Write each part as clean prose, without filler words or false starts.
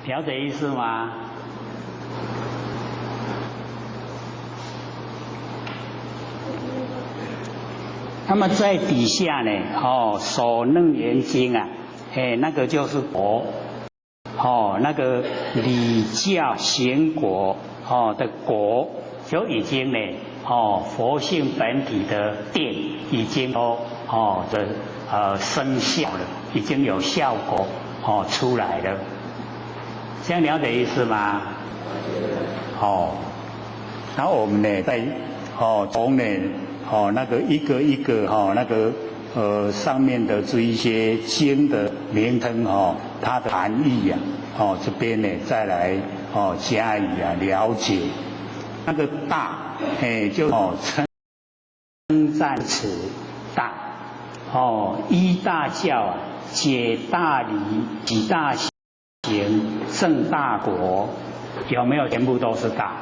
了解意思嗎？那麼在底下呢，哦，首楞嚴經啊，哎，那個就是果，哦，那個理教行果，哦的果就已經呢，哦，佛性本體的電已經都哦的生效了，已經有效果哦出來了，這樣了解意思嗎？哦，然後我們呢在哦從呢哦那個一個一個哈那個上面的這一些經的名稱哦，它的含義呀，哦這邊呢再來哦加以啊了解。那個大，哎就哦稱讚詞大，哦依大教啊解大理起大行證大果，有沒有全部都是大？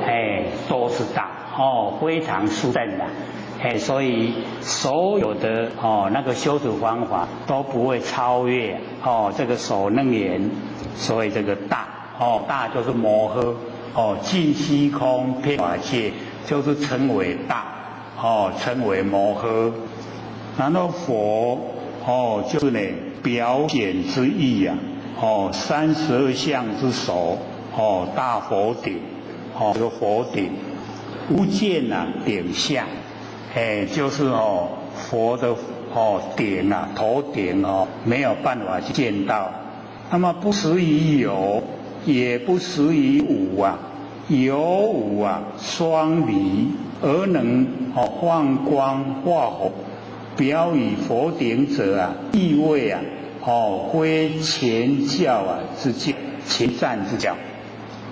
哎，都是大哦，非常殊勝的，哎，所以所有的哦那個修持方法都不會超越哦這個首楞嚴，所以這個大哦大就是摩訶哦盡虛空遍法界，就是稱為大哦，稱為摩訶。然後佛哦就是呢表顯之意啊，哦32相之首哦大佛頂。哦，這個佛頂無見啊，頂相，哎，就是哦佛的哦頂啊，頭頂哦，沒有辦法去見到。那麼不實於有，也不實於無啊，有無啊雙離，而能哦放光化火，表以佛頂者啊，意謂啊，哦非前教啊之教，前讚之教。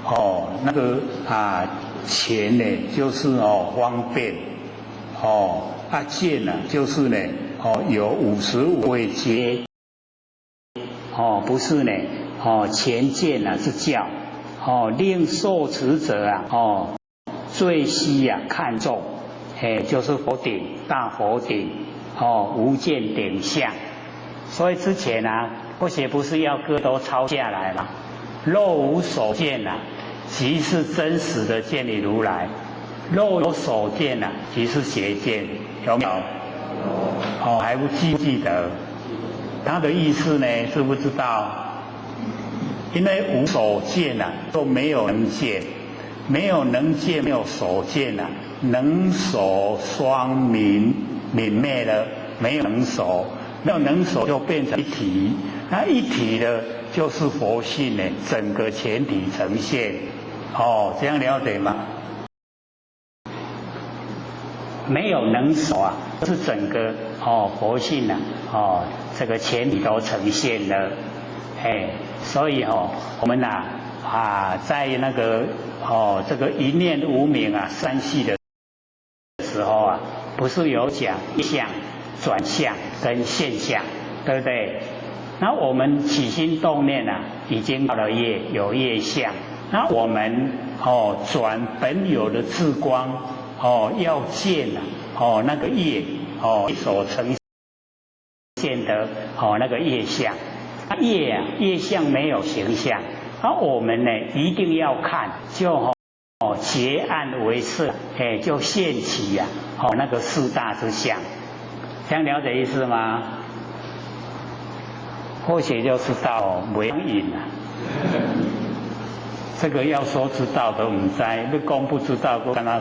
哦，那個啊前呢，就是哦方便，哦啊見呢，就是呢哦有55位階，哦不是呢，哦前見啊是教，哦令受持者啊哦最希啊看重，哎就是佛頂大佛頂，哦無見頂相，所以之前啊不學不是要各都抄下來嗎？若無所見啊，即是真實的見理如來；若有所見啊，即是邪見。有沒有？哦，還不記記得？他的意思呢？知不知道？因為無所見啊，都沒有能見，沒有能見，沒有所見啊，能所雙泯泯滅了，沒有能所，沒有能所就變成一體，那一體的。就是佛性呢，整個全體呈現，哦，這樣了解嗎？沒有能所啊，是整個哦佛性啊，哦這個全體都呈現了，哎，所以哦我們啊在那個哦這個一念無明啊三細的時候啊，不是有講相、轉向跟現象，對不對？那我們起心動念啊，已經到了業，有業相。那我們哦轉本有的智光哦要見啊哦那個業哦所呈現的哦那個業相，業啊業相沒有形象，而我們呢一定要看，就哦結暗為色，哎就現起呀哦那個四大之相，這樣了解意思嗎？或許就是到沒癮啊，這個要說知道都毋知，你講不知道，都跟他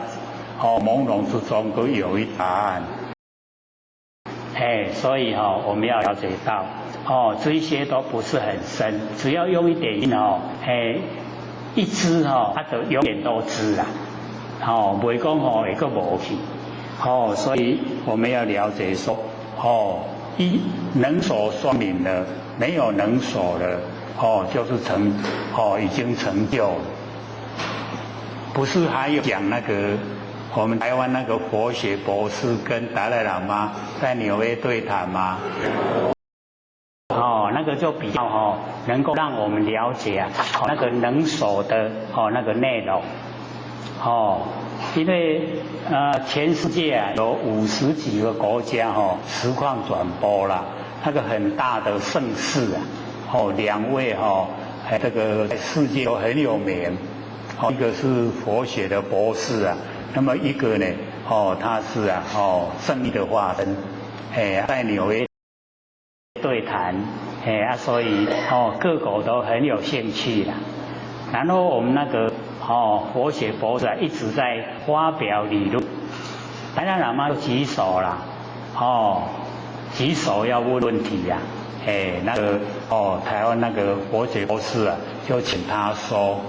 哦朦朧之中都有一答案。哎，所以哈，我們要了解到，哦，這些都不是很深，只要用一點哦，哎，一知哈，它就永遠都知啦，哦，袂講哦會閣無去，哦，所以我們要了解說，哦，一能所雙泯了，沒有能所了，哦，就是成，哦，已經成就了。不是還有講那個我們台灣那個佛學博士跟達賴喇嘛在紐約對談嗎？哦，那個就比較哦，能夠讓我們了解啊，那個能所的哦那個內容，哦，因為全世界啊有50幾個國家哦實況轉播啦，那個很大的盛事啊，哦兩位哦哎，這個在世界都很有名。一個是佛學的博士啊，那麼一個呢，他是啊，正義的化身，哎，在紐約對談，哎啊，所以各國都很有興趣啦。然後我們那個佛學博士一直在發表理論，達賴喇嘛就舉手啦，舉手要問問題呀，哎，那個台灣那個佛學博士啊，就請他說。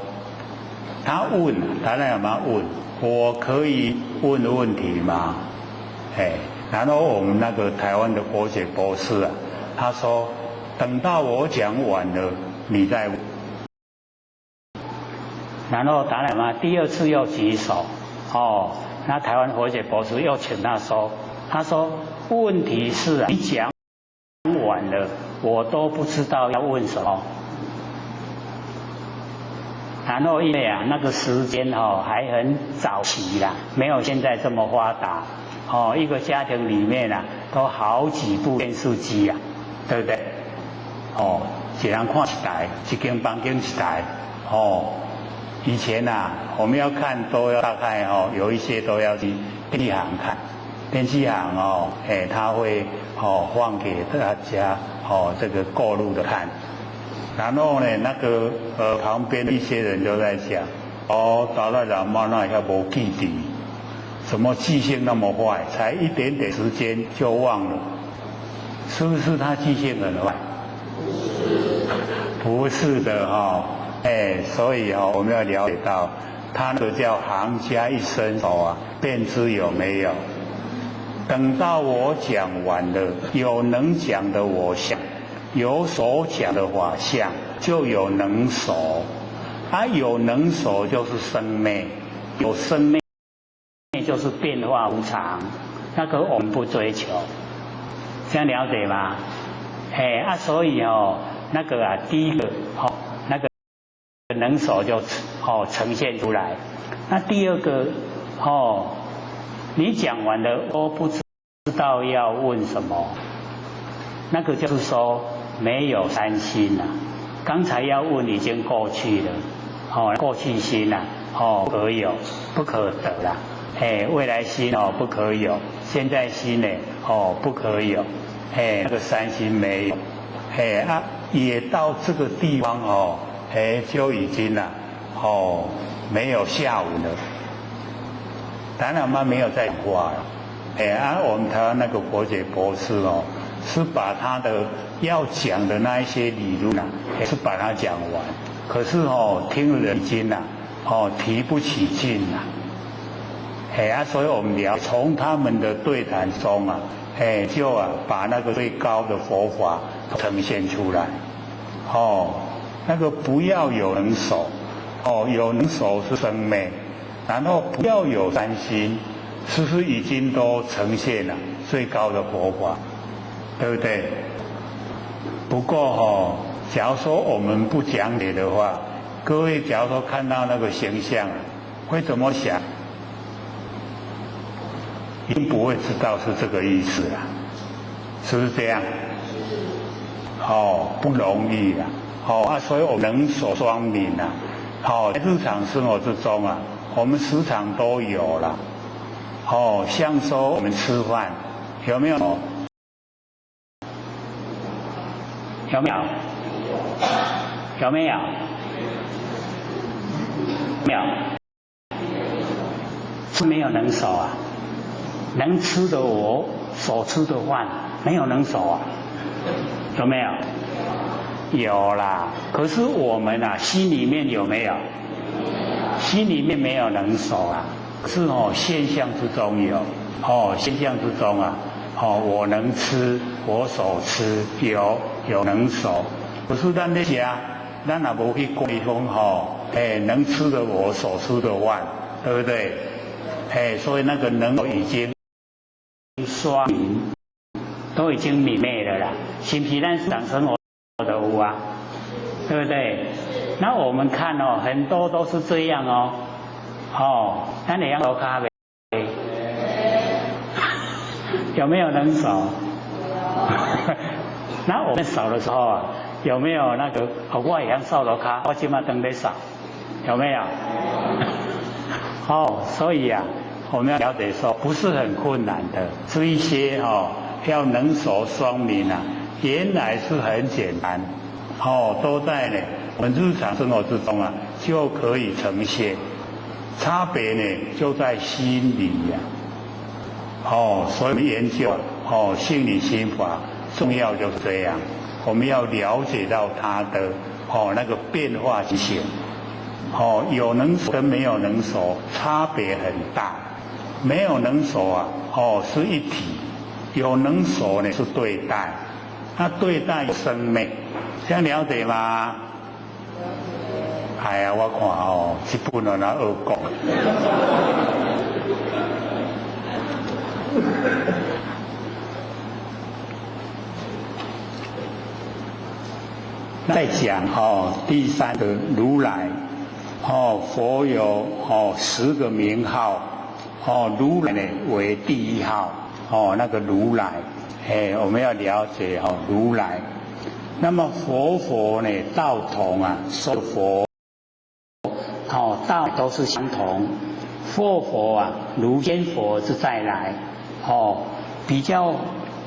他問達賴喇嘛問，我可以問問題嗎？哎，然後我們那個台灣的佛學博士啊，他說等到我講完了，你再問。然後達賴喇嘛第二次又舉手，那台灣佛學博士又請他說，他說問題是你講完了，我都不知道要問什麼。然後因為啊，那個時間還很早期啦，沒有現在這麼發達。一個家庭裡面啊，都好幾部電視機啊，對不對？一人看一台，一間房間一台。以前啊，我們要看都要大概有一些都要去電器行看。電器行哎，他會放給大家這個過路的看。然後呢，那個旁邊一些人就在講，達賴喇嘛那遐無記憶，怎麼記性那麼壞？才一點點時間就忘了，是不是他記性很壞？不是的哈，哎，所以我們要了解到，他那個叫行家一伸手啊，便知有沒有。等到我講完了，有能講的我相，有所講的法相，就有能所。啊，有能所就是生滅，有生滅就是變化無常，那個我們不追求，這樣了解嗎？哎啊，所以那個啊，第一個那個能所就呈現出來。那第二個你講完了，我不知道要問什麼，那個就是說沒有三心呐。剛才要問已經過去了，過去心呐，不可有，不可得啦。哎，未來心不可有，現在心呢不可有，哎，那個三心沒有，哎啊，也到這個地方哎，就已經啦，沒有下文了。達賴喇嘛沒有再講話了，哎啊，我們台灣那個佛學博士是把他的要講的那一些理論啊，是把它講完。可是聽人已經啊，提不起勁啦。哎啊，所以我們要從他們的對談中啊，哎，就啊把那個最高的佛法呈現出來。那個不要有能所，有能所是生滅，然後不要有三心，是不是已經都呈現了最高的佛法？對不對？不過假如說我們不講解的話，各位假如說看到那個形象，會怎麼想？一定不會知道是這個意思啊，是不是這樣？不容易啊！啊，所以我們能所雙泯啊，在日常生活之中啊，我們時常都有了。像說我們吃飯，有沒有？有沒有？有沒有？沒有，是沒有能所啊。能吃的我所吃的飯沒有能所啊，有沒有？有啦。可是我們啊，心裡面有沒有？心裡面沒有能所啊，是現象之中有。現象之中啊，我能吃，我所吃有能所。可是咱咧食，咱也無去觀講哎，能吃的我所吃的飯，對不對？哎，所以那個能所已經雙泯，都已經泯滅了啦。是不是咱日常生活都有啊？對不對？那我們看很多都是這樣哦。咱會曉塗跤未？有沒有能所？那我們掃的時候啊，有沒有那個？我會曉掃塗跤，我這馬當咧掃，有沒有？哦，所以啊，我們要了解說，不是很困難的，這一些哦，要能所雙明啊，原來是很簡單，哦，都在呢，我們日常生活之中啊，就可以呈現，差別呢就在心裡呀，哦，所以研究哦性理心法重要就是這樣，我們要了解到它的哦那個變化性，哦有能所跟沒有能所差別很大，沒有能所啊，哦是一體，有能所呢是對待，那對待生命，這樣了解嗎？哎呀，我看哦，這本若學講。再講哦，第三個如來，哦佛有哦10個名號，哦如來呢為第一號，哦那個如來，哎我們要了解哦如來，那麼佛佛呢道同啊，說佛，哦道都是相同，佛佛啊如先佛之再來，哦比較。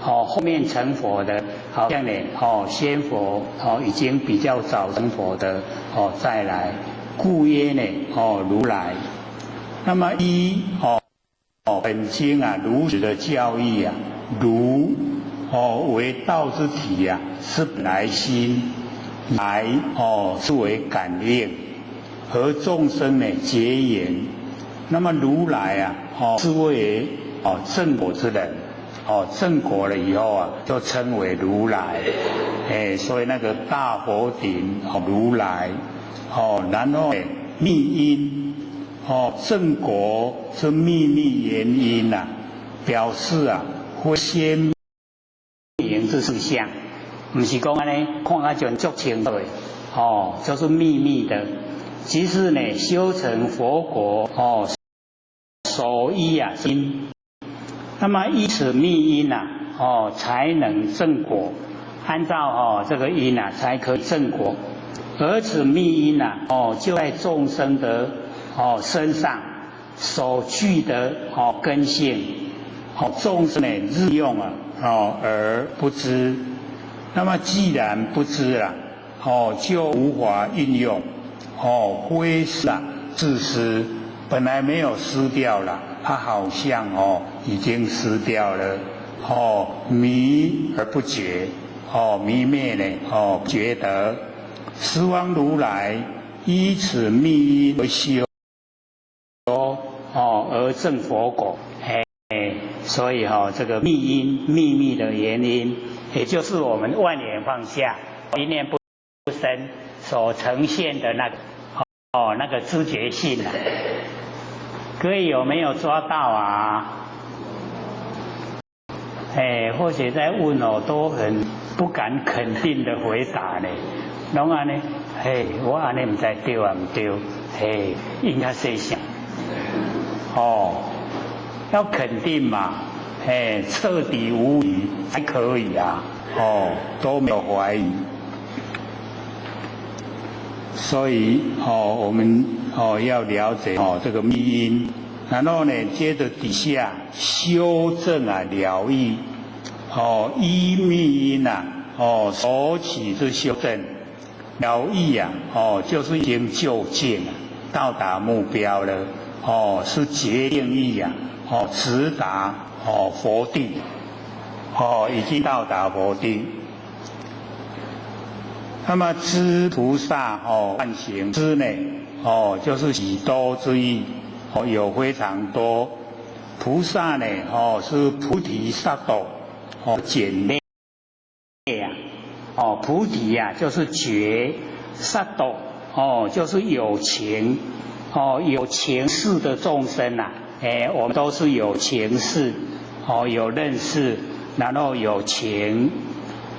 哦，後面成佛的，好像呢，哦，先佛，哦，已經比較早成佛的，哦，再來，故曰呢，哦，如來。那麼一，哦，哦，本經啊，如實的教義啊，如，哦，為道之體啊，是本來心，來，哦，是為感應，和眾生呢結緣。那麼如來啊，哦，是為哦正果之人。哦，正果了以後啊，就稱為如來，哎，所以那個大佛頂哦，如來，哦，然後密因，哦，正果是秘密原因呐，表示啊，會鮮明之事相，毋是講按呢，看啊就足清楚的，哦，就是秘密的，其實呢，修成佛果哦，所依啊因。那麼依此密因啊，哦，才能正果。按照哦這個因啊，才可正果。而此密因啊，哦，就在眾生的哦身上所具的哦根性，哦眾生呢日用啊，哦而不知。那麼既然不知啊，哦就無法運用，哦非是啊自私，本來沒有失掉了。他好像哦已經失掉了，哦迷而不覺，哦迷滅呢，哦覺得十方如來依此密因而修，哦而證佛果，哎，所以哈這個密因秘密的原因，也就是我們萬念放下，一念不生所呈現的那個哦那個知覺性啊。各位有沒有抓到啊？哎，或許在問哦，都很不敢肯定的回答呢。攏按呢，嘿，我按呢毋知對啊毋對，嘿，應該細想。哦，要肯定嘛，嘿，徹底無疑才可以啊。哦，都沒有懷疑。所以哦，我們哦要了解哦這個密因，然後呢，接着底下修正啊了義，哦依密因啊，哦所起之修正了義啊，哦就是已經究竟啊，到達目標了，哦是決定義啊，哦直達哦佛地，哦已經到達佛地。那麼知菩薩哦萬行知呢哦就是許多之意哦有非常多菩薩呢哦是菩提薩埵哦簡略啊哦菩提啊就是覺薩埵哦就是有情哦有情識的眾生啊哎我們都是有情識哦有認識然後有情。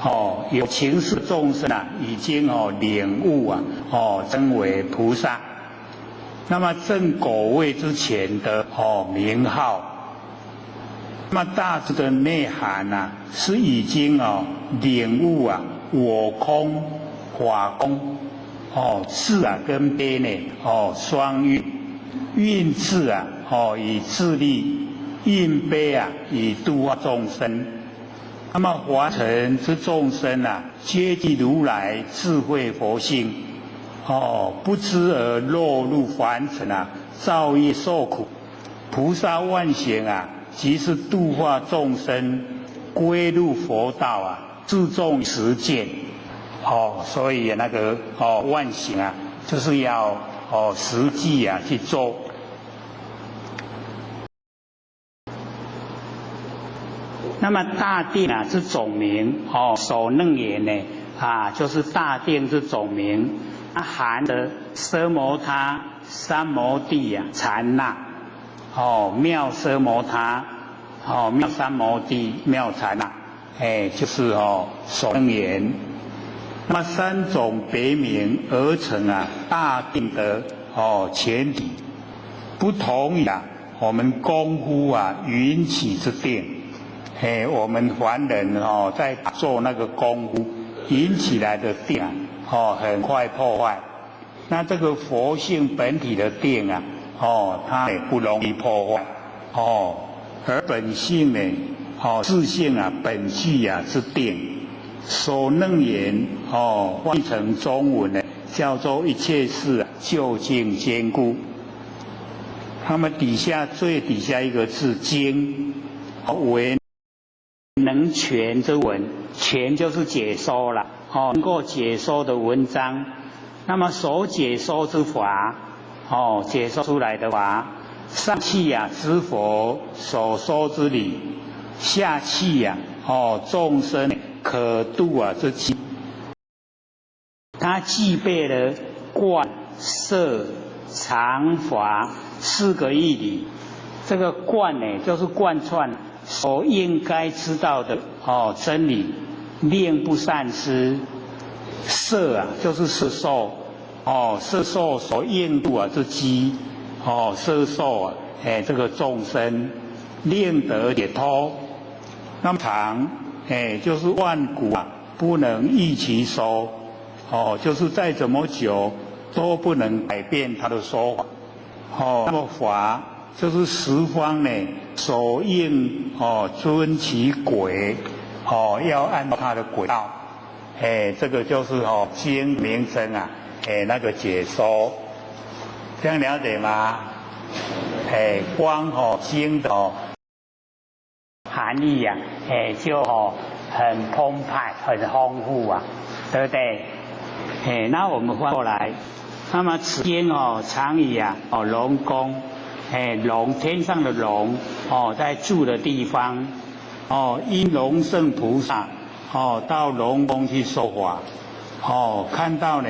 哦，有情識眾生啊，已經哦領悟啊，哦稱為菩薩。那麼證果位之前的哦名號，那麼大致的內涵啊，是已經哦領悟啊我空法功，哦，智啊跟悲呢，哦，雙運，運智啊，哦，以自利，運悲啊，以度化眾生。那麼凡塵之眾生啊，皆具如來智慧佛性，哦，不知而落入凡塵啊，造業受苦。菩薩萬行啊，即是度化眾生歸入佛道啊，注重實踐。哦，所以那個哦萬行啊，就是要哦實際啊去做。那麼大定啊是總名哦，首楞嚴呢啊，就是大定是總名，它含的奢摩他、三摩地啊、禪那，哦妙奢摩他，哦妙三摩地、妙禪那，哎，就是哦首楞嚴。那麼三種別名而成啊大定的哦前提，不同於啊我們功夫啊緣起之定。嘿，我們凡人哦，在做那個功夫引起來的定啊，哦，很快破壞。那這個佛性本體的定啊，哦，它也不容易破壞。哦，而本性呢，哦，自性啊，本具啊是定。首楞嚴哦，翻成中文呢，叫做一切事究竟堅固。他們底下最底下一個字經，為能詮之文，詮就是解說了，哦，能夠解說的文章。那麼所解說之法，哦，解說出來的法，上契啊之佛所說之理，下契啊，哦，眾生可度啊之機。它具備了觀、攝、常、法四個義理。這個貫呢，就是貫穿所應該知道的哦真理，令不散失。攝啊，就是攝受哦，攝受所應度啊之機哦，攝受啊，哎，這個眾生令得解脫。那麼常哎，就是萬古啊，不能易其說哦，就是再怎麼久都不能改變他的說法哦。那麼法就是十方呢所應哦，遵其軌哦，要按照它的軌道。哎，這個就是哦經名稱啊，哎那個解說，這樣了解嗎？哎，光哦經的哦含義啊，哎就哦很澎湃、很豐富啊，對不對？哎，那我們翻過來，那麼此經哦常以啊哦龍宮，哎龍天上的龍哦在住的地方，哦因龍勝菩薩。哦，到龍宮去說法，哦，看到呢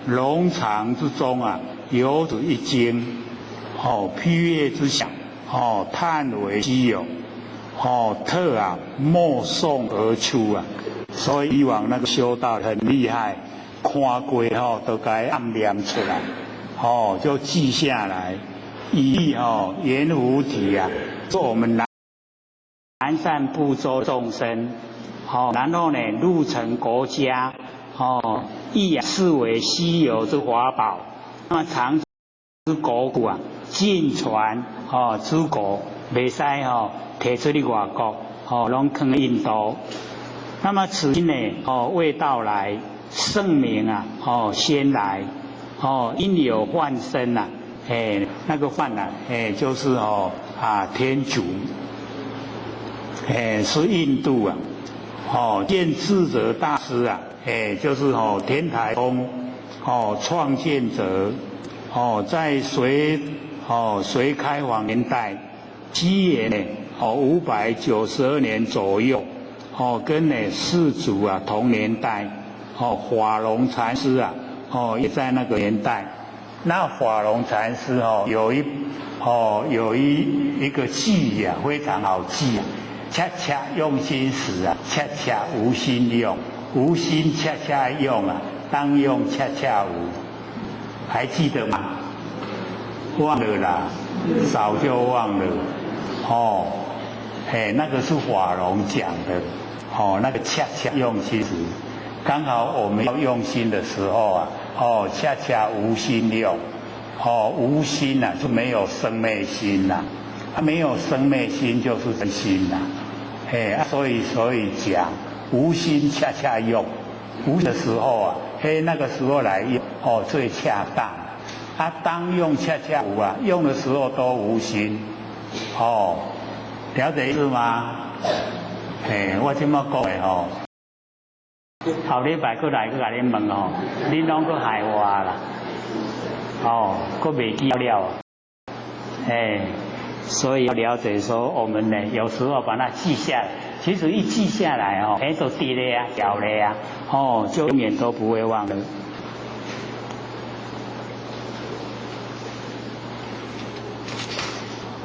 龍場之中啊，有此一經，哦，披月之下，哦，嘆為稀有，哦，特啊默誦而出啊，所以以往那個修道很厲害，看過吼都該暗念出來，哦，就記下來，以哦閻浮提啊，做我們南贍部洲眾生。哦，然後呢，入成國家，哦，亦視為稀有之法寶。那麼藏之國庫啊，盡傳哦諸國，袂使哦提出去外國，哦，攏囥印度。那麼此經呢，哦未到來，聖名啊，哦先來，哦因有幻身啊，哎那個幻啊，哎就是哦啊天竺，哎是印度啊。哦，見智者大師啊，哎，就是哦天台宗哦創建者，哦在隋哦隋開皇年代，西元呢哦592年左右，哦跟呢四祖啊同年代，哦法龍禪師啊，哦也在那個年代。那法龍禪師哦有一哦有一個記憶啊，非常好記啊。恰恰用心時啊，恰恰無心用；無心恰恰用啊，當用恰恰無。還記得嗎？忘了啦，早就忘了。哦，哎，那個是法龍講的。哦，那個恰恰用心時，剛好我們要用心的時候啊，哦，恰恰無心用，哦，無心啊，就沒有生滅心呐，啊，沒有生滅心就是真心呐，嘿，所以講無心恰恰用，無的時候啊，嘿，那個時候來用，哦，最恰當，啊，當用恰恰無啊，用的時候都無心，哦，了解意思嗎？嘿，我這麼講的吼。後禮拜閣來閣共恁問吼，恁攏閣害我啦，哦，閣袂記了，哎，所以要了解說，我們呢有時候把它記下來，其實一記下來哦，哎，就記了呀，記了呀，哦，就永遠都不會忘了。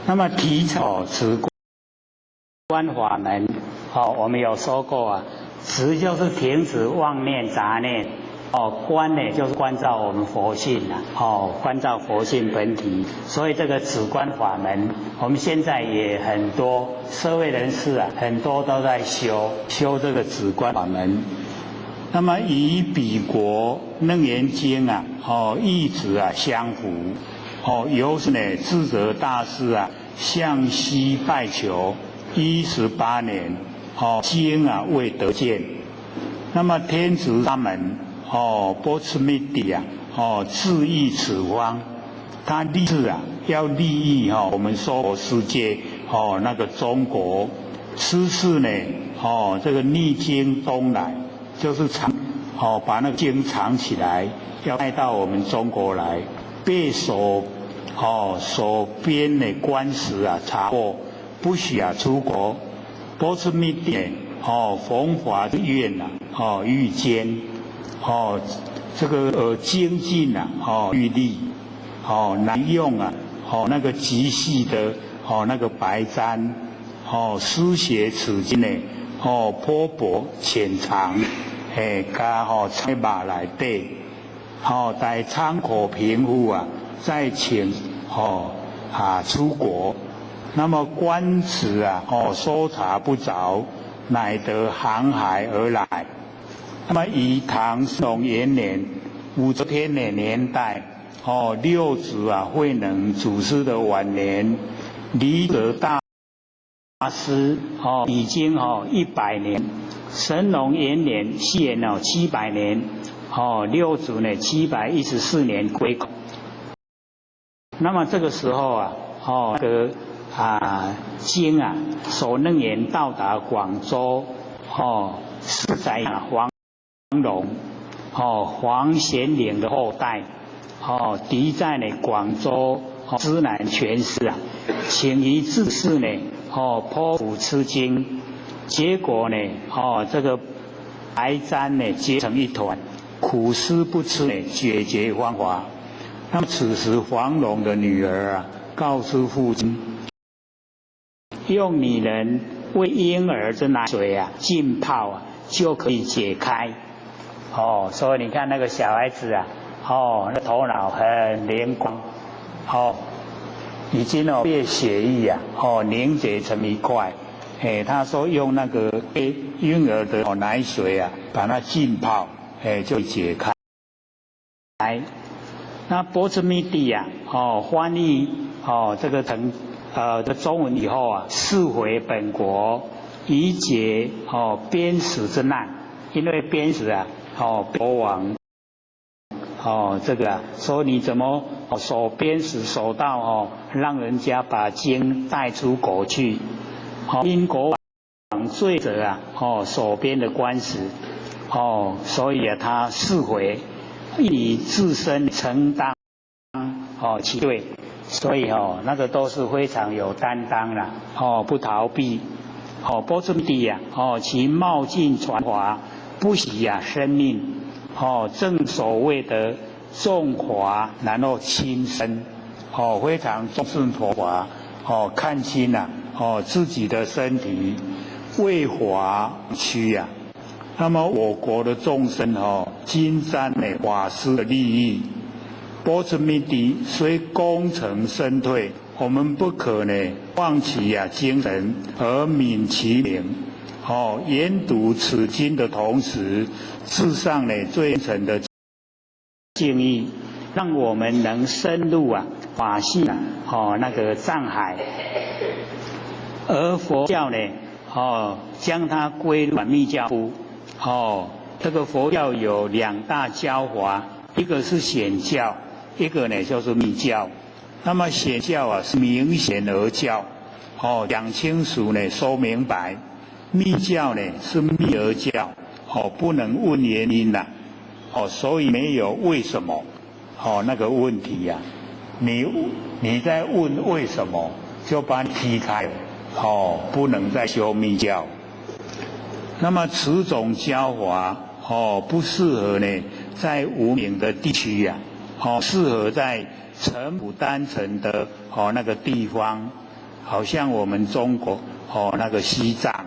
那麼提倡止觀法門，哦，我們有說過啊。止就是停止妄念雜念，哦，觀呢就是觀照我們佛性啦，哦，觀照佛性本體。所以這個止觀法門，我們現在也很多社會人士啊，很多都在修修這個止觀法門。那麼與彼國楞嚴經啊，哦，意旨啊相符，哦，由是呢智者大師啊向西拜求18年。哦，經啊未得見，那麼天竺沙門哦，波斯密帝啊，哦，志意此方，他立志啊要利益哈我們娑婆世界哦那個中國，此次呢哦這個逆經東來，就是藏哦把那個經藏起來，要帶到我們中國來，被所哦所邊的官司啊查獲，不許啊出國。波斯密帝哦，弘法的願呐，哦愈堅，哦這個精進呐，哦愈利，哦難用啊，哦那個極細的哦那個白氈，哦書寫此經呢，哦頗薄淺長，嘿加吼在馬內底，哦待倉庫平復啊，再請哦啊出國。那麼官司啊，哦，搜查不着，乃得航海而來。那麼以唐宋元年，武則天的年代，哦，六祖啊慧能祖師的晚年，離德大師哦，已經哦100年，神農元年，西元哦700年，哦，六祖呢714年歸空。那麼這個時候啊，哦，那個。啊，經啊，首楞嚴到達廣州，哦，是在黃龍，哦，黃顯靈的後代，哦，敵在呢廣州知南拳師啊，請於自寺呢，哦，剖腹吃驚，結果呢，哦，這個白氈呢結成一團，苦思不出呢解決方法。那麼此時黃龍的女兒啊，告訴父親。用女人餵嬰兒的奶水啊浸泡啊就可以解開。哦，所以你看那個小孩子啊，哦，那頭腦很靈光，哦，已經哦被血液啊哦凝結成一塊。哎，他說用那個嬰兒的奶水啊，把它浸泡，哎，就解開。來，那波斯密帝啊，哦，翻譯哦這個成的中文以後啊，釋回本國，以解哦邊使之難，因為邊使啊，哦國王，哦這個啊，說你怎麼守邊使守到哦，讓人家把經帶出國去，哦因國王罪責啊，哦守邊的官司，哦所以啊他釋回，以自身承擔哦其罪。所以哦，那個都是非常有擔當啦，哦，不逃避，哦，波斯帝啊，哦，其冒進傳華，不惜啊生命，哦，正所謂的重華然後輕生，哦，非常重視佛法，哦，看清啊，哦，自己的身體為法屈啊。那麼我國的眾生哦，今沾呢法師的利益。波斯密帝雖功成身退，我們不可呢忘其啊精神而泯其名。研讀此經的同時，致上呢最誠的敬意，讓我們能深入啊法性啊，那個藏海。而佛教呢，將它歸入密教部。這個佛教有兩大教法，一個是顯教，一個呢就是密教。那麼顯教啊是明顯而教，講清楚呢，說明白。密教呢是密而教，不能問原因啦，所以沒有為什麼，那個問題呀，你在問為什麼，就把你踢開了，不能再修密教。那麼此種教法，不適合呢在無明的地區呀，適合在淳樸單純的那個地方，好像我們中國那個西藏。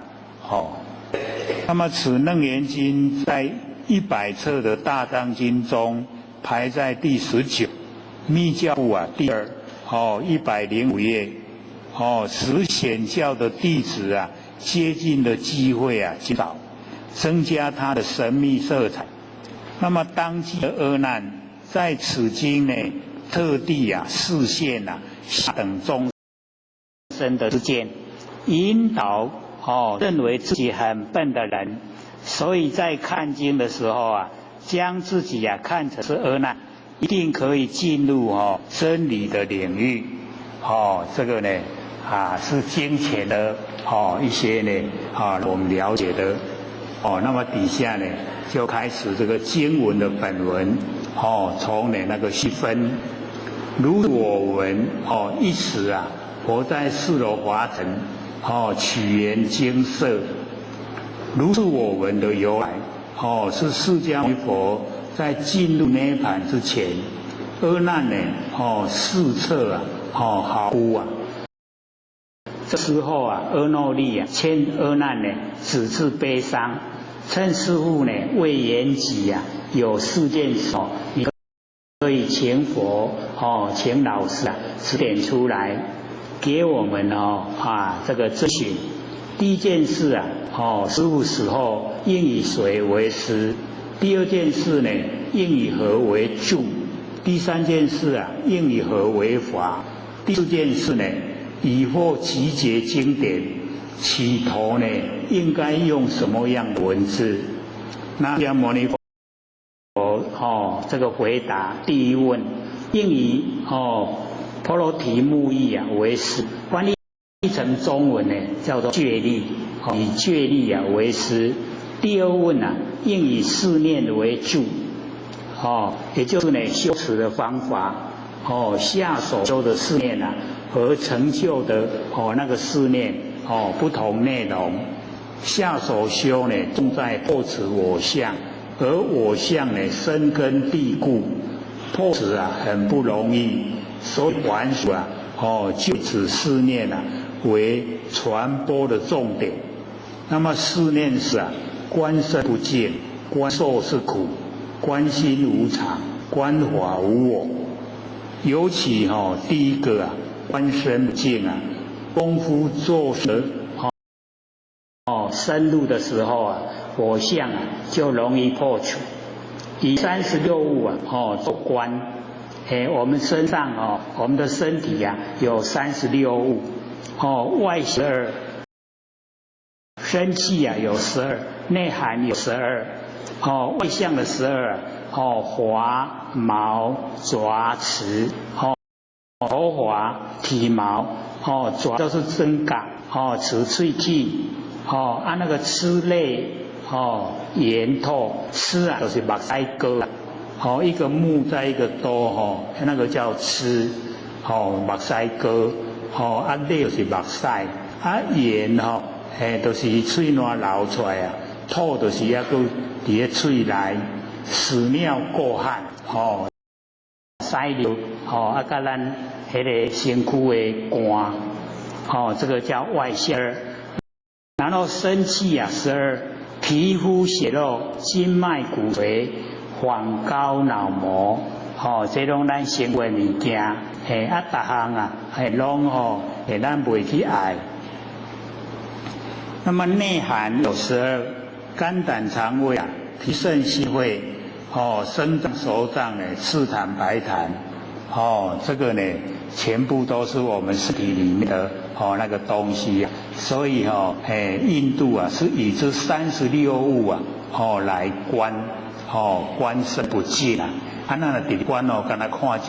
那麼此楞嚴經在100冊的大藏經中排在第19，密教部啊第二，105頁，使顯教的弟子啊接近的機會啊極少，增加它的神秘色彩。那麼當今的阿難在此經呢，特地啊示現啊下等眾生的知見，引導。認為自己很笨的人，所以在看經的時候啊，將自己啊看成是阿難，一定可以進入真理的領域。這個呢啊是經前的一些呢啊我們了解的。那麼底下呢就開始這個經文的本文。從呢那個細分，如我聞一時啊，佛在室羅筏城。起緣精舍，如是我聞的由來，是釋迦牟尼佛在進入涅槃之前，阿難呢，視測啊，好夫啊，這時候啊，阿耨利啊，勸阿難呢，止住悲傷，趁師父呢未圓寂啊，有四件事，你可以請佛，請老師啊指點出來。給我們這個諮詢。第一件事啊，師父死後應以誰為師？第二件事呢，應以何為住？第三件事啊，應以何為法？第四件事呢，以後集結經典，起頭呢，應該用什麼樣的文字？那釋迦牟尼佛這個回答第一問，應以婆羅提木義啊為師，翻譯成中文呢叫做戒律，以戒律啊為師。第二問啊，應以四念為住，也就是呢修持的方法，下手修的四念啊和成就的那個四念不同內容。下手修呢重在破除我相，而我相呢深根蒂固，破除啊很不容易。所以還俗啊，就此四念啊為傳播的重點。那麼四念是啊，觀身不淨，觀受是苦，觀心無常，觀法無我。尤其第一個啊，觀身不淨啊，功夫做得深入的時候啊，我相啊就容易破除。以36物啊，做觀。我們身上我們的身體啊有36物，外十二，身氣啊有十二，內涵有十二，外相的十二，髮毛爪齒，頭髮體毛，爪就是指甲，齒喙齒，啊那個齒淚，眼唾，齒啊就是目屎膏。一個木在一個多，那個叫齒，目屎膏，啊，淚就是目屎，啊，涎就是喙瀾流出來啊，吐就是猶閣佇咧喙內，屎尿過汗，屎尿，啊，佮咱彼个身軀的汗，這個叫外相。然後身氣啊，十二，皮膚血肉、筋脈骨髓、黃膏腦膜，這攏咱身軀的物件，啊，逐項啊，攏咱袂去愛。那麼內涵有12，肝膽腸胃啊，脾腎心肺，生臟熟臟呢，赤痰白痰，這個呢，全部都是我們身體裡面的那個東西啊。所以印度啊是以這36物啊，來觀，觀身不淨啊。啊，咱若佇觀哦，敢若看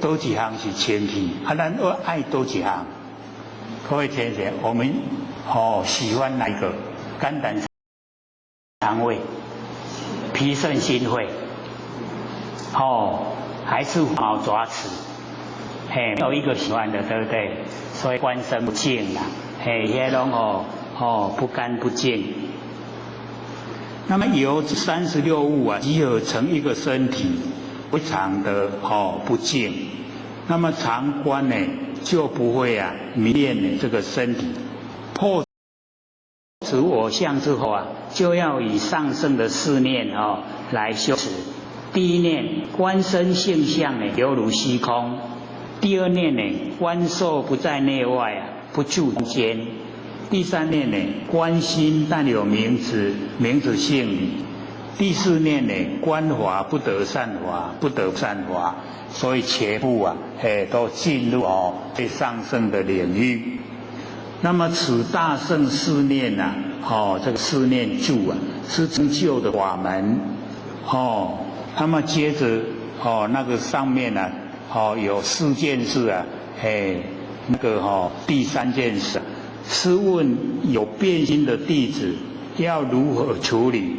這佗一項是清氣，啊，咱愛佗一項。各位聽者，我們喜歡哪一個？肝膽腸胃、脾腎心肺，還是毛爪齒？嘿，沒有一個喜歡的，對不對？所以觀身不淨啦，嘿，遐攏不乾不淨。那麼由36物啊集合成一個身體，非常的不淨。那麼常觀呢，就不會啊迷戀呢這個身體。破除我相之後啊，就要以上乘的四念來修持。第一念觀身性相呢，猶如虛空；第二念呢，觀受不在內外啊，不住中間；第三念呢，觀心但有名字，名字性理；第四念呢，觀法不得善法，不得善法。所以全部啊，都進入最上乘的領域。那麼此大乘四念呐，這個四念住啊，是成就的法門。那麼接着那個上面呢，有四件事啊，那個第三件事是問有變心的弟子要如何處理？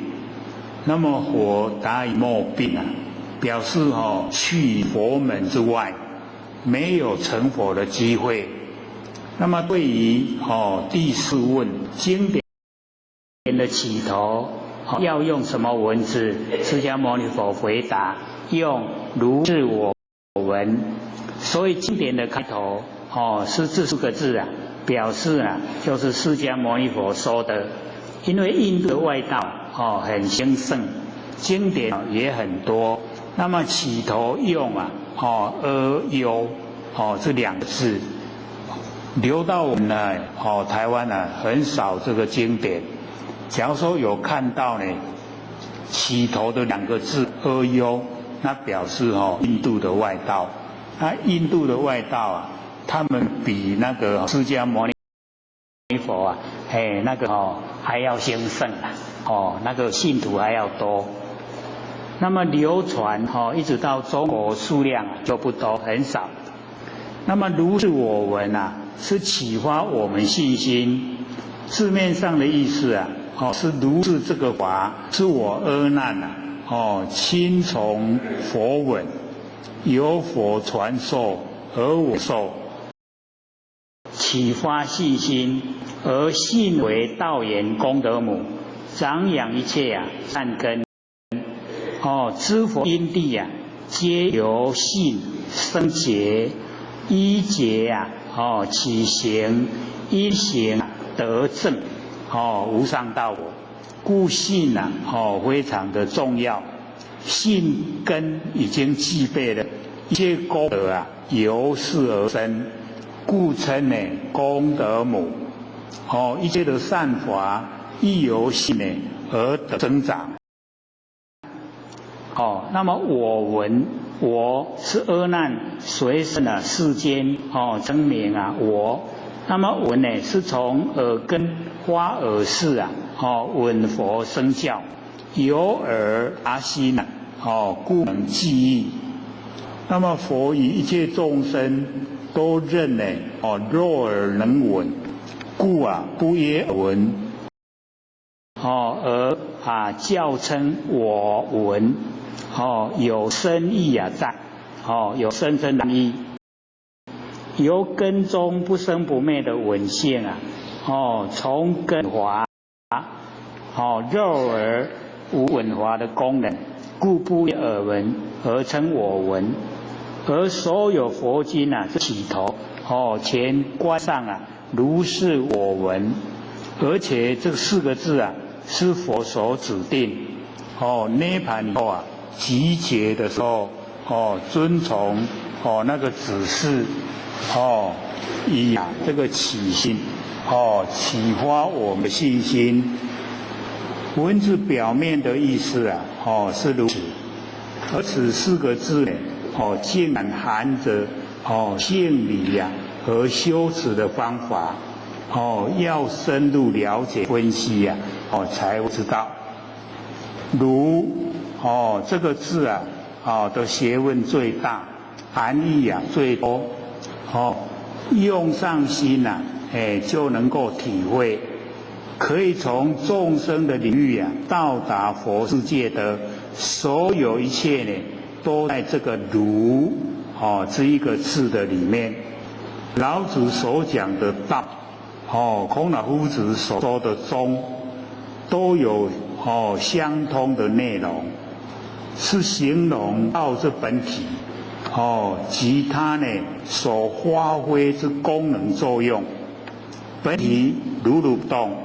那麼佛答以莫變啊。表示去佛門之外，沒有成佛的機會。那麼對於第四問經典的起頭要用什麼文字？釋迦牟尼佛回答：用如是我聞。所以經典的開頭是這四個字啊，表示啊就是釋迦牟尼佛說的。因為印度的外道很興盛，經典也很多。那麼起頭用啊，阿優，這兩個字，流到我們呢，台灣呢很少這個經典。假如說有看到呢，起頭的兩個字阿優，那表示印度的外道。那印度的外道啊，他們比那個釋迦牟尼佛啊，那個還要興盛啊，那個信徒還要多。那麼流傳一直到中國數量就不多，很少。那麼如是我聞啊，是啟發我們信心。字面上的意思啊，是如是這個法是我阿難啊，親從佛聞，由佛傳授而我受，啟發信心，而信為道源功德母，長養一切啊善根。諸佛因地啊，皆由信生結，依結啊，起行，依行得證，無上道果。故信啊，非常的重要。信根已經具備了，一切功德啊，由是而生，故稱呢功德母。一切的善法亦由信呢而得增長。那麼我聞，我是阿難隨身啊世間稱名啊我。那麼聞呢是從耳根發耳識啊，聞佛聲教，由耳達心啊，故能記憶。那麼佛與一切眾生都認呢，若耳能聞，故啊不曰耳聞，而啊教稱我聞。有深意啊在，有深深的意，由根中不生不滅的聞性啊，從根華，肉耳無聞華的功能，故不以耳聞而稱我聞。而所有佛經啊，起頭全觀上啊，如是我聞，而且這四個字啊，是佛所指定，涅槃以後啊。集結的時候，遵從那個指示，以這個起心，哦，啟發我們的信心。文字表面的意思啊，哦是如此，而此四個字呢，哦竟然含着哦性理呀和修持的方法，哦要深入了解分析呀，哦才會知道。如哦這個字啊，哦的學問最大，含義啊最多，哦用上心呐，哎就能夠體會。可以從眾生的領域啊，到達佛世界的所有一切呢，都在這個如哦這一個字的裡面。老子所講的道，哦，孔老夫子所說的中，都有哦相通的內容，是形容道之本體，哦，及它呢所發揮之功能作用。本體如如不動，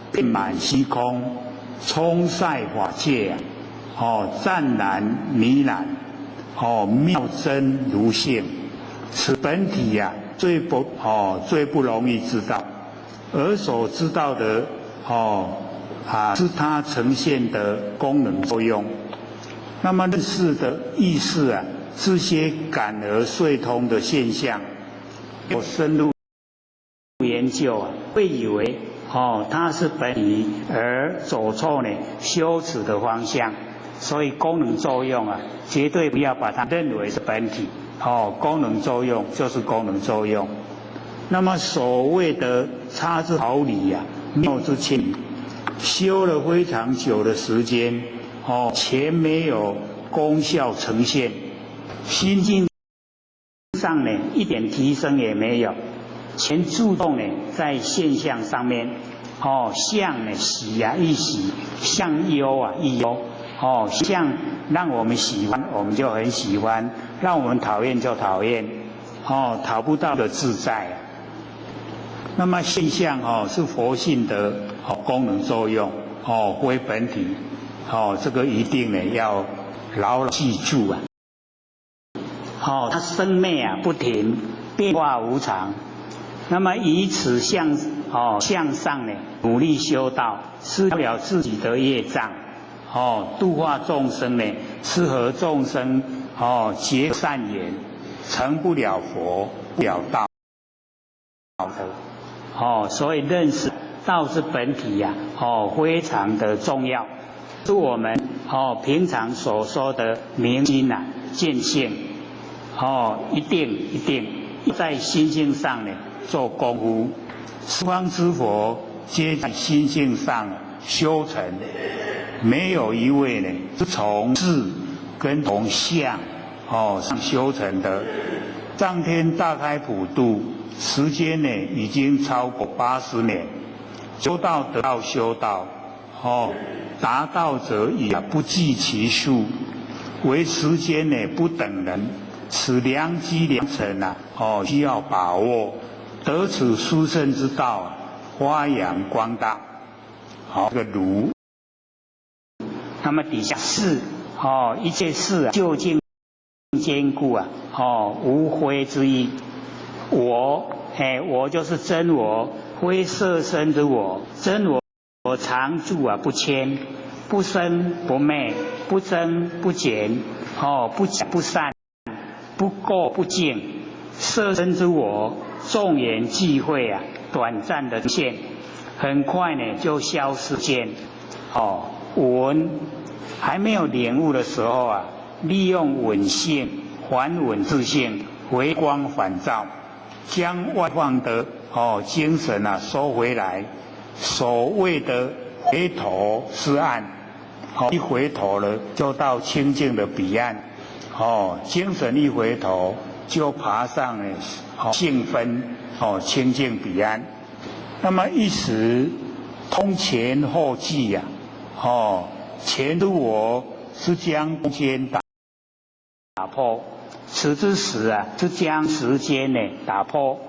遍滿虛空，充塞法界啊！哦，湛然糜爛，哦，妙真如性。此本體呀，最不容易知道，而所知道的哦啊，是它呈現的功能作用。那麼認識的意思啊，這些感而遂通的現象，有深入研究啊，會以為哦，它是本體而走錯呢修持的方向，所以功能作用啊，絕對不要把它認為是本體。哦，功能作用就是功能作用。那麼所謂的差之毫釐呀，謬之千里，修了非常久的時間，哦，全沒有功效呈現，心境上呢一點提升也沒有，全注重呢在現象上面，哦，相呢喜啊一喜，相憂啊一憂，哦，相讓我們喜歡，我們就很喜歡；讓我們討厭就討厭，哦，討不到的自在。那麼現象哦是佛性的哦功能作用哦非本體哦，這個一定呢要牢牢記住啊。哦，它生滅啊不停，變化無常。那麼以此向哦向上呢，努力修道，釋了自己的業障，哦，度化眾生呢，是和眾生哦結善緣，成不了佛不了道。哦，所以認識道之本體呀，哦，非常的重要，是我們哦平常所說的明心啊見性，哦，一定一定在心性上呢做功夫。十方之佛皆在心性上修成，沒有一位呢是從事跟從相哦上修成的。上天大開普度，時間呢已經超過80年，修道得道修道，哦，達道者也不計其數，唯時間呢不等人，此良機良辰啊，哦，需要把握，得此殊勝之道，發揚光大。好，這個如，那麼底下是哦，一切事究竟堅固啊，哦，無非之意。我，哎，我就是真我，非色身之我，真我我常住啊，不遷，不生不滅，不增不減，哦，不不散，不垢不淨。色身之我，眾緣際會啊，短暫的現，很快呢就消失見。哦，聞還沒有領悟的時候啊，利用聞性還聞自性，回光返照，將外放的哦精神啊收回來。所謂的回頭是岸，好，一回頭了就到清淨的彼岸。哦，精神一回頭就爬上了性分哦清淨彼岸。那麼一時通前後際呀，哦，前之我是將空間打破，此之時啊，是將時間呢打破，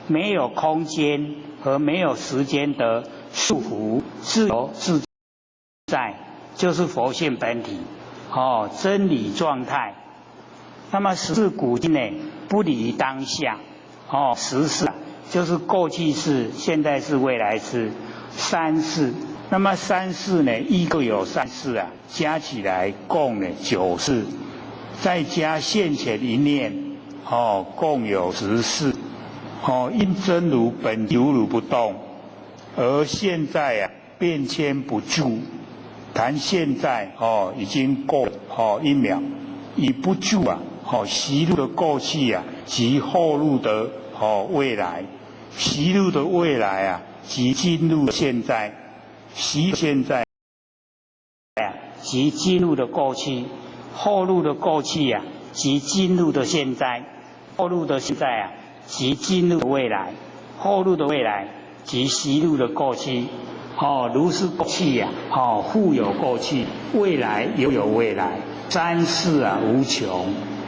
沒有空間和沒有時間的束縛，自由自在，就是佛性本體，哦，真理狀態。那麼時至古今呢，不離當下，哦，時事就是過去世、現在世、未來世三世。那麼三世呢，一共有三世啊，加起來共呢九世，再加現前一念，哦，共有10世。哦，因真如本如如不動，而現在啊變遷不住。談現在哦，已經過哦一秒，已不住啊。哦，習入的過去啊，及後入的哦未來，習入的未來啊，及進入現在，習現在啊，及進入的過去，後入的過去啊，及進入的現在，後入的現在啊，及進入的未來，後入的未來及習入的過去，哦，如是過去呀，哦，復有過去，未來又有未來，三世啊無窮。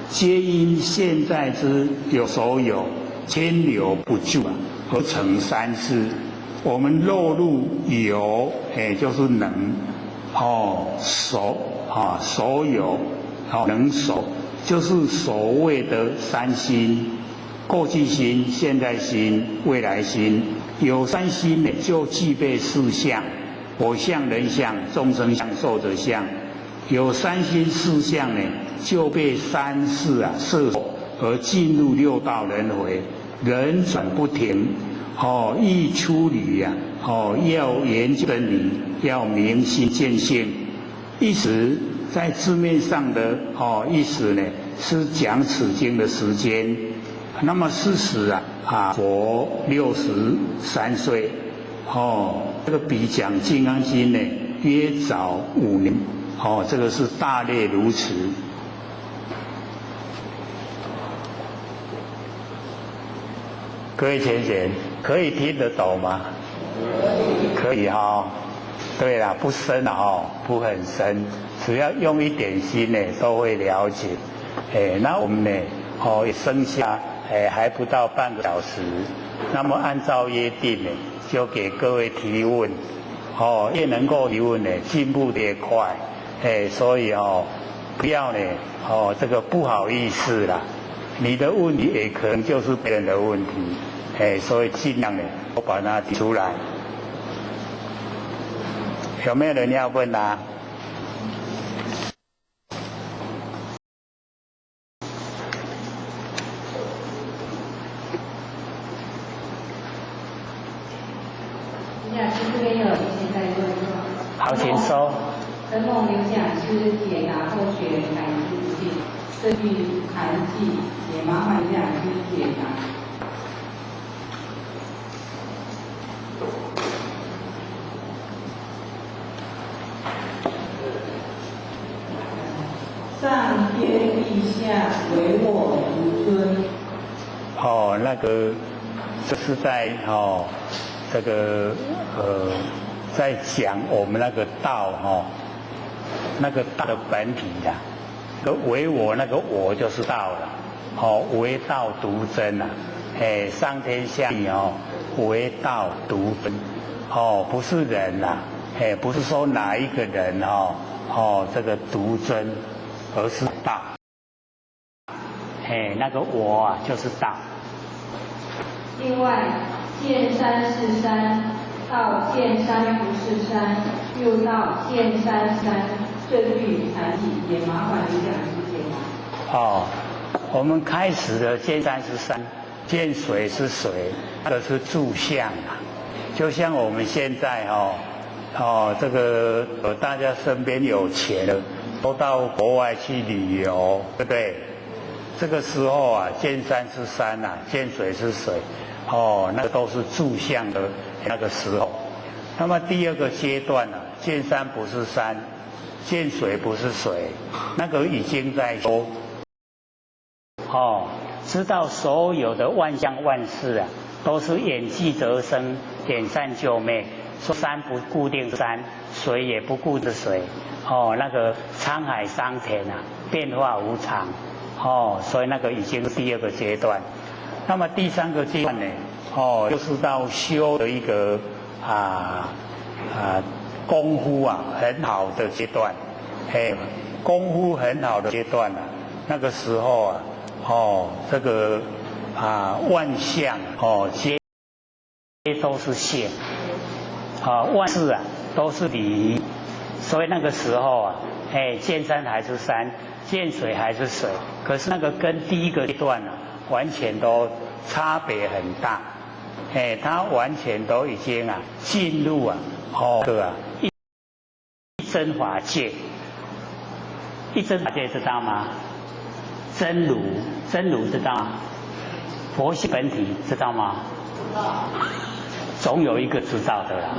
皆因現在之有所有，遷流不住啊，而成三世。我們落入有，哎，就是能，哦，所啊，所有，哦，能所，就是所謂的三心：過去心、現在心、未來心。有三心呢，就具備四相：我相、人相、眾生相、壽者相。有三心四相呢，就被三世啊攝受，而進入六道輪迴，輪轉不停。哦，欲出離呀，哦，要研究真理，要明心見性。意思在字面上的哦，意思呢是講此經的時間。那麼事實啊，啊，佛63歲，哦，這個比講《金剛經》呢約早5年。哦，這個是大略如此。各位淺顯，可以聽得懂嗎？可以哈。對啦，不深哦，不很深，只要用一點心呢，都會了解。哎，那我們呢，哦，剩下哎還不到半個小時，那麼按照約定呢，就給各位提問。哦，越能夠提問呢，進步越快。哎，所以哦，不要呢，哦，這個不好意思啦，你的問題也可能就是別人的問題，哎，所以盡量呢，我把它提出來。有沒有人要問啊？林講師這邊有一些在問。好，請說。承蒙劉講師解答後學感知性，這句禪偈也麻煩講師解答。上天地下，唯我獨尊。哦，那個這是在哦，這個在講我們那個道哦。那個道的本體呀，個唯我那個我就是道了，哦，唯道獨尊啊，哎，上天下地哦，唯道獨尊，哦，不是人呐，哎，不是說哪一個人哦，哦，這個獨尊，而是道，哎，那個我啊就是道。另外，見山是山，到見山不是山，又到見山山。這句禪偈也麻煩李講師解答。哦，我們開始的見山是山，見水是水，那個是住相啊。就像我們現在哦，哦，這個大家身邊有錢的，都到國外去旅遊，對不對？這個時候啊，見山是山啊，見水是水，哦，那個都是住相的那個時候。那麼第二個階段呢，啊，見山不是山。見水不是水，那個已經在說。哦，知道所有的萬象萬事啊，都是眼聚則生，眼散就滅。說山不固定山，水也不固定水。哦，那個滄海桑田啊，變化無常。哦，所以那個已經是第二個階段。那麼第三個階段呢？哦，就是到修的一個功夫啊，很好的階段，嘿，功夫很好的階段啊，那個時候啊，哦，這個啊萬象哦皆。都是性，啊，萬事啊都是理，所以那個時候啊，哎，見山還是山，見水還是水，可是那個跟第一個階段啊，完全都差別很大，哎，他完全都已經啊進入啊，哦個啊一真法界，一真法界知道嗎？真如，真如知道嗎？佛性本體知道嗎？知道。總有一個知道的啦，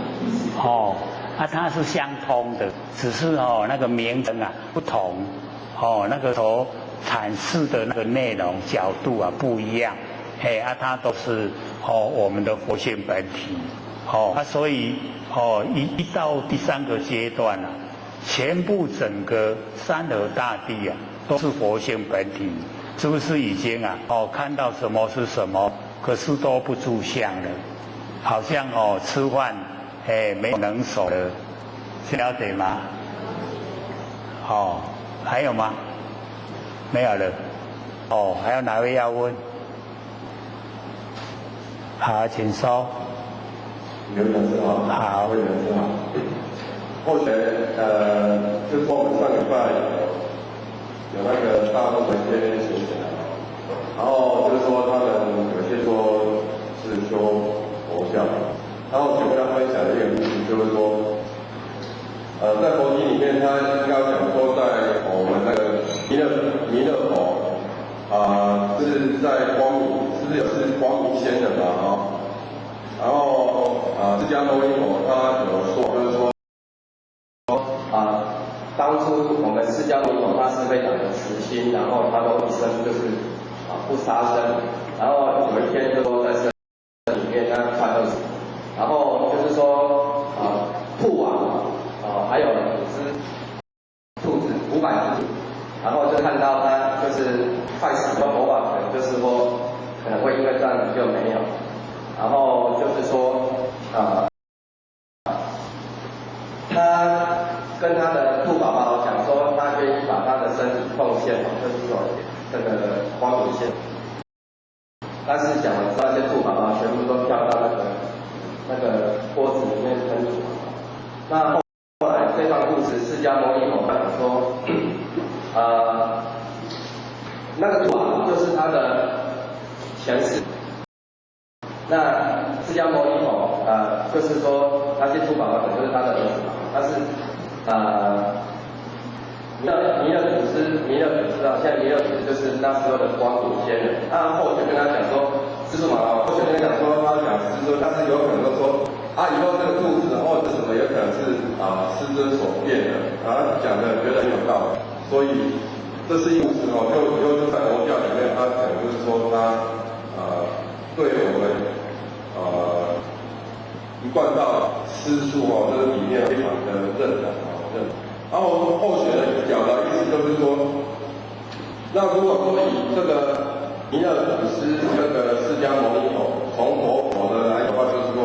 哦，啊，它是相通的，只是哦那個名稱啊不同，哦那個所闡釋的那個內容角度啊不一樣，嘿啊，它都是哦我們的佛性本體，哦啊，所以哦一到第三個階段啊，全部整個山河大地啊都是佛性本體，是不是已經啊哦看到什麼是什麼，可是都不住相了。好像哦，吃飯哎沒有能所了，了解嗎？哦，還有嗎？沒有了。哦，還有哪位要問？好，請說。劉講師好。好。魏講師好。後學就是說我們上禮拜有那個大陸的一些學生，然後就是說他們有些說是修佛教，然後就跟他分享一個故事，就是說，在佛經裡面，他應該講說，在我們那個彌勒佛啊，是在光明，是不是有是光明仙人嘛？啊，然後啊，釋迦牟尼佛他有說，就是說，啊，當初我們釋迦牟尼佛他是非常的慈心，然後他都一生就是啊不殺生，然後有一天就說在森林裡面他快餓死，然後就是說啊兔王啊還有五隻兔子500隻，然後就看到他就是快死的佛法，可能就是說可能會因為這樣子就沒有，然後就是說啊他跟他的兔寶寶講說，他願意把他的身體奉獻，就是說這個光明仙。但是講完之後，那些兔寶寶全部都跳到那個鍋子裡面烹煮。那後來這段故事，釋迦牟尼佛講說，那個兔啊，就是他的前世。那釋迦牟尼佛，就是說那些兔寶寶可能就是他的兒子嘛，但是彌勒祖師，彌勒祖師啊，現在彌勒祖師就是那時候的光明仙人。那後就跟他講說，師父嘛，後就跟他講說，他講師尊，但是有可能都說，啊，以後這個兔子或者什麼，有可能是啊師尊所變的，啊，講的覺得很有道理，所以這是一故事哦，就以後就在佛教裡面，他講就是說他對我們一貫道吃素哦，這個理念非常的認同啊，認同。然後後學的表達意思就是說，那如果說以這個彌勒祖師這個釋迦牟尼佛從佛佛的來的話，就是說，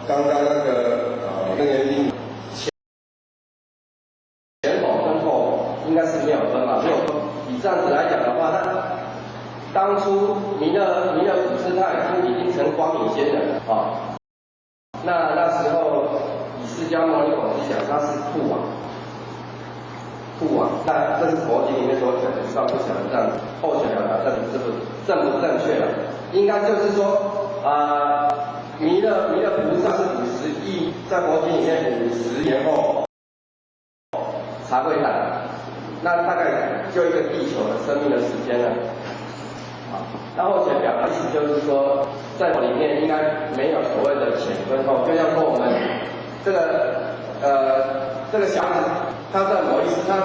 剛剛那個楞嚴經前佛跟後佛應該是沒有分嘛。如果說以這樣子來講的話，那當初彌勒祖師他已經成光明仙人了啊。那時候以釋迦牟尼佛來講，他是兔王。兔王，那這是佛經裡面所講的，上不曉得這樣子，後學表達這是不正不正確了？應該就是說，彌勒菩薩是50億，在佛經裡面50年後才會來，那大概就一個地球的生命的時間了。啊，那後學表達意思就是說，在佛裡面應該沒有所謂的前跟後，就像說我們這個小子。他在某意思，他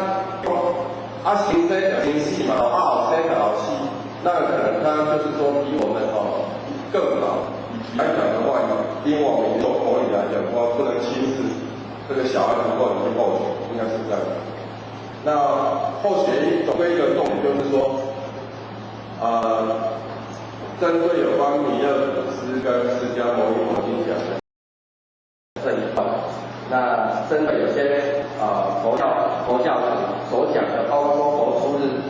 啊先生就先死嘛，啊後生就後死，那可能他就是說比我們哦更好。來講的話，因為我們做口語來講的話，不能輕視這個小孩子或者是後學，應該是這樣。那後學總歸一個重點就是說，針對有關彌勒祖師跟釋迦牟尼佛經講的這一塊，那真的有些佛教所講的，包括說佛出日，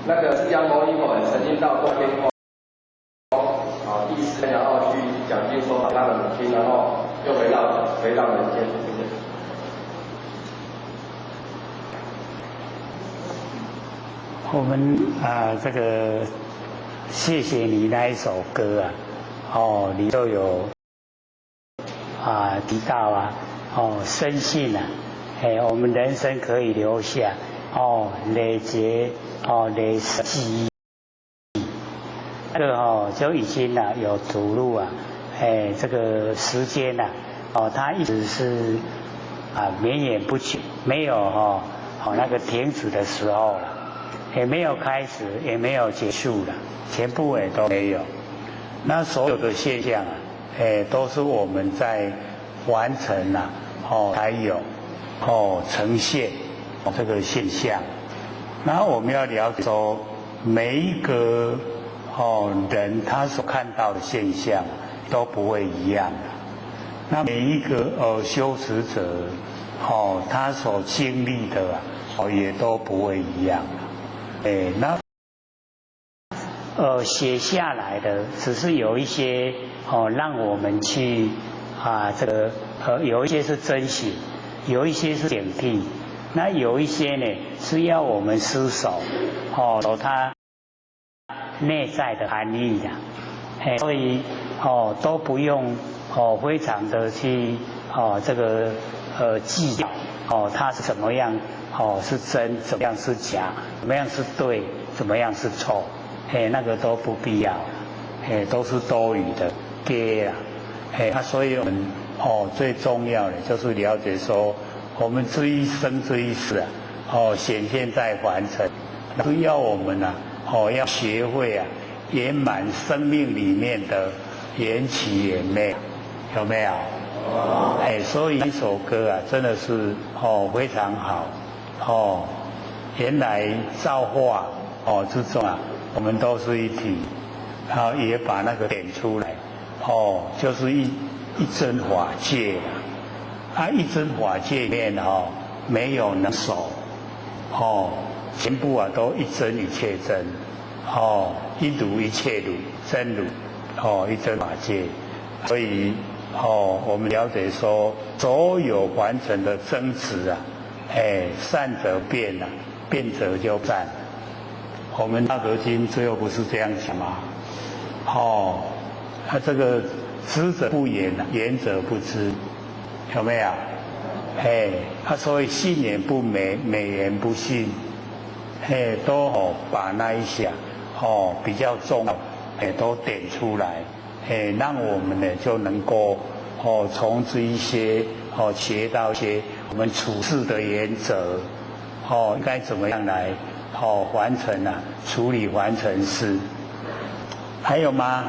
那個釋迦牟尼佛也曾經到過天宮，啊，第四天然後去講經說法，讓他的母亲，然后又回到人间。谢谢。我们啊，这个谢谢你那一首歌啊，哦，你都有啊提到啊，哦，深信啊，哎，我们人生可以留下哦累积哦累积记忆，这个哦就已经啊有投入啊，哎，这个时间呐，哦，它一直是啊绵延不绝，没有哦哦那个停止的时候了。也没有开始，也没有结束了，全部也都没有。那所有的现象啊，哎，都是我们在完成啊，哦，才有哦呈现这个现象。那我们要了解说，每一个哦人他所看到的现象都不会一样。那每一个修持者哦，他所经历的啊，哦也都不会一样。哎，那写下来的只是有一些哦，让我们去啊，这个有一些是珍惜，有一些是警惕，那有一些呢是要我们思索哦，它内在的含义的，哎，所以哦都不用哦非常的去哦这个计较哦它是怎么样。哦，是真，怎么样是假？怎么样是对？怎么样是错？哎，那个都不必要，哎，都是多余的，假啦，哎，啊，所以我们哦，最重要的就是了解说，我们这一生这一世啊，哦，显现在凡尘，都要我们呐，哦，要学会啊，圆满生命里面的缘起缘灭，有没有？哎，所以这首歌啊，真的是哦非常好。哦，原来造化哦之中啊，我们都是一体，然后也把那个点出来，哦，就是一真法界啊，一真法界里面哦，没有能守，哦，全部啊都一真一切真，哦，一如一切如真如，哦，一真法界，所以哦，我们了解说，所有完成的争执啊。哎，善则变啊，变则就善。我们《道德经》最后不是这样讲吗？哦，他这个知者不言，言者不知，有没有？哎，他所以信言不美，美言不信，哎，都哦把那一些哦比较重要，哎，都点出来，哎，让我们呢就能够哦从这一些哦学到一些。我们处事的原则，哦，应该怎么样来，哦，完成啊，处理完成事，还有吗？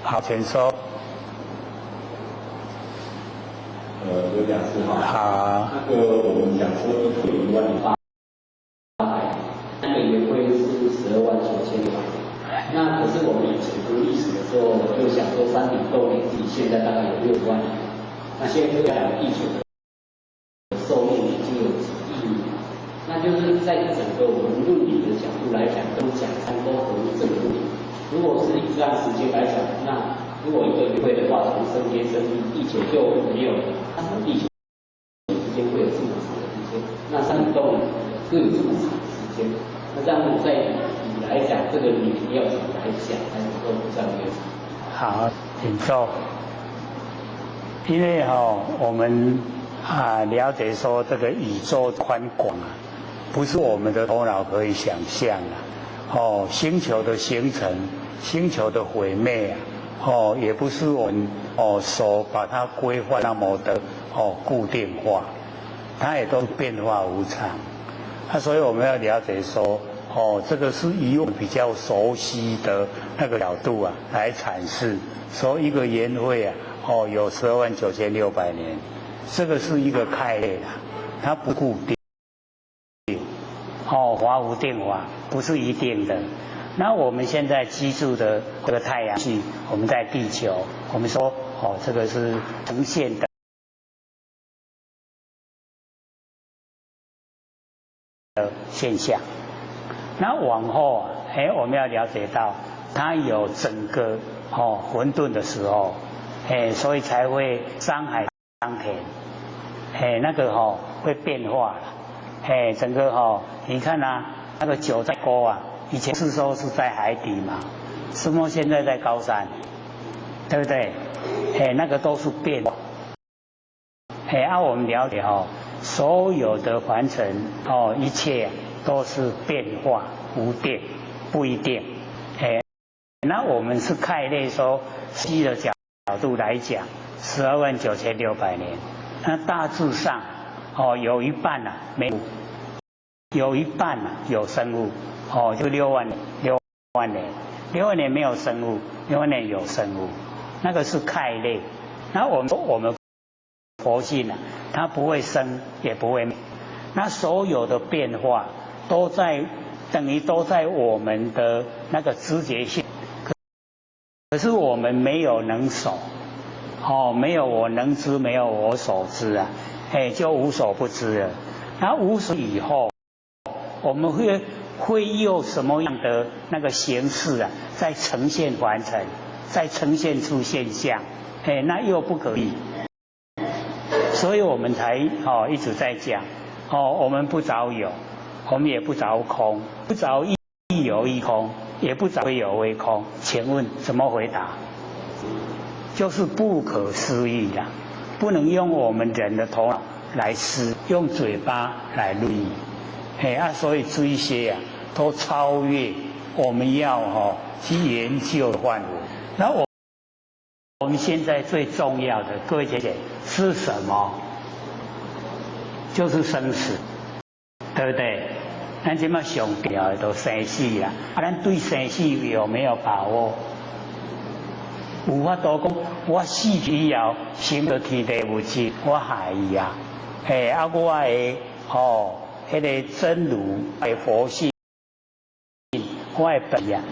好，请说。有两次哈。好。那个我们讲说一个10800，那个圆规是129600。那可是我们以前读历史的时候，就想说山顶洞年纪现在大概有60万年，那现在这个地球的寿命已经有几亿年，那就是在整个我们论理的角度来讲，都讲山沟合这个问题。如果是以这样时间来讲，那如果一个圆规的话，从升天升地，地球就没有了，那什么地球之间会有这么长的时间？那山顶洞会有这么长的时间？那这样在理来讲，这个理要怎么来讲才能够比较有？好，请坐。因为哈，我们啊了解说这个宇宙宽广啊，不是我们的头脑可以想象的。哦，星球的形成、星球的毁灭啊，哦，也不是我们哦所把它规划那么的哦固定化，它也都变化无常。那所以我们要了解说，哦，这个是以我们比较熟悉的那个角度啊来阐释，说一个圆会啊，哦，有129600年，这个是一个概念啊，它不固定。哦，法无定法，不是一定的。那我们现在居住的这个太阳系，我们在地球，我们说哦，这个是呈现的现象。那往后啊，哎，我们要了解到，它有整个哦混沌的时候，哎，所以才會山海當田，哎，那個吼會變化，哎，整個吼，你看啊，那個九寨溝啊，以前是說是在海底嘛，什麼現在在高山，對不對？哎，那個都是變化。哎，啊，我們了解吼，所有的凡塵哦，一切都是變化無定，不一定。哎，那我們是概略說，西的角度來講，12萬9600年，那大致上哦，有一半啊沒有，有一半啊有生物，哦，就六萬六萬年，六萬年沒有生物，六萬年有生物，那個是概略。那我們佛性啊，它不會生，也不會滅。那所有的變化都在等於都在我們的那個知覺性，可是我們沒有能所，哦，沒有我能知，沒有我所知啊，哎，就無所不知了。那無所以後，我們會用什麼樣的那個形式啊，在呈現完成，再呈現出現象，哎，那又不可以。所以我們才哦一直在講，哦，我們不著有，我們也不著空，不著亦有亦空，也不著非有非空。請問怎麼回答？就是不可思議啦，不能用我們人的頭腦來思，用嘴巴來論。嘿啊，所以這一些啊，都超越我們要哈去研究的範圍。那我們現在最重要的，各位姐姐是什麼？就是生死，對不對？咱這馬上重要的都生死啦，啊，咱對生死有沒有把握？有法度講，我死以後生到天地有情，我害伊啊！嘿，啊，我的吼，彼個真如的佛性，我的本啊，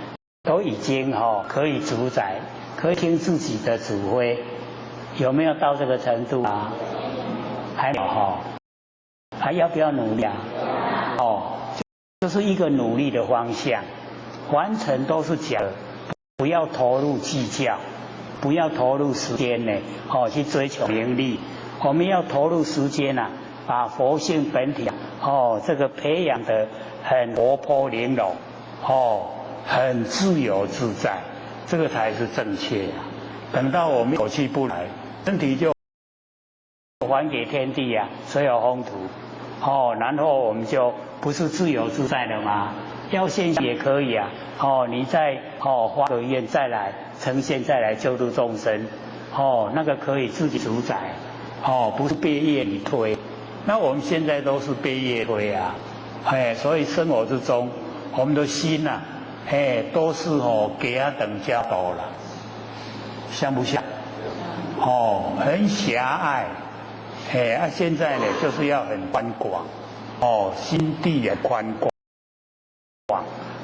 都已經吼可以主宰，可以聽自己的指揮，有沒有到這個程度啊？還沒有吼，還要不要努力啊？哦，就是一個努力的方向，完成都是假的，不要投入計較，不要投入時間呢，哦，去追求名利。我們要投入時間啊，把佛性本體哦，這個培養得很活潑玲瓏，哦，很自由自在，這個才是正確啊。等到我們一口氣不來，身體就還給天地啊，所有風土，哦，然後我們就不是自由自在了嗎？要現也可以啊，哦，你再哦發個願再來呈現，再來救度眾生，哦，那個可以自己主宰，哦，不是被業力推。那我們現在都是被業推啊，哎，所以生活之中，我們的心呐，哎，都是哦給他等加多了，像不像？哦，很狹隘，哎，啊，現在呢，就是要很寬廣，哦，心地也寬廣，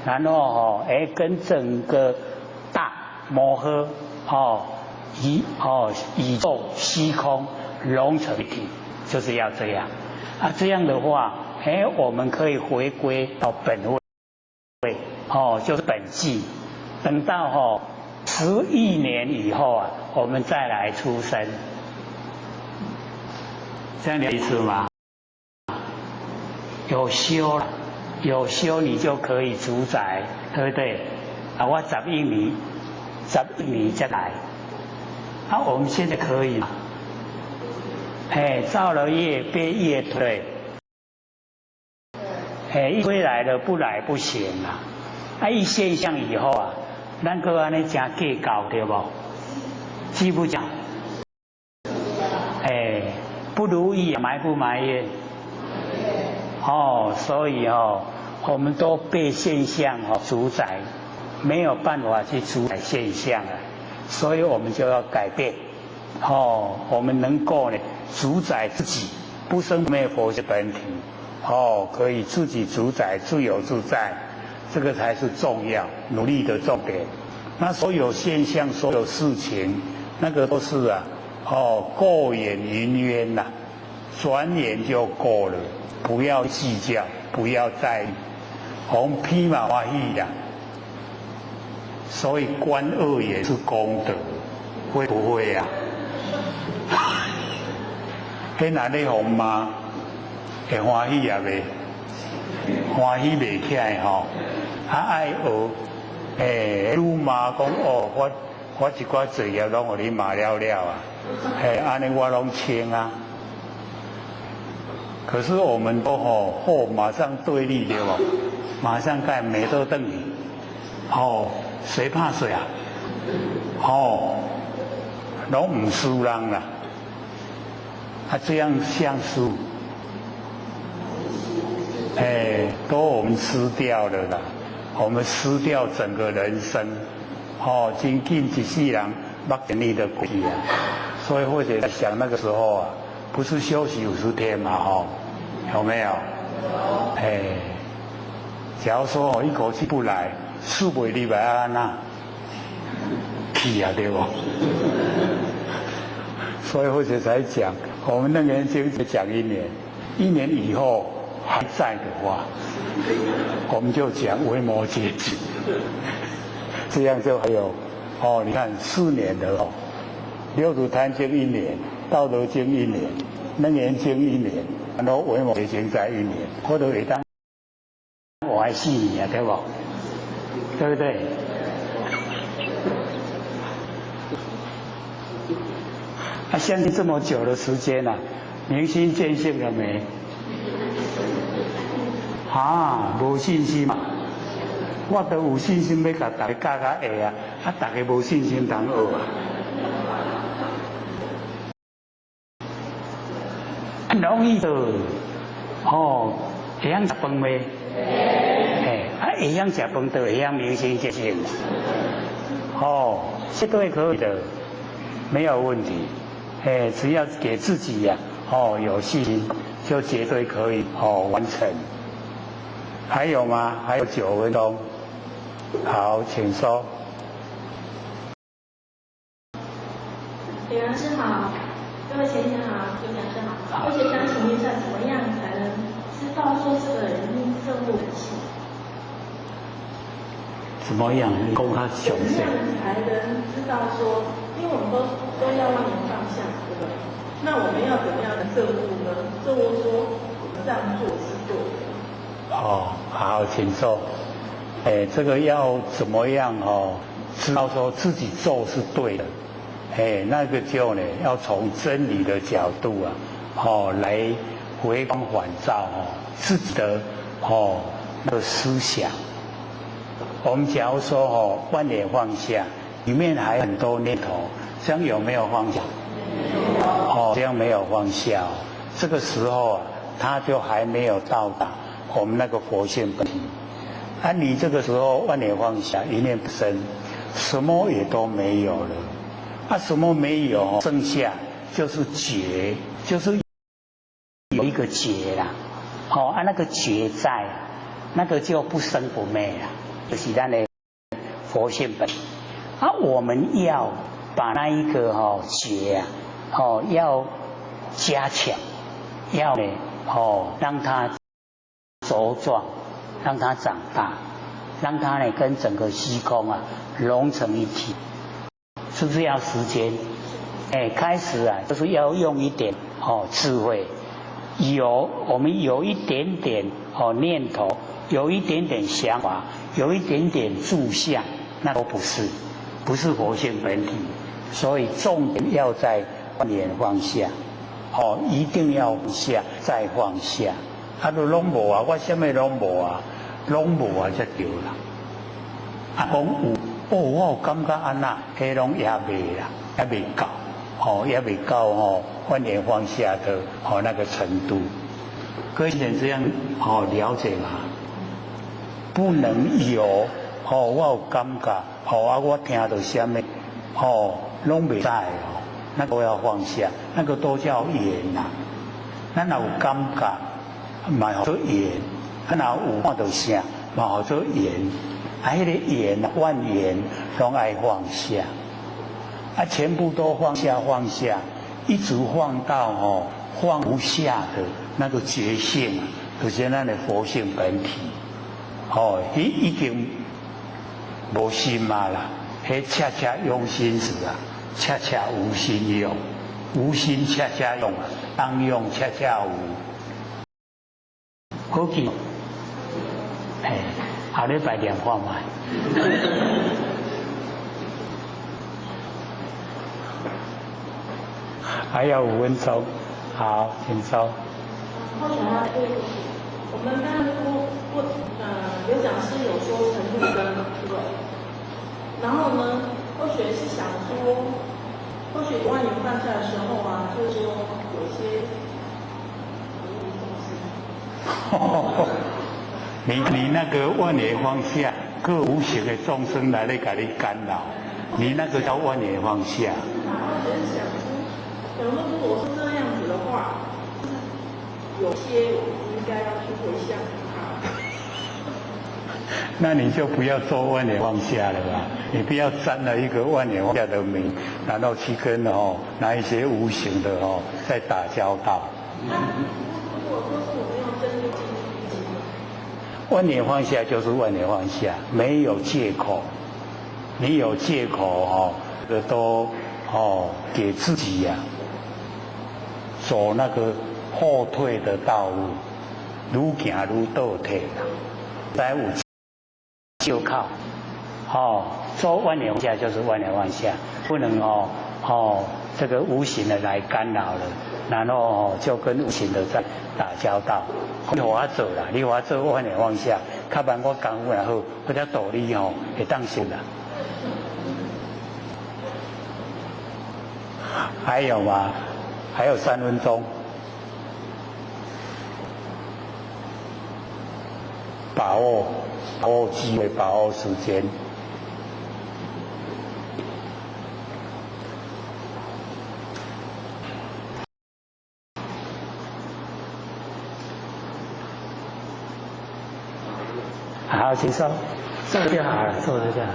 然後哦，哎，跟整個大摩訶哦，宇宙虛空融成一體，就是要這樣。啊，這樣的話，哎，我們可以回歸到本位，哦，就是本際。等到哦10億年以後啊，我們再來出生，這樣的意思嗎？有修了，有修你就可以主宰，對不對？啊，我十億年，十億年再來，啊，我們現在可以，哎，造了業被業推，哎，一推來了不來不行啊！啊，一現象以後啊，咱閣按呢誠計較對無？記不講？哎，不如意埋不埋怨？哦，所以哦，我們都被現象哦主宰，沒有辦法去主宰現象啊，所以我們就要改變。哦，我們能夠呢主宰自己，不生不滅佛性本體，哦，可以自己主宰，自由自在，這個才是重要努力的重點。那所有現象、所有事情，那個都是啊，哦，過眼雲煙呐，轉眼就過了，不要計較，不要在意，紅披馬歡喜啦。所以觀惡也是功德。會不會啊？彼若咧予罵，會歡喜也袂？歡喜袂起來吼，啊愛學，欸，愈罵講哦，我一寡罪業攏予你罵了了啊，嘿，按呢我攏清啊。可是我們都吼，哦，馬上對立對無？馬上蓋罵倒轉去，哦，誰怕誰啊？哦，攏毋輸人啦，啊，這樣像輸，哎，都我們失掉了啦，我們失掉整個人生，哦，真緊一世人目前你都過去啊，所以或者在想那個時候啊，不是休息50天嘛，吼，有沒有？哎，假如說我一口氣不來，四袂入來按怎去啊，對無？所以或者才講，我們楞嚴經講一年，一年以後還在的話，我們就講維摩詰經，這樣就還有哦，你看4年的哦，六祖壇經一年，道德經一年，楞嚴經一年，然後維摩詰經再一年，或者會當我還4年啊，對無？對不對？啊，相信這麼久的時間了，明心見性了沒？啊，無信心嘛！我都有信心欲共大家教較會啊，啊，大家無信心通學啊。很容易的，哦，會曉食飯未？哎，啊，會曉食飯就會曉明心見性。哦，這都可以的，沒有問題。哎，只要給自己呀，哦，有信心，就絕對可以哦完成。還有嗎？還有9分鐘。好，請說。李老師好，各位先生好，各位講師好。而且想請問一下，怎麼樣才能知道說這個人證悟本性？怎麼樣？講較詳細。怎麼樣才能知道說？因為我們都要萬念放下，對不對？那我們要怎麼樣的證悟呢？證悟說我們這樣做是對的。哦，好，請說。哎，這個要怎麼樣哦？知道說自己做是對的，哎，那個就呢，要從真理的角度啊，哦，來回光返照哦，自己的哦那個思想。我們假如說哦，萬念放下，裡面還有很多念頭，這樣有沒有放下？哦，這樣沒有放下哦。這個時候啊，他就還沒有到達我們那個佛性本體。啊，你這個時候萬念放下，一念不生，什麼也都沒有了。啊，什麼沒有？剩下就是覺，就是有一個覺啦。哦，啊，那個覺在，那個就不生不滅啦，就是咱的佛性本。啊，我們要把那一個吼覺啊，哦，要加強，要呢，哦，讓它茁壯，讓它長大，讓它呢跟整個虛空啊融成一體，是不是要時間？哎，開始啊，就是要用一點哦智慧，有我們有一點點哦念頭，有一點點想法，有一點點住相，那都不是，不是佛性本體。所以重點要在念放下，哦，一定要放下，再放下。啊，都攏無啊，我啥物攏無啊，攏無啊，才對啦。啊，講有，哦，我有感覺按怎，彼攏也未啦，也未到，哦，也未到哦，萬念放下的哦那個程度。各位這樣哦了解嗎？不能有哦，我有感覺，哦啊，我聽到啥物，哦，攏袂使哦，那個都要放下，那個都叫緣呐。咱若有感覺，嘛號做緣；啊，若有看到啥，嘛號做緣。啊，彼個緣萬緣攏愛放下，啊，全部都放下放下，一直放到哦放不下的那個覺性，就是咱的佛性本體。哦，伊已經無心嘛啦，彼恰恰用心時啊，恰恰無心用，無心恰恰用，當用恰恰無。好記，嘿，後禮拜念看覓。還有5分鐘，好，請說。我們剛剛過有講師有說成露根嘛，對不對？然後呢，或許是想說，或許萬年放下的時候啊，就是說有些你那個萬年放下，各無形的眾生來來給你干擾，你那個叫萬年放下。我只是想說，假如如果是這樣子的話，有些我應該要去回向他。那你就不要做萬年放下了吧？你不要沾了一個萬年放下的名，然後去跟哦那一些無形的哦在打交道。如果說是我們用真心萬年放下就是萬年放下，沒有借口。你有借口哦，這都哦給自己呀，走那個後退的道路，愈行愈倒退啦。再有就靠哦，做萬年放下就是萬年放下，不能哦哦這個無形的來干擾了，然後哦就跟無形的在打交道。你予我做啦，你予我做萬年放下，較慢我功夫也好，或者道理吼會當修啦。還有嗎？還有3分鐘。把握機會，把握時間。好，請說，坐就好了，坐就好。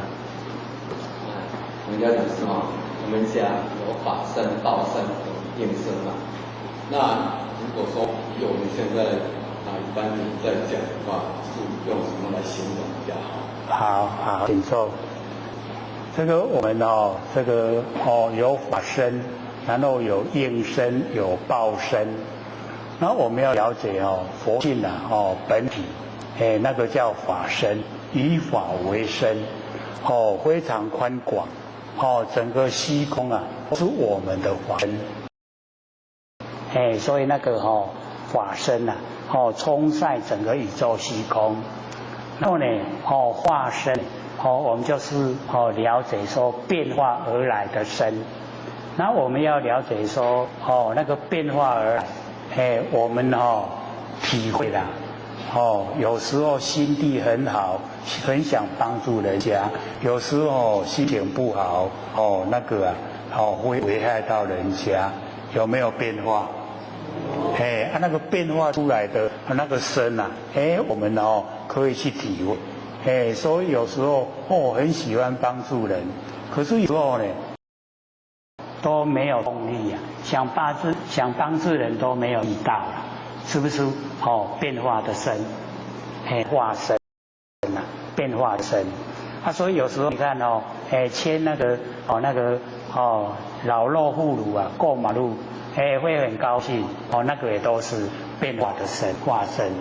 人家講什麼？我們講有法身、報身、有應身嘛。那如果說以我們現在啊一般人在講的話，是用什麼來形容比較好？好好，請坐。這個我們哦，這個哦有法身，然後有應身，有報身。那我們要了解哦，佛性啊哦本體，哎那個叫法身，以法為身，哦非常寬廣，哦整個虛空啊是我們的法身。哎，所以那個哦法身啊，哦充塞整個宇宙虛空。然後呢，哦化身，哦我們就是哦了解說變化而來的身。那我們要了解說，哦那個變化而來，哎我們哦體會啦，哦有時候心地很好，很想幫助人家；有時候心情不好，哦那個啊，哦會危害到人家，有沒有變化？哎，啊，那個變化出來的那個身啊，哎，我們哦可以去體會，哎，所以有時候哦很喜歡幫助人，可是有時候呢都沒有動力啊，想幫助人都沒有力道了，是不是？哦，變化的身，哎，化身啊，變化的身，啊，所以有時候你看哦，哎，牽那個哦那個哦老弱婦孺啊過馬路。哎，會很高興哦，那個也都是變化的身化身，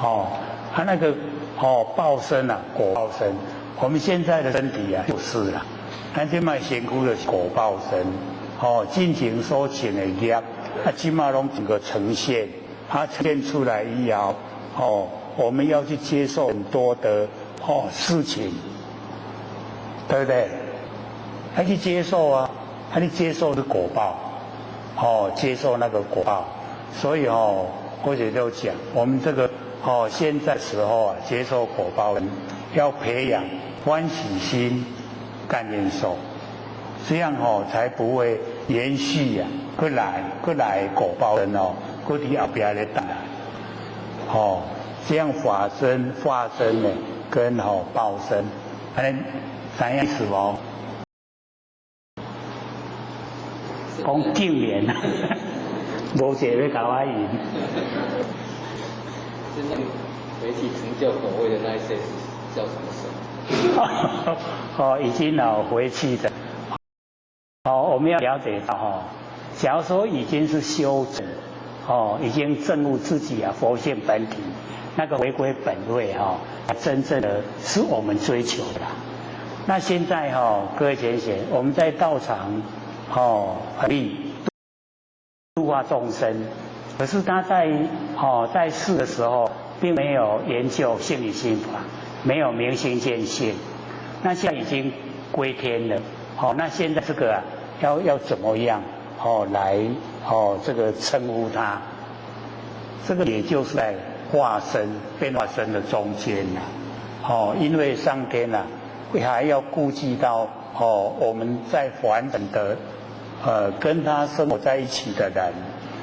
哦，他那個哦報身啊，果報身，我們現在的身體啊就是啦，咱這擺身軀的果報身，哦，進前所種的業，啊，這擺攏整個呈現，它呈現出來以後，哦，我們要去接受很多的哦事情，對不對？還去接受啊，還去接受的果報。哦，接受那個果報，所以哦，或者就講，我們這個哦，現在時候啊，接受果報，要培養歡喜心、感應受，這樣哦，才不會延續啊，過來過來果報人哦，閣佇後壁咧等。哦，這樣法身、化身呢，跟哦報身，按呢知影意思無？講竟然，無一個欲共我贏。是那回去成就果位的那一些是叫什麼身？哦，已經哦回去的。哦，我們要了解到哦，假如說已經是修正，哦，已經證悟自己啊佛性本體，那個回歸本位哈，真正的是我們追求的。那現在哈，各位淺顯，我們在道場哦，努力度化眾生，可是他在哦在世的時候，並沒有研究性理心法，沒有明心見性，那現在已經歸天了，好，那現在這個啊，要怎麼樣哦來哦這個稱呼他？這個也就是在化身變化身的中間呐，哦，因為上天呐會還要顧及到哦我們在凡塵的跟他生活在一起的人，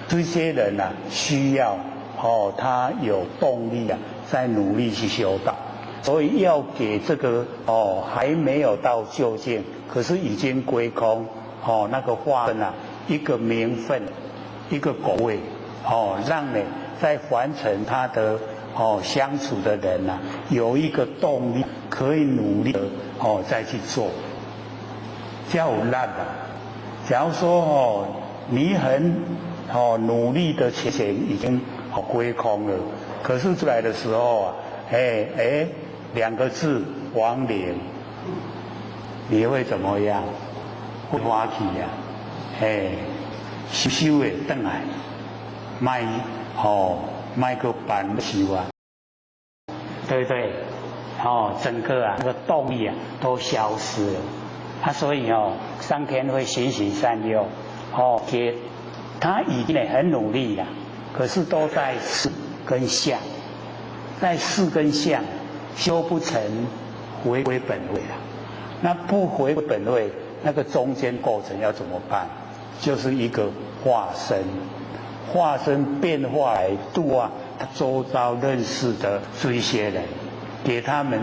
這些人呐需要哦他有動力啊，在努力去修道，所以要給這個哦還沒有到究竟，可是已經歸空哦那個化身啊一個名分，一個果位哦，讓你在凡塵他的哦相處的人呐，有一個動力可以努力的哦再去做，叫爛啊。假如說哦你很哦努力的前前已經哦歸空了，可是出來的時候啊，哎哎兩個字亡靈，你會怎麼樣？會歡喜呀？哎，修修的轉來，莫哦莫閣辦修啊，對不對？哦，整個啊那個動力啊都消失了。啊，所以哦，上天會循循善誘，哦，給他已經很努力了，可是都在事跟相，在事跟相修不成回歸本位啊。那不回歸本位，那個中間過程要怎麼辦？就是一個化身，化身變化來度化他周遭認識的這些人，給他們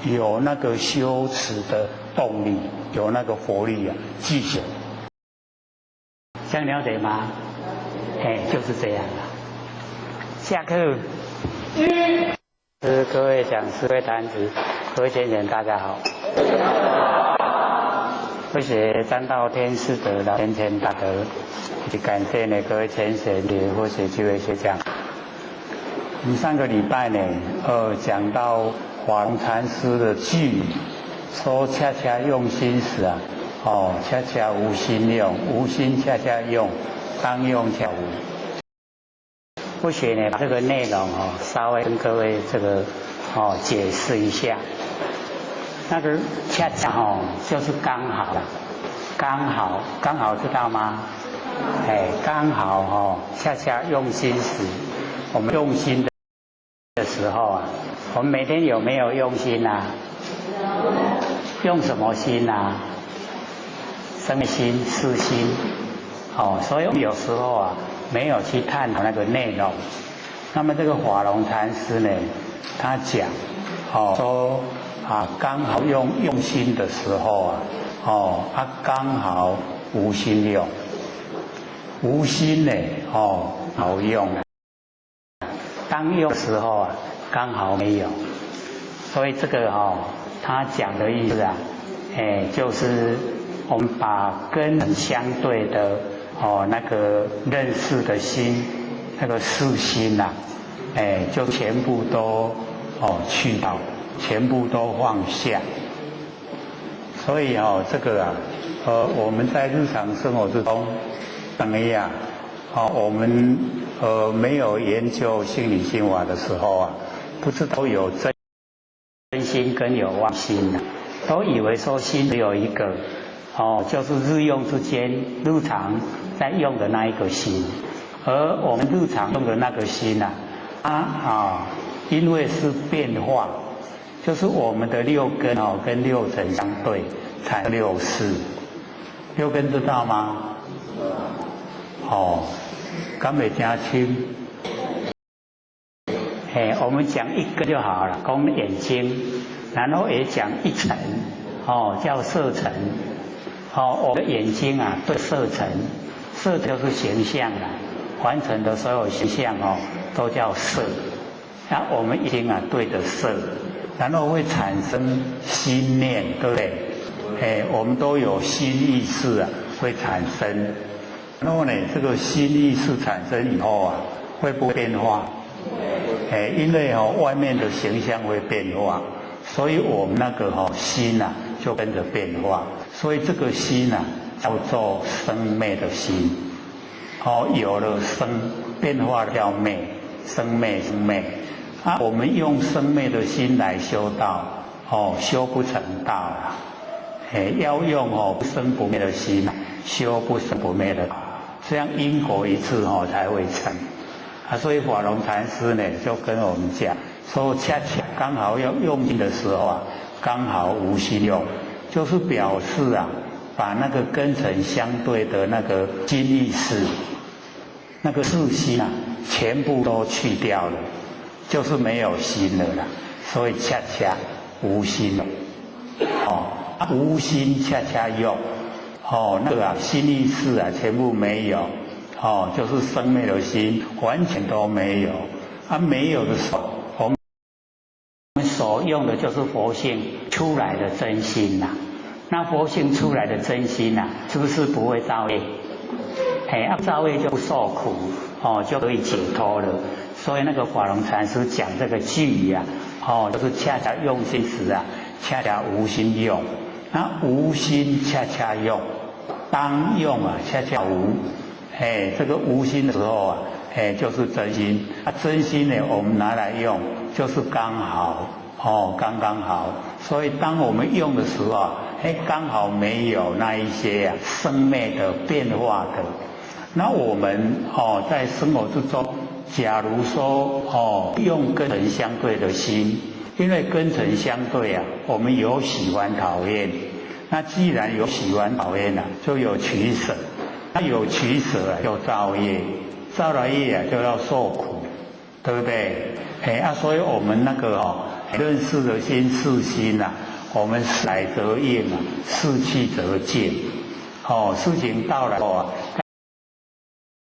有那個修持的動力，有那個活力啊，繼續。這樣了解嗎？哎，就是這樣了。下課。是各位講師、各位壇子、各位先賢，大家好。謝謝張道天師德老天天大德，也感謝呢各位前賢的或是這位學長。我們上個禮拜呢，講到黃禪師的句，說恰恰用心時啊，哦，恰恰無心用，無心恰恰用，當用恰無。或許呢，把這個內容哦，稍微跟各位這個哦解釋一下。那個恰恰哦，就是剛好了，剛好，剛好知道嗎？哎，剛好哦，恰恰用心時，我們用心的時候啊，我們每天有沒有用心啊？用什麼心啊？生心、思心，哦，所以有時候啊，沒有去探討那個內容。那麼這個法龍禪師呢，他講，哦，說啊，剛好用心的時候啊，哦，啊，剛好無心用，無心呢，哦，好用，當用的時候啊，剛好沒有，所以這個哦，他講的意思啊，哎，就是我們把跟相對的哦那個認識的心，那個識心呐，哎，就全部都哦去掉，全部都放下。所以哦，這個啊，我們在日常生活之中，等於啊，哦，我們沒有研究心理心法的時候啊，不知道有真心跟有妄心啊，都以為說心只有一個，哦，就是日用之間日常在用的那一個心，而我們日常用的那個心啊，它啊，因為是變化，就是我們的六根哦跟六塵相對，才六識。六根知道嗎？哦，敢會聽清？哎，我們講一個就好了，講眼睛，然後也講一塵，哦，叫色塵。哦，我的眼睛啊，對色塵，色就是形象啊，完成的所有形象哦，都叫色。那我們眼睛啊對着色，然後會產生心念，對不對？哎，我們都有心意識啊，會產生。然後呢，這個心意識產生以後啊，會不會變化？哎，因為哦，外面的形象會變化，所以我們那個心啊，就跟着變化。所以這個心啊，叫做生滅的心。哦，有了生變化叫滅，生滅生滅。啊，我們用生滅的心來修道，哦，修不成道了。哎，要用不生不滅的心修不生不滅的，這樣因果一致才會成。啊，所以法龍禪師呢就跟我們講，說恰恰剛好要用心的時候啊，剛好無心用，就是表示啊，把那個根塵相對的那個心意識，那個識心啊，全部都去掉了，就是沒有心了啦。所以恰恰無心了，哦，無心恰恰用，哦，那個啊心意識啊全部沒有。哦，就是生滅的心完全都沒有，啊，沒有的時候，我們所用的就是佛性出來的真心呐。那佛性出來的真心呐，是不是不會造業？哎，啊，造業就不受苦，哦，就可以解脫了。所以那個法龍禪師講這個句啊，哦，就是恰恰用心時啊，恰恰無心用；那無心恰恰用，當用啊，恰恰無。哎，這個無心的時候啊，哎，就是真心。啊，真心呢，我們拿來用，就是剛好，哦，剛剛好。所以當我們用的時候啊，哎，剛好沒有那一些啊生滅的變化的。那我們哦，在生活之中，假如說哦，用根塵相對的心，因為根塵相對啊，我們有喜歡討厭。那既然有喜歡討厭啊，就有取捨。那有取捨啊，就造業，造了業啊，就要受苦，對不對？哎啊，所以我們那個哦，認識的心是心啊，我們來則應啊，事去則靜。哦，事情到來後啊，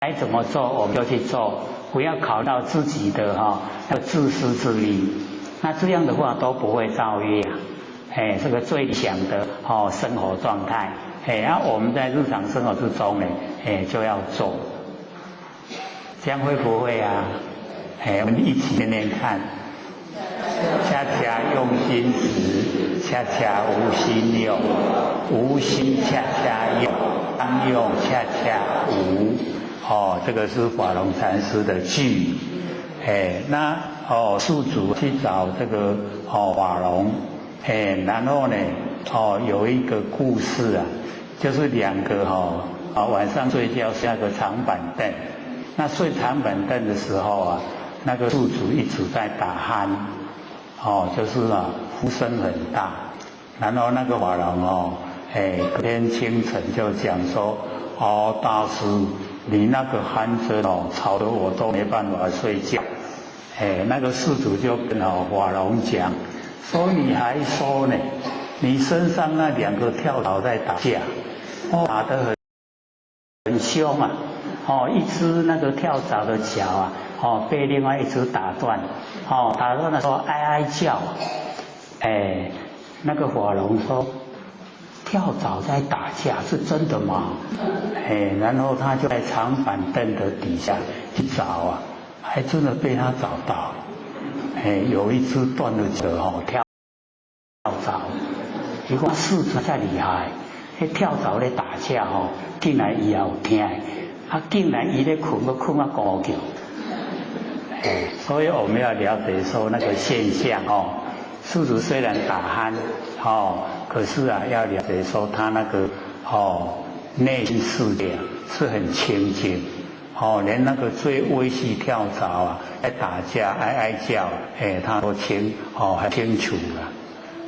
該怎麼做我們就去做，不要考慮到自己的哈那個自私自利，那這樣的話都不會造業啊。哎，這個最理想的哦生活狀態。哎，啊，我們在日常生活之中呢，哎，就要做，這樣會不會啊？哎，我們一起念念看，恰恰用心時，恰恰無心用，無心恰恰用，當用恰恰無。哦，這個是法龍禪師的句。哎，那哦，宿主去找這個哦法龍，哎，然後呢，哦，有一個故事啊。就是兩個哈啊晚上睡覺是那個長板凳，那睡長板凳的時候啊，那個宿主一直在打鼾，哦，就是啊呼聲很大，然後那個法龍哦，哎，隔天清晨就講說，哦大師，你那個鼾聲哦，吵得我都沒辦法睡覺，哎，那個宿主就跟哦法龍講，說你還說呢，你身上那兩個跳蚤在打架。哦，打得很兇啊！哦，一隻那個跳蚤的腳啊，哦，被另外一隻打斷，哦，打斷的時候哀哀叫，哎，那個法龍說，跳蚤在打架是真的嗎？哎，然後他就在長板凳的底下去找啊，還真的被他找到，哎，有一隻斷了腳哦，跳蚤，伊講獅子真厲害。彼跳蚤咧打架吼，竟然伊也有聽，啊，竟然伊咧睏，閣睏啊高叫，哎，所以我們要了解說那個現象哦，宿主雖然打鼾，哦，可是啊，要了解說他那個哦內心世界是很清淨，哦，連那個最微細跳蚤啊，在打架哀哀叫，哎，他都清哦很清楚了。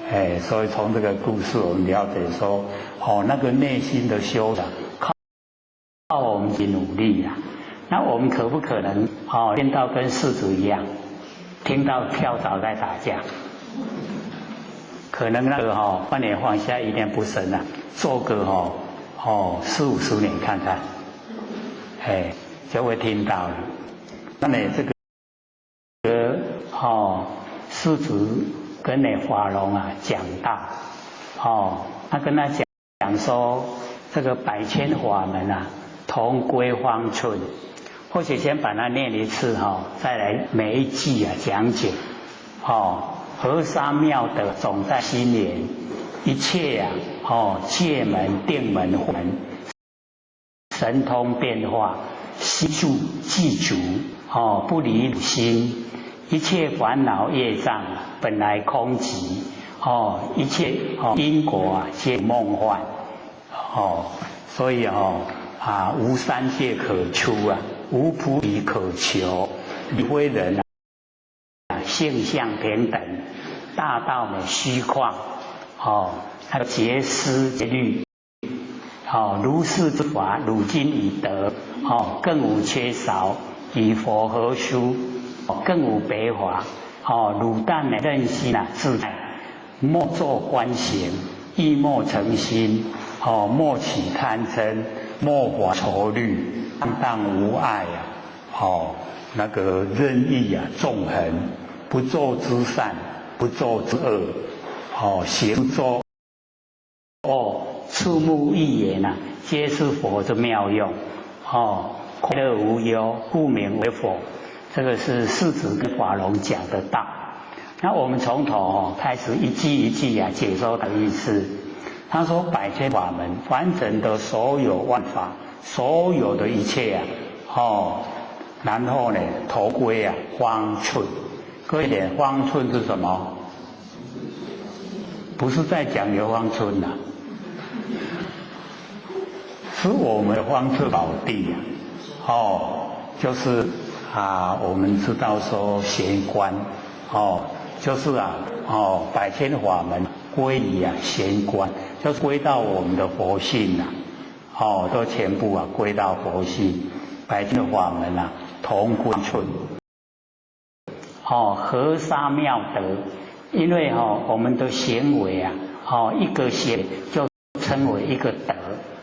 哎，所以從這個故事我們了解說，哦，那個內心的修養靠我們去努力啊。那我們可不可能哦，練到跟世主一樣，聽到跳蚤在打架？可能那個哈，萬念放下，一念不生啊，做個哈哦四五十年看看，哎，就會聽到了。那你這個哦，世主跟那法龍啊講道，哦，他跟他講講說，這個百千法門啊，同歸方寸。或許先把它念一次哈，再來每一句啊講解。哦，河沙妙德總在心源，一切啊，哦，界門、定門、慧門，神通變化，悉住具足，哦，不離心，一切煩惱業障本來空寂，哦，一切哦因果啊皆夢幻，哦，所以哦啊無三界可出啊，無菩提可求，離非人啊，性相平等，大道呢虛曠，哦，還有結思結慮，哦，如是之法，汝今已得，哦，更無缺少，與佛合殊，更無別法，哦，汝但呢任心啊自在，莫作觀行，亦莫成心，哦，莫起貪嗔，莫發愁慮，蕩蕩無礙啊，哦，那個任意啊縱橫，不作之善，不作之惡，哦，行作哦，觸目意言啊，皆是佛的妙用，哦，快樂無憂，故名為佛。這個是釋子跟法龍講的道。那我們從頭哦開始一句一句啊解說的意思。他說百千法門，完整的所有萬法，所有的一切啊，哦，然後呢，同歸啊方寸。各位點方寸是什麼？不是在講劉芳春呐，是我們的方寸寶地啊，哦，就是啊，我們知道說玄關，哦，就是啊，哦，百千法門歸於啊玄關，就歸到我們的佛性呐，哦，都全部啊歸到佛性，百千法門啊同歸寸，哦，河沙妙德，因為哈我們的行為啊，哦一個行就稱為一個德，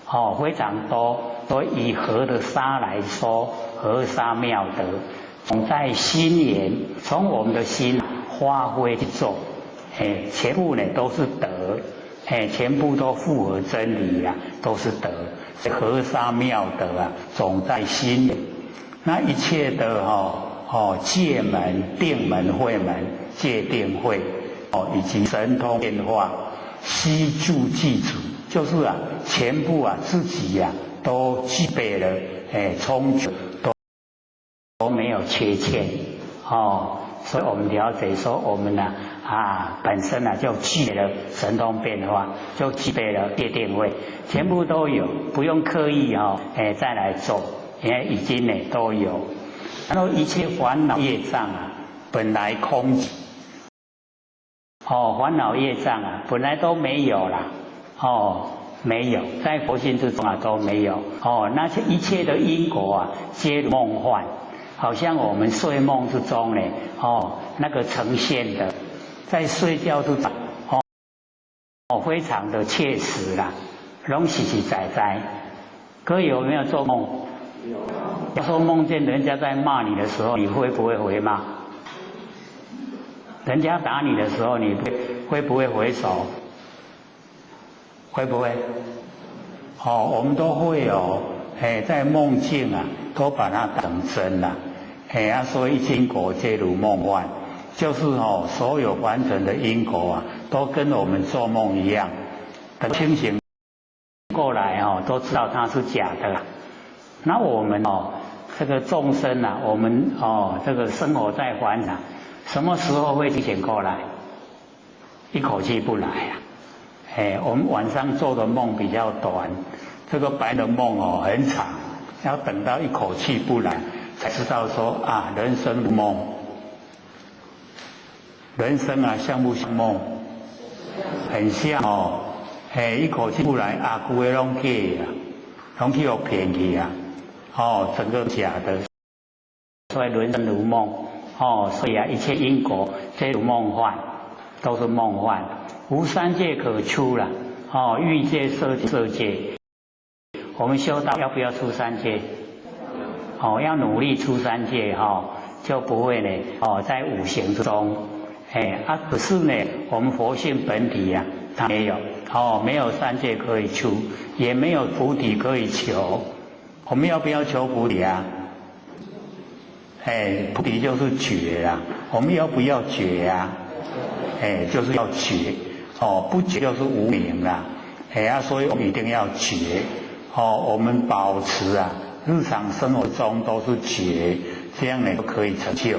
哦非常多，所以以河的沙來說，河沙妙德，總在心源，從我們的心發揮去做，哎，全部呢都是德，哎，全部都符合真理啊，都是德。河沙妙德啊，總在心源。那一切的哈哦界門、定門、慧門、界定慧哦，以及神通變化，悉住具足，就是啊，全部啊自己呀都具備了，哎，充足都沒有缺欠哦。所以我們了解說，我們呢啊本身呢就具備了神通變化，就具備了界定慧，全部都有，不用刻意哦，哎再來做，因為已經呢都有。然後一切煩惱業障啊，本來空寂。哦，煩惱業障啊，本來都沒有啦，哦，沒有，在佛性之中啊都沒有。哦，那些一切的因果啊，皆夢幻。好像我們睡夢之中呢，哦，那個呈現的，在睡覺之中，哦，哦，非常的切實啦，攏實實在在。各位有沒有做夢？有。要說夢見人家在罵你的時候，你會不會回罵？人家打你的時候，你會不會回手？會不會？哦，我們都會哦，哎，在夢境啊，都把它當真了。哎啊，所以因果皆如夢幻，就是哦，所有完成的因果啊，都跟我們做夢一樣。等清醒過來哦，都知道它是假的。那我們哦，這個眾生啊，我們哦，這個生活在凡啊，什麼時候會清醒過來？一口氣不來啊！哎，我們晚上做的夢比較短，這個白的夢哦很長，要等到一口氣不來，才知道說啊，人生如夢。人生啊，像不像夢？很像哦。哎，一口氣不來啊，規个攏假啊，攏去予騙去啊，哦，整個假的。所以人生如夢，哦，所以啊，一切因果皆如夢幻，都是夢幻，無三界可出了。哦，欲界、色色界，我們修道要不要出三界？哦，要努力出三界哈，就不會呢哦，在五行之中，哎啊，可是呢，我們佛性本體啊，它沒有哦，沒有三界可以出，也沒有菩提可以求。我們要不要求菩提啊？哎，菩提就是覺啊，我們要不要覺啊？哎，就是要覺哦，不覺就是無明啦。哎呀，所以我們一定要覺哦，我們保持啊，日常生活中都是覺，這樣呢就可以成就。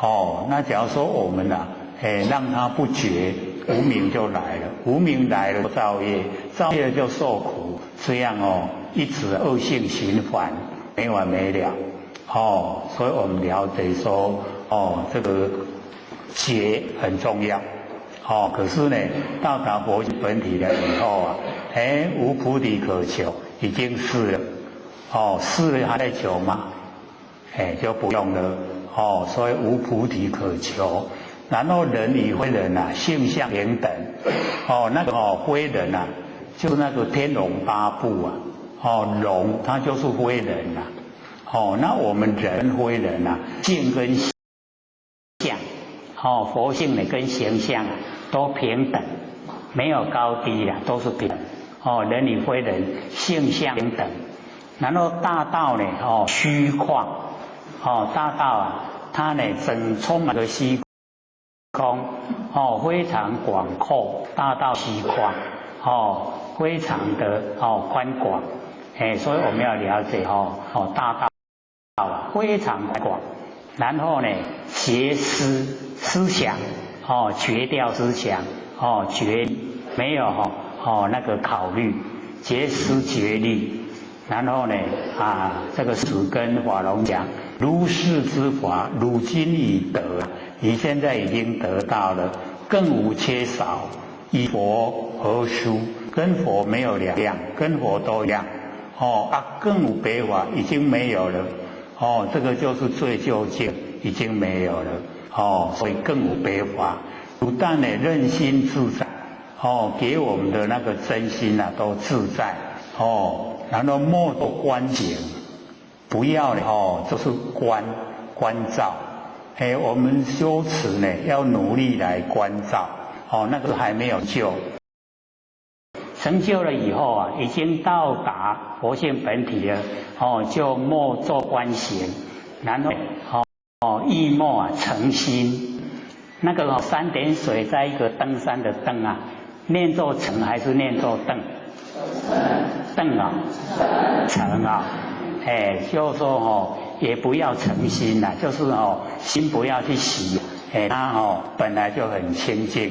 哦，那假如說我們啊，哎，讓他不覺，無明就來了，無明來了造業，造業就受苦，這樣哦，一直惡性循環，沒完沒了。哦，所以我們了解說，哦，這個覺很重要。哦，可是呢，到達佛本體了以後啊，哎，無菩提可求，已經是了。哦，是了還在求嗎？哎，就不用了。哦，所以無菩提可求。然後人與非人啊，性相平等。哦，那個哦，非人啊，就是那個天龍八部啊。哦，龍他就是非人啊。哦，那我們人非人啊，性跟相，哦，佛性呢跟形象啊都平等，沒有高低啦，都是平等。哦，人與非人性相平等。然後大道呢，哦，虛曠，哦，大道啊，它呢整充滿個虛空，哦，非常廣闊，大道虛曠，哦，非常的哦寬廣，哎，所以我們要了解哦，哦，大道啊非常廣，然後呢，絕思思想，哦，絕掉思想，哦，絕沒有哈，哦，那個考慮，絕思絕慮，然後呢，啊，這個是跟法龍講，如是之法，如今已得，你現在已經得到了，更無缺少。與佛何殊？跟佛沒有兩樣，跟佛都一樣。哦啊，更無別法，已經沒有了。哦，這個就是最究竟，已經沒有了。哦，所以更無別法。不但呢，任心自在。哦，給我們的那個真心啊，都自在。哦，然後莫作觀行，不要哦，就是觀觀照。哎，我們修持呢，要努力來觀照。哦，那個還沒有就成就了以後啊，已經到達佛性本體了。哦，就莫做觀行，然後哦哦，亦莫啊誠心。那個三點水在一個登山的登啊，念作成還是念作登？登啊，成啊，哎，就是說哦，也不要誠心啦，就是哦，心不要去洗，哎，它哦本來就很清淨。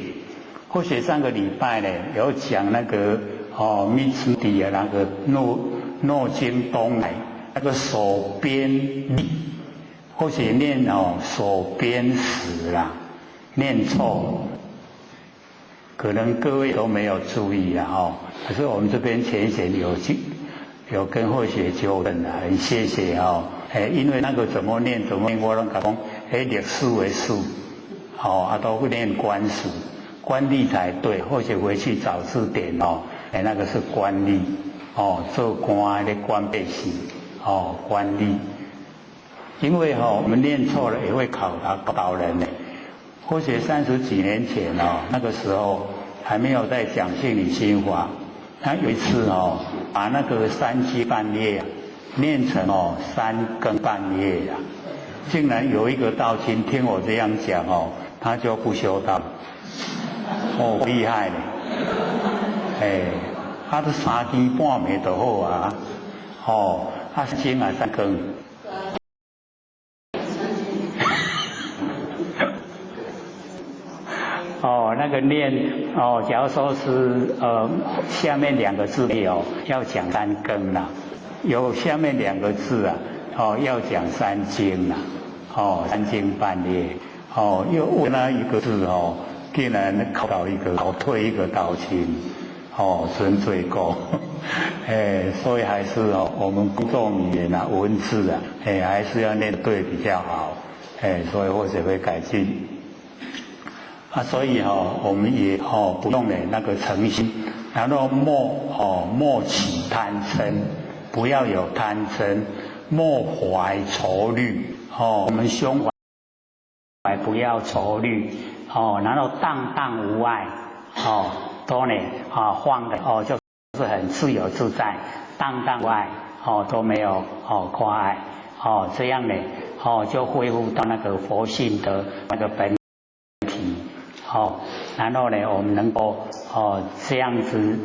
或許上個禮拜呢，有講那個哦，密斯底啊，那個諾經東來那個手邊力，或許念哦手邊死啦，念錯，可能各位都沒有注意啊哦。可是我們這邊淺顯有跟慧學糾正啊，很謝謝哦。哎，因為那個怎麼念怎麼念，我攏講，哎，歷史的史，哦，啊都念官史。官吏才對，或許回去找字典哦，哎，那個是官吏，哦，做官的官輩姓，哦，官吏。因為哈，我們念錯了也會考考人呢。或許30幾年前哦，那個時候還沒有在講性理心法，他有一次哦，把那個三更半夜啊念成哦三更半夜啊，竟然有一個道親聽我這樣講哦，他就不修道。哦，厲害嘞！哎，他都三更半暝就好啊，哦，啊三更啊三更。哦，那個念哦，假如說是下面兩個字沒有，要講三更啦；有下面兩個字啊，哦，要講三更啦。哦，三更半夜，哦，又問那一個字哦。竟然考到一個，考退一個道親，哦，真罪過，哎，所以還是哦，我們公眾語言啊，文字啊，哎，還是要念對比較好，哎，所以或者會改進。啊，所以哦，我們也哦不用呢那個誠心，然後莫哦莫起貪嗔，不要有貪嗔，莫懷愁慮，哦，我們胸懷不要愁慮。哦，然後蕩蕩無礙，哦，都呢啊放的哦，就是很自由自在，蕩蕩無礙哦，都沒有哦掛礙哦，這樣呢哦就恢復到那個佛性的那個本體哦，然後呢我們能夠哦這樣子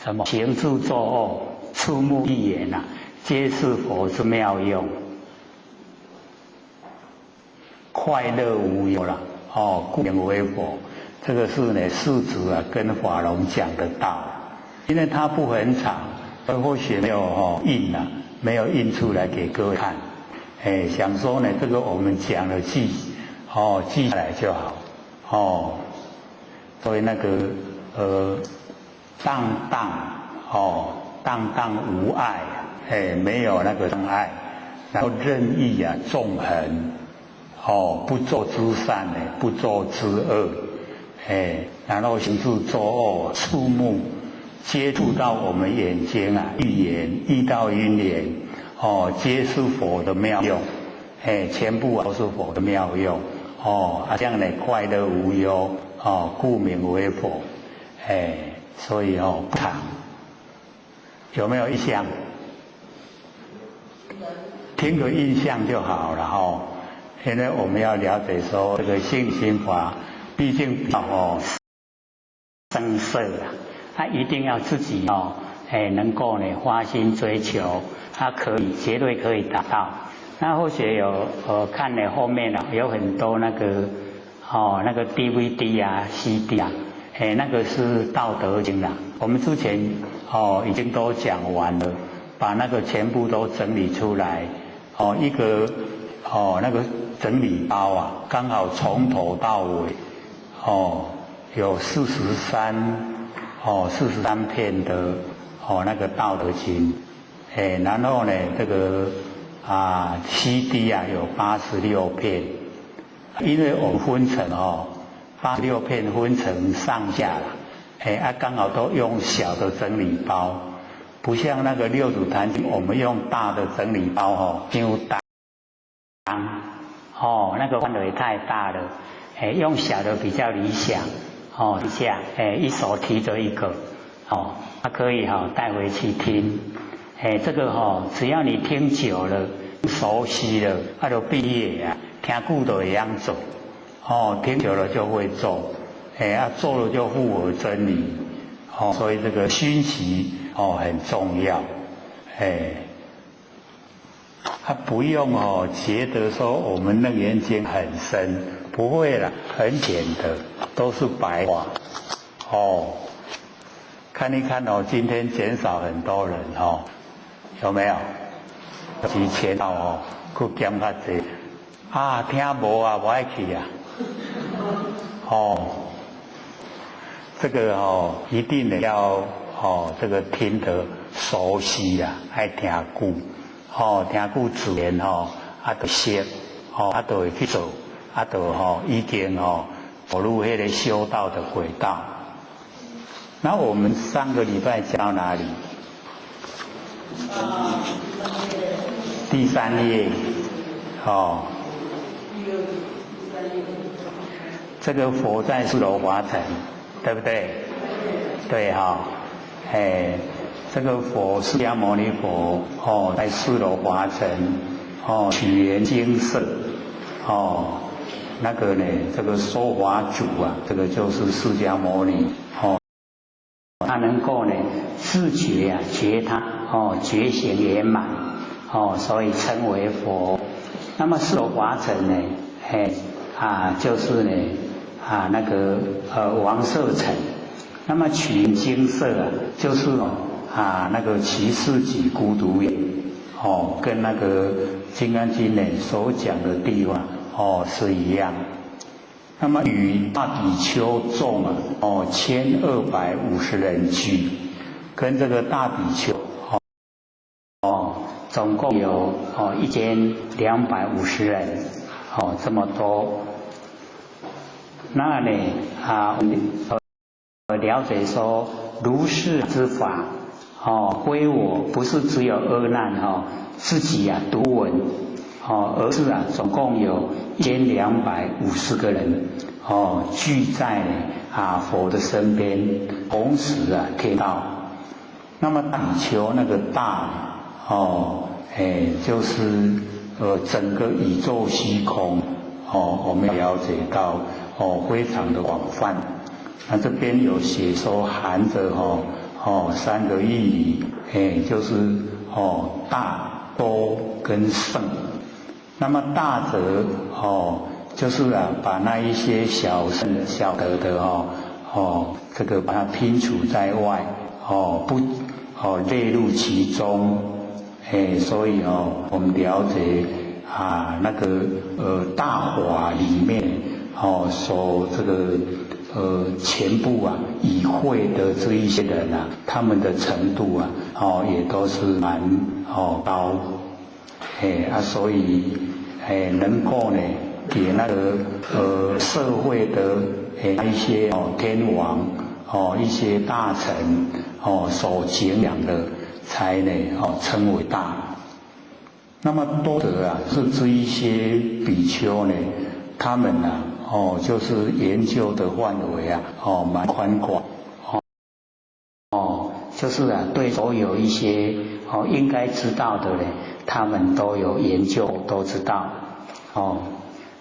什麼行住坐臥、觸目意言啊，皆是佛之妙用，快樂無憂了哦，故名為佛。這個是呢，世子啊跟法龍講的道，因為它不很長，或許沒有哦印啊，沒有印出來給各位看。哎，想說呢，這個我們講了記，哦記下來就好，哦，所以那個蕩蕩哦，蕩蕩無礙，哎，沒有那個障礙，然後任意啊縱橫，哦，不作之善呢，不作之惡，哎，然後行住坐臥，觸目接觸到我們眼睛啊，欲眼遇到因緣，哦，皆是佛的妙用，哎，全部都是佛的妙用，哦，啊，這樣呢快樂無憂，哦，故名為佛，哎。所以哦，不長，有沒有印象？聽個印象就好了哦。因為我們要了解說，這個信心法畢竟比較哦生澀啊，他一定要自己哦，哎，能夠呢發心追求，他可以絕對可以達到。那或許有看了後面啊，有很多那個哦那個 DVD 啊、CD 啊。哎，那個是《道德經》啦，我們之前哦已經都講完了，把那個全部都整理出來，哦一個哦那個整理包啊，剛好從頭到尾，哦有43片的哦那個《道德經》，哎，然後呢這個啊 CD 啊有86片，因為我們分成哦。86片分成上下了，哎啊，剛好都用小的整理包，不像那個六祖壇經，我們用大的整理包哦，傷重，哦，那個範圍太大了，哎，用小的比較理想，哦，一下，哎，一手提着一個，哦，它可以哈帶回去聽，哎，這個哈，只要你聽久了，熟悉了，它就畢業啊，聽久就會曉做。哦，聽久了就會做，哎啊，做了就符合真理，哦，所以這個熏習哦很重要，哎，他不用哦覺得說我們楞嚴經很深，不會啦，很淺的，都是白話，哦，看一看哦，今天減少很多人哦，有沒有？以前哦，閣減較濟，啊，聽無啊，無愛去啊。哦，這個哦，一定要哦，這個聽得熟悉啊，愛聽久，哦，聽久自然哦，啊，就識，哦，啊，就會去做，啊，就吼已經哦，走入彼個修道的軌道。那我們上個禮拜講到哪裡？第三頁，哦。這個佛在四羅華城，對不對？對哈，哎，這個佛釋迦牟尼佛哦，在四羅華城哦，取緣精舍哦，那個呢，這個說法主啊，這個就是釋迦牟尼哦，他能夠呢自覺啊，覺他哦，覺行圓滿哦，所以稱為佛。那麼四羅華城呢，嘿啊，就是呢。啊，那個王舍城，那麼取精舍啊，就是啊那個祇樹給孤獨園，哦，跟那個《金剛經》呢所講的地方哦是一樣。那麼與大比丘眾啊，哦1250人俱，跟這個大比丘哦，總共有哦1250人，哦這麼多。那呢啊，我了解說如是之法，哦，非我不是只有阿難哦自己啊獨聞，哦，而是啊總共有1250个人哦，聚在佛的身边，同时听到。那么比丘那个大哦，哎，就是整个宇宙虚空哦，我们了解到哦，非常的广泛。那这边有写说含着三个义理，哎，就是大多跟胜。那么大则就是把那一些小圣小德的这个把它拼除在外不列入其中，哎，所以我们了解那个大法里面所这个全部与会的这一些人啊，他们的程度啊也都是蛮高。哎啊，所以哎能够呢给那个社会的一些天王一些大臣所敬仰的，才呢称为大。那么多德啊，是这一些比丘呢，他们呢就是研究的范围啊蛮宽广就是对所有一些应该知道的呢，他们都有研究，都知道哦。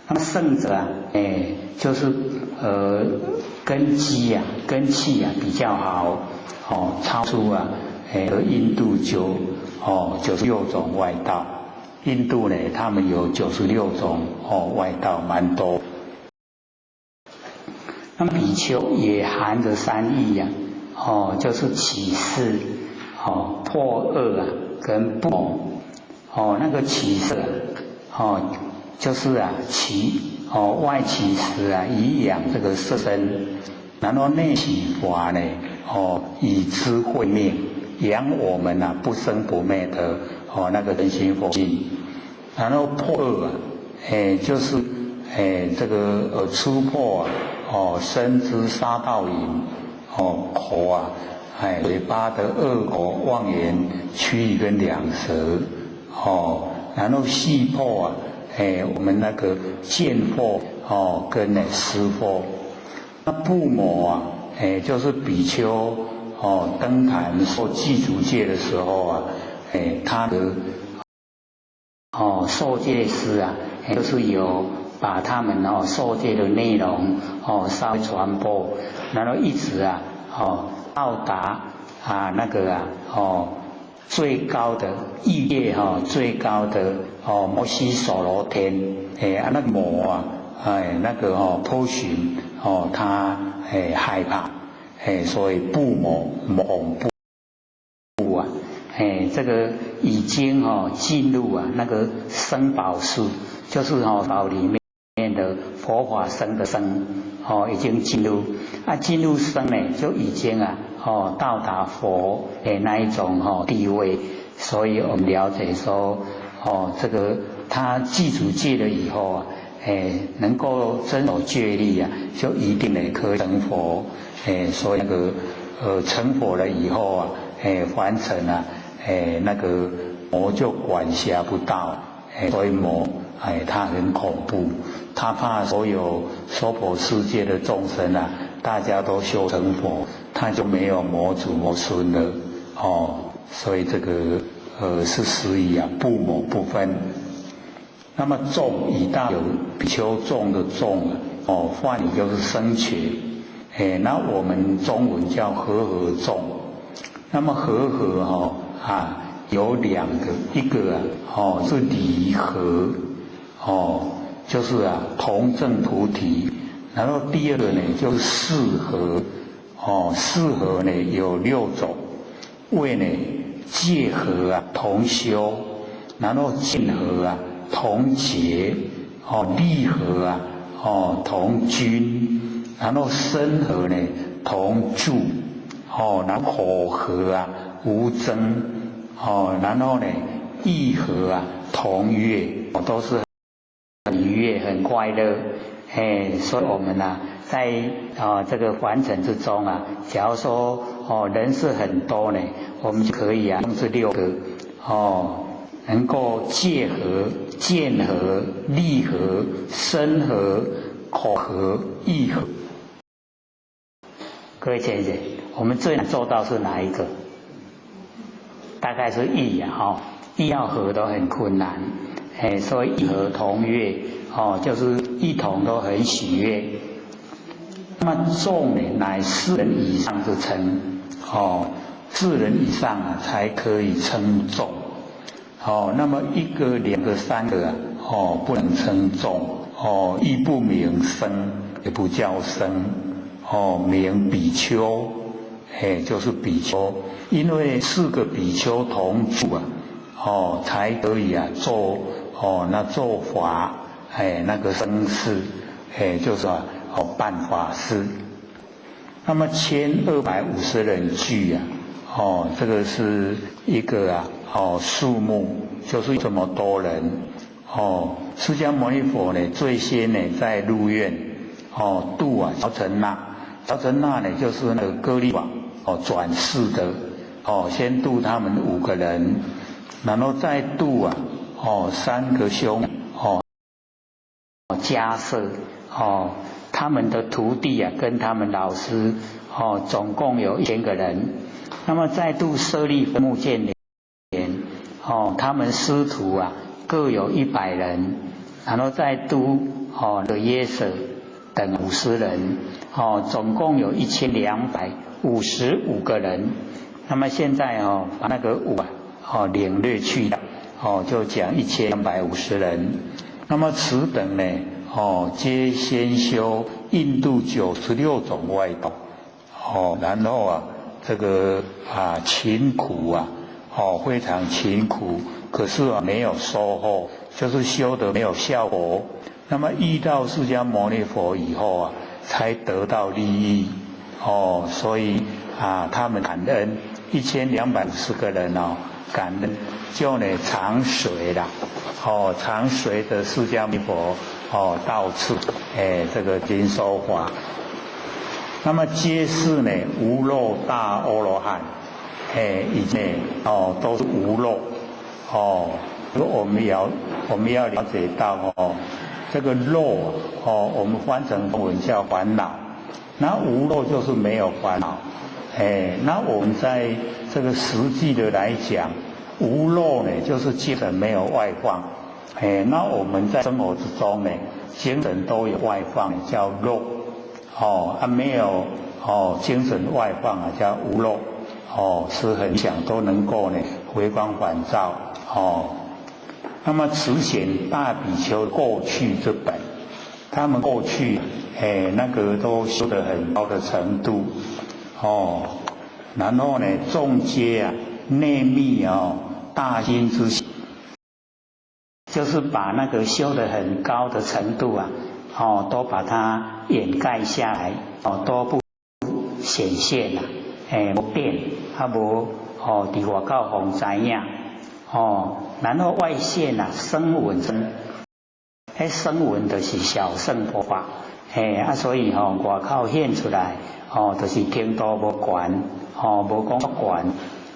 那么圣者啊，哎，就是根基啊、根器啊比较好哦，超出啊和印度96种外道。印度呢，他们有96种外道，蛮多。那么比丘也含着三义呀，就是起誓破恶啊，跟怖魔那个起誓就是起外起食啊，以养这个色身，然后内起法呢以知慧命，养我们啊不生不灭的那个人心佛性，然后破恶啊，哎就是哎这个出破啊身之杀盗淫口啊哎嘴巴的恶口妄言躯语跟两舌然后细破啊哎我们那个见惑跟呢思惑，那怖魔啊哎就是比丘登坛受具足戒的时候啊，哎他的受戒师啊，就是有把他们受戒的内容稍微传播，然后一直啊到达啊那个啊最高的欲界最高的摩醯首罗天，哎啊那个魔啊哎那个波旬他哎害怕哎，所以怖魔恐怖啊哎这个已经进入啊那个僧宝树，就是宝里面的佛法僧的僧已经进入啊进入僧呢就已经啊到达佛的那一种地位，所以我们了解说这个他具足戒了以后啊，哎能够遵守戒律啊，就一定呢可以成佛哎，所以那个成佛了以后啊，哎凡尘啊哎那个魔就管辖不到，哎所以魔哎他很恐怖，他怕所有娑婆世界的众生啊，大家都修成佛，他就没有魔子魔孙了所以这个是实义啊，怖魔不分。那么众以大有比丘众的众梵语就是僧伽，哎，那我们中文叫和合众。那么和合有两个，一个啊是离合就是啊同证菩提，然后第二个呢就是四合四合呢有六种，为呢戒合啊同修，然后见合啊同结利合啊同均，然后身合呢同住然后口合啊无争然后呢意合啊同悦，都是很愉悦很快乐哎，所以我们呢在这个凡尘之中啊，假如说人是很多呢，我们就可以啊用这六个能夠戒和、見和、力和、身和、口和、意和。各位先生，我們最難做到是哪一個？大概是意啊，哈，意要和都很困難，哎，所以意和同悅，哦，就是一同都很喜悅。那麼眾呢，乃四人以上之稱，哦，四人以上啊，才可以稱眾。哦，那麼一個、兩個、三個啊，哦，不能稱眾，哦，亦不名僧，也不叫僧，哦，名比丘，嘿，就是比丘，因為四個比丘同住啊，哦，才可以啊做，哦，那做法，哎，那個僧事，哎，就是啊，哦，辦法事。那麼1250人聚啊，哦，這個是一個啊。哦，數目就是這麼多人。哦，釋迦牟尼佛呢，最先呢在鹿苑，哦度啊憍陳那，憍陳那呢就是那個歌利王哦轉世的，哦先度他們五個人，然後再度啊哦三個兄哦迦葉哦他們的徒弟啊跟他們老師哦總共有1000個人，那麼再度舍利弗、目犍連。哦，他們師徒啊各有100人，然後再度哦的耶舍等50人，哦，總共有1255個人。那麼現在哦把那個五啊哦領略去掉，哦就講1250人。那麼此等呢，哦皆先修印度96種外道，哦，然後啊這個啊勤苦啊。哦，非常勤苦，可是啊沒有收穫，就是修得沒有效果。那麼遇到釋迦牟尼佛以後啊，才得到利益。哦，所以啊，他們感恩1250個人哦，感恩就呢常隨啦，哦，常隨着釋迦牟尼佛哦到處哎這個經說法。那麼皆是呢無漏大阿羅漢。哎，以前哦都是無漏哦。如果我們要了解到哦，這個漏哦，我們翻成中文叫煩惱。那無漏就是沒有煩惱。哎，那我們在這個實際的來講，無漏呢就是精神沒有外放。哎，那我們在生活之中呢，精神都有外放，叫漏。哦，啊沒有哦，精神外放啊叫無漏。哦，是很想都能夠呢回光返照哦。那麼此顯大比丘過去之本，他們過去哎那個都修得很高的程度哦。然後呢，眾皆啊內密哦大心之，就是把那個修得很高的程度啊，哦都把它掩蓋下來，哦都不顯現了。哎，無變，啊無哦，佇外口予人知影，哦，然後外現啊，聲聞身，彼聲聞就是小乘佛法，嘿啊，所以吼外口現出來，哦，就是程度無懸，哦，無講懸，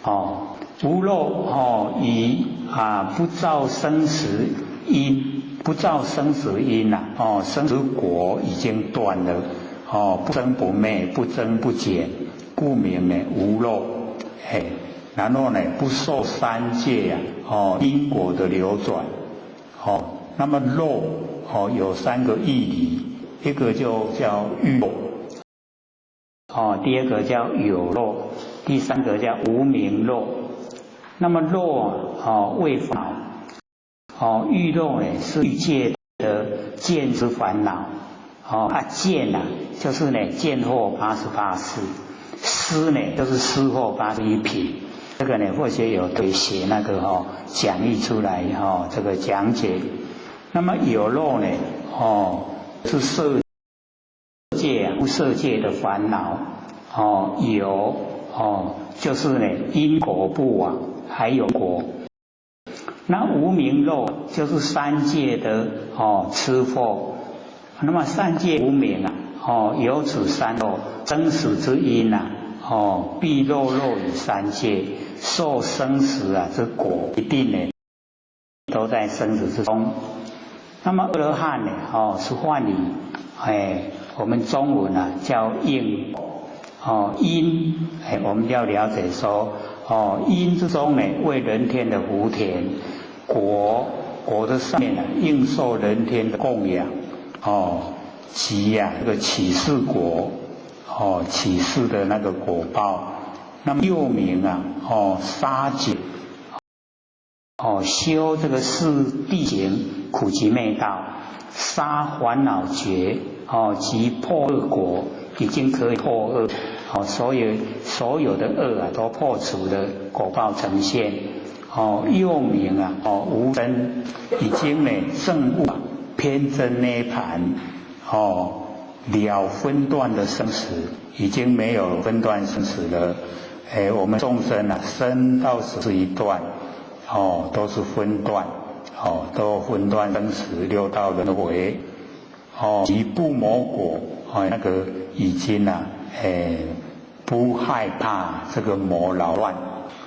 哦，無漏哦，以啊不造生死因，不造生死因呐，哦，生死果已經斷了，哦，不生不滅，不增不減。故名呢無漏，嘿，然後呢不受三界啊，哦因果的流轉，哦，那麼漏哦有三個義理，一個就叫欲漏，哦，第二個叫有漏，第三個叫無明漏。那麼漏啊，哦為煩惱，哦欲漏呢是欲界的見之煩惱，哦啊見啊就是呢見惑88事。思呢，就是思惑81品，這個呢，或許有可以寫那個哈講義出來哈，這個講解。那麼有漏呢，哦，是色界啊，無色界的煩惱，哦，有哦，就是呢因果不亡，還有果。那無明漏就是三界的哦痴惑，那麼三界無明啊。哦，由此三漏生死之因呐，哦，必落落於三界，受生死啊之果，一定呢。都在生死之中。那麼阿羅漢呢？哦，是梵語，哎，我們中文啊叫應，哦因，哎，我們要了解說，哦因之中呢，為人天的福田，果果的上面呢，應受人天的供養，哦，及呀這個起世果，哦起世的那個果報，那麼又名啊，哦殺劫。哦，修這個四諦行苦集滅道，殺煩惱結，哦，及破惡果，已經可以破惡，哦，所有所有的惡啊都破除的果報呈現，哦，又名啊，哦無生，已經呢證悟偏真涅槃，哦了分段的生死，已經沒有分段生死了，哎，我們眾生啊，生到死是一段。哦，都是分段，哦，都分段生死六道輪迴，哦，及怖魔果，哦，那個已經啊，哎，不害怕這個魔擾亂，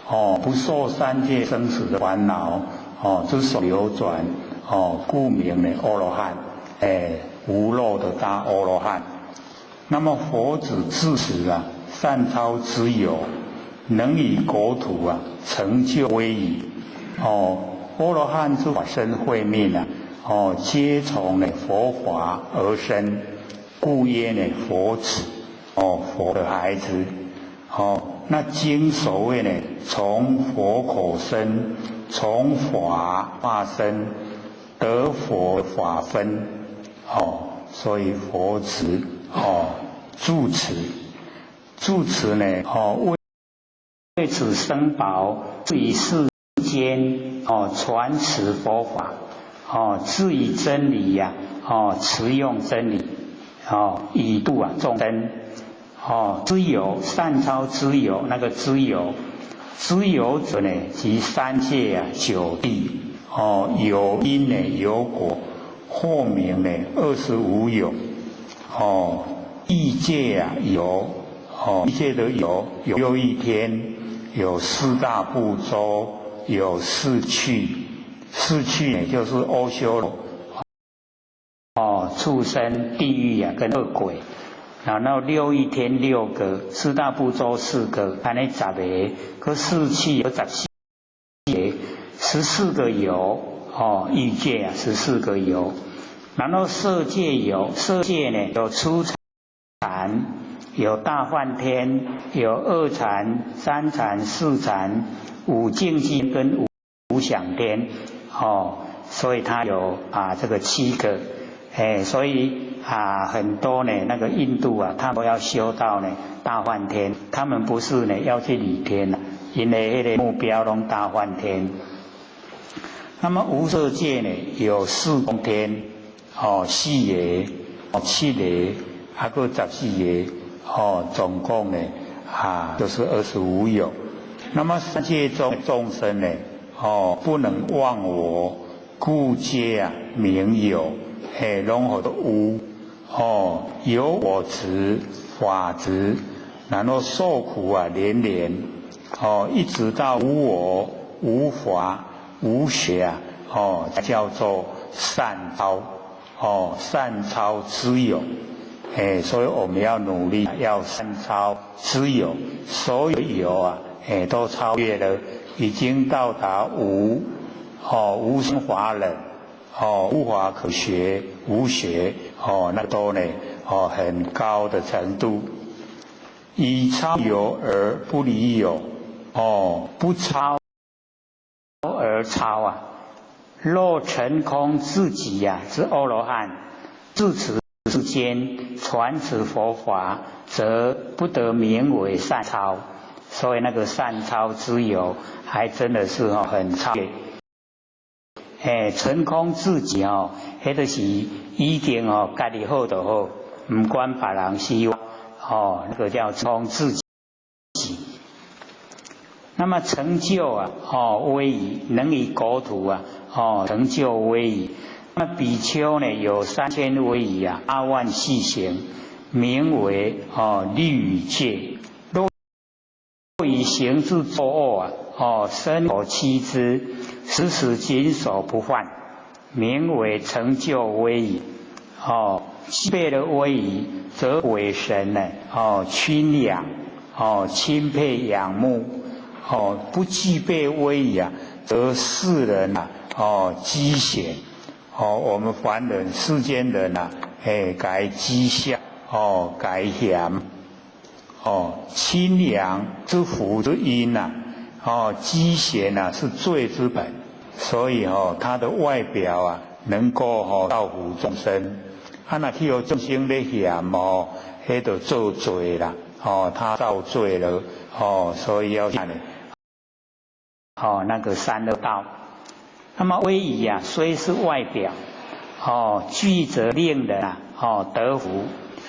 哦，不受三界生死的煩惱，哦，之所流轉，哦，故名呢阿羅漢，哎，無漏的大阿羅漢。那麼佛子自持啊，善超之有，能以國土啊成就威儀。哦，阿羅漢之法身慧命啊，哦，皆從呢佛法而生，故曰呢佛子，哦，佛的孩子，哦，那經所謂呢，從佛口生，從法化身，得佛法分，哦，所以佛子，哦，住持，住持呢，哦，為為此僧寶，以世間哦，傳持佛法，哦，自以真理呀，哦，持用真理，哦，以度啊眾生，哦，知有善超之有，那個知有，知有者呢，即三界啊九地，哦，有因呢有果，或名呢25有，哦，欲界啊有，哦，欲界的有，有六欲天，有四大部洲。有四趣，四趣呢就是阿修羅，哦，畜生、地獄啊，跟惡鬼，然後六欲天六個，四大部洲四個，按呢十個，閣四趣有14個，14個有，哦，欲界啊，14個有，然後色界有，色界呢有初禪，有大梵天，有二禪、三禪、四禪。五淨居跟無想天，哦，所以它有啊這個七個，哎，所以啊很多呢那個印度啊，他們都要修到呢大梵天，他們不是呢要去理天，因為彼個目標攏大梵天。那麼無色界呢有四空天，哦，四個，哦，七個，還閣14個，哦，總共呢啊就是25有。那麼三界中眾生呢，哦，不能忘我，故皆啊名有，嘿，攏號做有，哦，有我執、法執，然後受苦啊連連，哦，一直到無我、無法、無學啊，哦，叫做善超，哦，善超之有，哎，所以我們要努力，要善超之有，所有有啊。哎，都超越了，已經到達無，哦，無生法忍，哦，無法可學，無學，哦，那都呢，哦，很高的程度。以超有而不離有，哦，不超而超啊。若成空自己呀，是阿羅漢，自此世間傳持佛法，則不得名為善超。所以那個善超之有，還真的是哦很超越。哎，成空自己哦，彼就是已經哦，家己好就好，毋管別人死活，哦，那個叫空自己。那麼成就啊，哦威儀，能以國土啊，哦成就威儀。那麼比丘呢，有3000威儀啊，8萬細行，名為哦律儀戒。若以行之作惡啊，哦，身口七支，时时谨守不犯，名为成就威仪。哦，具备了威仪，则鬼神呢，哦，钦仰，哦，钦佩仰慕。哦，不具备威仪啊，则世人啊，哦，讥嫌。哦，我们凡人世间人呐，哎，该讥笑，哦，该嫌。哦，钦仰之福之因呐，哦，讥嫌呐是罪之本。所以哦，他的外表啊，能够哦造福众生。啊，若去予众生咧嫌哦，彼就造罪啦。哦，他造罪了。哦，所以要下呢。哦，那个三恶道。那么威仪啊，虽是外表，哦，具则令人啊，哦得福；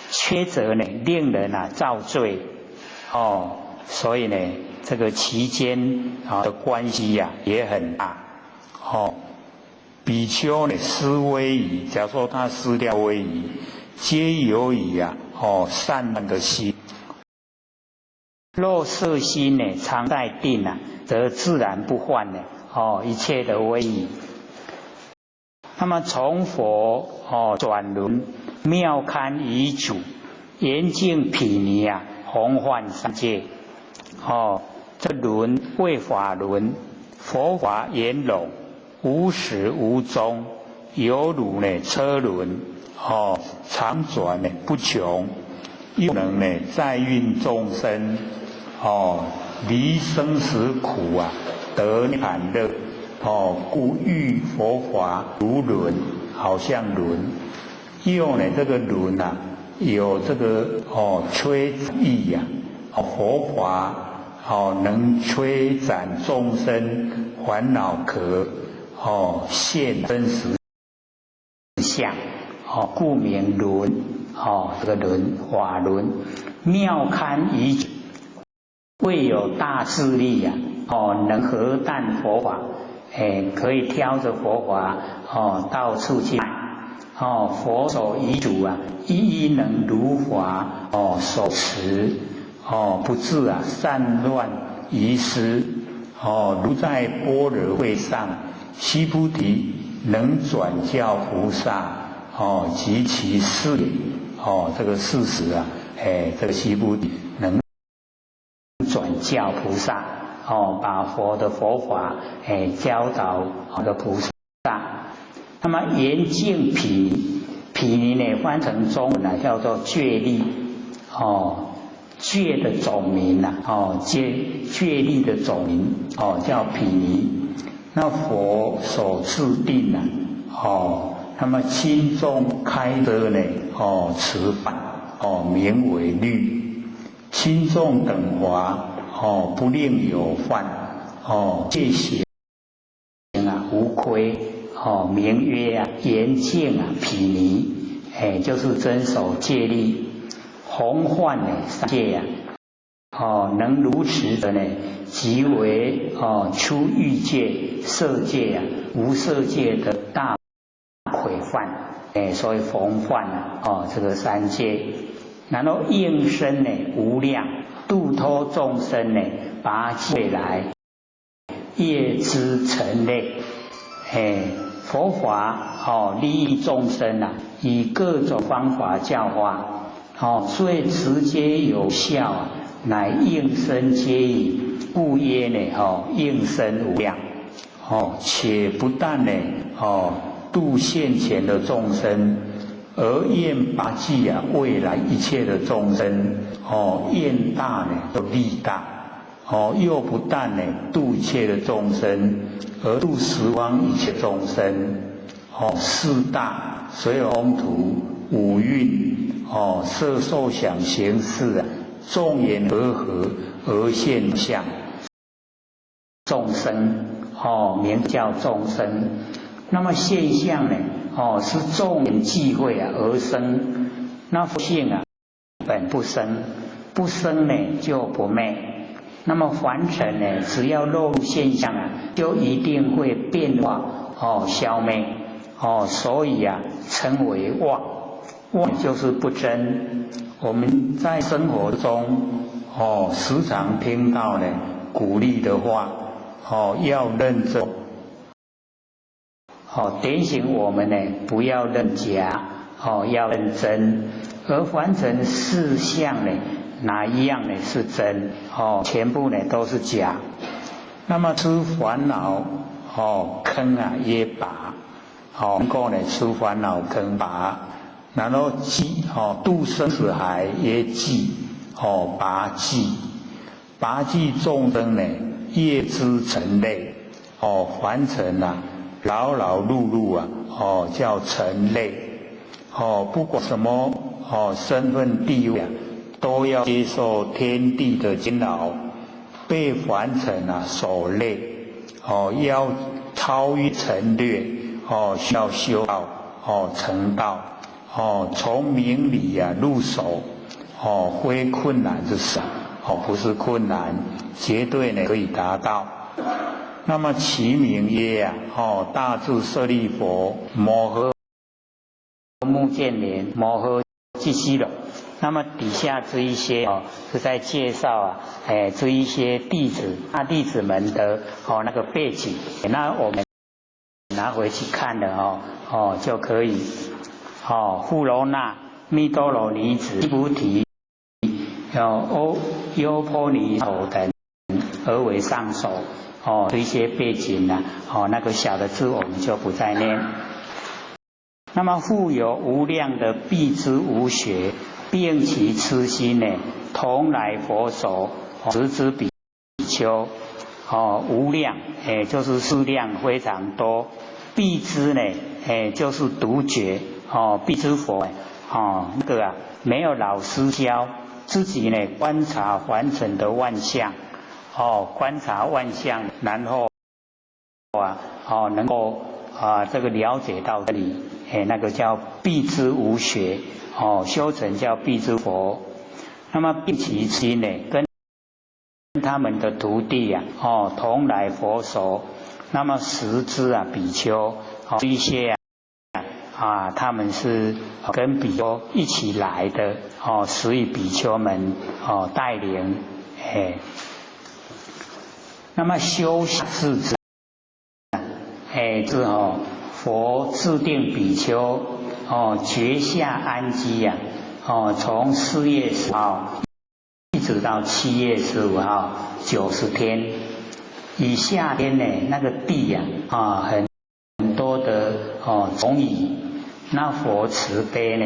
缺则呢，令人啊造罪。哦，所以呢，这个其间啊的关系呀也很大。哦，比丘呢失威仪，假如说他失掉威仪，皆由于啊，哦散乱的心。若色心呢常在定啊，则自然不犯呢。哦，一切的威仪。那么从佛哦转轮妙堪遗嘱，严净毗尼啊，弘范三界。哦，这轮为法轮，佛法圆融，无始无终，犹如呢车轮，哦，常转呢不穷，又能呢载运众生，哦，离生死苦啊，得涅槃乐，哦，故喻佛法如轮，好像轮。又呢这个轮啊，有这个哦摧意呀，佛法哦能摧斩众生烦恼壳，哦现真实相，哦故名轮，哦这个轮法轮妙堪遗，未有大智力呀，哦能荷担佛法，哎可以挑着佛法哦到处去。哦，佛所遗嘱啊，一一能如法哦守持哦，不致啊散乱遗失哦。如在般若会上，须菩提能转教菩萨哦及其事哦，这个事实啊，哎，这个须菩提能转教菩萨哦，把佛的佛法哎教导好的菩萨。那么严净毗尼，毗尼呢翻成中文呢叫做戒律，哦，戒的总名呐，哦，戒戒律的总名，哦，叫毗尼。那佛所制定呐，哦，那么轻重开遮呢，哦，持犯，哦，名为律。轻重等法，哦，不令有犯，哦，戒行啊无亏。哦，名曰啊严净啊毗尼，哎，就是遵守戒律，弘范呢三界啊，哦，能如此的呢，即为哦出欲界、色界啊、无色界的大轨范，哎，所以弘范啊，哦，这个三界，然后应身呢无量，度脱众生呢，拔未来业之尘累，哎。佛法哦，利益众生啊，以各种方法教化，哦，最直接有效啊，乃应身皆已，故曰呢，哦，应身无量，哦，且不但呢，哦，度现前的众生，而愿拔济啊未来一切的众生，哦，愿大呢就利大，哦，又不但呢度一切的众生。而度十方一切众生，哦，四大随风土五蕴，哦，色受想行识啊，众缘和合而现相。众生，哦，名叫众生。那么现象呢？哦，是众缘聚会啊而生。那佛性啊，本不生，不生呢就不灭。那么凡尘呢，只要落入现象啊，就一定会变化哦，消灭哦，所以啊，称为妄，妄就是不真。我们在生活中哦，时常听到呢鼓励的话哦，要认真，哦，点醒我们呢，不要认假，哦，要认真。而凡尘四相呢，哪一样呢是真？哦，全部呢都是假。那么出烦恼哦坑啊也拔，哦能够呢出烦恼坑拔，然后济哦度生死海也济哦拔济，拔济众生呢业之尘累哦凡尘啊劳劳碌碌啊哦叫尘累哦不管什么哦身份地位啊都要接受天地的煎熬。被凡尘啊所累，哦，要超越尘略，哦，需要修道，哦，成道，哦，从明理啊入手，哦，非困难之事，哦，不是困难，绝对呢可以达到。那么其名曰啊，哦，大智舍利弗，摩诃目犍连，摩诃俱羲罗。那么底下这一些哦，是在介绍啊，哎，这一些弟子大弟子们的哦那个背景，那我们拿回去看的哦哦就可以哦，富楼那、密多罗尼子、菩提、哦欧优婆尼头等而为上首哦，这一些背景呢，哦那个小的字我们就不再念。那么复有无量的辟支无学，并其痴心呢，同来佛所，十之比丘，哦，无量，哎，就是数量非常多。辟支呢，哎，就是独觉，哦，辟支佛，哦，那个啊，没有老师教，自己呢观察凡尘的万象，哦，观察万象，然后啊，哦，能够啊这个了解到这里，哎，那个叫辟支无学。哦，修成叫辟支佛，那么并其心呢，跟他们的徒弟啊，哦，同来佛所，那么十之啊比丘，哦，一些啊，啊，他们是跟比丘一起来的，哦，所以比丘们哦带领，哎，那么修四之，哎，是哦，佛制定比丘。哦，觉下安居呀！哦，从4月10号一直到7月15号，90天。以夏天呢，那个地呀啊，很多的哦虫蚁，那佛慈悲呢，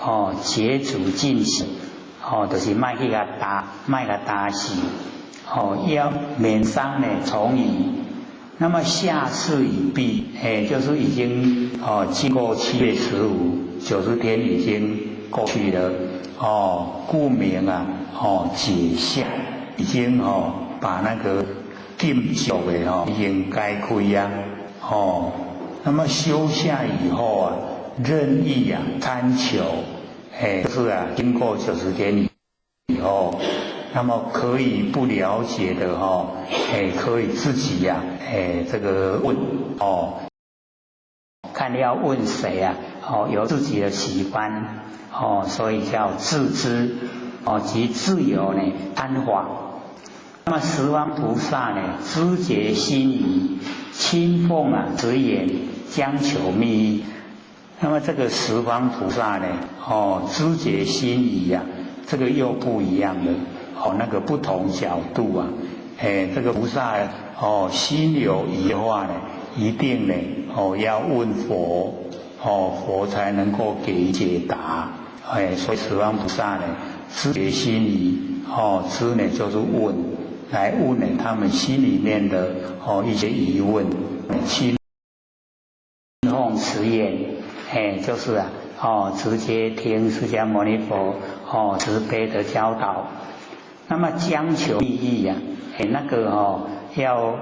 哦解除禁行，哦就是莫去共打，莫共打死，哦要免伤呢虫蚁。那么夏事已毕，哎，就是已经哦，经过7月15，90天已经过去了，哦，故名啊，哦解夏，已经哦把那个禁足的哦已经解开呀，哦，那么修夏以后啊，任意啊参求，哎，就是啊，经过九十天以后。那么可以不了解的哈，哎，可以自己呀，哎，这个问哦，看要问谁啊？哦，有自己的喜欢哦，所以叫自知哦，即自由呢参法。那么十方菩萨呢，知觉心疑，亲奉啊直言，将求密意。那么这个十方菩萨呢，哦，知觉心疑呀，这个又不一样了。哦，那个不同角度啊，哎，这个菩萨哦，心有疑惑呢，一定呢，哦，要问佛，哦，佛才能够给解答，哎，所以十方菩萨呢，知觉心疑，哦，知呢就是问，来问呢他们心里面的哦一些疑问，亲奉持言，哎，就是啊，哦，直接听释迦牟尼佛哦慈悲的教导。那么将求密意呀，哎，那个哦，要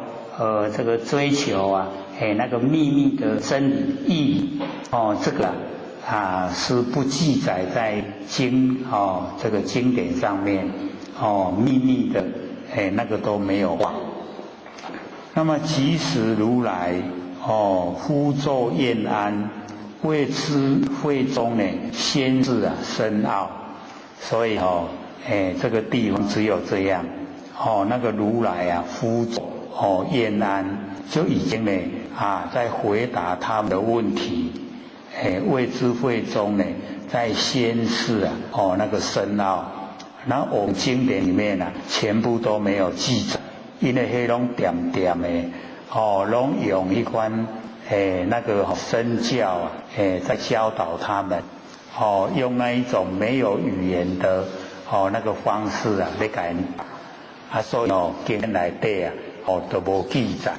这个追求啊，哎，那个秘密的真理意义哦，这个啊是不记载在经哦这个经典上面哦，秘密的哎那个都没有画。那么即时如来哦，敷座宴安，为知会中呢，先示啊深奥，所以哦。哎，这个地方只有这样，哦，那个如来啊，敷座厭安，就已經呢在回答他們的問題。未知會中呢，在宣示那個深奧。那我們經典裡面啊，全部都沒有記載，因為彼攏恬恬的，攏用彼款那個身教啊，在教導他們，用那一種沒有語言的那個方式啊，來共𪜶，所以經典內底啊，都無記載，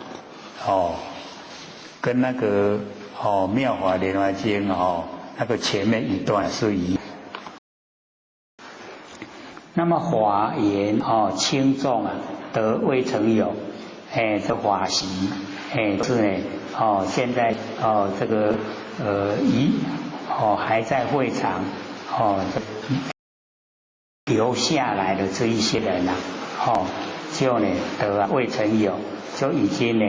跟那個妙法蓮華經那個前面一段是一樣。那麼華嚴輕重啊，得未曾有，這法席，是呢，現在這個一還在會場留下來的這一些人啊，就呢得未曾有，就已經呢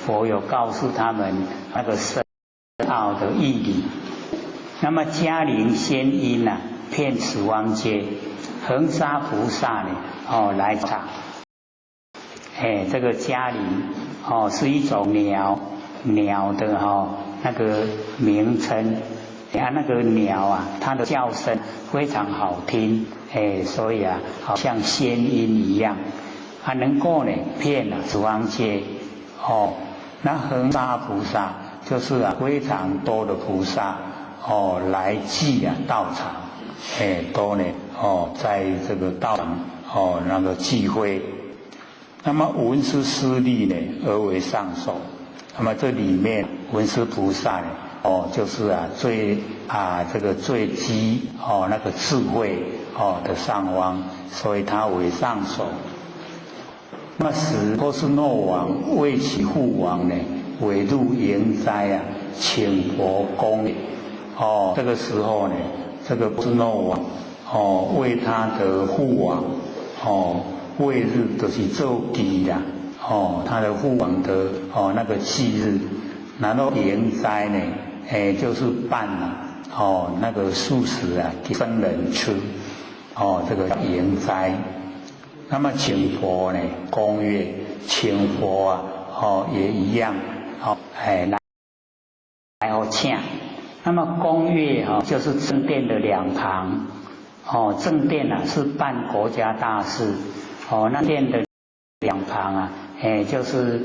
佛有告訴他們那個深奧的義理。那麼迦陵仙音啊，遍十方界。恆沙菩薩呢？來場。這個迦陵是一種鳥，鳥的那個名稱。那個鳥啊，它的叫聲非常好聽，所以啊，好像仙音一樣，還能夠呢遍十方界。那恆沙菩薩就是啊非常多的菩薩來濟啊道場，都呢在這個道場那個聚會。那麼文殊師利呢而為上首。那麼這裡面文殊菩薩呢就是啊最啊這個最具那個智慧的上方，所以他為上首。那麼時波斯諾王為其父王呢，為入營齋啊，請佛恭這個時候呢，這個波斯諾王為他的父王為日就是做祭啦，他的父王的那個忌日，然後營齋呢，就是辦了那個素食啊給僧人吃，這個營齋。那麼請佛呢，恭悅請佛啊，也一樣，來來請。那麼恭悅就是正殿的兩旁，正殿啊是辦國家大事，那殿的兩旁啊，就是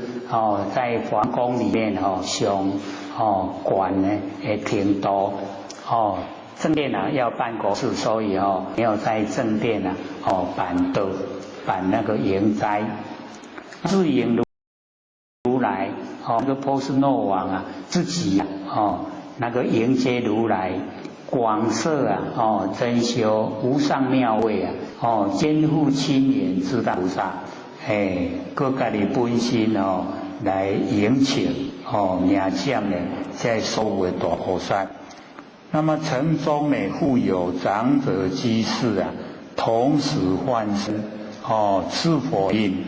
在皇宮裡面上懸呢程度，正殿啊要辦國事，所以沒有在正殿啊辦道。辦那個營齋，自迎如來，那個波斯諾王啊，自己那個迎接如來，廣設啊，珍修無上妙位啊，肩負親緣諸大菩薩，閣家己本身來迎請迎接呢，這所有的大菩薩。那麼城中呢，復有長者居士啊，同時幻身。自佛應。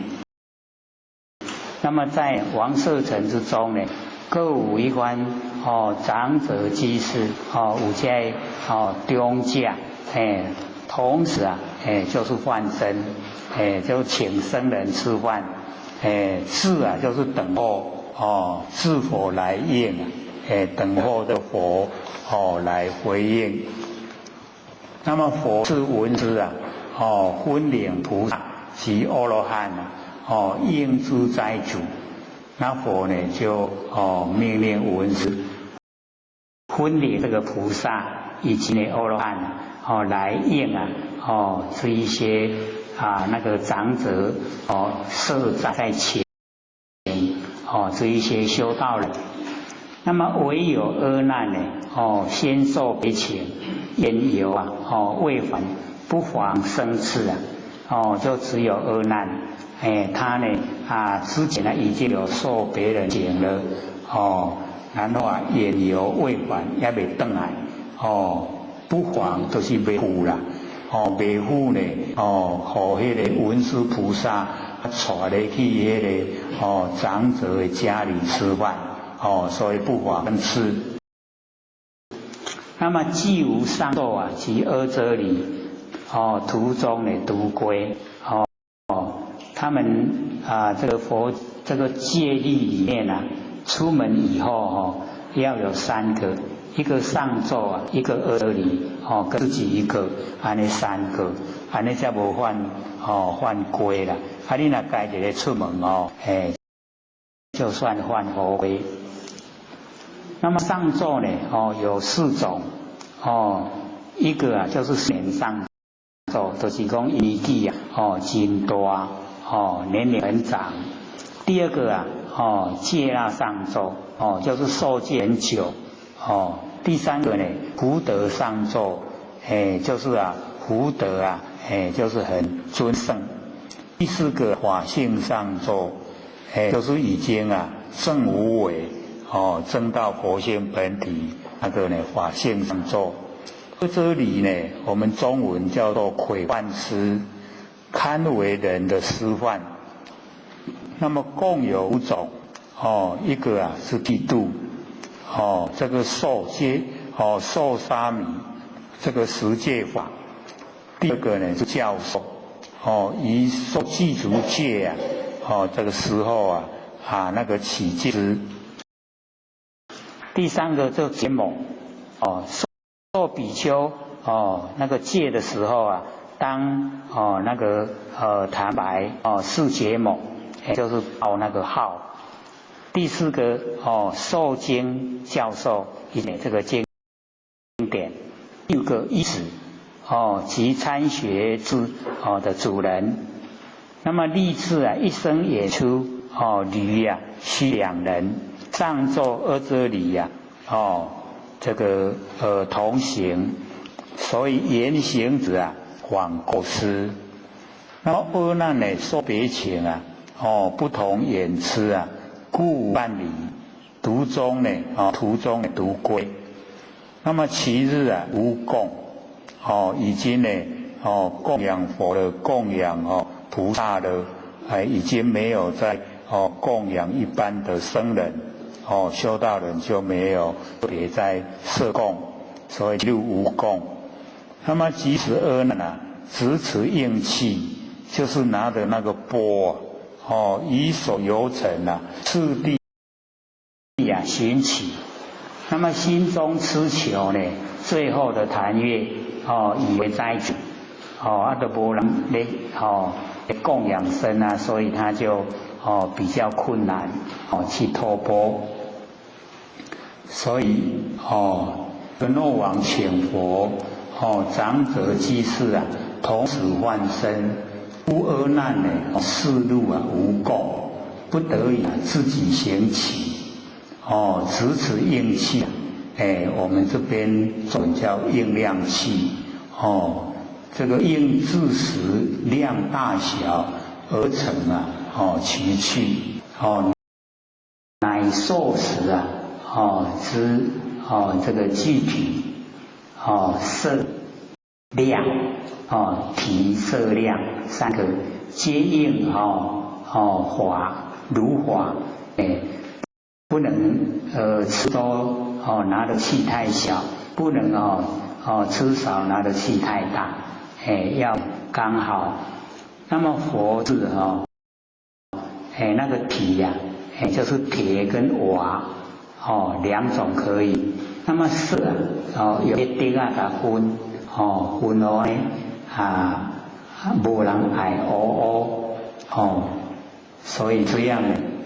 那麼在王舍城之中呢，各有一番長者居士有這長者，同時啊，就是幻身，就請僧人吃飯，自啊就是等候自佛來應啊，等候的佛來回應。那麼佛是聞之啊。分領菩薩及阿羅漢啊，應諸齋主，那佛呢就命令文殊分領這個菩薩以及呢阿羅漢來應啊這一些啊那個長者設齋在前這一些修道人，那麼唯有阿難呢先受別請，緣由啊未還。不妨生次啊，就只有阿難，他呢啊之前呢已經有受別人請了，然後啊緣猶未還，猶未轉來，不妨就是未赴啦，未赴呢，予彼個文殊菩薩帶咧去彼個長者的家裡吃飯，所以不妨吃。那麼既無上座啊，及阿闍梨。途中呢獨歸，他們啊，這個佛這個戒律裡面啊，出門以後哦，要有三個，一個上座啊，一個阿闍梨，哦，跟自己一個，按呢三個，按呢才無犯哦犯規啦。啊，你若家一个出門哦，哎，就算犯佛規。那麼上座呢？哦，有四種，哦，一個啊就是年上座，就是講年紀啊，哦，真大，哦，年齡很長。第二個啊，哦，戒臘上座，哦，就是受戒很久，哦。第三個呢，福德上座，哎，就是啊，福德啊，哎，就是很尊勝。第四個法性上座，哎，就是已經啊證無為。哦，證到佛性本體那個呢，法性上座。阿闍梨呢，我們中文叫做軌範師，堪為人的師範。那麼共有五種，哦，一個啊是剃度，哦，這個受戒，哦，受沙彌，這個十戒法。第二個呢是教授，哦，以受具足戒啊，哦，這個時候啊，啊那個起戒師。第三個就結某，哦，受比丘哦那個戒的時候啊，當哦那個坦白哦是結某，就是報那個號。第四個哦受經教授一這個經典。第五個依止哦及參學之哦的主人。那麼歷次啊一生演出哦侶啊須兩人。上座阿闍梨呀，哦，這個同行，所以言行者啊，仿過失。那麼阿難呢，受別請啊，哦，不同演吃啊，故辦理途中呢，啊，途中獨歸。那麼其日啊，無供，哦，已經呢，哦，供養佛的供養哦菩薩的，哎，已經沒有在哦供養一般的僧人。哦，修道人就沒有別在設供，所以就無供。那麼即使阿難啊，執持應器，就是拿的那個缽，哦，以所遊城啊，次第啊尋取。那麼心中痴求呢，最後的檀越哦，以為齋主，哦，啊都無人咧，哦，供養僧啊，所以他就哦比較困難哦去托缽。所以哦，諾王請佛哦，長者居士啊，同時幻身，故阿難呢，四路啊無供，不得已自己行乞，哦，執持應器，哎，我們這邊總叫應量器，哦，這個應自時量大小而成啊，哦，其器，哦，乃受持啊。哦，之哦，這個具體哦色量哦體色量三個皆應哦哦華如法，哎，不能吃多哦拿的器太小，不能哦哦吃少拿的器太大，哎要剛好。那麼佛字哦，哎那個體呀，哎就是鐵跟瓦。哦，兩種可以。那麼色啊，哦，有一丁啊，共分，哦，分予呢，啊，無人愛烏烏，哦，所以這樣，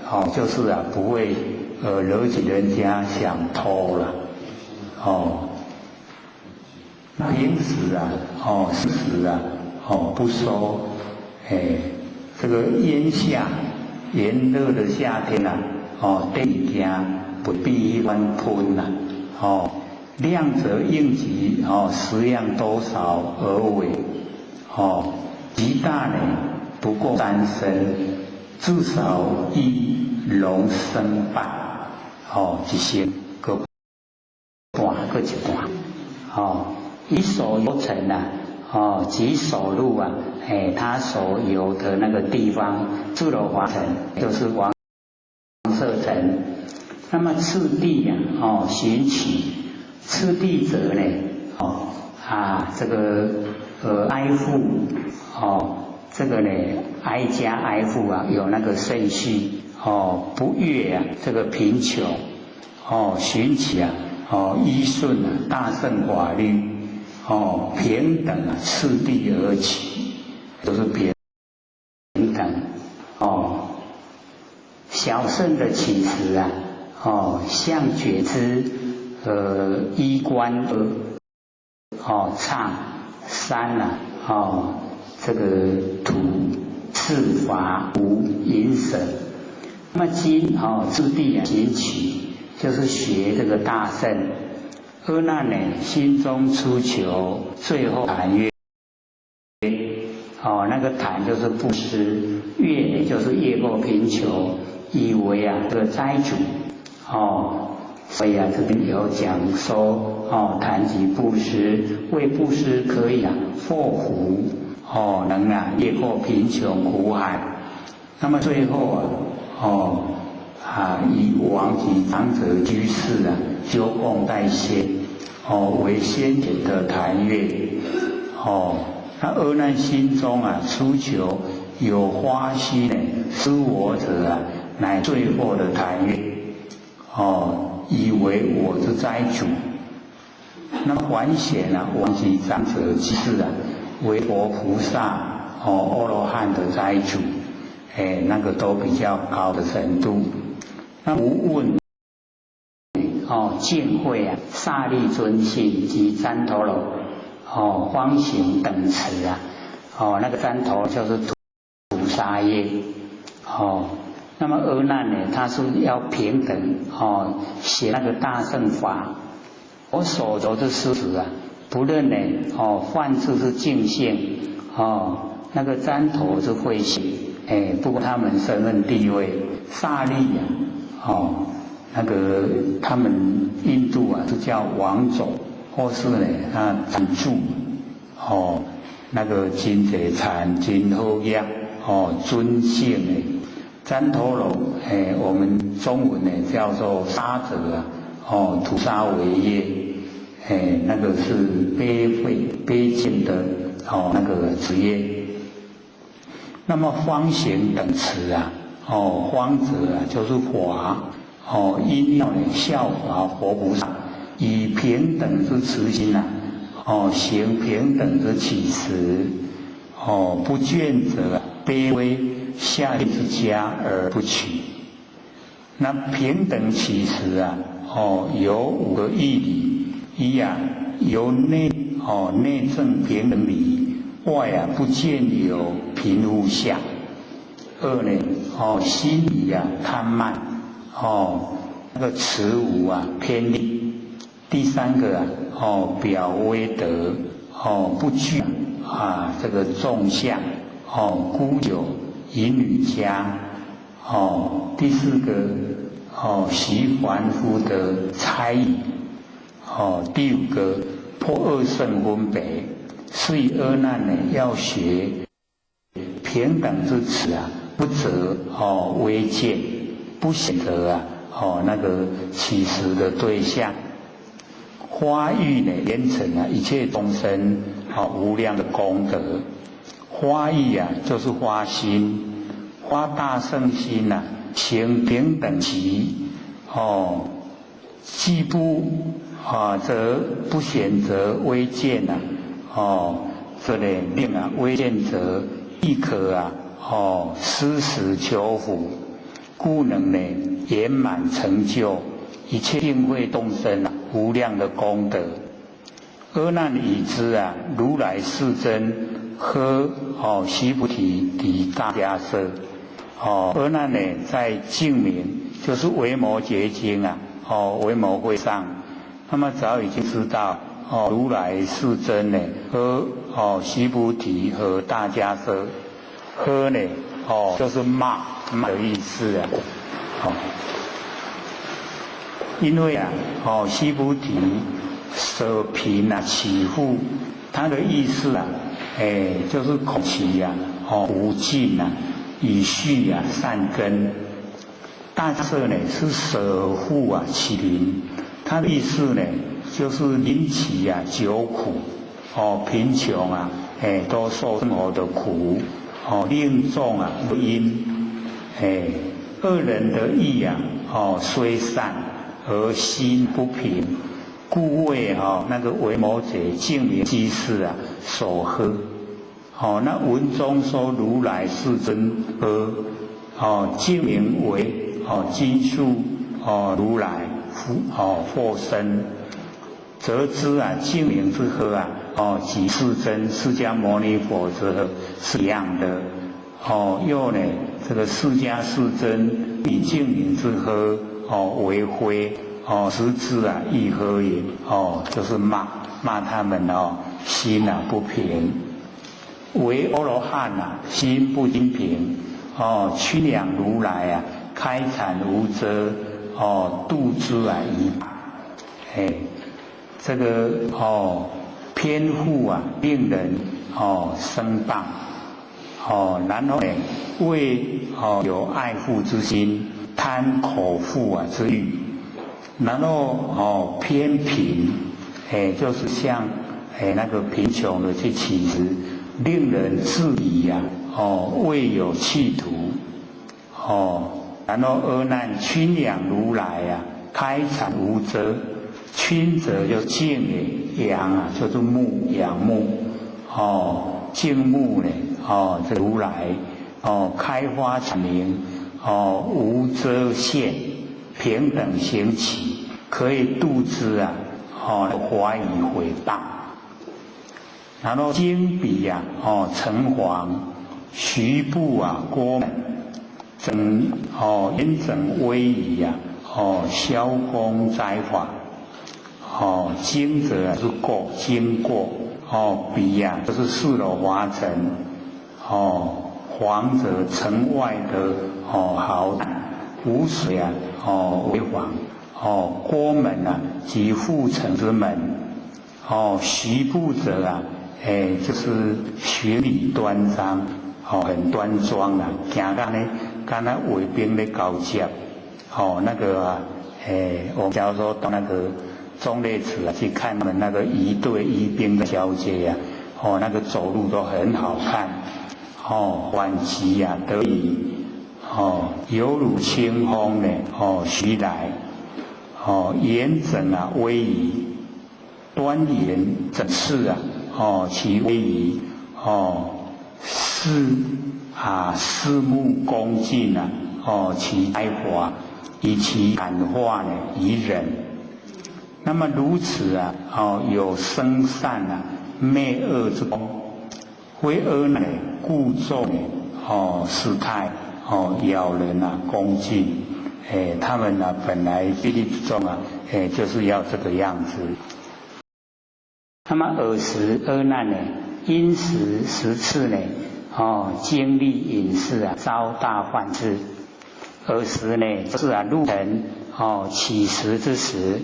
哦，就是啊，不會惹起人家想偷了，哦。那平時啊，哦，時時啊，哦，不收，哎，這個炎夏炎熱的夏天啊，哦，電物件。不必一番噴呐，哦，量則應急哦，食量多少而為，哦，極大呢不過3升，至少一龍升半，哦，一升閣半，閣一半，哦，以所遊城啊，哦，及所入啊，哎，他所有的那個地方，住羅華城就是王舍城。那麼次第呀，哦，尋取次第者呢，哦啊，這個哀縛，哦，這個呢挨家挨户啊，有那个顺序哦，不越啊这个贫穷哦，寻起啊哦依顺啊大乘法律哦，平等啊次第而起，都是平等哦。小乘的起始啊哦，相觉支依观哦唱三啊哦。这个土四法无淫舍，那么今哦次第啊行取，就是学这个大乘。阿难呢心中初求，最后檀越。哦，那个檀就是布施，越呢就是越过贫穷，以为啊这个斋主哦，所以啊这边有讲说哦，谈及布施，为布施可以啊祸福。哦，能啊越过贫穷苦海，那么最后啊，哦啊以王及长者居士啊修供在先，哦为先前的檀越，哦那阿难心中啊初求有发心呢施我者啊，乃最后的檀越，哦以为我之斋主，那么还显啊王及长者居士啊。为佛菩萨哦，阿罗汉的斋主，哎，那个都比较高的程度。那无问哦，净慧啊，刹利尊姓及旃陀罗哦，方行等词啊，哦，那个旃陀就是屠杀业哦。那么阿难呢，他是要平等哦，学那个大乘法，我所得的事实啊。不论呢，哦，梵志是净性，哦，那个旃陀是慧性，哎，不过他们身份地位，刹利呀，哦，那个他们印度啊是叫王种，或是呢啊产住，哦，那个真济产真好业，哦，尊姓的旃陀罗，哎，我们中文呢叫做沙者啊，哦，屠杀为业。哎，那个是卑微卑贱的哦，那个职业。那么方行等词啊，哦，方者啊就是法，哦，因要呢效法佛菩萨，以平等之慈心呐，哦，行平等之乞食，哦，不倦者卑微下贱之家而不取。那平等乞食啊，哦，有五个义理。一啊，由内哦内证平等理，外啊不见有贫富相。二呢，哦心里啊贪慢，哦那个慈无啊偏利。第三个啊，哦表威德，哦不惧啊这个众相，哦孤酒淫女家，哦第四个哦习凡夫的猜疑。哦，第五个破二圣分别，是以阿难呢要学平等之慈啊，不择哦微贱，不选择啊哦那个乞食的对象，发欲呢连成啊一切众生哦无量的功德，发欲啊就是发心，发大圣心呐，行平等齐哦，既不。啊，则不选择微贱呐，哦，这里令啊微贱者亦可啊，哦，施食求福，故能呢圆满成就一切定慧众生啊无量的功德。阿难已知啊，如来世尊呵哦须菩提及大迦叶，哦，阿难呢在净明就是维摩诘经啊，哦维摩会上。那么早已经知道哦，如来世尊呢和哦须菩提和大迦叶，呵呢哦就是骂骂的意思啊，哦，因为啊哦须菩提舍贫啊乞富，他的意思啊，哎就是恐其啊哦无尽啊以续啊善根，大迦叶呢是舍富啊乞贫。他的意思呢，就是临起啊久苦，哦，贫穷啊，哎，都受生活的苦，哦，令眾啊不因，哎，惡人的意啊，哦，雖善而心不平，故為哈那個維摩詰淨明居士啊所呵。哦，那文中說如來世尊呵，哦，淨名為哦金樹哦如來佛哦佛身，則知啊淨名之呵啊，哦即世尊釋迦牟尼佛之呵是一樣的。哦，又呢這個釋迦世尊以淨名之呵哦為非，哦實質啊亦呵也，哦就是罵罵他們哦心啊不平。為阿羅漢啊，心不清平，哦，欽仰如來啊，開闡無遮，哦，度之啊於，哎，這個哦偏負啊，令人哦生謗，哦，然後呢，為哦有愛護之心，貪口腹啊之欲，然後哦偏貧，哎，就是像哎那個貧窮的去乞食。令人質疑呀，哦，未有企圖，哦，然後阿難欽仰如來啊，開闡無遮，欽者就敬的，仰啊就是慕仰慕，哦，敬慕呢，哦，這如來，哦，開發闡明，哦，無遮限，平等行起，可以度之啊，哦，懷疑毀謗。然後經彼啊，哦，城隍徐步啊，郭門整哦，嚴整威儀啊，哦，蕭公齋法，哦，經者啊是過經過，哦，彼啊就是四羅華城，哦，隍者城外的哦壕無水啊，哦為隍，哦，郭門啊即護城之門，哦，徐步者啊。哎，就是學禮端莊，哦，很端莊啊，行甲呢，敢若衛兵咧交接，哦，那個啊，哎，我們假如說到那個忠烈祠啊，去看他們那個儀隊儀兵的交接啊，哦，那個走路都很好看，哦，緩急啊得宜，哦，猶如清風呢，哦，徐來，哦，嚴整啊威儀，端嚴整飭啊。哦，其威儀，哦，四啊四目恭敬啊，哦，其齋華，以其感化呢於人。那麼如此啊，哦，有生善啊，滅惡之功，非阿難故作呢，哦，斯態，哦，咬人啊，恭敬，哎，他們呢本來律之中啊，哎，就是要這個樣子。那麼爾時阿難呢，因時食次呢，哦，經歷隱士啊，遭大幻事。爾時呢，是啊，入城哦，乞食之時，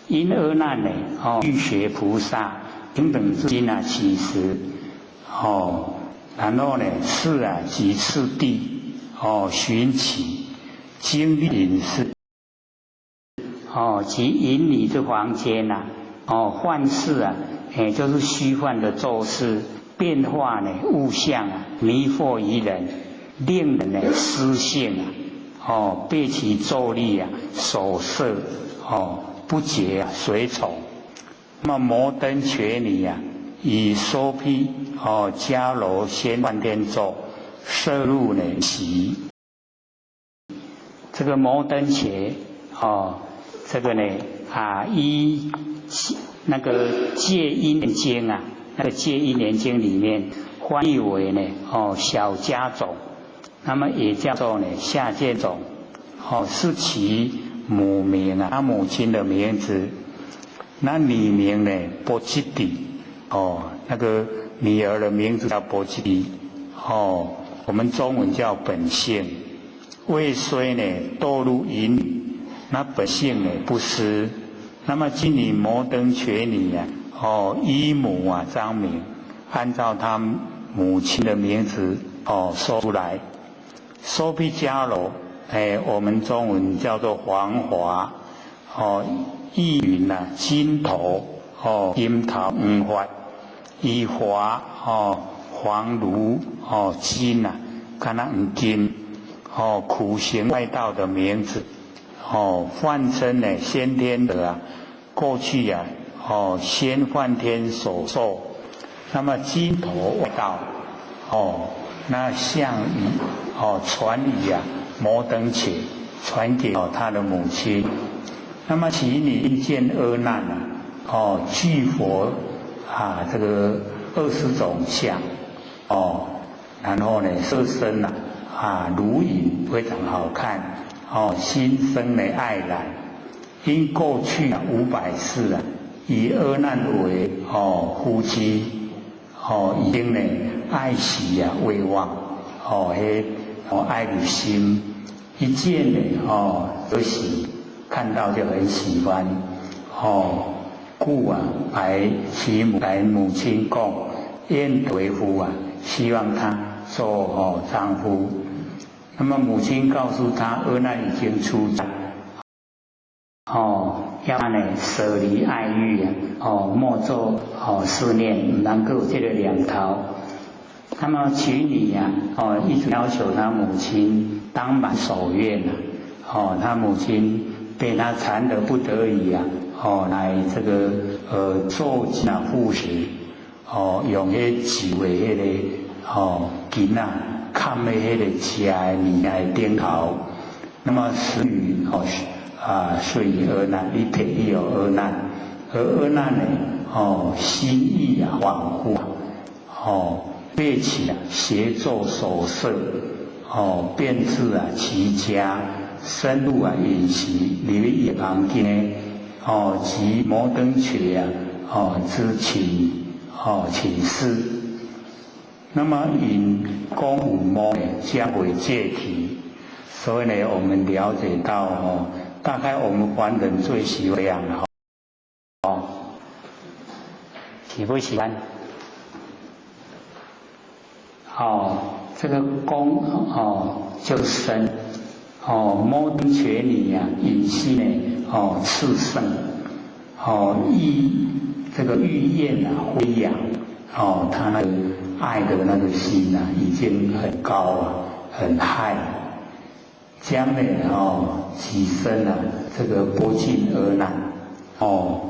因阿難呢，哦，欲學菩薩平等之心啊，乞食，哦，然後呢，是啊，幾次第，哦，尋乞，經歷隱士，哦，及隱女之房間呐。哦，幻事啊，哎，就是虛幻的咒事，變化呢物象啊，迷惑於人，令人呢失性啊，哦，被其咒力啊所攝，哦，不覺啊隨從。那麼摩登伽女啊，以娑毗哦迦樓先梵天咒攝入呢席。這個摩登伽哦，這個呢啊依。那個《戒因緣經》啊，那個《戒因緣經》裡面翻譯為呢，哦小迦種，那麼也叫做呢下賤種，哦是其母名啊，他母親的名字。那女名呢波吉蒂，哦那個女兒的名字叫波吉蒂，哦我們中文叫本性。未雖呢墮入淫女，那本性呢不失。那麼今女摩登伽女啊，哦，依母啊張名，按照她母親的名字哦說出來。娑毗迦羅，哎，我們中文叫做黃華，哦，意雲啊金頭，哦，金頭黃髮，以華哦黄如哦金呐，敢若黄金哦，苦行外道的名字哦，梵称呢先天的啊，过去啊哦先梵天所授，那么金头外道哦，那向于哦传于啊摩登伽，传给哦他的母亲。那么其女因见阿难啊，哦具佛啊这个20种相哦，然后呢色身呐啊如影非常好看哦，心生的爱染，因过去啊500世啊，以阿难为哦夫妻哦，已经呢爱惜啊威望哦，彼哦爱的心一见呢哦而喜。看到就很喜欢，哦，故啊，来其母来母亲讲，愿为夫啊，希望他做哦丈夫。那么母亲告诉他，阿难已经出家，哦，要呢舍离爱欲啊，哦，莫做哦思念，毋通阁有這个念头。那么其女呀，哦，一直要求他母亲當滿所願啊，哦，他母親被他纏得不得已啊，哦，來這個做啊護食，哦，用彼酒的彼个哦巾仔崁在彼个食的物件的頂頭，那麼施與哦啊說予阿難，伊提去予阿難，而阿難呢，哦心意啊恍惚，哦背起啊邪咒所攝，哦便至啊其家。深入啊飲食，入去伊房間，哦及摩登伽啊，哦之寢，哦寢室。那麼引功五魔將為戒體，所以呢，我們了解到哦，大概我們凡人最喜歡這樣哦，喜不喜歡？哦，這個功哦就是身。哦，摩登伽女啊，引心呢，哦，熾盛，哦，欲這個欲焰啊，飛揚，哦，他那個愛的那個心啊，已經很高啊，很嗨，將呢，哦，起身啊，這個不敬阿難，哦，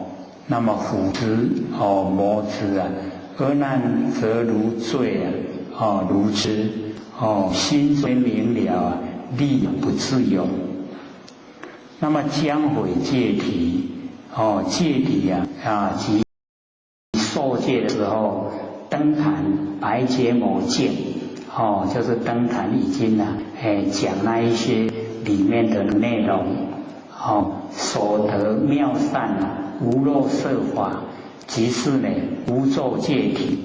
那麼撫之，哦，摩之啊，阿難則如醉啊，哦，如痴，哦，心雖明了啊。力不自由，那麼將毀戒體，哦，戒體啊啊，及受戒的時候，登壇白羯磨見，哦，就是登壇已經啊，哎，講那一些裡面的內容，哦，所得妙善啊，無漏色法，即是呢無著戒體。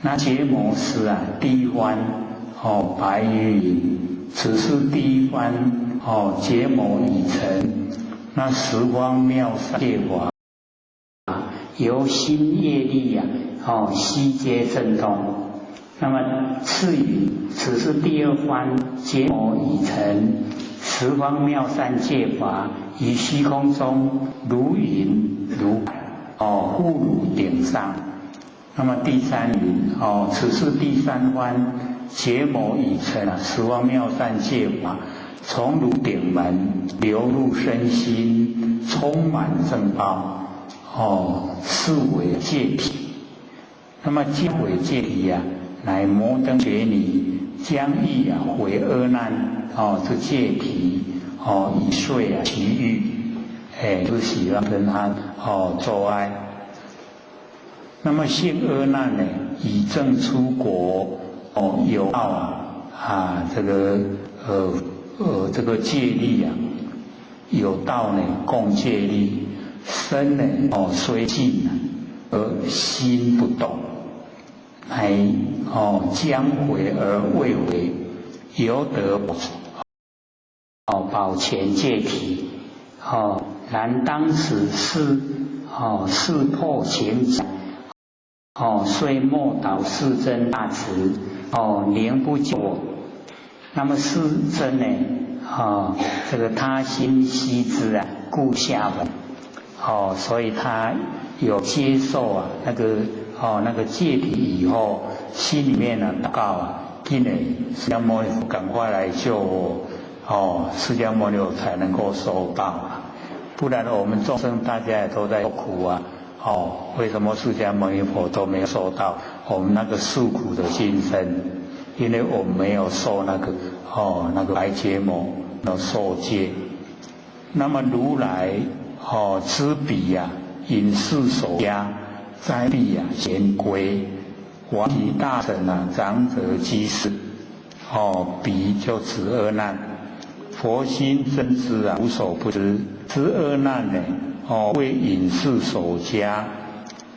那羯磨師啊，第一番哦，白云。此是第一番哦，羯磨已成，那十方妙善戒法，由心業力啊，哦，悉皆證通。那麼次云，此是第二番羯磨已成，十方妙善戒法於虛空中如雲如哦，覆如頂上。那麼第三雲哦，此是第三番羯磨已成啊，十方妙善戒法從如頂門流入身心，充滿正報，哦，是為戒體。那麼將毀戒體啊，乃摩登伽女將欲啊毀阿難哦，這戒體哦，以遂啊其欲，哎，就喜歡跟他哦做愛。那麼現阿難呢，已證初果哦，有道啊啊，這個這個戒力啊，有道呢共戒力，身呢哦雖淨而心不動，乃哦將毀而未毀，猶得哦保全戒體哦，然當時是哦識破前假。哦，雖默禱世尊大慈，哦，寧不救我。那麼世尊呢？哦，這個他心悉知啊，故下文。哦，所以他有接受啊，那個哦那個戒體以後，心裡面呢禱告啊，今日釋迦牟尼佛趕快來救我，哦，釋迦牟尼佛才能夠收到啊，不然我們眾生大家也都在苦啊，哦，為什麼釋迦牟尼佛都沒有收到我們那個訴苦的心聲？因為我們沒有受那個哦那個白羯磨的受戒。那麼如來哦知彼呀，隱士所加齋畢啊咸歸，王及大臣啊長者居士，哦彼就指阿難。佛心真知啊無所不知，知阿難呢哦為隱士所加。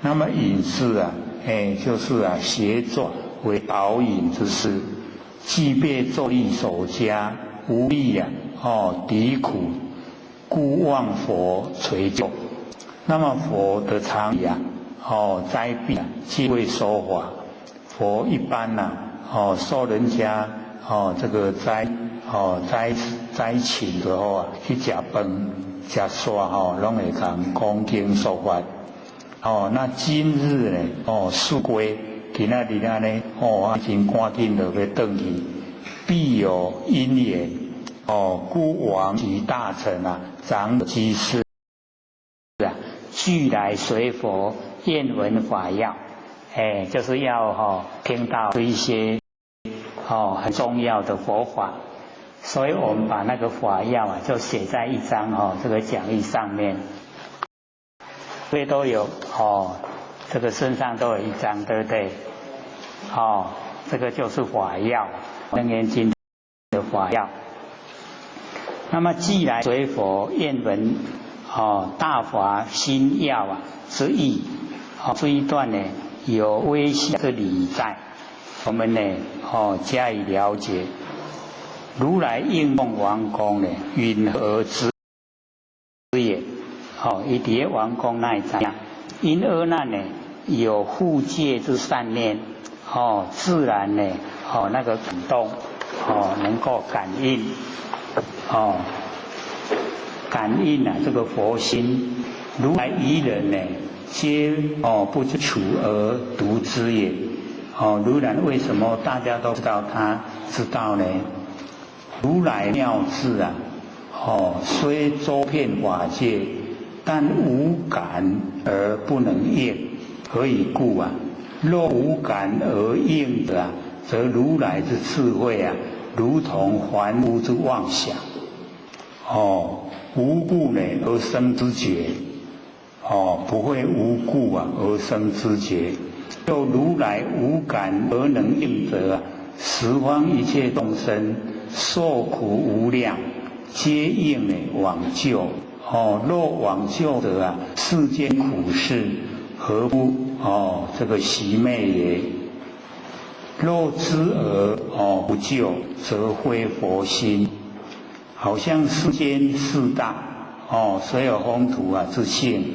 那麼隱士啊，哎就是啊協助為導引之師，具備咒力所加，無力啊哦敵苦。故望佛垂救，那麼佛的常理啊，哦齋畢啊，皆會說法。佛一般呐，哦受人家哦這個齋哦齋齋請的時候啊，去食飯食煞吼，攏會共講經說法。哦，那今日呢，哦速歸，今仔日按呢，哦真趕緊就欲轉去，必有因緣。哦，故王及大臣啊，長者居士啊，俱來隨佛願聞法要，哎，就是要哈聽到一些哦很重要的佛法，所以我們把那個法要啊，就寫在一張哦這個講義上面，所以都有哦，這個身上都有一張，對不對？哦，這個就是法要，楞嚴經的法要。那麼既來隨佛願聞哦大法心要啊之意，哦這一段呢有微細的理在，我們呢哦加以了解。如來應供王宮呢，云何知也？哦，伊佇王宮那會知影？因阿難呢有護戒之善念，哦自然呢哦那個感動，哦能夠感應。哦，感應啊，這個佛心，如來餘人呢，皆哦不知處而獨知也。哦，如來為什麼大家都知道他知道呢？如來妙智啊，哦，雖周遍法界，但無感而不能應，何以故啊？若無感而應者啊，則如來之智慧啊，如同凡夫之妄想。哦，無故呢而生知覺，哦，不會無故啊而生知覺。又如來無感而能應者啊，十方一切眾生受苦無量，皆應呢往救。哦，若往救者啊，世間苦事何不哦這個息滅也？若知而哦不救，則非佛心。好像世間四大哦，所有風土啊之性，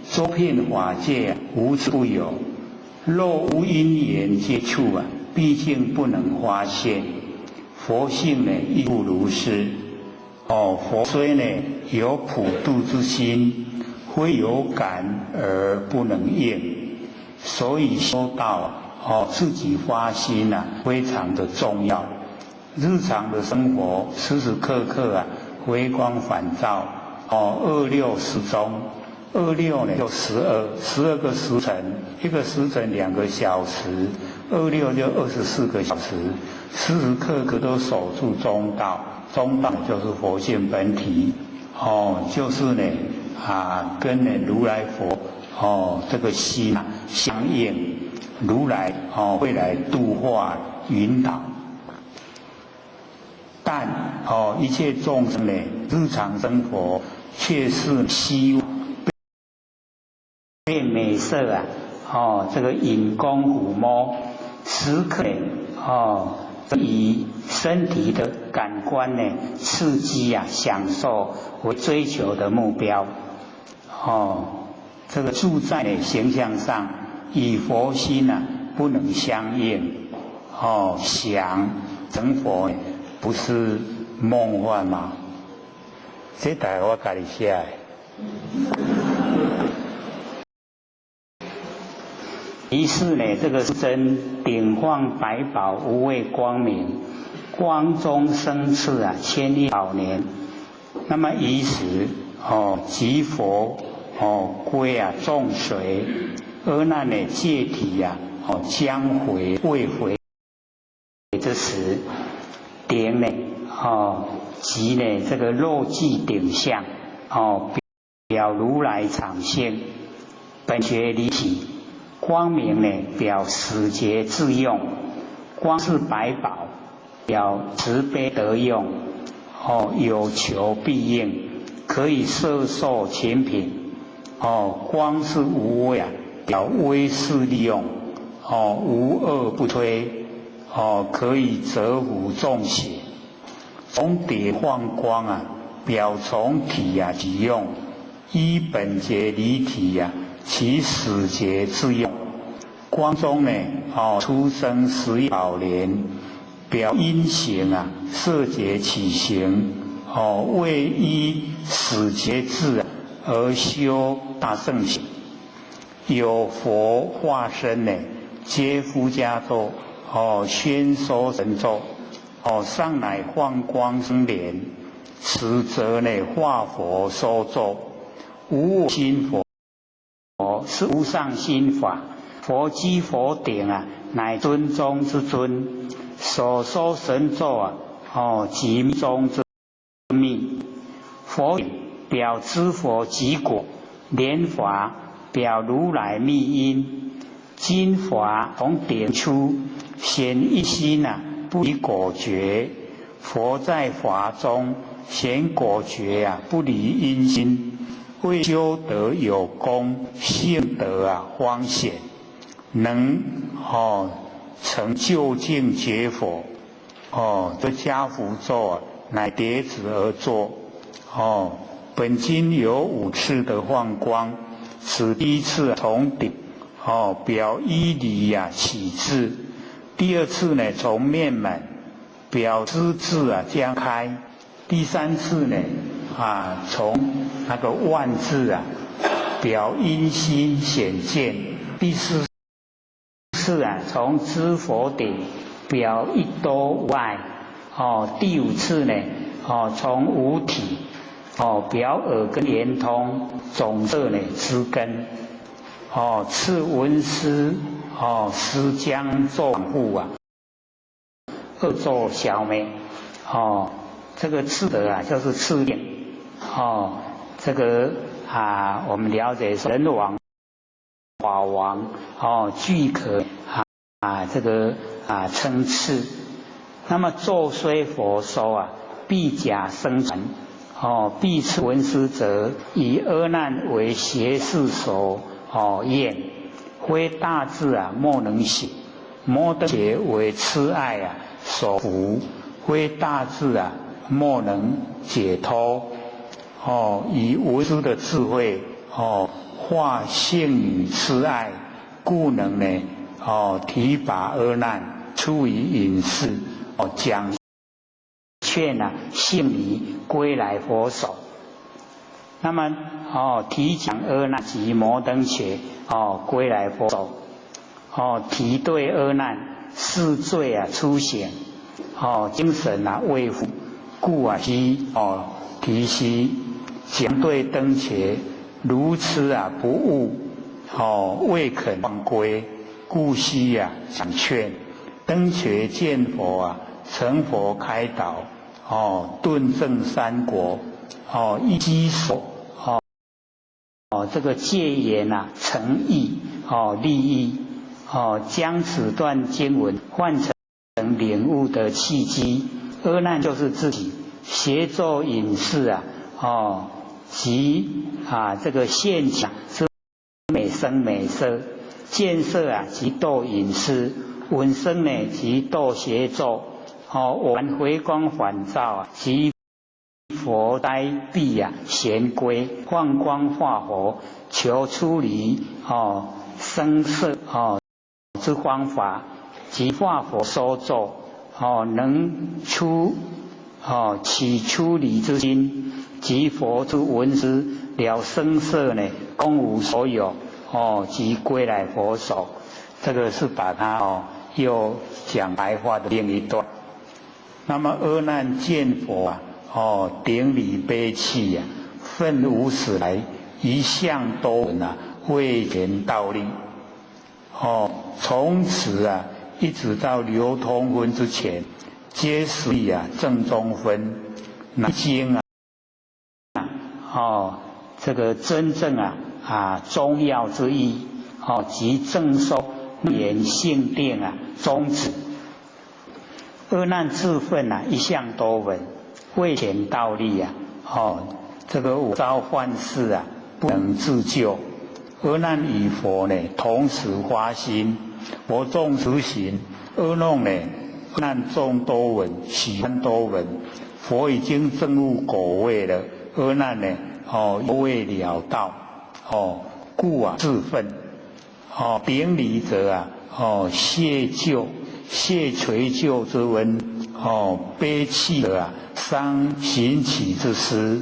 周遍法界無處不有。若無因緣接觸啊，畢竟不能發現。佛性呢亦復如是。哦，佛雖呢有普度之心，非有感而不能應。所以修道哦，自己發心啊，非常的重要。日常的生活，時時刻刻啊，回光返照。哦，二六時中，二六呢就十二，12個時辰，一個時辰2個小時，二六就24個小時，時時刻刻都守住中道，中道就是佛性本體。哦，就是呢啊，跟呢如來佛哦這個心啊相應，如來哦會來度化引導。但哦，一切眾生呢，日常生活卻是希望被美色啊，哦，這個引弓撫摸，時刻哦，以身體的感官呢刺激啊，享受為追求的目標。哦，這個住在形象上，與佛心啊不能相應。哦，想成佛不是夢幻嗎？這大概我家己寫的。于是呢，這個真頂放百寶無畏光明，光中生次啊，千億寶蓮。那麼於時哦，即佛哦歸啊眾隨，阿難呢戒體啊哦將毀未毀之時，頂呢哦即呢這個肉髻頂相哦表如來藏性，本覺離體。光明呢，表始覺自用；光是百寶，表慈悲得用。哦，有求必應，可以攝受群品。哦，光是無畏啊，表威勢利用。哦，無惡不摧。哦，可以折伏眾邪。從頂放光啊，表從體啊起用，依本覺離體啊。起始覺自用，光中呢，哦，出生十億寶蓮，表因行啊，色覺起行，哦，為依始覺智而修大乘行。有佛化身呢，皆出家咒，哦，宣說神咒，哦，上乃放光生蓮，此則呢化佛說咒，無我心佛。是無上心法，佛居佛頂啊，乃尊中之尊，所說神咒啊，哦，即密中之密。佛表知佛即果，蓮華表如來密因，金華從頂出，顯一心啊，不離果覺。佛在華中顯果覺啊，不離因心。為修德有功，性德啊方顯，能哦成究竟覺佛。哦，這跏趺坐啊，乃疊指而坐。哦，本經有五次的放光，此第一次從頂，哦表依理呀起智；第二次呢從面門表知智啊將開；第三次呢啊從那個萬字啊，表因心顯見；第四次啊，從知佛頂表一多無礙；哦，第五次呢，哦，從無體，哦，表耳根圓通，總攝呢知根；哦，次聞思，哦，思將咒護啊，惡咒消滅；哦，這個敕德啊，就是敕令，哦。這個啊，我們了解說，人王、法王哦，俱可啊，這個啊稱敕。那麼咒雖佛說啊，必假聲傳哦，必敕聞思者，以阿難為學士所哦厭，非大智啊莫能行；摩登伽為痴愛啊所縛，非大智啊莫能解脫。哦，以無師的智慧，哦，化性痴愛，故能呢，哦，提拔阿難出於隱世，哦，講勸啊，性離歸來佛手。那麼，哦，提講阿難及摩登伽，哦，歸來佛手。哦，提對阿難，是罪啊出現，哦，精神啊未復，故啊須哦提攜。講對燈伽，如痴啊不悟，哦未肯放歸，故須啊講勸。燈伽見佛啊，承佛開導，哦頓證三果，哦一稽首，哦哦這個戒言啊誠意，哦利益，哦將此段經文換成領悟的契機。阿難就是自己邪咒隱士啊，哦。即啊，這個現前之美聲美色，見色啊，即墮隱師；聞聲呢，即墮邪咒。哦，還回光返照啊，即佛呆閉啊，玄歸放光化佛，求出離哦聲色哦之方法，即化佛說咒哦，能出哦起出離之心。即佛之聞思了聲色呢，空無所有哦，即歸來佛手。這個是把它哦又講白話的另一段。那麼阿難見佛啊，哦，頂禮悲泣啊，奮無始來一向多聞啊，未見道力。哦，從此啊，一直到流通分之前，皆是啊正中分，那經啊，哦，這個真正啊中要之意，哦，即正受言性定啊宗旨。阿難自奮啊，一向多聞，未顯道力啊，哦，這個五遭幻事啊，不能自救。阿難與佛呢同時發心，佛眾實行。阿難呢，阿難眾多聞，喜歡多聞。佛已經證悟果位了，阿難呢，哦，未了道，哦，故啊自奮，哦，頂禮者啊，哦，謝救，謝垂救之恩，哦，悲泣者啊，傷行起之思，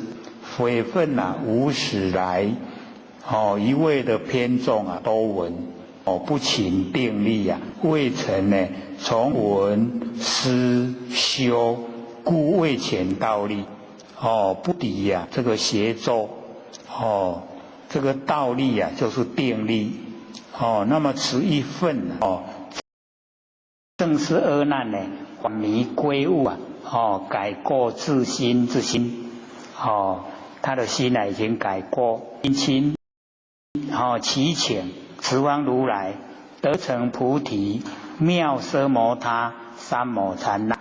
悔憤啊，無始來，哦，一味的偏重啊，多聞，哦，不勤定力啊，未曾呢，從聞思修，故未顯道力，哦，不敵呀，這個邪咒，哦，這個道力啊，就是定力，哦，那麼此一奮哦，正是阿難呢，還迷歸悟啊，哦，改過自新之心，哦，他的心呢已經改過，親，哦，祈請十方如來得成菩提，妙奢摩他三摩禪那，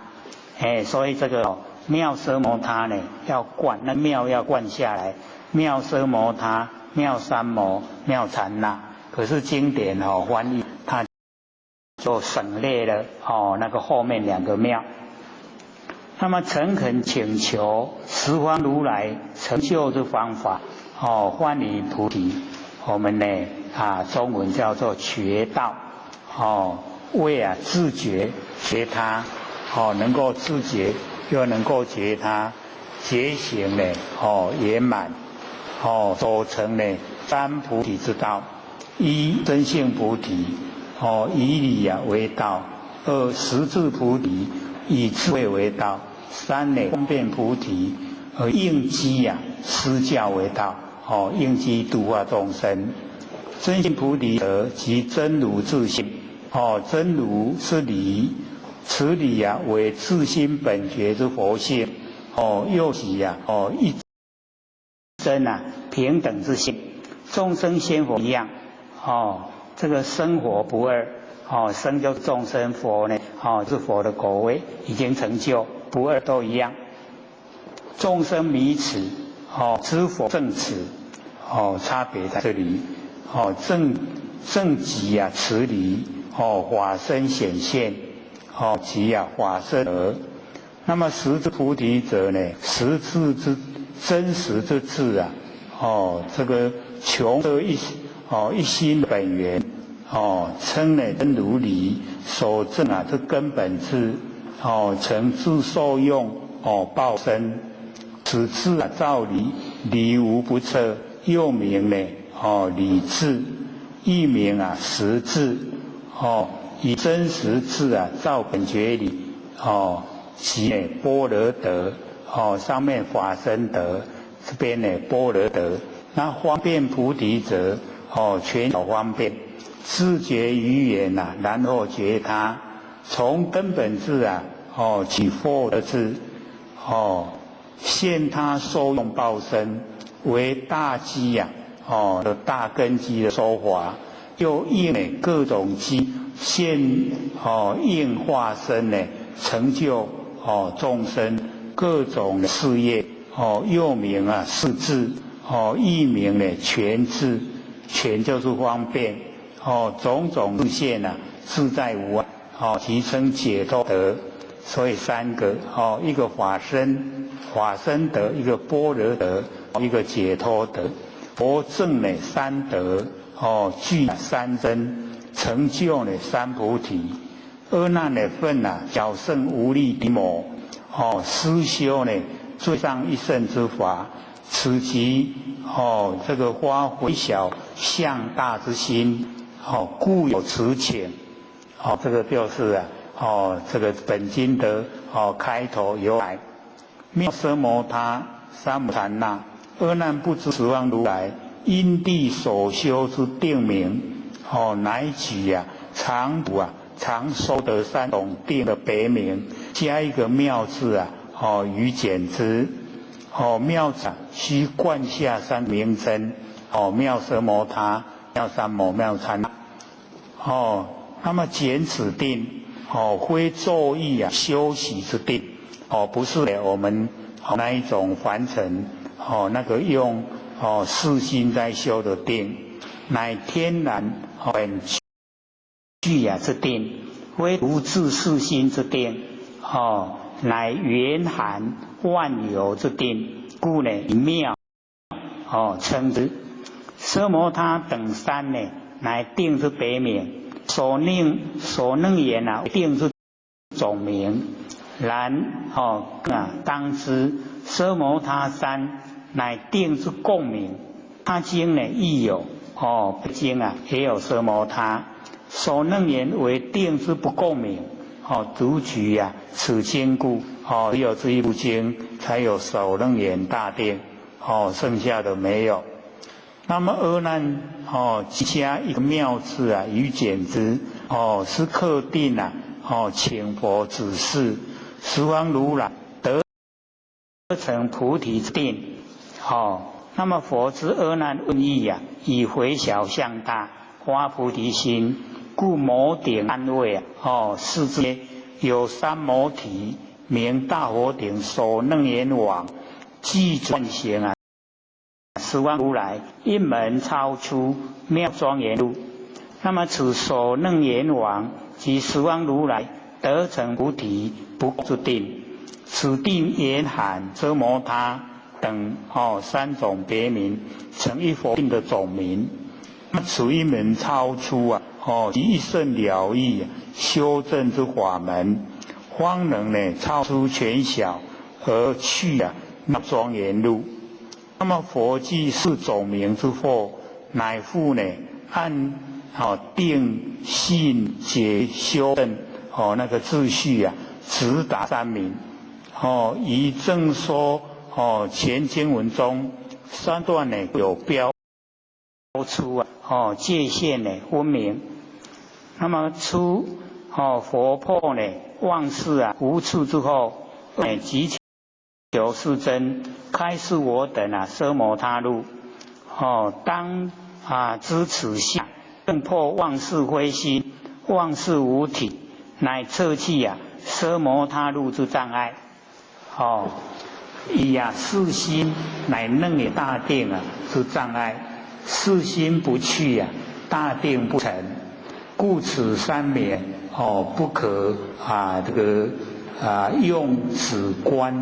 哎，所以這個妙奢摩他呢，要灌，那妙要灌下來，妙奢摩他、妙三摩、妙禪那，可是經典哦翻譯，它就省略了哦那個後面兩個妙。那麼誠懇請求十方如來成就的方法，哦，歡喜菩提，我們呢啊中文叫做覺道，哦，為啊自覺覺他，哦能夠自覺又能夠覺他，覺行呢哦圓滿，哦所成呢三菩提之道，一真性菩提，哦以理啊為道；二實智菩提，以智慧為道；三呢方便菩提，而應機啊施教為道，哦應機度化眾生。真性菩提者，即真如自性。哦，真如是理，此理啊為自心本覺之佛性。哦，又是啊，哦一真啊平等之性，眾生仙佛一樣。哦，這個生佛不二。哦，生就是眾生，佛呢，哦是佛的果位已經成就，不二都一樣。眾生迷此，哦知佛正此，哦差別在這裡。哦正正即啊此理，哦法身顯現，哦即啊法身德。那麼實智菩提者呢？實智之真實之智啊，哦這個窮得一哦一心本源，哦稱呢真如理所證啊，這根本智，哦成自受用哦報身，此智啊造理，理無不測，又名呢哦理智，亦名啊實智，哦以真實智啊照本覺理，哦即呢般若德，哦上面法身德，這邊呢般若德，那方便菩提者，哦權巧方便，自覺於緣呐，然後覺他，從根本智啊，哦起惑的智，哦現他受用報身，為大機呀，哦的大根基的說法，又應呢各種機現哦應化身呢成就哦眾生各種事業，哦又名啊事智，哦亦名呢權智，權就是方便，哦種種示現啊自在無礙，哦即稱解脫德，所以三個哦一個法身法身德，一個般若德，一個解脫德。佛證呢三德，哦具三身，成就呢三菩提。阿難的奮啊，小乘無力的魔，哦，思修呢最上一乘之法，此即這個發回小向大之心，故有此請。這個就是啊，這個本經的開頭由來。妙奢摩他三摩禪那，阿難不知十方如來因地所修之定名，乃舉啊常啊常說的三種定的別名，加一個妙字啊，與簡之。妙字須貫下三名稱，妙奢摩他、妙三摩、妙禪那。那麼簡此定，非作意啊修習之定，不是我們那一種凡塵，那個用四心在修的定，乃天然本具啊之定，非獨自四心之定，乃圓含萬有之定，故呢以妙稱之。奢摩他等三呢，乃定之別名。所念所能言啊，定之總名。然當知奢摩他三乃定之共名。他經呢亦有經啊也有奢摩他。所能言為定之不共名。獨舉啊此經故。只有這一部經才有首楞嚴大定。剩下的沒有。那麼阿難加一個妙字啊，與簡之是克定啊請佛指示十方如來得成菩提之定。那麼佛知阿難問意啊，以回小向大發菩提心，故摩頂安慰啊是之有三摩提名大佛頂首楞嚴王，具足行啊。十方如來一門超出妙莊嚴路，那麼此首楞嚴王及十方如來得成菩提不共之定，此定圓含奢摩他等三種別名，成一佛定的總名。那此一門超出啊即一乘了義修證之法門，方能呢超出權小而去啊那莊嚴路。那麼佛既是總名之惑，乃復呢按定信解修證那個秩序啊，直達三名。以正說前經文中三段呢有標出啊界限呢分明。那麼初佛破呢妄識啊無處之後，即求世尊開示我等啊奢摩他路。當啊知此下更破妄識非心，妄識無體，乃徹去啊奢摩他路之障礙。以啊四心乃楞嚴大定啊之障礙，四心不去啊大定不成，故此三名不可啊這個啊用止觀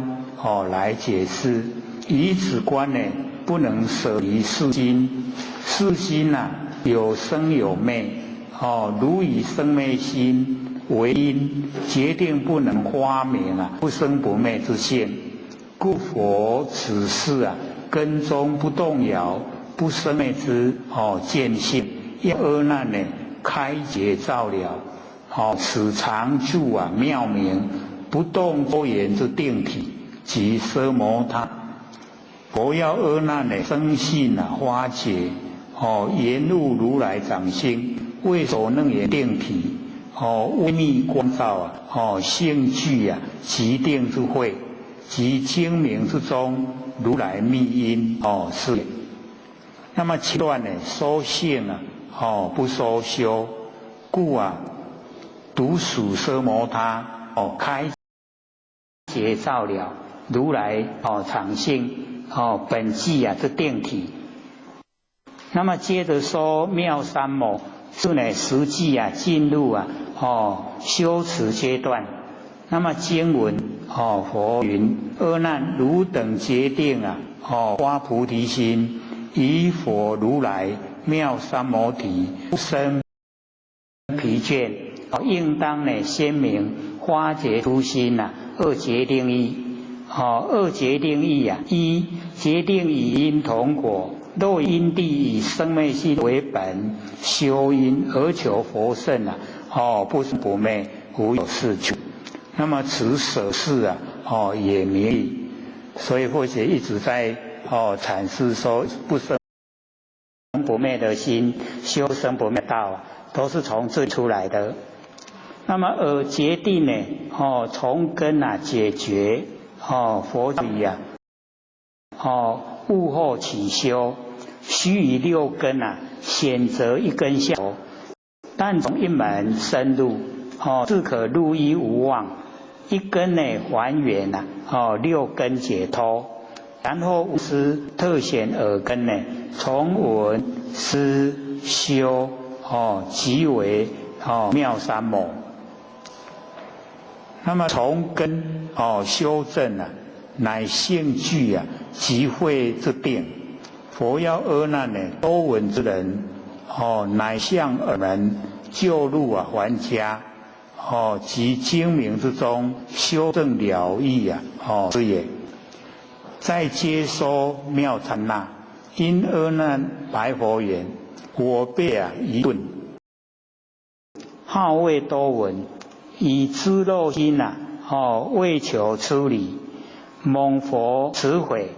來解釋，以止觀呢不能捨離四心，四心啊有生有滅，如以生滅心為因，決定不能發明啊不生不滅之性。故佛此世啊根中不動搖不生滅之見性，要阿難呢開解照了，此常住啊妙明不動周圓之定體，即奢摩他。佛要阿難呢生信啊發覺，圓悟如來藏心，為首楞嚴定體，微密觀照啊，性具啊極定之慧，及精明之中如來密因是。那麼前段呢說性啊，不說修，故啊獨屬奢摩他，開解照了如來常性本具啊之定體。那麼接着說妙三摩是呢實際啊進入啊修持階段。那麼經文佛云：阿難，汝等決定啊發菩提心，以佛如來妙三摩提不生疲倦，應當呢先明發覺初心啊，二決定義。哦，二決定義啊，一決定與因同果，若因地以生滅心為本，修因而求佛乘啊，哦，不生不滅，無有是處。那麼此舍事啊，哦，也名義。所以或許一直在闡釋說不生不滅的心，修生不滅道啊，都是從這出來的。那麼二決定呢，哦，從根啊解決，哦，佛理啊，哦，悟後起修，須以六根啊選擇一根下手，但從一門深入，哦，自可入一無忘，一根呢還原啊，哦，六根解脫，然後聞思特顯耳根呢，從聞思修，哦，即為妙三摩。那麼從根修正啊，乃性具啊集慧之定。佛要阿難呢多聞之人，哦，乃向耳門就入啊還家，哦，即精明之中修正了義啊，哦是也。再接說妙禪那，因阿難白佛言：我輩啊愚鈍，好為多聞。以知樂心呐，哦，為求出離，蒙佛慈悔，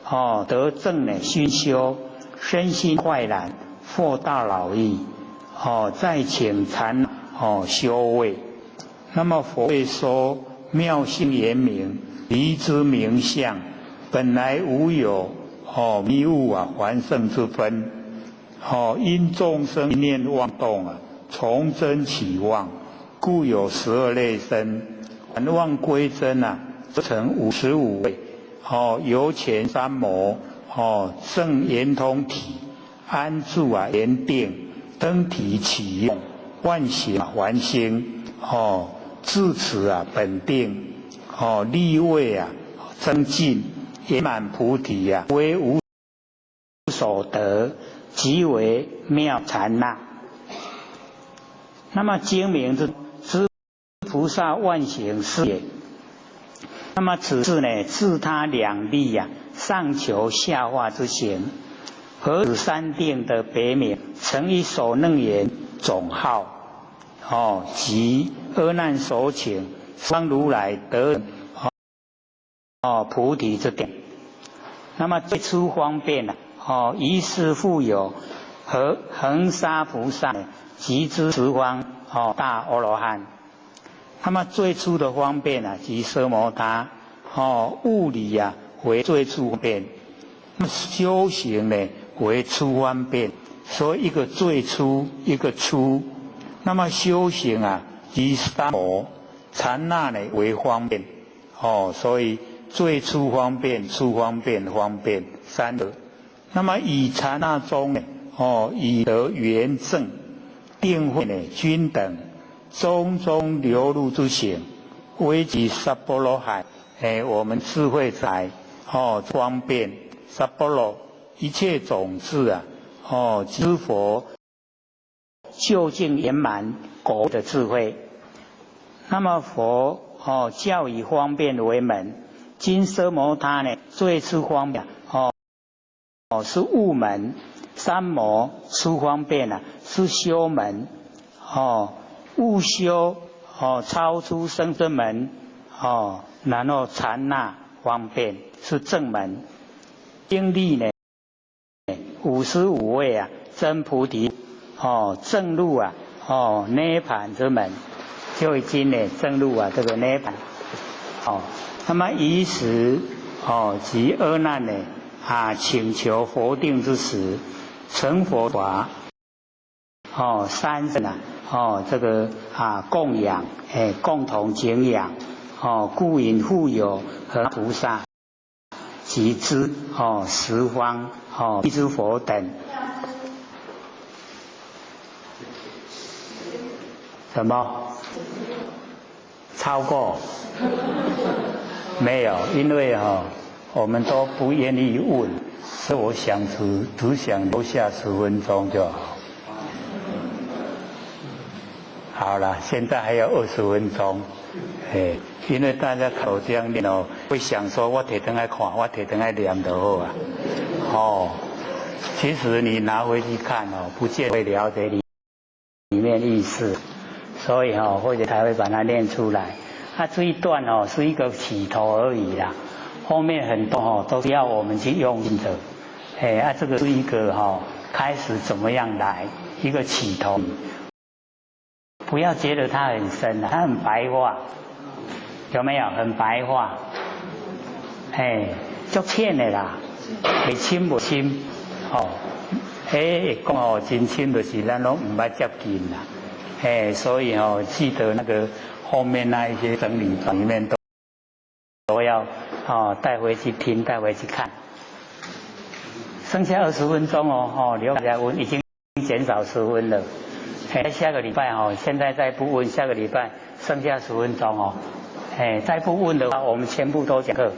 哦，得正呢熏修，身心快然，獲大饒益，哦，再請禪修位。那麼佛會說妙性圓明，離之名相，本來無有迷悟啊凡聖之分，哦，因眾生一念妄動啊，從真起妄。故有12類身，還妄歸真啊，則成55位。哦，由前三摩，哦，正圓通體，安住啊圓定，登體起用，萬行還興，哦，自此啊本定，哦，立位啊增進，圓滿菩提啊，為無所得，即為妙禪那。那麼精明之知菩薩萬行是也。那麼此事呢，自他兩利呀，上求下化之行，何止三定的別名，成一首楞嚴總號，哦，即阿難所請，方如來得哦菩提之定。那麼最初方便啊，哦，於是復有和恆沙菩薩集之十方哦大阿羅漢。那麼最初的方便啊，即奢摩他哦，物理啊為最初方便，那麼修行呢為初方便，所以一個最初，一個初。那麼修行啊，即三摩禪那呢為方便，哦，所以最初方便、初方便、方便三個。那麼以禪那中呢，哦，以得圓正定慧呢均等。中中流入之行，為其薩婆羅海。哎，我們智慧財哦，方便薩婆羅一切種子啊，哦，知佛究竟圓滿果的智慧。那麼佛哦教以方便為門，今奢摩他呢最初方便哦，哦是悟門，三摩初方便啊是修門哦。悟修哦，超出生之門哦，然後禪那方便是正門。經歷呢55位啊，真菩提哦，正入啊哦涅槃之門，就已經呢正入啊這個涅槃哦。那麼於時哦及阿難呢啊請求佛定之時，成佛法哦三乘啊。哦，這個啊供養，哎，共同敬仰，哦，故引復有和菩薩及之哦十方哦辟支佛等，什麼？超過？沒有，因為哈，我們都不願意問，所以我想只想留下10分鐘就好。好了，現在還有20分鐘，哎，因為大家口這樣念哦，會想說我提轉來看，我提轉來念就好啊。哦，其實你拿回去看哦，不見會了解裡面意思，所以哦，或者才會把它念出來。啊，這一段哦是一個起頭而已啦，後面很多哦都是要我們去用心的。哎，啊，這個是一個哈開始怎麼樣來一個起頭，不要覺得它很深啊，它很白話，有沒有？很白話，哎，足淺的啦，會深無深，哦，哎，講哦真深就是咱攏毋捌接近啦，哎，所以哦記得那個後面那一些整理裡面都要哦帶回去聽，帶回去看。剩下20分鐘哦，哦，留大家問，已經減少十分了。哎，下個禮拜哦，現在再不問，下個禮拜剩下十分鐘哦。哎，再不問的話，我們全部都講課。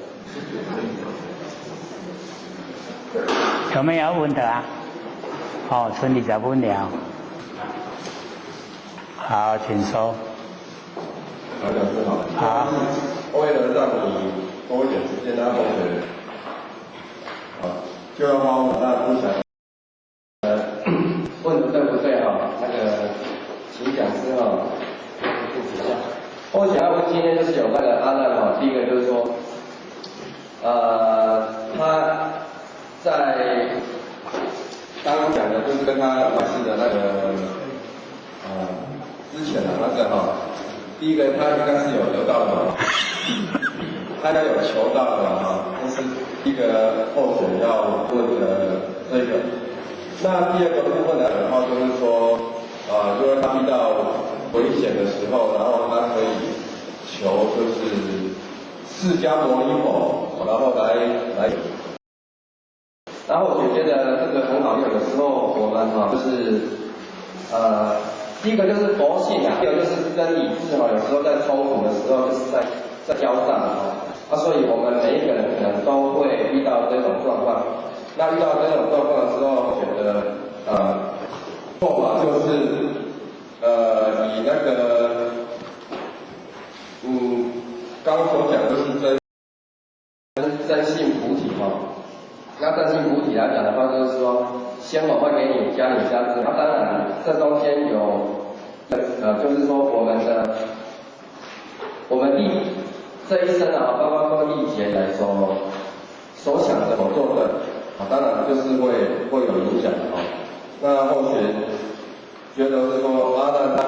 有沒有要問的啊？哦，村裡在問了。好，請說。好，老師好。好。為了讓你多一點時間，那同學，好，就要花我那不想。問的對不對哈？那個，請講師哈，複習一下。我想要問今天就是有那個阿難哈，第一個就是說，他在剛剛講的就是跟他老師的那個，之前的那個哈，第一個他應該是有得到的，他應該有求到的哈，這是一個候選要問的這個。那第二個部分來的話，就是說，啊，因為他遇到危險的時候，然後他可以求就是釋迦牟尼佛，然後來。然後我覺得這個很好用，有時候我們哈就是，第一個就是佛性啊，第二個就是跟理智哈，有時候在衝突的時候就是在交戰哈，啊，所以我們每一個人可能都會遇到這種狀況。那遇到這種狀況的時候，覺得做法就是以那個剛剛所講的是真性菩提哈。那真性菩提來講的話，就是說，先我會給你加你加持。那當然，這中間有，就是說我們的，我們歷這一生啊，包括說歷劫來說，所想的、所做的，啊，當然就是會有影響的哦。那後學覺得是說，阿難他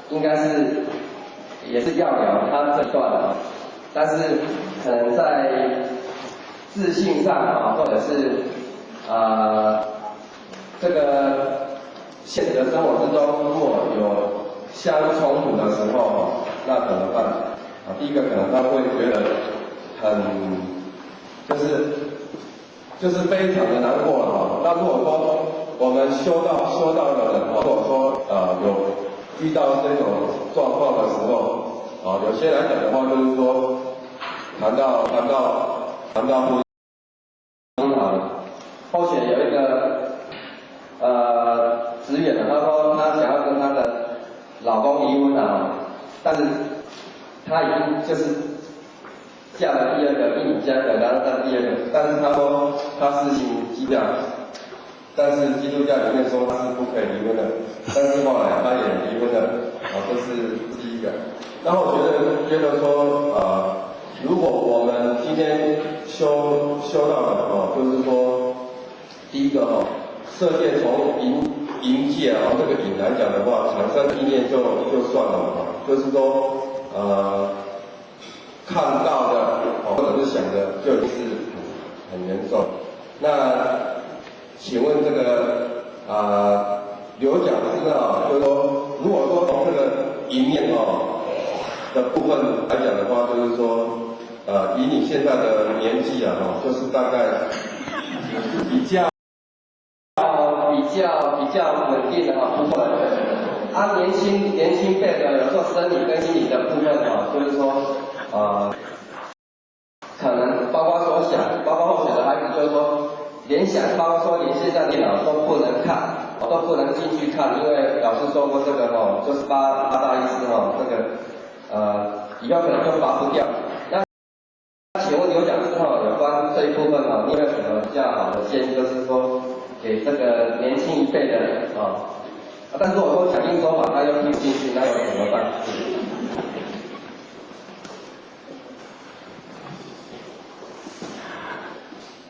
應該是也是要了他這段啊，但是可能在自信上啊，或者是這個現實的生活之中，如果有相衝突的時候，那怎麼辦？啊，第一個可能他會覺得很，就是非常的難過了哈。那如果說我們修道的人，如果說有遇到這種狀況的時候，啊，有些來講的話，就是說談到婚姻好了，後續有一個職員呢，他說他想要跟他的老公離婚了，但是他已經就是嫁了第二個，一女嫁一個，然後他第二個，但是他說他是信基督教，但是基督教裡面說他是不可以離婚的，但是後來他也離婚了，啊，這是第一個。然後我覺得說如果我們今天修道的哦，就是說第一個哦，色界從淫界啊，這個淫來講的話，產生意念就算了嘛，就是說看到的哦，或者是想的，就已經是很嚴重。那請問這個劉講師啊，就是說，如果說從這個淫念哦的部分來講的話，就是說，以你現在的年紀啊，哈，就是大概比較穩定的哈，不錯。啊，年輕輩的有時候生理跟心理的部分哈，就是說，可能包括說想，包括後學的孩子，就是說聯想，包括說連現在電腦都不能看，都不能進去看，因為老師說過這個哦，就是八大意思哦，這個。以後可能就拔不掉。那請問劉講師哈，有關這一部分哈，你有沒有什麼比較好的建議？就是說給這個年輕一輩的啊，但是我說講經說法，他又聽不進去，那又怎麼辦？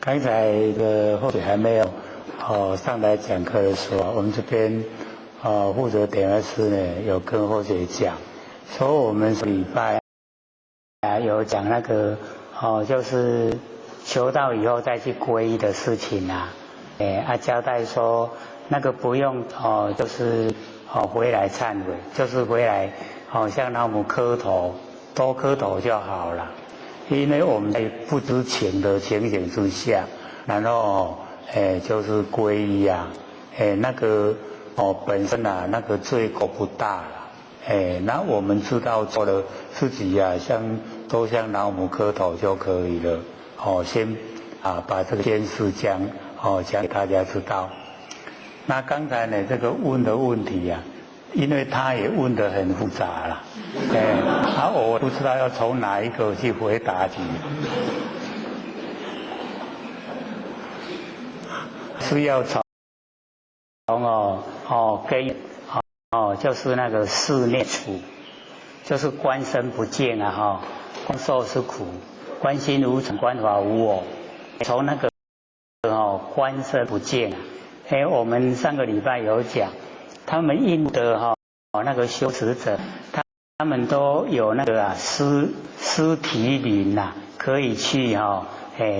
剛才的或許還沒有上來講課的時候，我們這邊負責點的師呢，有跟後學講，說我們禮拜啊有講那個就是求道以後再去皈依的事情啊，交代說那個不用就是回來懺悔，就是回來向老母磕頭，多磕頭就好了。因為我們在不知情的情形之下，然後就是皈依啊，那個本身啊那個罪過不大了，那我們知道錯了自己啊，像都向老母磕頭就可以了，先啊把這個件事講講給大家知道。那剛才呢這個問的問題啊，因為他也問得很複雜啦，我不知道要從哪一個去回答你，是要從跟就是那個四念處，就是觀身不淨啊觀受是苦，觀心無常，觀法無我，從那個觀身不淨啊，我們上個禮拜有講。他們印度那個修持者，他們都有那個啊屍體靈呐，可以去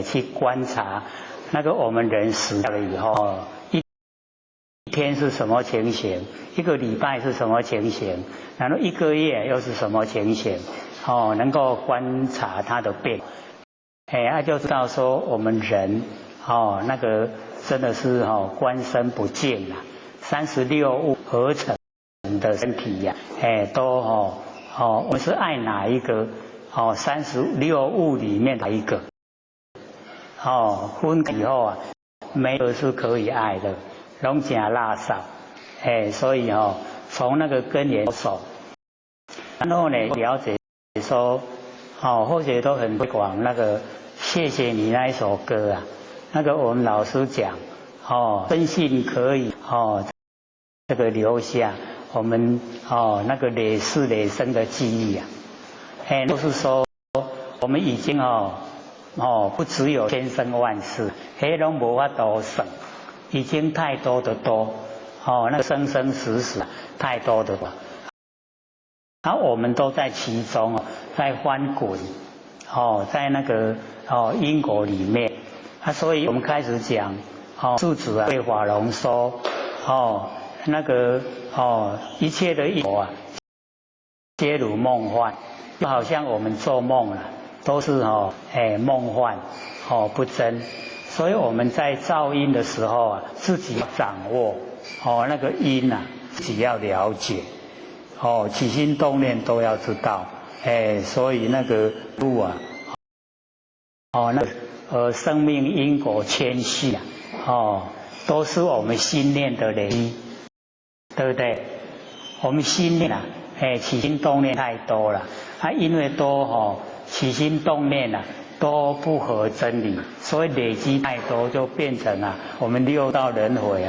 去觀察那個我們人死掉了以後，一天是什麼情形，一個禮拜是什麼情形，然後一個月又是什麼情形，能夠觀察他的變，那就知道說我們人那個真的是觀身不淨啊。36物合成的身體呀，都我們是愛哪一個？36物裡面哪一個？分開以後啊，沒有是可以愛的，攏成垃圾，所以從那個根源手，然後呢了解說，或許都很推廣那個謝謝你那一首歌啊，那個我們老師講，深信可以這個留下我們那個累世累生的記憶啊，就是說我們已經不只有千生萬世，彼攏無法度算，已經太多的多，那個生生死死太多的多，啊，我們都在其中在翻滾，在那個因果裡面，啊，所以我們開始講，世子啊對法龍說，那個一切的因果啊，皆如夢幻，就好像我們做夢了，都是夢幻，不真。所以我們在造因的時候啊，自己掌握那個因啊，自己要了解，起心動念都要知道，所以那個路啊，那個生命因果牽繫啊，都是我們心念的累積。對不對？我們心念啊，起心動念太多了，啊，因為多起心動念啊，都不合真理，所以累積太多就變成啊，我們六道輪迴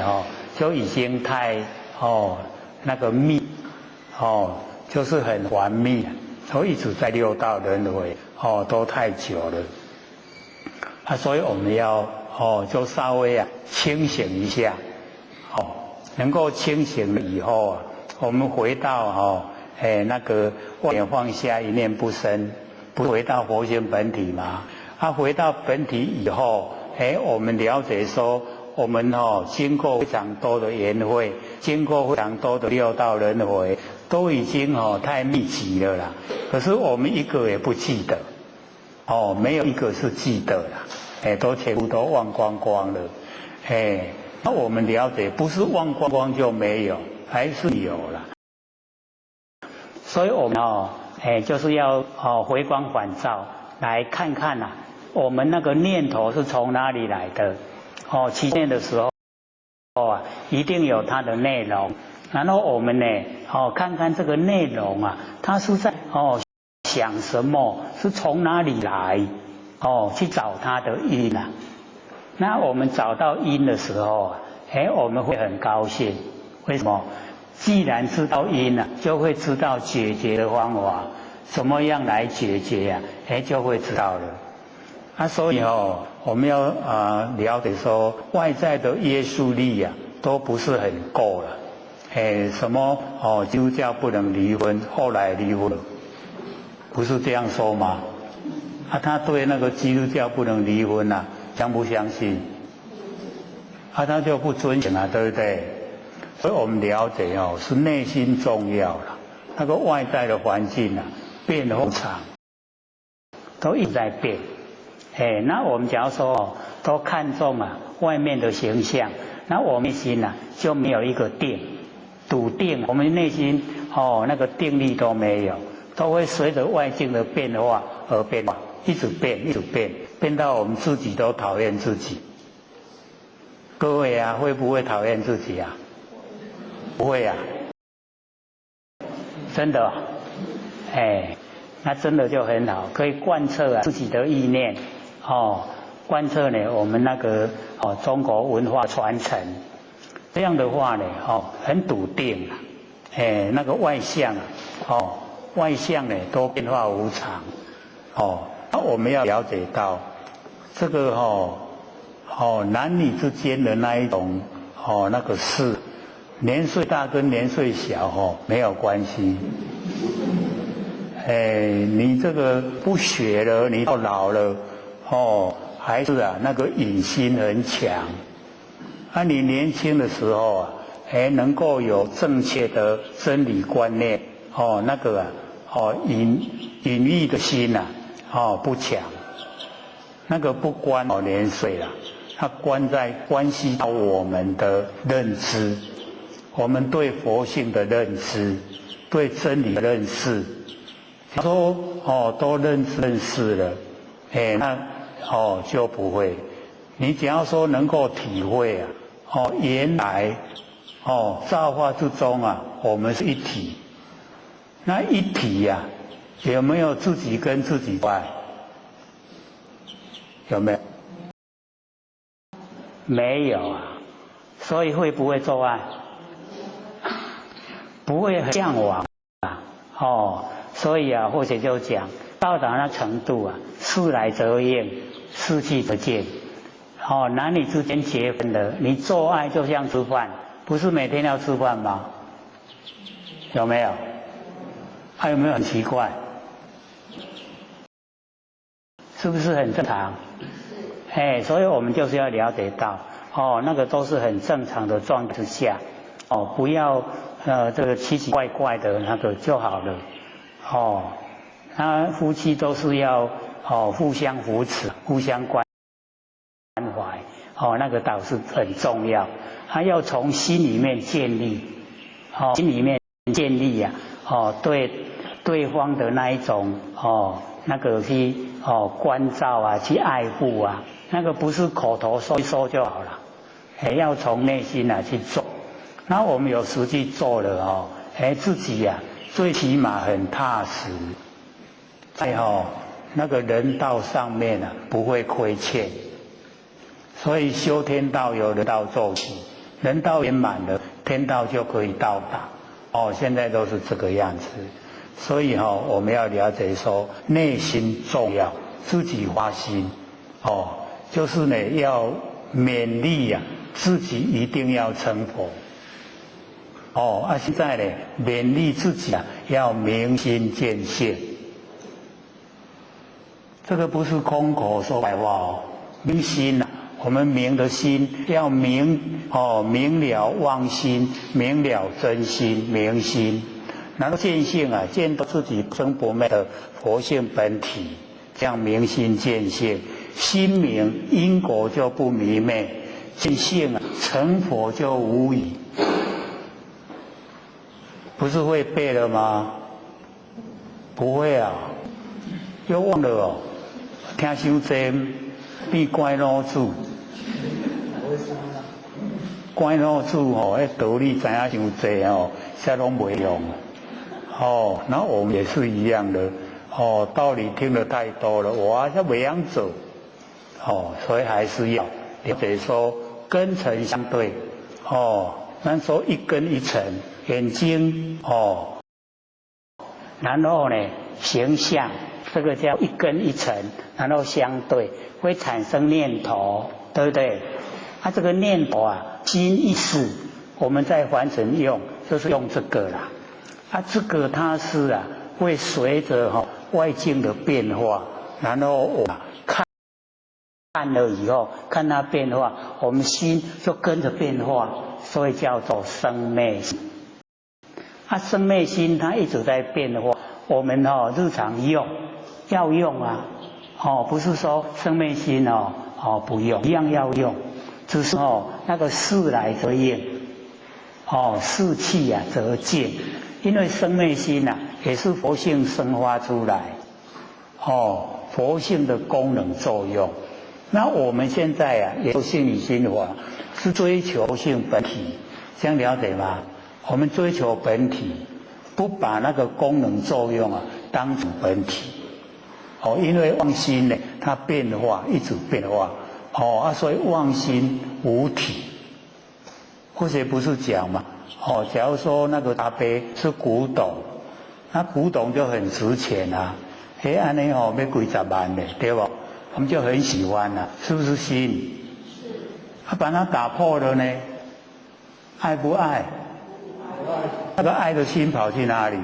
就已經太那個密就是很繁密，所以一直在六道輪迴都太久了，啊，所以我們要就稍微啊清醒一下，能夠清醒了以後啊，我們回到那個萬念放下，一念不生，不回到佛性本體嗎？啊，回到本體以後，我們了解說，我們經過非常多的緣會，經過非常多的六道輪迴，都已經太密集了啦。可是我們一個也不記得，沒有一個是記得啦，都全部都忘光光了，那我們了解，不是忘光光就沒有，還是有啦。所以我們就是要回光返照，來看看呐，我們那個念頭是從哪裡來的？起念的時候啊，一定有它的內容。然後我們呢，看看這個內容啊，它是在想什麼，是從哪裡來？哦，去找它的因啊。那我們找到因的時候啊，哎，我們會很高興。為什麼？既然知道因了，就會知道解決的方法，怎麼樣來解決啊？哎，就會知道了。啊，所以哦，我們要啊了解說，外在的約束力呀，都不是很夠了。哎，什麼哦，基督教不能離婚，後來離婚了，不是這樣說嗎？啊，他對那個基督教不能離婚啊，相不相信？啊，他就不遵行啊，對不對？所以我們了解哦，是內心重要了，那個外在的環境啊，變化無常，都一直在變。哎，那我們假如說都看重啊外面的形象，那我們內心啊就沒有一個定，篤定，我們內心哦那個定力都沒有，都會隨着外境的變化而變化，一直變，一直變，變到我們自己都討厭自己。各位啊，會不會討厭自己啊？不會啊，真的，哎，那真的就很好，可以貫徹啊自己的意念，哦，貫徹呢我們那個哦中國文化傳承，這樣的話呢，哦，很篤定啊，哎，那個外相啊，哦，外相呢都變化無常，哦，那我們要了解到這個哦男女之間的那一種哦那個事。年歲大跟年歲小哦沒有關係，哎，你這個不學了，你到老了哦，還是啊那個癮心很強。啊，你年輕的時候啊，哎，能夠有正確的真理觀念哦，那個啊哦淫淫欲的心呐哦不強，那個不關哦年歲啦，它關在關係到我們的認知。我們對佛性的認知，對真理的認識，說哦都認知認識了，哎，那哦就不會。你只要說能夠體會啊，哦原來哦造化之中啊，我們是一體。那一體呀，有沒有自己跟自己愛？有沒有？沒有啊，所以會不會做愛？不會很嚮往啊，哦，所以啊，或者就講到達那程度啊，事來則應，事去則見。哦，男女之間結婚的，你做愛就像吃飯，不是每天要吃飯嗎？有沒有？還有沒有很奇怪？是不是很正常？哎，所以我們就是要了解到，哦，那個都是很正常的狀態之下，哦，不要這個奇奇怪怪的那個就好了，哦，那夫妻都是要哦互相扶持、互相關懷，哦，那個倒是很重要，還要從心裡面建立，哦，心裡面建立呀，哦，對對方的那一種哦，那個去哦關照啊，去愛護啊，那個不是口頭說一說就好了，還要從內心啊去做。那我們有實際做了哦，哎，自己呀，最起碼很踏實，在哦那個人道上面啊不會虧欠，所以修天道由人道做起，人道圓滿了，天道就可以到達。哦，現在都是這個樣子，所以哈，我們要了解說內心重要，自己發心，哦，就是呢要勉勵呀，自己一定要成佛。哦，啊，現在呢，勉勵自己啊，要明心見性。這個不是空口說白話哦，明心啊，我們明的心要明哦，明了妄心，明了真心，明心，然後見性啊，見到自己不生不滅的佛性本體，這樣明心見性，心明因果就不迷昧，見性啊，成佛就無疑。不是會背了嗎？不會啊，又忘了哦。聽傷濟，變乖老子。乖老子哦，彼道理知影傷濟哦，啥攏袂用。哦，那我們也是一樣的。哦，道理聽得太多了，我還是袂曉做，哦，所以還是要了解說根塵相對，哦，咱說一根一塵，眼睛哦，然後呢形象，這個叫一根一塵，然後相對會產生念頭，對不對？啊，這個念頭啊，心意識，我們在凡塵用，就是用這個啦。啊，這個它是啊，會隨着哈外境的變化，然後我看看了以後，看它變化，我們心就跟着變化，所以叫做生滅心。啊，生滅心它一直在變化，我們哦日常用要用啊，哦不是說生滅心哦哦不用，一樣要用，只是哦那個事來則應，哦事去啊則見，因為生滅心啊也是佛性生發出來，哦佛性的功能作用。那我們現在啊也是與心法，是追求性本體，這樣了解嗎？我們追求本體，不把那個功能作用啊當成本體。哦，因為妄心呢，它變化一直變化，哦啊，所以妄心無體。或者不是講嘛？哦，假如說那個茶杯是古董，那古董就很值錢啊。哎，按呢哦，欲幾十萬的，對不？我們就很喜歡啦，是不是心？是。他把它打破了呢？愛不愛？那個愛的心跑去哪裡？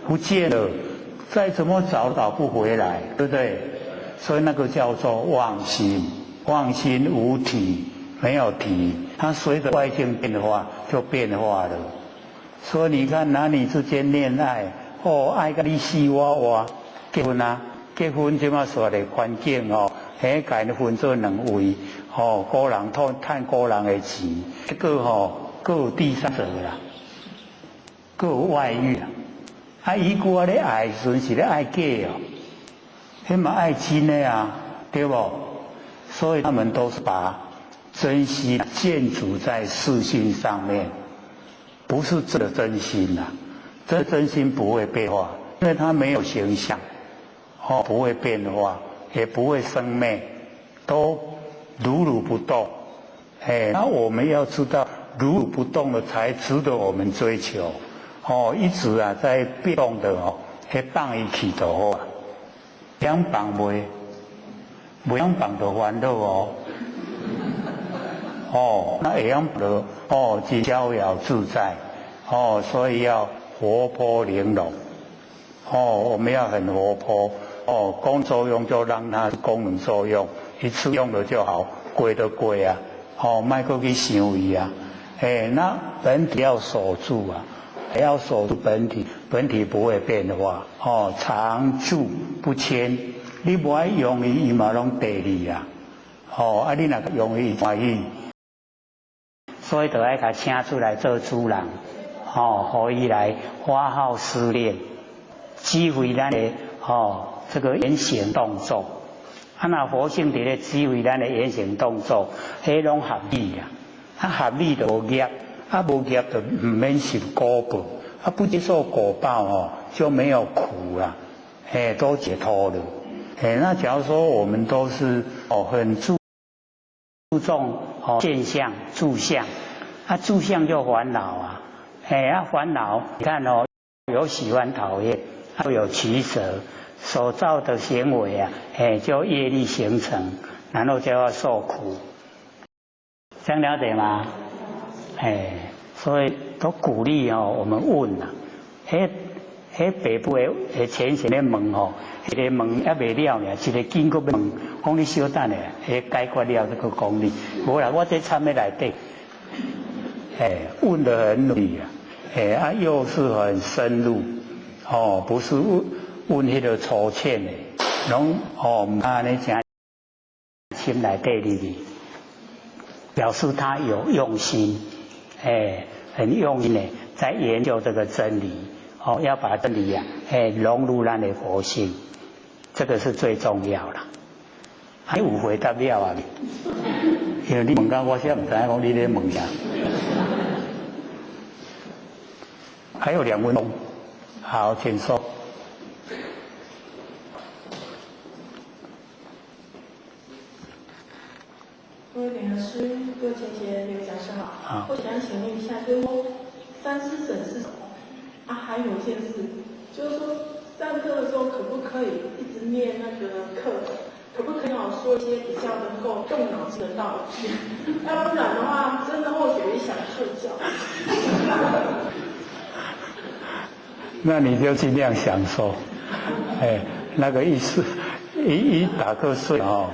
不見了，再怎麼找找不回來，對不對？所以那個叫做妄心，妄心無體，沒有體，它隨着外境變化就變化了。所以你看男女之間戀愛，哦，愛甲你死我活，結婚啊，結婚這馬說的環境哦，彼共𪜶分做兩位，哦，個人趁趁個人的錢，結果吼，閣有第三者啦，閣有外遇啊！啊，伊舊仔咧愛時陣是咧愛假哦，彼嘛愛真的啊，對無？所以他們都是把真心建築在事心上面，不是真的真心呐。這真心不會變化，因為它沒有形象，哦，不會變化，也不會生滅，都如如不動。哎，那我們要知道，如如不動的才值得我們追求。哦，一直啊在變動的哦，彼放伊去就好啊。會曉放袂？袂曉放就煩惱哦。哦，那會曉放哦，真逍遙自在。哦，所以要活潑玲瓏。哦，我們要很活潑。哦，功作用就讓它功能作用，一次用了就好，過就過啊。哦，莫閣去想伊啊。哎，那本體要守住啊，要守住本體，本體不會變化。哦，常住不遷，你無愛用伊，伊嘛攏綴你啊。哦，啊，你若用伊歡喜，所以就愛共請出來做主人，哦，予伊來發號施令，指揮咱的哦這個言行動作。啊，若佛性佇咧指揮咱的言行動作，彼攏合理啊。啊，合理就無業，啊無業就毋免受果報，啊不接受果報哦，就沒有苦啦，嘿，都解脫了。嘿，那假如說我們都是哦很注重哦現象住相，啊住相就煩惱啊，嘿啊煩惱，你看哦，有喜歡討厭，又有取捨，所造的行為啊，嘿就業力形成，然後就要受苦。這樣了解嗎？哎，所以都鼓勵哦，我們問啊，彼彼北部的的淺顯咧問吼，一個問猶未了呢，一個緊閣欲問，講你小等下，彼解決了再閣講你，無啦，我這參咧內底，哎，問得很努力啊，哎啊又是很深入，哦，不是問問彼個粗淺的，攏哦毋按呢誠心內底入去。表示他有用心，哎，很用心的在研究這個真理，哦，要把真理啊，哎，融入咱的佛性，這個是最重要啦。還有回答了啊？因為你問到我，現在毋知影講你咧問啥。還有2分鐘，好，請說。各位莲師、各位前賢、劉講師好。我想請問一下，就是說三師神是什麼？啊，還有一件事，就是說上課的時候可不可以一直念那個課？可不可以讓我說一些比較能夠動腦筋的道理？要不然的話，真的或許會想睡覺。那你就盡量享受，哎，那個意思，一打瞌睡哦，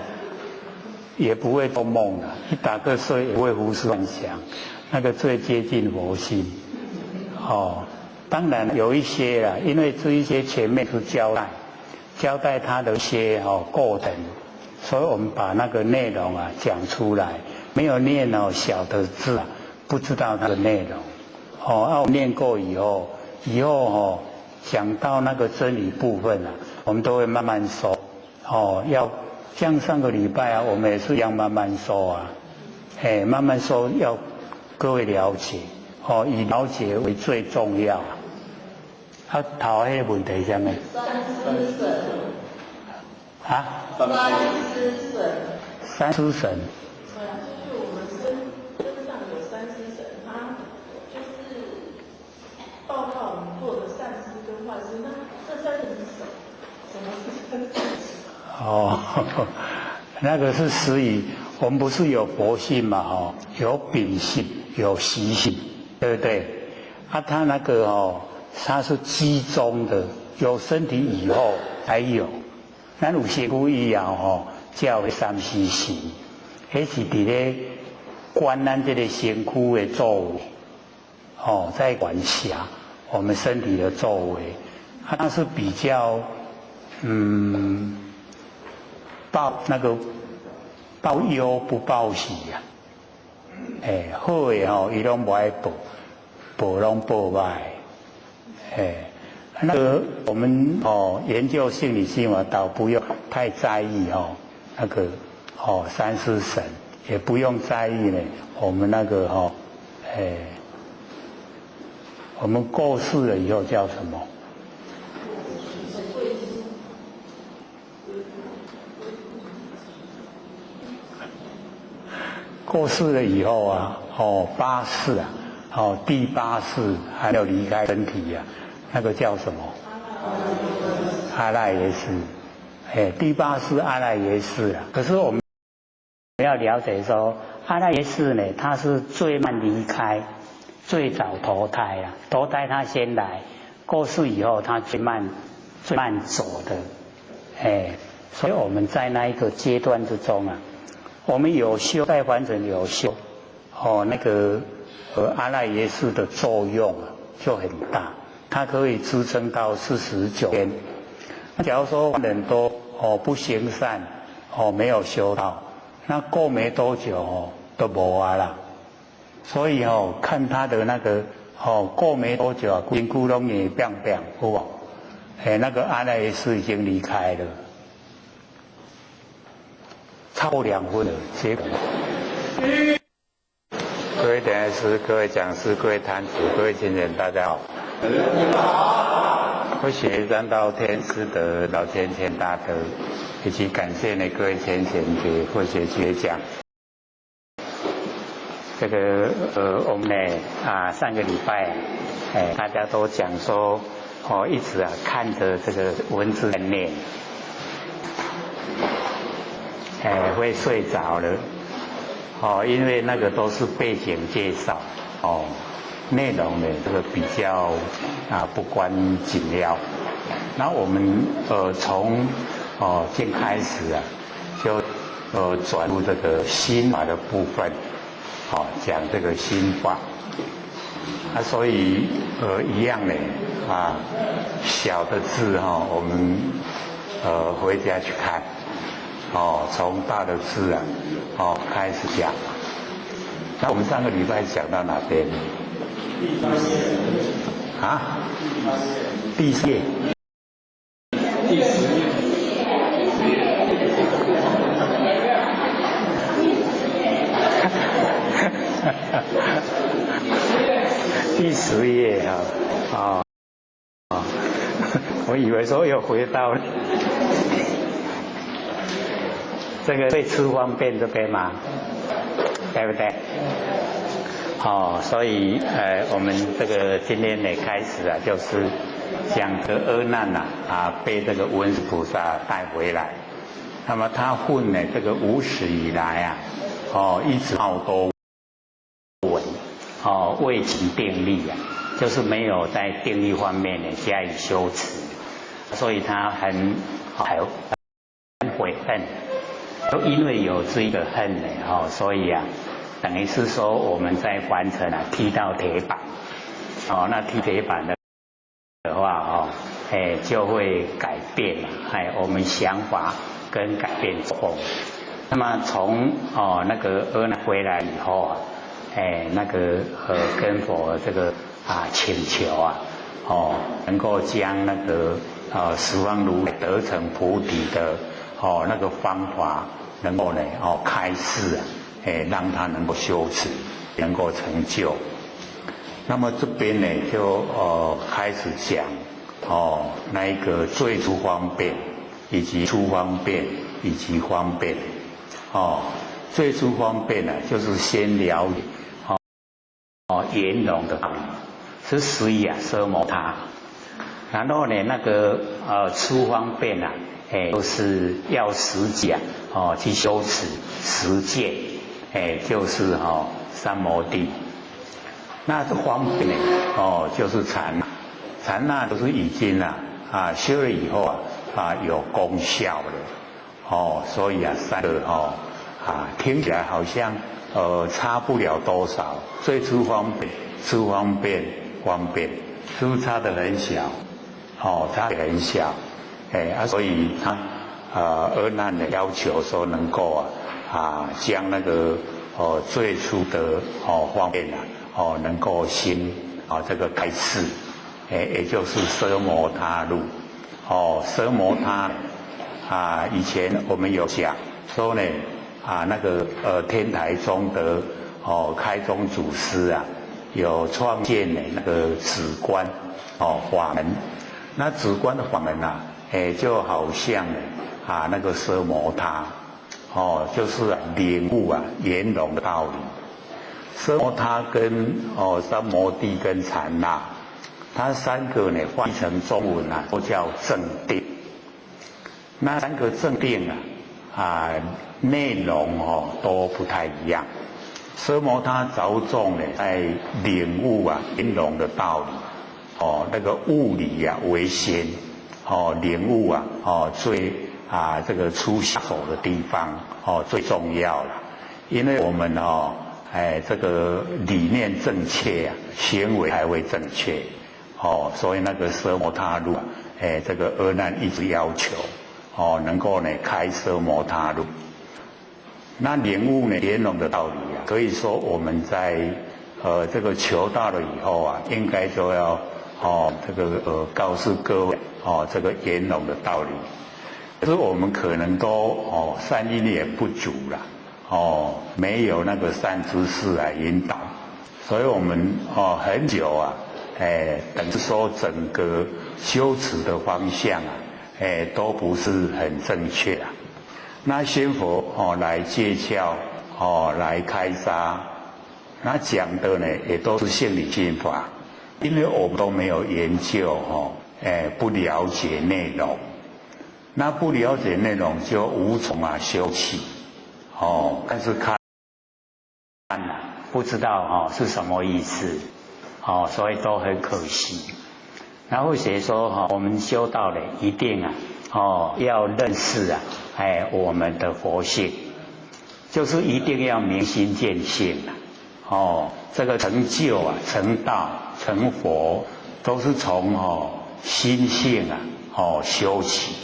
也不會做夢了，一打瞌睡也不會胡思亂想，那個最接近佛心。哦，當然有一些啦，因為這一些前面是交代，交代他的一些過程，所以我們把那個內容啊講出來，沒有念哦小的字啊，不知道它的內容。哦，啊，我念過以後，以後哦講到那個真理部分啊，我們都會慢慢說。哦，要。像上個禮拜啊，我們也是一樣慢慢說啊，哎，慢慢說要各位了解，哦，以了解為最重要。啊，頭彼個問題是啥物？三師神。啊？三師神。三師神。對啊，就是我們身上有三師神，他就是報告我們做的善事跟壞事。那這三神是什麼？什麼是三師神？哦，那個是實語。我們不是有佛性嘛？哦，有秉性，有習性，對不對？啊，他那個哦，他是集中的，有身體以後才有。咱有身軀以後吼，才有三師神，彼是佇咧管咱這個身軀的作為，哦，在管轄我們身體的作為。它是比較，報那個報憂不報喜呀，哎，好的吼，伊攏無愛報，報攏報歹，哎，那個我們哦研究性理心法，倒不用太在意哦，那個哦三師神也不用在意呢，我們那個哦，哎，我們過世了以後叫什麼？過世了以後啊，哦，八世啊，哦，第八世還沒有離開身體啊，那個叫什麼？阿賴耶識，哎，第八世阿賴耶識啊。可是我們要了解說，阿賴耶識呢，它是最慢離開，最早投胎啊，投胎它先來，過世以後它最慢最慢走的，哎，所以我們在那一個階段之中啊。我們有修在凡塵有修，哦，那個阿賴耶識的作用啊就很大，它可以支撐到49天。那假如說人多哦不行善，哦沒有修到，那過沒多久哦都無啊啦。所以哦看他的那個哦過沒多久啊，身軀攏硬變變，有無？哎，那個阿賴耶識已經離開了。超過2分了，結果。各位講師、各位講師、各位壇主、各位親人，大家好。我學三道天師德老先賢大德，以及感謝呢各位先賢給佛學學講。這個我們呢啊上個禮拜哎大家都講說哦一直啊看着這個文字在念。哎，會睡着了，哦，因為那個都是背景介紹，哦，內容呢這個比較啊不關緊要。那我們從哦先開始啊，就轉入這個心法的部分，哦講這個心法。啊，所以一樣呢啊小的字哈，我們回家去看。哦，從大的字啊，哦開始講。那我們上個禮拜講到哪邊？第三頁。啊？第四頁。第十頁。第10頁啊，啊，我以為說又回到了。這個最吃方便這邊嘛。對不對？哦，所以我們這個今天呢開始啊，就是講這個阿難呐啊，被這個文殊菩薩帶回來。那麼他混呢這個無始以來啊，哦，一直好多聞，哦，未勤定力啊，就是沒有在定力方面呢加以修持，所以他很悔恨，都因為有這個恨呢，哦，所以啊，等於是說我們在凡塵啊踢到鐵板，哦，那踢鐵板的話，哦，哎，就會改變了，哎，我們想法跟改變作風。那麼從哦那個阿難回來以後啊，哎，那個跟佛這個啊請求啊，哦，能夠將那個十方如來得成菩提的哦那個方法，能夠呢哦開示啊。哎，讓他能夠修持，能夠成就。那麼這邊呢，就開始講哦，那一個最初方便，以及初方便，以及方便。哦，最初方便呢，就是先了解哦圓融的道理，是實義啊，奢摩他。然後呢，那個初方便啊，哎，就是要實際啊，哦去修持實踐。哎，就是哈三摩地，那這方便呢？哦，就是禪，禪那都是已經啊修了以後啊有功效了，哦，所以啊三個哦啊聽起來好像差不了多少，最初方便，初方便方便，是不是差得很小？哦，差得很小，哎啊，所以他阿難的要求說能夠啊。啊，將那個哦最初的哦方便啊，哦能夠先啊這個開示，哎，也就是奢摩他路，哦奢摩他啊，以前我們有講說呢啊那個天台宗的哦開宗祖師啊，有創建的那個止觀哦法門，那止觀的法門啊，哎就好像啊那個奢摩他。哦，就是領悟啊圓融的道理。奢摩他跟哦三摩地跟禪那，它三個呢翻譯成中文啊都叫正定。那三個正定啊啊內容哦都不太一樣。奢摩他着重呢在領悟啊圓融的道理，哦那個悟理啊為先，哦領悟啊哦最。啊，這個出下手的地方哦，最重要了，因為我們哦，哎，這個理念正確啊，行為才會正確，哦，所以那個奢摩他路啊，哎，這個阿難一直要求哦，能夠呢開奢摩他路。那領悟呢圓融的道理啊，可以說我們在這個求道了以後啊，應該就要哦這個告訴各位哦這個圓融的道理。可是我們可能都哦善因也不足了，哦沒有那個善知識來引導，所以我們哦很久啊，哎等於說整個修持的方向啊，哎都不是很正確啊。那仙佛哦來借竅哦來開沙，那講的呢也都是性理心法，因為我們都沒有研究哦，哎不了解內容。那不了解內容就無從啊修起，哦，但是看啊，不知道哦是什麼意思，哦，所以都很可惜。然後寫說哈，我們修道的一定啊，哦，要認識啊，哎，我們的佛性，就是一定要明心見性啊，哦，這個成就啊，成道成佛，都是從哦心性啊，哦修起。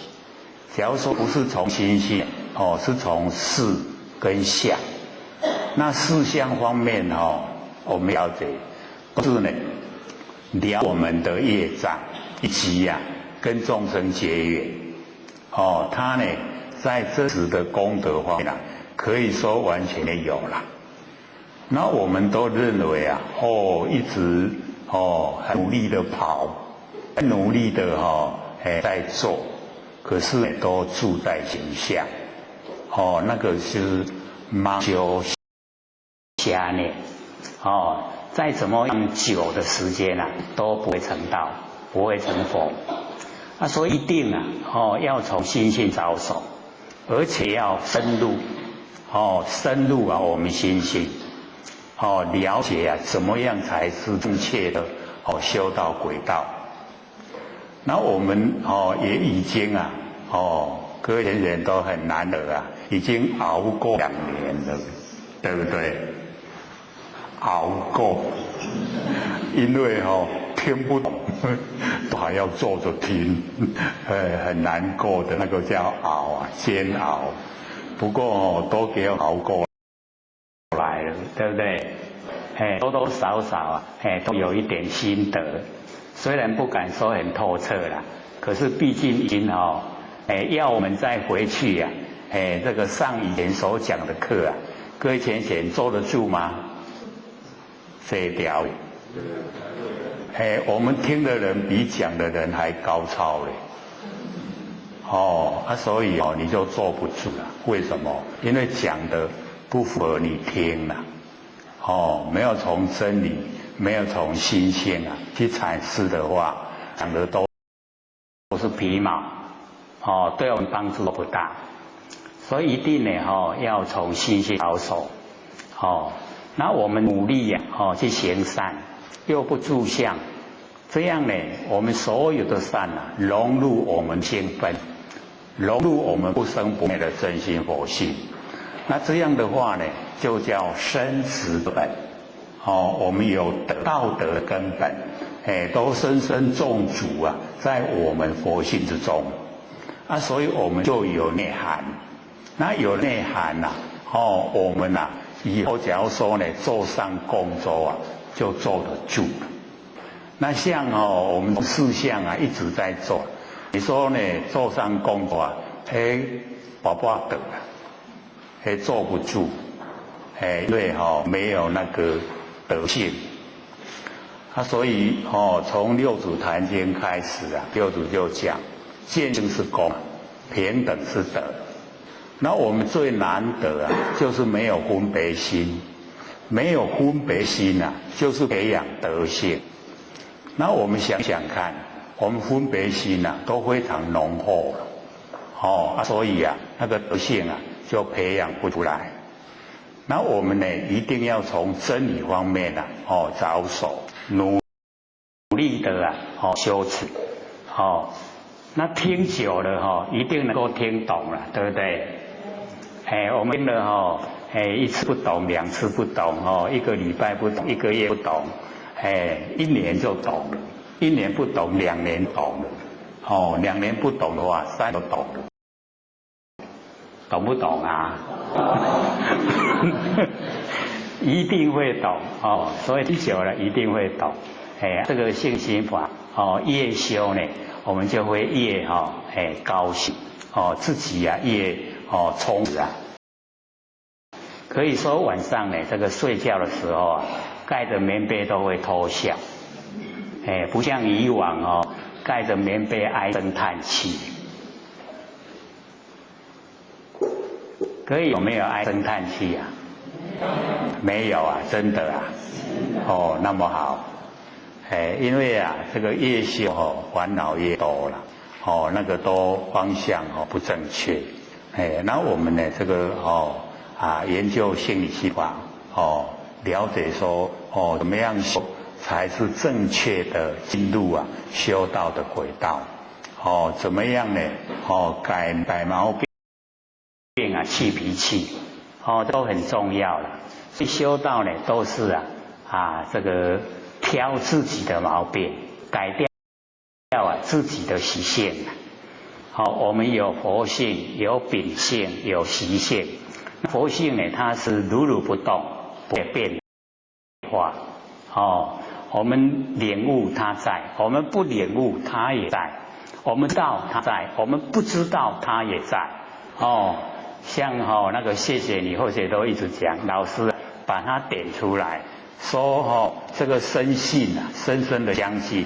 假如說不是從心性，哦，是從事跟相。那事相方面哦，我們了解，都是呢了我們的業障，以及呀跟眾生結緣。哦，他呢在真實的功德方面啊，可以說完全沒有了。那我們都認為啊，哦，一直哦很努力的跑，很努力的哈哎在做。可是都住在形相，哦，那個是妄修瞎念，哦，再怎麼樣久的時間啊，都不會成道，不會成佛。啊，所以一定啊，哦，要從心性着手，而且要深入，哦，深入啊，我們心性，哦，了解啊，怎麼樣才是正確的哦修道軌道。那我們哦也已經啊，哦，各位人都很難得啊，已經熬過2年了，對不對？熬過，因為哦聽不懂，都還要坐着聽，很難過的那個叫熬啊，煎熬。不過哦，都給熬過來了，對不對？哎，多多少少啊，哎，都有一點心得。雖然不敢說很透徹啦，可是畢竟已經哦，哎，要我們再回去呀，哎，這個上以前所講的課啊，各位淺顯坐得住嗎？這條，哎，我們聽的人比講的人還高超嘞。哦，啊，所以哦，你就坐不住了。為什麼？因為講的不符合你聽了，哦，沒有從真理，沒有從心性啊去闡釋的話，講的都是皮毛，哦，對我們幫助不大。所以一定呢，哦，要從心性着手，哦，那我們努力呀，哦，去行善，又不住相，這樣呢，我們所有的善啊，融入我們心本，融入我們不生不滅的真心佛性。那這樣的話呢，就叫生死本。哦，我們有道德根本，哎，都深深種植啊，在我們佛性之中。啊，所以我們就有內涵。那有內涵呐，哦，我們呐，以後假如說呢，做上工作啊，就坐得住了。那像哦，我們四相啊一直在做，你說呢，做上工作啊，嘿，寶寶得了，嘿，坐不住，哎，因為哈沒有那個德性。啊，所以哦，從六祖壇經開始啊，六祖就講，見性是功，平等是德。那我們最難得啊，就是沒有分別心，沒有分別心啊，就是培養德性。那我們想想看，我們分別心啊，都非常濃厚了，哦，啊，所以啊，那個德性啊，就培養不出來。那我們呢，一定要從真理方面啊，哦，着手努力的啊，哦，修持，哦，那聽久了哈，一定能夠聽懂了，對不對？哎，我們聽了哈，哎，一次不懂，兩次不懂，哦，一個禮拜不懂，一個月不懂，哎，一年就懂了，一年不懂，2年懂了，哦，2年不懂的話，3年懂了，懂不懂啊？一定會懂哦，所以聽久了一定會懂。哎，這個信心法哦，越修呢，我們就會越哈哎高興哦，自己啊越哦充實啊。可以說晚上呢，這個睡覺的時候啊，蓋着棉被都會偷笑，哎，不像以往哦，蓋着棉被唉聲嘆氣。可以有沒有唉聲嘆氣啊？沒有啊，真的啊，哦，那麼好，哎，因為啊，這個越修哦，煩惱越多了，哦，那個都方向哦不正確，哎，那我們呢，這個哦啊，研究心理法哦，了解說哦，怎麼樣修才是正確的進入啊修道的軌道，哦，怎麼樣呢？哦，改改毛病啊，去脾氣，哦，都很重要了。所以修道呢，都是啊啊，這個挑自己的毛病，改掉啊自己的習性。好，我們有佛性，有秉性，有習性。佛性呢，它是如如不動，不會變化。哦，我們領悟它在，我們不領悟它也在。我們知道它在，我們不知道它也在。哦，像哦那個謝謝你，或者都一直講，老師把它點出來，說哦這個深信啊，深深的相信，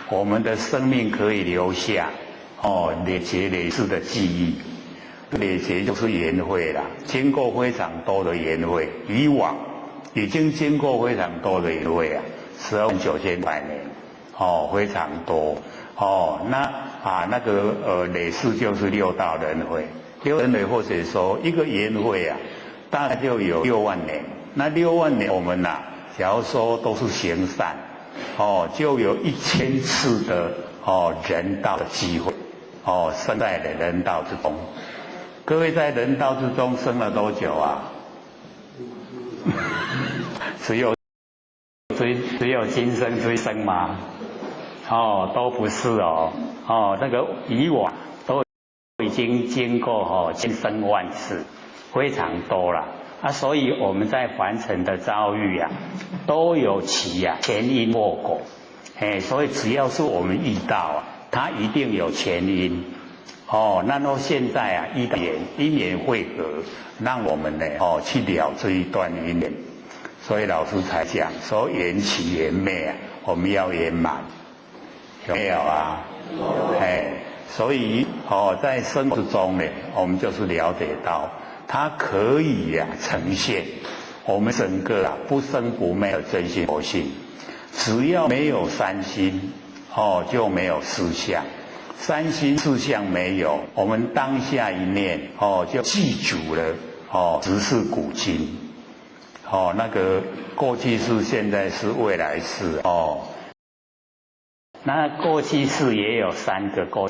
我們的生命可以留下哦累劫累世的記憶，累劫就是緣會啦，經過非常多的緣會，以往已经经过非常多的轮回啊，12万9600年，哦，非常多，哦，那啊那个累世就是六道轮回，六轮回或者说一个缘会啊，大概就有六万年。那六万年我们呐，假如说都是行善，哦，就有1000次的人道的机会，哦，生在了人道之中。各位在人道之中生了多久啊？只有今生之生吗？哦，都不是哦，哦，那个以往都已经经过千生万世，非常多了啊，所以我们在凡尘的遭遇啊，都有其前因后果，哎，所以只要是我们遇到啊，它一定有前因。哦，那么现在啊，因缘因缘会合，让我们呢去了这一段因缘，所以老师才讲说缘起缘灭啊，我们要圆满，有没有啊？哎，所以在生活之中呢，我们就是了解到，它可以呀呈现我们整个啊不生不灭的真心佛性，只要没有三心，就没有四相。三心四相没有，我们当下一念就记住了直是古今，那个过去式、现在式、未来式哦。那过去式也有三个过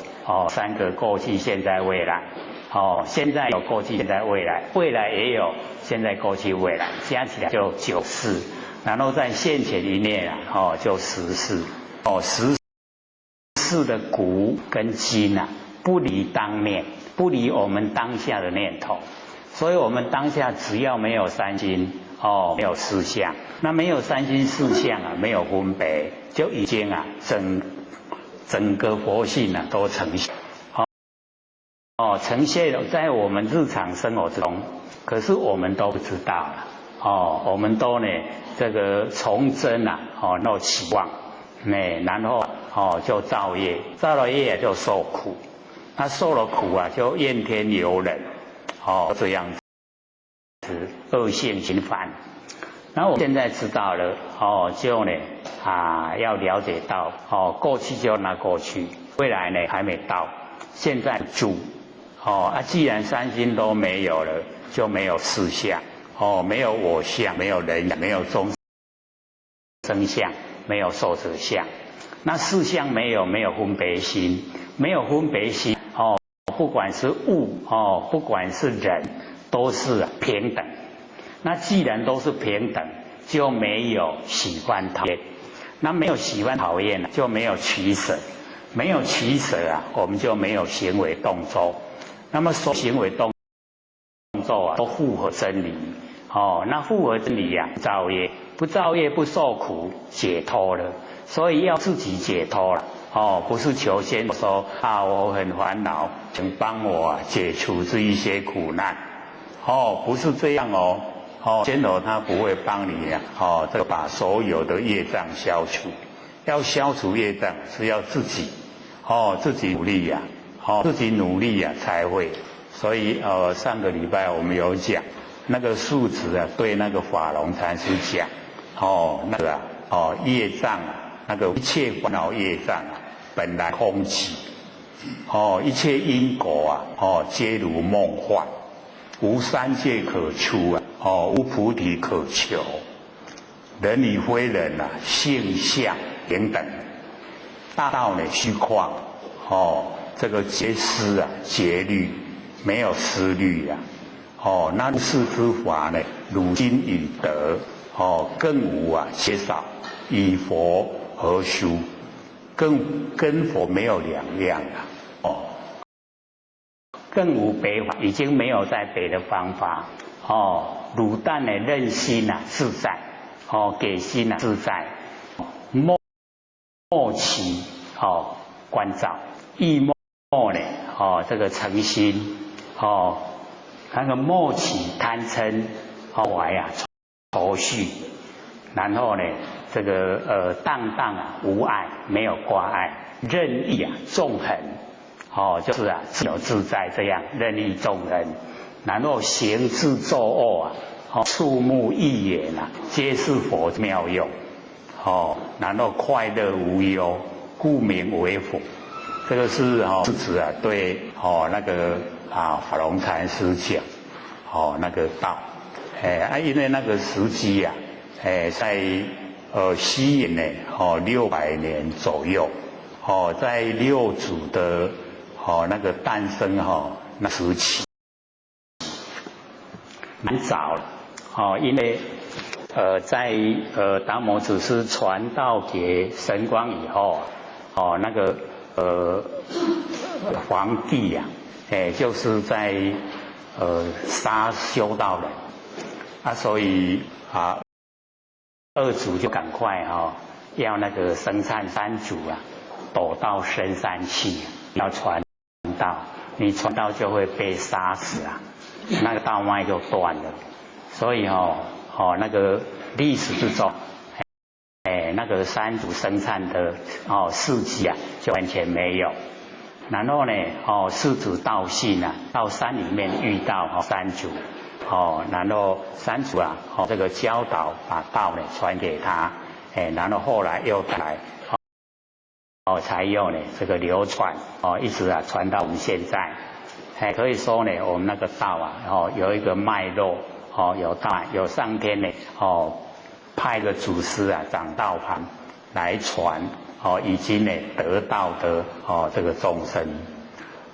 去、现在、未来。哦，现在有过去、现在、未来，未来也有现在、过去、未来，加起来就九世。然后在现前一念啊，就十世。十世的古跟今啊，不离当念，不离我们当下的念头。所以，我们当下只要没有三心，没有四相，那没有三心四相啊，没有分别，就已经啊，整整个佛性啊都呈现，呈现在我们日常生活之中，可是我们都不知道了，我们都呢这个从真啊，闹起妄，那然后就造业，造了业就受苦，那受了苦啊，就怨天尤人。这样子恶性循环。那我现在知道了，就呢啊，要了解到，过去就拿过去，未来呢还没到，现在住，既然三心都没有了，就没有四相，没有我相，没有人，没有众生相，没有寿者相。那四相没有，没有分别心，没有分别心，不管是物不管是人，都是平等。那既然都是平等，就没有喜欢讨厌。那没有喜欢讨厌，就没有取舍。没有取舍啊，我们就没有行为动作。那么说行为动作啊，都符合真理。那符合真理呀，造业不造业不受苦，解脱了。所以要自己解脱了。不是求仙说啊，我很烦恼，请帮我解除这一些苦难。不是这样哦。仙佛他不会帮你呀。这个把所有的业障消除。要消除业障是要自己，自己努力呀。自己努力呀才会。所以上个礼拜我们有讲那个数值啊，对那个法龙禅师讲，那个业障啊，那个一切烦恼业障啊，本来空寂，一切因果啊，皆如梦幻，无三界可出啊，无菩提可求，人与非人啊，性相平等，大道呢虚旷，这个皆思啊，节律没有思虑呀，那世之法呢，汝今已得，更无啊缺少，与佛何殊？更跟佛没有两样啊！更无别法，已经没有在别的方法。汝但呢任心啊自在，给心啊自在，莫莫起观照，亦莫呢这个诚心，那个莫起贪嗔怀啊愁绪，然后呢，这个荡荡啊无碍，没有挂碍，任意啊纵横，就是啊自由自在这样任意纵横，然后行自作恶啊，哦，触目意眼啊，皆是佛妙用，哦，然後快樂無憂，故名為佛。這個是哦，是指啊，對哦那個啊法龍禪師講，哦那個道，哎啊，因為那個時機啊，哎在西元呢，哦600年左右，哦在六祖的哦那個誕生哈那時期，蠻早了。哦，因為在達摩祖師傳道給神光以後，哦，那個皇帝呀，哎，就是在殺修道人，啊，所以啊，二祖就趕快哈，要那個僧璨三祖啊，躲到深山去，要傳道，你傳道就會被殺死啊，那個道脈就斷了。所以哦，哦，那個歷史之中，哎，那個三祖僧璨的哦事跡啊，就完全沒有。然後呢，哦，四祖道信啊，到山裡面遇到哦三祖，哦，然後三祖啊，哦這個教導把道呢傳給他，哎，然後後來又來，哦，才又呢這個流傳，哦，一直啊傳到我們現在，哎，可以說呢，我們那個道啊，哦，有一個脈絡。哦，有道有上天呢，哦，派個祖師啊，掌道盤來傳，哦，已經呢得道的哦這個眾生。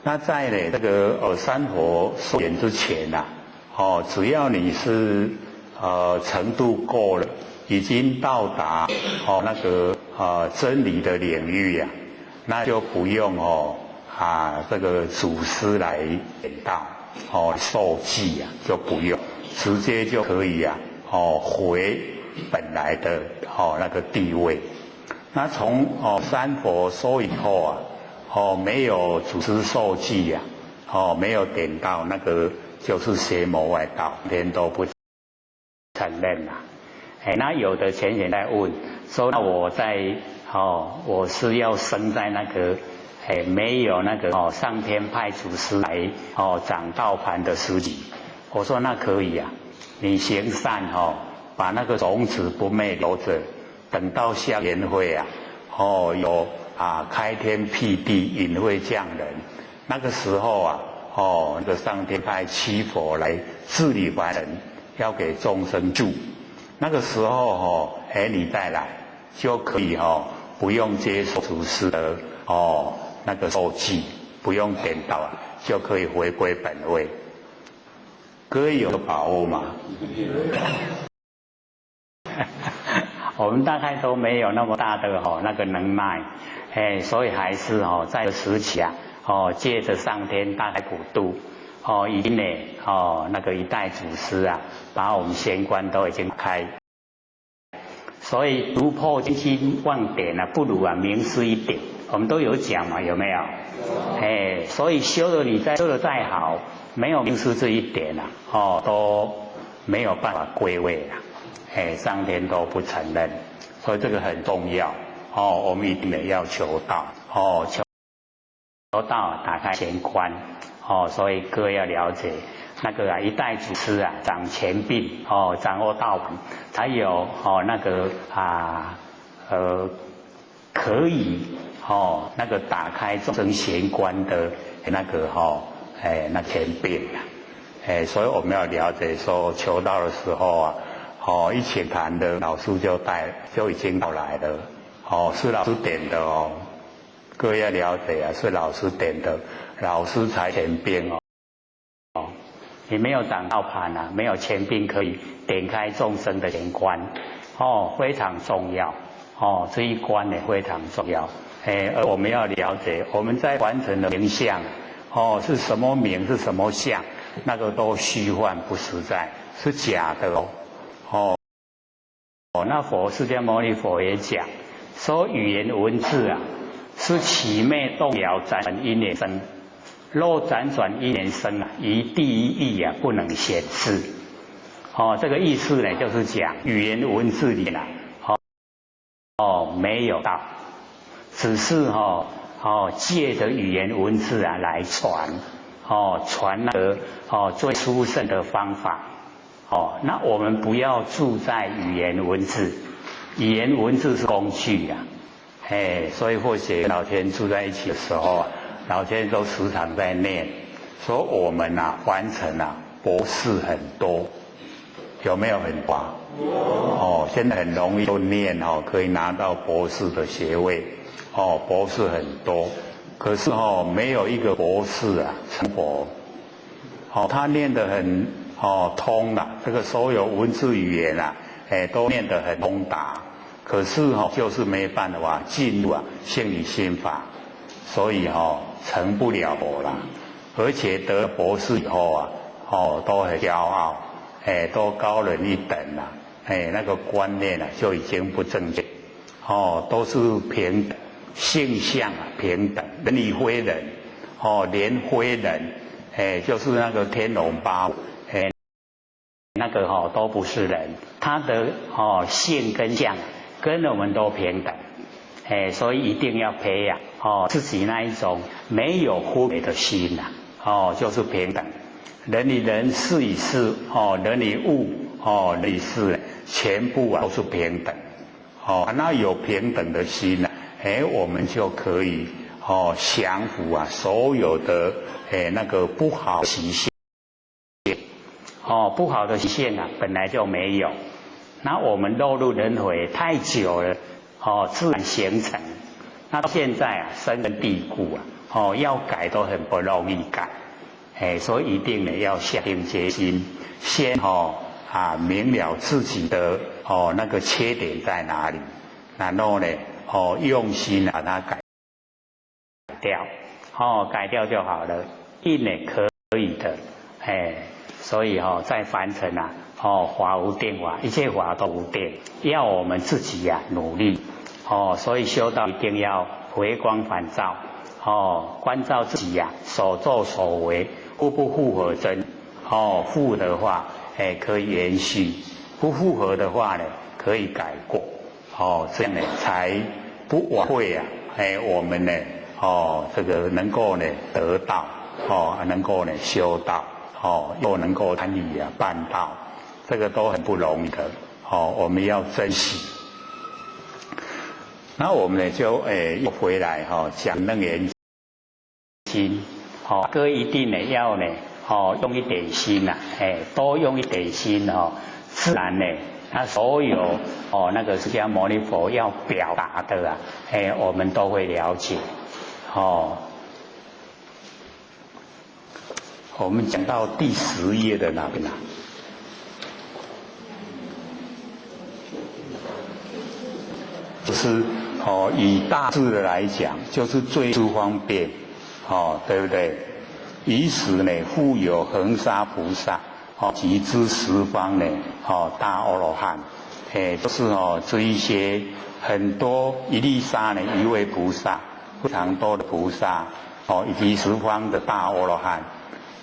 那在呢這個三佛授緣之前呐，哦，只要你是程度夠了，已經到達哦那個真理的領域呀，那就不用哦啊這個祖師來點道哦授記啊，就不用。直接就可以啊，哦，回本來的哦那個地位。那從哦三佛說以後啊，哦沒有祖師授記啊，哦沒有點到那個就是邪魔外道，天都不承認啦。哎，那有的淺顯在問說，那我在哦，我是要生在那個哎沒有那個哦上天派祖師來哦掌道盤的時期。我說那可以啊，你行善哦，把那個種子不滅留着，等到下緣會啊，哦有啊開天闢地隱晦降人，那個時候啊，哦那個上天派七佛來治理凡人，要給眾生住，那個時候哦，哎你再來就可以哦，不用接受祖師的哦那個授記，不用點到啊，就可以回歸本位。各位有把握嗎？我們大概都沒有那麼大的哦那個能耐，哎，所以還是哦在時期啊，哦借着上天大開普度，哦已經呢哦那個一代祖師啊，把我們玄關都已經開，所以讀破千經萬典啊，不如啊明師一點，我們都有講嘛，有沒有？哎，所以修的你再修的再好，沒有明師這一點啊，哦都沒有辦法歸位啊，哎，上天都不承認，所以這個很重要哦，我們一定得要求道哦，求道打開玄關哦，所以各位要了解那個啊，一代祖師啊，掌權柄哦，掌握道盤，才有哦那個啊可以哦那個打開眾生玄關的那個哈哎那權柄啊，哎，所以我們要了解說求道的時候啊，哦一起談的老師就帶就已經到來了，哦是老師點的哦，各位要了解啊，是老師點的，老師才權柄哦。你沒有掌道盤啊，沒有權柄可以點開眾生的玄關，哦，非常重要，哦，這一關呢非常重要，哎，而我們要了解我們在完成的名相，哦，是什麼名是什麼相，那個都虛幻不實在，是假的哦，哦，哦，那佛釋迦牟尼佛也講，說語言文字啊，是起滅動搖輾轉因緣生。若輾轉因緣生啊，於第一義啊不能顯示。哦，這個意思呢，就是講語言文字裡啊，哦，沒有道，只是哦借着語言文字啊來傳，哦傳那個哦最殊勝的方法，哦，那我們不要住在語言文字，語言文字是工具呀，哎，所以或許老天住在一起的時候啊，老天都時常在念，說我們啊完成啊博士很多，有沒有很多？哦，現在很容易就念哦，可以拿到博士的學位，哦，博士很多，可是哦，沒有一個博士啊成佛，哦，他念得很通了，這個所有文字語言啊，哎，都念得很通達，可是哦，就是沒辦法進入啊性理心法，所以哦，成不了佛啦，而且得博士以後啊，哦，都很驕傲，哎，都高人一等啦。哎，那個觀念啊，就已經不正確，哦，都是平等，性相啊平等，人與非人，哦，連非人，哎，就是那個天龍八部，哎，那個哦都不是人，他的哦性跟相跟我們都平等，哎，所以一定要培養哦自己那一種沒有分別的心呐，哦，就是平等，人與人，事與事，哦，人與物，哦，人與事。全部啊都是平等，哦，那有平等的心呢，哎，我們就可以哦降服啊所有的哎那個不好習性，哦，不好的習性啊本來就沒有，那我們落入輪迴太久了，哦，自然形成，那到現在啊深根蒂固啊，哦，要改都很不容易改，哎，所以一定呢要下定決心，先哦。啊，明了自己的哦那個缺點在哪裡，然後呢，哦用心把它改掉，哦改掉就好了，一定呢可以的，哎，所以哦在凡塵啊，哦法無定法，一切法都無定，要我們自己呀努力，哦，所以修道一定要回光返照，哦觀照自己呀所作所為符不符合真，哦符的話。哎，可以延續；不符合的話呢，可以改過。哦，這樣呢，才不枉費啊！哎，我們呢，哦，這個能夠呢得道，哦，能夠呢修道，哦，又能夠參與啊辦道，這個都很不容易的。哦，我們要珍惜。那我們呢就哎又回來哈講楞嚴經，哦，哥一定呢要呢。哦，用一點心呐，哎，多用一點心哦，自然呢，他所有哦那個釋迦牟尼佛要表達的啊，哎，我們都會了解。哦，我們講到第十頁的那邊啊，就是哦，以大致的來講，就是最初方便，哦，對不對？以此呢，復有恆沙菩薩，哦，及諸十方呢，哦，大阿羅漢，哎，都是哦，這一些很多一粒沙呢，一位菩薩，非常多的菩薩，哦，以及十方的大阿羅漢，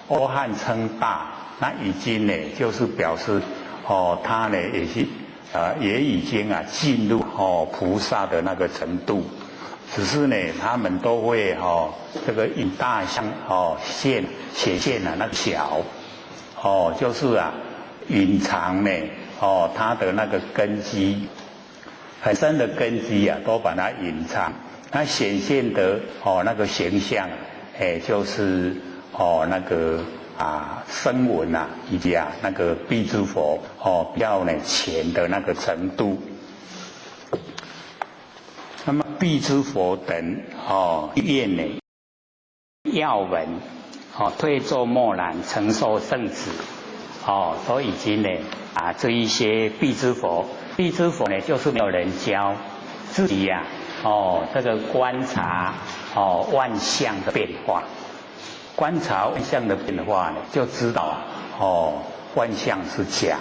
阿羅漢稱大，那已經呢，就是表示，哦，他呢也是，也已經啊進入哦菩薩的那個程度。只是呢，他們都會哦，這個以大相哦現顯現啊那個小，哦就是啊隱藏呢哦他的那個根基很深的根基啊，都把它隱藏，它顯現的哦那個形象，哎就是哦那個啊聲聞啊以及啊那個辟支佛哦比較呢淺的那個程度。那麼辟支佛等哦願呢要聞哦退作默然承受聖旨哦都已經呢啊這一些辟支佛，辟支佛呢就是沒有人教自己呀哦這個觀察哦萬象的變化，觀察萬象的變化呢就知道哦萬象是假，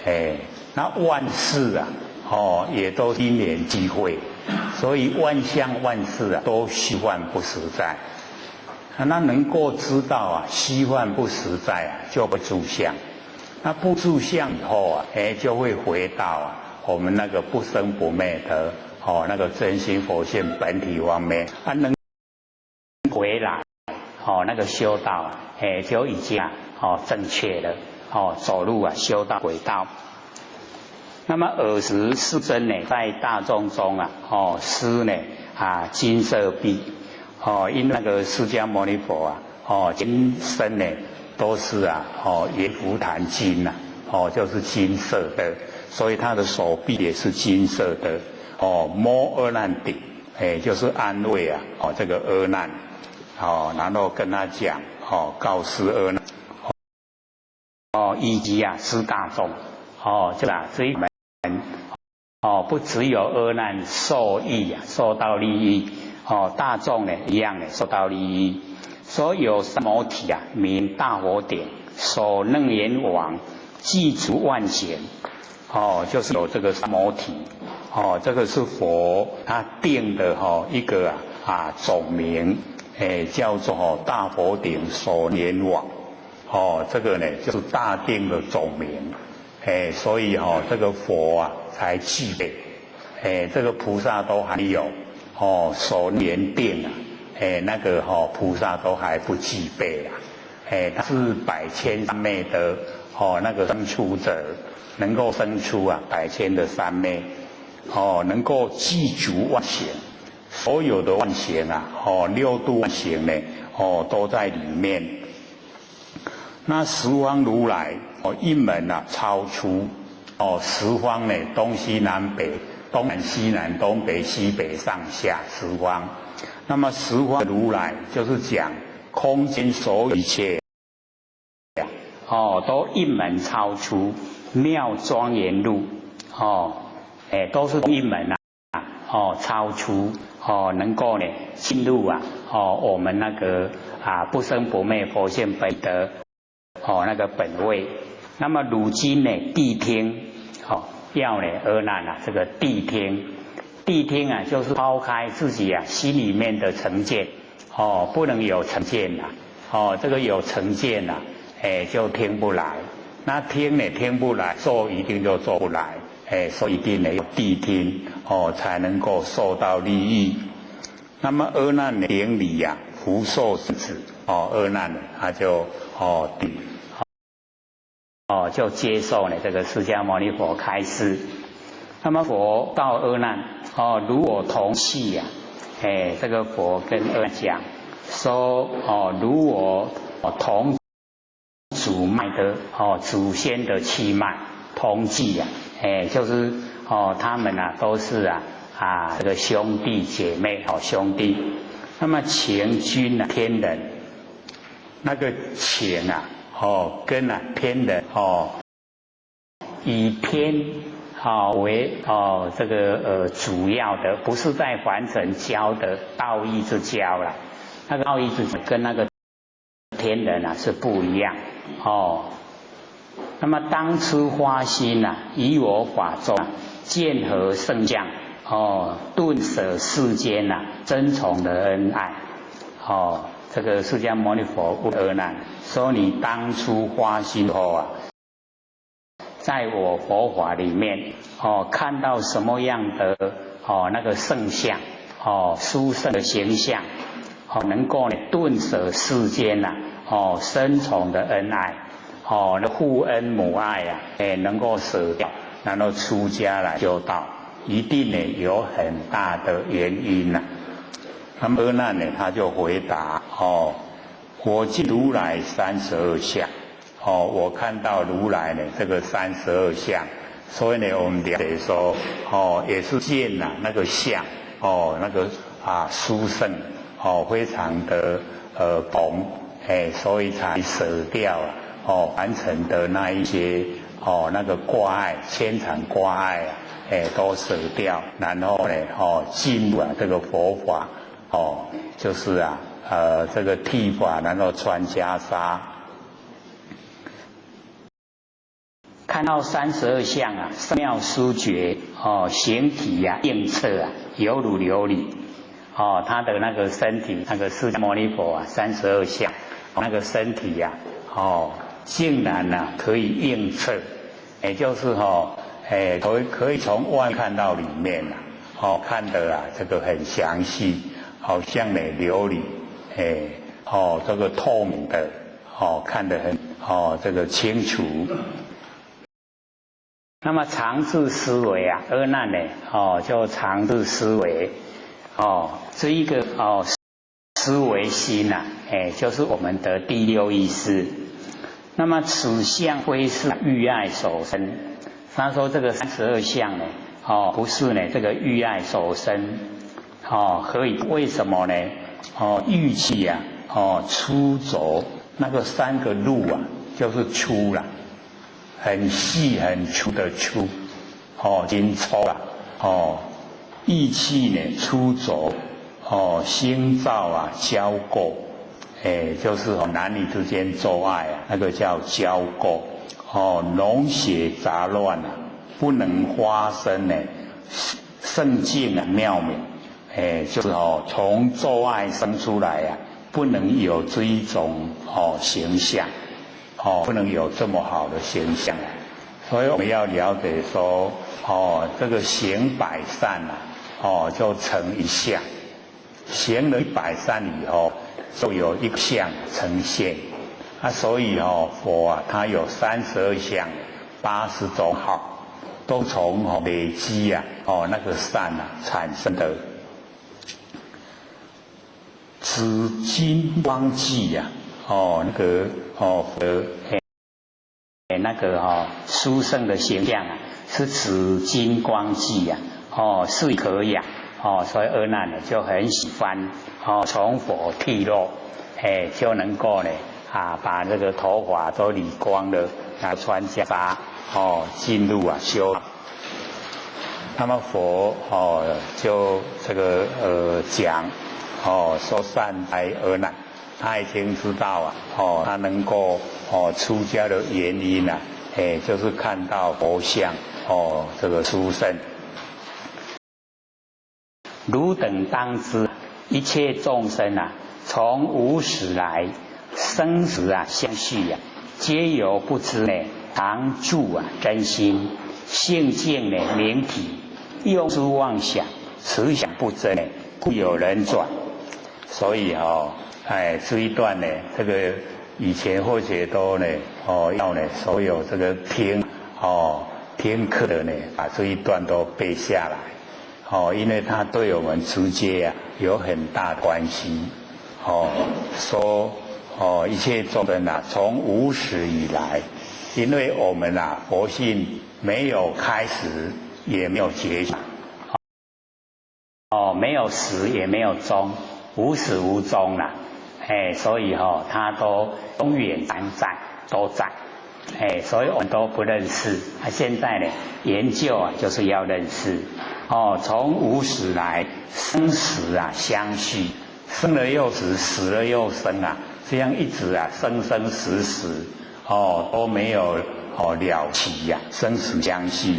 哎那萬事啊哦也都因緣際會。所以萬象萬事啊，都虛幻不實在。那能夠知道啊，虛幻不實在啊，就不住相。那不住相以後啊，哎，就會回到啊，我們那個不生不滅的哦，那個真心佛性本體方面啊，能回來哦，那個修道啊，哎，就已經啊，哦，正確了。哦，走入啊修道轨道。那么尔时世尊呢，在大众中啊，哦施呢啊金色臂，哦因那个释迦牟尼佛啊，哦全身呢都是啊，哦阎浮檀金呐，哦就是金色的，所以他的手臂也是金色的，哦摩阿难顶，哎就是安慰啊，哦这个阿难，哦然后跟他讲，哦告示阿难，哦以及啊施大众，哦这啊这一门。哦，不只有阿难受益啊，受到利益哦，大众呢一样的受到利益。所有三摩提啊，名大佛顶，首楞严王，具足万行。哦，就是有这个三摩提。哦，这个是佛他定的哈一个啊总名，哎，叫做大佛顶首楞王。哦，这个呢就是大定的总名。哎，所以哈，这个佛啊才具备，哎，这个菩萨都还有哦，首楞定啊，哎，那个哈菩萨都还不具备啊，哎，他是百千三昧的哦，那个生出者能够生出啊百千的三昧，哦，能够具足万行，所有的万行啊，哦，六度万行呢，哦，都在里面。那十方如来哦，一门啊超出哦，十方呢，东西南北，东南西南东北西北上下十方。那么十方如来就是讲空间所有一切哦，都一门超出妙庄严路哦，哎，都是一门啊哦，超出哦，能够呢进入啊哦，我们那个啊不生不灭佛性本德。哦，那个本位。那么如今呢，谛听，哦，要呢阿难啊，这个谛听，谛听啊，就是抛开自己啊心里面的成见，哦，不能有成见呐，哦，这个有成见呐，哎，就听不来。那听呢听不来，做一定就做不来，哎，所以一定得谛听，哦，才能够受到利益。那么阿难顶礼呀，福寿子，哦，阿难他就哦顶。哦，就接受呢这个释迦牟尼佛开示。那么佛告阿难：哦，如我同契呀，哎，这个佛跟阿难讲说：哦，如我同祖脉的哦，祖先的气脉同济呀，哎，就是哦，他们啊都是啊啊这个兄弟姐妹哦兄弟。那么情君啊天人，那个情啊。哦，跟啊天人哦，以天哦为哦这个主要的，不是在凡尘交的道义之交了。那个道义之跟那个天人啊是不一样哦。那么当初发心呐，于我法中见何圣相哦，顿舍世间呐争宠的恩爱哦。这个释迦牟尼佛问阿难说：“你当初发心后啊，在我佛法里面哦，看到什么样的哦那个圣相哦殊胜的形象哦，能够呢顿舍世间呐哦深宠的恩爱哦那父恩母爱啊，哎能够舍掉，然后出家来修道，一定呢有很大的原因呐。”那么阿难呢，他就回答：哦，我见如来三十二相，哦，我看到如来呢这个三十二相，所以呢，我们了解说，哦，也是见呐那个相，哦，那个啊殊胜，哦，非常的广，哎，所以才舍掉了哦凡尘的那一些哦那个挂碍、牵缠挂碍啊，哎，都舍掉，然后呢，哦，进入啊这个佛法。哦，就是啊，这个剃发，然后穿袈裟，看到三十二相啊，妙殊绝哦，形体呀，应彻啊，犹如琉璃哦，他的那个身体，那个释迦牟尼佛啊，三十二相，那个身体呀，哦，竟然呐可以应彻，也就是哦，哎，可以从外看到里面呐，哦，看得啊这个很详细。好像呢琉璃，哎，哦，这个透明的，哦，看得很哦這個清楚。那麼常自思維啊，阿難呢，哦就常自思維，哦這一個哦思維心呐，哎就是我們的第六意識。那麼此相非是欲愛所生，他說這個三十二相呢，哦不是呢這個欲愛所生，哦何以為什麼呢？哦欲氣啊，哦粗濁那個三個路啊，就是粗啦。很細很粗的粗，哦，真粗啦，哦，意氣呢粗濁，哦，心造啊交媾，哎，就是男女之間做愛啊，那個叫交媾，哦，膿血雜亂啊，不能發生呢聖境啊妙明，哎，就是哦從做愛生出來啊，不能有這一種哦形象。哦，不能有這麼好的形象，所以我們要了解說，哦，這個行百善啊，哦，就成一相，行了一百善以後，就有一相呈現。啊，所以哦，佛啊，他有32相，80種好，都從哦累積啊，哦那個善啊產生的。紫金光髻呀，哦那個。哦，佛哎，那個哦，殊勝的形象啊，是紫金光髻呀，哦，是可養，哦，所以阿難呢就很喜歡，哦，從佛剃落，哎，就能夠呢啊，把這個頭髮都理光了，啊，穿袈裟，哦，進入啊修。那麼佛哦就這個講，哦說善哉阿難。他已經知道啊，哦，他能夠哦出家的原因啊，哎，就是看到佛像哦，這個殊勝。汝等當知，一切眾生啊，從無始來，生死啊相續啊，皆由不知呢常住啊真心性淨呢明體，用諸妄想，此想不真呢，故有輪轉。所以哦。哎，這一段呢，這個以前或許都呢，哦，要呢，所有這個聽哦聽課的呢，把這一段都背下來，哦，因為它對我們直接啊有很大關係，哦，說哦一切眾生啊，從無始以來，因為我們啊佛性沒有開始，也沒有結束，哦，沒有始也沒有終，無始無終啦。哎，所以哈，他都永遠常在，都在，哎，所以我們都不認識。啊，現在呢，研究啊，就是要認識。哦，從無始來，生死啊相續，生了又死，死了又生啊，這樣一直啊，生生死死，哦，都沒有哦了期呀，生死相續。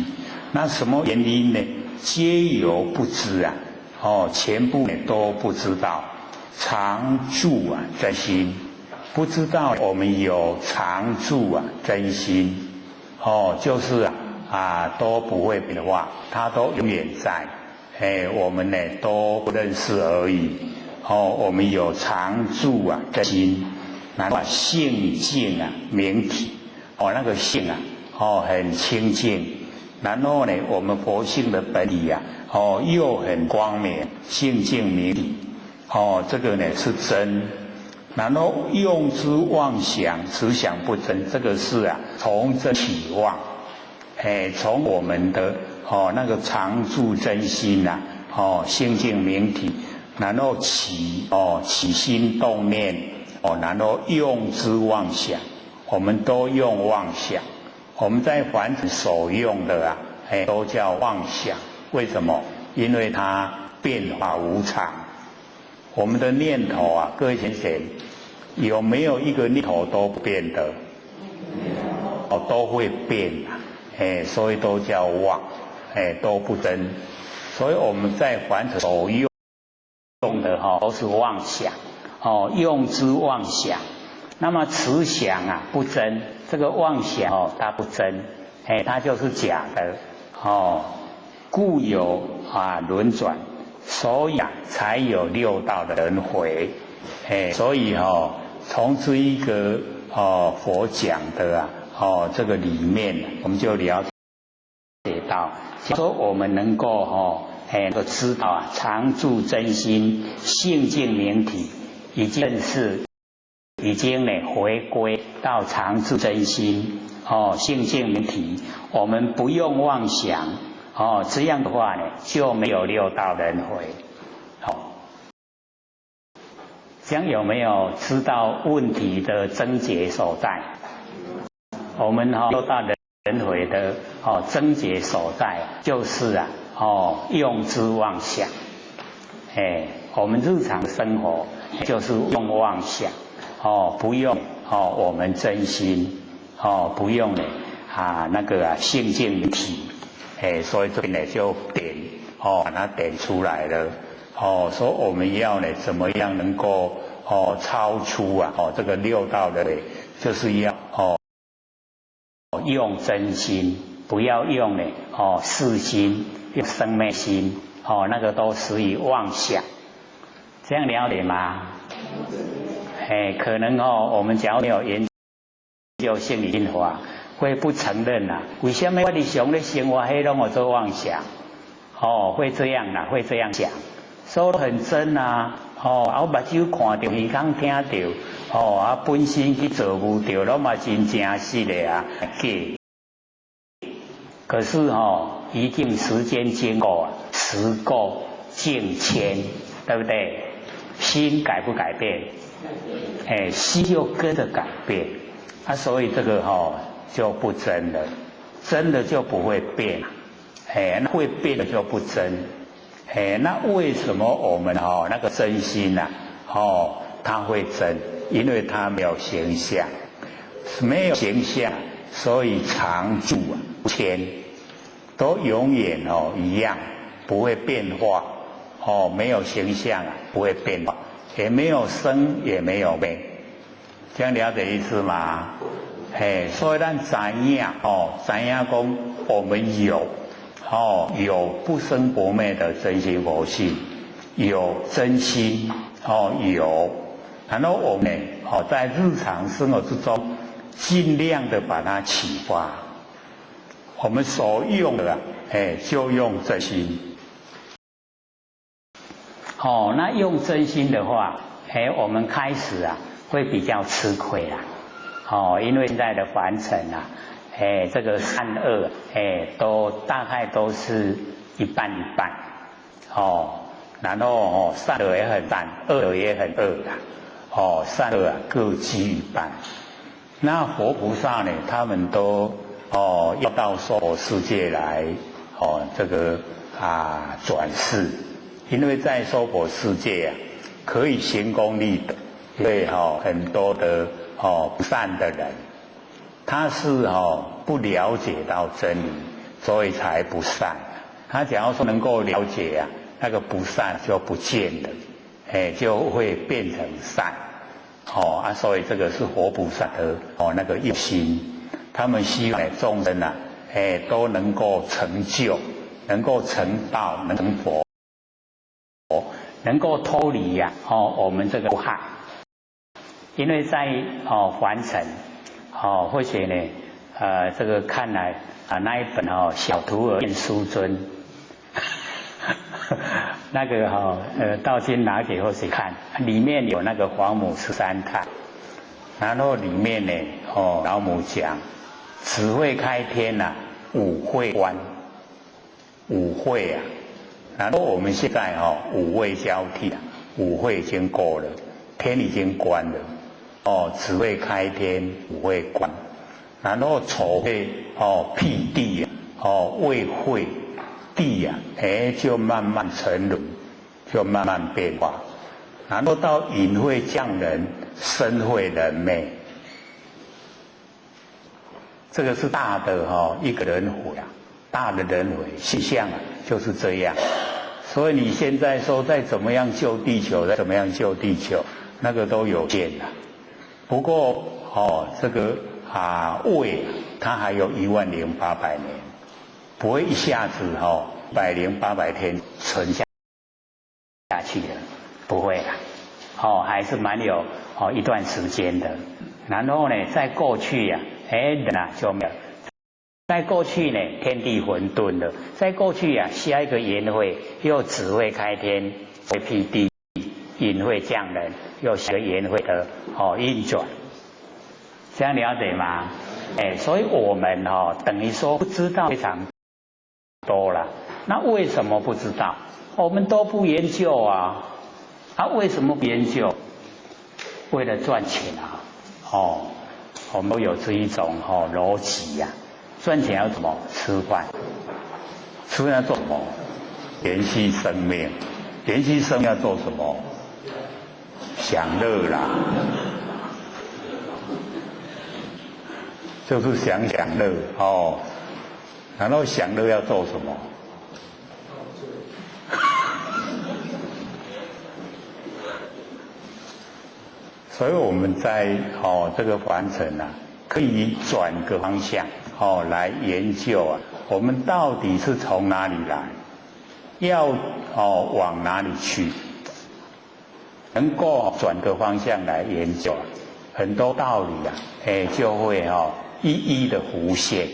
那什麼原因呢？皆由不知啊，哦，全部都不知道。常住啊真心，不知道我們有常住啊真心，哦，就是啊啊都不會變化，它都永遠在，哎，我們呢都不認識而已。哦，我們有常住啊真心，那麼性淨啊明體，哦那個性啊，哦很清淨，然後呢我們佛性的本體啊，哦又很光明，性淨明體。哦，這個呢是真，然後用之妄想，此想不真，這個是啊，從真起妄，哎，從我們的哦那個常住真心呐，哦性淨明體，然後起哦起心動念，哦然後用之妄想，我們都用妄想，我們在凡塵所用的啊，哎都叫妄想，為什麼？因為它變化無常。我們的念頭啊，各位先生，有沒有一個念頭都不變的？哦，都會變啊，哎，所以都叫妄，哎，都不真。所以我們在凡塵所用的哈，都是妄想，哦，用之妄想。那麼此想啊不真，這個妄想哦，它不真，哎，它就是假的，哦，故有啊輪轉。所以啊，才有六道的輪迴，哎，所以哦，從這一個佛讲的啊，这个里面，我们就了解到，说我们能够知道啊，常住真心，性净明体，已经是已经呢回归到常住真心性净明体，我们不用妄想这样的话呢就没有六道轮回。好，这样有没有知道问题的症结所在？我们六道轮回的症结所在就是啊用之妄想，哎，我们日常生活就是用妄想不用我们真心不用呢啊那个啊性净体，哎，所以这边呢就点把它点出来了说我们要呢怎么样能够超出啊这个六道的，就是要用真心，不要用呢识心，用生灭心那个都属于妄想，这样了解吗？哎，可能我们假如没有研究性理心法，会不承认呐。为什么我日常咧生活，彼拢会做妄想？会这样啦，会这样讲，说很真啊。我目睭看著，耳孔听著，本身去做无著，拢嘛真正实的啊，假。可是一定时间经过，时过境迁，对不对？心改不改变？哎，心就跟着改变，啊，所以这个就不真了，真的就不会变，哎，那会变的就不真，哎，那为什么我们那个真心呐，它会真？因为它没有形象，没有形象，所以常住啊，不迁，都永远一样，不会变化，没有形象啊，不会变化。也没有生，也没有灭，这样了解意思吗？嘿，所以咱知影知影讲我们有有不生不灭的真心佛性，有真心有，然后我们呢在日常生活之中，尽量的把它启发，我们所用的哎，就用真心。那用真心的话，哎，我们开始啊会比较吃亏啦。因为现在的凡尘啊，哎，这个善恶，哎，都大概都是一半一半。然后善的也很善，恶的也很恶啦。善恶啊各居一半。那佛菩萨呢，他们都要到娑婆世界来这个啊转世。因为在娑婆世界啊，可以行功立德，对很多的不善的人，他是不了解到真理，所以才不善。他假如说能够了解啊，那个不善就不见了，哎，就会变成善。所以这个是佛菩萨的那个用心，他们希望众生啊，哎，都能够成就，能够成道，能成佛。能够脱离呀我们这个害，因为在凡尘或许呢这个看来啊那一本小徒儿念书尊，那个道亲拿给或许看，里面有那个黄母十三叹，然后里面呢老母讲，只会开天呐，五会关，五会啊。然后我们现在五位交替啊，五会已经过了，天已经关了，只会开天，五会关，然后丑会辟地啊，未会地啊，哎就慢慢沉沦，就慢慢变化，然后到隐会降人，身会人灭，这个是大的一个轮回啊。大的轮回现象啊，就是这样。所以你现在说再怎么样救地球，再怎么样救地球，那个都有限的。不过这个啊未它还有10800年，不会一下子10800天存下去了，不会啦。哦，还是蛮有哦一段时间的。然后呢，在过去呀，哎人啊就没有。在过去呢，天地混沌的，在过去呀，下一个缘会又只会开天，会辟地，隐会降人，又下个缘会的哦运转，这样了解吗？哎，所以我们哦，等于说不知道非常多了。那为什么不知道？我们都不研究啊。啊，为什么不研究？为了赚钱啊！哦，我们都有这一种哦逻辑呀。赚钱要怎么吃饭？吃饭要做什么？延续生命，延续生命要做什么？享乐啦，就是想享乐哦。然后享乐要做什么？所以我们在哦这个凡尘啊，可以转个方向哦来研究啊，我们到底是从哪里来，要哦往哪里去？能够转个方向来研究，很多道理啊，哎就会哦一一的浮现。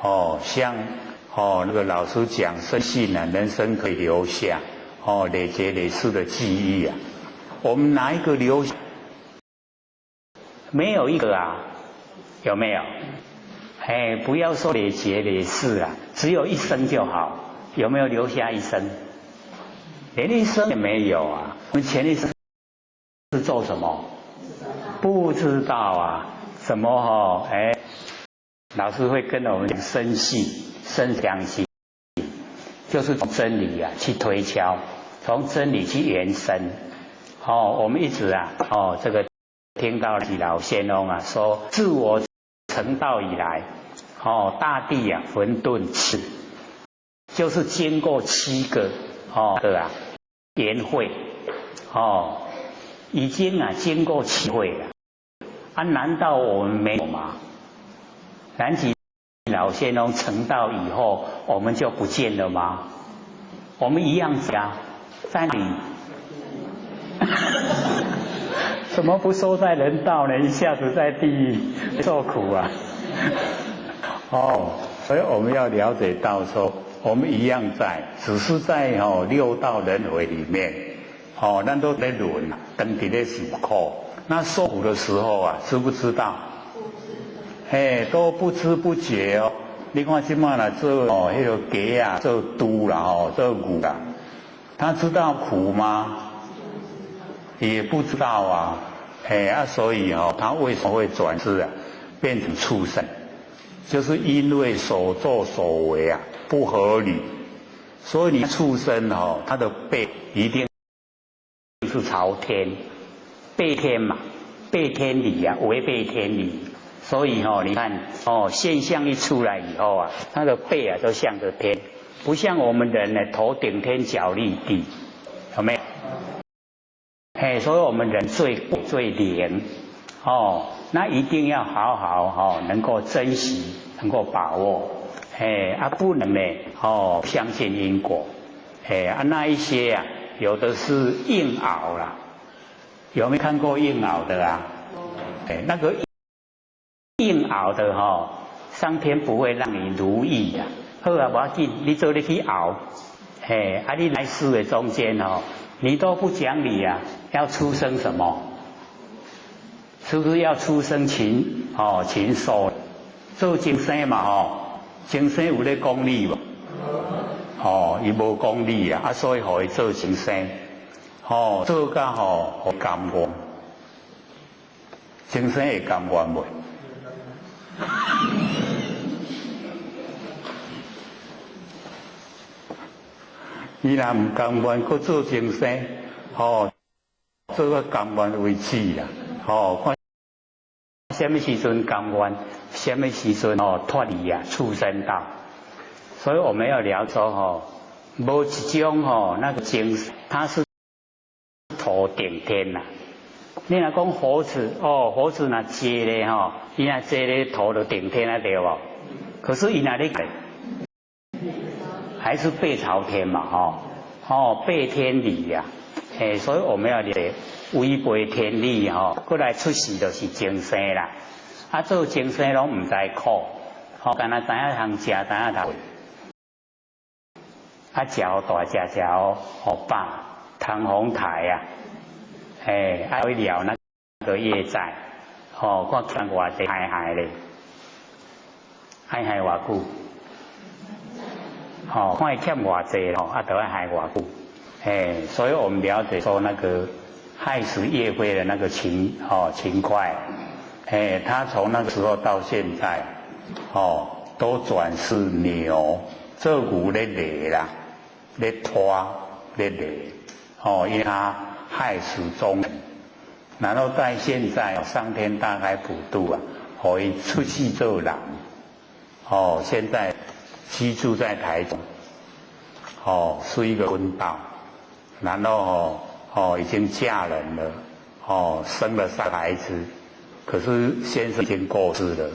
哦，像哦那个老师讲，深信啊，人生可以留下哦累劫累世的记忆啊。我们哪一个留下？没有一个啊，有没有？哎，不要说累劫累世啊，只有一生就好。有没有留下一生？连一生也没有啊！我们前一生是做什么？不知道啊？怎么哈？哎，老师会跟我们讲深信、深相信，就是从真理啊去推敲，从真理去延伸。哦，我们一直啊，哦，这个听到老仙翁啊说，自我成道以来，哦，大地啊混沌七，就是经过七个哦个啊缘会，哦，已经啊经过七会了，啊，难道我们没有吗？南极老仙翁成道以后，我们就不见了吗？我们一样啊，在里。怎么不说在人道呢？一下子在地狱受苦啊！哦，所以我们要了解到说，我们一样在，只是在哦六道轮回里面，哦，咱都在轮，等伫咧受苦。那受苦的时候啊，知不知道？嘿，都不知不觉哦。你看这嘛啦，做哦彼个鸡啊，做猪啦，哦，做牛啦，他知道苦吗？也不知道啊，嘿啊，所以哦，他为什么会转世啊，变成畜生？就是因为所作所为啊不合理，所以你畜生哦，他的背一定是朝天，背天嘛，背天理啊，违背天理。所以哦，你看哦，现象一出来以后啊，他的背啊都向着天，不像我们人呢，头顶天，脚立地，有没有？哎，所以我们人最最灵哦，那一定要好好哦，能够珍惜，能够把握，哎啊，不能呢哦，相信因果，哎啊，那一些啊，有的是硬熬啦，有没有看过硬熬的啊？哎，那个硬熬的哈，上天不会让你如意呀。好啊，无要紧，你做你去熬，嘿，啊，你来世的中间哦。你都不讲理啊！要出生什么？是不是要出生禽哦？禽兽做精生嘛？吼，精生有咧讲理无？哦，伊无讲理啊，啊，所以予伊做精生，哦，做甲吼予甘愿，精生会甘愿袂？伊若毋甘愿，阁做精生，吼，做到甘愿为止啦，吼，看啥物时阵甘愿，啥物时阵哦脱离啊畜生道。所以我们要了解吼，无一种吼那个精，它是头顶天呐。你若讲猴子哦，猴子若坐咧吼，伊若坐咧头就顶天啊对无？可是伊若咧还是背朝天嘛吼，哦背天理呀，哎，所以我們要了違背天理吼，過來出世就是眾生啦。啊，做眾生攏毋知苦，吼，敢若知影通食，知影通，啊，食予大隻，食予予飽，通風台啊，哎，啊，會了那個業債，吼，看欠偌濟害害咧，愛害偌久，吼，看伊欠偌濟吼，啊，就愛害偌久，哎，所以我們了解說那個害死業灰的那個勤快，哎，他從那個時候到現在，哦，都轉世牛，做牛咧犁啦，咧拖咧犁，哦，因為他害死眾人，然後在現在上天大開普度啊，予伊出世做人，哦，現在居住在台中，哦，是一個坤道，然後哦已經嫁人了，哦，生了三個孩子，可是先生已經過世了，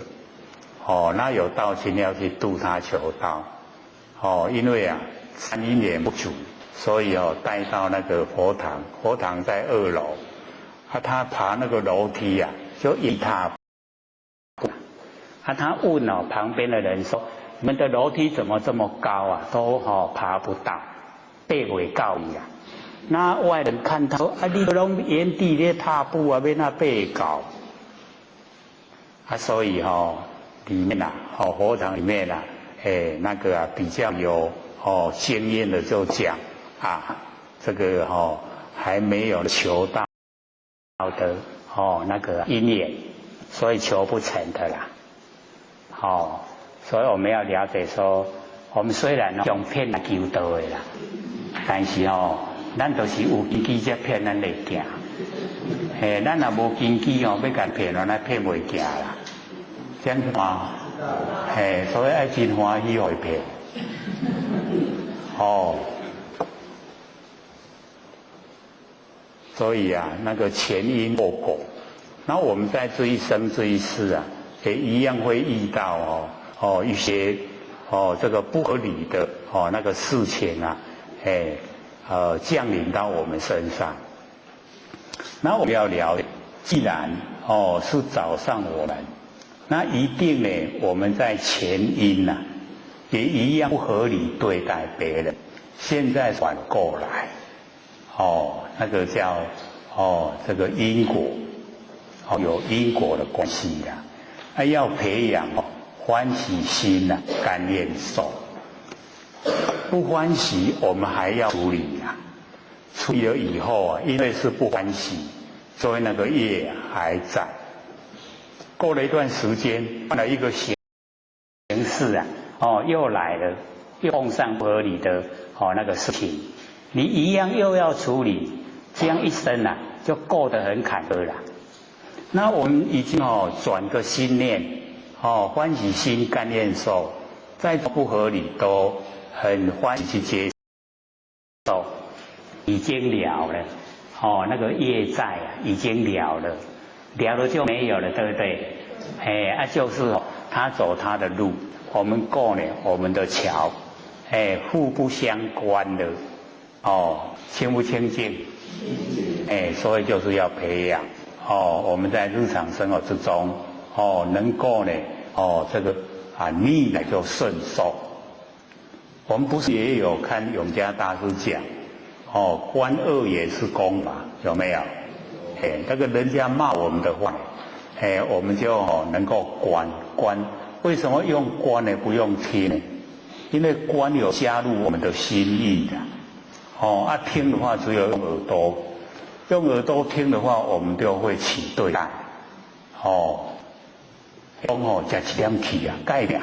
哦，那有道親要去度他求道，哦，因為啊三因緣不足，所以哦帶到那個佛堂，佛堂在二樓，啊，他爬那個樓梯啊，就一踏步，啊，他問哦旁邊的人說：你們的樓梯怎麼這麼高啊？都哦爬不到，爬袂到伊啊。那外人看他說：啊，你攏原地咧踏步啊，欲按怎爬會到？啊，所以吼裡面啊，哦佛堂裡面啊，哎那個啊比較有哦經驗的就講啊，這個哦還沒有求道的哦那個因緣，所以求不成的啦。哦，所以我們要了解說，我們雖然用騙來求道的啦，但是哦，咱就是有根基才騙咱會行。嘿，咱若無根基哦，欲共騙，咱騙袂行啦。這樣嗎？嘿，所以愛真歡喜予伊騙。哦，所以啊，那個前因後果，那我們在這一生這一世啊，也一樣會遇到哦一些哦這個不合理的哦那個事情啊，哎降臨到我們身上。那我們要了解，既然哦是找上我們，那一定呢我們在前因呐，也一樣不合理對待別人。現在反過來，哦那個叫哦這個因果，哦有因果的關係啦。啊要培養哦歡喜心呐，甘願受。不歡喜，我們還要處理啊。處理了以後啊，因為是不歡喜，所以那個業還在。過了一段時間，換了一個形式啊，哦，又來了，又碰上不合理的哦那個事情，你一樣又要處理，這樣一生啊，就過得很坎坷了。那我們已經哦轉個心念，哦歡喜心甘願受，再不合理都很歡喜去接受，已經了了，哦那個業債啊已經了了，了了就沒有了，對不對？哎啊就是他走他的路，我們過呢我們的橋，哎互不相關的，哦清不清淨？哎，所以就是要培養。哦，我們在日常生活之中，哦，能夠呢，哦，這個啊逆來就順受。我們不是也有看永嘉大師講，哦，觀惡也是功嘛，有沒有？哎，那個人家罵我們的話，哎，我們就哦能夠觀觀。為什麼用觀呢？不用聽呢？因為觀有加入我們的心意的。哦，啊聽的話只有用耳朵。用耳朵聽的話，我們就會起對待。哦，講哦，食一點氣啊，改命。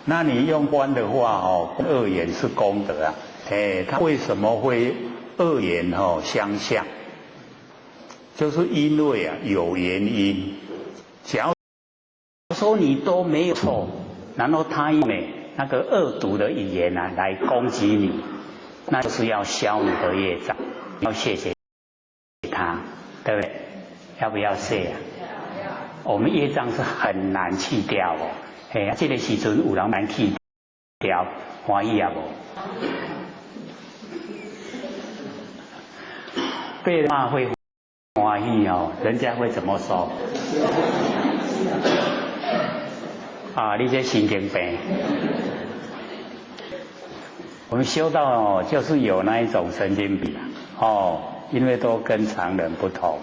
那你用觀的話，哦，惡言是功德啊。哎，他為什麼會惡言哦相向？就是因為啊有原因。假如說你都沒有錯，然後他用那個惡毒的語言啊來攻擊你。那就是要消你的業障，要謝謝他，對不對？要不要謝啊？我們業障是很難去掉哦。嘿，這個時陣有人難去掉，歡喜也無？被罵會歡喜哦，人家會怎麼說？啊，你這神經病！我們修道哦，就是有那一種神經病哦，因為都跟常人不同，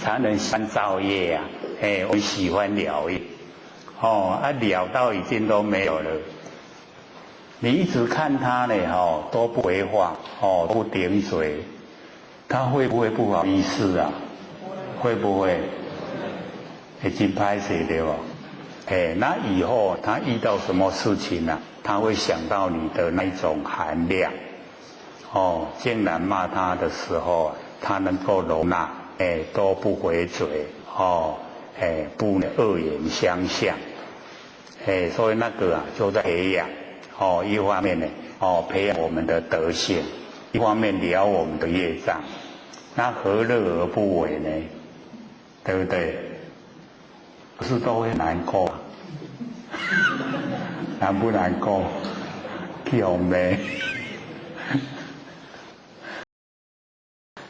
常人喜歡造業啊，哎，我們喜歡了業，哦，啊了到已經都沒有了。你一直看他呢，哦，都不回話，哦，不頂嘴，他會不會不好意思啊？會不會？已經歹勢對無？哎，那以後他遇到什麼事情呢？他會想到你的那種含量，哦，竟然罵他的時候，他能夠容納，哎，都不回嘴，哦，哎，不惡言相向，哎，所以那個啊，就在培養，哦，一方面呢，哦，培養我們的德性，一方面了我們的業障，那何樂而不為呢？對不對？不是都會難過？難不難過？有沒？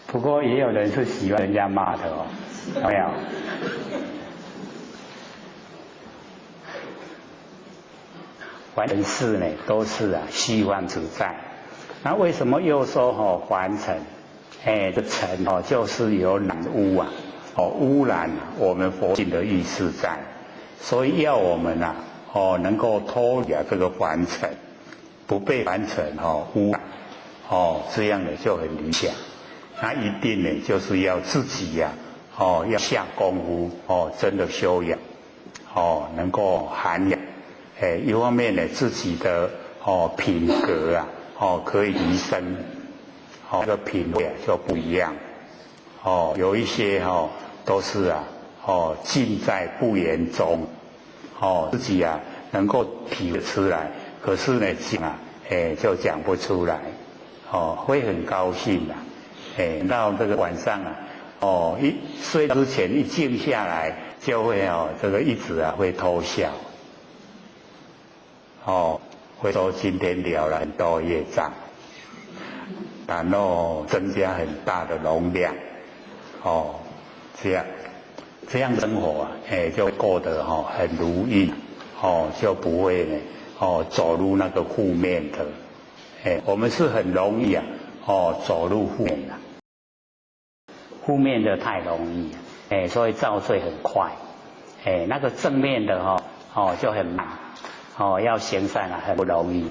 不過也有人是喜歡人家罵的哦，有沒有？凡塵事呢，都是啊虛妄自在。那為什麼又說吼凡塵？哎，這塵哦，就是有染污啊，哦污染我們佛性的意識在，所以要我們啊。哦，能夠脫離這個凡塵，不被凡塵哦污染，哦，這樣呢就很理想。那一定呢就是要自己呀，哦，要下功夫，哦，真的修養，哦，能夠涵養，哎，一方面呢自己的哦品格啊，哦可以提升，哦，這個品位就不一樣，哦，有一些哦都是啊，哦盡在不言中。哦，自己啊能夠體會出來，可是呢講啊，哎就講不出來，哦會很高興啊，哎到這個晚上啊，哦一睡之前一靜下來，就會哦這個一直啊會偷笑，哦會說今天了了很多業障，然後增加很大的容量，哦這樣。這樣生活啊，哎，就過得吼很如意，哦，就不會呢，哦，走入那個負面的，哎，我們是很容易啊，哦，走入負面的，負面的太容易，哎，所以造罪很快，哎，那個正面的哈，哦，就很慢，哦，要行善啊，很不容易，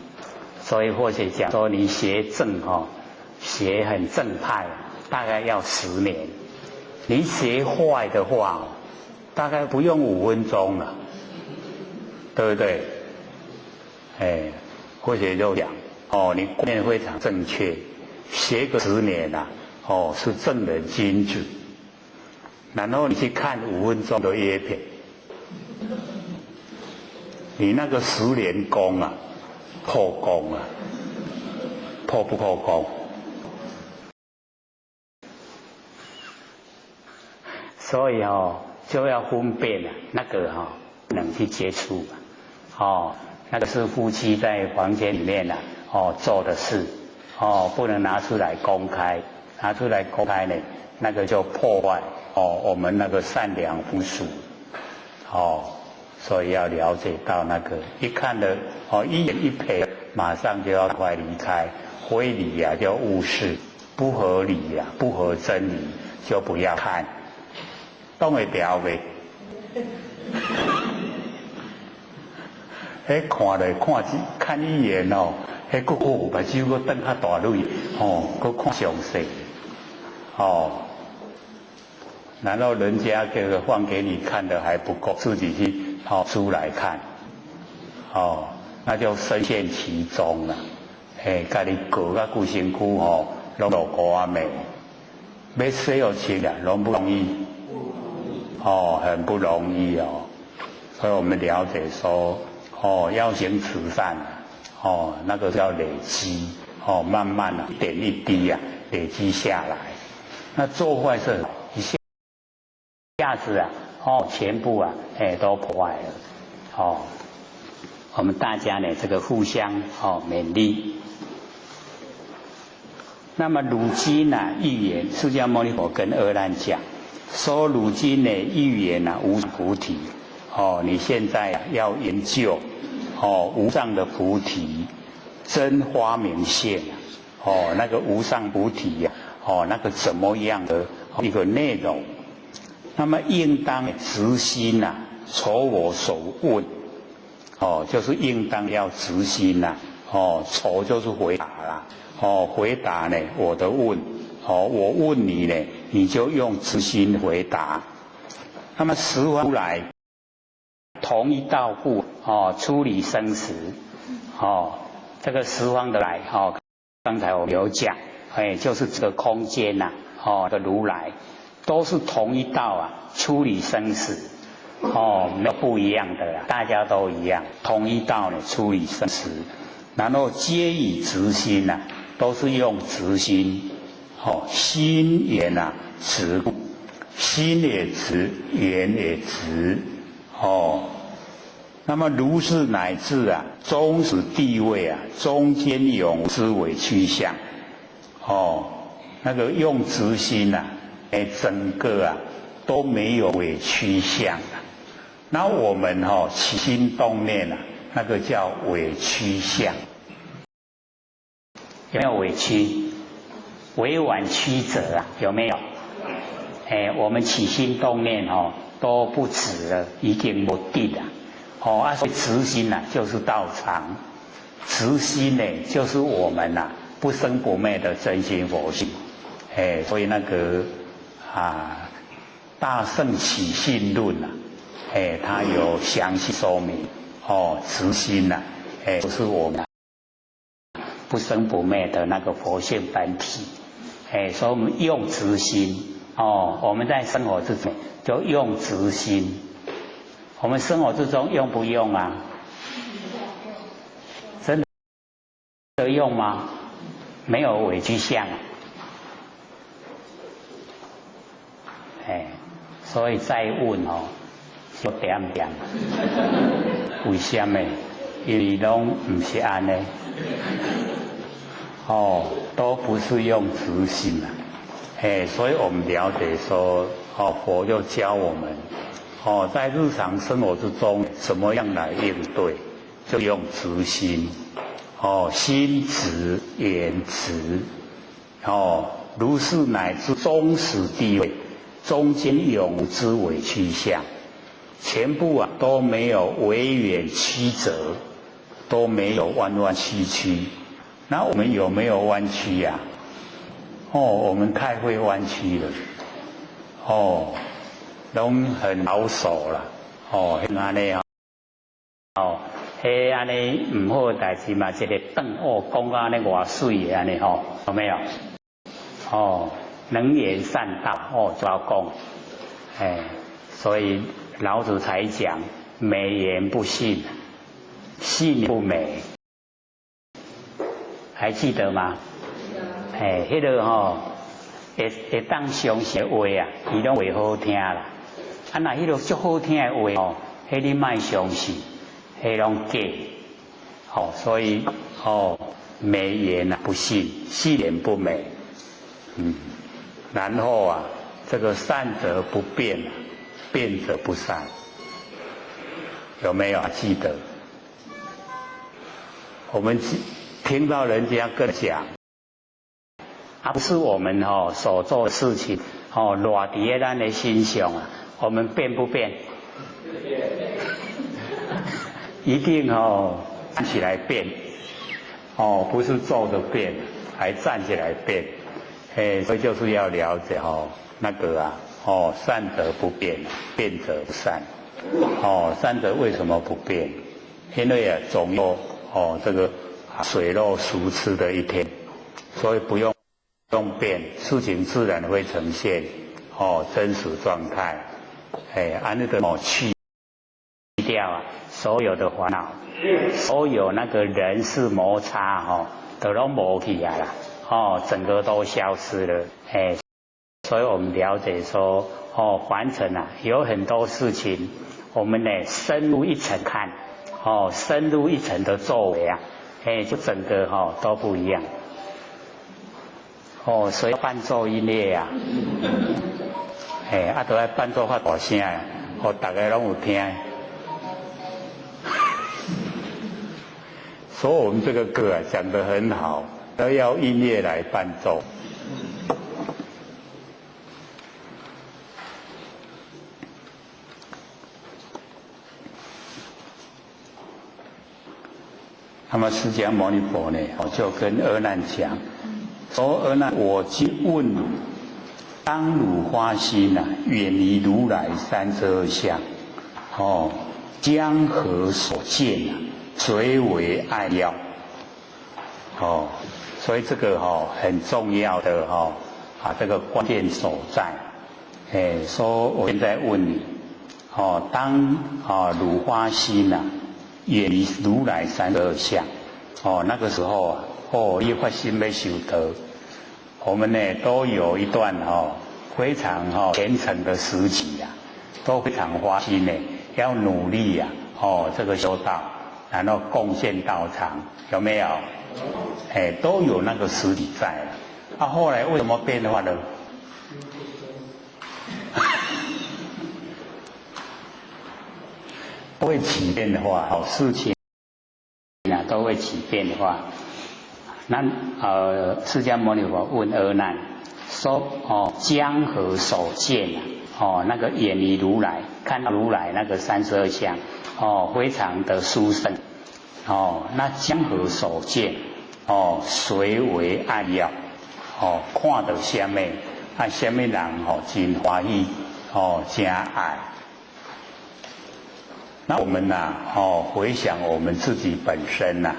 所以或許講說你學正哈，學很正派，大概要10年。你學壞的話，大概不用5分鐘了，對不對？哎，或者就講哦，你觀念非常正確，學個10年啊，哦，是正人君子。然後你去看5分鐘的閱片，你那個10年功啊，破功啊，破不破功？所以哦，就要分辨啊，那個哈不能去接觸，哦，那個是夫妻在房間裡面啊，哦做的事，哦不能拿出來公開，拿出來公開呢，那個就破壞哦我們那個善良風俗，哦，所以要了解到那個一看了哦一眼一瞥，馬上就要快離開，非禮啊就誤事，不合理啊不合真理就不要看。擋會牢袂？彼看咧看一看一眼哦，彼閣哦目睭閣瞪較大蕊，吼，閣看詳細，哦。然後人家這個放給你看的還不夠，自己去哦出來看，哦，那就深陷其中啦。嘿，家己過甲規身軀吼，攏落糊仔面，欲洗予清啊，容不容易？哦，很不容易哦，所以我們了解說，哦，要行慈善，哦，那個叫累積，哦，慢慢啊，一點一滴啊，累積下來。那做壞事一下子啊，哦，全部啊，哎，都破壞了。哦，我們大家呢，這個互相哦勉勵。那麼汝今啊，欲言，釋迦牟尼佛跟阿難講，說汝今呢欲言啊無菩提，哦，你現在啊要研究哦無上的菩提真發明性，哦那個無上菩提呀，哦那個怎麼樣的一個內容？那麼應當直心呐，酬我所問，哦，就是應當要直心呐，哦，酬就是回答啦。哦，回答呢，我的問，哦，我問你呢，你就用直心回答。那麼十方如來同一道故，哦，出離生死，哦，這個十方的來，哦，剛才我有講，哎，就是這個空間呐，哦的如來，都是同一道啊，出離生死，哦，沒有不一樣的啦，大家都一樣，同一道呢，出離生死，然後皆以直心呐。都是用直心，哦，心言啊直，心也直，言也直，哦，那麼如是乃至啊，終始地位啊，中間永之委曲相，哦，那個用直心呐，哎，整個啊都沒有委曲相。那我們哈起心動念啊，那個叫委曲相。有沒有委屈？委婉曲折啊？有沒有？哎，我們起心動念哦，都不直了，已經無直啦。哦啊，所以直心呐，就是道場。直心呢，就是我們呐不生不滅的真心佛性。哎，所以那個啊，《大乘起信論》呐，哎，它有詳細說明。哦，直心呐，哎，就是我們不生不滅的那個佛性本體，哎，所以我們用直心哦，我們在生活之中就用直心。我們生活之中用不用啊？真的用嗎？沒有委屈相，哎，所以再問哦，就點點，為什麼？因為攏毋是按呢。哦，都不是用直心啊，哎，所以我們了解說，哦，佛就教我們，哦，在日常生活之中，怎麼樣來應對，就用直心，哦，心直言直，哦，如是乃至終始地位，中間永之委曲相，全部啊都沒有委婉曲折，都沒有彎彎曲曲。那我們有沒有彎曲呀？哦，我們太會彎曲了，哦，攏很老手啦，哦，按呢哦，彼按呢毋好的代誌嘛，一个轉哦，講甲按呢偌媠的按呢吼，有沒有？哦，能言善道哦，就要講，哎，所以老子才講美言不信，信不美。還記得嗎？哎，彼個吼會會當相信的話啊，伊攏話好聽啦。啊，若彼個足好聽的話吼，彼你莫相信，彼攏假。好，所以哦，美言啊不信，信言不美。嗯，然後啊，這個善則不變，變則不善，有沒有記得？我們聽到人家跟講，啊，不是我們哦所做的事情哦，落佇咱的身上啊，我們變不變？一定哦，站起來變，哦，不是坐着變，還站起來變，哎，所以就是要了解哦，那個啊，哦，善則不變，變則不善。哦，善則為什麼不變？因為啊，總有哦這個水落石出的一天，所以不用變，事情自然會呈現哦真實狀態。哎，按呢個哦去掉啊，所有的煩惱，所有那個人事摩擦哦，都攏無去啊啦，哦，整個都消失了。哎，所以我們了解說，哦，凡塵啊，有很多事情，我們呢深入一層看，哦，深入一層的作為啊，哎，就整個哈都不一樣。哦，谁伴奏音乐啊？哎，啊，都爱伴奏较大声，予大家拢有听。所以我们这个歌啊讲得很好，都要音乐来伴奏。那么释迦牟尼佛呢，我就跟阿难讲，说阿难，我今问汝，当汝发心呐，远离如来三十二相，哦，将何所见啊？谁为爱要？哦，所以这个哈很重要的哈啊，这个关键所在。哎，说我现在问你，哦，当啊汝发心呐，远离如来三十二相，哦，那个时候啊，哦，你发心要修道，我们呢都有一段哦非常哦虔诚的时期呀，都非常发心呢，要努力呀，哦，这个修道，然后贡献道场，有没有？哎，都有那个实体在。啊，后来为什么变化了？会起变化，好事情啊都会起变化。那释迦牟尼佛问阿难说：哦，江河所见啊，哦，那个远离如来，看到如来那个三十二相，哦，非常的殊胜。哦，那江河所见，哦，谁为爱要？哦，看到什么，啊，什么人哦，真欢喜，哦，真爱。那我们呐，哦，回想我们自己本身呐，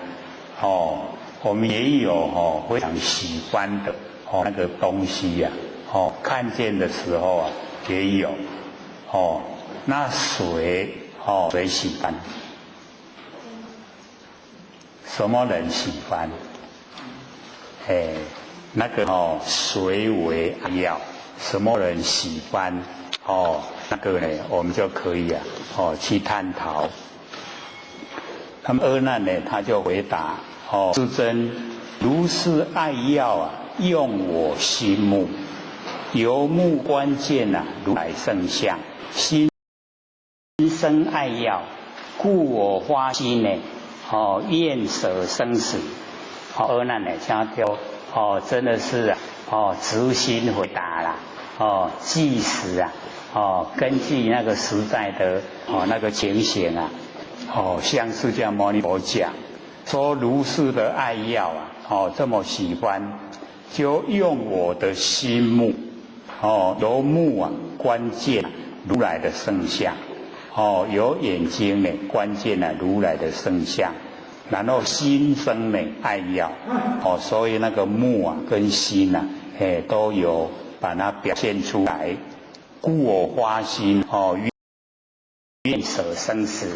哦，我们也有哦非常喜欢的哦那个东西呀，哦，看见的时候啊也有，哦，那谁哦谁喜欢？什么人喜欢？哎，那个哦，谁为要？什么人喜欢？哦，那个呢，我们就可以啊，哦，去探讨。那么阿难呢，他就回答：哦，师尊，如是爱要啊，用我心目，由目观见啊，如来圣相，心生爱要，故我发心呢，哦，愿舍生死。哦，阿难呢，讲就哦，真的是啊，哦，直心回答啦，哦，即时啊。哦，根据那个实在的哦那个情形啊，哦，像释迦牟尼佛讲说如是的爱要啊，哦这么喜欢，就用我的心目，哦由目啊观见如来的圣相，哦由眼睛呢观见了如来的圣相，然后心生呢爱要，哦所以那个目啊跟心啊，哎都有把它表现出来。故我发心哦，愿舍生死。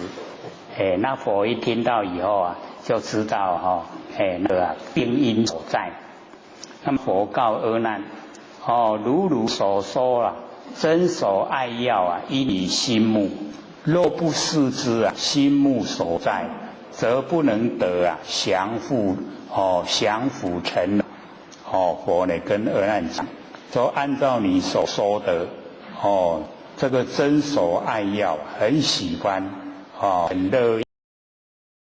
哎，那佛一听到以后啊，就知道哈，哎那个病因所在。那么佛告阿难：哦，如汝所说啊，真所爱要啊，依你心目，若不视之啊，心目所在，则不能得啊降伏哦，降伏成。哦，佛呢跟阿难讲，说按照你所说的。哦，这个真所爱要，很喜欢，哦，很乐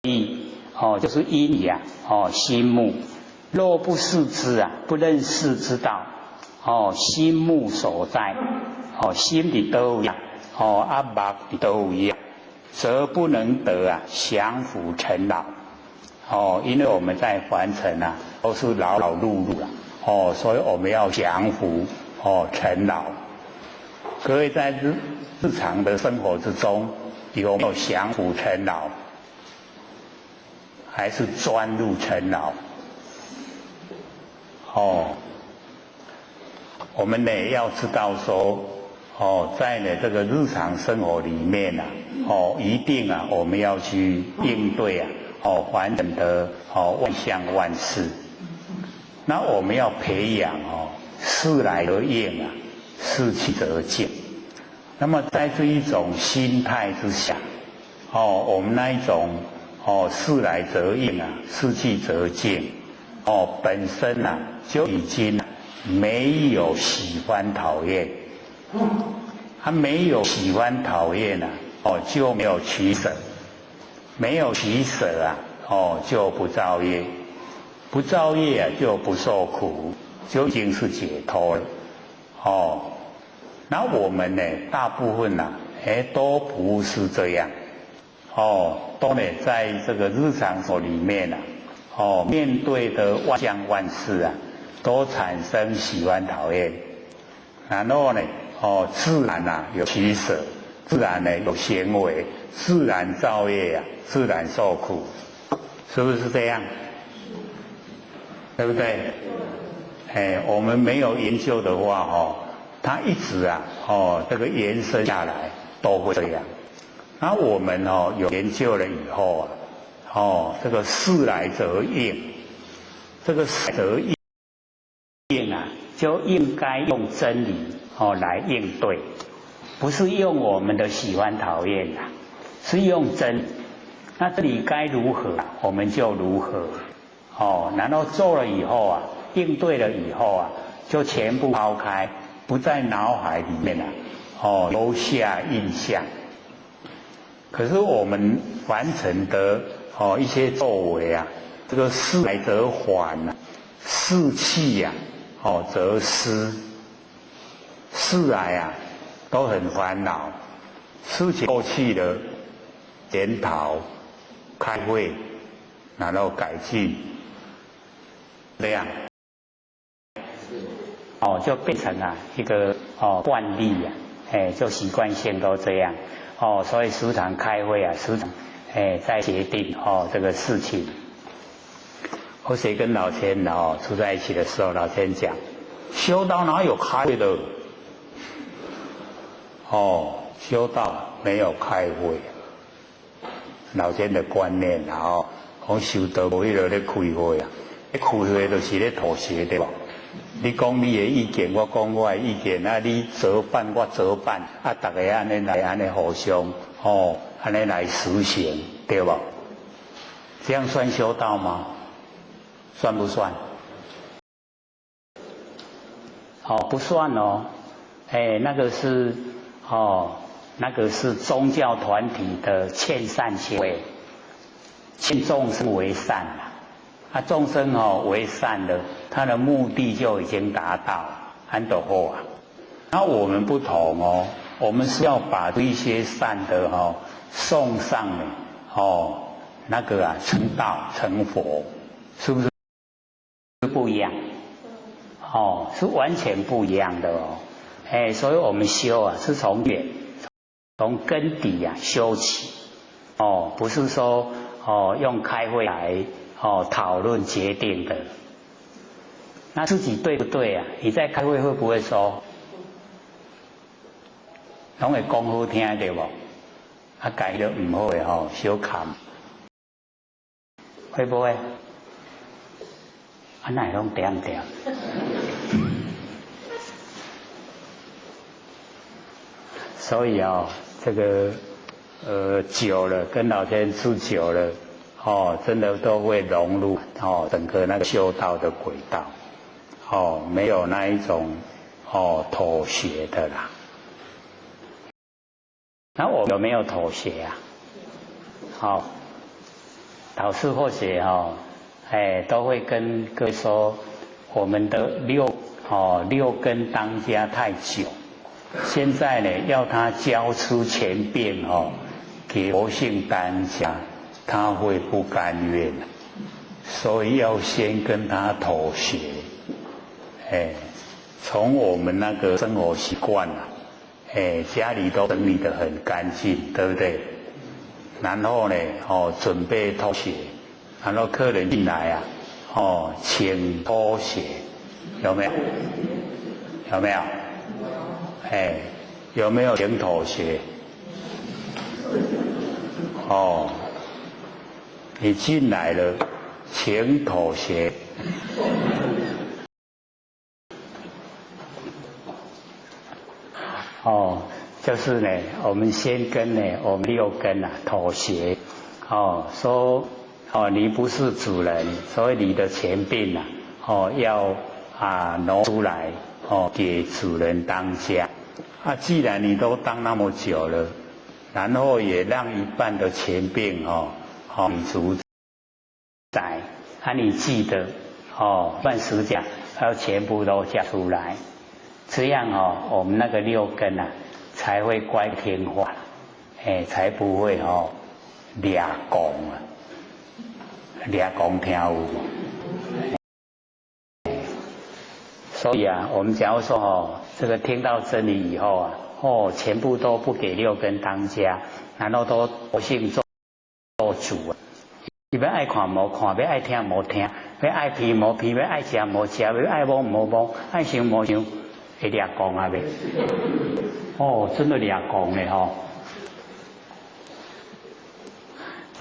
意，哦，就是因呀，哦，心目若不视之啊，不认识之道，哦，心目所在，哦，心里都有，哦，阿目都有，则不能得啊降伏尘劳。哦，因为我们在凡尘啊，都是劳劳碌碌啊，哦，所以我们要降伏哦尘劳。各位在日日常的生活之中，有没有降伏尘劳？还是钻入尘劳？哦，我们呢要知道说，哦，在呢这个日常生活里面呐，哦，一定啊，我们要去应对啊，哦，凡尘的哦万象万事。那我们要培养哦，事来而应啊。事去则静。那么在这一种心态之下，哦，我们那一种哦，事来则应啊，事去则静，哦，本身呐就已经没有喜欢讨厌，他没有喜欢讨厌啊，哦就没有取舍，没有取舍啊，哦就不造业，不造业啊就不受苦，究竟是解脱了，哦。那我们呢，大部分呐，哎都不是这样，哦，都呢在这个日常生活里面啊，哦面对的万象万事啊，都产生喜欢讨厌，然后呢，哦，自然啊有取舍，自然呢有行为，自然造业啊，自然受苦，是不是这样？对不对？哎，我们没有研究的话，哦，它一直啊，哦，这个延伸下来都会这样。那我们哦有研究了以后啊，哦，这个事来则应，这个事则应。应啊，就应该用真理哦来应对，不是用我们的喜欢讨厌啊，是用真。那这里该如何，我们就如何哦。然后做了以后啊，应对了以后啊，就全部抛开，不在脑海里面啊，哦留下印象。可是我们完成的哦一些作为啊，这个事来则缓啊，事气呀。哦，则思，事来啊，都很烦恼。事情过去了，检讨、开会，然后改进，这样，哦，就变成啊一个哦惯例啊，哎，就习惯性都这样，哦，所以时常开会啊，时常哎在决定哦这个事情。或谁跟老千哦住在一起的时候，老千讲，修道哪有开会的？哦，修道没有开会。老千的观念，然后讲修道无彼落咧开会啊，咧开会就是咧妥协对无？你讲你的意见，我讲我的意见，啊，你折半我折半，啊，逐家按呢来按呢互相哦，按呢来实行，对无？这样算修道吗？算不算？哦，不算哦，哎，那个是哦，那个是宗教团体的劝善行为，劝众生为善啊，啊，众生哦为善的，他的目的就已经达到，按就好啊。那我们不同哦，我们是要把一些善的哦送上哦，那个啊成道成佛，是不是？不一样，哦，是完全不一样的哦，哎，所以我们修啊，是从远，从根底啊修起，哦，不是说哦用开会来哦讨论决定的，那自己对不对啊？你在开会会不会说，拢会讲好听对无？啊，改了毋好的吼，小砍，会不会？啊，哪会拢恬恬？所以啊，这个久了，跟老天住久了，哦，真的都会融入哦整个那个修道的轨道，哦，没有那一种哦妥协的啦。那我有没有妥协啊？好，导师或许哦，哎，都会跟各位说，我们的六根当家太久，现在呢要他交出权柄哦，给佛性当家，他会不甘愿，所以要先跟他妥协。哎，从我们那个生活习惯啊，哎，家里都整理得很干净，对不对？然后呢，哦，准备拖鞋，然后客人进来啊，哦，请脱鞋，有没有？有没有？哎，有没有请妥协？哦，你进来了，请妥协。哦，就是呢，我们先跟呢，我们六根啊妥协，哦，说哦，你不是主人，所以你的权柄啊，哦，要啊挪出來哦，給主人當家。啊，既然你都當那麼久了，然後也讓一半的權柄哦，哦你主宰，啊，你記得哦，半時間要全部都交出來，這樣哦，我們那個六根啊才會乖聽話，哎，才不會哦掠狂啊，掠狂聽有無？所以啊，我們假如說哦，這個聽到真理以後啊，哦，全部都不給六根當家，然後都佛性做主啊。伊欲愛看無看，欲愛聽無聽，欲愛鼻無鼻，欲愛食無食，欲愛摸無摸，愛想無想，會掠狂啊袂？哦，真的掠狂咧吼！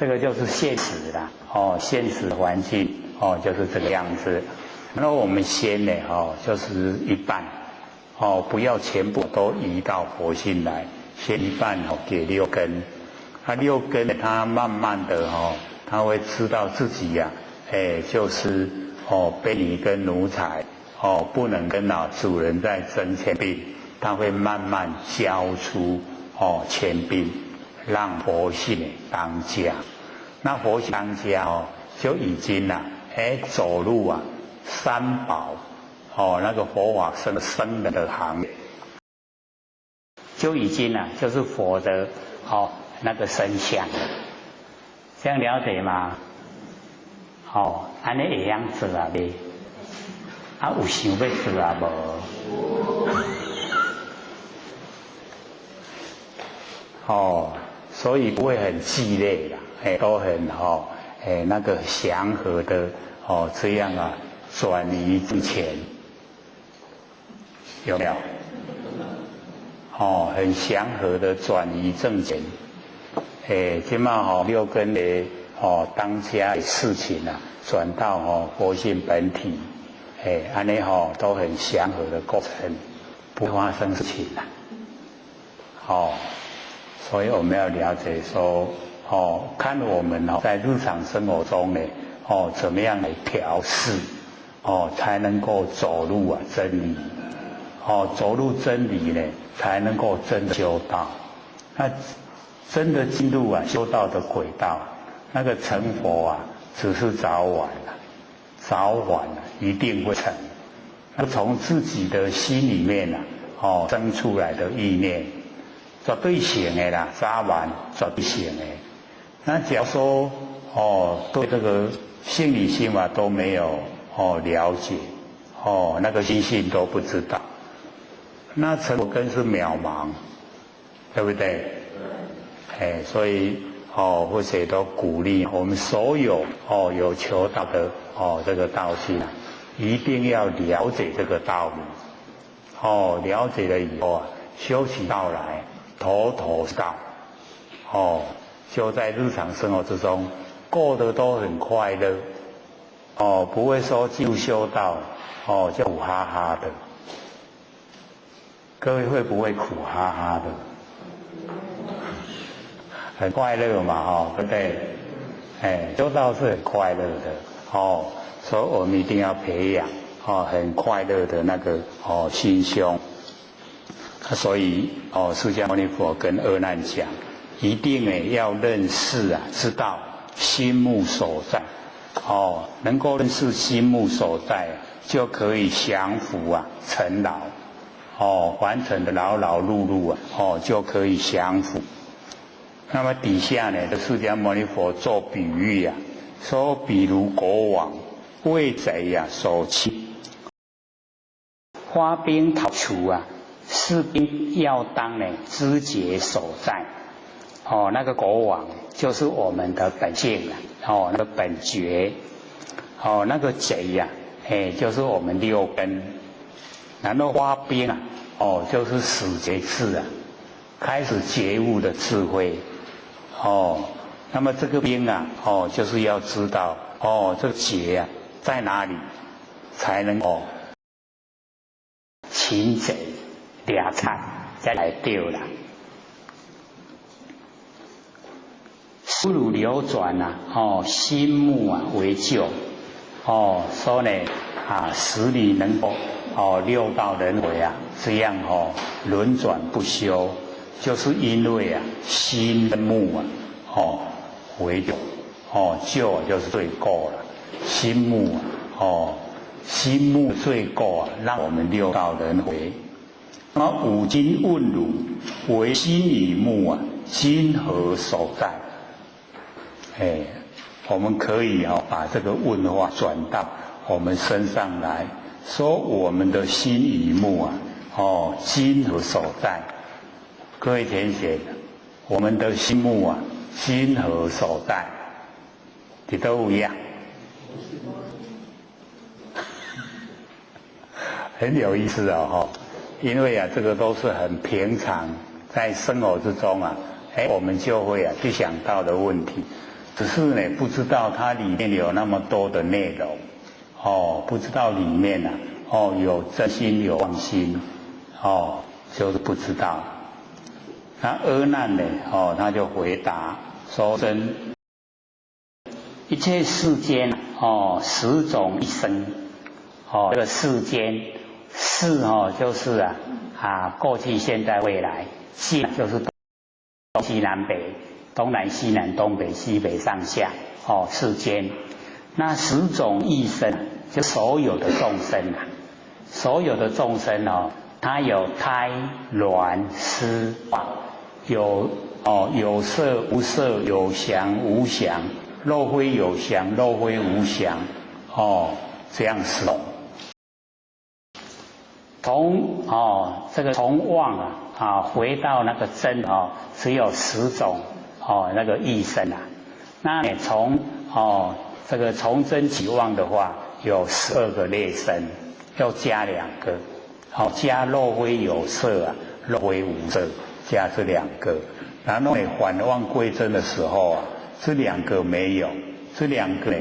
這個就是現實啦，哦，現實環境哦，就是這個樣子。那我們先呢，哦，就是一半，哦，不要全部都移到佛性來，先一半哦給六根，啊六根它慢慢的哦，他會知道自己呀，哎，就是哦被你跟奴才哦不能跟老主人在爭權柄，他會慢慢交出哦權柄，讓佛性當家。那佛性當家哦，就已經啦，哎走入啊三寶哦那個佛法僧僧人的行列，就已經啊就是佛的哦那個身相。這樣了解嗎？哦，按呢會曉做啊未？啊，有想欲做啊無？哦，所以不會很激烈啦，哎，都很哦，哎，那個祥和的哦，這樣啊，轉移掙錢，有沒有？哦，很祥和的轉移掙錢。哎，這馬吼六根的哦當家的事情啊，轉到哦佛性本體，哎，按呢吼都很祥和的過程，不會發生事情啦。哦，所以我們要了解說，哦，看我們哦在日常生活中呢，哦怎麼樣來調適，哦才能夠走入啊真理，哦走入真理呢，才能夠真的修道。那真的進入啊修道的軌道，那個成佛啊，只是早晚了，早晚一定會成。那從自己的心裡面啊，哦生出來的意念，絕對成的啦，早晚絕對成的。那假如說哦對這個心理心法都沒有哦了解，哦那個心性都不知道，那成佛更是渺茫，對不對？哎，所以哦，或者都鼓勵我們所有哦有求道的哦這個道心啊，一定要了解這個道理。哦，了解了以後啊，修起道來頭頭是道。哦，就在日常生活之中過得都很快樂。哦，不會說就修道哦就苦哈哈的。各位會不會苦哈哈的？很快樂嘛，吼，對不對？哎，修道是很快樂的，哦，所以我們一定要培養哦，很快樂的那個哦心胸。所以哦，釋迦牟尼佛跟阿難講，一定呢要認識啊，知道心目所在，哦，能夠認識心目所在，就可以降伏啊塵勞，哦，凡塵的勞勞碌碌啊，哦，就可以降伏。那麼底下呢，釋迦牟尼佛做比喻啊，說比如國王為賊呀所欺，發兵討除啊，士兵要當呢知節所在。哦，那個國王就是我們的本性啊，哦，那個本覺，哦，那個賊呀，哎，就是我們六根。然後發兵啊，哦，就是始覺智啊，開始覺悟的智慧。哦，那麼這個兵啊，哦，就是要知道，哦，這個結啊在哪裡，才能哦擒賊掠賊才來對啦。思如流轉啊，哦，心目啊為舊，哦，说呢啊，使你能够哦六道轮回啊，这样哦轮转不休，就是因为啊心跟目啊哦为旧，哦旧就是罪过了，心目啊哦心目罪过啊，让我们六道轮回。那么吾今问汝，唯心与目啊，今何所在？哎，我们可以哦把这个问话转到我们身上来说，我们的心与目啊，哦，今何所在？各位填写，我们的心目啊，今何所在？佇佗位啊？很有意思哦，哈。因为啊，这个都是很平常，在生活之中啊，哎，我们就会啊去想到的问题，只是呢不知道它里面有那么多的内容，哦，不知道里面啊，哦有真心有妄心，哦，就是不知道。那阿难呢，哦，他就回答说：真，一切世间哦，十种一生，哦，这个世间。世哦，就是啊啊，过去、现在、未来；界就是东西南北，东南西南东北西北上下哦，世间那十种异生，就所有的众生啊，所有的众生哦，它有胎卵湿化，有哦有色无色，有想无想，若非有想，若非无想，哦，这样十种。从哦这个从妄啊啊回到那个真哦，只有十种哦那个异生啊。那你从哦这个从真起妄的话，有12个类生，要加两个，好加若非有色啊，若非无色，加这两个。然后你返妄归真的时候啊，这两个没有，这两个呢，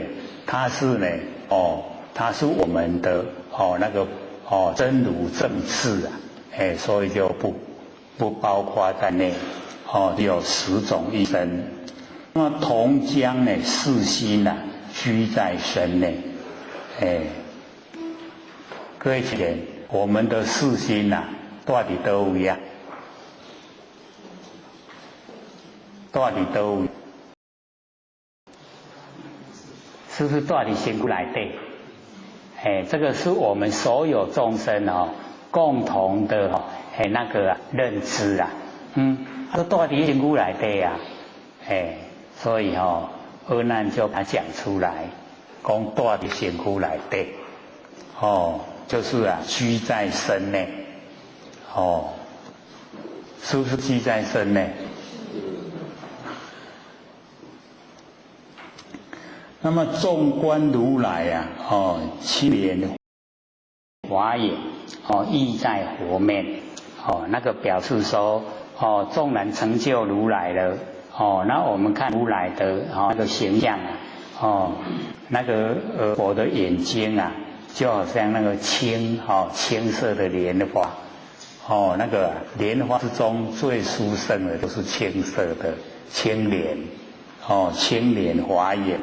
它是呢哦，它是我们的哦那个。哦，真如正智啊，哎，所以就不包括在内。哦，有十种异生。那么同将呢，四心呐，居在身内。哎，各位请，我们的四心呐，住佇佗位啊？住佇佗位？是不是住佇身躯内底？哎，这个是我们所有众生哦共同的哦哎那个认知啊，嗯，都住佇身躯内底啊，哎，所以哦，阿难就把它讲出来，讲住佇身躯内底，哦，就是啊，居在身内，哦，是不是居在身内？那么纵观如来啊，哦，青莲华眼，哦，意在佛面，哦，那个表示说，哦，纵然成就如来了，哦，那我们看如来的哦那个形象啊，哦，那个佛的眼睛啊，就好像那个青哦青色的莲花，哦，那个莲花之中最殊胜的就是青色的青莲，哦，青莲华眼。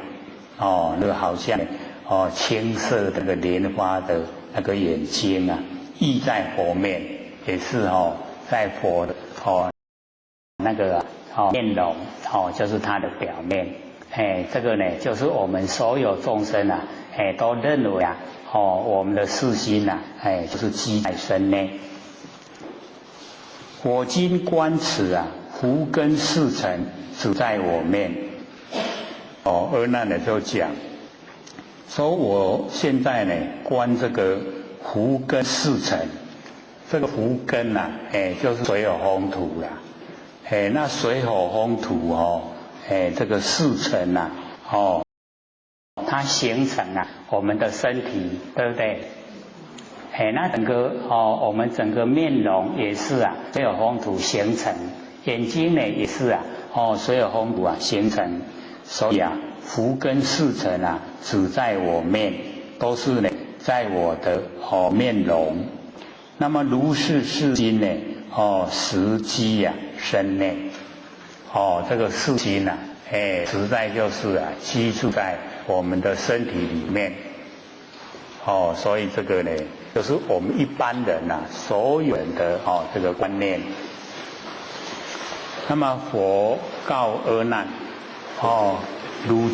哦，那个好像哦，青色的那个莲花的那个眼睛啊，意在佛面，也是哦，在佛的哦那个哦面容哦，就是它的表面。哎，这个呢，就是我们所有众生啊，哎，都认为啊，哦，我们的四心呐，哎，就是积在身内。我今观此啊，福根四尘只在我面。哦，阿难呢就讲，说我现在呢观这个福根四尘，这个福根呐，哎，就是水火风土啦，哎，那水火风土哦，哎，这个四尘呐，哦，它形成啊我们的身体，对不对？哎，那整个哦，我们整个面容也是啊，水火风土形成，眼睛呢也是啊，哦，水火风土啊形成。所以啊，福根四尘啊，只在我面，都是呢，在我的哦面容。那么如是四心呢，哦实机呀身内，哦这个四心呐，哎实在就是啊，居住在我们的身体里面。哦，所以這個呢，就是我們一般人呐，所有人的哦這個觀念。那麼佛告阿難：哦，汝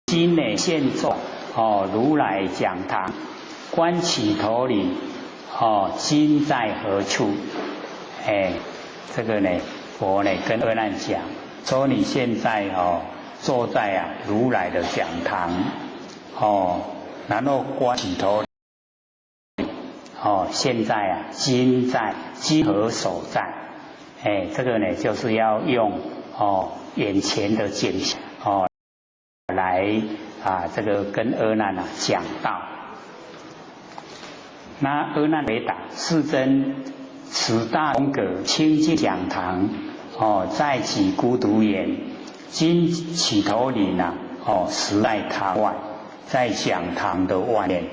今呢現坐哦如來講堂，觀祇陀林哦，今在何處？哎，這個呢，佛呢跟阿難講，說你現在哦坐在啊如來的講堂哦，然後觀祇陀林哦，現在啊今在今何所在？哎，這個呢就是要用哦眼前的景象哦來啊這個跟阿難啊講道。那阿難回答：世尊，此大龍閣清淨講堂哦，在己孤獨園。今祇陀林啊哦，實在堂外，在講堂的外面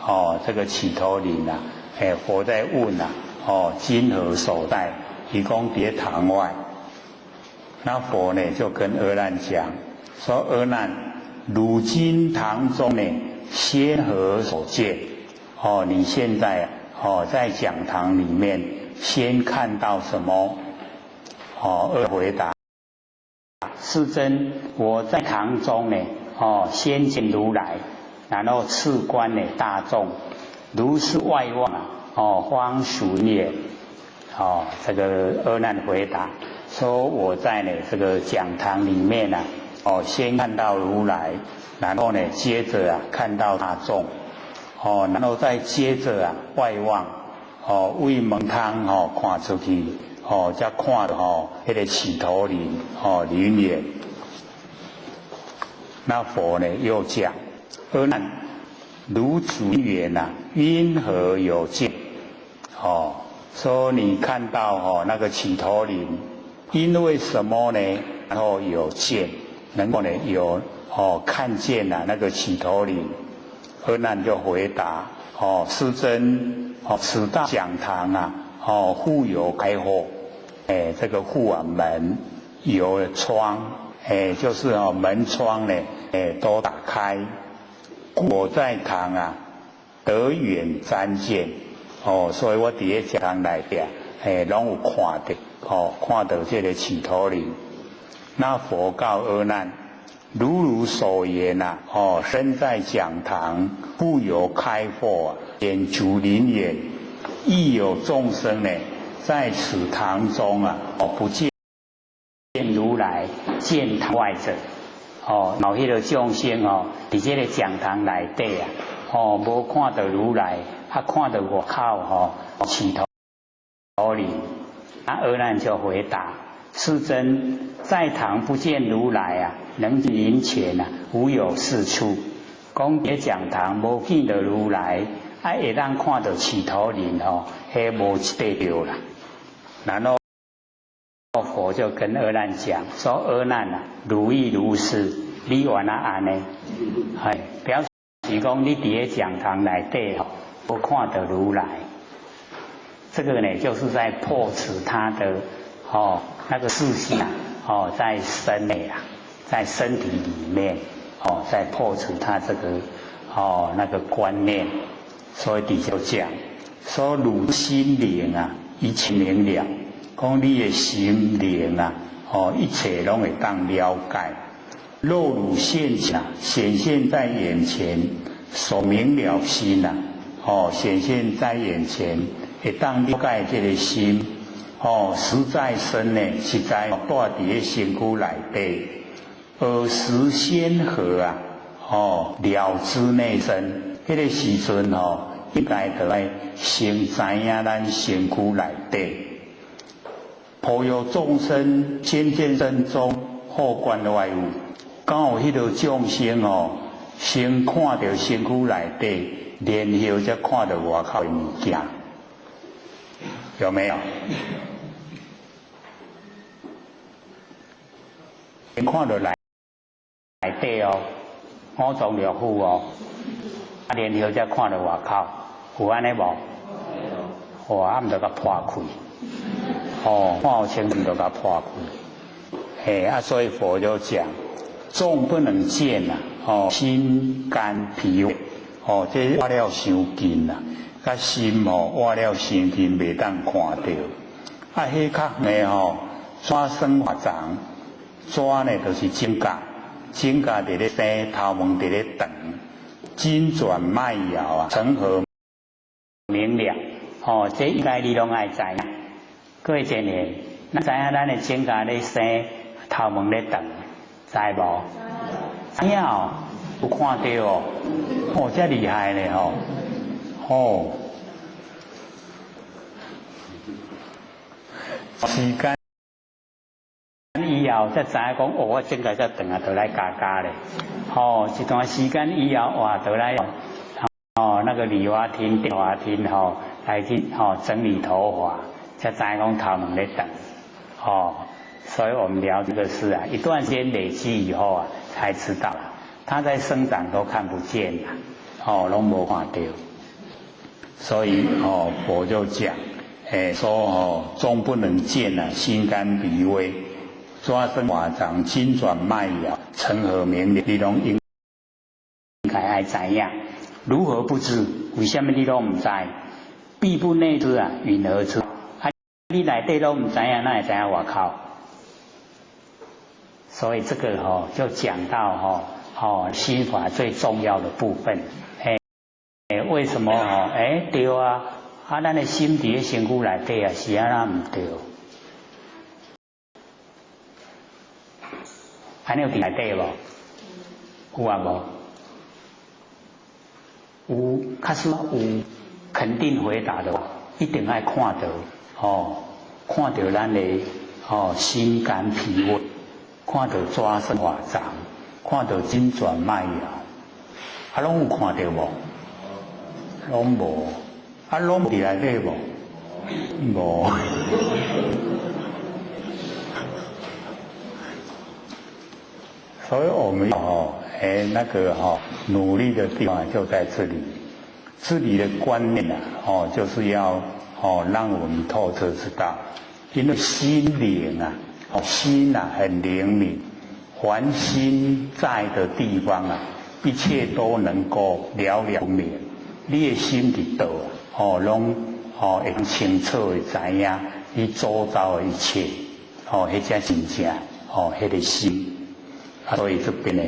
哦，這個祇陀林啊，哎，佛在問啊，哦，今何所在？伊講佇堂外。那佛呢就跟阿難講，說阿難，汝今堂中呢，先何所見？哦，你現在哦在講堂裡面先看到什麼？哦，阿回答：世尊，我在堂中呢，哦，先見如來，然後次觀呢大眾，如是外望啊，哦，方屬也。哦，這個阿難回答說：我在呢這個講堂裡面啊，哦，先看到如來，然後呢接着啊看到大眾，哦，然後再接着啊外望，哦，對門窗哦看出去，哦，才看到哦彼個祇陀林哦林園。那佛呢又講：阿難，如此緣啊，云何有見？哦，說你看到哦那個祇陀林，因為什麼呢？然後有見，能夠呢有哦看見啊那個祇陀林。阿難就回答：哦，世尊，哦，此大講堂啊，哦，戶有開闊，哎，這個戶啊門有窗，哎，就是哦門窗呢，哎都打開。我在堂啊，得遠瞻見，哦，所以我佇咧講堂內底，哎，攏有看到，哦，看到這個祇陀林。那佛告阿難：如汝所言啊，哦，身在講堂，戶有開闊啊，遠觸林園，亦有眾生呢，在此堂中啊，哦，不見如來，見堂外者。哦，有彼個眾生哦，佇這個講堂內底啊，哦，無看到如來，啊，看到外口吼，祇陀林。啊，阿難就回答：世尊，在堂不見如來啊，能林前啊，無有是處。講佇講堂無見到如來，啊，會當看到祇陀林吼，彼無這對啦。然後佛就跟阿難講說：阿難啊，汝亦如是，你原來按呢？係表示講你佇咧講堂內底吼，無看到如來。這個呢，就是在破除他的哦那個自性啊，哦在身內啊，在身體裡面哦，在破除他這個哦那個觀念。所以底下講說，汝心靈啊，一切明了。講你的心靈啊，哦，一切攏會當了解。若汝現前啊，顯現在眼前，所明了心啊，哦，顯現在眼前，會當了解這個心，哦，實在身呢，實在住佇咧身軀內底，爾時先何啊？哦，了知內身，彼個時陣哦，應該就愛先知影咱身軀內底。普有眾生先見身中，後觀外物。敢有彼個眾生哦，先看著身軀內底，然後才看著外口的物件，有沒有？先看著內底哦，五臟六腑哦，啊，然後才看著外口，有按呢無？哇，啊，毋著共破開。哦，看有清楚就共破開。嘿，啊，所以佛就講，眾不能見呐，哦，心肝脾，哦，這倚了傷近啦，佮心吼倚了傷近，袂當看著。啊，彼較遠吼，紙生華長，紙呢就是指甲，指甲佇咧生，頭毛佇咧長，金轉脈搖啊，成何明了？哦，這應該你攏愛知影。各位前贤，咱知影咱的指甲咧生，頭毛咧長，知無？知影哦，有看著哦，哦，這厲害咧吼，哦，時間以後才知影講，哦，我指甲遮長啊，就來加加咧。哦，一段時間以後，哇，就來哦，那個理髮廳、電髮廳吼，來去吼整理頭髮，才知影講頭毛咧長，哦，所以我們聊這個事啊，一段時間累積以後啊，才知道了，它在生長都看不見啦，哦，攏無看著，所以哦，佛就講，說哦，終不能見啊，心肝脾胃，紙生華長，金轉脈搖，成何明了？你攏應該愛知影，如何不知？為什麼你攏毋知？彼不內知啊，云何知？啊，你內底攏毋知影，哪會知影外口？所以這個吼就講到吼吼心法最重要的部分。為什麼吼？對啊，啊，咱的心佇咧身軀內底啊，是按怎毋對？按呢有佇內底無？有啊無？有，確實有肯定回答的話，一定愛看著吼，看著咱的吼心肝脾胃，看著紙生華長，看著金轉脈搖，啊，攏有看著無？攏無，啊，攏佇內底無？無。所以我們哦，那個哈，努力的地方就在這裡。這裡的觀念啊，哦，就是要哦，讓我們透徹知道，因為心靈啊，心啊很靈敏，凡心在的地方啊，一切都能夠了了明。你的心佇佗哦，攏哦會清楚的知影你周遭的一切，哦，彼才真正哦，彼個心。啊，所以這邊呢，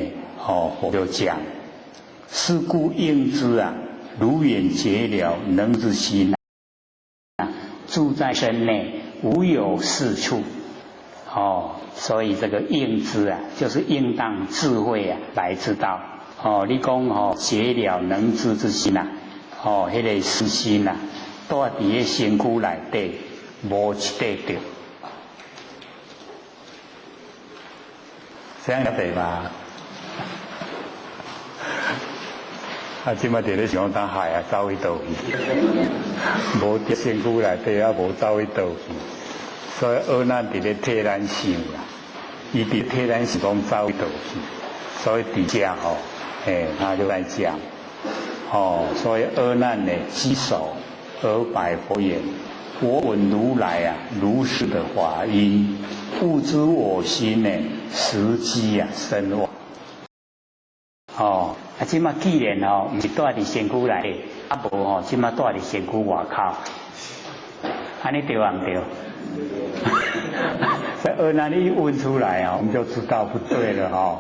哦，我就講，是故應知啊，如眼解了能知心啊，住在身內，無有是處。哦，所以這個應知啊，就是應當智慧啊來知道。哦，你講哦，解了能知之心啊，哦，彼個實心啊，住佇个身軀內底，無一塊著。這樣對嗎？啊，這擺佇咧想講海啊，走去佗去？無佇身軀內底啊，無走去佗去。所以阿難佇咧替咱想啦，伊佇替咱想講走去佗去。所以佇遮吼，他就在講，哦，所以阿難呢，稽首而白佛言：我聞如來啊，如是的法音，悟知我心呢，實機啊，身亡。哦，啊，這馬既然吼，毋是住佇身軀內底，啊無吼，這馬住佇身軀外口，按呢對毋對？這阿難一問出來啊，我們就知道不對了哈。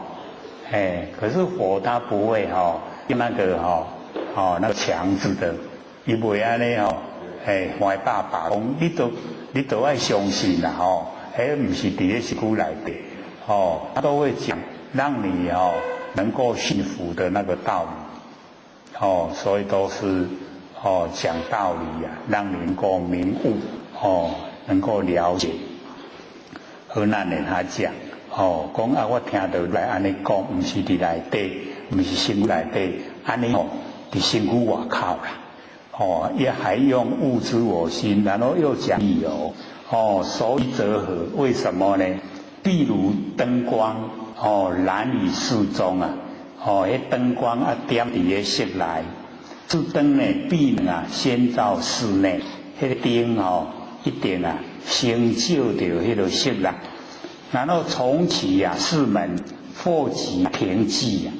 可是佛他不會哈，用那個哈，哦，那個強制的，伊袂按呢吼，壞爸爸講，你都愛相信啦吼，彼毋是佇咧身軀內底，哦，他都會講，讓你哦能夠信服的那個道理，哦，所以都是哦講道理啊，讓你能夠明悟，哦，能夠了解。阿難呢，他講，哦，講啊，我聽著來按呢講，毋是佇內底，毋是身軀內底，按呢吼，佇身軀外口啦，哦，也還用悟知我心，然後又講理由，哦，所以者何？為什麼呢？譬如燈光，哦，燃於室中啊，哦，彼燈光啊點佇个室內，這燈呢必能啊先照室內，彼個燈哦一定啊先照著彼個室內，然後重啟啊室門，復即停寂啊，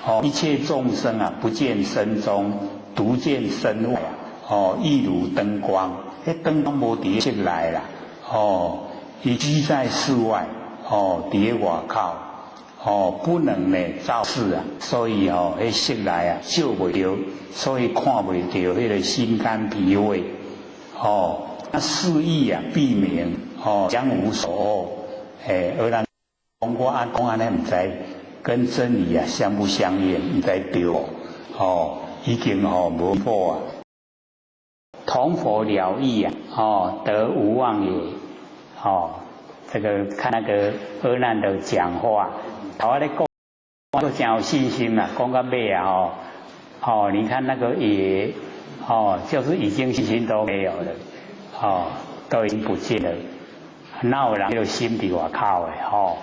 哦，一切众生啊，不见身中，独见身外啊，哦，亦如灯光，彼灯光無佇室內啦，哦，伊居在室外，哦，佇外口，哦，不能呢照視啊，所以哦，彼室內啊照袂著，所以看袂著彼个心肝脾肺，哦，那四意啊必明，哦，將無所惡，欸，阿難講我按講按呢，毋知跟真理啊相不相應，毋知對無？哦，已經哦無破啊，同佛了義啊，哦，得無妄也，哦，這個看那個阿難的講話，頭仔咧講，都真有信心啦，講到尾啊，哦，哦，你看那個也，哦，就是已經信心都沒有了，哦，都已經不見了，哪有人有心佇外口的，吼？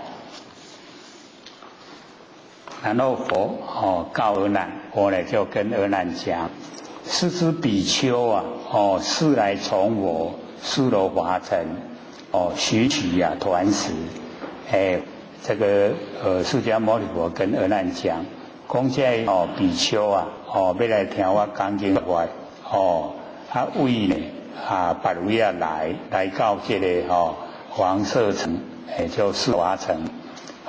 然後佛哦告阿難，我呢就跟阿難講：是諸比丘啊，哦，是來從我娑羅華城，哦，尋取啊團食。哎，這個釋迦牟尼佛跟阿難講，講這哦比丘啊，哦欲來聽我講經說法，哦，啊為呢啊別位啊來來到這个哦黃色城，哎就舍華城，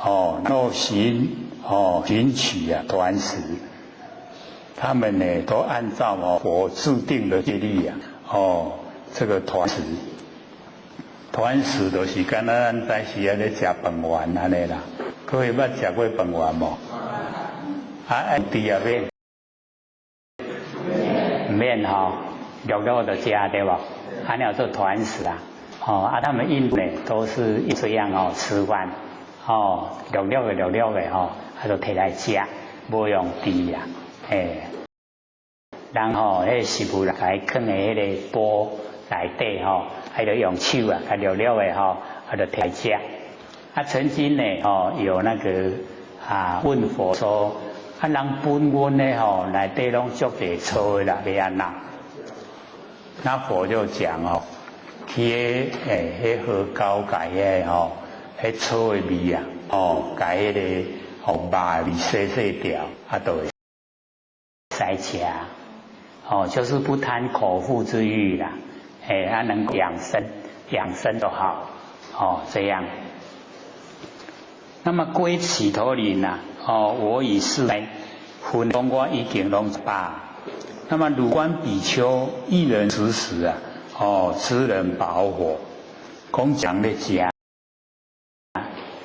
哦，然後尋哦尋取啊團食，他們呢都按照哦佛制定的戒律啊，哦這個團食，團食就是敢若咱早時仔咧食飯圓按呢啦，各位捌食過飯圓無？啊，愛豬仔免？毋免吼，肉肉就食對無？按呢做團食啊，哦啊，他們印度呢都是這樣哦吃飯，哦肉肉的肉肉的吼，啊就提來食，無用豬啊，嘿，然後彼食物來囥佇彼个缽內底吼，啊就用手啊，共掠掠的吼，啊就提來食。啊，曾經呢，哦有那個啊問佛說，啊人分阮的吼內底攏足濟草的啦，欲按怎？那佛就講哦，去彼欸彼河溝共彼个吼，彼草的味啊，哦，共彼个哦肉的味洗洗掉，啊，就會使食。哦，就是不貪口腹之欲啦，哎，啊能養生，養生就好，哦這樣。那麼歸祇陀林呐，哦，我已四百，分講我已經攏飽。那麼汝觀比丘一人食食啊，哦，知人飽否？講講咧食，啊，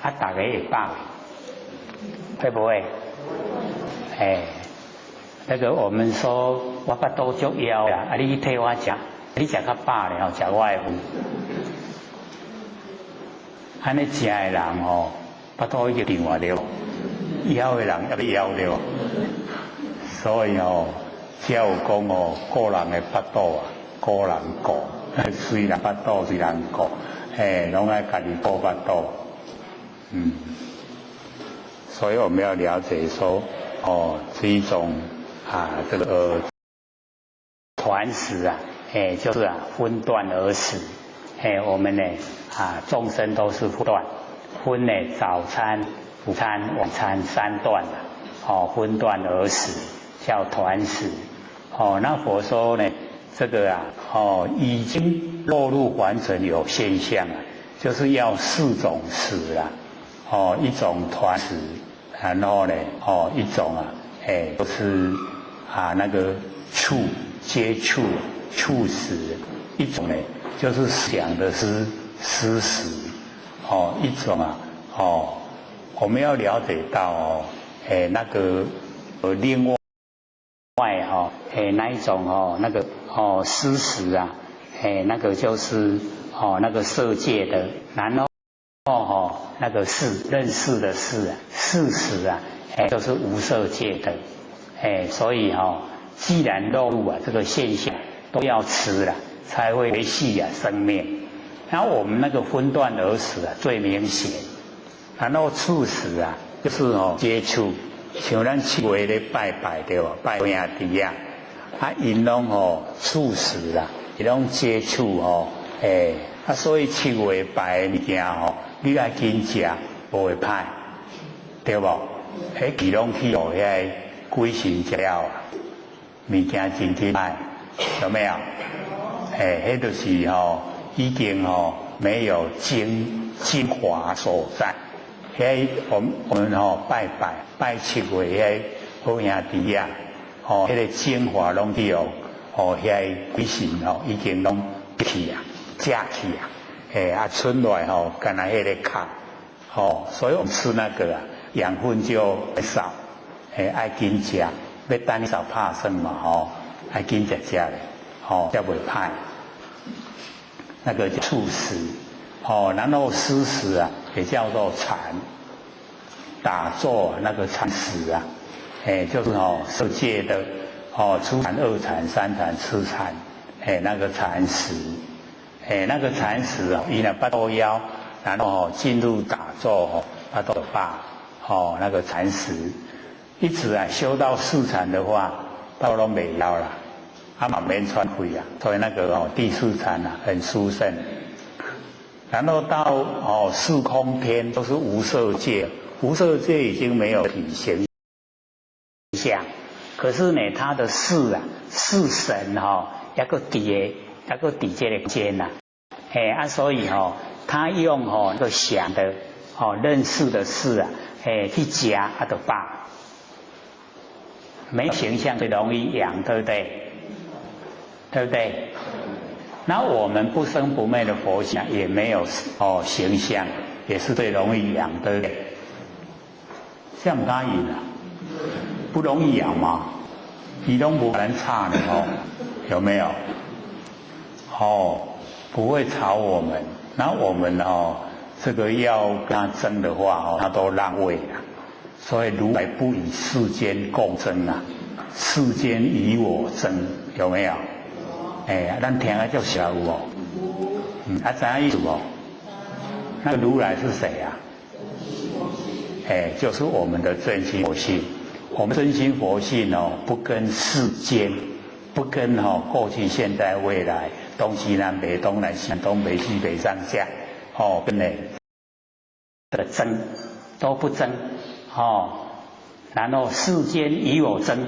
逐个會飽，會不會？哎，那個我們說我腹肚足枵啦，啊，你去替我食，你食較飽咧吼，食我的份。按呢食的人吼，腹肚已經脹了，枵的人猶咧枵著，所以吼，才有講哦，顧人的腹肚啊，顧人顧，隨人腹肚隨人顧，嘿，攏愛家己顧腹肚，嗯，所以我們要了解說，哦，是一種啊，這個團食啊，哎，就是啊，分段而食，哎，我們呢啊，眾生都是分段，分呢早餐、午餐、晚餐三段啊，哦，分段而食叫團食，哦，那佛說呢，這個啊，哦，已經落入凡塵有現象啊，就是要四種食啦，哦，一種團食，然後呢，哦，一種啊，哎，就是啊那個觸接觸觸食，一種呢就是想的是思食，哦，一種啊，哦，我們要了解到哦，哎，那個另外外哈，哎那一種哦，那個哦思食啊，哎那個就是哦那個色界的，然後哦那個識認識的識啊，識食啊，哎就是無色界的，哎所以哈，既然落入啊這個現象都要吃了，才會維繫啊生命。那我們那個分段而食啊最明顯，然後觸食啊就是哦接觸。像咱七月咧拜拜對無？拜兄弟啊，啊𪜶攏吼觸食啦，伊攏接觸吼，欸，啊所以七月拜的物件吼，你愛緊食，無會歹，對無？彼气拢去予遐鬼神食了，物件真真歹，有没有？哎，彼就是吼，已经吼没有精华所在。彼我们吼拜拜拜七月彼好兄弟啊，吼，彼个精华拢去予吼遐鬼神吼已经拢去啊，食去啊，哎啊剩落来吼，干焦彼个壳，吼，所以我们吃那个啊，养分就少，哎，爱紧食，欲等少拍算嘛吼，爱紧食食咧，吼，才袂歹。那个触食，哦，然后思食啊，也叫做禅，打坐那个禅食啊，哎，就是哦，色界的哦，初禅、二禅、三禅、四禅，哎，那个禅食，哎，那个禅食啊，伊若腹肚枵，然后哦进入打坐哦，腹肚饱，哦，那个禅食，一直啊修到四禅的话，肚拢袂枵啦。啊嘛免喘气啊，所以那个哦第四禅啊很殊胜。然后到哦四空天都是无色界，无色界已经没有体形象，可是呢，他的识啊识神哈，犹阁伫个，犹阁伫这个间呐，哎啊，所以哈，他用吼那个想的哦认识的识啊，哎去食啊就饱，没形象最容易养，对不对？对不对？那我们不生不灭的佛像也没有哦形象，也是最容易养，对不对？像不答应啊，不容易养吗？你拢无人吵你哦，有没有？哦，不会吵我们，那我们哦，这个要跟他争的话哦，他都让位了。所以如来不与世间共争啊，世间与我争，有没有？哎，咱听啊叫熟有无？嗯，啊知影意思无？那个如来是谁啊？哎，就是我们的真心佛性。我们真心佛性哦，不跟世间，不跟哦过去、现在、未来，东西南北、东南西、东北西北上下，哦，跟呢这个争都不争，哦，然后世间与我争，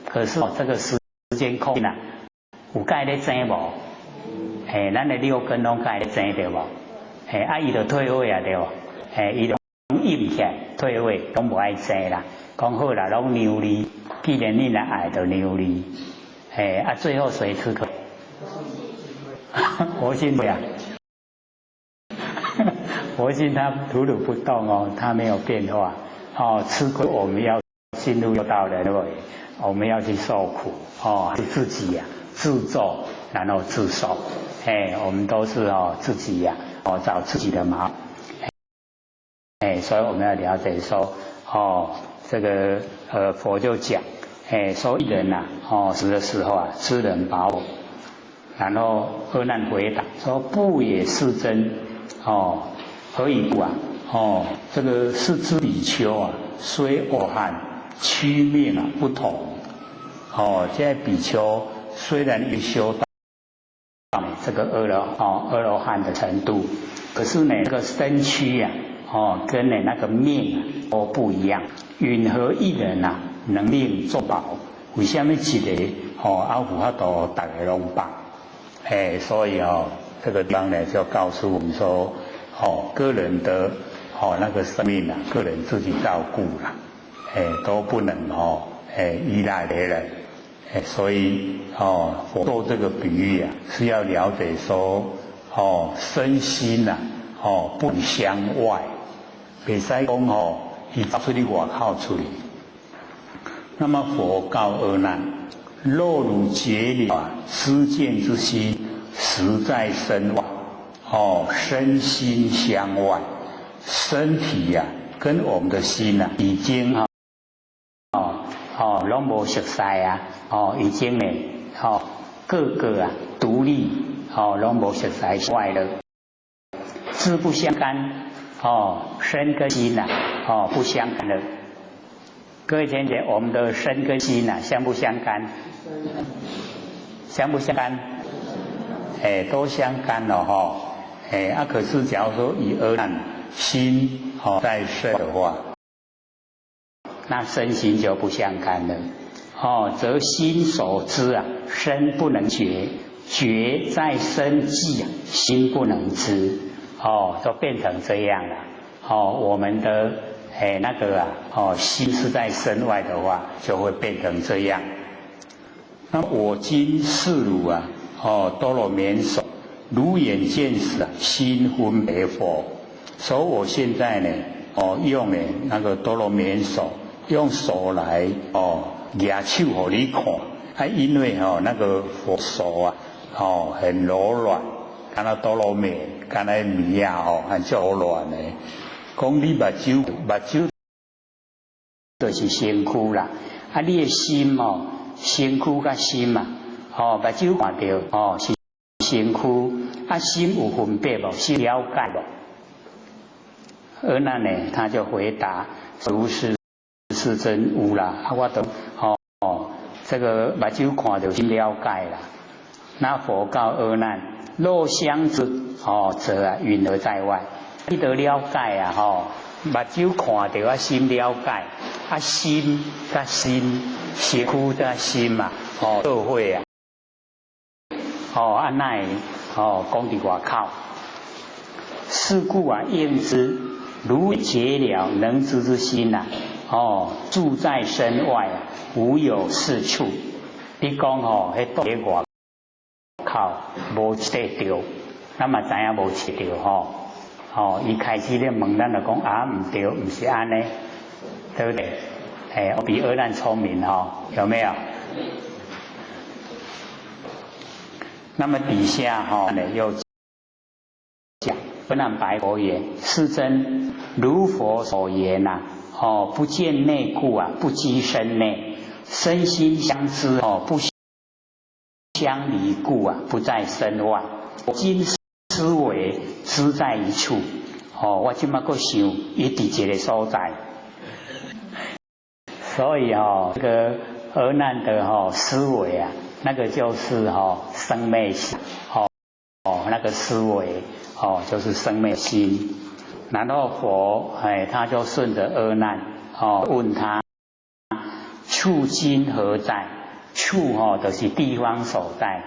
可是这个时间空间啊，有佮咧争无？哎，咱的六根拢佮咧争对无？哎，啊，伊就退位啊对无？哎，伊就硬起来退位，拢无爱争啦。讲好啦，拢让你，既然你若爱，就让你。哎，啊，最后谁吃亏？佛性呀，佛性它如如不动哦，它没有变化。哦，吃亏我们要进入六道轮回，我们要去受苦哦，是自己呀自作，然后自受。哎，我们都是哦自己呀哦找自己的麻。哎，所以我们要了解说哦，这个佛就讲，哎，说一人呐哦死的时候啊，知人保我。然后阿难回答说：不也世尊哦，何以故啊？哦，这个是诸比丘啊，虽阿汉，躯命啊不同。哦，这比丘虽然已修到这个阿罗汉的程度，可是呢，这个身躯啊，哦，跟呢那个命啊都不一样。云何一人啊，能令众饱？为什么一个哦，啊有法度逐个拢饱？哎，所以哦，这个地方呢，就告诉我们说，哦，个人的哦那个生命啊，个人自己照顾啦，哎，都不能哦，哎依赖别人，哎，所以哦，佛做这个比喻啊，是要了解说，哦，身心呐，哦不相外，袂使讲哦，伊走出去外口出去。那么佛告阿难：若汝觉了啊，知见之心实在身外，哦，身心相外，身体呀，跟我们的心呐，已经哈，哦哦，拢无熟似啊，哦，已经呢，哦，个个啊独立，哦，拢无熟似外了，自不相干，哦，身跟心呐，哦，不相干了。各位浅浅，我们的身跟心呐，相不相干？相不相干？哎，都相干了哈。哎，啊，可是假如说以阿难心哦在身的话，那身心就不相干了。哦，則心所知啊，身不能覺，覺在身際啊，心不能知。哦，都變成這樣了。哦，我們的那個啊，哦，心是在身外的話，就會變成這樣。那我今示汝啊，哦，多羅綿手，汝眼見時啊，心分別否？所以我現在呢，哦，用呢那個多羅綿手，用手來哦。舉手予你看，啊，因為哦那個佛手啊，哦很柔軟，敢若多羅綿，敢若棉仔吼，很柔軟的。講你目睭目睭就是身軀啦，啊，你的心哦，身軀佮心啊，哦，目睭看著哦是身軀，啊，心有分別無？心了解無？阿難呢，他就回答：如是。世尊有啦，啊，我都哦，這個目睭看著心了解啦。那佛告阿難：若相知哦，則啊雲何在外？你都了解啊，吼，目睭看著啊，心了解，啊心佮心，身軀佮心嘛，哦，做伙啊，哦，啊哪會哦，講佇外口。是故啊，應知汝結了能知之心呐。哦，住在身外啊，無有是處。你講吼，彼佇外口無一塊對，咱嘛知影無一對吼。哦，伊開始咧問咱就講啊，毋對，毋是按呢，對不對？哎，我比阿難聰明吼，有沒有？那麼底下吼呢又講，阿難白佛言：世尊，如佛所言呐。哦，不見內故啊，不拘身內，身心相知哦，不相離故啊，不在身外。今思維知在一處。哦，我這馬閣想，伊佇一個所在。所以哦，這個阿難的哦思維啊，那個就是哦生滅心，哦哦那個思維哦就是生滅心。然後佛哎，他就順着阿難哦問他處今何在？處哦就是地方所在，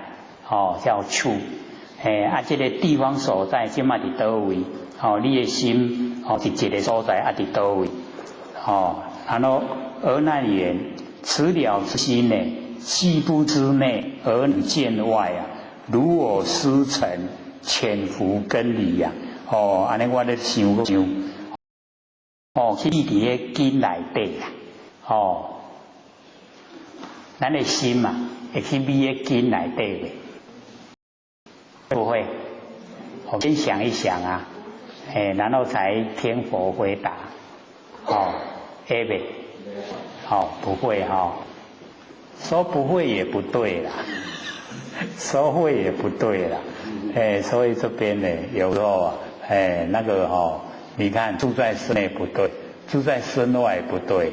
哦叫處。哎啊，這個地方所在這馬佇佗位？哦，你的心哦佇一個所在啊佇佗位？哦，然後阿難言：此了知心呢，既不知內而能見外啊，如我師承潛伏根裡呀。哦，按呢我咧想想，哦，去佇彼根內底啦，哦，咱的心嘛，會去佇彼根內底袂？不會，我先想一想啊，哎，然後才聽佛回答，哦，會袂？哦，不會哈，說不會也不對啦，說會也不對啦，哎，所以這邊呢，有時候啊。哎，那個哦，你看住在身內不對，住在身外不對，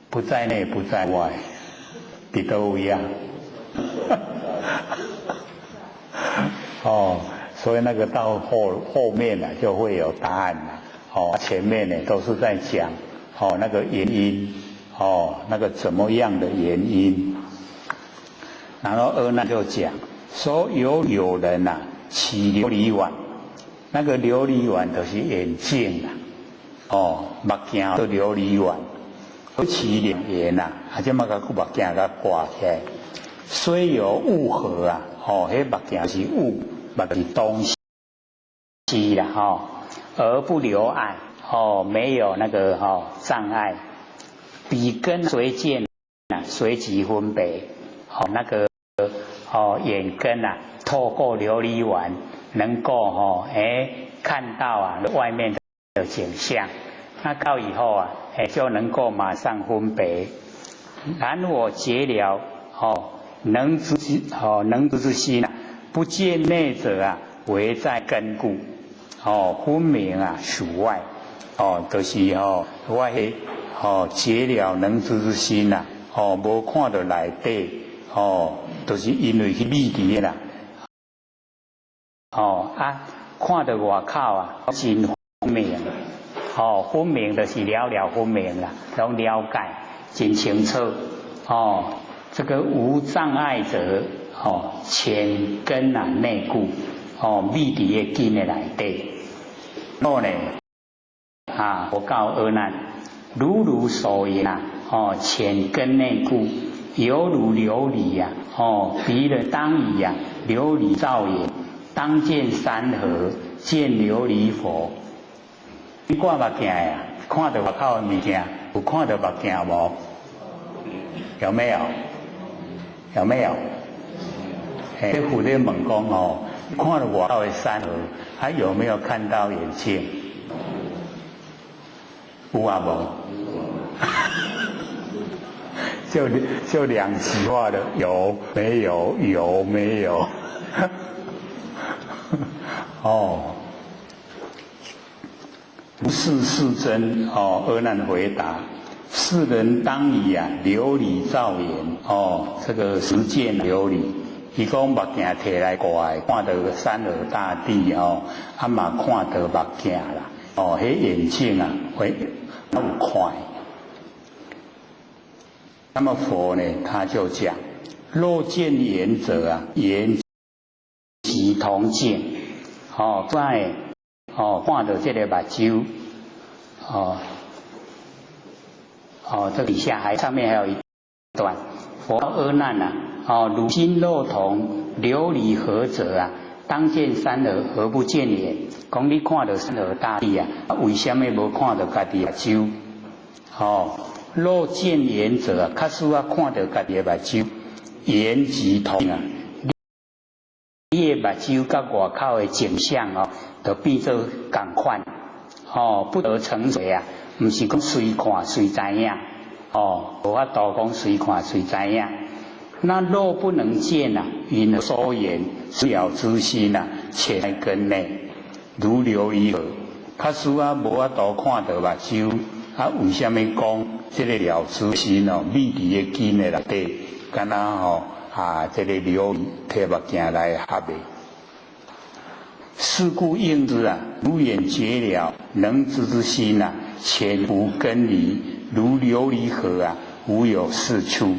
不在內不在外，佇佗位啊？哦，所以那個到後後面呢，就會有答案了。哦，前面呢都是在講哦那個原因，哦那個怎麼樣的原因。然後阿難就講說有有人啊。起琉璃碗，那個琉璃碗就是眼鏡啦，哦，目鏡做琉璃碗，何起兩眼呐？啊，這麼個目鏡共掛起來，雖有物合啊，哦，彼目鏡是物，目是東西啦，吼，而不留礙，哦，沒有那個吼障礙，彼根隨見啊，隨即分別，哦，那個哦眼根啊。透過琉璃碗，能夠吼哎看到啊外面的景象，那到以後啊哎就能夠馬上分別。然我結了哦能知之哦能知之心啊，不見內者啊，為在根故哦分明啊屬外哦，就是哦我彼哦結了能知之心啊，哦無看著內底哦，就是因為去覕佇啦。哦啊，看著外口啊，真分明。哦，分明就是了了分明啦，攏了解真清楚。哦，這個無障礙者，哦，淺根啊內故，哦，秘佇个根的內底。若呢，啊，佛告阿難：如汝所言啊，哦，淺根內故，猶如琉璃呀，哦，彼人當以啊琉璃照眼，當見山河，見琉璃佛。你掛目鏡呀，看著外口的物件，有看著目鏡無？有沒有？有沒有？嘿，這佛咧問講哦，看著外口的山河，還有沒有看到眼鏡？有啊無？就兩極化的，有沒有？有沒有？哦，如是世尊哦，阿難回答：世人當以啊琉璃照眼哦，這個實見琉璃。伊講目鏡提來掛，看到山河大地哦，啊嘛看著目鏡啦，哦，彼眼鏡啊會有看。那麼佛呢，他就講：若見眼者啊，眼即同鏡，哦，在哦看著這个目睭，哦，哦，這底下還上面還有一段，佛阿難啊，哦，汝心若同琉璃河者啊，當見山河，何不見眼？講你看著山河大地啊，為什麼無看著家己目睭？哦，若見眼者啊，假使啊看著家己的目睭，眼即同啊，你的目睭佮外口的景象哦，就變做仝款，哦，不得成隨啊，毋是講隨看隨知影，哦，無法度講隨看隨知影。那若不能見啊，云何說言了知心啊，潛在根內，如琉璃河。假使啊無法度看著目睭，啊，為啥物講這個了知心哦，秘佇个根的內底，敢若吼啊，這個琉璃提目鏡來合的。是故應知啊，如眼覺了能知之心啊，潛伏根裡，如琉璃河啊，無有是處。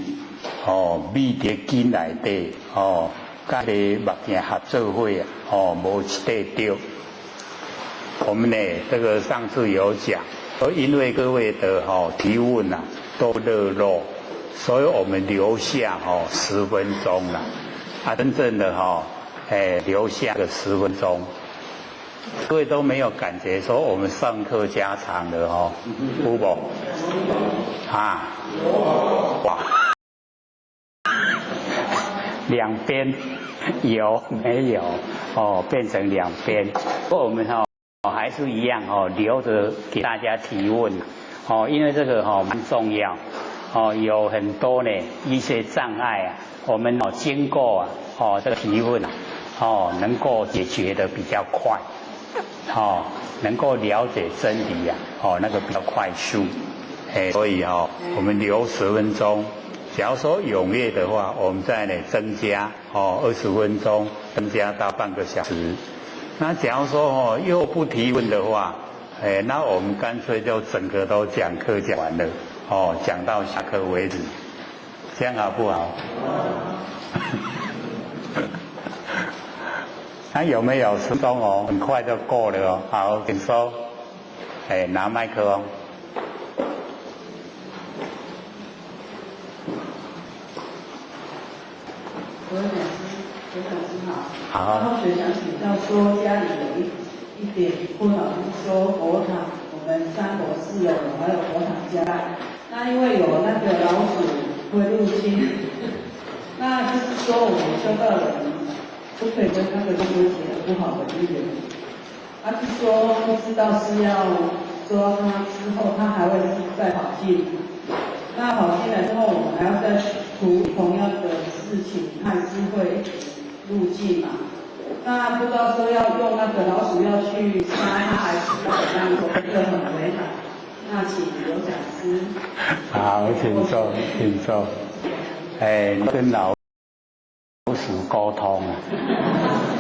哦，秘佇根內底，哦，佮個目鏡合做伙啊，哦，無一塊對。我們呢，這個上次有講，說因為各位的吼提問啊都熱絡，所以我們留下吼十分鐘啦。啊，真正的吼，哎，留下個十分鐘，各位都沒有感覺說我們上課加長了吼，有無？啊？哇！兩邊有沒有？哦，變成兩邊。不過我們哈還是一樣哦，留着給大家提問哦，因為這個哈蠻重要哦，有很多呢一些障礙啊，我們哦經過啊哦這個提問啊哦，能夠解決的比較快，哦，能夠了解真理啊哦那個比較快速，哎，所以哦我們留十分鐘。假如說踴躍的話，我們再呢增加哦20分鐘，增加到半個小時。那假如說哦又不提問的話，哎，那我們乾脆就整個都講課講完了，哦，講到下課為止，這樣好不好？那有沒有十分鐘哦？很快就過了哦。好，請說。哎，拿麥克風。各位講師，劉講師好。好。後學想請教說，家裡有一點困擾，就是說佛堂，我們三樓四樓還有佛堂加蓋，那因為有那個老鼠會入侵，那就是說我們修道人不可以跟那個中國結不好的姻緣。他是說不知道是要抓他之後，他還會再跑進，那跑進來之後，我們還要再處理同樣的事情，他還是會一直入境嘛？那不知道說要用那個老鼠藥去殺他，還是怎樣？這個很為難。那請劉講師。好，請坐，請坐。哎，跟老鼠溝通啊，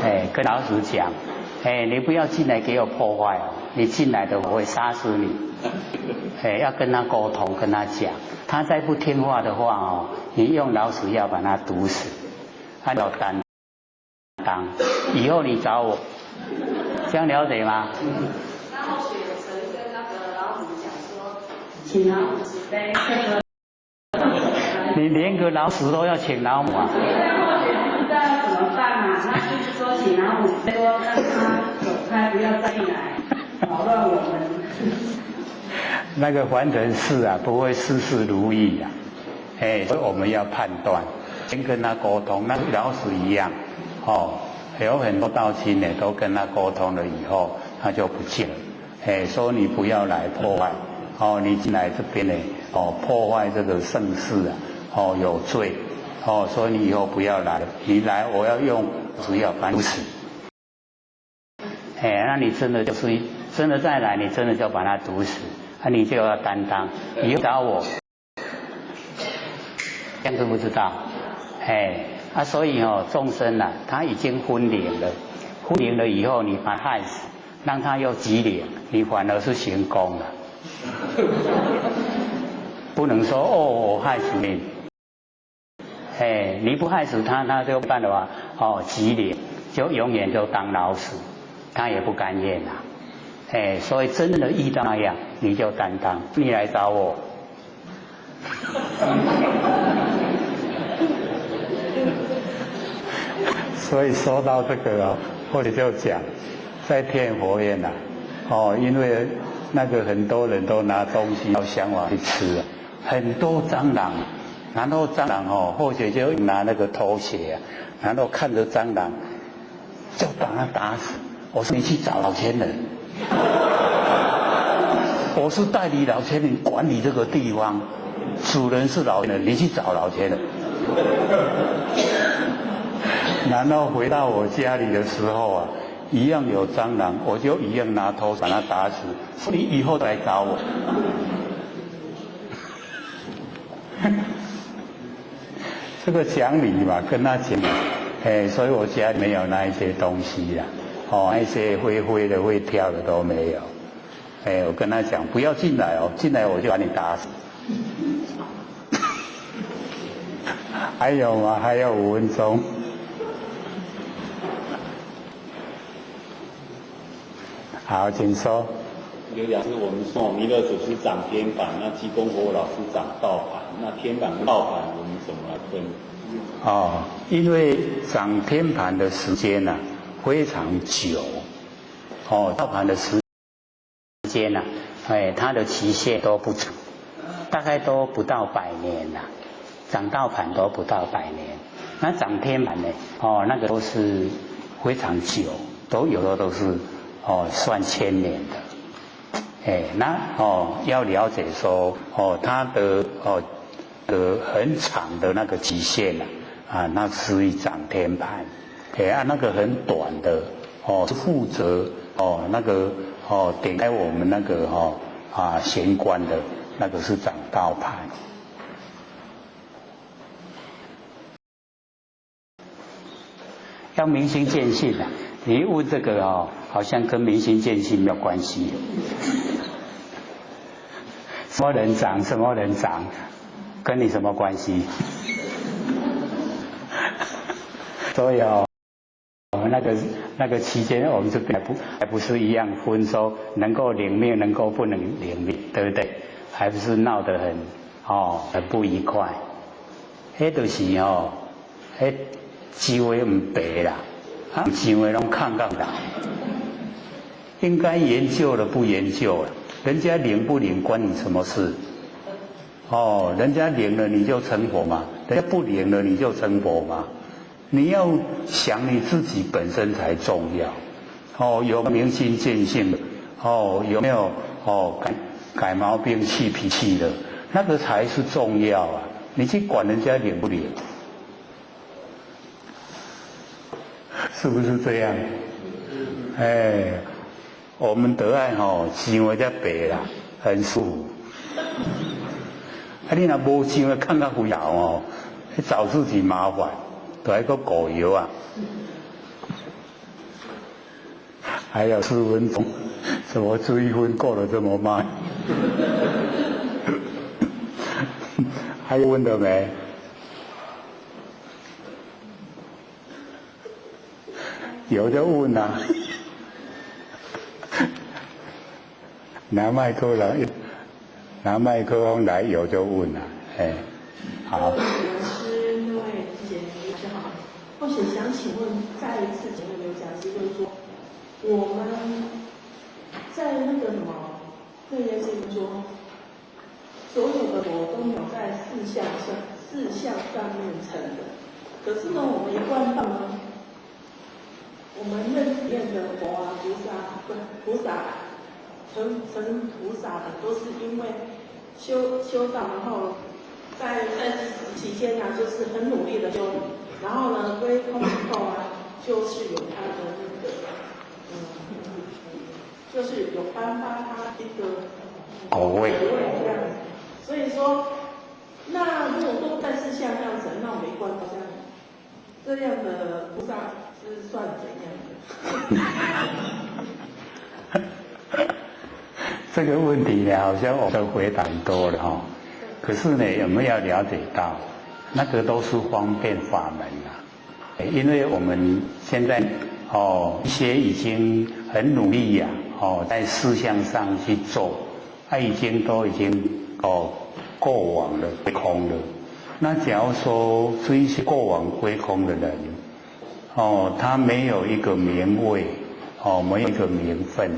哎，跟老鼠講，哎，你不要進來給我破壞哦，你進來的我會殺死你。哎，要跟他溝通，跟他講，他再不聽話的話哦，你用老鼠藥把他毒死，他要擔當。以後你找我，這樣了解嗎？然後雪曾跟那個老母講說，請老母慈悲。你連個老鼠都要請老母啊？因為後學不知道要怎麼辦嘛，那就是說請老母說讓他走開，不要再進來擾亂我們。那個凡塵事啊，不會事事如意啊，哎，所以我們要判斷，先跟他溝通，那老鼠一樣，哦，有很多道親呢，都跟他溝通了以後，他就不見了，哎，說你不要來破壞，哦，你進來這邊呢，哦，破壞這個盛世啊，哦，有罪，哦，所以你以後不要來，你來我要用只要把你死，哎，那你真的就是真的再來，你真的就把他毒死。那你就要擔當，以後找我，這樣知不知道？哎，啊，所以哦，眾生啊，他已經昏靈了，昏靈了以後，你把他害死，讓他又機靈，你反而是成功了。不能說哦，我害死你，哎，你不害死他，他就辦的話，哦，機靈就永遠就當老鼠，他也不甘願啊。哎，所以真的遇到那樣，你就擔當，你來找我。所以說到這個哦，或者就講在天佛院呐，哦，因為那個很多人都拿東西到香瓦去吃，很多蟑螂，然後蟑螂哦，或者就拿那個拖鞋啊，然後看着蟑螂，就把它打死。我說你去找老千人。我是代理老千人管理這個地方，主人是老人，你去找老千人。然後回到我家裡的時候啊，一樣有蟑螂，我就一樣拿頭把它打死。你以後來找我。這個講理嘛，跟他講，哎，所以我家裡沒有那一些東西呀。哦，那些灰灰的、會跳的都沒有。哎，我跟他講，不要進來哦，進來我就把你打死。還有嗎？還有5分鐘。好，請說。劉講師，我們說彌勒祖師掌天盤，那濟公活老師掌道盤，那天盤跟道盤我們怎麼來分？哦，因為掌天盤的時間呢，非常久，哦，道盤的時間呐，哎，它的期限都不長，大概都不到100年呐，掌道盤都不到100年，那掌天盤呢，哦，那個都是非常久，都有的都是哦算千年的，哎，那哦要了解說哦它的哦的很長的那個期限呐，啊，那是一掌天盤。哎啊，那個很短的哦，是負責哦那個哦點開我們那個哦啊玄關的那個是掌道盤。要明心見性啊！你問這個哦，好像跟明心見性沒有關係。什麼人長，什麼人長，跟你什麼關係？所以哦。那個期間，我們這邊還不是一樣分說能夠領命，能夠不能領命，對不對？還不是鬧得很哦，很不愉快。彼就是哦，彼機會唔白啦，啊，機會攏看到啦。應該研究的不研究了，人家靈不靈關你什麼事？哦，人家靈了你就成佛嘛，人家不靈了你就成佛嘛。你要想你自己本身才重要，哦，有明心見性的，哦，有沒有哦改改毛病、氣脾氣的，那個才是重要啊！你去管人家靈不靈，是不是這樣？哎，我們德愛吼想的才白啦，很舒服。啊，你若無想的，看較灰頭哦，去找自己麻煩。都還閣顧藥啊！还有4分钟，怎么追分过得这么慢？还有问的没？有就问啊，拿麦克来，拿麦克风来，有就问啊，哎，好。各位讲师，各位姐老师好，或许想请问，再一次请问刘讲师，就是说，我们在那个什么，那些经说，所有的佛都没有在四相上面成的，可是呢，我们一贯道呢，我们认识面的佛啊、菩萨、菩萨成菩萨的，都是因为修道，然后在期间啊，就是很努力的修，然后呢，归空以后啊，就是有他的那个，就是有颁发他一个果位这样子。所以说，那如果都在四相上成，那我们一贯道这样的菩萨是算怎样的？这个问题呢，好像我都回答很多了哈。可是呢，我们要了解到，那个都是方便法门啊。因为我们现在哦，一些已经很努力呀，哦，在事项上去做，他已经都已经哦过往了，归空了。那假如说这一些过往归空的人，哦，他没有一个名位，哦，没有一个名分，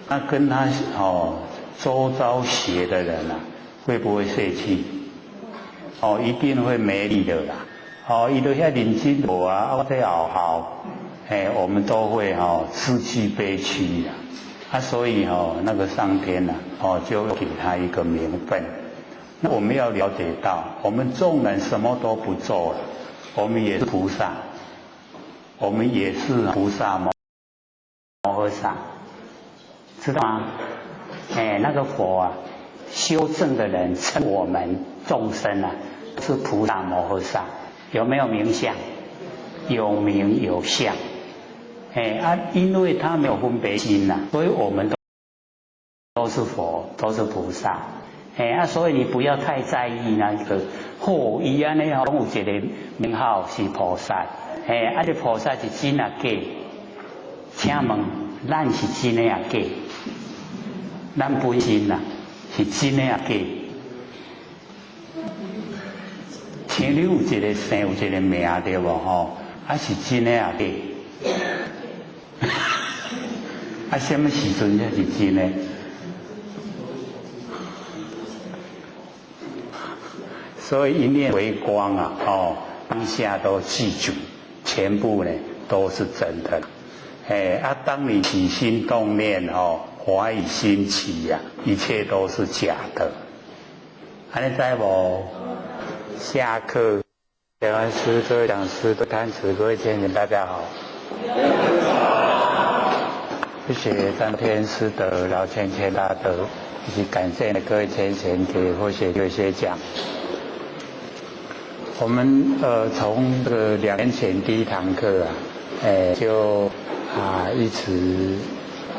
那跟他哦周遭学的人啊，会不会泄气？哦，一定会没力的啦。哦，伊都遐认真做啊，我这后好，哎，我们都会哦自己悲屈啦。啊，所以哦，那个上天呐，哦，就给他一个名分。那我们要了解到，我们纵然什么都不做了，我们也是菩萨，我们也是菩萨摩诃萨，知道吗？哎，那个佛啊，修正的人称我们众生啊是菩萨摩诃萨，有没有名相？有名有相。哎啊，因为他没有分别心呐，所以我们都是佛，都是菩萨。哎啊，所以你不要太在意那个，嚯，伊按呢吼，拢有一个名号是菩萨。哎，啊，这菩萨是真啊假？请问，咱是真的啊假？咱本身啊是真的啊假？像你有一个姓，有一个名对无吼？啊是真的啊假？啊，什么时阵才是真的？所以一念为光啊，哦，当下都记住，全部呢都是真的。哎啊，当你起心动念哦，怀疑心起呀，一切都是假的。还你知无？下课，讲师、各位讲师、各位坛子、各位先生，大家好。谢谢张天师德、老千千大德，以及感谢各位先贤给或许有些讲。我们从这个2年前第一堂课啊，就啊一直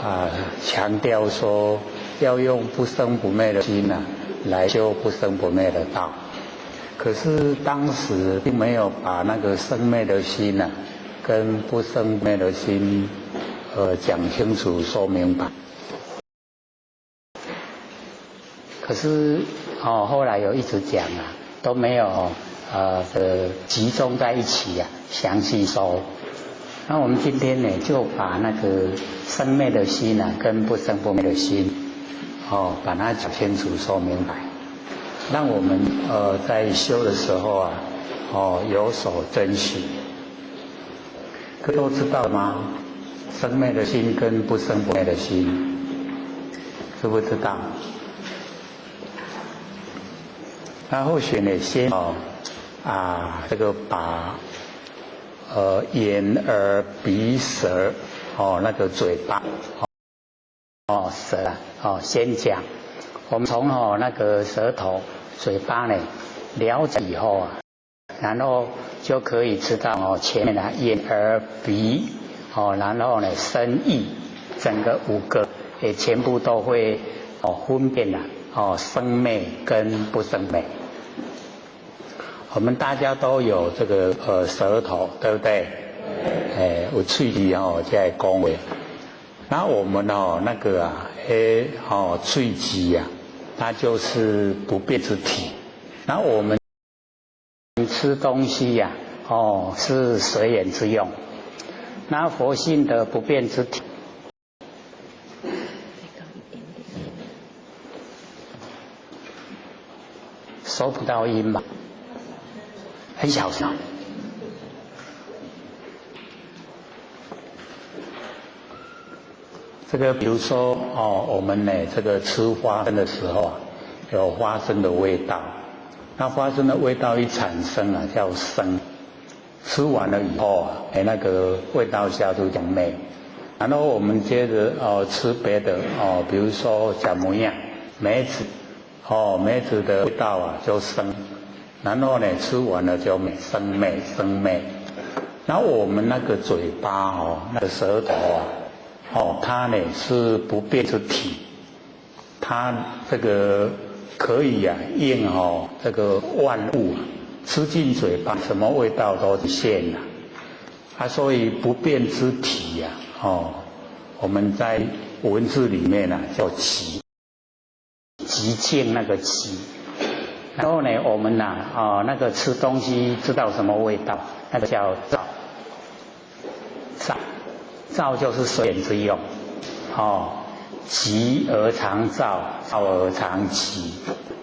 啊强调说要用不生不灭的心啊来修不生不灭的道。可是当时并没有把那个生灭的心啊跟不生灭的心讲清楚说明白。可是哦后来有一直讲啊，都没有集中在一起啊，详细说。那我们今天呢，就把那个生灭的心啊，跟不生不灭的心，哦，把它讲清楚、说明白，让我们在修的时候啊，哦有所珍惜。各位都知道吗？生灭的心跟不生不灭的心，知不知道？那或许呢，先哦啊，这个把眼耳鼻舌哦那个嘴巴哦舌啊哦先讲，我们从哦那个舌头嘴巴呢了解以后啊，然后就可以知道哦前面的眼耳鼻哦，然后呢身意整个五个也全部都会分辨了生灭跟不生灭。我们大家都有这个舌头，对不对？哎，有喙齿在讲话。那我们那个啊，喙齿啊，它就是不变之体。那我们吃东西呀，是随缘之用。那佛性的不变之体，收不到音嘛，很小声。这个比如说我们呢这个吃花生的时候啊，有花生的味道。那花生的味道一产生啊，叫生。吃完了以后啊，那个味道下就叫灭。然后我们接着吃别的比如说小模样梅子，梅子的味道啊就生。然后呢吃完了就灭，生灭生灭。那我们那个嘴巴那个舌头啊，它呢是不变之体，它这个可以啊应这个万物吃进嘴巴，什么味道都现了啊，所以不变之体呀，我们在文字里面呢叫极，极静那个极。然后呢，我们呐那个吃东西知道什么味道，那个叫燥，燥，燥就是随缘之用，极而常燥，燥而常极，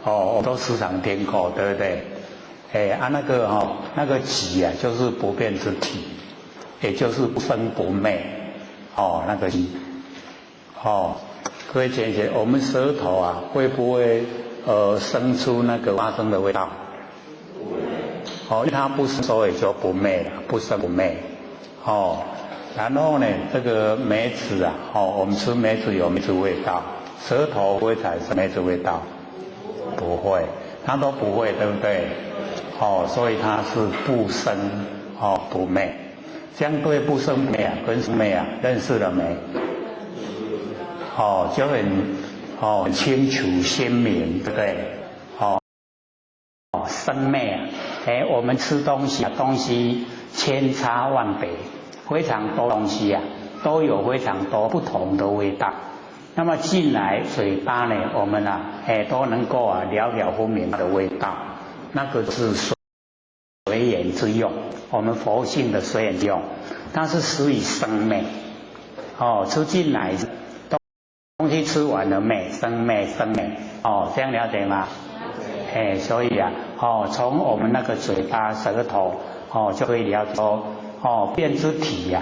我都时常听过，对不对？那个那个极啊，就是不变之体，也就是不生不灭，那个极，各位姐姐，我们舌头啊，会不会生出那个花生的味道？不会。它不生，所以就不灭了，不生不灭，然后呢，这个梅子啊，我们吃梅子有梅子味道，舌头会产生梅子味道？不会，它都不会，对不对？所以它是不生不灭，相对不生灭啊，跟生灭啊，认识了没？就很清楚鲜明，对不对？生灭啊，我们吃东西啊，东西千差万别，非常多东西啊，都有非常多不同的味道。那么进来嘴巴呢，我们啊，都能够啊了了分明的味道。那个是随缘之用，我们佛性的随缘之用，它是属于生灭。吃进来东西吃完了灭，生灭生灭，这样了解吗？所以啊，从我们那个嘴巴、舌头，就可以了解说，变之体呀，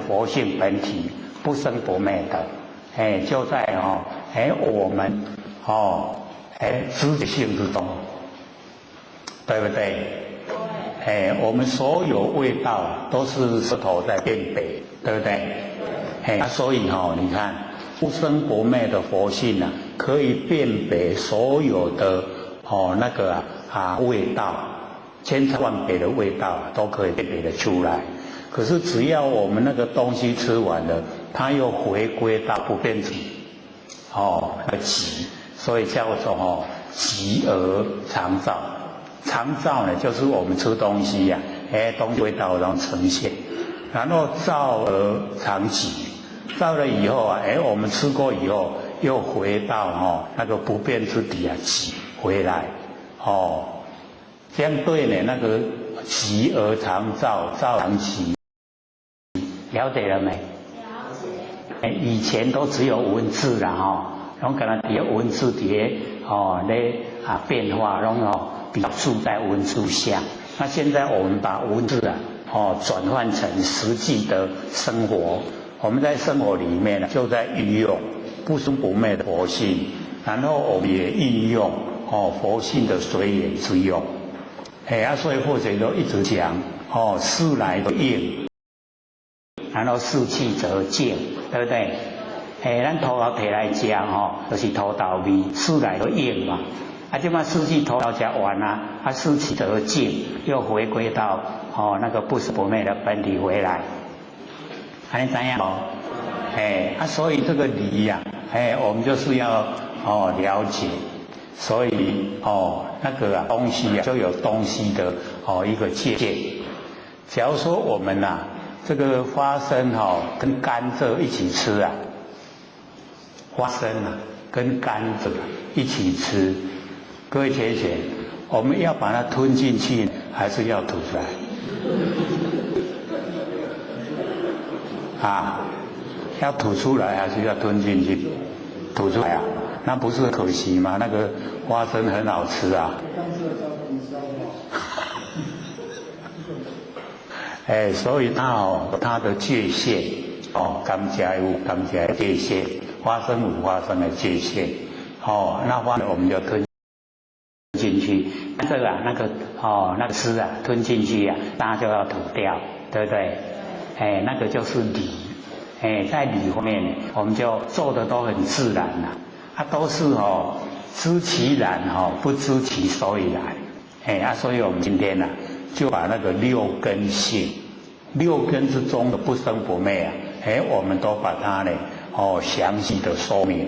佛性本体不生不灭的，就在我们知觉性之中。对不对？对。我们所有味道都是舌头在辨别，对不对？所以你看不生不灭的佛性啊，可以辨别所有的那个味道，千差万别的味道都可以辨别得出来。可是只要我们那个东西吃完了，它又回归到不变体，那极，所以叫做极而常照。常照呢，就是我们吃东西呀，东西味道然后呈现，然后照而常极，照了以后啊，我们吃过以后又回到那个不变之体啊，极回来，相对呢那个极而常照，照常极，了解了没？了解。以前都只有文字啦，拢可能伫文字伫咧变化，拢比较住在文字下。那现在我们把文字啊，转换成实际的生活，我们在生活里面呢，就在运用不生不灭的佛性，然后我们也运用佛性的随缘之用。所以或者都一直讲事来的应，然后事去则静，对不对？咱土豆提来食就是土豆味，事来的应嘛。这嘛四季土豆食完啊，四季则静，又回归到那个不生不灭的本体回来。你知影无？哎啊，所以這個理呀，哎，我們就是要哦了解，所以哦那個啊東西啊就有東西的哦一個界限。假如說我們呐這個花生哈跟甘蔗一起吃啊，花生啊跟甘蔗一起吃，各位淺顯，我們要把它吞進去，還是要吐出來？啊，要吐出來還是要吞進去？吐出來啊，那不是可惜嗎？那個花生很好吃啊。哎，所以它哦，它的界限哦，甘蔗有甘蔗的界限，花生有花生的界限，哦，那花我們就吞進去，這個啊，那個哦，那個吃啊，吞進去啊，大家就要吐掉，對不對？哎，那個就是理，哎，在理方面，我們就做的都很自然啦，啊，都是哦，知其然哦，不知其所以然，哎啊，所以我們今天呢，就把那個六根性，六根之中的不生不滅啊，哎，我們都把它呢，哦，詳細的說明，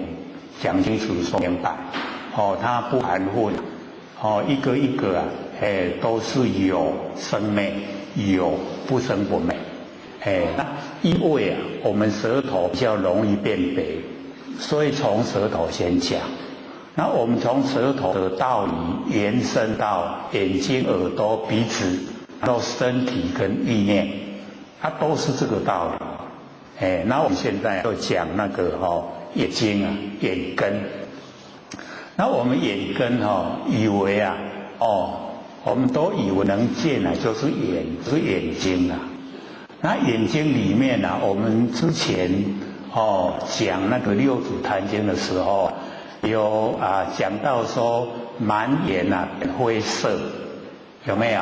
講清楚、說明白，哦，它不含混，哦，一個一個啊，哎，都是有生滅，有不生不滅，哎，那因為啊，我們舌頭比較容易辨別，所以從舌頭先講。那我們從舌頭的道理延伸到眼睛、耳朵、鼻子，到身體跟意念，它都是這個道理。哎，那我們現在就講那個哈眼睛啊，眼根。那我們眼根哈，以為啊，哦，我們都以為能見啊，就是眼，是眼睛啊。那眼睛裡面啊，我們之前哦講那個六祖壇經的時候。有啊，講到說滿眼啊本灰色，有沒有？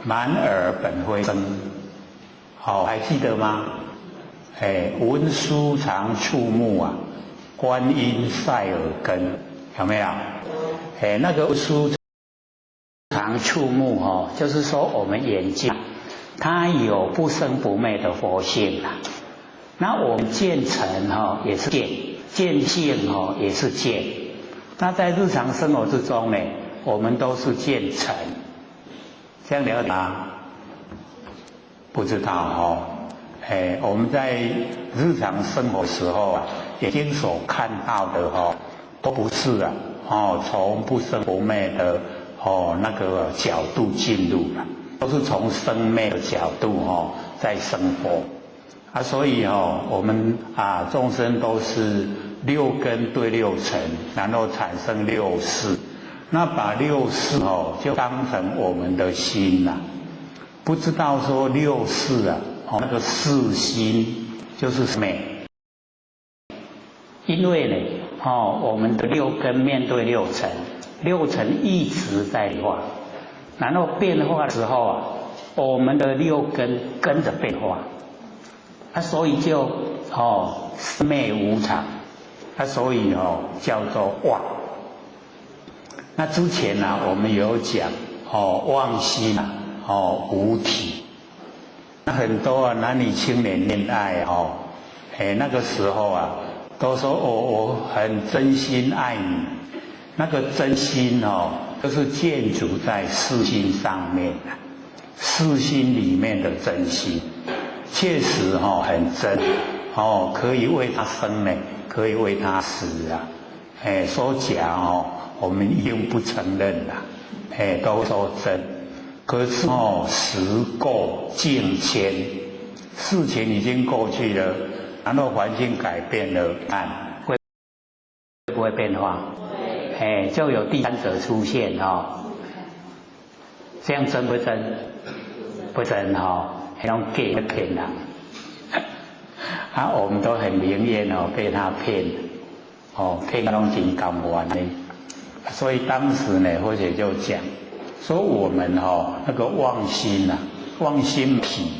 滿耳本灰聲，好，還記得嗎？哎，文殊常觸目啊，觀音賽耳根，有沒有？哎，那個文殊常觸目哦，就是說我們眼睛，它有不生不滅的佛性啊。那我們見塵哈也是見。見性哦，也是見。那在日常生活之中呢，我們都是見塵，這樣了解嗎？不知道哦。哎，我們在日常生活時候啊，眼睛所看到的哦，都不是啊，哦，從不生不滅的哦那個角度進入了，都是從生滅的角度哦在生活。啊，所以哦，我們啊，眾生都是六根對六塵，然後產生六識。那把六識哦，就當成我們的心呐，不知道說六識啊，哦，那個識心就是什麼？因為呢，哦，我們的六根面對六塵，六塵一直在變化，然後變化的時候啊，我們的六根跟着變化。啊，所以就哦，滅無常，啊，所以哦叫做妄。那之前呢，我們有講哦，妄心啊，哦無體。那很多啊，男女青年戀愛哦，哎那個時候啊，都說我很真心愛你，那個真心哦，就是建築在識心上面的，識心裡面的真心。確實哈很真哦，可以為他生呢，可以為他死啊！哎，說假哦，我們一定不承認啦。哎，都說真，可是哦，時過境遷，事情已經過去了，然後環境改變了，看會不會變化？哎，就有第三者出現哦，這樣真不真？不真哦。還用假的騙人，啊，我們都很寧願哦被他騙，哦騙攏真甘願的。所以當時呢，或者就講說我們哦那個妄心啊，妄心體，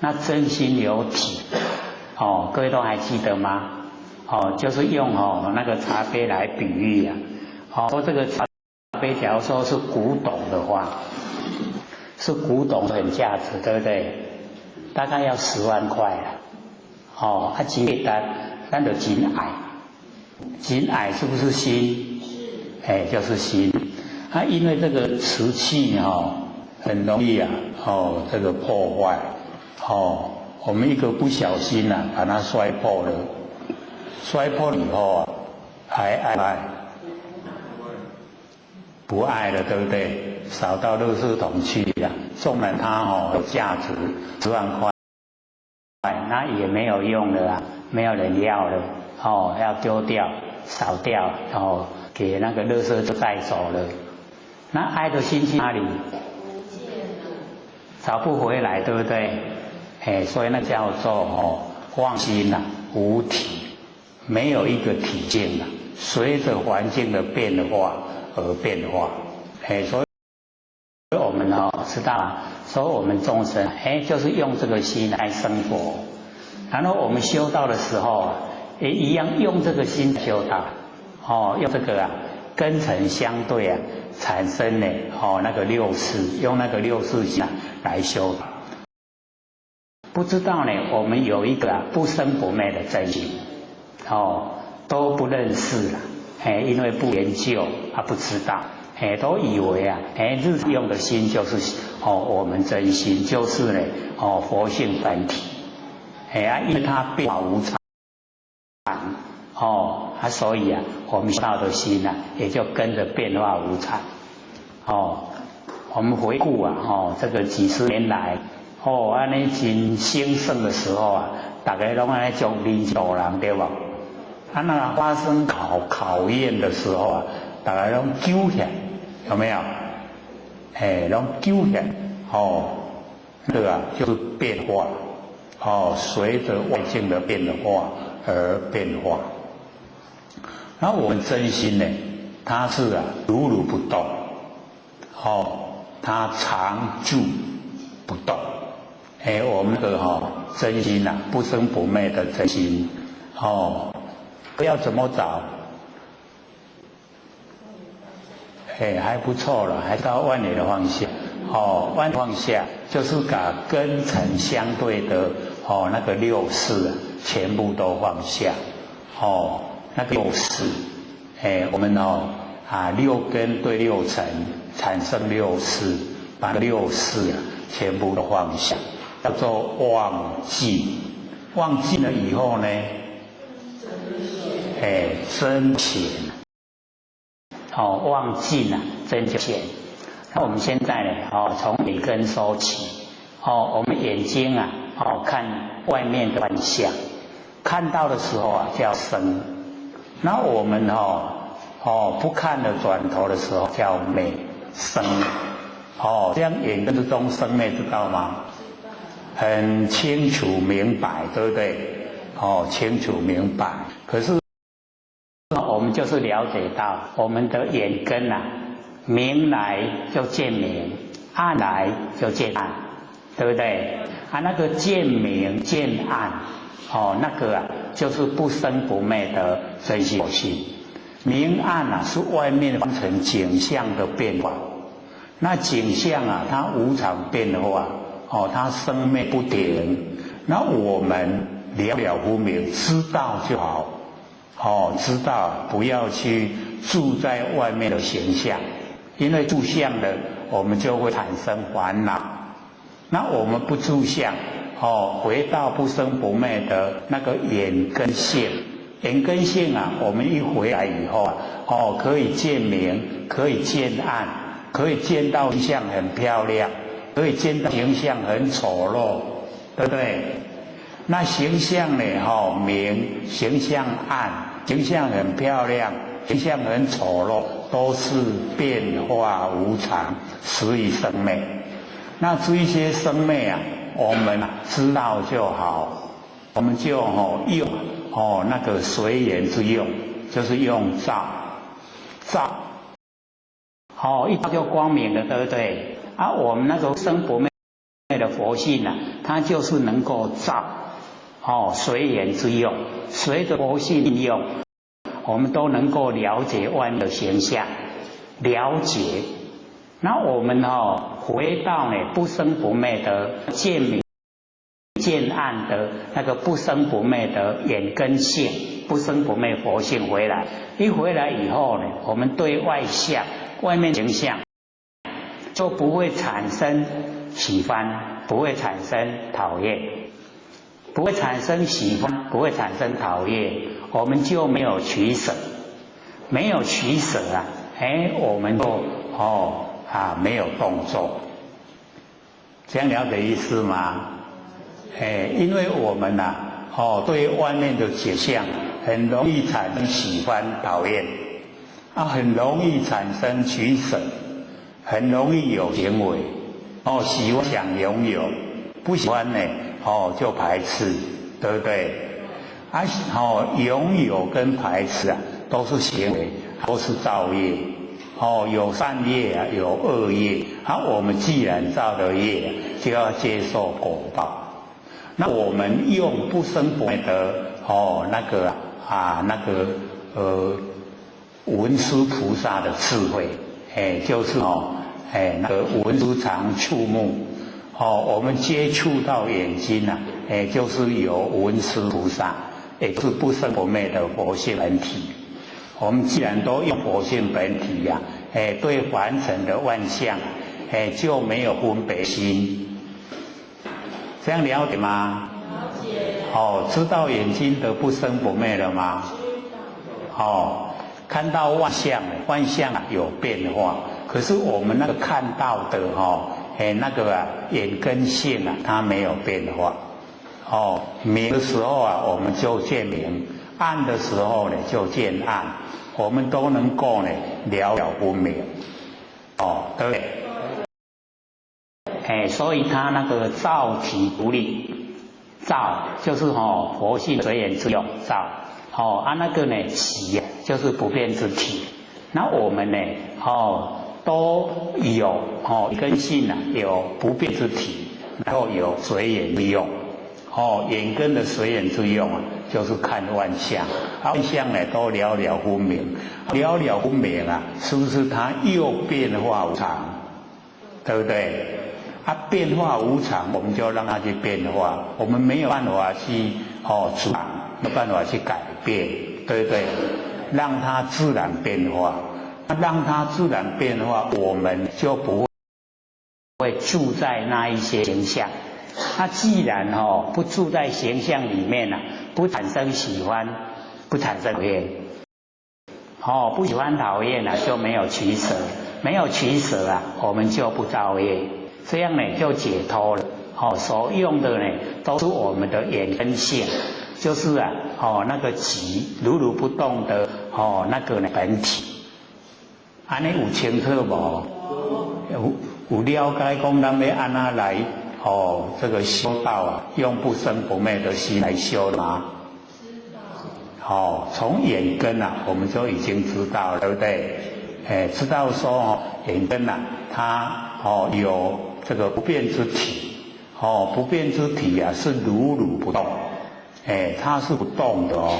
那真心有體，哦，各位都還記得嗎？哦，就是用哦那個茶杯來比喻啊，哦，說這個茶杯，假如說是古董的話。是古董很價值，對不對？大概要10萬塊啊。哦，啊真價值，咱就真愛，真愛是不是心？是。哎，就是心。啊，因為這個瓷器哦，很容易啊，哦，這個破壞，哦，我們一個不小心啊，把它摔破了，摔破以後啊，還愛不愛？不愛了，對不對？掃到垃圾桶去了。縱然它哦有價值10萬塊，那也沒有用了啊，沒有人要了，哦，要丟掉、掃掉，然後給那個垃圾就帶走了。那愛的心去哪裡？不見了，找不回來，對不對？哎，所以那叫做哦妄心呐，無體，沒有一個體性啊，隨着環境的變化而變化。哎，所以我們哦知道啊，說我們眾生哎，就是用這個心來生活。然後我們修道的時候啊，也一樣用這個心修道。哦，用這個啊，根塵相對啊，產生呢哦那個六識，用那個六識心來修。不知道呢，我們有一個啊不生不滅的真心，哦都不認識了，哎，因為不研究，他不知道，哎，都以為啊，哎，日用的心就是哦我們真心，就是呢哦佛性本體，哎啊，因為它變化無常，哦啊，所以啊，我們道的心啊，也就跟着變化無常，哦，我們回顧啊，哦，這個幾十年來。哦，按呢真興盛的時候啊，大家攏按呢足認做人對無？啊，那發生考驗的時候啊，大家攏揪起來，有沒有？哎，攏揪起來，哦，這個啊就是變化，哦，隨着外境的變化而變化。那我們真心呢，它是啊如如不動，哦，它常住不動。哎，我們的哈真心呐，不生不滅的真心，哦，要怎麼找？哎，還不錯了，還到萬年的放下，哦，萬放下就是把根塵相對的哦那個六識全部都放下，哦，那個六識，哎，我們哦啊六根對六塵產生六識，把六識啊全部都放下。叫做忘記，忘記了以後呢？哎，真顯。哦，忘記了真就顯。那我們現在呢？哦，從眼根說起。哦，我們眼睛啊，哦，看外面的幻象，看到的時候啊叫生。那我們哦，哦不看了轉頭的時候叫滅生。哦，這樣眼根之中生滅知道嗎？很清楚明白，對不對？哦，清楚明白。可是我們就是了解到我們的眼根啊，明來就見明，暗來就見暗，對不對？啊，那個見明見暗，哦，那個啊，就是不生不滅的真心性。明暗啊，是外面方成景象的變化。那景象啊，它無常變化。哦，它生滅不停，那我們了了分明，知道就好。哦，知道不要去住在外面的形象，因為住相的，我們就會產生煩惱。那我們不住相，哦，回到不生不滅的那個眼根性，眼根性啊，我們一回來以後啊，哦，可以見明，可以見暗，可以見到相很漂亮。可以見到形象很醜陋，對不對？那形象呢？哈，明，形象暗，形象很漂亮，形象很醜陋，都是變化無常，實以生滅。那這一些生滅啊，我們知道就好，我們就哦用哦那個隨緣之用，就是用照照，哦一照就光明了，對不對？啊，我們那個生不滅的佛性啊，它就是能夠照，哦，隨緣之用，隨着佛性應用，我們都能夠了解外面的形象，了解。那我們哦，回到呢不生不滅的見明見暗的那個不生不滅的眼根性，不生不滅佛性回來。一回來以後呢，我們對外相、外面形象就不會產生喜歡，不會產生討厭，不會產生喜歡，不會產生討厭，我們就沒有取捨，沒有取捨啊，哎，我們就沒有動作，這樣了解意思嗎？哎，因為我們呐，對外面的景象很容易產生喜歡、討厭，啊，很容易產生取捨，很容易有行為，喜歡想擁有，不喜歡呢，就排斥，對不對？啊，擁有跟排斥啊，都是行為，都是造業。有善業啊，有惡業。啊，我們既然造了業，就要接受果報。那我們用不生不滅的那個啊那個文殊菩薩的智慧，哎，就是哎那個文殊常觸目，我們接觸到眼睛啊，哎，就是有文殊菩薩，也是不生不滅的佛性本體。我們既然都用佛性本體呀，哎，對凡塵的萬象，哎，就沒有分別心。這樣了解嗎？了解。知道眼睛的不生不滅了嗎？知道。看到萬象，萬象有變化，可是我們那個看到的哎，那個啊眼根性啊，它沒有變化。明的時候啊，我們就見明；暗的時候呢，就見暗。我們都能夠呢了了分明。對不對？哎，所以他那個造體獨立，造就是佛性隨緣之用造，啊那個呢體就是不變之體。那我們呢都有根性啊有不變之體，然後有隨緣之用。眼根的隨緣之用啊，就是看萬象，萬象呢都了了分明，了了分明啊，是不是它又變化無常？對不對？啊，變化無常，我們就讓它去變化，我們沒有辦法去阻擋，沒有辦法去改變，對不對？讓它自然變化，讓它自然變化，我們就不會住在那一些形象。那既然不住在形象裡面啊，不產生喜歡，不產生討厭，不喜歡討厭啊，就沒有取捨，沒有取捨啊，我們就不造業，這樣呢就解脫了。所用的呢都是我們的眼根性，就是啊，那個寂如如不動的那個呢本體。按呢有清楚無？有了解講咱欲按怎來這個修道啊，用不生不滅的心來修嗎？知道。從眼根啊，我們就已經知道了，對不對？哎，知道說眼根啊，它有這個不變之體，不變之體啊是如如不動，哎，它是不動的哦，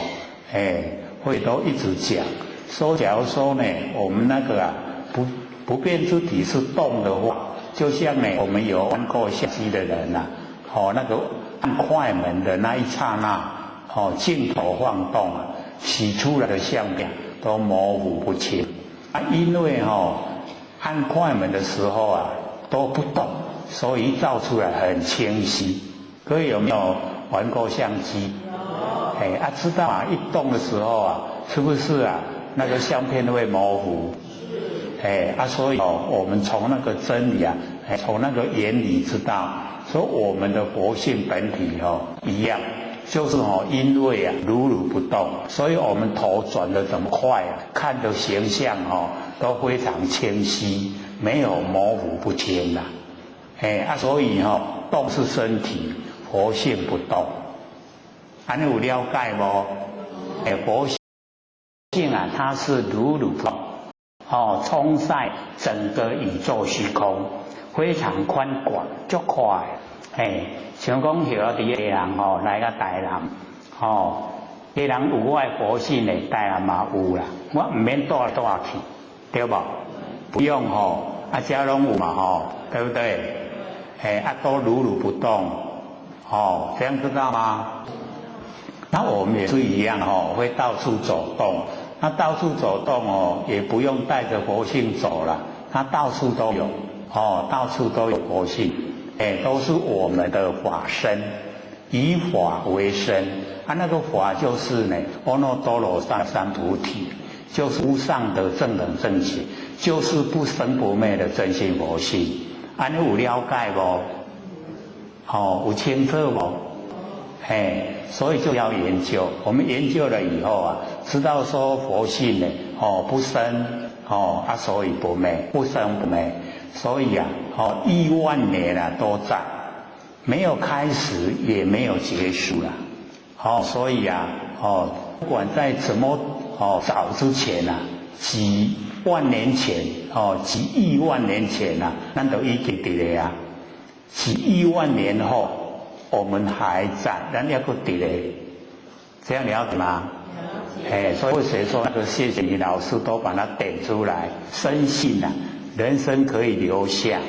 哎，會都一直講，說假如說呢，我們那個啊不變之體是動的話，就像呢，我們有玩過相機的人呐，那個按快門的那一剎那，鏡頭晃動啊，洗出來的相片都模糊不清。啊，因為按快門的時候啊都不動，所以照出來很清晰。各位有沒有玩過相機？有。哎，啊，知道啊，一動的時候啊，是不是啊，那個相片會模糊？哎，啊，所以我們從那個真理啊，從那個原理知道，說我們的佛性本體一樣，就是因為啊如如不動，所以我們頭轉得怎麼快啊，看的形象都非常清晰，沒有模糊不清啦。哎，啊，所以動是身體，佛性不動。按呢有了解無？哎，佛性啊，它是如如不動。沖曬整個宇宙虛空，非常寬廣，足寬。哎，像講佇個基隆來到台南，基隆有我的佛性的，台南嘛有啦，我毋免帶來帶去，對無？不用啊，遮攏有嘛對不對？哎，啊，都如如不動，哦，這樣知道嗎？那我們也是一樣哦，會到處走動。那到處走動哦，也不用帶着佛性走了，它到處都有哦，到處都有佛性，哎，都是我們的法身，以法為身。啊，那個法就是呢，阿耨多羅三藐三菩提，就是無上的正等正覺，就是不生不滅的真心佛性。按呢有了解無？哦，有清楚無？嘿，所以就要研究。我們研究了以後啊，知道說佛性呢，哦，不生，哦啊，所以不滅，不生不滅。所以啊，哦，億萬年啊都在，沒有開始，也沒有結束啦。哦，所以啊，哦，不管在怎麼哦早之前啊，幾萬年前，哦，幾億萬年前啊，咱都已經佇咧啊。幾億萬年後，我們還在，咱猶閣佇咧，這樣了解嗎？哎，所以誰說那個謝謝你老師都把它點出來，深信啊，人生可以留下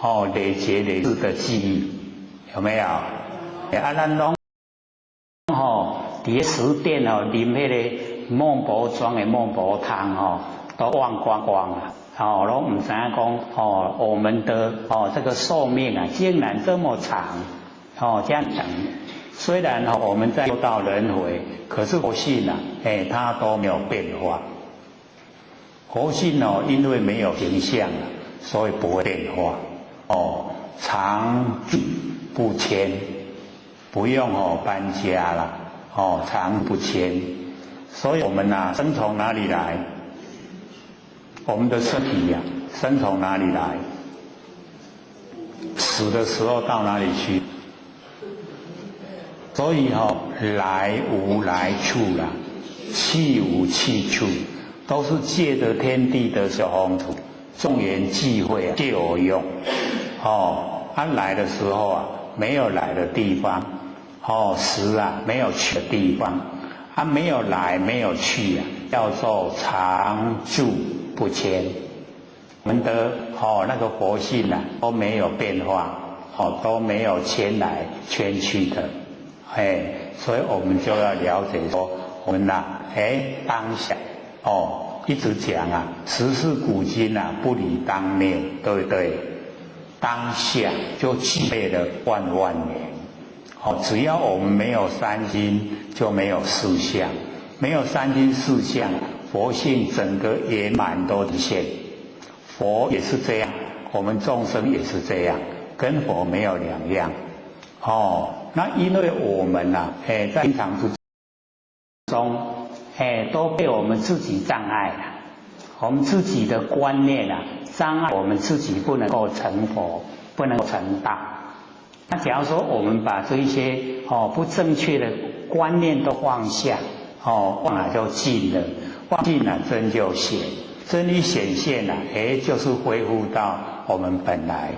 哦累劫累世的記憶，有沒有？啊，咱攏吼佇咧食店哦，啉彼个孟婆莊的孟婆湯吼，都忘光光了。哦，攏毋知影講哦，我們的哦這個壽命啊，竟然這麼長，哦這樣長。雖然哦我們在六道輪迴，可是佛性啊，哎，它都沒有變化。佛性哦，因為沒有形象，所以不會變化。哦，常住不遷，不用哦搬家了，哦常不遷。所以我們啊，生從哪裡來？我們的身體呀，生從哪裡來？死的時候到哪裡去？所以吼，來無來處啦，去無去處，都是借着天地的小風土，眾緣際會啊，借我用。哦，他來的時候啊，沒有來的地方；哦，死啊，沒有去的地方。他沒有來，沒有去啊，叫做常住不遷。我們的哦那個佛性啊，都沒有變化，哦都沒有遷來遷去的，哎，所以我們就要了解說，我們呐，哎當下哦一直講啊，時事古今啊，不離當念，對不對？當下就具備了萬萬年。哦，只要我們沒有三心，就沒有四相；沒有三心四相，佛性整個圓滿都現。佛也是這樣，我們眾生也是這樣，跟佛沒有兩樣。哦，那因為我們呐，哎，在平常之中，哎，都被我們自己障礙了，我們自己的觀念啊，障礙我們自己不能夠成佛，不能夠成道。那假如說我們把這一些哦不正確的觀念都放下，哦，放了就盡了，放盡了真就顯，真一顯現了，哎，就是恢復到我們本來，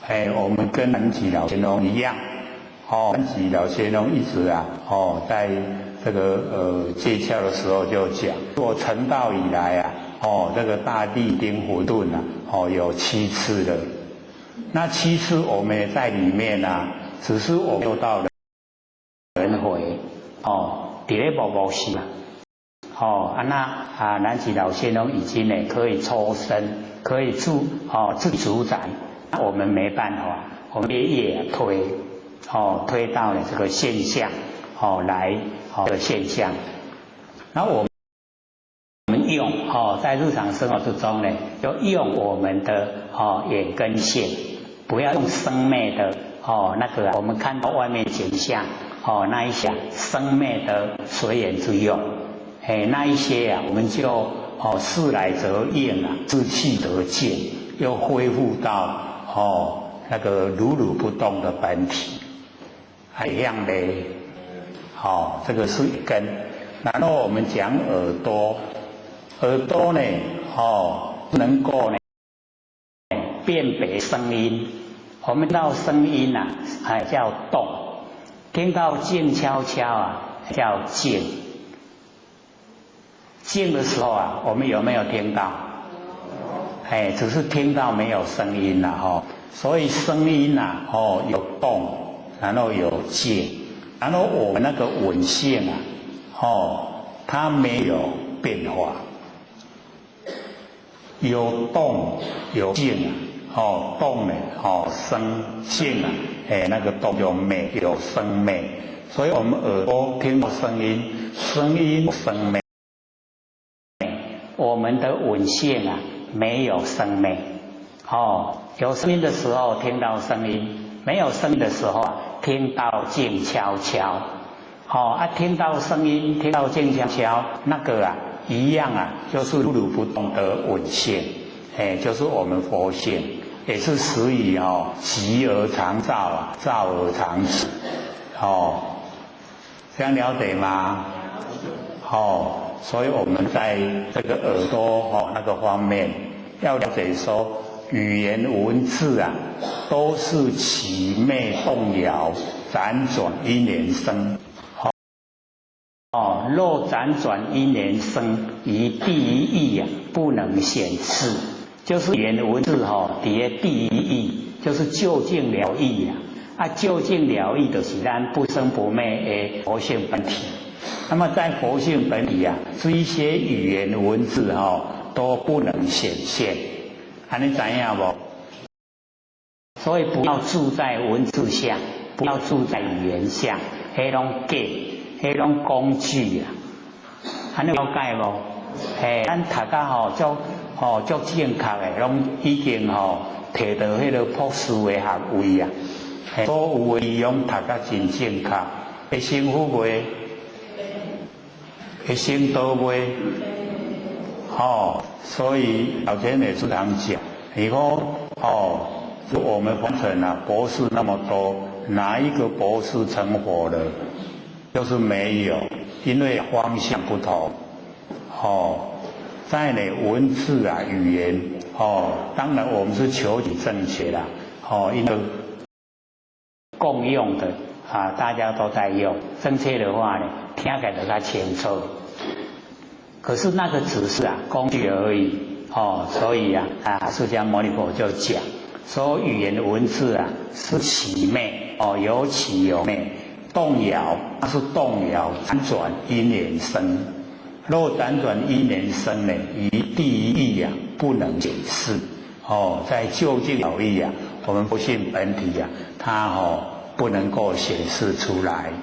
哎，我們跟南極老仙翁一樣，哦，南極老仙翁一直啊，哦，在這個借竅的時候就講，我成道以來啊，哦，這個大地頂混沌啊，哦，有七次了。那七次我們也在裡面啊，只是我們六道輪迴，哦，佇咧無無時，哦，啊那啊南極老仙翁已經呢可以抽身，可以主哦自主宰，那我們沒辦法，我們業推，哦推到了這個現象，哦來哦這個現象，那我們用哦在日常生活之中呢，就用我們的哦眼根性。不要用生滅的哦，那個我們看到外面景象哦，那一些生滅的隨緣之用，哎，那一些啊，我們就哦事來則應啊，自去得見，又恢復到哦那個如如不動的本體，一樣的，哦，這個是根。然後我們講耳朵，耳朵呢，哦，能夠呢辨別聲音。我們聽到聲音啊，哎叫動；聽到靜悄悄啊，叫靜。靜的時候啊，我們有沒有聽到？哎，只是聽到沒有聲音了哈。所以聲音呐，哦有動，然後有見，然後我們那個聞性啊，哦，它沒有變化，有動有靜啊，哦，動呢，哦，生靜啊，哎，那個動就滅，有生滅，所以我們耳朵聽到聲音，聲音生滅。我們的聞性啊，沒有生滅，哦，有聲音的時候聽到聲音，沒有聲音的時候啊，聽到靜悄悄，哦啊，聽到聲音，聽到靜悄悄，那個啊，一樣啊，就是如如不動的聞性，哎，就是我們佛性，也是實以哦，寂而常照啊，照而常寂，哦，這樣了解嗎？哦。所以我們在這個耳朵哦那個方面，要了解說語言文字啊，都是起滅動搖、輾轉因緣生。哦，若輾轉因緣生，於第一義啊，不能顯示，就是語言文字吼，佇个第一義，就是究竟了義啊。啊，究竟了義就是咱不生不滅的佛性本體。那麼在佛性本體啊，這一些語言文字哈都不能顯現，按呢知影無？所以不要住在文字下，不要住在語言下，彼攏假，彼攏工具啊，按呢了解無？嘿，咱讀甲吼足吼足正確的，攏已經吼提到彼个博士的學位啊，所有的語攏讀甲真正確，會成佛袂？會成道袂？哦，所以老前也時常講，你說哦，我們凡塵啊，博士那麼多，哪一個博士成佛了？就是沒有，因為方向不同。哦，在呢文字啊語言，哦，當然我們是求取正確啦。哦，因為共用的啊，大家都在用，正確的話呢，聽起來就較清楚。可是那個只是啊工具而已，哦，所以啊啊，釋迦牟尼佛就講說語言文字啊是起滅，哦，有起有滅，動搖它是動搖，輾轉因緣生。若輾轉因緣生呢，於第一義啊不能解釋。哦，在究竟了義啊，我們佛性本體啊，它哦不能夠顯示出來。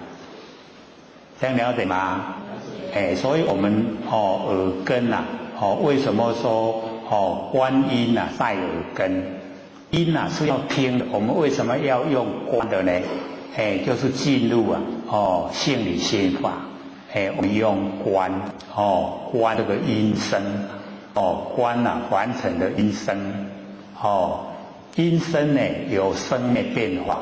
這樣了解嗎？哎，所以我們哦耳根呐，哦為什麼說哦觀音啊在耳根？音啊是要聽的，我們為什麼要用觀的呢？哎，就是進入啊哦性理心法。哎，我們用觀哦觀這個音聲，哦觀啊凡塵的音聲，哦音聲呢有生滅變化，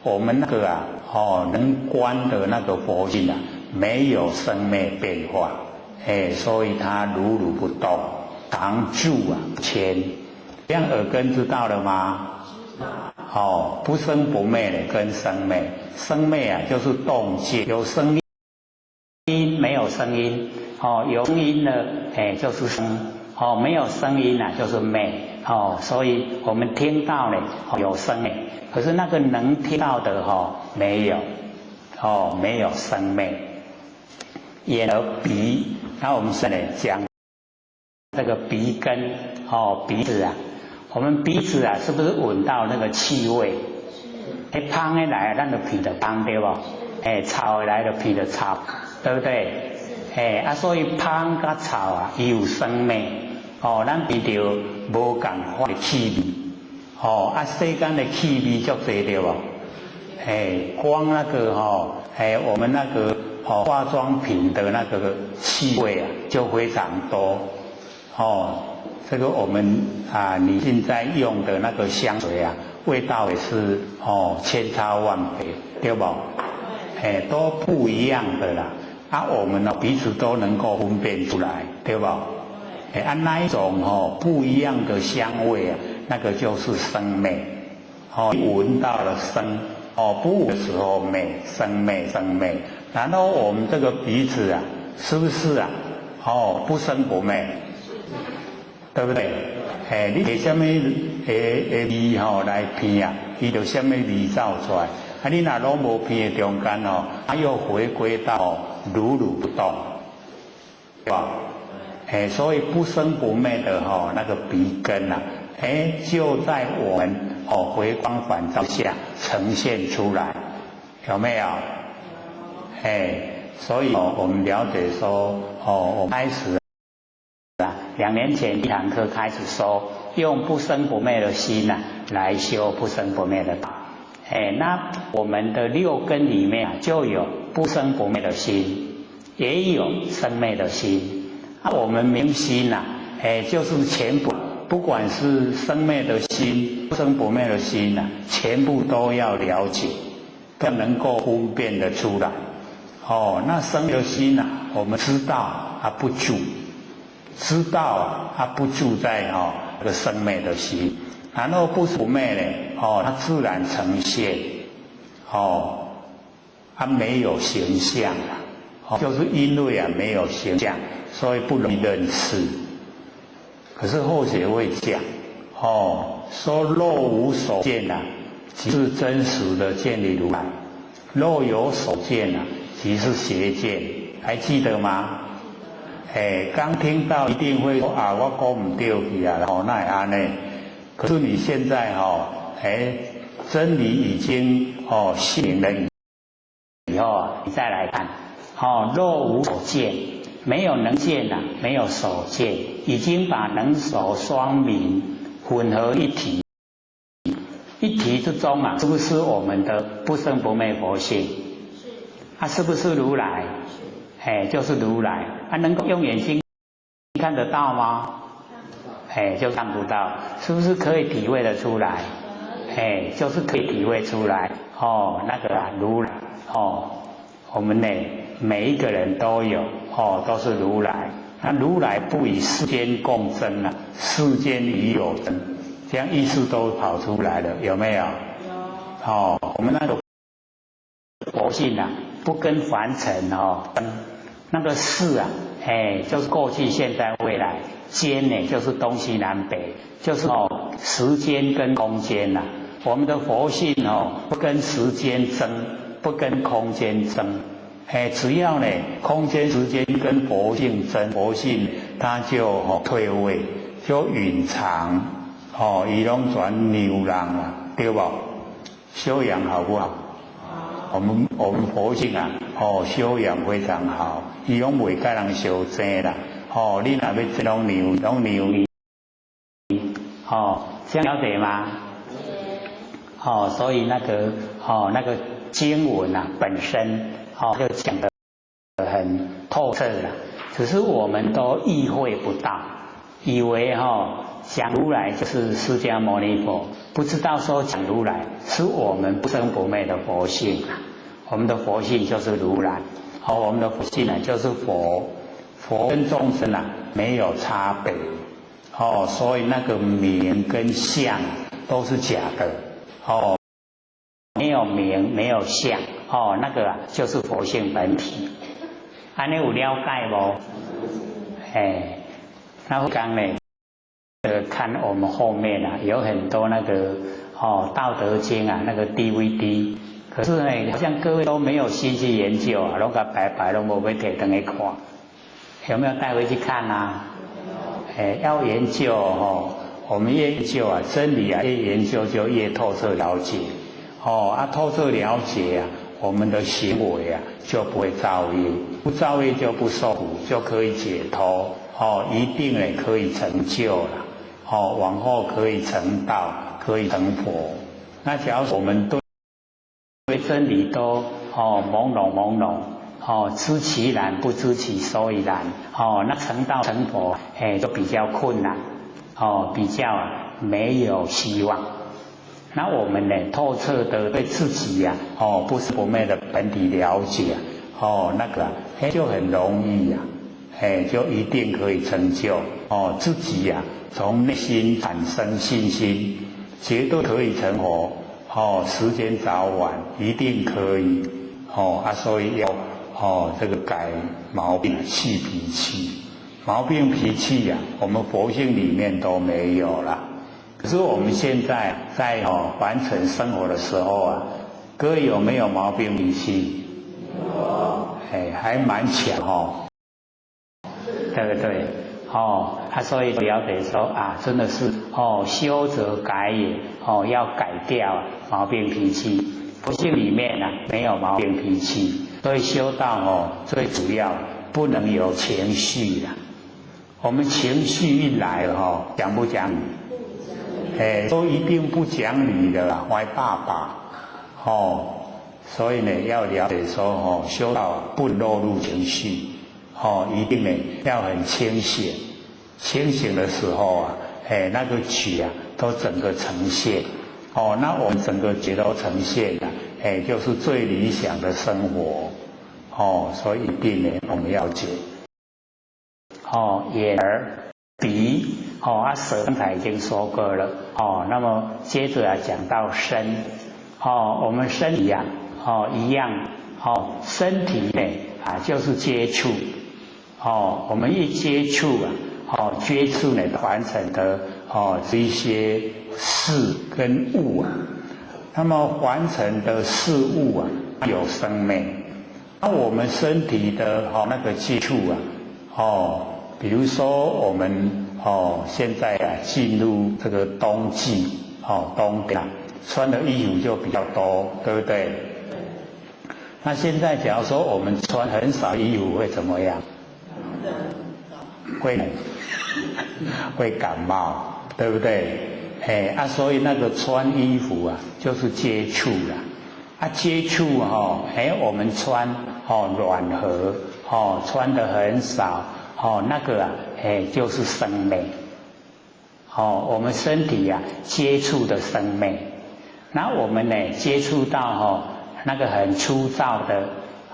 我們那個啊哦能觀的那個佛性啊沒有生滅變化，哎，所以它如如不動，常住啊不遷。這樣耳根知道了嗎？哦，不生不滅的跟生滅，生滅啊就是動靜，有聲音沒有聲音，哦，有聲音呢，哎，就是生，哦，沒有聲音啊，就是滅，哦，所以我們聽到呢有聲滅，可是那個能聽到的哈沒有，哦，沒有生滅。眼耳鼻，那我們現在講這個鼻根，哦，鼻子啊，我們鼻子啊，是不是聞到那個氣味？哎，芳的來，咱就聞著芳對無？哎，臭的來就聞著臭。對不對？哎啊，所以芳佮臭啊，伊有生滅。哦，咱聞著無仝款的氣味。哦，啊，世間的氣味足濟對無？哎，光那個吼，哎，我們那個哦化妝品的那個氣味啊，就非常多。哦，這個我們啊女性在用的那個香水啊，味道也是哦千差萬別，對無？哎，都不一樣的啦。啊，我們呢彼此都能夠分辨出來，對無？哎，啊那一種哦不一樣的香味啊，那個就是生滅。哦，聞到了生，哦不聞的時候滅，生滅生滅。然後我們這個鼻子啊，是不是啊？哦，不生不滅，對不對？哎，你提啥物的的味吼來聞啊，伊就啥物味走出來。啊，你若攏無鼻的中間哦，它又回歸到如如不動，對吧？哎，所以不生不滅的哈那個鼻根啊，哎，就在我們哦回光返照下呈現出來，有沒有？哎，所以哦，我們了解說哦，我開始啊，2年前一堂課開始說，用不生不滅的心呐來修不生不滅的道。哎，那我們的六根裡面啊，就有不生不滅的心，也有生滅的心。啊，我們明心呐，哎，就是全部，不管是生滅的心、不生不滅的心呐，全部都要了解，要能夠分辨得出來。哦，那生的心呐，我們知道啊不住，知道啊不住在哦這個生滅的心，然後不不滅呢，哦，它自然呈現，哦，它沒有形象啊，就是因為啊沒有形象，所以不容易認識。可是後學會講，哦，說若無所見啊，即是真實的見理如來；若有所見啊，即是邪見，還記得嗎？哎，剛聽到一定會說啊，我講毋對去啊，哦，哪會按呢？可是你現在哈，哎，真理已經哦顯明了以後啊，你再來看，哦，若無所見，沒有能見呐，沒有所見，已經把能所雙明混合一體，一體之中啊，是不是我們的不生不滅佛性？是。啊，是不是如來？哎，就是如來。啊，能夠用眼睛看得到嗎？哎，就看不到，是不是可以體會得出來？哎，就是可以體會出來。哦，那個啊，如來哦，我們呢每一個人都有哦，都是如來。那如來不與世間共爭啊，世間與有爭，這樣意思都跑出來了，有沒有？有。哦，我們那個佛性啊，不跟凡塵哦爭，那個世啊，哎，就是過去、現在、未來；間呢，就是東西南北，就是哦，時間跟空間呐。我們的佛性哦，不跟時間爭，不跟空間爭，哎，只要呢，空間、時間跟佛性爭，佛性它就哦退位，就隱藏，哦，伊攏全讓人啊，對無？修養好不好？我們佛性啊，哦，修養非常好，伊攏袂佮人相爭啦，哦，你若欲爭，攏讓，攏讓。哦，這樣了解嗎？哦，所以那個哦，那個經文啊，本身哦就講得很透徹了，只是我們都意會不到，以為哈講如來就是釋迦牟尼佛，不知道說講如來是我們不生不滅的佛性啊，我們的佛性就是如來，好，我們的佛性呢就是佛，佛跟眾生啊沒有差別，哦，所以那個名跟相都是假的，哦，沒有名沒有相，哦，那個啊就是佛性本體，按呢有了解無？哎，那剛呢？看我們後面啊，有很多那個哦《道德經》啊，那個 DVD，可是呢，好像各位都沒有心去研究啊，攏共擺擺攏無欲提轉來看，有沒有帶回去看啊？哎，要研究哦，我們越研究啊，真理啊，越研究就越透徹了解。哦啊，透徹了解啊，我們的行為啊就不會造業，不造業就不受苦，就可以解脫。哦，一定呢可以成就了。哦，往後可以成道，可以成佛。那假如我們對真理都哦朦朧朦朧，哦知其然不知其所以然，哦那成道成佛哎就比較困難，哦比較沒有希望。那我們呢透徹的對自己呀，哦不生不滅的本體了解，哦那個哎就很容易呀，哎就一定可以成就。哦自己呀從內心產生信心，絕對可以成佛。哦，時間早晚一定可以。哦啊，所以要哦這個改毛病去脾氣，毛病脾氣呀，我們佛性裡面都沒有了。可是我們現在在哦凡塵生活的時候啊，各位有沒有毛病脾氣？有。哎，還蠻強哦，對不對？哦，啊，所以了解說啊，真的是哦，修則改也，哦，要改掉毛病脾氣。佛性裡面啊，沒有毛病脾氣，所以修道哦，最主要不能有情緒啦。我們情緒一來哈，講不講理？哎，都一定不講理的啦，壞爸爸，哦，所以呢，要了解說哦，修道不落入情緒，哦，一定呢要很清醒，清醒的時候啊，哎，那個覺啊，都整個呈現，哦，那我們整個覺都呈現了，哎，就是最理想的生活，哦，所以一定呢，我們要覺。哦，眼耳鼻，哦，啊舌剛才已經說過了，哦，那麼接着啊講到身，哦，我們身體啊，哦一樣，哦，身體呢啊就是接觸，哦，我們一接觸啊，哦，接觸呢凡塵的哦這些事跟物啊，那麼凡塵的事物啊有生命，那我們身體的哦那個接觸啊，哦。比如說我們哦，現在啊進入這個冬季，哦冬天穿的衣服就比較多，對不對？那現在假如說我們穿很少衣服會怎麼樣？會感冒，對不對？哎啊，所以那個穿衣服啊，就是接觸啦。啊，接觸哈，哎，我們穿哦軟和，哦穿的很少。哦，那個啊，哎，就是生命。哦，我們身體啊，接觸的生命。那我們呢，接觸到哦，那個很粗糙的，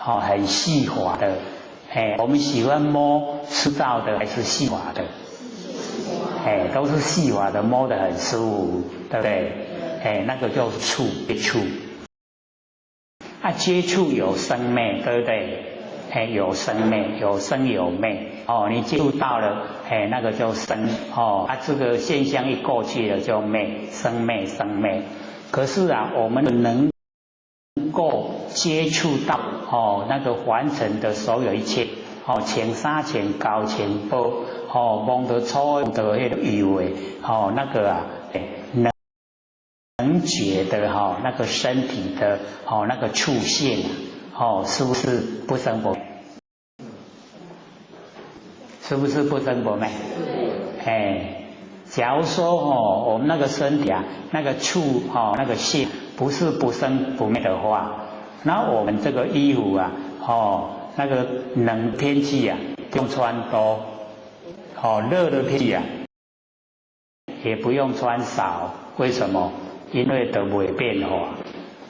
哦，很細滑的，哎，我們喜歡摸粗糙的還是細滑的？哎，都是細滑的，摸得很舒服，對不對？哎，那個叫觸接觸。啊，接觸有生命，對不對？哎，有生滅，有生有滅。哦，你接觸到了，哎，那個就生。哦，啊，這個現象一過去了就滅，生滅生滅。可是啊，我們能夠接觸到哦，那個凡塵的所有一切，哦，穿衫穿厚穿薄，哦，摸著粗摸著彼個幼的，哦，那個啊，能覺得哈，那個身體的哦，那個觸性。哦，是不是不生不滅？是不是不生不滅？哎，假如說哦，我們那個身體啊，那個觸哦，那個性不是不生不滅的話，那我們這個衣服啊，哦，那個冷天氣啊，不用穿多，哦，熱的天氣啊，也不用穿少。為什麼？因為都袂變化。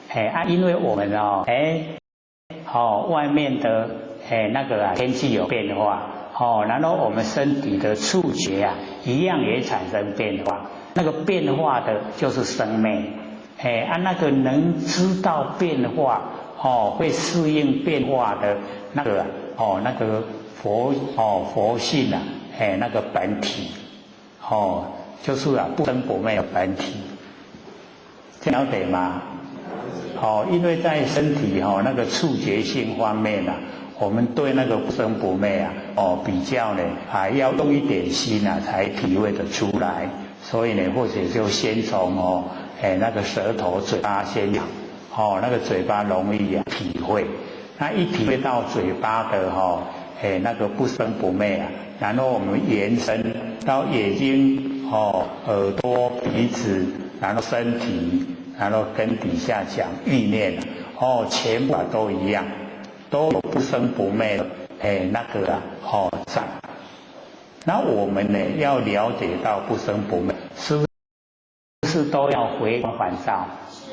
哎啊，因為我們哦，哎。哦，外面的哎那個啊天氣有變化，哦，然後我們身體的觸覺啊一樣也產生變化，那個變化的就是生命，哎啊那個能知道變化，哦會適應變化的那個哦那個佛哦佛性啊，哎那個本體，哦就是啊不生不滅的本體，這了解嗎？哦，因為在身體哈那個觸覺性方面啊，我們對那個不生不滅啊，哦比較呢，還要用一點心啊，才體會得出來。所以呢，或者就先從哦，哎那個舌頭、嘴巴先講，哦那個嘴巴容易啊體會。那一體會到嘴巴的哈，哎那個不生不滅啊，然後我們延伸到眼睛、哦耳朵、鼻子，然後身體。然後跟底下講意念，哦，全部都一樣，都有不生不滅的，哎，那個啊，哦在。那我們呢，要了解到不生不滅，是不是都要回光返照？是。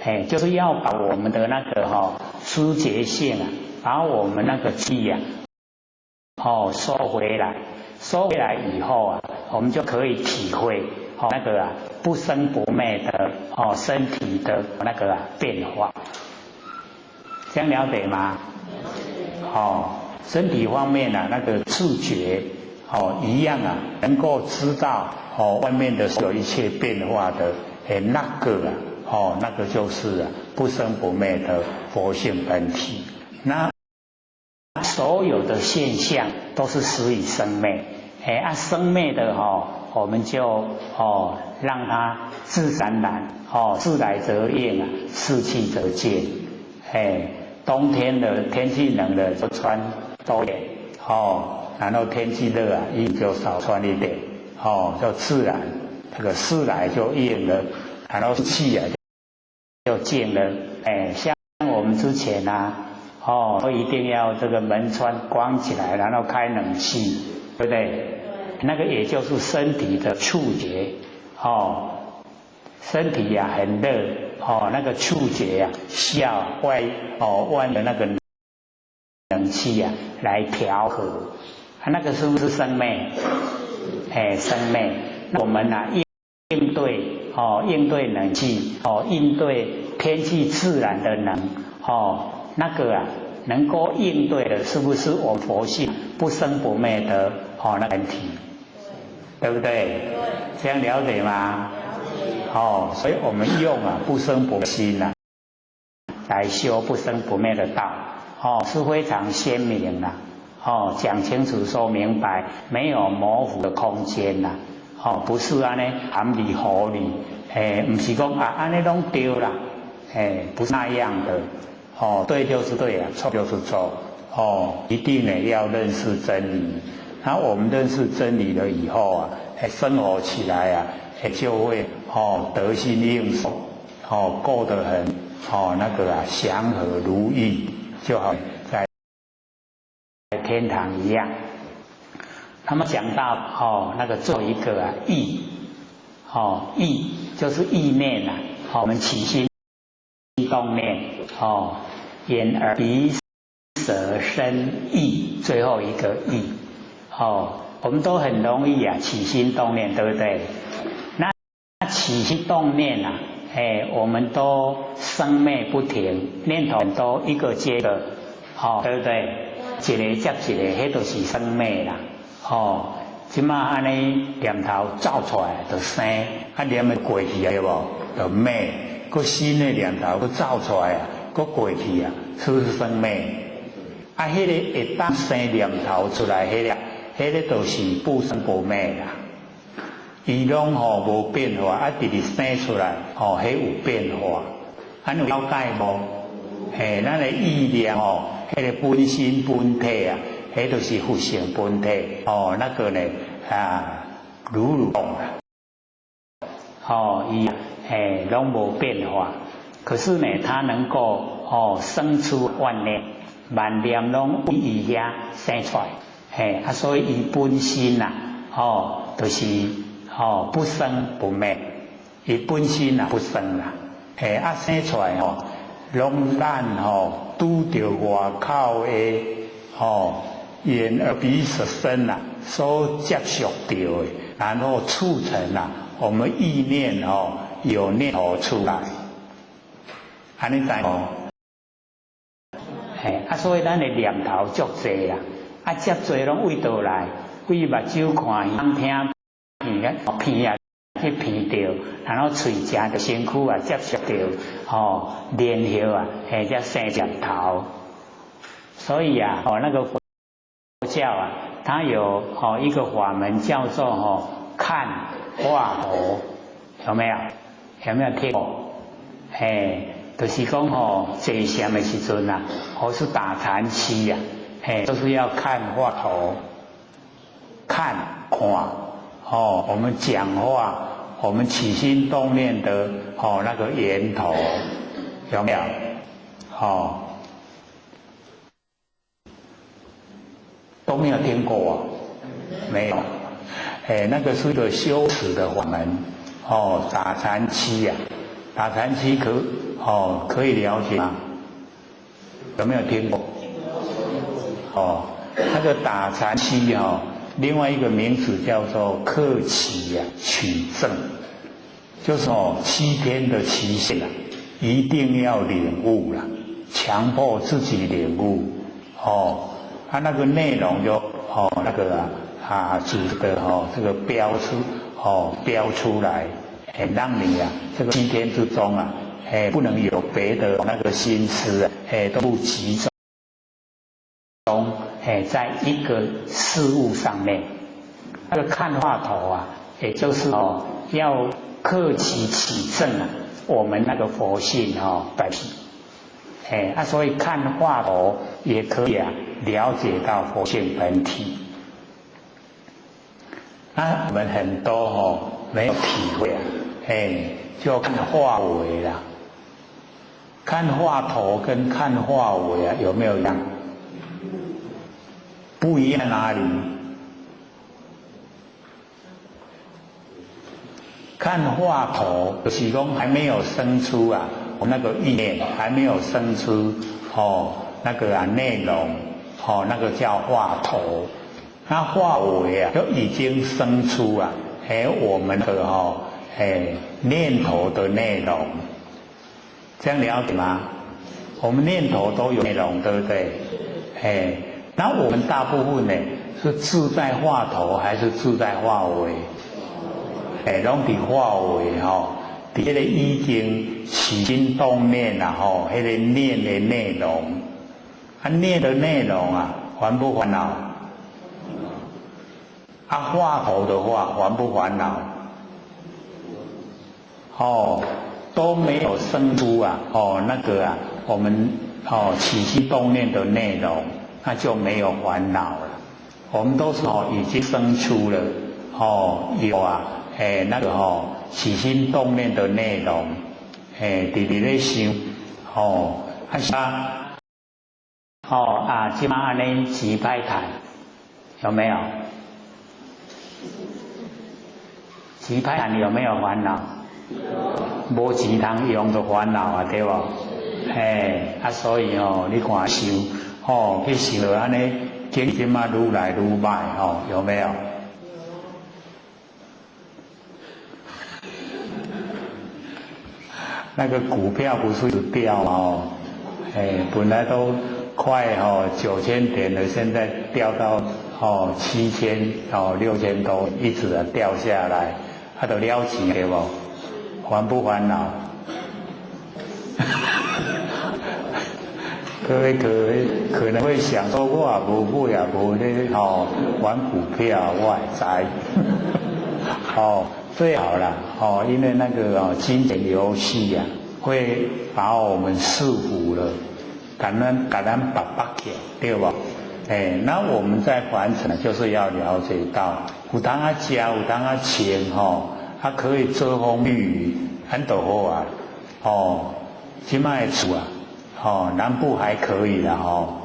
哎，就是要把我們的那個哈知覺性啊，把我們那個氣啊，哦收回來，收回來以後啊，我們就可以體會。哦，那個啊，不生不滅的哦，身體的那個啊變化，這樣了解嗎？哦，身體方面啊，那個觸覺哦，一樣啊，能夠知道哦，外面的所有一切變化的，哎，那個啊，哦，那個就是不生不滅的佛性本體。那所有的現象都是死與生滅，哎啊，生滅的哈，我們就哦讓它自然然，哦事來則應啊，事去則靜。哎，冬天的天氣冷了就穿多點，哦，然後天氣熱啊，衣服就少穿一點，哦，就自然，這個事來就應了，然後去啊就靜了。哎，像我們之前啊。哦，都一定要這個門窗關起來，然後開冷氣，對不對？那個也就是身體的觸覺，哦，身體呀很熱，哦，那個觸覺呀需要外哦外的那個冷氣呀來調和，那個是不是生滅？哎，生滅。我們啊應對哦應對冷氣，哦應對天氣自然的冷，哦。那個啊，能夠應對的，是不是我佛性不生不滅的哦？那個體，對不對？對。這樣了解嗎？了解。哦，所以我們用啊不生不滅心啊，來修不生不滅的道，哦，是非常鮮明啦。哦，講清楚說明白，沒有模糊的空間啦。哦，不是按呢含裡糊裡，哎，毋是講啊按呢攏對啦，哎，不是那樣的。哦，對就是對啊，錯就是錯。哦，一定呢要認識真理。那我們認識真理了以後啊，生活起來啊，就會哦得心應手，哦過得很哦那個啊祥和如意，就好在天堂一樣。他們講到哦那個最後一個啊意，哦意就是意念呐，好，我們起心動念，哦。眼耳鼻舌身意，最後一個意，哦，我們都很容易啊起心動念，對不對？那起心動念啊，哎，我們都生滅不停，念頭都一個接一個，哦，對不對？一個接一個，彼就是生滅啦，哦，這馬按呢念頭走出來就生，啊念的過去啊，對無？就滅，閣新的念頭閣走出來啊。閣過去啊，是不是生滅？啊，彼個會當生念頭出來，彼個，彼個就是不生不滅啦。伊攏吼無變化，啊，直直生出來，吼，彼有變化。按呢有了解無？嘿，咱的意念吼，彼個本身本體啊，彼就是佛性本體。哦，那個呢，啊，如如動啊。哦，伊哎，攏無變化。可是呢，它能夠哦生出萬念，萬念攏為伊遐生出來，嘿啊，所以伊本身呐，哦，就是哦不生不滅，伊本身啊不生啦，嘿啊生出來吼，攏咱吼拄著外口的吼眼耳鼻舌身啊所接觸著的，然後促成啊我們意念吼有念頭出來。按呢知無？嘿，啊，所以咱的念頭足濟啦，啊，遮濟攏對佗來？對目睭看、耳聽、鼻啊鼻啊去鼻著，然後喙食著身軀啊接觸著，吼，然後啊，嘿，才生念頭。所以啊，哦，那個佛教啊，它有哦一個法門叫做哦看話頭，有沒有？有沒有聽過？嘿。就是講吼，坐禪的時陣啊，或是打禪七啊，嘿，就是要看話頭，看看，哦，我們講話，我們起心動念的，哦，那個源頭，有沒有？哦，都沒有聽過啊？沒有，哎，那個是一個修持的法門，哦，打禪七啊，打禪七可。哦，可以了解嗎？有沒有聽過？哦，那個打禪七哦，另外一個名詞叫做克期啊取證，就是哦7天的期限啊，一定要領悟了，強迫自己領悟。哦，他那個內容就哦那個啊啊組的哦這個標出哦標出來，讓你啊這個7天之中啊。哎，不能有别的那个心思，哎，都不集中，哎，在一个事物上面。那个看话头啊，也就是哦，要克其起证啊，我们那个佛性哦本体，哎啊，所以看话头也可以啊，了解到佛性本体。那我们很多哦没有体会啊，哎，就看话尾啦，看话头跟看话尾啊有没有一样？不一样哪里？看话头，就是讲还没有生出啊，我那个意念还没有生出哦，那个啊内容哦，那个叫话头。那话尾啊，就已经生出啊，哎，我们的哦，哎念头的内容，这样了解吗？我们念头都有内容，对不对？哎，那我们大部分呢，是自在话头还是自在话尾？哎，拢伫话尾吼，伫彼个已经起心动念啦吼，彼个念的内容，啊念的内容啊，烦不烦恼？啊话头的话，烦不烦恼？哦，都没有生出啊，哦那个啊，我们哦起心动念的内容，那就没有烦恼了。我们都是哦已经生出了，哦有啊。哎，那个吼起心动念的内容，哎，直直咧想，吼，啊啥，哦啊，这马按呢钱歹趁，有没有？钱歹趁有没有烦恼？无钱通用就烦恼啊，对无？哎，啊，所以哦，你看想，哦，去想按呢，经济嘛愈来愈歹，吼，有没有？那个股票不是掉哦，哎，本来都快哦9000点了，现在掉到哦7000哦6000多，一直啊掉下来，啊都了钱对无？烦不烦恼？各位可能会想说，我也无买也无咧吼玩股票，我会知，哦。最好了哦，因为那个哦，金钱游戏啊，会把我们束缚了，感恩感恩把把起，对不？哎，那我们在凡尘就是要了解到，有当啊食，有当啊穿吼，啊可以遮风避雨，很都好啊。哦，这摆的厝啊，哦，南部还可以啦吼，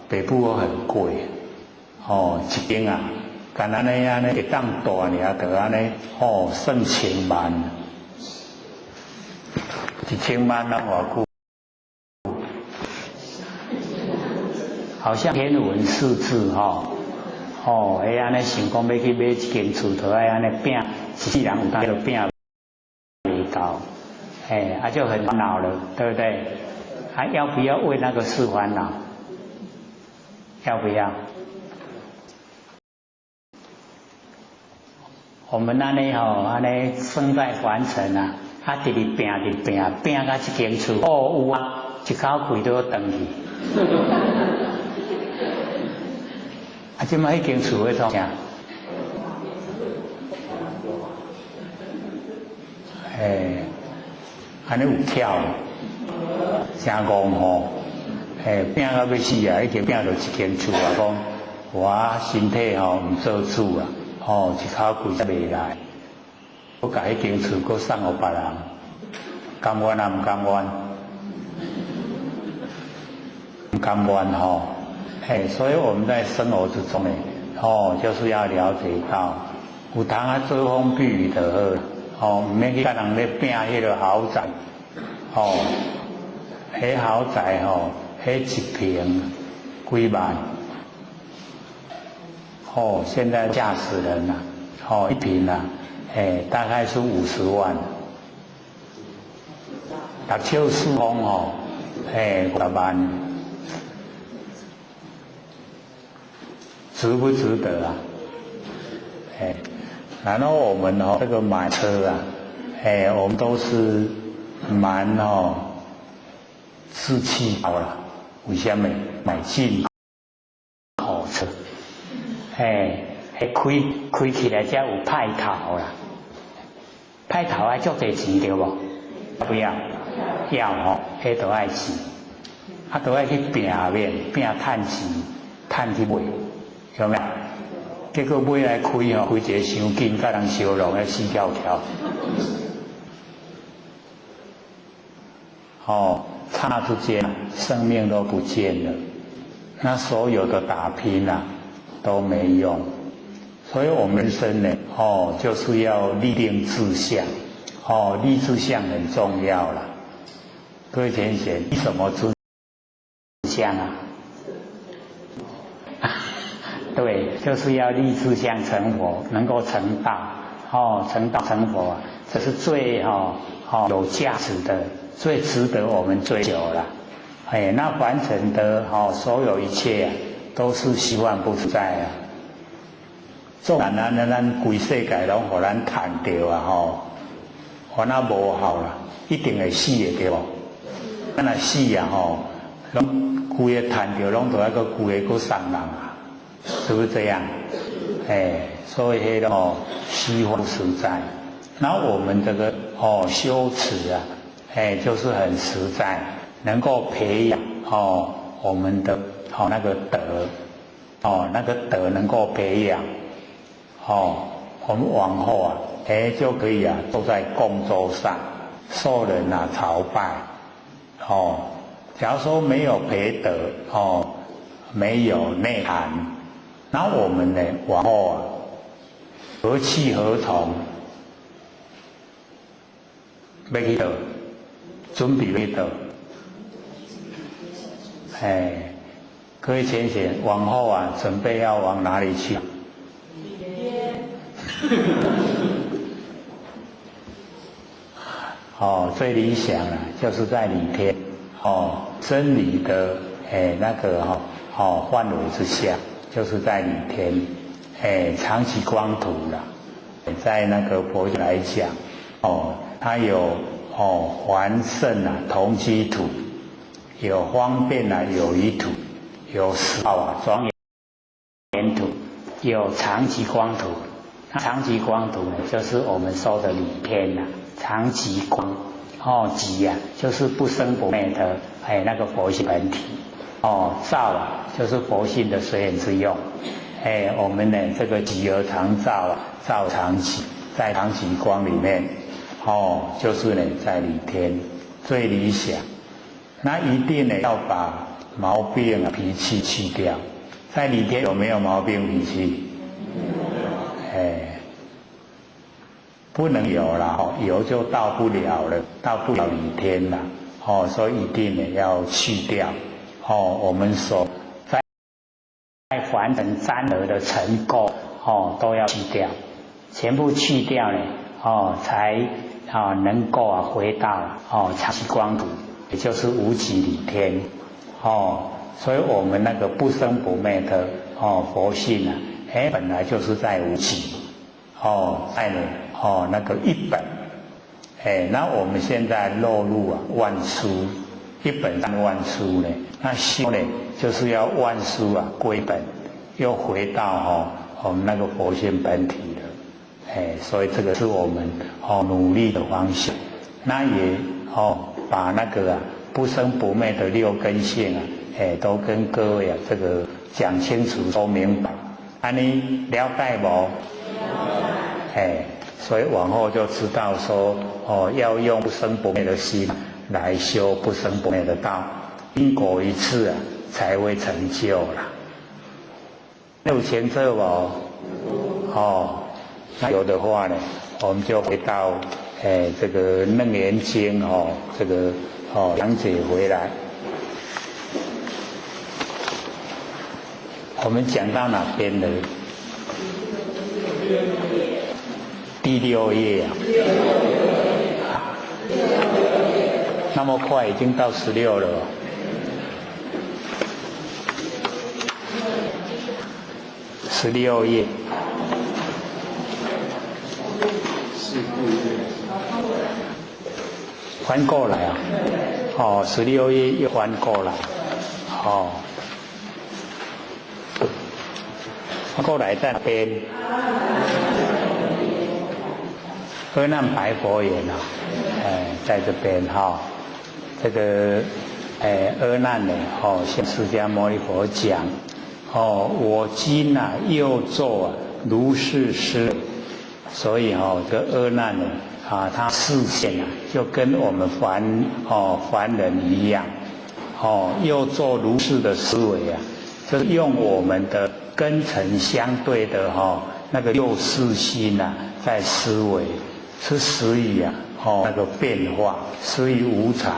北部都很贵，哦，一间啊。干按呢按呢会当大尔，就按呢吼算千万，1000万啊偌久？好像天文数字吼，哦，会按呢想讲欲去买一间厝，就爱按呢拼，一世人有当都拼袂到，哎，啊就很烦恼了，对不对？还要不要为那个事烦恼？要不要？我们按呢吼，按呢生在凡尘啊，啊，直直拼，直拼，拼到一间厝，哦，有啊，一口气都转去。啊，这摆彼间厝欲创啥？哎，按呢有巧，真戆吼！哎，拼到欲死啊，已经拼到一间厝啊，讲我身体吼毋做主啊。哦，一口气才袂来，我共彼间厝阁送予别人，甘愿啊毋甘愿？毋甘愿吼，嘿，所以我们在生活之中呢，哦，就是要了解到，有通啊遮风避雨就好，哦，毋免去共人咧拼彼个豪宅，哦，彼豪宅吼，彼一坪几万。哦，现在吓死人了！哦，一坪啊，哎，大概是50万。六尺四方哦，哎，50万，值不值得啊？哎，然后我们哦，这个买车啊，哎，我们都是蛮哦志气高啦，为什么？买进口车，哎，开开起来才有派头啦，派头爱足济钱对无？不要，要吼，彼都爱钱，啊，都爱去拼命拼趁钱，趁去买，有没有？结果买来开吼，开一个伤紧，共人相弄，死翘翘。哦，刹那之间，生命都不见了，那所有的打拼啊都没用。所以我们人生呢，哦，就是要立定志向，哦，立志向很重要啦。各位浅显，立什么志向啊？对，就是要立志向成佛，能够成道，哦，成道成佛啊，这是最有价值的，最值得我们追求了。哎，那凡尘的所有一切啊，都是虚幻不实在啊。纵然咱规世界拢予咱趁著啊吼，反正无效啦，一定会死的对无？咱若死啊吼，拢规个趁著，拢都爱阁规个阁送人啊，是不是这样？哎，所以彼个虚幻不实在。那我们这个修持啊，哎，就是很实在，能够培养我们的那个德，那个德能够培养。我们往后啊，哎，就可以啊，坐在供桌上，受人啊朝拜。假如说没有培德，没有内涵，那我们呢，往后啊，何去何从？欲去佗？准备欲去佗？哎，各位浅显，往后啊，准备要往哪里去？最理想啊，就是在理天，真理的那个范围之下，就是在理天，长期光土啦，在那个佛教来讲，它有凡圣啊同居土，有方便啊有余土，有实报啊庄严土，有长期光土。长寂光土呢，就是我们说的理天呐。长寂光，寂啊，就是不生不灭的，那个佛性本体。照啊，就是佛性的随缘之用。我们呢，这个寂而常照啊，照长寂，在长寂光里面，就是呢，在理天最理想。那一定呢，要把毛病啊、脾气去掉。在理天有没有毛病脾气？不能有了，有就到不了了，到不了理天了，所以一定呢要去掉，我们所在凡尘沾染的尘垢，都要去掉，全部去掉呢，才能够啊回到长寂光土，也就是无极理天，所以我们那个不生不灭的佛性啊。本来就是在无极，在呢，那个一本，那我们现在落入啊万殊，一本当万殊呢，那修呢就是要万殊啊归本，又回到我们那个佛性本体了，所以这个是我们努力的方向，那也把那个啊不生不灭的六根性啊，都跟各位啊这个讲清楚说明白。按呢了解无？所以往后就知道说，要用不生不灭的心来修不生不灭的道，因果一次啊，才会成就啦。有前这无？那有的话呢，我们就回到这个《楞严经》这个讲解回来。我们讲到哪边了？第六页啊。那么快，已经到16了。16页。翻過來啊！哦，16頁又翻過來，哦，翻過來在哪邊？阿難白佛言啊，哎，在這邊哈，這個哎阿難呢，哦，向釋迦牟尼佛講，哦，我今啊又作如是思，所以哦，這個阿難呢，啊，他示現啊，就跟我們凡人一樣，哦，又做如是的思維啊，就是用我們的根塵相對的哈那個六識心啊，在思維。是思維啊，哦，那個變化，思維無常，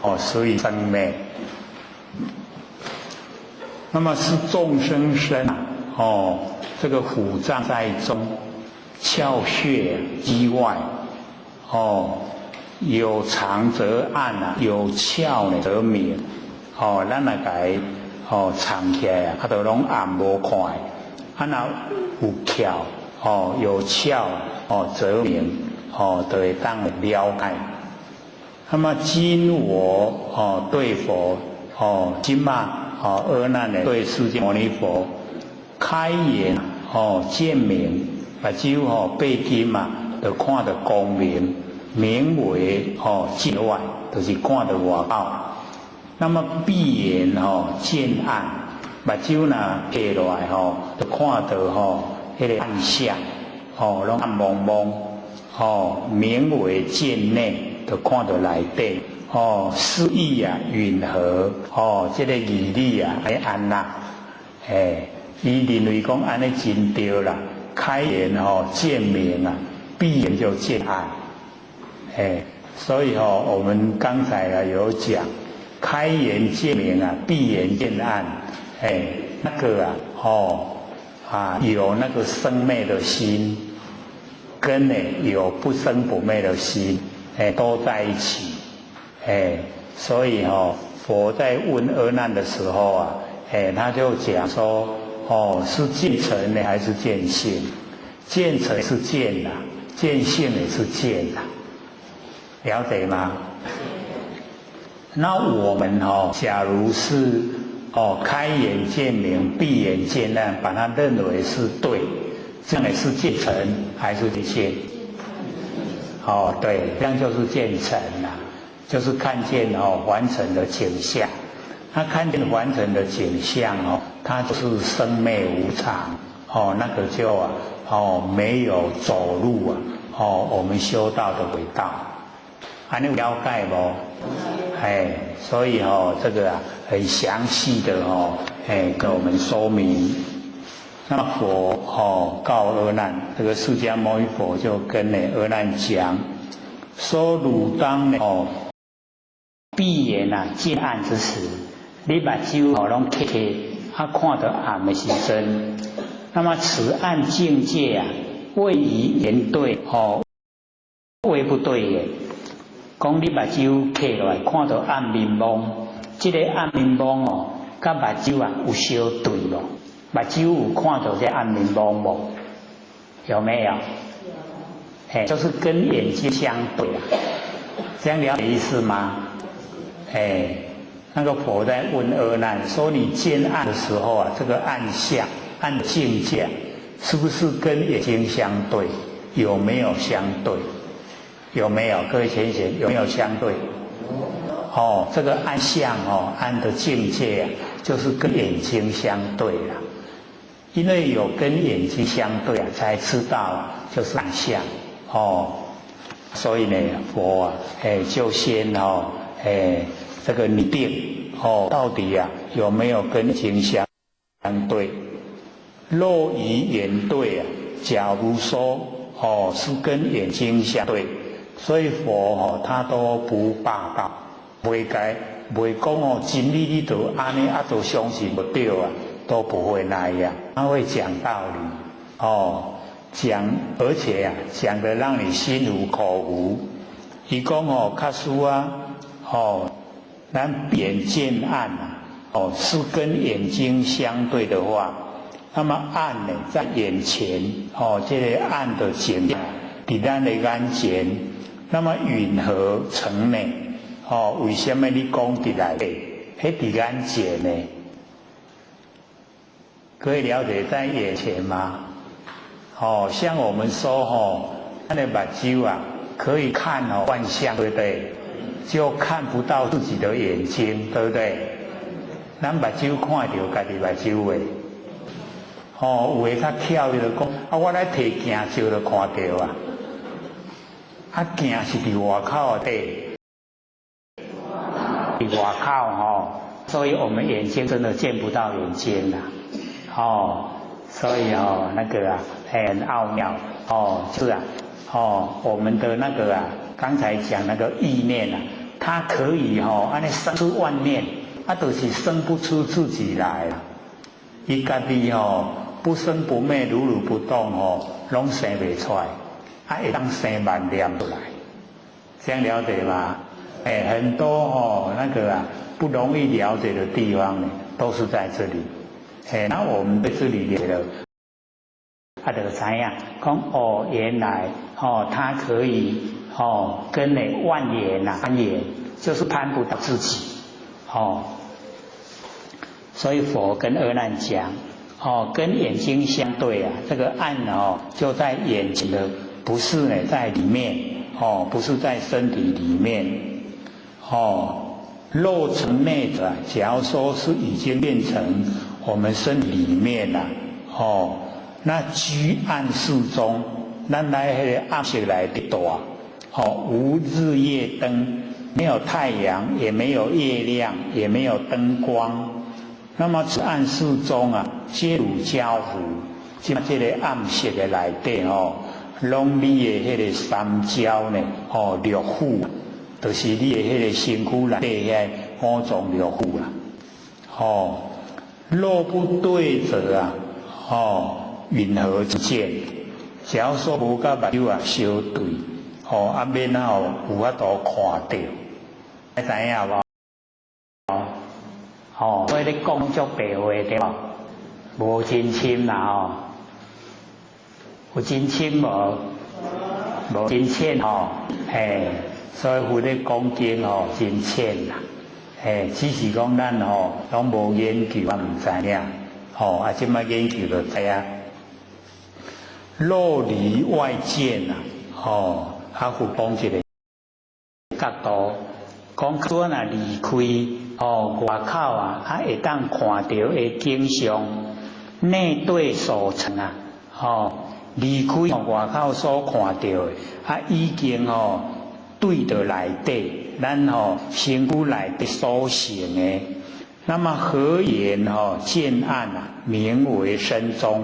哦，思維生滅。那麼是眾生身啊，哦，這個虎杖在中，竅穴機外，哦，有長則暗啊，有竅呢則明，哦，咱來共哦藏起來啊，啊，都攏暗無看，啊，若有竅，哦，有竅，哦，則明。哦，就會當了解。那麼今我哦對佛哦，今嘛哦阿難呢對釋迦牟尼佛開眼哦見明，目睭哦閉金嘛，就看到光明，明為哦見外，就是看到外口。那麼閉眼哦見暗，目睭若閉落來吼，就看到吼彼個暗相，哦攏暗濛濛。哦，名為見內，就看到內底。哦，是義啊，允何？哦，這個義理啊，愛按怎？哎，伊認為講按呢真對啦。開眼哦，見明啊，閉眼就見暗。哎，所以哦，我們剛才啊有講，開眼見明啊，閉眼見暗。哎，那個啊，哦啊，有那個生滅的心。跟呢有不生不滅的心，哎，都在一起，哎，所以哦，佛在問阿難的時候啊，哎，他就講說，哦，是見塵呢還是見性？見塵是見呐，見性也是見呐，了解嗎？那我們哦，假如是哦開眼見明，閉眼見暗，把它認為是對。這樣也是見塵還是見性？哦，對，這樣就是見塵啦，就是看見哦凡塵的景象。他看見凡塵的景象哦，他就是生滅無常哦，那個就啊哦沒有走入啊哦我們修道的軌道。按呢有了解無？哎，所以哦這個啊很詳細的哦哎跟我們說明。那麼佛哦告阿難，這個釋迦牟尼佛就跟呢阿難講，說汝當哦閉眼啊見暗之時，你目睭哦攏瞌瞌，啊看到暗的時陣，那麼此暗境界啊，謂與眼對哦，謂不對耶。講你目睭瞌落來看到暗暝濛，這個暗暝濛哦，佮目睭啊有相對無？目睭有看到這暗暝濛無？有沒有？哎，就是跟眼睛相對啊，這樣了解意思嗎？哎，那個佛在問阿難說：你見暗的時候啊，這個暗相、暗境界，是不是跟眼睛相對？有沒有相對？有沒有？各位淺顯有沒有相對？哦，這個暗相哦，暗的境界啊，就是跟眼睛相對啦。因為有跟眼睛相對啊，才知道就是暗相哦。所以呢，佛啊，哎，就先哦，哎，這個擬定哦，到底啊有沒有跟眼睛相對？若與眼對啊，假如說哦是跟眼睛相對，所以佛哦他都不霸道，袂該袂講哦真理你都按呢啊都相信無對啊，都不會那樣，他會講道理哦，講而且啊講得讓你心服口服。伊講哦，假使啊，哦，咱眼見暗啊，哦是跟眼睛相對的話，那麼暗呢在眼前，哦這個暗的景象佇咱的眼前，那麼雲何成呢？哦，為什麼你講佇內底？彼佇眼前呢？可以了解在眼前嗎？哦，像我們說吼，咱的目睭啊，可以看哦萬象，對不對？就看不到自己的眼睛，對不對？咱目睭看著家己目睭袂？哦，有的較巧，伊就講啊，我來提鏡照就看著啊。啊，鏡是佇外口的，佇外口吼，所以我們眼睛真的見不到眼睛啦，哦，所以哦，那個啊，很奧妙哦，是啊，哦，我們的那個啊，剛才講那個意念啊，它可以吼，按呢生出萬念，啊，就是生不出自己來。伊家己吼不生不滅、如如不動吼，攏生袂出來，啊，會當生萬念出來，這樣了解嗎？哎，很多哦，那個啊不容易了解的地方呢，都是在這裡。哎，那我們在這裡了，啊，就知影講哦，原來哦，它可以哦，跟那萬緣啊，攀緣就是攀不到自己哦。所以佛跟阿難講哦，跟眼睛相對啊，這個暗哦就在眼前的，不是呢在裡面哦，不是在身體裡面哦。若成內者，假如說是已經變成我們身體裡面了哦，那居暗室中，咱來彼個暗室內底蹛，哦，無日夜燈，沒有太陽，也沒有月亮，也沒有燈光。那麼此暗室中啊，皆汝焦腑，這這個暗室的內底吼，攏你的彼個三焦呢，吼六腑，就是你的彼個身軀內底遐五臟六腑啦。吼，若不對者啊，吼，雲何見？假如說無佮目睭啊相對，吼，啊欲按怎有法度看著，你知影無？哦，所以你講足白話對無？無真深啦吼，有真深無？無真淺吼，嘿，所以佛咧講經吼真淺啦，嘿，只是講咱吼攏無研究啊，毋知影，吼啊，這擺研究就知影。若離外見啊，吼，啊佛講一個角度，講說若離開哦外口啊，啊會當看著的景象，內對所成啊，吼離開外口所看著的，啊已經吼對著內底，咱吼身軀內底所成的。那麼何緣吼見暗啊，名為身中。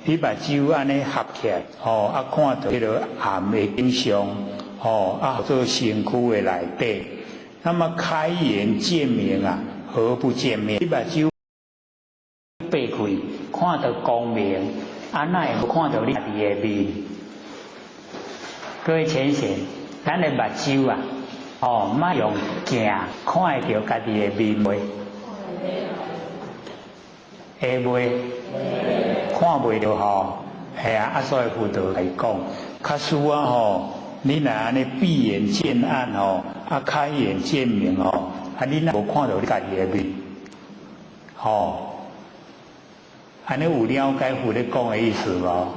你目睭按呢合起來，吼啊看著彼個暗的景象，吼啊做身軀的內底。那麼開眼見明啊，何不見面？你目睭擘開，看著光明，啊哪會無看著你家己的面？各位淺顯，咱的目睭啊，哦，莫用鏡看會著家己的面袂？會袂？看袂著吼，係啊，啊所以佛陀來講，假使啊吼，你若按呢閉眼見暗吼，啊開眼見明吼，啊你若無看著你家己的面，吼，按呢有了解佛咧講的意思無？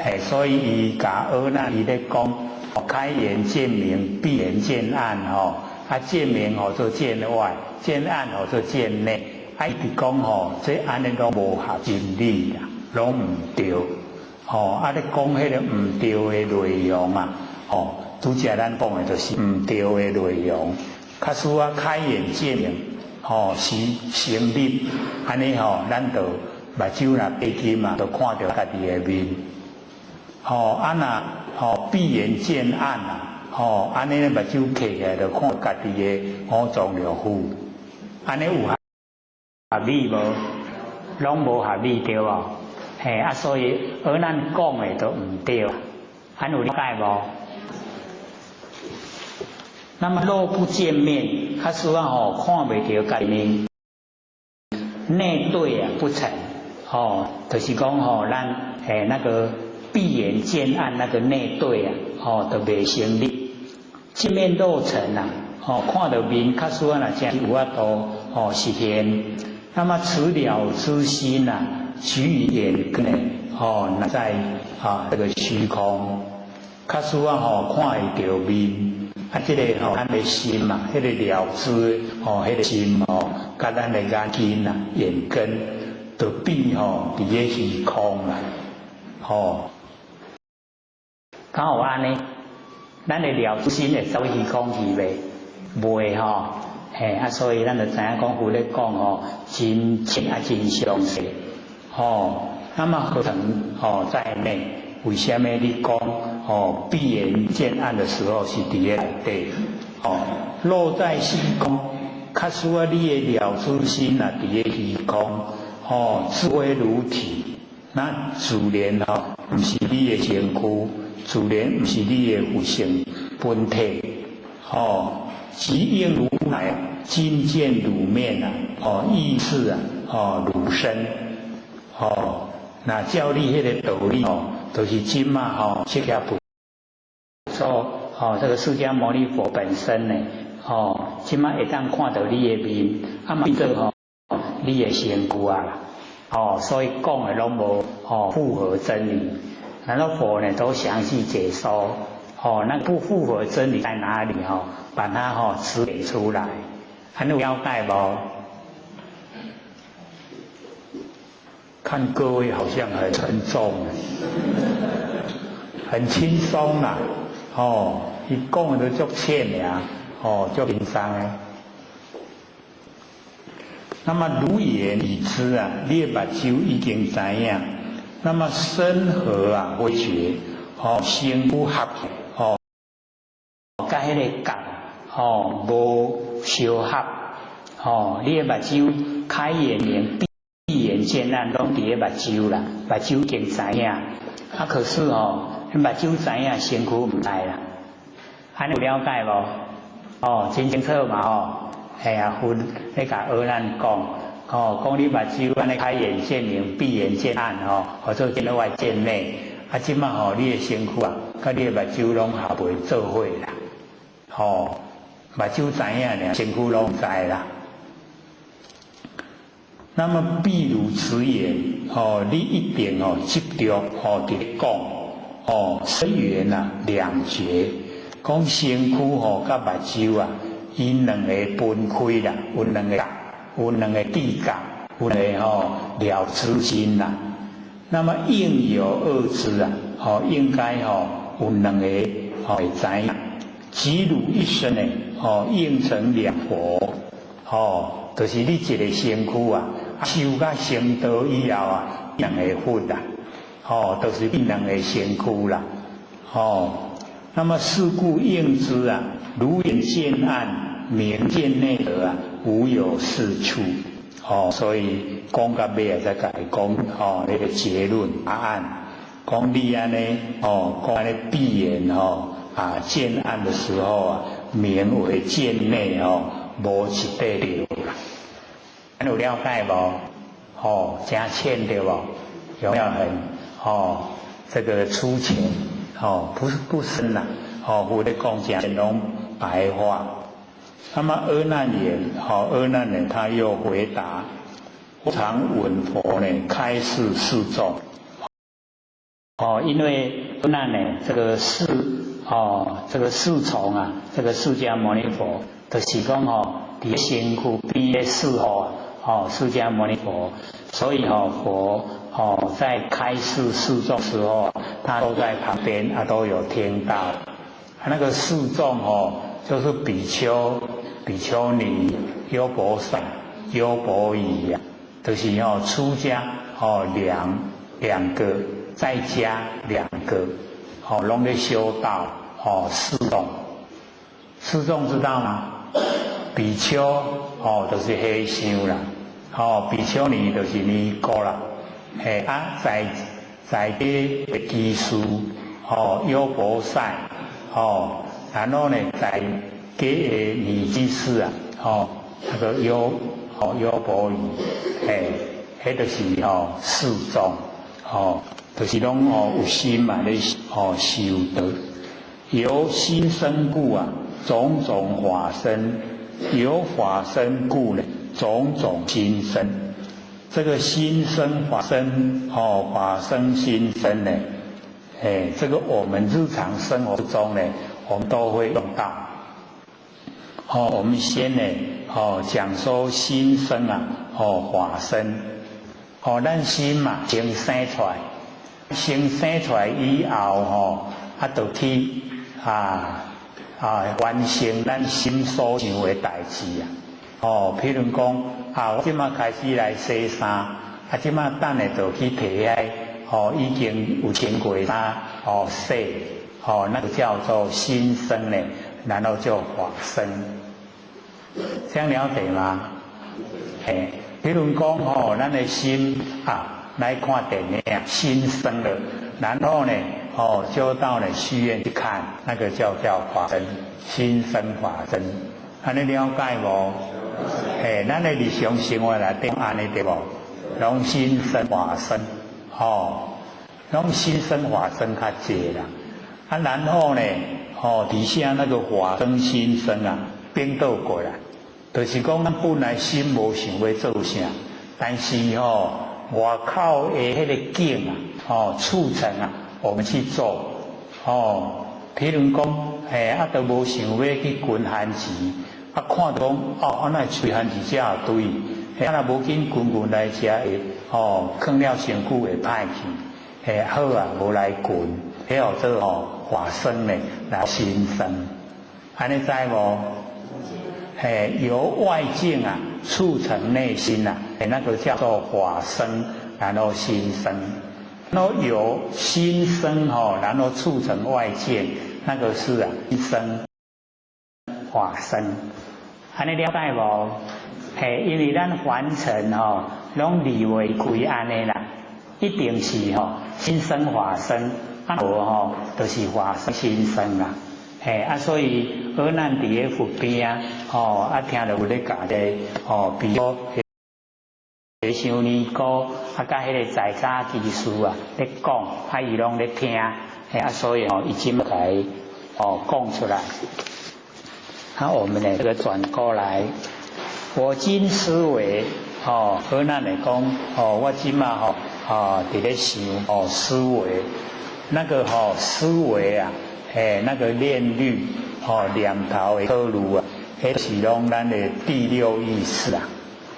嘿，所以伊共阿難伊咧講，開眼見明，閉眼見暗吼，啊見明號做見外，見暗號做見內，啊伊佇講吼，這按呢攏無合真理啦。攏毋對，吼！啊，咧講彼個毋對的內容啊，吼，拄才咱講的就是毋對的內容。假使啊開眼見明，吼是成立，按呢吼，咱就目睭若閉起嘛，就看著家己的面。吼，啊若吼閉眼見暗啊，吼，按呢目睭開起來就看家己的五臟六腑，按呢有合理無？攏無合理對無？嘿啊，所以阿難講的都毋對，按有了解無？那麼若不見面，假使啊吼看袂著家己面，內對啊不成，吼，就是講吼咱欸那個閉眼見暗那個內對啊，吼都袂成立。見面露塵啊，哦，看著面確實啊，若真有法度哦實現。那麼此了知心啊，舉於眼根呢，哦，乃在啊這個虛空，確實啊吼看會著面，啊，這個吼咱的心嘛，彼個了知吼，彼個心吼，佮咱的眼根啊，眼根就變吼佇咧虛空啦，吼。敢有按呢？咱的了知心會走虛空去袂？袂吼，嘿啊，所以咱就知影講佛咧講吼，真淺啊，真詳細，吼。那麼何曾吼在內？為啥物你講吼閉眼見暗的時候是佇咧內底？吼，落在虛空，確實啊，你的了知心啊，佇咧虛空，吼，智慧如體，那自然吼，毋是你的身軀，自然毋是你的佛性本體，吼，即應如來今見汝面啊，吼，意識啊，吼，汝身，吼，那照你彼个道理吼，就是這馬吼，釋迦佛說，吼，這個釋迦牟尼佛本身呢，吼，這馬會當看著你的面，啊嘛變做吼，你的身軀啊啦，哦，所以講的攏無吼符合真理，然後佛呢都詳細解說，哦，那不符合真理在哪裡？吼，把它吼指點出來，還有了解無？看各位好像很沉重，很輕鬆啦，哦，伊講的都足淺爾，哦，足輕鬆的。那麼汝眼已知啊，你的目睭已經知影。那麼身合啊，非覺，哦，身軀合，哦，佮彼个覺，哦，無相合，哦，你的目睭開眼明，閉眼見暗，攏佇咧目睭啦，目睭已經知影。啊，可是哦，目睭知影，身軀毋知啦。按呢有了解無？哦，真清楚嘛吼。嘿啊，佛咧共阿難講，哦，講你目睭按呢開眼見明，閉眼見暗吼，或者見外見內。啊，這馬吼，你的身軀啊，佮你的目睭攏合袂做伙啦。吼，目睭知影爾，身軀攏毋知啦。那麼彼汝此眼，哦，你一定哦執著哦佇咧講，哦，身緣啊兩絕，講身軀吼佮目睭啊，𪜶兩个分開啦，有兩个，有兩个智覺，有兩个吼了知心啦。那麼應有二知啊，吼應該吼有兩个吼會知影，即汝一身呢，吼應成兩佛，吼，就是你一个身軀啊。修到成道以後啊，兩个佛啦，吼，就是變兩个身軀啦，吼。那麼是故應知啊，汝眼見暗，明見內得啊，無有是處。吼，所以講到尾啊，才共伊講吼，彼個結論答案，講你按呢，吼，講按呢閉眼吼啊見暗的時候啊，名為見內吼，無一塊對啦。按呢有了解無？吼，真淺對無？有沒有很吼？這個粗淺，吼，不是不深啦，吼，佛咧講真攏白話。那麼阿難言，吼，阿難呢，他又回答：常聞佛呢開示四眾。哦，因為阿難呢，這個侍哦，這個侍從啊，這個釋迦牟尼佛，就是講吼，佇身軀邊咧侍候哦，釋迦牟尼佛，所以吼佛哦在開示四眾時候，他都在旁邊啊，都有聽到。那個四眾哦，就是比丘、比丘尼、優婆塞、優婆夷啊，就是哦出家哦兩個，在家兩個，哦攏咧修道哦四眾，四眾知道嗎？比丘哦，就是和尚啦，哦比丘尼就是尼姑啦，嘿啊在家的居士哦優婆塞哦，然後呢在家的女居士啊，哦那個優哦優婆夷，嘿，彼就是吼四眾，吼，就是攏哦有心嘛咧哦修道，由心生故啊，種種法生，由法生故呢，種種心生。這個心生法生，哦，法生心生呢，哎，這個我們日常生活中呢，我們都會用到。哦，我們先呢，哦，講說心生啊，哦，法生，哦，咱心嘛先生出來，先生出來以後，吼，啊，就去完成咱心所想的代誌啊。哦，譬如講，啊，我這馬開始來洗衫，啊，這馬等下就去提遐，哦，已經有穿過衫，哦，洗，哦，那個叫做心生呢，然後就法生，這樣了解嗎？嘿，譬如講，吼，咱的心啊，來看電影，心生了，然後呢，哦，就到了戲院去看，那個叫法生，心生法生，按呢了解無？嘿，咱的日常生活內底按呢對無？攏心生法生，吼，攏心生法生較濟啦。啊，然後呢，吼，底下那個法生心生啊，顛倒過來，就是講咱本來心無想欲做啥，但是吼，外口的彼個境啊，吼，促成啊，我們去做，吼，譬如講，嘿，啊，都無想欲去滾番薯。啊，看到講哦，啊，那吹番薯才有對，啊，若無緊滾滾來食會，吼，囥了身軀會歹去，嘿，好啊，無來滾，彼號做吼法生呢，來心生，按呢知無？嘿，由外境啊促成內心啊，嘿，那個叫做法生，然後心生，然後由心生吼，然後促成外境，那個是啊，心生法生。按呢了解無？嘿，因為咱凡塵吼，攏離袂開按呢啦，一定是吼心生法生，啊無吼就是法生心生啦。嘿，啊，所以阿難佇咧佛邊啊，吼啊，聽著有咧教咧，吼，比如和尚尼姑啊，佮彼個在家居士啊咧講，啊，伊攏咧聽，嘿，啊，所以吼，伊這麼來哦講出來。那我們呢，這個轉過來，我今思維，哦，阿難來講，哦，我這馬吼，啊，佇咧想，哦，思維，那個吼思維啊，嘿，那個念慮，哦，念頭的考慮啊，彼是攏咱的第六意識啊，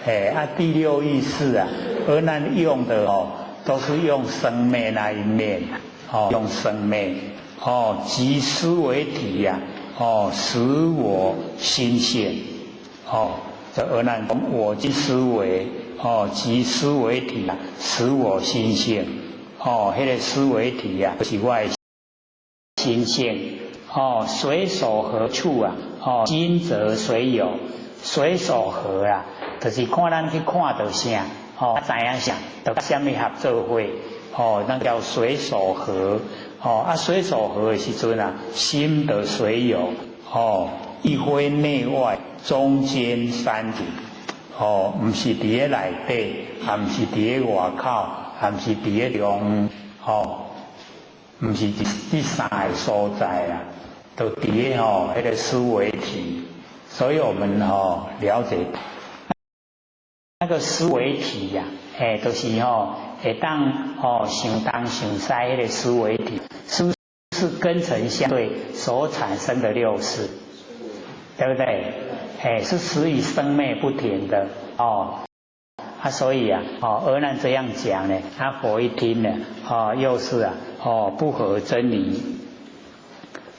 嘿，啊，第六意識啊，阿難用的哦，都是用生滅那一面，哦，用生滅，哦，即思維體呀。哦，實我心性，哦，這阿難講我之思維，哦，即思維體啊，實我心性，哦，彼個思維體啊，是我的心性，哦，隨所合處啊，哦，心則隨有，隨所合啊，就是看咱去看著啥，哦，知影啥，就佮啥物合做伙，哦，那叫隨所合。哦，啊，隨所合的時陣啊，心就隨有，哦，一非內外中間三體，哦，毋是佇咧內底，也毋是佇咧外口，也毋是佇咧中，哦，毋是這三個所在啊，都佇咧吼彼個思維體，所以我們吼了解那個思維體呀，嘿，就是吼會當吼想東想西彼個思維體。是不是根塵相對所產生的六識，對不對？哎，是死與生滅不停的哦。啊，所以啊，哦，阿難這樣講呢，他佛一聽呢，哦，又是啊，哦，不合真理。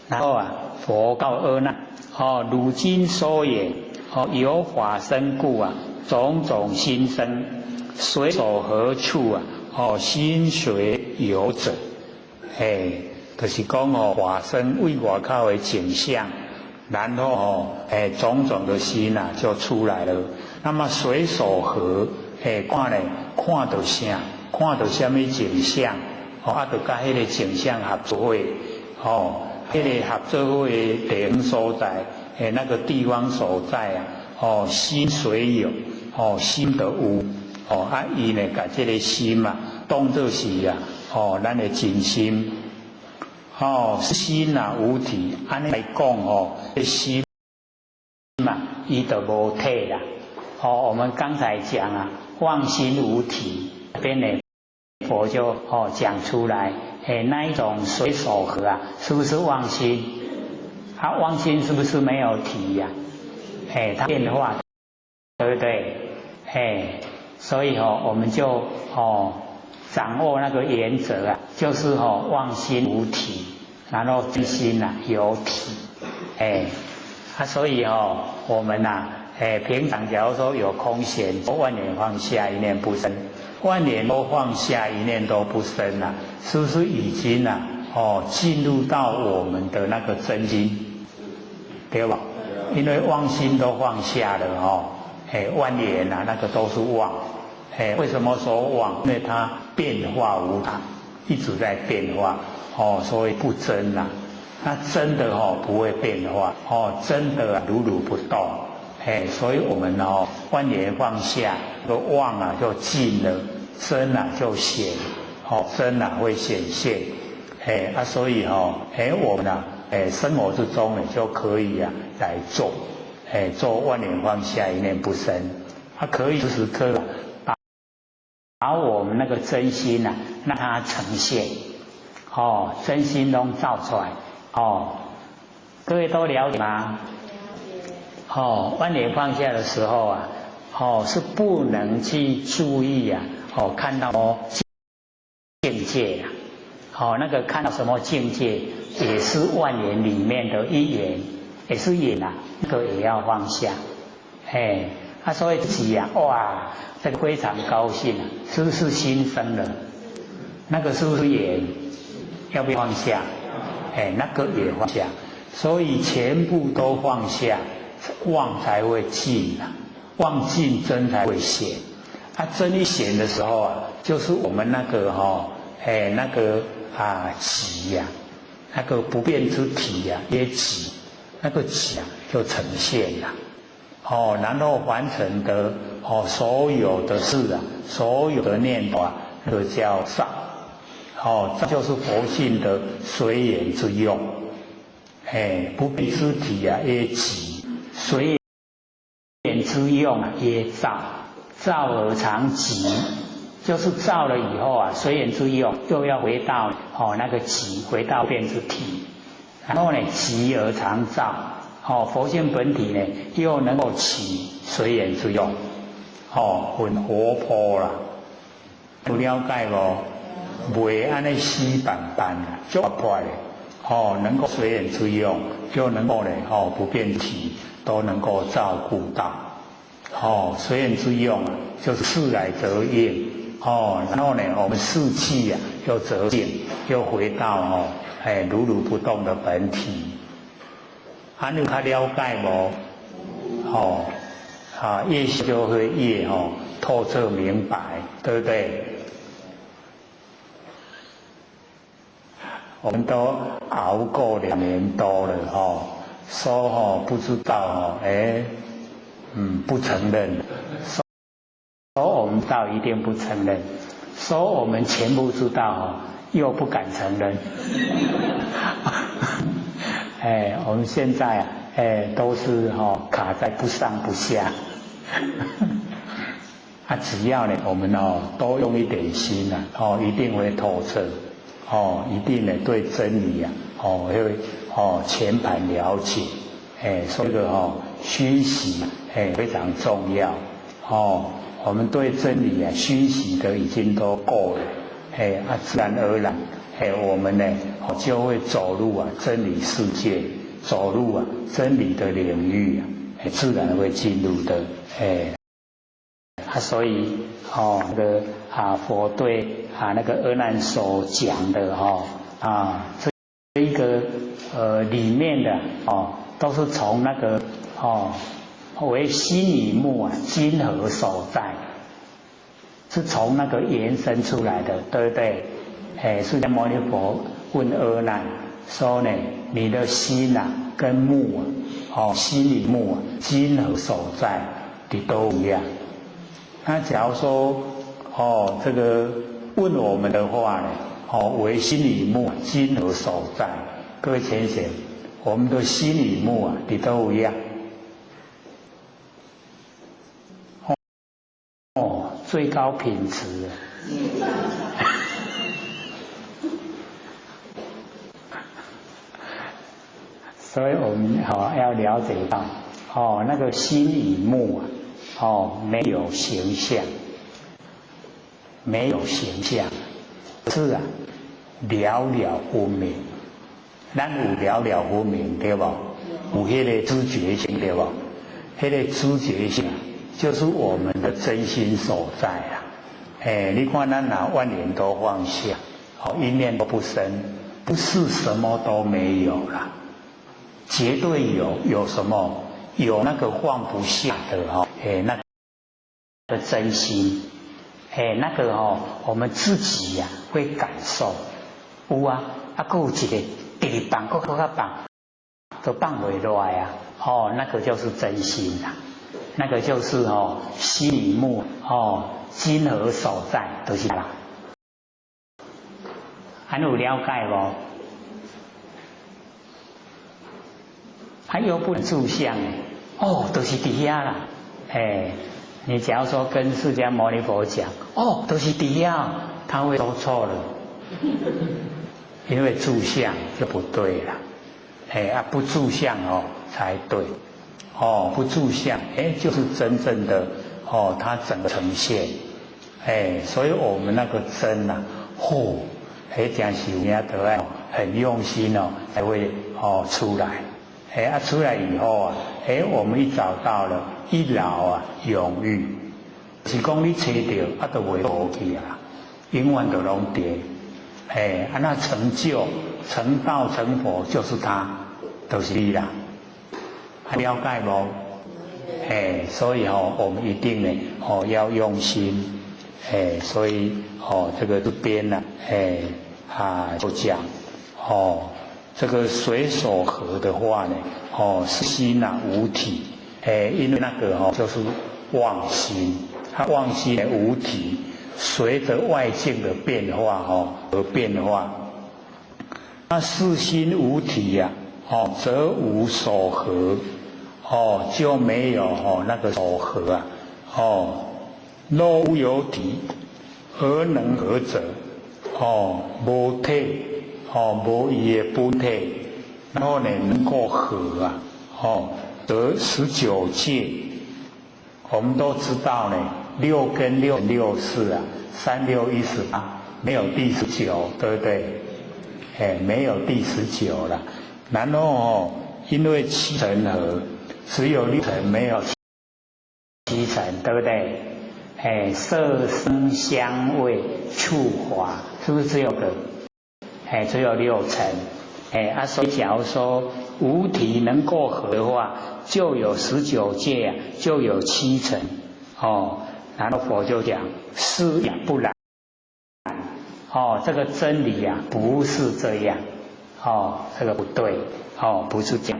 然後啊，佛告阿難：哦，汝今說言，哦，由法生故啊，種種心生，隨所合處啊，哦，心隨有者。嘿，就是講哦，法生為外口的景象，然後哦，哎，種種的心啊就出來了。那麼隨所合，哎，看咧，看著啥，看著啥物景象，哦，啊，就佮彼個景象合做伙，哦，彼個合做伙的地方所在，哎，那個地方所在啊，哦，心隨有，哦，心就有，哦，啊，伊呢，共這個心啊，當做是啊。哦，咱的真心，哦，心啊无体，按呢来讲哦，心嘛，伊就无体啦。哦，我们刚才讲啊，妄心无体，这边呢，佛就讲出来，哎，那一种随所合啊，是不是妄心？啊，妄心是不是没有体呀？哎，它变化，对不对？哎，所以我们就掌握那个原则啊，就是妄心无体，然后真心呐有体，哎，啊，所以我们呐，哎，平常假如说有空闲，万念放下，一念不生，万念都放下，一念都不生呐，是不是已经呐进入到我们的那个真心，对吧？因为妄心都放下了哎，万念呐，那个都是妄，哎，为什么说妄？因为它变化无常，一直在变化，所以不真呐。那真的不会变化，真的如如不动，哎，所以我们万念放下，个妄啊就尽了，真啊就显，真啊会显现，哎啊，所以哎我们啊，哎生活之中呢就可以啊来做。哎，做万念放下，一念不生，它可以时时刻把我们那个真心呐，让它呈现，真心拢照出来，各位都了解吗？万念放下的时候啊，是不能去注意啊，看到境界啊，那个看到什么境界，也是万缘里面的一缘。也是缘啊，那个也要放下，哎，他所以自己啊，哇，这个非常高兴啊，是不是心生了？那个是不是缘？要不要放下？哎，那个也放下，所以全部都放下，妄才会尽啊，妄尽真才会显。啊，真一显的时候啊，就是我们那个哎，那个啊寂呀，那个不变之体呀，也寂。那个寂啊，就呈现了，然后完成的所有的事啊，所有的念头啊，那个叫造，这就是佛性的随缘之用，哎，不变之体啊，也寂，随缘之用啊，也造，造而常寂，就是造了以后啊，随缘之用又要回到那个寂，回到变之体。然后呢，寂而常照，佛性本体呢，又能够起随缘之用，很活泼啦，有了解无？袂按呢死板板啊，足活泼的，能够随缘之用，又能够呢，不变体，都能够照顾到，随缘之用啊，就是事来则应，然后呢，我们事气啊，又则静，又回到哎，如如不动的本体，啊，你有较了解无？越就会越透彻明白，对不对？我们都熬过2年多了说不知道哎，不承认，说我们倒一定不承认，说我们全部知道又不敢承认，哎，我们现在啊，哎，都是卡在不上不下，啊，只要呢，我们多用一点心啊，一定会透彻，一定呢对真理啊，会全盘了解，哎，所以这个熏习哎非常重要，我们对真理啊熏习的已经都够了。哎啊，自然而然，哎，我们呢就会走入啊真理世界，走入啊真理的领域啊，自然会进入的。哎，啊，所以那个啊佛对啊那个阿难所讲的啊这一个里面的都是从那个为心与目啊金何所在。是从那个延伸出来的，对不对？哎，释迦牟尼佛问阿难说呢：“你的心呐，跟目啊，心与目啊，金何所在？的都一样。”那假如说这个问我们的话呢，哦，為心與目精何所在？各位淺顯，我們的心與目啊，佇佗位啊？哦，最高品質。所以我們哦要了解到，哦那個心與目啊，哦沒有形象，沒有形象，是啊，了了分明。咱有了了分明對無？有彼个知覺性對無？彼个知覺性就是我們的真心所在啊！哎，你看咱若萬念都放下，哦一念都不生，不是什麼都沒有啦。絕對有，有什麼？有那個放不下的哈，哎，那個真心，哎，那個哦，我們自己呀會感受，有啊，啊，閣有一個直放，閣閣較放，都放袂落來啊！哦，那個就是真心啦，那個就是哦，心與目哦，精何所在，就是啦。還有了解無？還又不能住相，哦，都是佇遐啦，哎，你假如說跟釋迦牟尼佛講，哦，都是佇遐，他會說錯了，因為住相就不對了，哎啊，不住相哦才對，哦，不住相，哎，就是真正的哦，它整個呈現，哎，所以我們那個真啊，嚯，彼真是有影得愛很用心哦，才會哦出來。哎啊，出來以後啊，哎，我們一找到了，一勞啊，永逸，是講你揣著啊，就袂無去啊，永遠就攏佇。哎，啊，那成就、成道、成佛就是他，就是你啦。了解無？哎，所以哦，我們一定呢，哦，要用心。哎，所以哦，這個這邊呢，哎啊，就講哦。這個隨所合的話呢，哦，是心啊無體，哎，因為那個哦就是妄心，它妄心無體，隨着外境的變化哦而變化。那是心無體呀，哦，則無所合，哦，就沒有哦那個所合啊，哦，若無有體，何能合者？哦，無體。哦，無伊的本體，然後呢能夠合啊，哦，得19界，我們都知道呢，六根六六四啊，3 6 18，沒有第19，對不對？哎，沒有第19了。然後哦，因為7層合，只有6層沒有7層，對不對？哎，色聲香味觸法，是不是只有個？哎，只有6層，哎啊，所以假如說無體能夠合的話，就有19界啊，就有7層，哦，然後佛就講是也不然，哦，這個真理啊不是這樣，哦，這個不對，哦，不是這樣。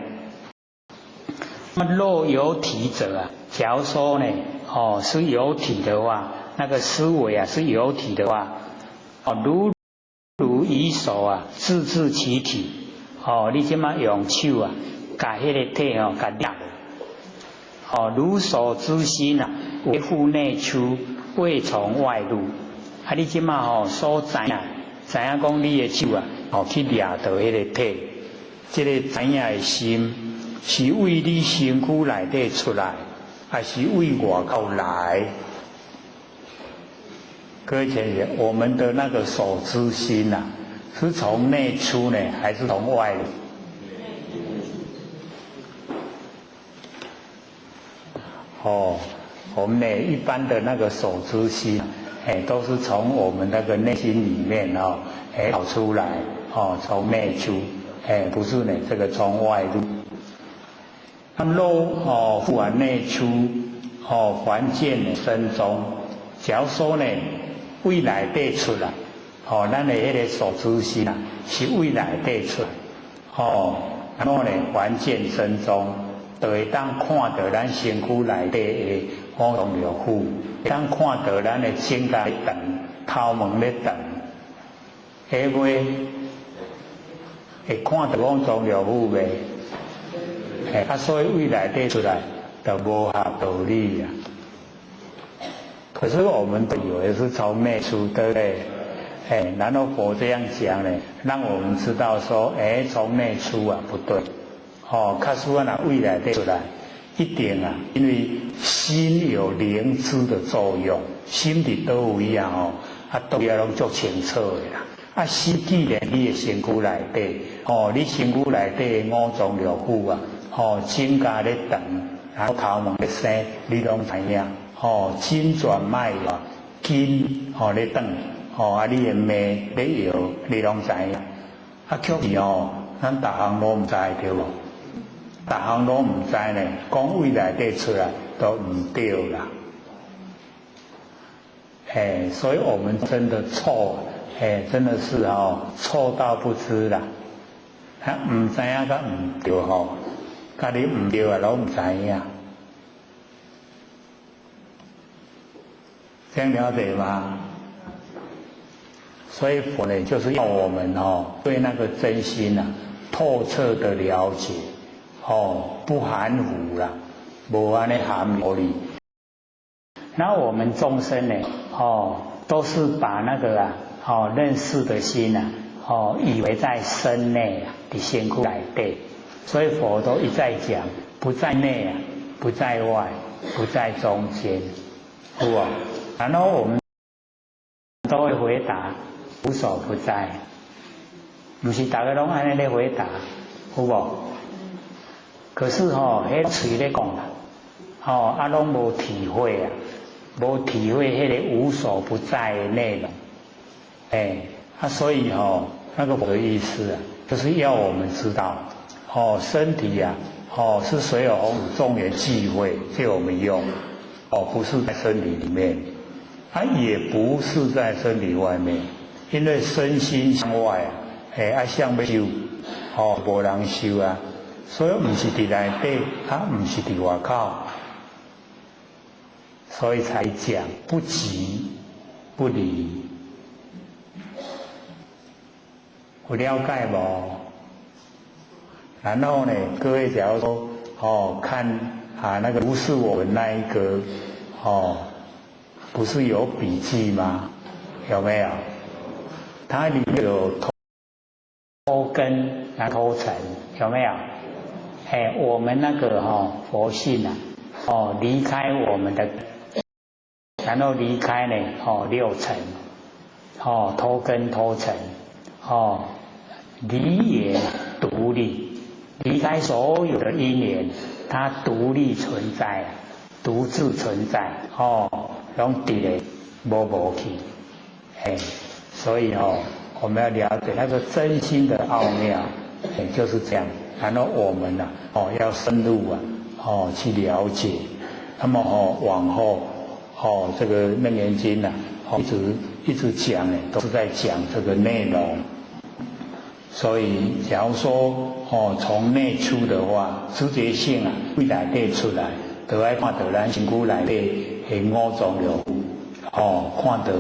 那麼若有體者啊，假如說呢，哦，是有體的話，那個思維啊是有體的話，哦，如如以手啊，自治其體。哦，你這馬用手啊，共彼个體哦，共掠。哦，如手之心啊，為復內出，未從外入。啊，你這馬吼所知影，知影講你的手啊，哦去掠著彼個體，這个知影的心是為你身軀內底出來，還是為外口來？各位同學，我們的那個所知心啊，是從內出呢，還是從外入？哦，我們呢一般的那個所知心，哎，都是從我們那個內心裡面哦，哎跑出來，哦，從內出，哎，不是呢這個從外入。那若哦復往內出，哦還見身中，假如說呢，為內底出來，哦，咱的彼个所知心啊，是為內底出來，哦，然後呢，還見身中，就會當看到咱身軀內底的五臟六腑，會當看到咱的指甲咧長，頭毛咧長，會袂？會看著五臟六腑袂？啊，所以對內底出來就無合道理啊。可是我們都以為是從內出，對不對？然後佛這樣講呢，讓我們知道說，從內出啊，不對。哦，假使若對內底出來，一定啊，因為心有靈知的作用，心佇佗位啊？吼，啊，佗位啊攏足清楚的啦。啊，心既然你的身軀內底，哦，你身軀內底的五臟六腑啊，哦，指甲咧長，然後頭毛咧生，你攏知影。哦，筋轉脈啊，筋吼咧長，吼啊，你的脈咧搖，你攏知影。啊，卻是哦，咱逐項攏毋知對無？逐項攏毋知呢，講對內底出來都毋對啦。所以我們真的錯，真的是哦，錯到不知啦。啊，毋知影佮毋對吼，家己毋對啊，攏毋知影。這樣了解嗎？所以佛呢，就是要我們哦，對那個真心啊，透徹的了解，哦，不含糊啦，無按呢含糊哩。那我們眾生呢，哦，都是把那個啊，哦，認識的心啊，哦，以為在身內啊，佇身軀內底，所以佛都一再講，不在內啊，不在外，不在中間，有無？然後我們都會回答無所不在，毋是逐个攏按呢咧回答，有無？可是吼，彼喙咧講啦，吼啊，攏無體會啊，無體會彼个無所不在的內容，啊，所以吼，那個的意思啊，就是要我們知道，哦，身體啊，哦，是隨有眾緣聚會借我們用，哦，不是在身體裡面。它也不是在身體外面，因為身心相外啊，啊，想欲修，哦，無人修啊，所以毋是佇內底，啊，毋是佇外口，所以才講不即不離，有了解無？然後呢，各位假如說，哦，看啊，那個不是我們那一個，哦。不是有筆記嗎？有沒有？它裡面有脫根、脫塵，有沒有？我們那個佛性啊，哦，離開我們的，然後離開呢，哦，六塵，哦，脫根脫塵，哦，離緣獨立，離開所有的因緣，它獨立存在，獨自存在，哦。攏佇咧，無無去，所以哦，我們要了解那個真心的奧妙，就是這樣。然後我們啊，哦，要深入啊，哦，去了解。那麼哦，往後哦，這個《楞嚴經》啊，一直一直講呢，都是在講這個內容。所以，假如說哦，從內出的話，直覺性啊，對內底出來，就愛看著咱身軀內底的五臟六腑，哦，看著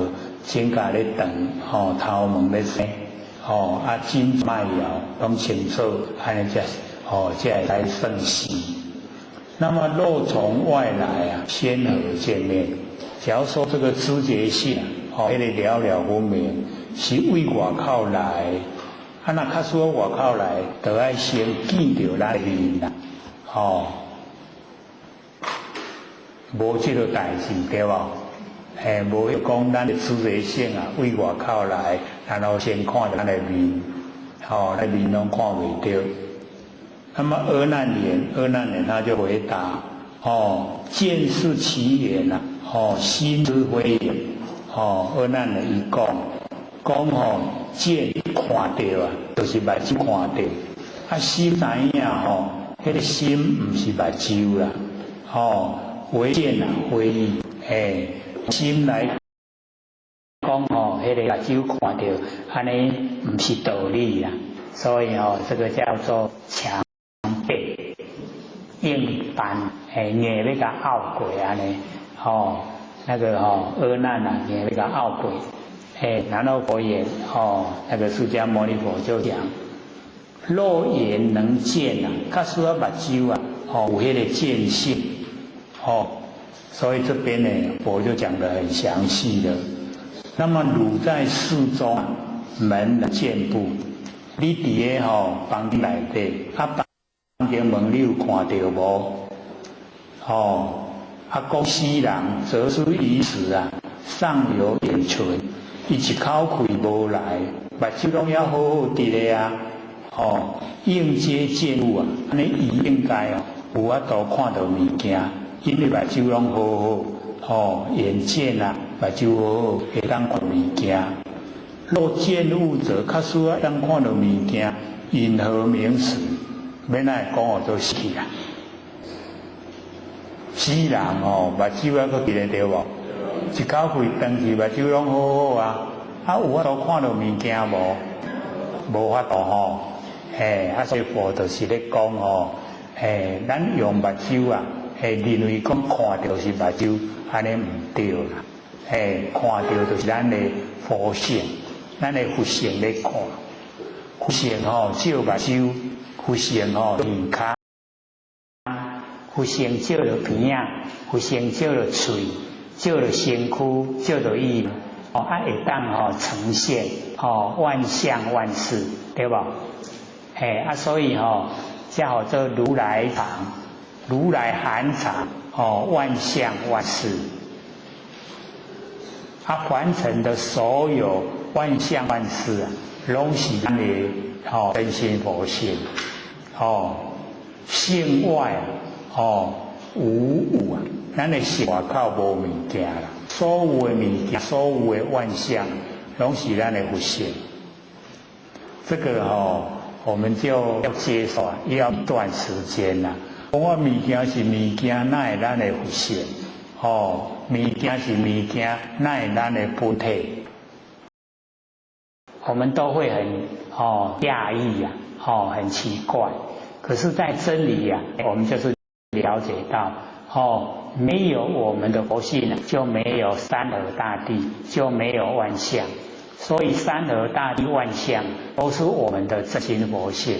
指甲咧長，吼，頭毛咧生，吼，啊，筋脈搖攏清楚，按呢才哦，才會使算是。那麼若從外來啊，先何見面？假如說這個知覺性，哦，彼个了了分明，是對外口來，啊，若假使外口來，就愛先見著咱面啦，吼。無這個代誌對無？無講咱的知覺性啊，對外口來，然後先看著咱的面，吼，咱面攏看袂著。那麼阿難言，阿難言他就回答：哦，見是其緣啊，哦，心之非緣。哦，阿難言伊講，講吼見看著啊，就是目睭看著。啊，心知影吼，彼个心毋是目睭啦，吼。唯見啊，非意，心來講吼，彼个目睭看著，按呢毋是道理啦，所以吼，這個叫做強辯硬搬，硬欲共拗過按呢，吼，那個吼阿難啊，硬欲共拗過，哎，然後佛言哦，那個釋迦牟尼佛就講：若眼能見啊，假使我目睭啊，哦，有彼个見性，哦，所以這邊呢，佛就講得很詳細的。那麼汝在室中門能見不？你佇个吼房間內底，啊房間門你有看著無？哦，啊講死人，則是於時啊，尚有眼存，伊一口氣無來，目睭攏猶好好佇咧啊，哦，應皆見物啊，按呢伊應該哦，有法度看著物件，因為目睭攏好好，哦，眼見啊，目睭好好，會當看物件。若見物者，假使會當看著物件，云何名死？欲按怎講號做死啊？死人哦，目睭猶閣開咧對無？一口氣斷去，目睭攏好好啊，啊有法度看著物件無？無法度吼，嘿，啊所以佛就是咧講吼，嘿，咱用目睭啊，嘿，認為講看著是目睭，按呢毋對啦，嘿，看著就是咱的佛性，咱的佛性咧看，佛性吼照目睭，佛性吼耳跤，佛性照著鼻仔，佛性照著喙，照著身軀，照著意，哦，啊會當吼呈現哦萬象萬事，對無？嘿，啊所以吼，才號做如來藏，如來含藏哦萬象萬事，啊凡塵的所有萬象萬事啊，攏是咱的吼真心佛性，哦性外哦無物啊，咱的性外口無物件啦，所有的物件，所有的萬象，攏是咱的佛性。這個吼，我們就要接受，要一段時間啦。講我物件是物件，哪會咱的佛性？哦，物件是物件，哪會咱的本體？我們都會很哦訝異呀，哦很奇怪。可是，在真理呀，我們就是了解到，哦，沒有我們的佛性，就沒有山河大地，就沒有萬象。所以山河大地萬象都是我們的真心佛性，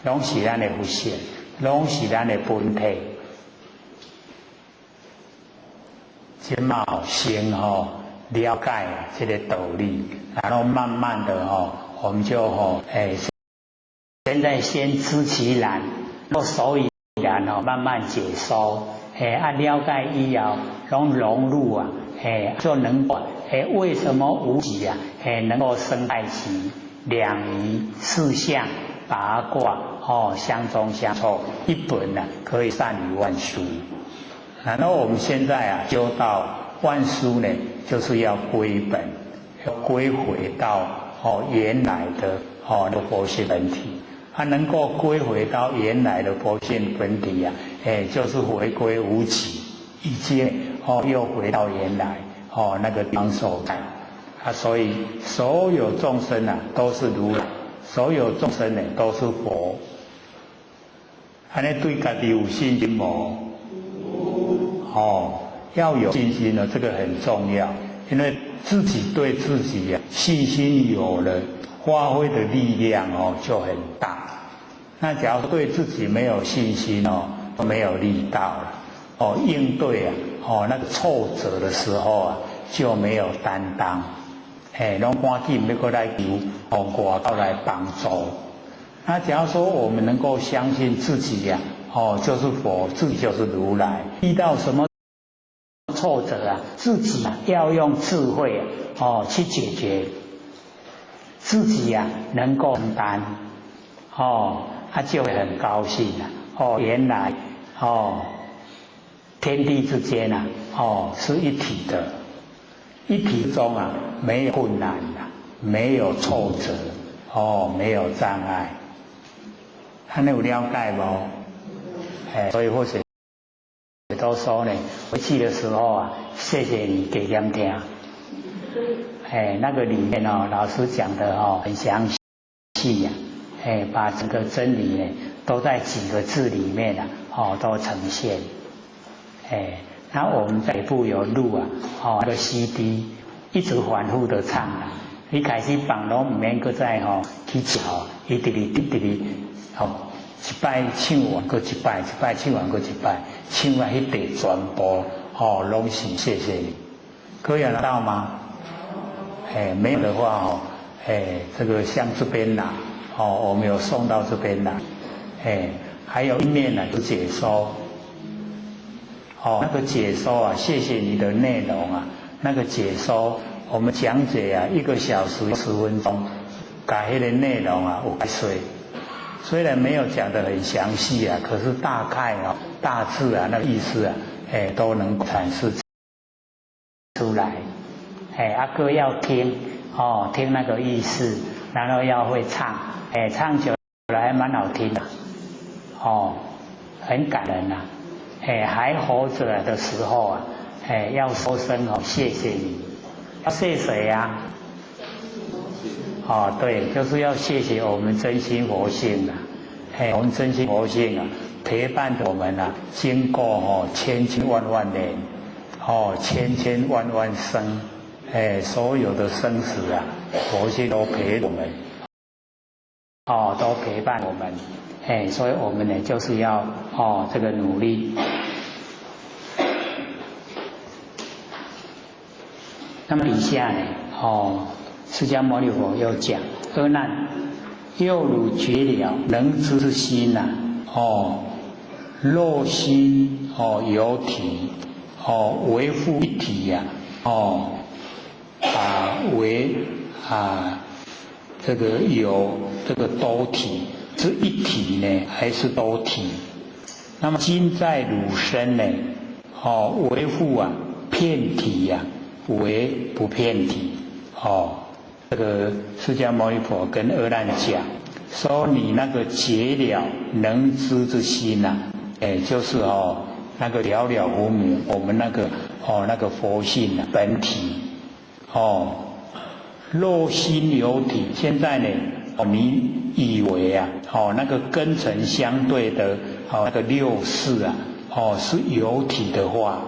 攏是咱的佛性，攏是咱的本體。這馬先吼了解這個道理，然後慢慢的吼，我們就吼哎，現在先知其然，若所以然哦，慢慢解說，哎啊了解以後，攏融入啊，哎就能夠哎為什麼無極啊？哎能夠生太極、兩儀、四象、八卦哦相中相湊，一本呢可以善於萬書。然後我們現在啊修到萬書呢，就是要歸本，要歸回到哦原來的哦那個佛性本體。它能夠歸回到原來的佛性本體啊，哎，就是回歸無極，已經哦又回到原來哦那個地方所在。啊，所以所有眾生啊都是如來，所有眾生呢都是佛。按呢對家己有信心無？哦，要有信心呢，這個很重要，因為自己對自己啊信心有了，發揮的力量哦就很大。那假如對自己沒有信心哦，都沒有力道了。哦，應對啊，哦那個挫折的時候啊，就沒有擔當。哎，攏趕緊欲閣來求哦外口來幫助。那假如說我們能夠相信自己呀，哦就是佛，自己就是如來，遇到什麼挫折啊，自己要用智慧哦去解決，自己呀能夠承擔，哦，他就會很高興了。哦，原來哦，天地之間啊，哦是一體的，一體中啊沒有困難的，沒有挫折，哦沒有障礙，按呢有了解無？哎，所以或許都說呢，回去的時候啊，謝謝你給點聽。哎，那個裡面哦，老師講的哦很詳細呀，哎，把整個真理呢都在幾個字裡面啊，哦都呈現。哎，那我們北部有錄啊，哦那個 CD，一直反覆的唱啦。你開始放攏毋免閣再吼去嚼，伊直直直直吼，一擺唱完閣一擺，一擺唱完閣一擺，唱啊彼塊全部吼攏是謝謝你，可以拿到嗎？哎，沒有的話哦，哎，這個向這邊拿，哦，我們有送到這邊來，哎，還有一面呢，就解說，哦，那個解說啊，謝謝你的內容啊，那個解說，我們講解啊，1個小時10分鐘，把彼個內容啊有解說，雖然沒有講得很詳細啊，可是大概啊，大致啊，那個意思啊，哎，都能闡釋出來。哎，阿哥要聽哦，聽那個意思，然後要會唱，哎，唱久了還蠻好聽的，哦，很感人呐。哎，還活着的時候啊，哎，要說聲哦，謝謝你。要謝誰呀？哦，對，就是要謝謝我們真心佛性啊，哎，我們真心佛性啊，陪伴我們啊，經過哦千千萬萬年，哦千千萬萬生。哎，所有的生死啊，佛性都陪我們，哦，都陪伴我們，哎，所以我們呢，就是要哦這個努力。那麼底下呢，哦，釋迦牟尼佛又講：阿難，又汝覺了能知之心呐，哦，若心哦有體，哦為復一體呀，哦。啊，為啊，這個有這個多體，是一體呢，還是多體？那麼今在汝身呢？哦，為復啊，遍體呀，為不遍體？哦，這個釋迦牟尼佛跟阿難講，說你那個覺了能知之心呐，哎，就是哦，那個了了無明，我們那個哦那個佛性啊本體。哦，若心有體，現在呢，哦，你以為啊，哦，那個根塵相對的，哦，那個六識啊，哦，是有體的話，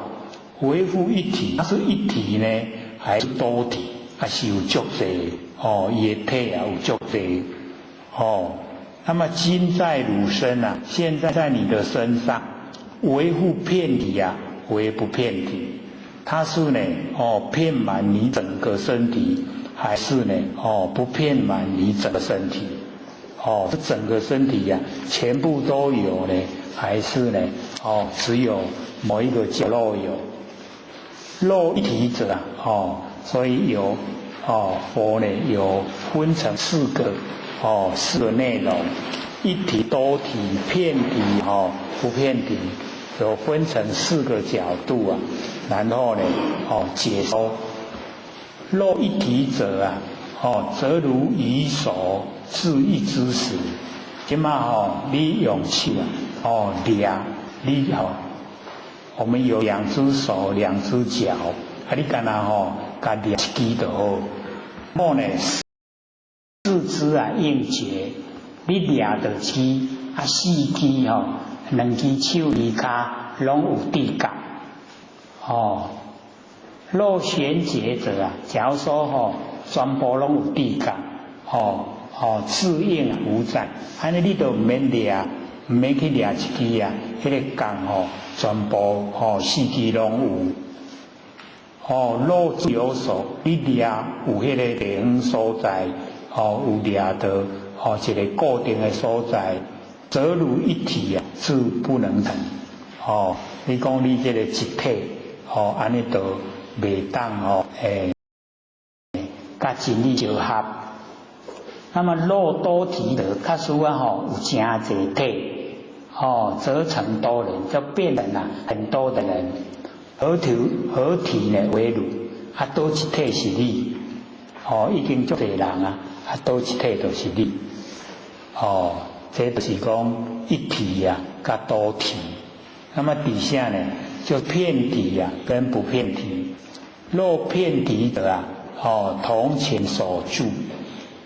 為復一體，它是一體呢，還是多體？還是有足濟？哦，伊的體啊有足濟？哦，那麼今在汝身啊，現在在你的身上，為復遍體啊，為不遍體？它是呢，哦，遍滿你整個身體，還是呢，哦，不遍滿你整個身體？哦，這整個身體呀，全部都有呢，還是呢，哦，只有某一個角落有？若一體者啊，哦，所以有，哦，佛呢有分成四個，哦，四個內容，一體、多體、遍體，哦，不遍體。有分成四個角度啊，然後呢，哦，解說。若一體者啊，哦，則如以手執一支時，這馬吼，你用手啊，哦，掠，你吼，我們有兩隻手、兩隻腳，啊，你干焦吼，共掠一支就好。後呢，四肢啊應覺，你掠著一支，啊，四支吼。兩隻手、二跤攏有知覺，哦。若玄覺者啊，假如說吼，全部攏有知覺，哦哦，自應無在，按呢你就毋免掠，毋免去掠一支啊，彼個角吼，全部吼四支攏有。哦，若有所，你掠有彼個地方所在，哦，有掠著哦一個固定的所在。則如一體啊，自不能成。哦，你講你這個一體，哦，按呢就袂當哦，欸，佮真理相合。那麼若多體者，假使啊吼有誠濟體，哦，則成多人，就變成了很多的人。何體何體呢？為汝，啊，佗一體是你？哦，已經足濟人啊，啊，佗一體就是你？哦。這就是講一體啊，佮多體。那麼底下呢，就遍體啊，跟不遍體。若遍體者啊，哦，同前所住。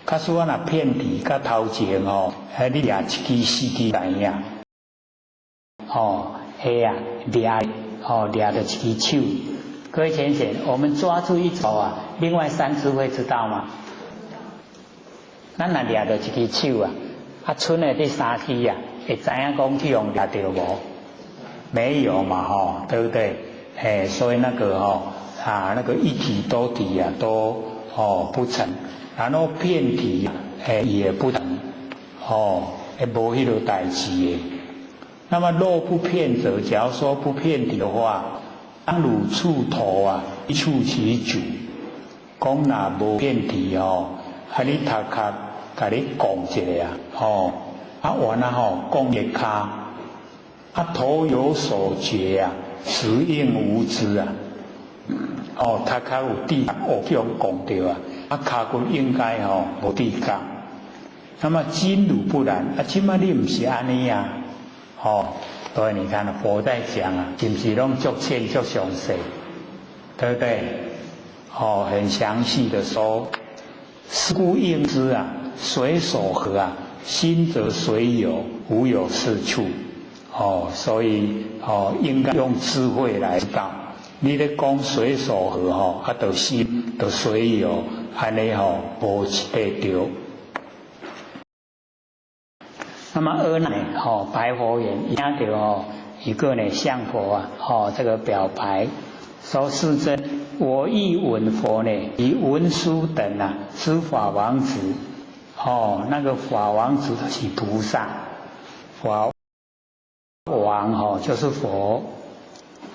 假使我若遍體，佮頭前哦，彼你掠一支四支知影。哦，會啊，掠哦掠著一支手。各位淺顯，我們抓住一手啊，另外三支會知道嗎？咱若掠著一支手啊，啊，賰的這三支啊，會知影講去予掠著無？沒有嘛，吼，對不對？哎，所以那個吼啊，那個一體多體啊，都哦不成，然後遍體哎也不成，哦，會無彼個代誌的。那麼若不遍者，假如說不遍體的話，當汝觸頭啊，觸其足，講若無遍體哦，啊你頭殼共你摃一下啊，吼，啊完了吼，摃一跤，啊頭有所覺啊，實應無知啊，哦頭殼有知覺，哦去予摃著啊，啊跤骨應該吼無知覺。那麼今汝不然，啊這擺你毋是按呢啊，吼，所以你看佛在講啊，是毋是攏足淺足詳細，對不對？哦，很詳細的說，是故應知啊，隨所合啊，心則隨有，無有是處。哦，所以哦，應該用智慧來知道。你咧講隨所合吼，啊，就心就隨有，按呢吼，無一塊對。那麼阿難呢？吼，白佛言，聽著哦，一個呢向佛啊，吼，這個表白，說世尊，我欲聞佛呢，以文殊等啊，之法王子，哦，那個法王子是菩薩，法王吼就是佛，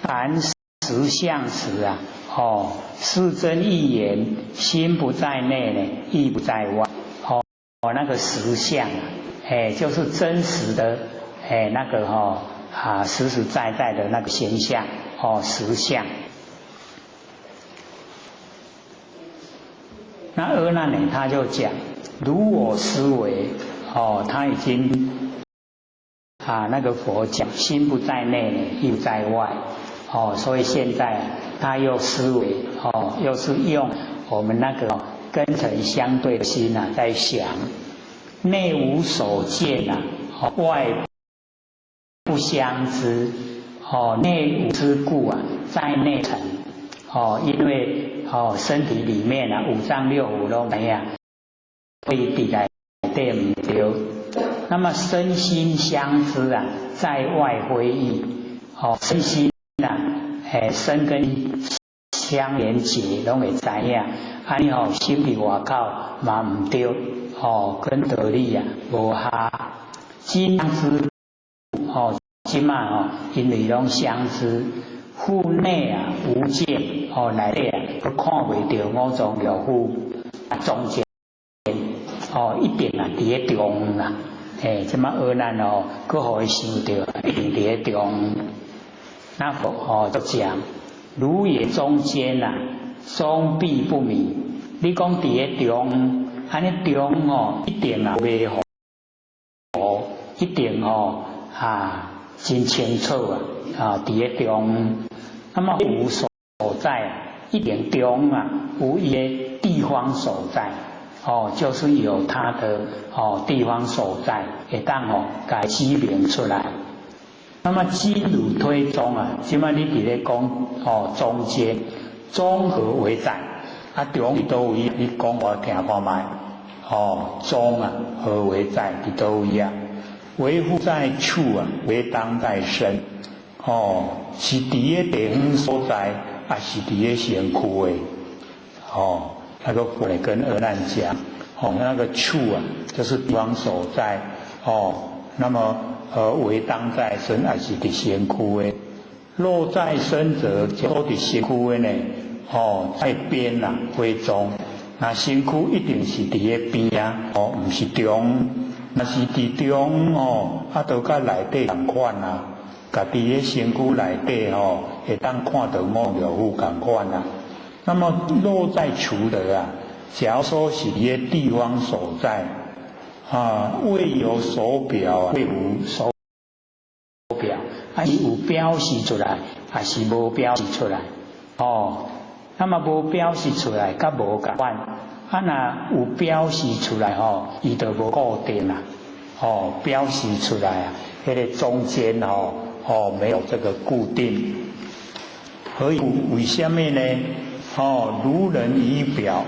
談實相時啊，哦，世尊亦言，心不在內呢，意不在外，哦，那個實相啊。哎，就是真實的，哎，那個哈啊，實實在在的那個現象，哦，實相。那阿難呢，他就講，如我思維，哦，他已經啊，那個佛講心不在內呢，意不在外，哦，所以現在他又思維，哦，又是用我們那個根塵相對的心啊，在想。內無所見啊，外不相知，哦，內無知故啊，在內層，哦，因為哦，身體裡面啊，五臟六腑攏知影，對佇內底毋對。那麼身心相知啊，在外非異，哦，身心啊，哎，身跟相連結，攏會知影。按呢吼，心佇外口嘛毋對。哦，跟道理啊無合，今知哦，這擺吼，因為攏相知，復內啊無見，哦內底啊，閣看袂著五臟六腑啊中間，哦一定啊佇咧中啦，嘿，這擺阿難哦，閣予伊想著，一定佇咧中。那佛哦就講，汝言中間啊，終必不迷。你講佇咧中。按呢中哦，一定啊袂糊，一定哦啊真清楚啊啊佇咧中，那麼無所在啊，一定中啊有伊的地方所在，哦，就是有它的哦地方所在，會當哦共指明出來。那麼今汝推中啊，這擺你佇咧講哦中間，中何為在？啊中佇佗位？你講我聽看覓。哦，中啊，何為在？佇佗位啊？為復在處啊，為當在身。哦，是佇个地方所在，抑是佇个身軀的？哦，那個佛跟阿難講，哦，那個處啊，就是地方所在。哦，那麼為當在身，抑是佇身軀的？若在身者，就佇身軀的呢？哦，在邊啊，非中。那身軀一定是佇个邊啊，哦，毋是中。若是佇中哦，啊，就佮內底仝款啊，共佇个身軀內底吼，會當看著五六腑仝款啊。那麼若在處的啊，假如說是佇个地方所在啊，未有所表啊，未無所表，啊是有表示出來，抑是無表示出來？哦。那麼無表示出來，佮無仝款。啊，若有表示出來吼，伊就無固定啦。哦，表示出來啊，彼個中間吼，哦，沒有這個固定。何以為什麼呢？哦，如人仪表，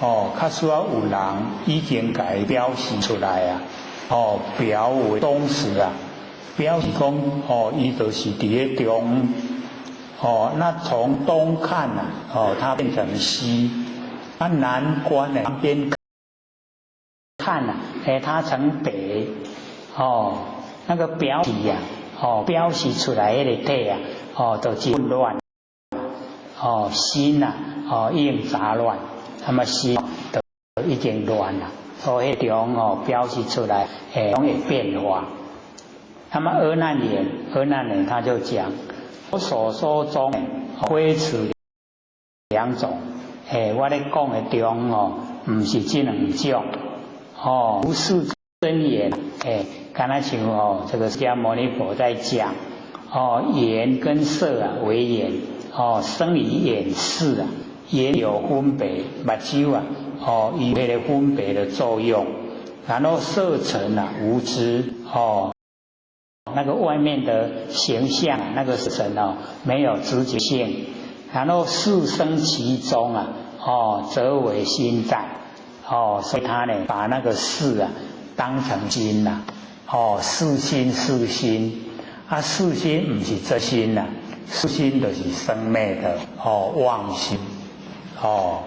哦，较需要有人已经共表示出来啊，哦，表為東時啊，表示講，哦，伊就是佇咧中，哦，那從東看啊，哦，它變成西，啊，南觀呢，南邊看啊，哎，它成北，哦，那個表體呀，哦，表示出來彼个體啊，哦，都是混亂，哦，心啊，哦，已經雜亂，那麼心都已經亂啦，所以彼種哦表示出來，哎，攏會變化。那麼阿難言，阿難呢，他就講，我所說中非此兩種，哎，我咧講的中哦，毋是這兩種，哦，如世尊言，哎，敢若像哦，這個釋迦牟尼佛在講，哦，眼跟色啊為眼，哦，生於眼識啊，眼有分別，目睭啊，哦，伊彼个分別的作用，然後色塵啊無知，哦。那個外面的形象，那個色塵哦，沒有知覺性，然後識生其中啊，哦，則為心在，哦，所以他呢，把那個識啊當成心呐，哦，識心識心，啊，識心毋是真心呐，識心就是生滅的，哦，妄心，哦，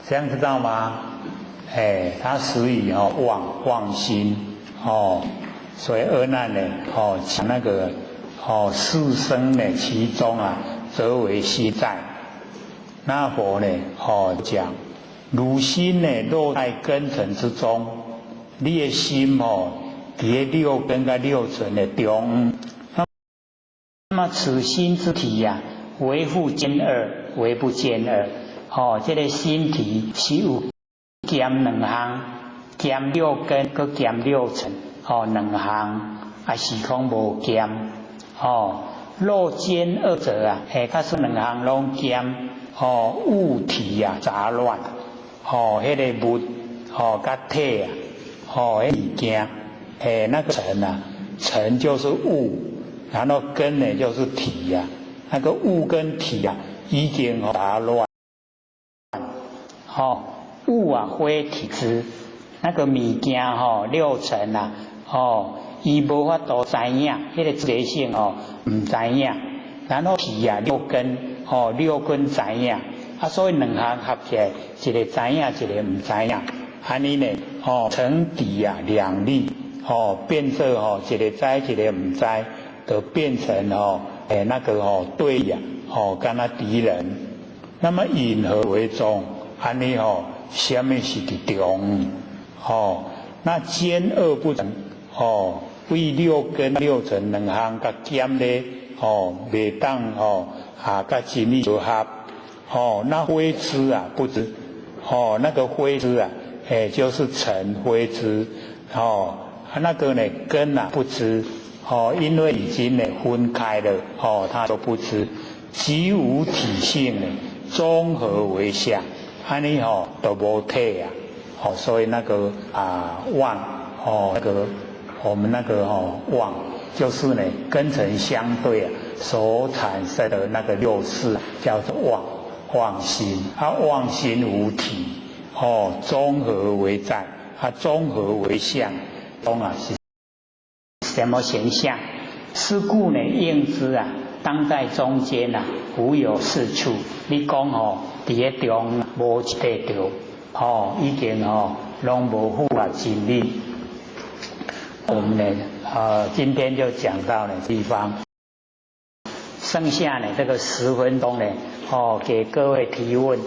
這樣知道嗎？哎，他屬於哦妄心，哦。所以阿難呢，哦，講那個，哦，識生呢，其中啊，則為心在。那佛呢，哦，講，汝心呢，若在根塵之中，你的心哦，佇六根佮六塵的中，那麼此心之體呀，為復兼二，為不兼二。哦，這個心體是有兼兩項，兼六根，閣兼六塵。哦，兩項，抑是講無兼，哦，若兼二者啊，哎，假使兩項攏兼，哦，物體啊雜亂，哦，彼个物，哦，佮體啊，哦，彼物件，哎，那個塵啊，塵就是物，然後根呢就是體呀，那個物跟體啊已經雜亂，哦，物啊非體知，那個物件吼六塵啊。哦，伊無法度知影，彼个知覺性哦，毋知影。然後體啊六根，哦六根知影，啊所以兩項合起來，一個知影，一個毋知影。按呢呢，哦成敵啊兩立，哦變做哦一個知，一個毋知，就變成哦欸那個哦對呀，哦敢若敵人。那麼云何為中？按呢吼，啥物是佇中？哦，那兼二不成。哦，為六根六塵兩項共兼咧，哦，袂當哦，啊，佮真理相合，哦，那非知啊不知，哦，那個非知啊，哎，就是塵非知，哦，那個呢根啊不知，哦，因為已經呢分開了，哦，他都不知，即無體性呢，綜合為相，按呢吼都無體啊，哦，所以那個啊妄，哦，那個。我們那個哦妄，就是呢根塵相對啊所產生的那個六識叫做妄，妄心，啊妄心無體，哦綜合為在，啊綜合為相，中啊是什麼形象？是故呢應知啊，當在中間啊，無有是處。你講哦，佇咧中無一塊對，哦已經哦攏無符合真理。我們呢，今天就講到呢地方，剩下呢這個10分鐘呢，哦，給各位提問，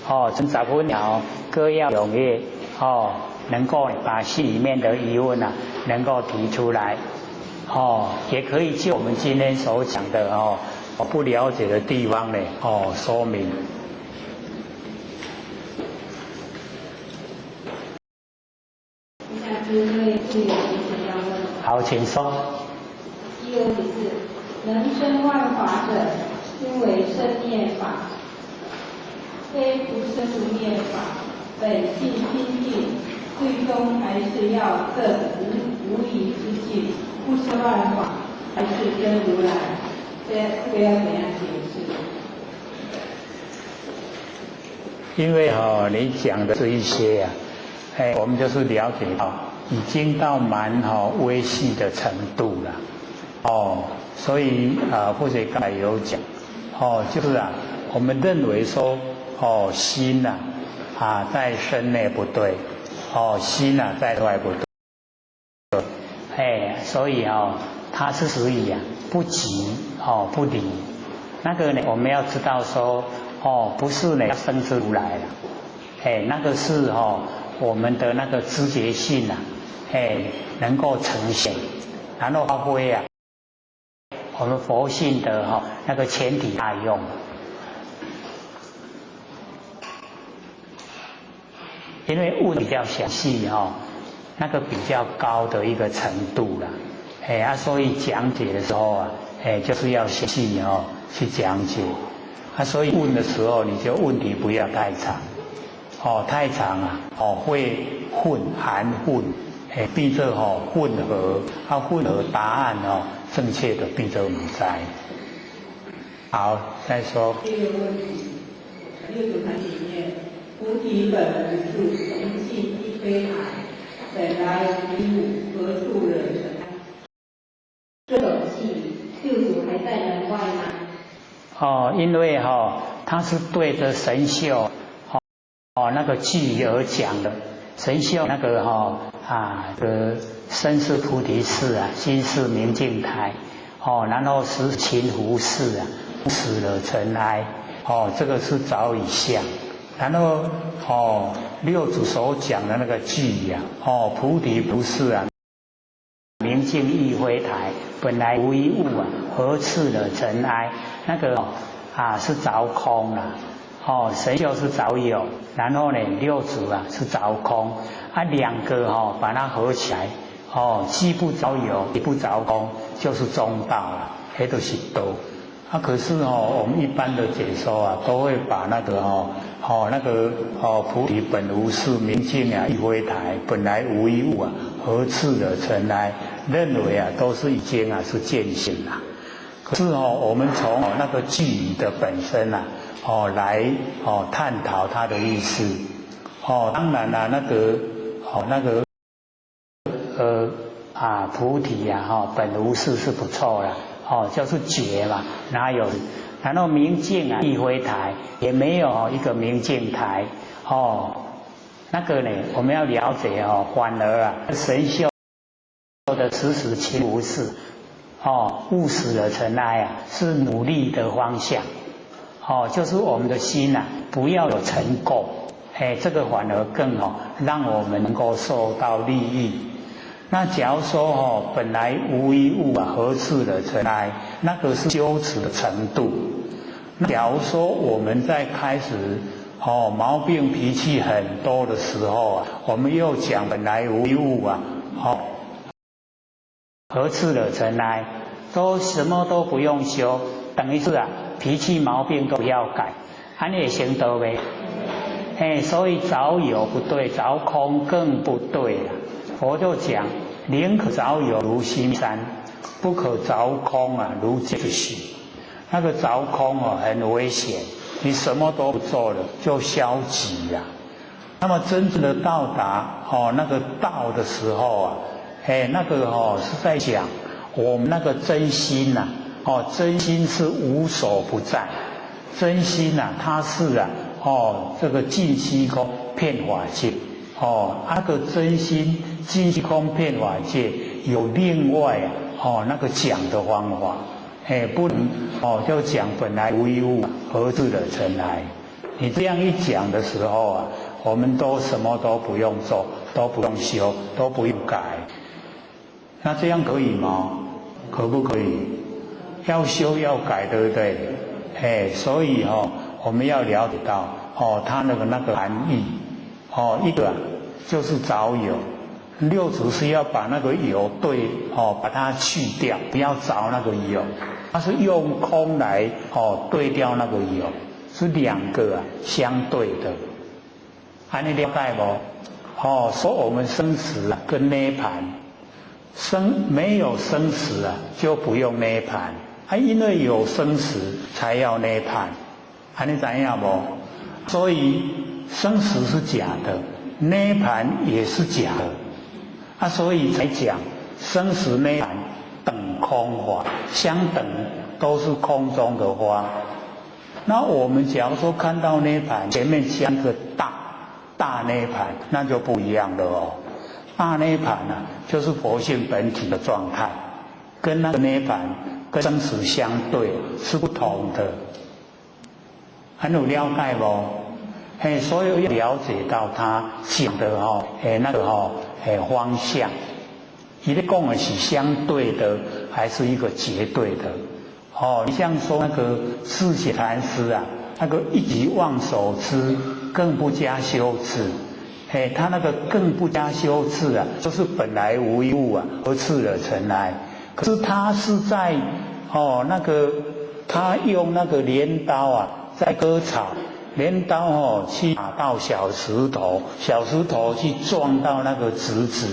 哦，從10分了，各要踴躍，哦，能夠把心裡面的疑問啊，能夠提出來，哦，也可以就我們今天所講的哦，不了解的地方呢，哦，說明。好，請說。第一個問題是：能生萬法者，均為生滅法，非不生不滅法。本性清淨，最終還是要證無無疑之境，不生萬法，還是真如來。這個要怎樣解釋？因為哦，你講的這一些啊，哎，我們就是了解到已經到蠻吼微細的程度了，哦，所以啊，或者剛才有講，哦，就是啊，我們認為說，哦，心呐，啊，在身內不對，哦，心呐在外不對，哎，所以哦，它是屬於啊，不即哦，不離。那個呢，我們要知道說，哦，不是呢生出來了，哎，那個是哦，我們的那個知覺性啊，哎，能夠呈現，然後發揮啊，我們佛性的哈那個全體大用。因為問比較詳細哈，那個比較高的一個程度啦，哎啊，所以講解的時候啊，哎，就是要詳細哦去講解，啊，所以問的時候你就問題不要太長，哦，太長啊，哦會混含混，哎，變做吼混合，啊混合答案哦，正確的變做毋知。好，再說。第二個問題，六祖壇裡面，菩提本無樹，明鏡亦非台，本來無一物，何處惹塵埃？這種偈，六祖還在門外嗎？哦，因為哈、哦，他是對着神秀，哦那個句而講的。神秀那個哈、哦、啊個身是菩提寺啊，心是明鏡台，哦，然後實勤拂拭啊，死了塵埃，哦，這個是早已相。然後哦，六祖所講的那個句呀，哦，菩提不是啊，明鏡亦非台，本來無一物啊，何處惹塵埃？那個啊是著空啦，哦，神秀是著有，然後呢，六祖啊是著空，啊兩個哦把它合起來，哦，既不著有，也不著空，就是中道了，彼就是道。啊，可是哦，我們一般的解說啊，都會把那個哦，哦那個哦菩提本無樹，明鏡啊亦非台，本來無一物啊，何處惹塵埃？認為啊，都是已經啊是見性啦。可是哦，我們從那個句語的本身啊，哦來哦探討它的意思。哦，當然啦，那個哦那個啊菩提啊哈本無樹是不錯啦。哦，就是覺嘛，哪有？然後明鏡啊，亦非台，也沒有一個明鏡台。哦，那個呢，我們要了解哦，反而啊，神秀的時時勤拂拭，哦，勿使惹塵埃啊，是努力的方向。哦，就是我們的心啊，不要有塵垢，哎，這個反而更好，讓我們能夠受到利益。那假如說哦，本來無一物啊，何處惹塵埃？那個是修持的程度。假如說我們在開始哦毛病脾氣很多的時候啊，我們又講本來無一物啊，哦，何處惹塵埃？都什麼都不用修，等於是啊，脾氣毛病都不要改，按呢會成道未？哎，所以著有不對，著空更不對了。佛就講，寧可著有如須彌山，不可著空啊如芥子許。那個著空哦很危險，你什麼都不做了就消極呀。那麼真正的到達哦那個道的時候啊，哎那個哦是在講我們那個真心呐，哦真心是無所不在，真心呐它是啊哦這個盡虛空遍法界。哦，那個真心盡虛空遍法界有另外啊，哦那個講的方法，哎不能哦就講本來無一物，何處惹塵埃？你這樣一講的時候啊，我們都什麼都不用做，都不用修，都不用改，那這樣可以嗎？可不可以？要修要改，對不對？哎，所以哦，我們要了解到哦，它那個含義。哦，一個就是著有，六祖是要把那個有對哦，把它去掉，不要著那個有，它是用空來哦對掉那個有，是兩個啊相對的，按呢了解無？哦，說我們生死啊跟涅槃，生沒有生死啊就不用涅槃，啊因為有生死才要涅槃，按呢知影無？所以生死是假的，涅槃也是假的，啊，所以才讲生死涅槃等空花，相等都是空中的花。那我们假如说看到涅槃前面加一个大大涅槃，那就不一样了哦。大涅槃呢，就是佛性本体的状态，跟那个涅槃跟生死相对是不同的。很有了解无？嘿，所以要了解到他讲的吼，哎那个吼，哎方向，伊咧讲的是相对的，还是一个绝对的？哦，你像说那个智显禅师啊，那个一即忘所知，更不加修持，嘿，他那个更不加修持啊，就是本来无一物啊，何处惹尘埃？可是他是在哦那个他用那个镰刀啊，在割草，镰刀哦去打到小石头，小石头去撞到那个竹子，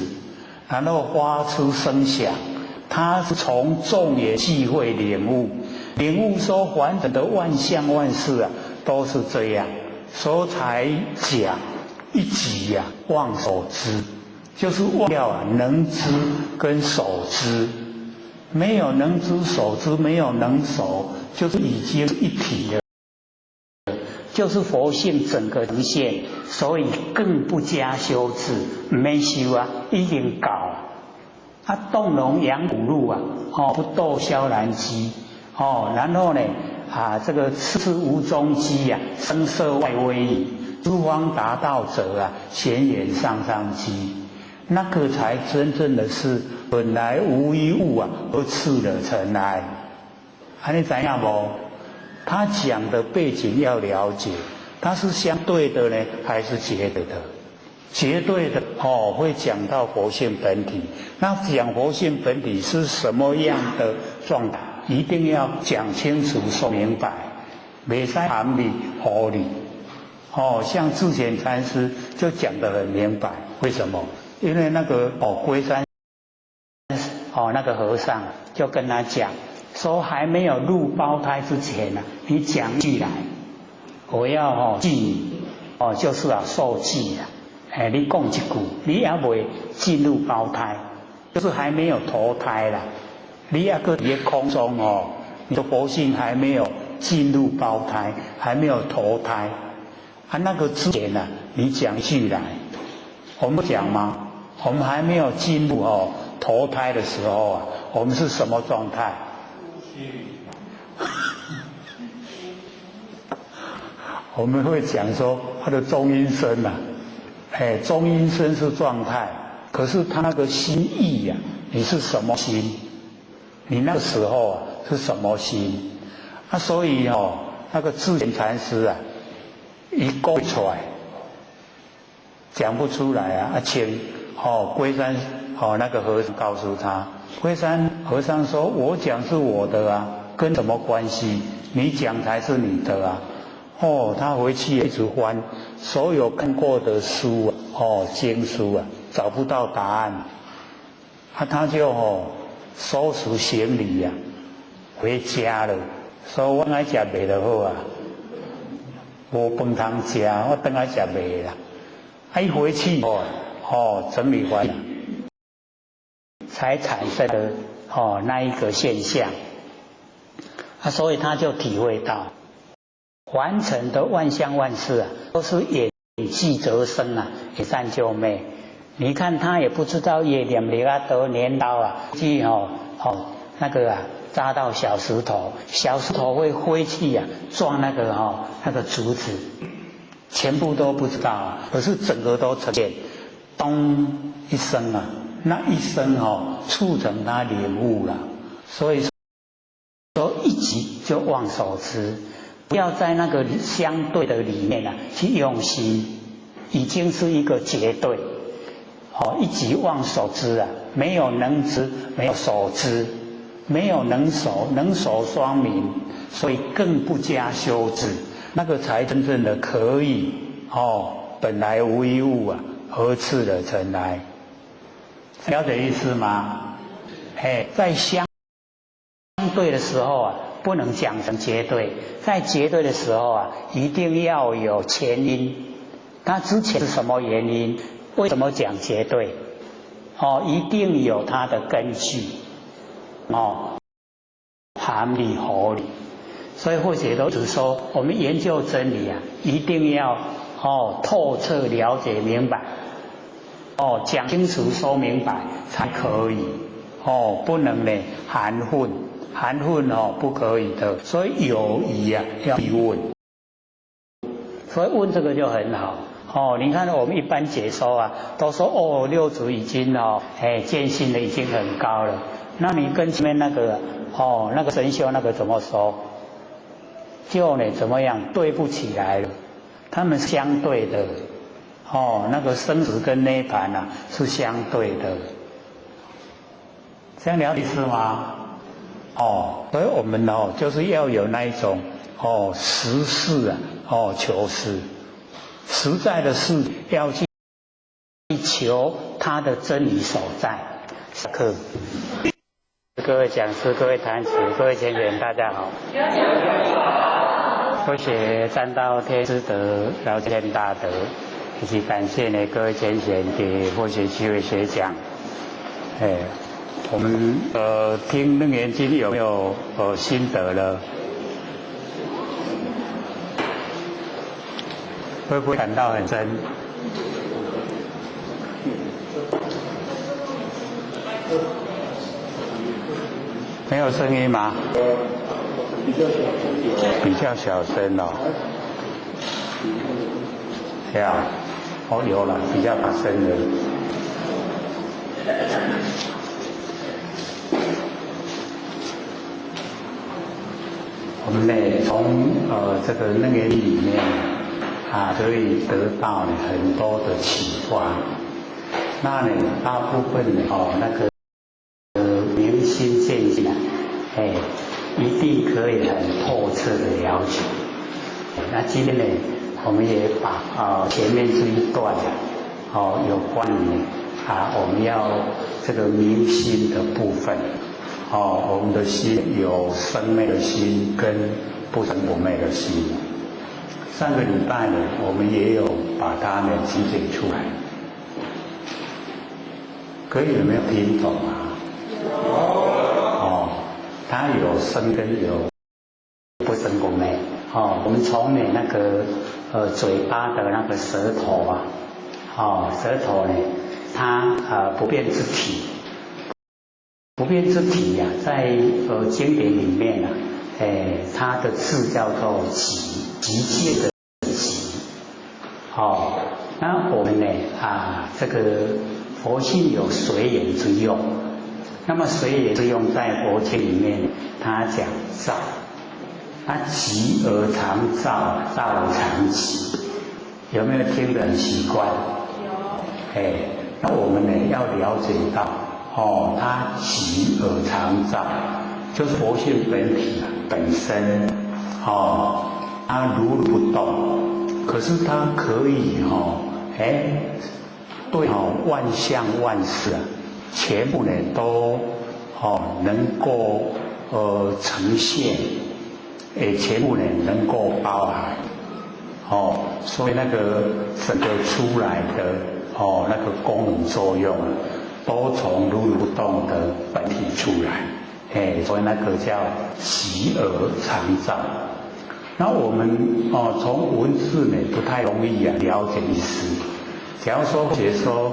然后发出声响。他是从众缘际会领悟，领悟说凡尘的万象万事啊，都是这样，所以才讲一即呀忘所知，就是忘掉啊能知跟所知，没有能知所知，没有能所，就是已经一体了，就是佛性整个呈现，所以更不加修持，毋免修啊，已经到。啊，动容养苦路啊，哦，不堕萧然机，哦，然后呢，啊，这个次无中机啊，声色外威仪，诸方达道者啊，显眼上上机，那个才真正的是本来无一物啊，何处惹尘埃？啊，你知影无？他讲的背景要了解，它是相对的呢，还是绝对的？绝对的哦，会讲到佛性本体。那讲佛性本体是什么样的状态，一定要讲清楚、说明白，袂使含你糊你。哦，像智显禅师就讲得很明白，为什么？因为那个哦龟山哦那个和尚就跟他讲说，还没有入胞胎之前呢，你讲句来，我要哦记你哦，就是啊受记啊。哎，你讲一句，你也未进入胞胎，就是还没有投胎啦。你也阁伫空中哦，你的佛性还没有进入胞胎，还没有投胎。啊，那个之前呢，你讲一句来，我们不讲吗？我们还没有进入哦投胎的时候啊，我们是什么状态？我们会讲说他的中阴身呐。哎，中阴身是状态，可是他那个心意呀，你是什么心？你那个时候啊是什么心？啊，所以哦，那个智显禅师啊，一讲出来，讲不出来啊。啊，请哦龟山哦那个和尚告诉他，龟山和尚说：“我讲是我的啊，跟什么关系？你讲才是你的啊。”哦，他回去一直翻所有看过的书啊，哦，经书啊，找不到答案，啊，他就哦收拾行李呀，回家了。说我爱食袂就好啊，无饭通食，我转来食袂啦。啊，一回去哦，哦，整理完，才产生的哦那一个现象，啊，所以他就体会到。凡尘的万象万事啊，都是眼即则生啊，一散就灭。你看他也不知道叶念力啊得镰刀啊，去哦哦那个啊扎到小石头，小石头会飞去啊撞那个哦那个竹子，全部都不知道啊。可是整个都呈现，咚一声啊，那一声哦促成他领悟了。所以说一即就忘所知。不要在那个相对的里面啊去用心，已经是一个绝对。哦，一即忘所知啊，没有能知，没有所知，没有能所，能所双明，所以更不加修持，那个才真正的可以哦，本来无一物啊，何处惹尘埃？了解意思吗？哎，在相对的时候啊，不能讲成绝对。在绝对的时候啊，一定要有前因。它之前是什么原因？为什么讲绝对？哦，一定有它的根据。哦，合理合理。所以或许都只说，我们研究真理啊，一定要透彻了解明白，哦，讲清楚说明白才可以。哦，不能呢含混，含混哦不可以的。所以有疑啊要疑问，所以问这个就很好。哦，你看我们一般解说啊，都说哦六祖已经哦，哎见性的已经很高了。那你跟前面那个哦那个神修那个怎么说？就呢怎么样对不起来了？他们相对的，哦那个生死跟涅槃啊是相对的。这样了解是吗？哦，所以我们哦，就是要有那一种哦实事啊，哦求是，实在的事要去求它的真理所在。下课。各位讲师、各位坛子、各位前贤，大家好。多谢占道天师德、饶天大德，以及感谢呢各位前贤给佛学机会学讲。哎。我们听楞严经有没有心得了？会不会感到很深？没有声音吗？比较小声。比较小声哦。对啊，哦有了，比较大声的。我们呢，从这个楞严里面啊，可以得到呢很多的启发。那呢，大部分呢哦那个明心见性啊，哎，一定可以很透彻的了解。那今天呢，我们也把啊前面这一段哦有关于啊我们要这个明心的部分。哦，我们的心有生昧的心跟不生不昧的心。上个礼拜呢，我们也有把它呢讲解出来，可以有没有听懂啊？哦，它有生跟有不生不昧。哦，我们从你那个嘴巴的那个舌头啊，哦，舌头呢，它不变之体。不变之体呀，在经典里面啊，哎，它的字叫做极，极界的极。哦，那我们呢啊，这个佛性有随缘之用，那么随缘之用在佛经里面，它讲照，它极而常照，照而常极，有没有听得很习惯？有。哎，那我们呢要了解到。哦，它极而常照，就是佛性本体本身。哦，它如如不动，可是它可以哦，哎，对哦，万象万事啊，全部呢都哦能够呈现，哎，全部呢能够包含，哦，所以那个整个出来的哦那个功能作用啊。都从如如不动的本体出来，哎，所以那个叫极而常照。那我们哦，从文字呢不太容易啊了解意思。假如说解说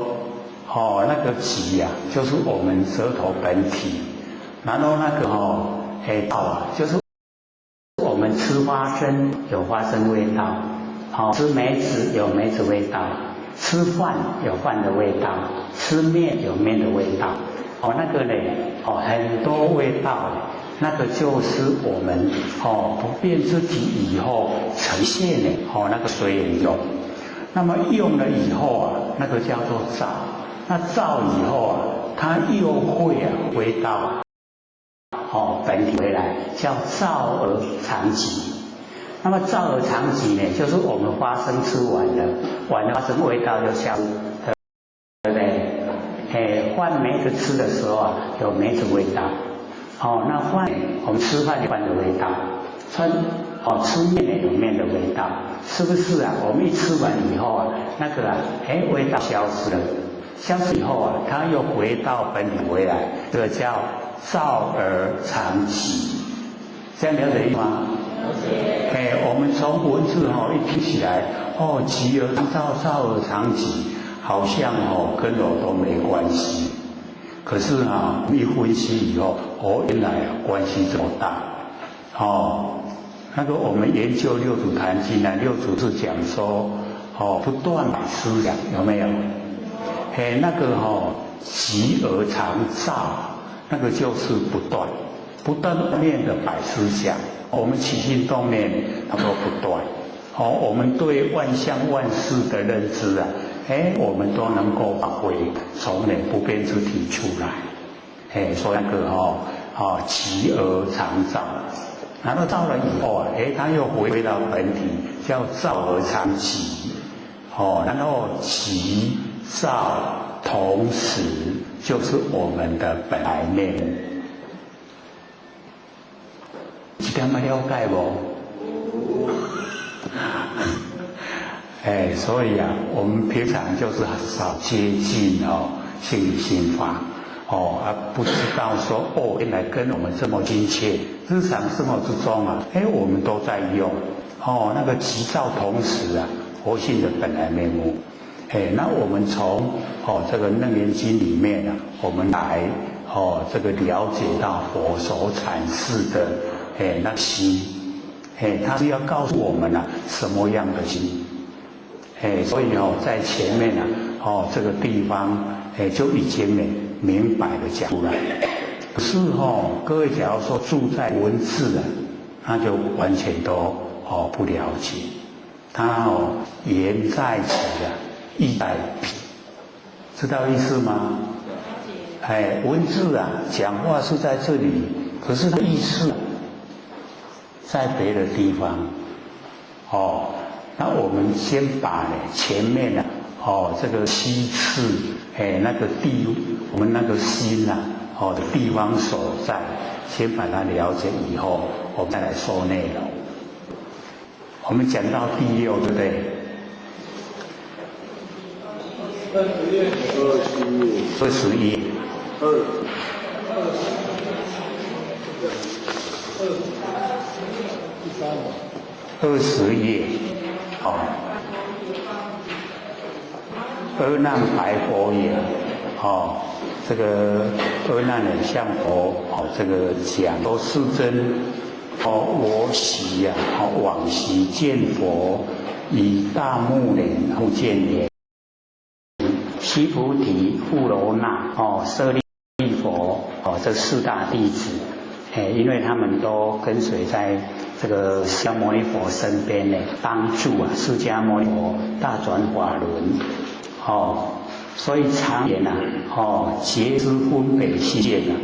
哦，那个极啊，就是我们舌头本体，然后那个哦，哎道啊，就是我们吃花生有花生味道，好，吃梅子有梅子味道。吃饭有饭的味道，吃面有面的味道，哦，那个呢，哦，很多味道，那个就是我们哦不变之体以后呈现的哦那个随缘用。那么用了以后啊，那个叫做造，那造以后啊，它又会啊回到哦本体回来，叫造而常寂。那么造而常寂呢，就是我们花生吃完了，完了花生味道就消失，对不对？哎，换梅子吃的时候啊，有梅子味道。哦，那饭我們吃飯有飯的味道，穿哦吃麵也有麵的味道，是不是啊？我們一吃完以後啊，那個啊，哎，味道消失了，消失以後啊，它又回到本體回來，這個叫照而常寂，這樣了解嗎？了解。哎，我們從文字哈一聽起來，哦，寂而常照，照而常寂，好像哦跟我都沒關係。可是啊，一分析以後，哦，原來關係這麼大，哦，那個我們研究六祖壇經呢，六祖是講說，哦，不斷思想，有沒有？嘿，那個哦，寂而常照，那個就是不斷，不斷念的擺思想，我們起心動念，它都不斷。哦，我們對萬象萬事的認知啊，哎，我們都能夠發揮從內不變之體出來。哎，所以那個哦，哦，寂而常照，然後照了以後啊，哎，它又回歸到本體，叫照而常寂。哦，然後寂照同時，就是我們的本來面目。這點仔了解無？哎，所以啊，我們平常就是少接近哦，心理心法哦，而不知道說哦，原來跟我們這麼親切。日常生活之中啊，哎，我們都在用哦，那個寂照同時啊，佛性的本來面目。哎，那我們從哦這個《楞嚴經》裡面啊，我們來哦這個了解到佛所闡釋的哎那心，哎，他是要告訴我們啊什麼樣的心。哎，所以哦，在前面啊，哦這個地方，哎就已經呢明白的講出來。可是哦，各位假如說住在文字啊，那就完全都哦不了解。他哦言在此啊，意在彼，知道意思嗎？哎，文字啊，講話是在這裡，可是他意思在別的地方，哦。那我們先把呢前面呢，哦，這個七次，哎，那個地，我們那個心呐，哦的地方所在，先把它了解以後，我們再來說內容。我們講到第六，對不對？ 21， 21，二， 20頁。哦，阿難白佛言：哦，這個阿難呢向佛哦，這個講說世尊，哦，我昔呀，哦，往昔見佛以大目連目犍連、須菩提、富樓那、哦，舍利弗，哦，這四大弟子，哎，因為他們都跟隨在這個釋迦牟尼佛身邊呢，幫助啊釋迦牟尼佛大轉法輪，哦，所以常言啊，哦，覺知分別心見啊，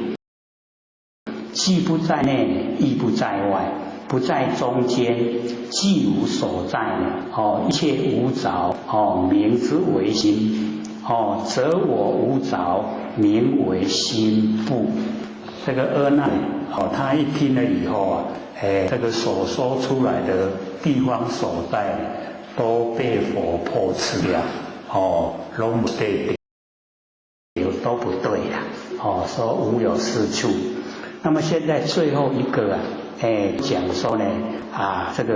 既不在內，亦不在外，不在中間，既無所在，哦，一切無着，哦，名之為心，哦，則我無着，名為心不。這個阿難，哦，他一聽了以後啊，哎，這個所說出來的地方所在都被佛破斥掉，哦，攏不對，都不對啦，哦，說無有是處。那麼現在最後一個啊，哎，講說呢，啊，這個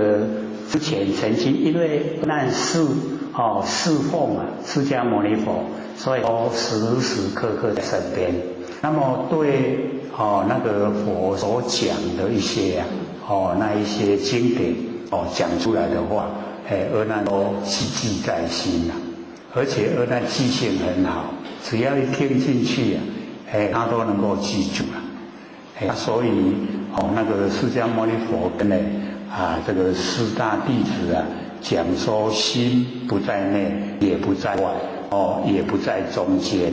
之前曾經因為難侍哦侍奉啊釋迦牟尼佛，所以都時時刻刻在身邊。那麼對哦那個佛所講的一些啊，哦那一些經典哦講出來的話，哎，阿難都記記在心啊，而且阿難記性很好，只要一聽進去啊，哎，他都能夠記住了。哎，所以哦那個釋迦牟尼佛跟呢啊這個四大弟子啊講說心不在內，也不在外，哦也不在中間，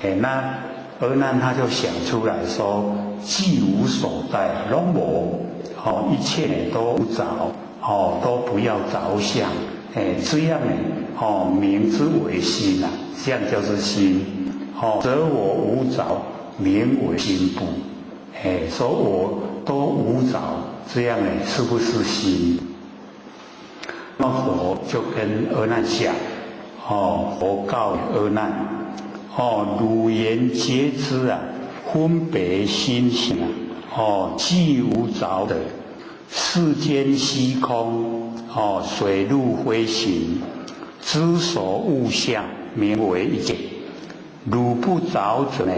哎那。阿難他就想出來說：既無所在，攏無，哦，一切都無著，哦，都不要着相，哎，這樣呢，哦，名之為心啊，這樣就是心，哦，則我無著，名為心不，哎，說我都無著，這樣呢，是不是心？那佛就跟阿難講，哦，佛告阿難，哦，汝言覺知啊，分別心性啊，哦，既無著者，世間虛空，哦，水陸飛行，知所物相，名為一界。汝不著者呢，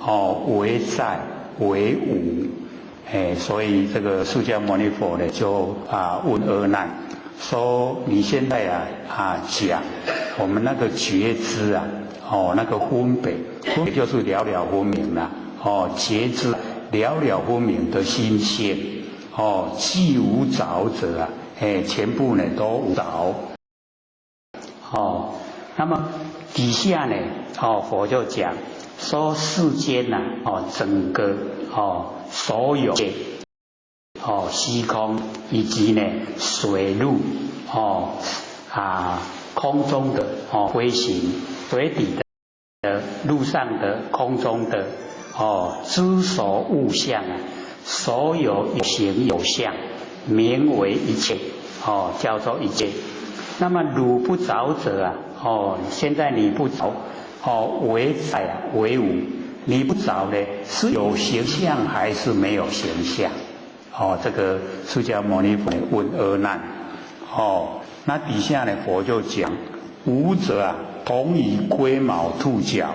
哦，為在為無，哎，所以這個釋迦牟尼佛呢，就啊問阿難，說你現在啊講我們那個覺知啊，哦，那個分別，分別就是了了分明啦，哦，覺知了了分明的心性，哦，既無著者啊，哎，全部呢都無著，哦，那麼底下呢，哦，佛就講說世間呐，哦，整個哦，所有哦，虛空以及呢水陸哦啊空中的哦飛行，水底的、陸上的、空中的哦，諸所物相啊，所有有形有相，名為一切哦，叫做一切。那麼汝不著者啊，哦，現在你不著哦，為在啊，為無，你不著呢，是有形相還是沒有形相？哦，這個釋迦牟尼佛問阿難，哦，那底下呢，佛就講無者啊，同於龜毛兔角。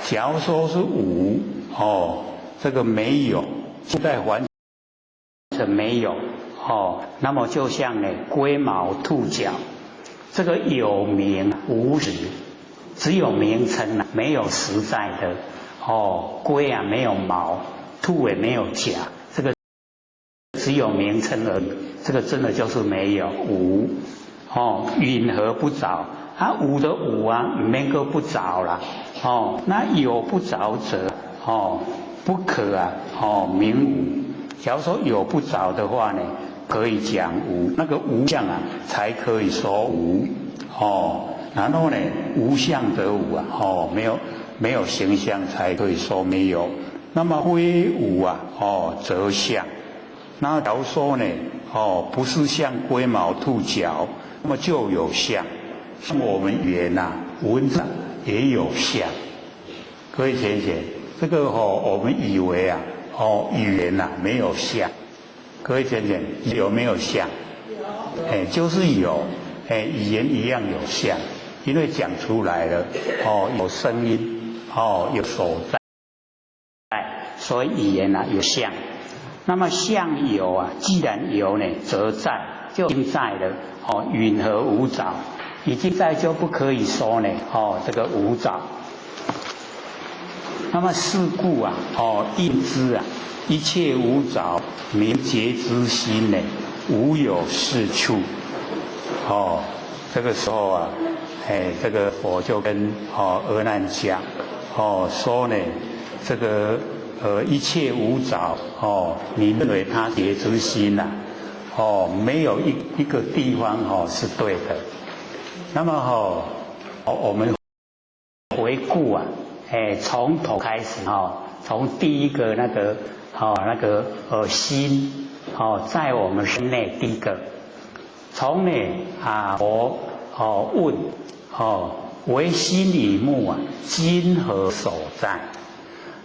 假如說是無，哦，這個沒有，現在完全沒有，哦，那麼就像呢龜毛兔角，這個有名無實，只有名稱啊，沒有實在的。哦，龜啊沒有毛，兔也沒有角，這個只有名稱而已，這個真的就是沒有無。哦，云何不著？啊，無的無啊，毋免閣不著啦。哦，那有不著者，哦，不可啊，哦，名無。假如說有不著的話呢，可以講無，那個無相啊，才可以說無。哦，然後呢，無相則無啊，哦，沒有形象才可以說沒有。那麼非無啊，哦，則相。那假如說呢，哦，不是像龜毛兔角，那麼就有相。像我們語言呐，文字也有相。各位淺顯，這個哦，我們以為啊，哦，語言呐沒有相。各位淺顯，有沒有相？有。哎，就是有，哎，語言一樣有相，因為講出來了，哦，有聲音，哦，有所在，所以語言啊有相。那麼相有啊，既然有呢，則在，就已經在了。哦，云何無著？已經在就不可以說呢。哦，這個無著。那麼是故啊，哦，應知啊，一切無著，名覺知心呢，無有是處。哦，這個時候啊，哎，這個佛就跟哦阿難講，哦，說呢，這個一切無著，哦，你認為他覺知心呐，哦，沒有一個地方哦是對的。那麼哦，我們回顧啊，哎，從頭開始哦，從第一個那個哦那個心哦，在我們身內第一個，從呢啊佛哦問哦，唯心與目啊，今何所在？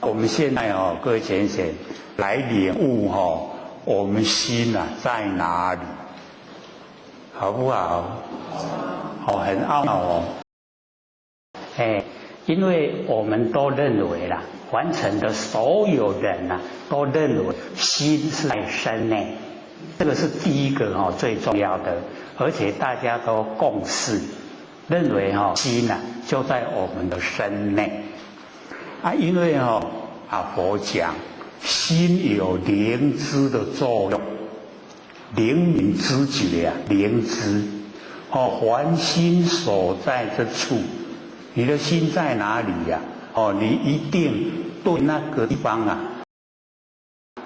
我們現在哦，各位淺顯來領悟哦，我們心啊在哪裡？好不好？哦，很奧妙哦。哎，因為我們都認為啦，凡塵的所有人呐，都認為心是在身內，這個是第一個哦最重要的，而且大家都共識，認為哈心呐就在我們的身內。啊，因為哦啊佛講心有靈知的作用，靈敏知覺啊，靈知哦，凡心所在之處，你的心在哪裡呀？哦，你一定對那個地方啊，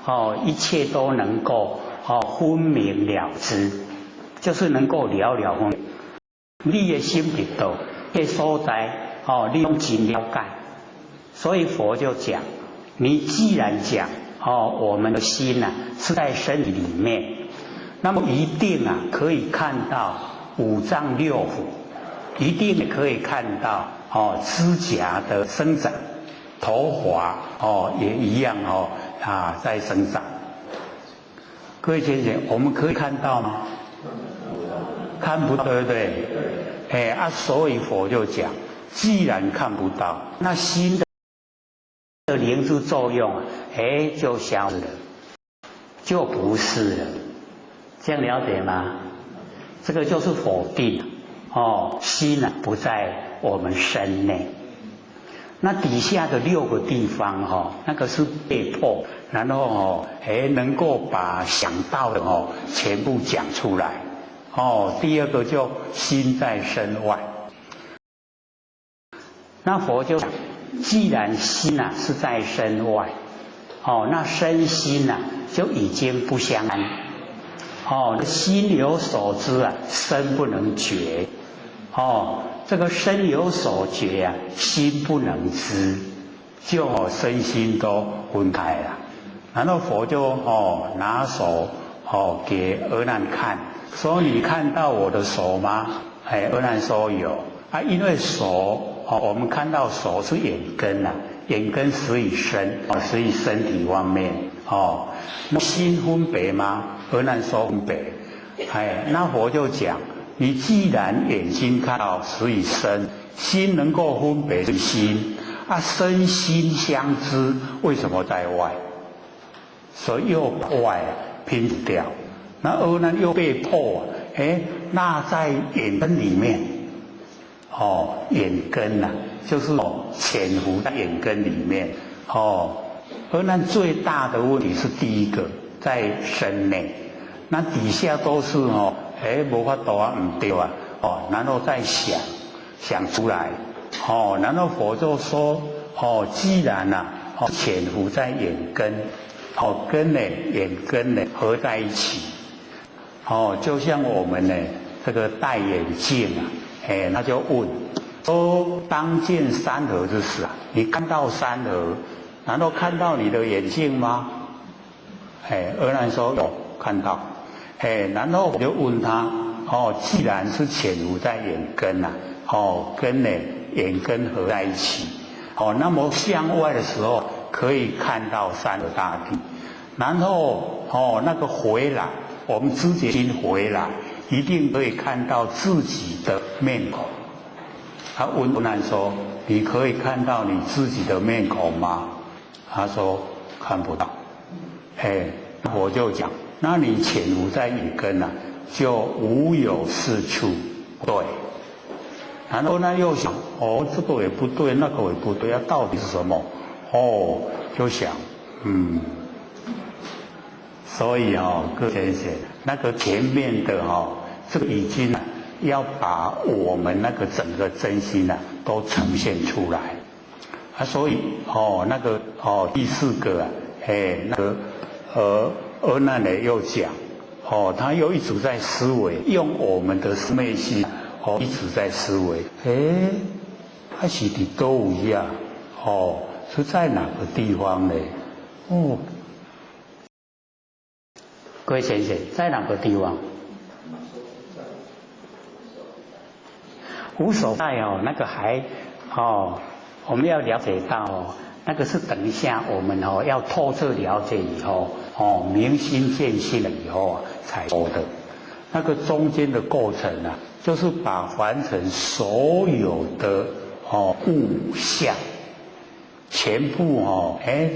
哦，一切都能夠哦分明了知，就是能夠了了分明。你的心佇佗，彼所在哦，你攏真了解。所以佛就講，你既然講哦，我們的心呐是在身體裡面，那麼一定啊可以看到五臟六腑，一定也可以看到哦指甲的生長，頭髮哦也一樣哦啊在生長。各位先生，我們可以看到嗎？看不到，對不對？哎啊，所以佛就講，既然看不到，那心的靈知作用，哎，就消失了，就不是了。這樣了解嗎？這個就是否定哦，心啊不在我們身內。那底下的六個地方哈，那個是被迫，然後哦，哎，能夠把想到的哦全部講出來。哦，第二個就心在身外。那佛就既然心啊是在身外，哦，那身心啊就已經不相安。哦，心有所知啊，身不能覺。哦，這個身有所覺啊，心不能知，就身心都分開了。然後佛就哦拿手哦給阿難看，說你看到我的手嗎？哎，阿難說有啊，因為手哦，我們看到手是眼根呐，眼根屬於身，哦，屬於身體方面哦。那心分別嗎？阿難說分別。哎，那佛就講，你既然眼睛看到屬於身，心能夠分別是心，啊，身心相知，為什麼在外？所以又把外拼掉。那阿難又被迫，哎，那在眼根裡面，哦，眼根呐，就是潛伏在眼根裡面，哦，阿難最大的問題是第一個在身內，那底下都是哦，哎，無法度啊，毋對啊，哦，然後再想，想出來，哦，然後佛就說，哦，既然呐，哦，潛伏在眼根，哦，跟呢眼根呢合在一起。哦，就像我們呢，這個戴眼鏡啊，哎，那就問，說當見山河之時啊，你看到山河，難道看到你的眼鏡嗎？哎，阿難說有看到，哎，然後我就問他，哦，既然是潛伏在眼根呐，哦，跟呢眼根合在一起，哦，那麼向外的時候可以看到山河大地，然後哦，那個回來。我們知覺心回來，一定可以看到自己的面孔。他問阿難說：“你可以看到你自己的面孔嗎？”他說：“看不到。”哎，我就講，那你潛伏在眼根啊，就無有是處。對。然後呢，又想，哦，這個也不對，那個也不對，啊，到底是什麼？哦，就想，嗯。所以哦，各位先生，那個前面的哦，這個已經要把我們那個整個真心啊都呈現出來啊。所以哦，那個哦第四個啊，哎，那個阿難呢又講，哦，他又一直在思維，用我們的三昧心哦一直在思維，哎，他是佇佗位啊？哦，是在哪個地方呢？哦。各位先生，在哪個地方？無所在哦，那個還哦，我們要了解到哦，那個是等一下我們哦要透徹了解以後哦，明心見性了以後啊才說的。那個中間的過程啊，就是把凡塵所有的哦物象，全部哦哎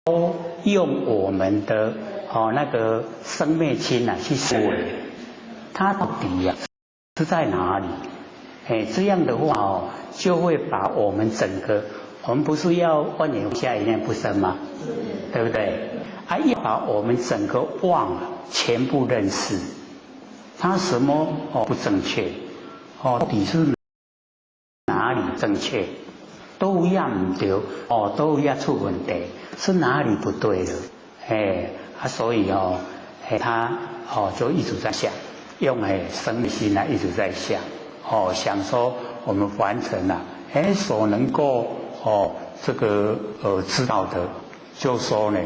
都用我們的。哦，那個生滅心啊，去思維，它到底啊是在哪裡？哎，這樣的話哦，就會把我們整個，我們不是要萬念放下一念不生嗎？對不對？啊，要把我們整個妄全部認識，它什麼哦不正確？哦，到底是哪裡正確？都一樣唔對，哦，都一樣出問題，是哪裡不對了？哎。啊，所以哦，他哦就一直在想，用哎生心啊一直在想，哦想說我們凡塵啊，哎所能夠哦這個知道的，就說呢，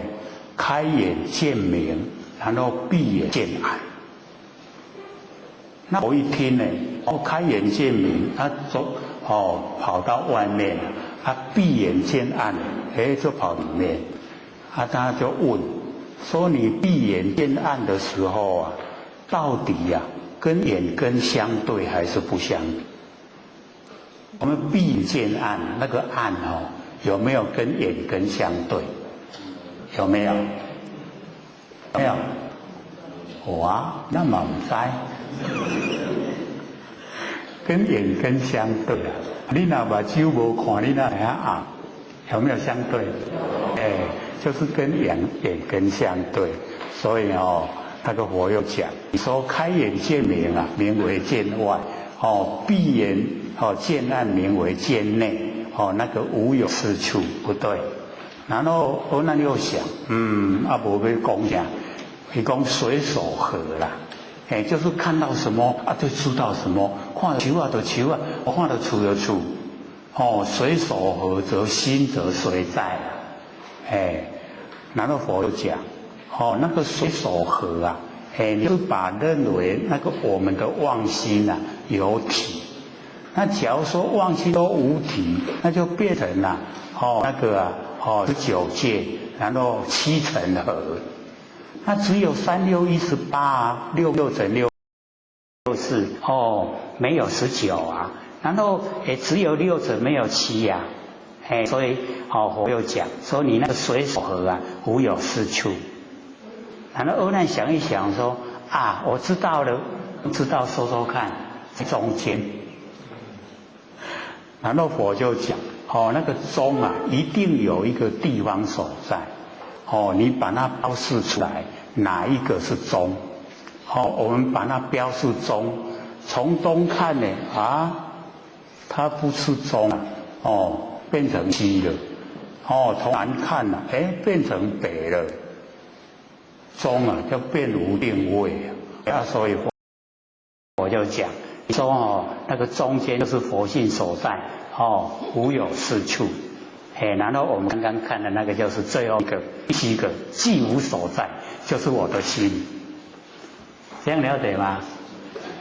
開眼見明，然後閉眼見暗。那我一聽呢，哦，開眼見明，他走，哦，跑到外面，他閉眼見暗，哎，就跑裡面，啊，他就問，說你閉眼見暗的時候啊，到底呀，跟眼根相對還是不相對？我們閉眼見暗，那個暗哦，有沒有跟眼根相對？有沒有？沒有。哇，那嘛毋知，跟眼根相對啊！你若目睭無看，你哪會曉暗？有沒有相對？哎，就是跟眼根相對，所以哦，那個佛又講，你說開眼見明啊，名為見外；哦，閉眼哦見暗，名為見內。哦，那個無有是處，不對。然後阿難又想，啊無欲講啥？伊講隨所合啦，哎，就是看到什麼啊，就知道什麼；看到樹啊，就樹啊；看到厝就厝。哦，隨所合則心則隨在啦。哎，然後佛又講，哦，那個隨所合啊，哎，你就把認為那個我們的妄心啊有體。那假如說妄心都無體，那就變成了哦那個啊哦19界，然後七塵合。那只有3、6、18啊，6、6乘6 4哦，沒有19啊。然後也只有6者沒有7呀，哎，所以哦佛又講說你那個隨所合啊，無有是處。然後阿難想一想說啊，我知道了，知道說說看，在中間。然後佛就講哦，那個中啊，一定有一個地方所在。哦，你把它標示出來，哪一個是中？哦，我們把它標示中，從東看呢，啊，它不是中啊，哦，變成西了。哦，從南看呢，哎，變成北了。中啊，就變無定位啊，所以我就講說哦，那個中間就是佛性所在，哦，無有是處。哎，然後我們剛剛看的那個就是最後一個第七個，寂無所在，就是我的心。這樣了解嗎？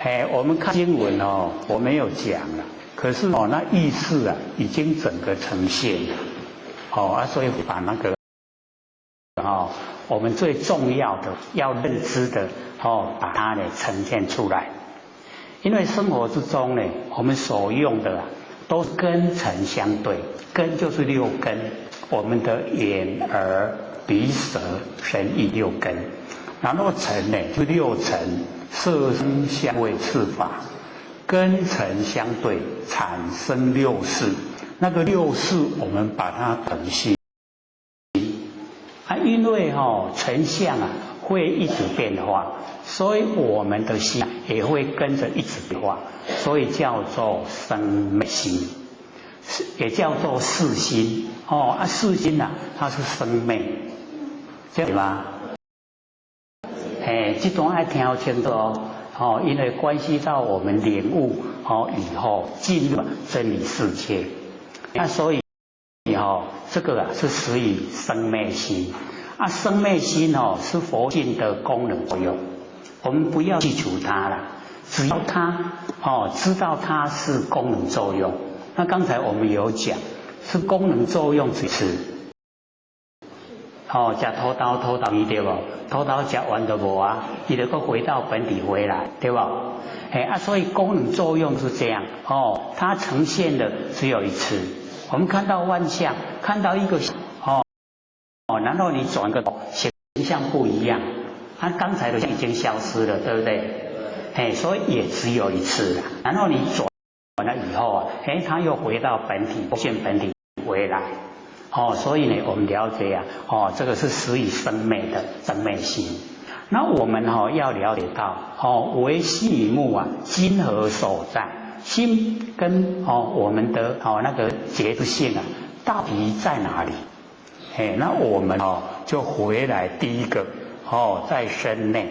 哎，我們看經文哦，我沒有講了，可是哦，那意思啊，已經整個呈現了。哦啊，所以把那個哦，我們最重要的要認知的哦，把它呢呈現出來。因為生活之中呢，我們所用的啊，都是跟塵相對，根就是六根，我們的眼、耳、鼻、舌、身、意六根，然後塵呢就六塵，色、聲、香味、觸法，跟塵相對產生六識，那個六識我們把它等心啊，因為哦塵相啊會一直變化，所以我們的心也會跟着一直變化，所以叫做生滅心，也叫做識心。哦啊，識心啊，它是生滅，這樣嗎？哎，這段愛聽清楚哦，哦，因為關係到我們領悟哦以後進入真理世界，那所以哦，這個啊是屬於生滅心。啊，生滅心哦是佛性的功能作用，我們不要去除它了，只要它哦知道它是功能作用。那剛才我們有講，是功能作用只是，哦，食土豆土豆伊對無？土豆食完就無啊，伊就閣回到本體回來，對無？哎啊，所以功能作用是這樣哦，它呈現的只有一次。我們看到萬象，看到一個哦。哦，然後你轉個頭，形象不一樣，它剛才的已經消失了，對不對？哎，所以也只有一次。然後你轉了以後啊，哎，它又回到本體，現本體回來。哦，所以呢，我們了解啊，哦，這個是實以生滅的生滅心。那我們哈要了解到，哦，唯心與目啊，今何所在？心跟哦我們的哦那個覺知性啊，到底在哪裡？哎，那我們哦就回來第一個哦，在身內，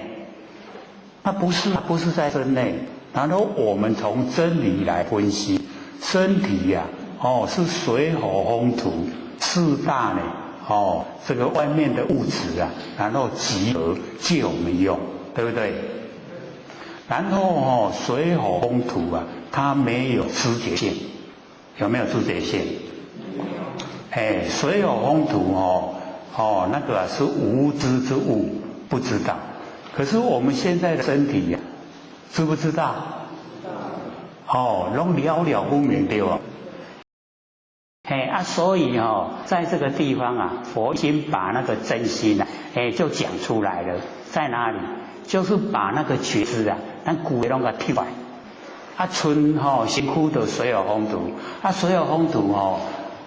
那不是在身內。然後我們從真理來分析，身體呀，哦是水火風土四大呢，哦，這個外面的物質啊，然後集合借我們用，對不對？然後哦，水火風土啊，它沒有知覺性，有沒有知覺性？哎，水火風土哦，哦，那個是無知之物，不知道。可是我們現在的身體呀，知不知道？哦，攏了了分明對吧？哎啊，所以哦，在這個地方啊，佛已經把那個真心啊，哎，就講出來了，在哪裡？就是把那個覺知啊，咱舊的攏共剔來。啊，賰吼身軀的水火風土，啊，水火風土哦，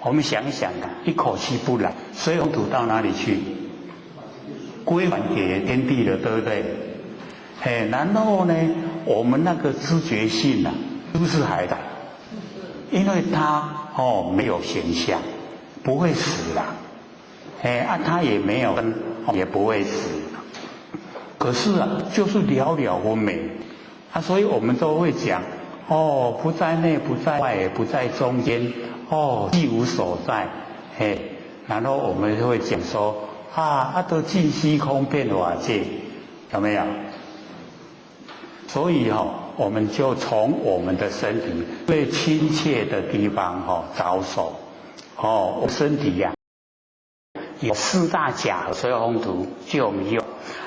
我們想一想啊，一口氣不來，水火風土到哪裡去？歸還給天地了，對不對？哎，然後呢，我們那個知覺性啊，是不是還在？因為它哦沒有形象，不會死啦。哎啊，它也沒有生，也不會死。可是啊，就是了了分明啊，所以我們都會講哦，不在內，不在外，也不在中間，哦，既無所在，嘿，然後我們就會講說啊，啊，都盡虛空遍法界，有沒有？所以哈，我們就從我們的身體最親切的地方哈着手，哦，身體呀，有四大假合水火風土就我們用，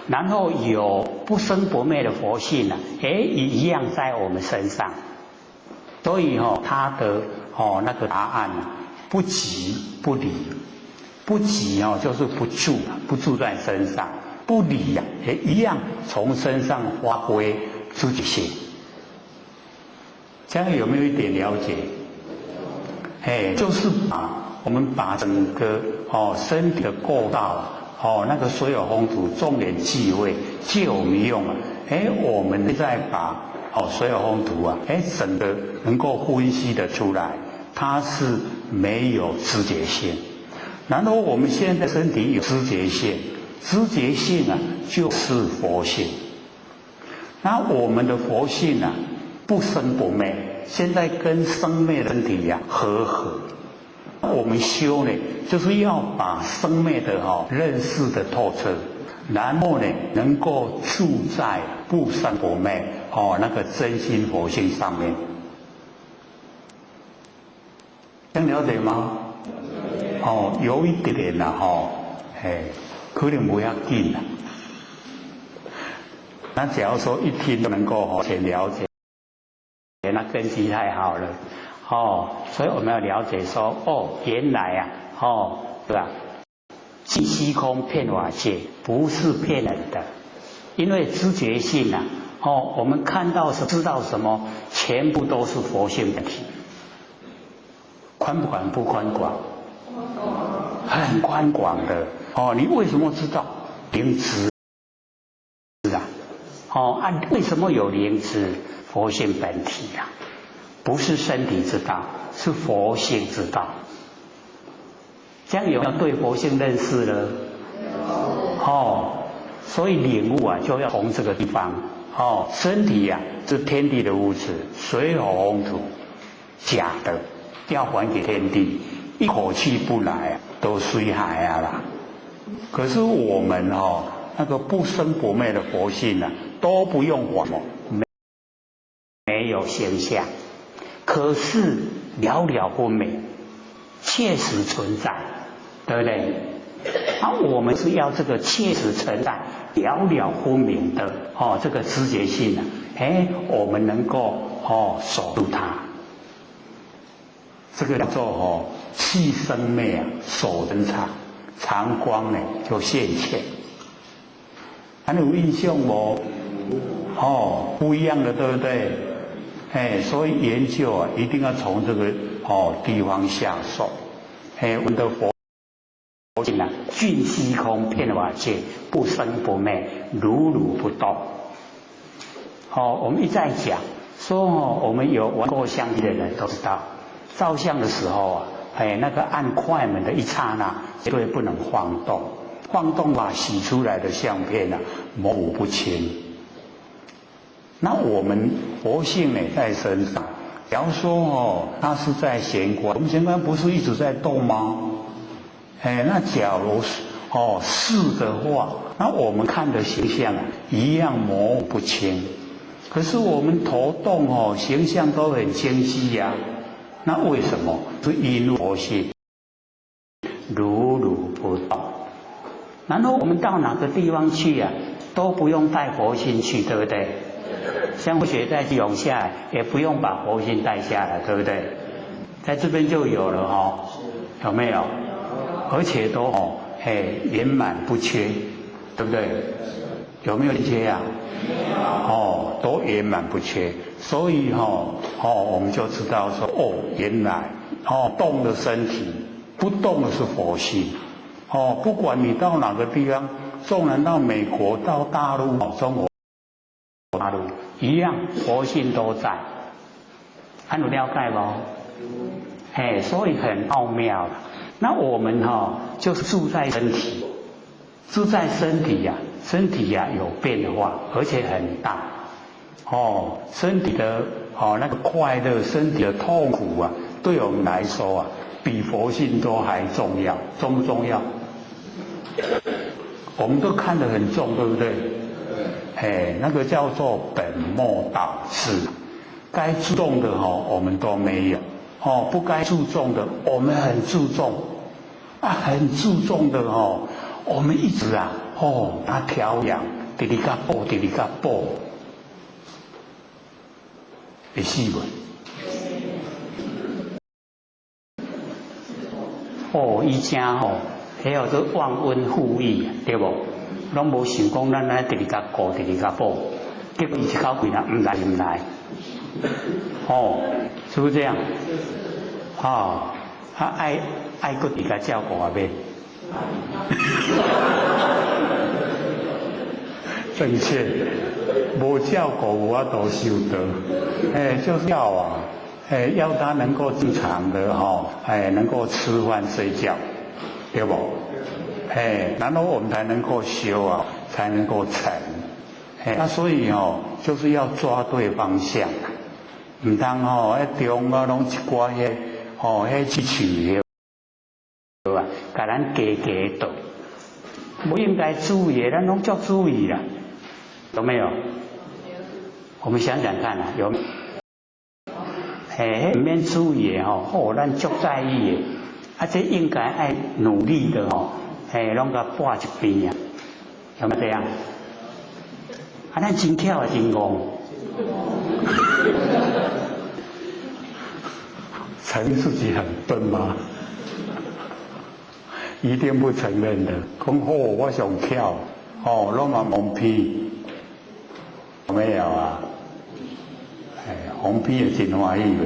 然後有不生不滅的佛性啊，哎，也一樣在我們身上。所以哈，他的哦那個答案啊，不即不離，不即哦就是不住，不住在身上；不離呀，也一樣從身上發揮知覺性。這樣有沒有一點了解？哎，就是把我們把整個哦身體的構造哦那個水火風土眾緣聚會借我們用啊，哎，我們再把哦水火風土啊，哎，整個能夠分析得出來，它是沒有知覺性。然後我們現在身體有知覺性，知覺性啊就是佛性。那我們的佛性啊不生不滅，現在跟生滅的身體呀和合。我們修呢，就是要把生滅的哈認識的透徹，然後呢能夠住在不生不滅哦那個真心佛性上面。這樣了解嗎？哦，有一點點啦，吼，嘿，可能無遐緊啦。那假如說一聽就能夠全了解，那根基太好了，哦，所以我們要了解說，哦，原來啊，哦，對吧？盡虛空遍法界不是騙人的，因為知覺性啊，哦，我們看到是知道什麼，全部都是佛性本體。寬廣不寬廣？很寬廣的哦。你為什麼知道靈知啊？哦啊，為什麼有靈知？佛性本體啊，不是身體知道，是佛性知道。這樣有沒有對佛性認識了？哦，所以領悟啊，就要從這個地方哦。身體呀，是天地的物質，水火風土，假的，要還給天地。一口氣不來，都隨海啊啦。可是我們哦，那個不生不滅的佛性啊，都不用還，沒有形象，可是了了分明，切實存在，對不對？啊，我們是要這個切實存在、了了分明的哦，這個知覺性啊，哎，我們能夠哦守住它，這個叫做哦氣生滅啊，守真常，常光呢就現前。還有印象無？哦，不一樣的，對不對？哎，所以研究啊，一定要從這個哦地方下手。哎，我們的佛性啊，盡虛空遍法界，不生不滅，如如不動。哦，我們一再講說哦，我們有玩過相機的人都知道，照相的時候啊，哎，那個按快門的一剎那，絕對不能晃動，晃動把洗出來的相片啊，模糊不清。那我們佛性呢，在身上，假如說哦，它是在玄關，我們玄關不是一直在動嗎？哎，那假如是是的话，那我们看的形象啊，一样模糊不清。可是我们头动形象都很清晰呀。那为什么？是因佛性如如不动。然后我们到哪个地方去呀，都不用带佛性去，对不对？像佛学在永下，也不用把佛性带下来，对不对？在这边就有了有没有？而且都圆满不缺，对不对？有没有缺呀？都圆满不缺，所以我们就知道说原来动的身体，不动的是佛性。不管你到哪个地方，纵然到美国、到大陆、中国大陆一样，佛性都在。还有了解无？哎，所以很奥妙。那我们就是住在身体，住在身体呀，身体呀有变化，而且很大。身体的那个快乐，身体的痛苦啊，对我们来说啊，比佛性都还重要，重不重要？我们都看得很重，对不对？哎，那个叫做本末倒置，该注重的我们都没有，不该注重的我们很注重，啊，很注重的我们一直啊，他调养，直直甲补，直直甲补，会死无？以前彼叫做忘恩负义，对无？拢无想讲咱来直直共顾，直直共补，结果伊一口气啦，毋来毋来，是不是这样？啊爱爱阁直共照顾啊免？正确，无照顾无法度修道，就是要啊，要他能够正常的能够吃饭睡觉，对不？然后我们才能够修啊，才能够成。那所以就是要抓对方向，唔通迄中啊拢一寡迄迄去树对吧？共咱加加倒，不应该注意的，咱拢足注意啦，有没有？我们想想看啊，有。彼毋免注意的咱足在意的，啊，这应该爱努力的拢共拨一边啊，有没有这样？啊，咱真巧啊，真戆。承认自己很笨吗？一定不承认的。讲好，我上巧，拢嘛蒙骗，有没有啊？蒙骗也真欢喜呗。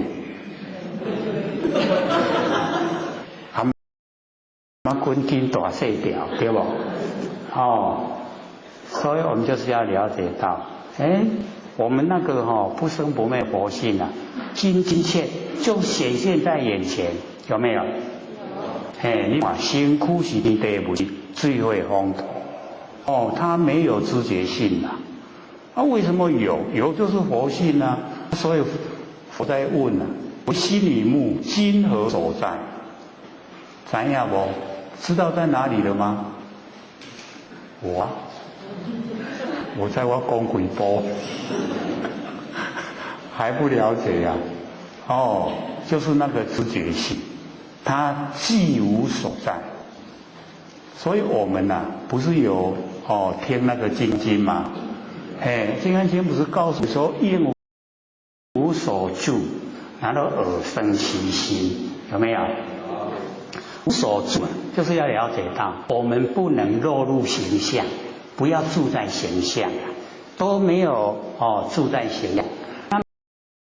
啊，滚筋大细条，对不？所以我们就是要了解到，我们那个不生不灭佛性啊，真真切就显现在眼前，有没有？你看身躯是天地物质，水火风土，它没有知觉性啊。啊，为什么有？有就是佛性啊。所以佛在问啊，我心里目今何所在？知影无？知道在哪里了吗？我啊，我在我讲几波，还不了解呀？就是那个知觉性，它既无所在。所以我们呐，不是有听那个经经吗？金刚经不是告诉说应无所住，然后而生其心，有没有？无所住就是要了解到，我们不能落入形象，不要住在形象啊，都没有住在形象，那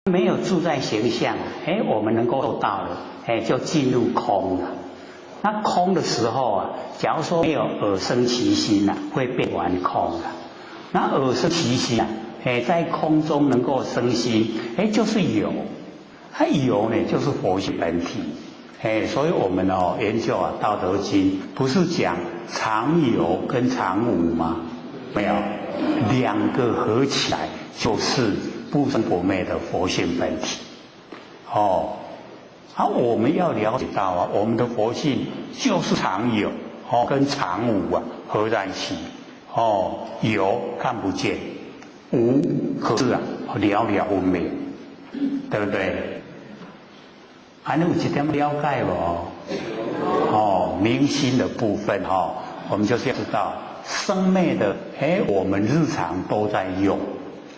没有住在形象，我们能够做到了，就进入空了。那空的时候啊，假如说没有耳生其心啊，会变完空了。那耳生其心啊，在空中能够生心，就是有，它有呢，就是佛性本体。所以我们研究啊《道德经》，不是讲常有跟常无吗？没有，两个合起来就是不生不灭的佛性本体。啊，我們要了解到啊，我們的佛性就是常有哦，跟常無啊合在一起哦，有看不見，無可是啊了了分明，對不對？啊，你有一點了解無？哦，明心的部分哈，我們就是要知道生滅的，哎，我們日常都在用，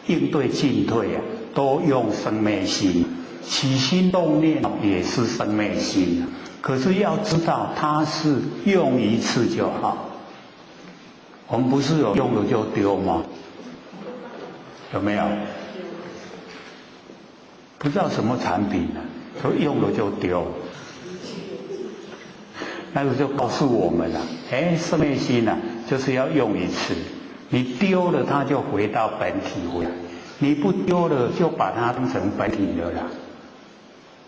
應對進退啊，都用生滅心。起心動念也是生滅心，可是要知道它是用一次就好。我們不是有用了就丟嗎？有沒有？不知道什麼產品呢，說用了就丟，那個就告訴我們了，哎，生滅心啊，就是要用一次，你丟了它就回到本體回來，你不丟了就把它當成本體了啦。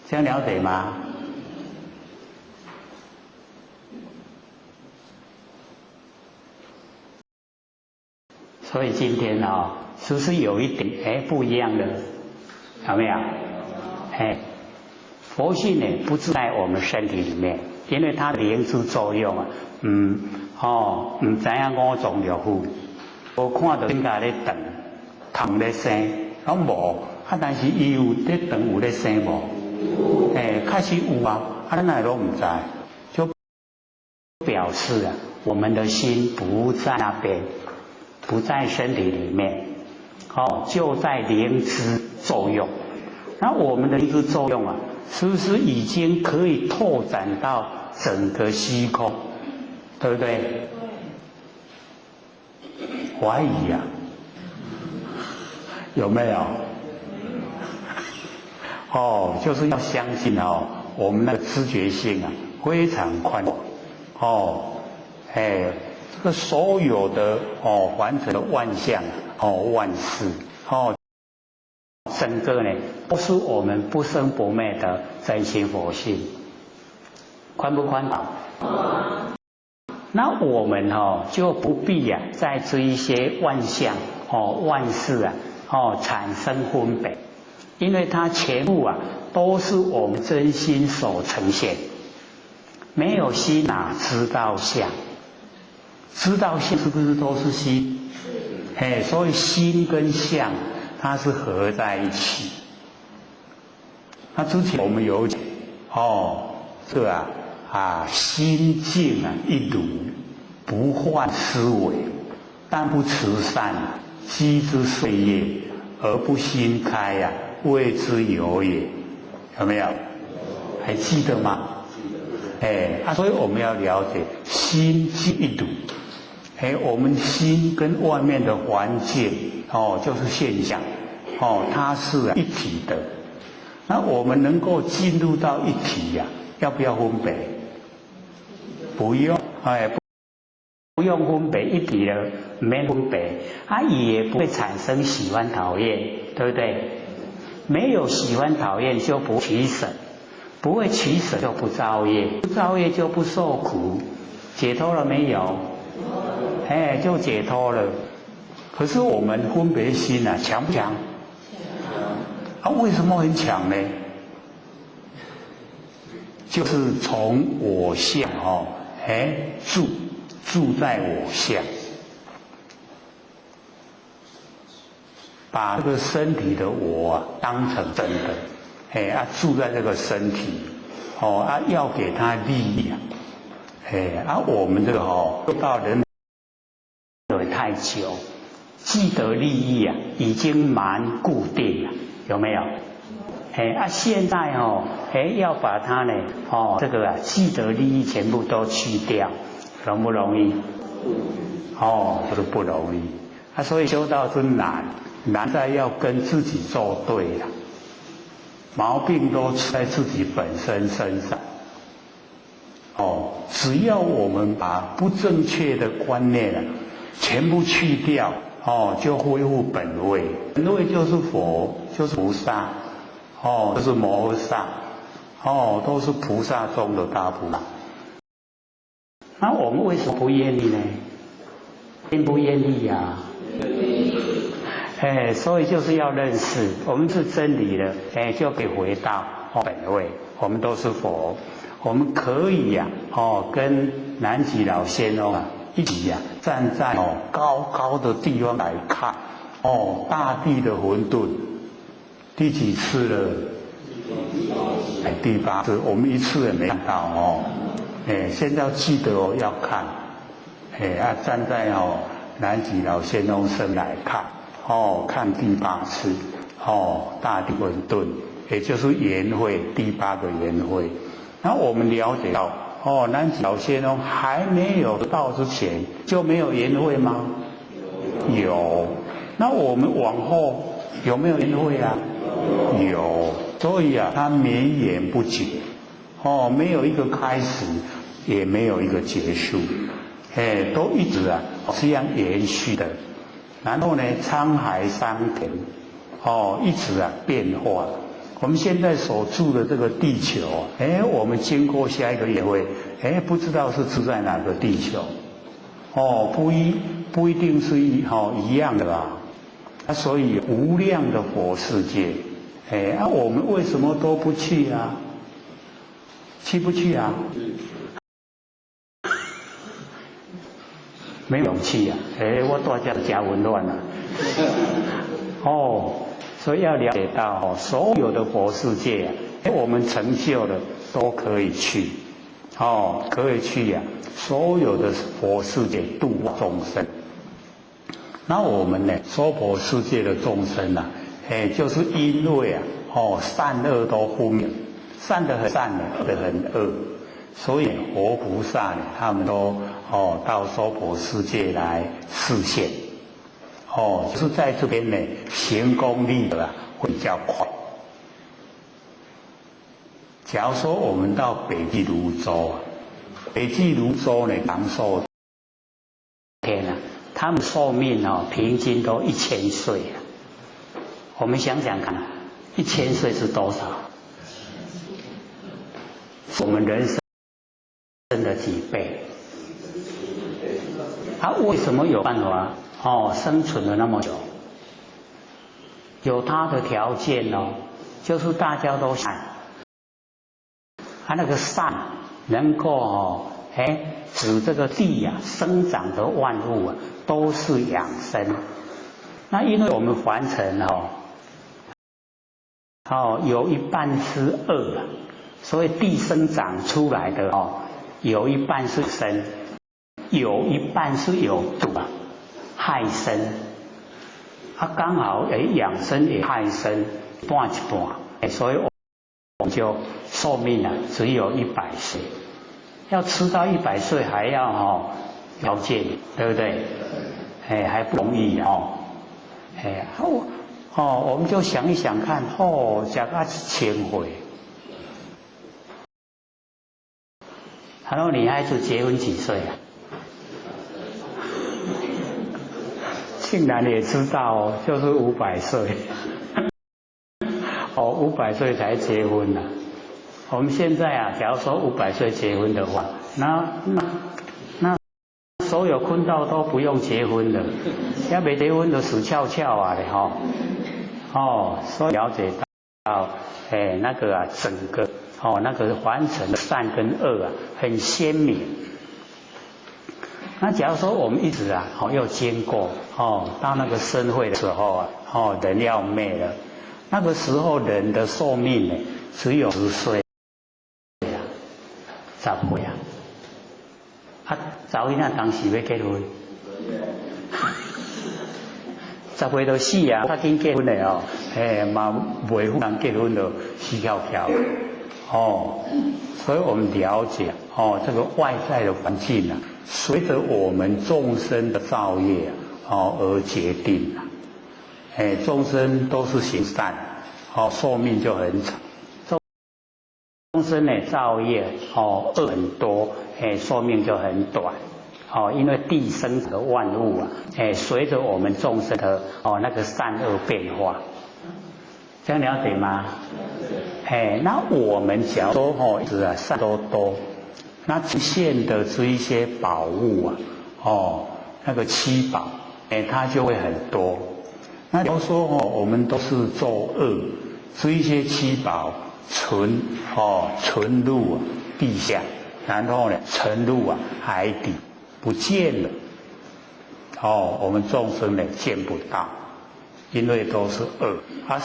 這樣了解嗎？所以今天哦，是不是有一點哎不一樣的？有沒有？哎，佛性呢不在我們身體裡面，因為它靈知作用啊，唔知影五臟六腑，無看到身體咧長，頭咧生，攏無，啊，但是伊有咧長有咧生無？哎，確實有啊，啊，咱也攏唔知，就表示啊，我們的心不在那邊，不在身體裡面，哦，就在靈知作用。那我們的靈知作用啊，是不是已經可以拓展到整個虛空？對不對？懷疑啊，有沒有？哦，就是要相信哦，我們那個知覺性啊非常寬廣哦，哎，這個所有的哦凡塵的萬象哦萬事哦，整個呢都是我們不生不滅的真心佛性，寬不寬廣？那我們哦就不必啊再追一些萬象哦萬事啊哦產生分別。因為它全部啊都是我們真心所呈現，沒有心哪知道相？知道相是不是都是心？哎，所以心跟相它是合在一起。那之前我們有講哦，這啊啊心靜啊一如，不患思維，但不慈善，積之歲月而不心開啊。謂之有也，有沒有？還記得嗎？哎，啊，所以我們要了解心靜一如，哎，我們心跟外面的環境哦，就是現象，哦，它是一體的。那我們能夠進入到一體呀，要不要分別？不用，哎，不用分別，一體了，沒分別，啊，也不會產生喜歡討厭，對不對？沒有喜歡討厭就不取捨，不會取捨就不造業，不造業就不受苦，解脫了沒有？哎，就解脫了。可是我們分別心啊，強不強？強。啊，為什麼很強呢？就是從我相哦，哎，住在我相。把這個身體的我啊當成真的，哎啊住在這個身體，哦啊要給他利益啊，哎啊我們這個哦到人太久，既得利益啊已經蠻固定了，有沒有？哎啊現在哦哎要把它呢哦這個啊既得利益全部都去掉，容不容易？哦，這個不容易啊，所以修道真難。難在要跟自己作對了，毛病都出在自己本身身上。哦，只要我們把不正確的觀念啊，全部去掉，哦，就恢復本位。本位就是佛，就是菩薩，哦，就是摩訶薩，哦，都是菩薩中的大菩薩。那我們為什麼不願意呢？願不願意呀？哎，所以就是要認識，我們是真理了，哎，就可以回到本位，我们都是佛，我们可以呀，跟南极老仙翁啊一起呀，站在高高的地方来看，大地的混沌，第几次了？哎，第八次，我们一次也没看到哦。哎，现在要记得哦，要看，哎，要站在南极老仙翁身来看，看第八次，大地混沌，也就是圆会第八个圆会。那我们了解到，南极老仙翁还没有到之前就没有圆会吗？有。那我们往后有没有圆会啊？有。所以啊，它绵延不绝，没有一个开始，也没有一个结束，哎，都一直啊这样延续的。然后呢，沧海桑田，一直啊变化。我们现在所住的这个地球，哎，我们经过下一个也会，哎，不知道是住在哪个地球，不一定是一样的吧？啊，所以无量的佛世界。哎，啊，我们为什么都不去啊？去不去啊？没勇气啊！哎，我大家真温暖啊！所以要了解到所有的佛世界啊，我们成就的都可以去，可以去呀，所有的佛世界度众生。那我们呢，娑婆世界的众生啊。哎，就是因为啊，善恶都分明，善的很善，恶的很恶，所以佛菩萨呢，他们都到娑婆世界来示现，就是在这边呢行功立德啊会比较快。假如说我们到北俱芦洲啊，北俱芦洲呢长寿天啊，他们寿命平均都1000岁啊。我们想想看，1000岁是多少？我们人生的几倍？他为什么有办法生存了那么久？有他的条件哦，就是大家都善，他那个善能够使这个地啊生长的万物啊都是养生。那因为我们凡尘有一半是恶啊，所以地生长出来的有一半是生，有一半是有毒啊，害生。它刚好养生也害生，半一半，所以我们就寿命啊只有100岁，要吃到100岁还要条件，对不对？哎，还不容易哦，哎，我们就想一想看，吃到1000岁。他说女孩子结婚几岁啊？竟然也知道就是500岁。500岁才结婚呢。我们现在啊，假如说500岁结婚的话，那所有坤道都不用结婚了，要没结婚就死翘翘啊的哈。所以了解到，那个啊，整个那个凡尘的善跟恶啊，很鲜明。那假如说我们一直啊，又经过到那个生会的时候啊，人要灭了，那个时候人的寿命呢，只有10岁啊，10岁啊，啊，查某囡仔当时欲结婚。10岁就死啊，较紧结婚的哦，嘛袂赴人结婚就死翘翘，所以我们了解这个外在的环境啊，随着我们众生的造业而决定啊，众生都是行善，寿命就很长；众生呢造业恶很多，寿命就很短。因为地生的万物啊，随着我们众生的那个善恶变化，这样了解吗？那我们假如说是啊善多多，那出现的这一些宝物啊，那个七宝，它就会很多。那假如说我们都是做恶，这一些七宝沉哦沉入地下，然後呢沉入海底，不見了。哦，我們眾生呢見不到，因為都是惡。啊，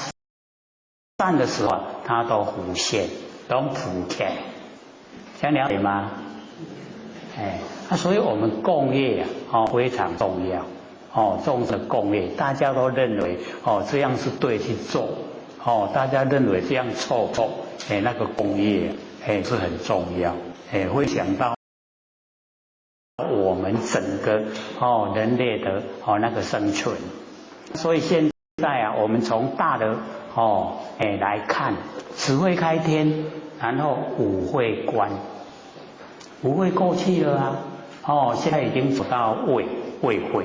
善的時候，它都浮現，都浮現，這樣了解嗎？哎，啊，所以我們共業啊，哦非常重要，哦，眾生共業，大家都認為哦這樣是對去做，哦，大家認為這樣錯錯，哎，那個共業哎是很重要，哎，會想到我們整個哦人類的哦那個生存，所以現在啊，我們從大的哦哎來看，只會開天，然後五會關。五會過去了啊，哦，現在已經走到未未會，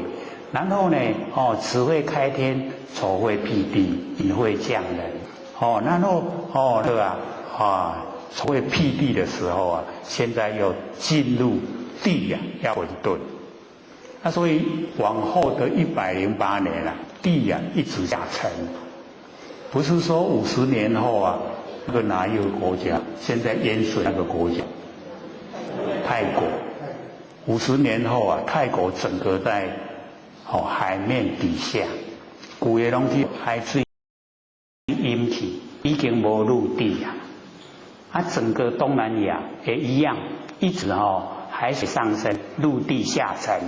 然後呢，哦，慈會開天，醜會辟地，隱會降人，哦，然後哦，對吧？啊，醜會辟地的時候啊，現在又進入地呀，要混沌，那所以往後的108年啊，地呀一直下沉，不是說50年後啊，那個哪一個國家現在淹水那個國家？泰國50年後啊，泰國整個在哦海面底下，規個攏去海水淹去，已經無陸地啊！啊，整個東南亞也一樣，一直哦海水上升，陸地下沉，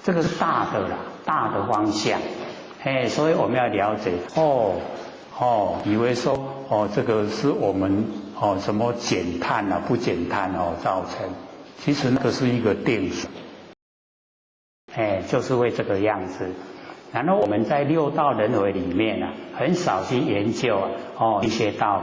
這個是大的啦，大的方向。哎，所以我們要了解哦哦，以為說哦這個是我們。哦，什麼減碳啊？不減碳哦，造成，其實那個是一個定數，哎，就是會這個樣子。然後我們在六道輪迴裡面啊，很少去研究哦一些道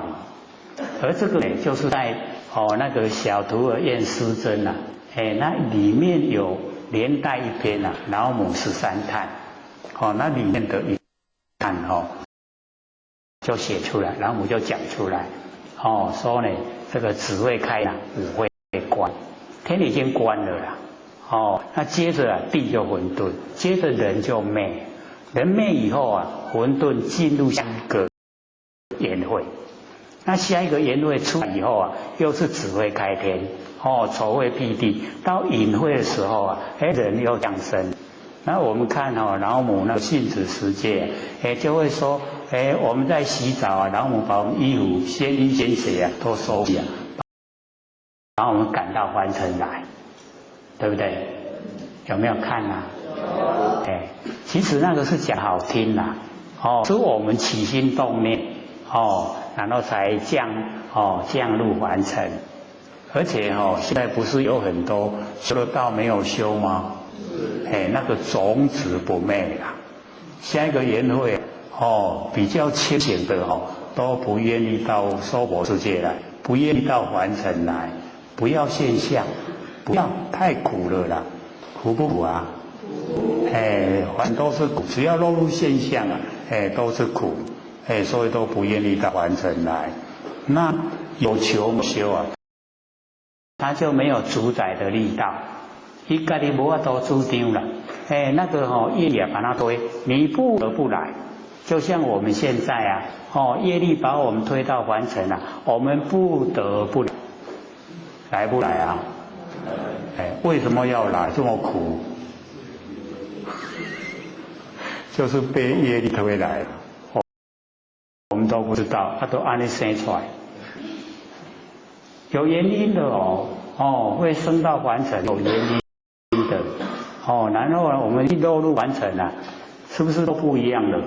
理，而這個呢，就是在哦那個小徒兒願師尊啊，哎，那裡面有連帶一篇啊，老母十三嘆，哦，那裡面的一嘆哦，就寫出來，老母就講出來。哦，說呢，這個子會開啊，五會關，天已經關了啦。哦，那接着啊，地就混沌，接着人就滅，人滅以後啊，混沌進入下一個緣會，那下一個緣會出來以後啊，又是子會開天，哦，丑會辟地，到寅會的時候啊，哎，人又降生。那我們看哦，老母那個性子世界，哎，就會說，哎，我們在洗澡啊，老母把我們衣服、鮮衣鮮鞋啊都收起啊，把我們趕到凡塵來，對不對？有沒有看啊？哎，其實那個是講好聽啦，哦，是我們起心動念，哦，然後才降哦降入凡塵，而且哦，現在不是有很多修了道沒有修嗎？哎，那個種子不滅啦，下一個緣會哦，比較清醒的哦，都不願意到娑婆世界來，不願意到凡塵來，不要現象，不要太苦了啦，苦不苦啊？哎，反正都是苦，只要落入現象啊，哎，都是苦，哎，所以都不願意到凡塵來。那有求沒修啊，他就沒有主宰的力道。伊家己無法度主張啦，哎，那個吼業力把他推，你不得不來。就像我們現在啊，哦，業力把我們推到凡塵啊，我們不得不來，來不來啊？哎，為什麼要來這麼苦？就是被業力推來，我們都不知道，他都按呢生出來，有原因的哦，哦，會生到凡塵有原因的，哦，然後呢，我們一落入凡塵啊，是不是都不一樣了？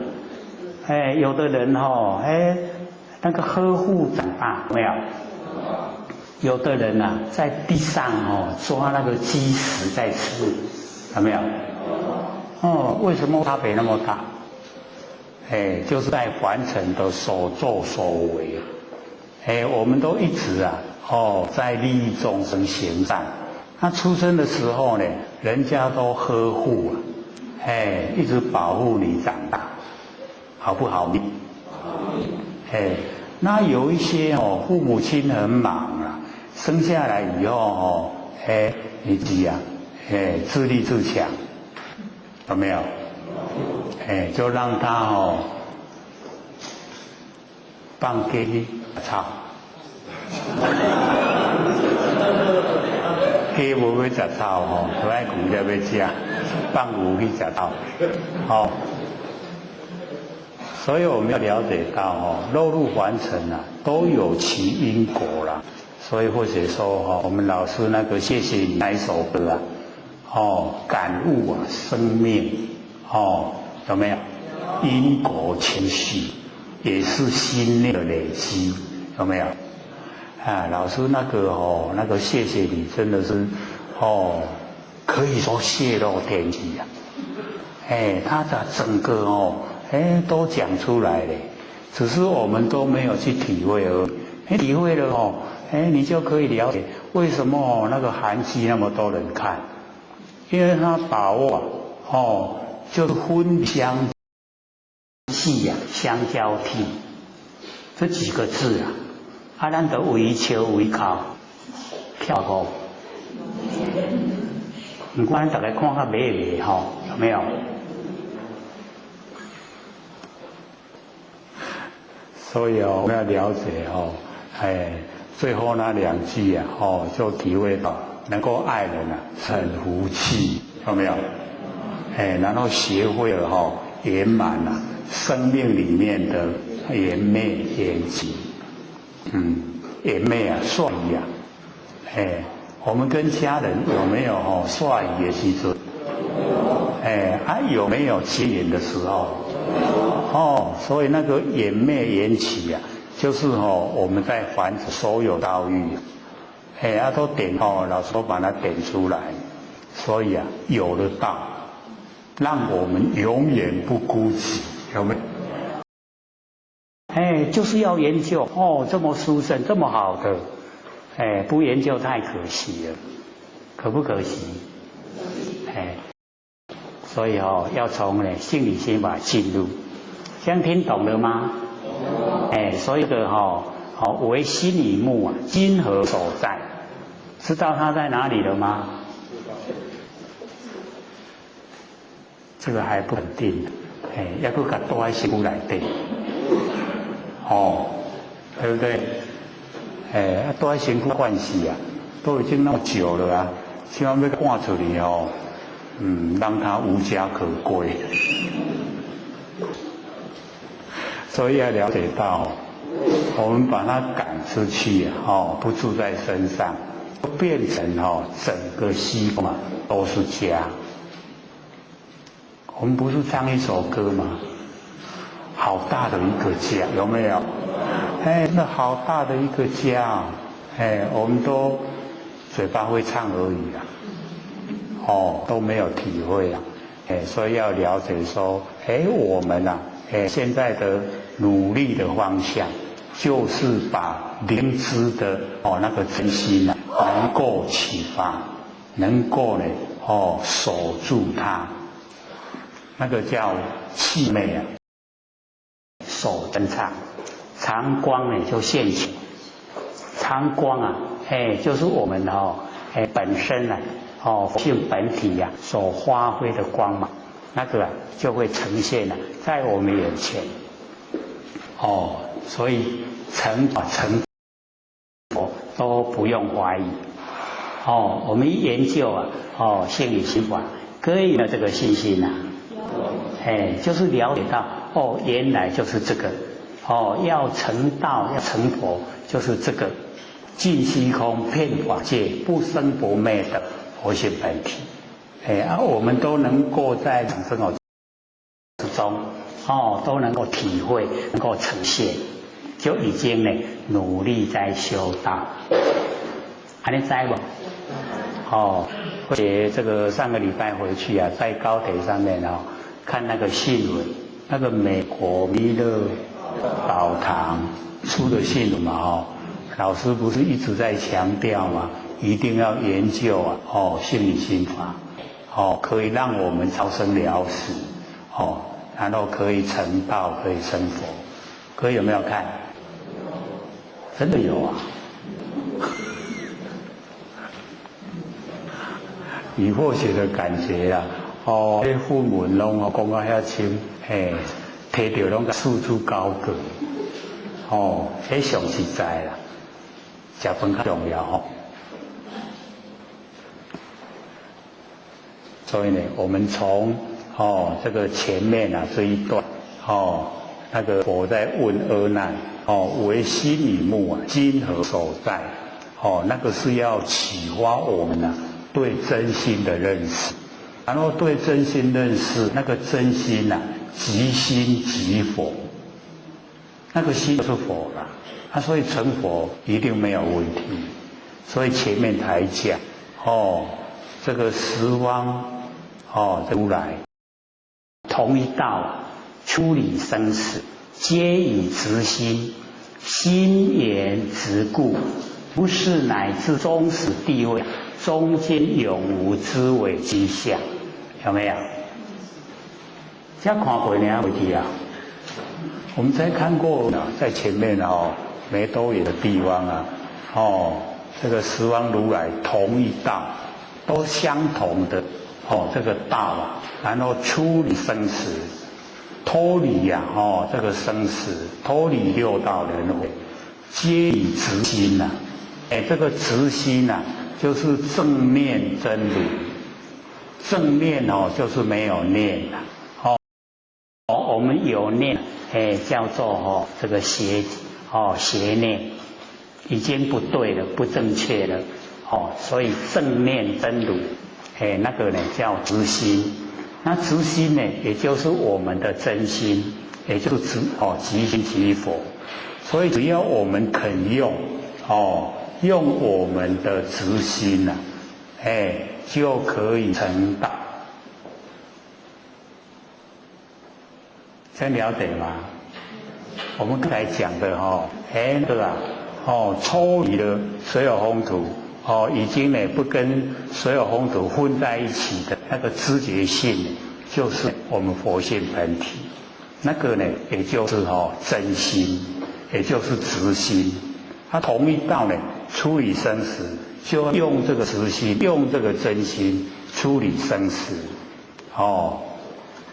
哎，有的人哦，哎，那個呵護長大，有沒有？有的人呐，在地上哦抓那個雞食在吃，有沒有？哦，為什麼差別那麼大？哎，就是在凡塵的所作所為。哎，我們都一直啊，哦，在利益眾生行善。他出生的時候呢，人家都呵護啊，哎，一直保護你長大，好不好？哎，那有一些哦，父母親很忙啊，生下來以後哦，哎，你自己啊，哎，自立自強，有沒有？哎，就讓他哦，放鸡去草，鸡无欲食草吼，都爱牛才欲食，放牛去食草，吼。所以我们要了解到哦，落入凡尘啊，都有其因果啦。所以或者说哈，我们老师那个谢谢你那一首歌啊，哦，感悟啊，生命哦，有没有因果情绪，也是心念的累积，有没有？啊，老师那个哦，那个谢谢你，真的是哦，可以说泄露天机啊！哎，他的整个哦，哎，都讲出来了，只是我们都没有去体会而已。哎，体会了哦，哎，你就可以了解为什么哦那个韩剧那么多人看，因为他把握哦，就是分相继呀，相交替这几个字啊，啊，咱都为笑为哭，跳过。毋过咱逐家看较美美吼，有没有？所以哦，我们要了解哦，哎，最后那两句啊，哦，就体会到能够爱人啊，很福气，有没有？哎，然后学会了哈，圆满啊，生命里面的圆灭缘起，圆灭啊，帅呀，哎，我们跟家人有没有哦帅的时阵？哎，啊有没有结缘的时候？哦，所以那个缘灭缘起啊，就是哦我们在还所有遭遇，哎，啊都点哦，老师都把它点出来，所以啊，有了道，让我们永远不孤寂，有没有？哎，就是要研究哦，这么殊胜，这么好的，哎，不研究太可惜了，可不可惜？哎，所以哦，要从呢性理心法进入，这样听懂了吗？哎，所以个哈，好为心与目啊，今何所在？知道它在哪里了吗？这个还不肯定，哎，要阁共带喺身躯内底，哦，对不对？哎，啊，带喺身躯惯势啊，都已经那么久了啊，希望欲赶出去哦，让他无家可归。所以要了解到，我们把他赶出去啊，哦，不住在身上，变成哦，整个西方啊都是家。我们不是唱一首歌吗？好大的一个家，有没有？哎，那好大的一个家，哎，我们都嘴巴会唱而已啊，哦，都没有体会啊，哎，所以要了解说，哎，我们啊，哎，现在的努力的方向，就是把灵知的哦那个真心啊，能够启发，能够呢哦守住它。那个叫气昧啊，守真常，常光呢就现前，常光啊，哎，就是我们哦，哎本身呢，哦佛性本体呀所发挥的光芒，那个啊就会呈现了在我们眼前，哦，所以成成佛都不用怀疑，哦，我们一研究啊，哦性理心法，可以有这个信心呐。哎，就是了解到哦，原来就是这个哦，要成道要成佛，就是这个尽虚空遍法界不生不灭的佛性本体。哎，啊，我们都能够在生活之中哦，都能够体会，能够呈现，就已经呢努力在修道。还能知无？哦，而且这个上个礼拜回去啊，在高铁上面哦。看那个新闻，那个美国弥勒宝堂出的新闻嘛，哦，老师不是一直在强调嘛，一定要研究啊，哦，心理心法，哦，可以让我们超生了死，哦，然后可以成道，可以成佛，各位有没有看？真的有啊！以或许的感觉啊。哦，彼佛门拢哦讲到遐深，嘿，提著拢束之高阁。哦，彼上實在啦，食飯較重要吼。所以呢，我們從這個前面啊這一段那個佛在問阿難唯心與目啊，今何所在？那個是要啟發我們啊對真心的認識，然後對真心認識，那個真心啊，即心即佛，那個心就是佛啦，啊，所以成佛一定沒有問題。所以前面才講這個十方如來同一道出離生死，皆以直心，心言直故，不是乃至終始地位，中間永無之偽跡象，有沒有？這看過呢，未記啊？我們才看過在前面沒多遠的地方啊，這個十方如來同一道，都相同的這個道啊，然後出離生死，脫離呀這個生死，脫離六道輪迴，皆以直心呐，哎，這個直心呐，就是正念真如，正念就是沒有念啦，我們有念，哎，叫做這個邪邪念，已經不對了，不正確了，所以正念真如，哎，那個呢叫直心，那直心呢，也就是我們的真心，也就是直即心即佛，所以只要我們肯用用我們的直心呐，哎，就可以成道。這樣了解嗎？我們剛才講的哎對吧？抽離了所有風土，已經呢不跟所有風土混在一起的那個知覺性，就是我們佛性本體。那個呢，也就是真心，也就是直心。它同一道呢，處理生死，就用這個直心，用這個真心處理生死。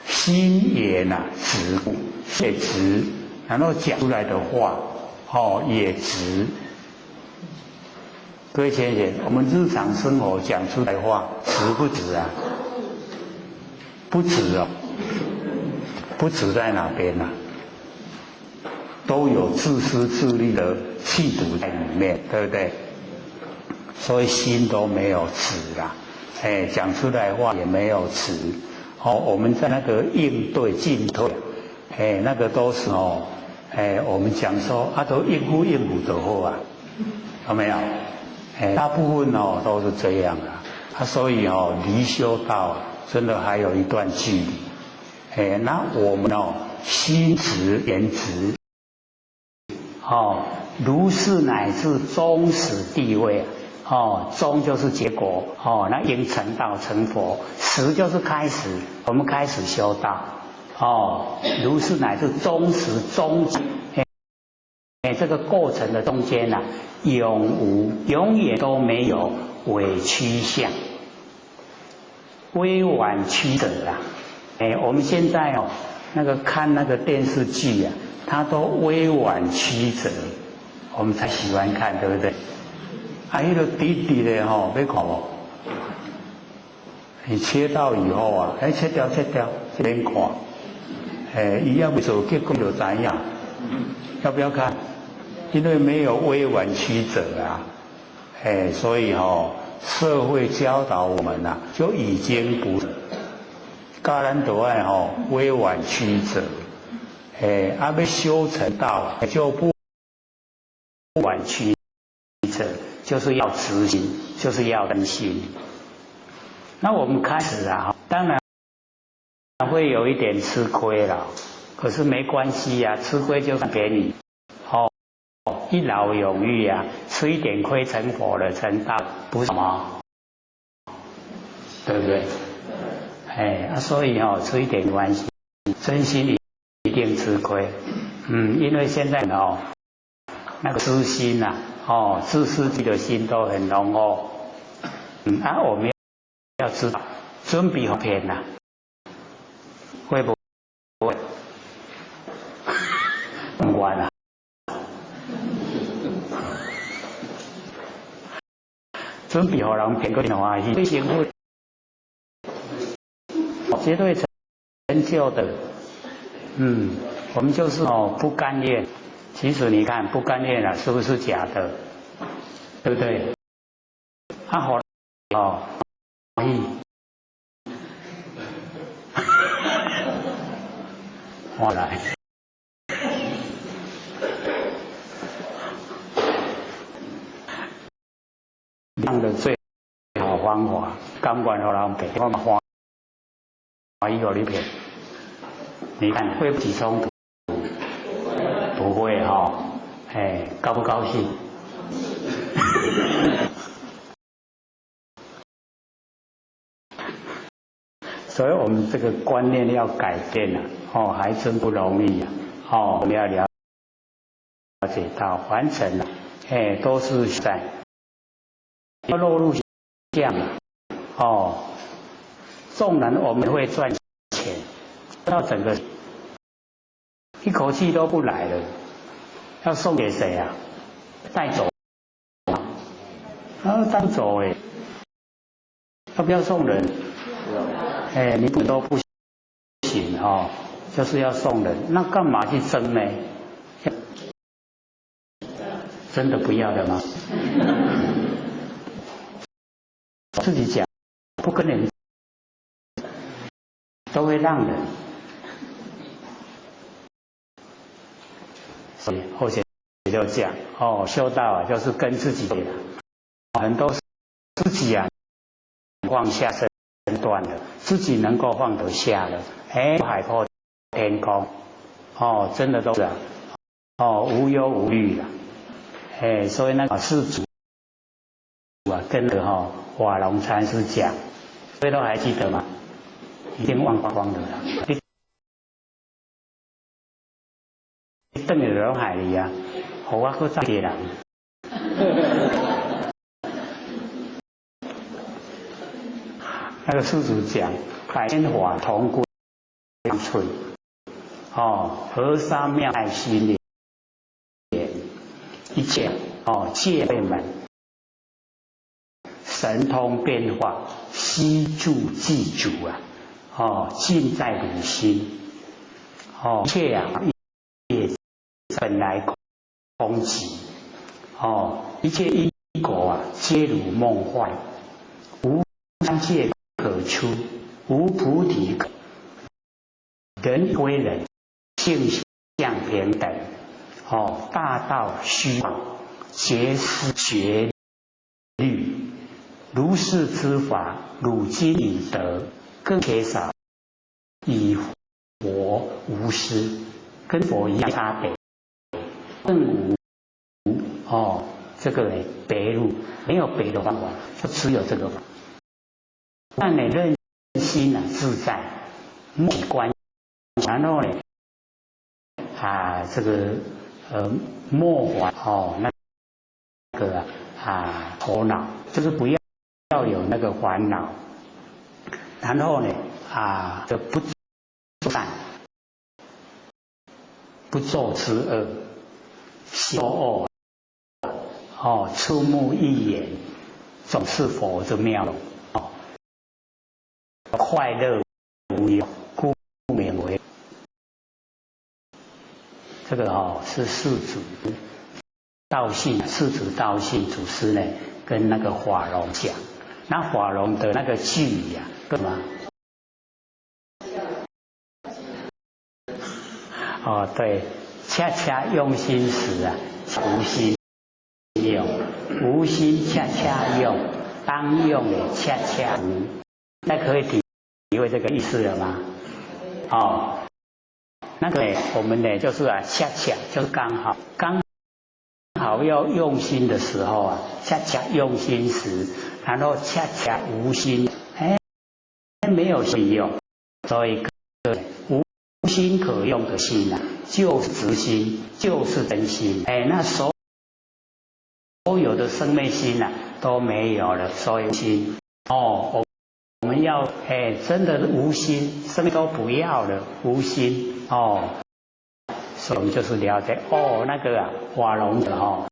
心言啊直，也直，然後講出來的話，也直。各位先生，我們日常生活講出來的話，直不直啊？不直哦，不直在哪邊啊？都有自私自利的氣度在裡面，對不對？所以心都沒有直啦，哎，講出來話也沒有直。我們在那個應對進退，哎，那個都是哎，我們講說啊，都應付應付就好啊，有沒有？哎，大部分都是這樣啊，啊，所以離修道真的還有一段距離。哎，那我們心直言直，如是乃至終始地位。終就是結果，那應成道成佛，始就是開始，我們開始修道，如是乃至終始終，哎，這個過程的中間啊，永無永遠都沒有委曲相，委婉曲折啊，哎，我們現在那個看那個電視劇啊，它都委婉曲折，我們才喜歡看，對不對？啊，彼個直直的吼，欲看無？你切到以後啊，哎，切掉切掉，免看。哎，伊猶未做結果就知影，要不要看？因為沒有委婉曲折啊，哎，所以社會教導我們啊，就已經不教咱都愛委婉曲折，哎，啊，欲修成道就不婉曲折。就是要直心，就是要真心。那我們開始啊，當然會有一點吃虧了，可是沒關係啊，吃虧就算給你，一勞永逸啊，吃一點虧成佛了，成道，不是嗎？對不對？哎，啊，所以吃一點關係，真心一定吃虧，因為現在那個私心啊。自私自利的心都很濃厚，啊，我們要知道，準備好騙呐，會不會？唔管啊，准备予人骗，阁真欢喜，成佛，绝对成就的。我们就是不甘愿。其实你看不甘愿啊，是不是假的？对不对？啊好哦，欢喜，我来，用的最好方法，甘愿予人骗，我嘛欢喜予你骗。你看会不起冲突？不会哈，哎，高不高兴？所以我们这个观念要改变了，哦，还真不容易啊！哦，我们要了解到凡尘啊，哎，都是在要落入相哦。纵然我们会赚钱，到整个一口气都不来了，要送给谁啊？带走啊？带不走哎，要不要送人？哎，你不都不行哦，就是要送人，那干嘛去争呢？真的不要的吗？自己讲，不跟人都会让人。所以后面就讲哦，修道啊，就是跟自己很多自己啊放下身段了，自己能够放得下了，哎，海阔天空，哦，真的都是啊，哦，无忧无虑了，哎，所以那个世祖啊，跟着哈法龙禅师讲，这都还记得吗？已经忘光光了啦。你转入脑海里啊，予我阁再一个人。那个世祖讲，百千法同归处，哦，河沙妙爱心莲，一切哦，界门，神通变化，悉住具足啊，哦，尽在汝心，哦，一切啊，也本来空寂，哦，一切因果啊，皆如梦幻，无三界可出，无菩提可，人归人，性相平等，哦，大道虚妄，皆是觉律，如是之法，汝今已得，更缺少以佛无师，跟佛一样差别，更无哦，这个呢别路，没有别的方法，就只有这个法。但你任心啊自在，莫观，然后呢啊这个莫烦哦那个啊头脑，就是不要有那个烦恼，然后呢啊就不善，不作之恶，修恶哦，触目一眼，总是佛之妙容。快乐无忧，故名为这个哦，是世祖道信，世祖道信祖师呢，跟那个法龙讲，那法龙的那个句呀，干嘛？哦，对，恰恰用心时啊，无心用，无心恰恰用，当用的恰恰无。那可以体会这个意思了吗？哦，那个我们呢就是啊，恰恰就是刚好，刚好要用心的时候啊，恰恰用心时，然后恰恰无心，哎，没有心用，所以无心可用的心啊，就是直心，就是真心，哎，那所有的生命心啊都没有了，所以心哦。我们要哎，真的无心，什么都不要了，无心哦。所以我们就是了解哦，那个啊，法龙的哈，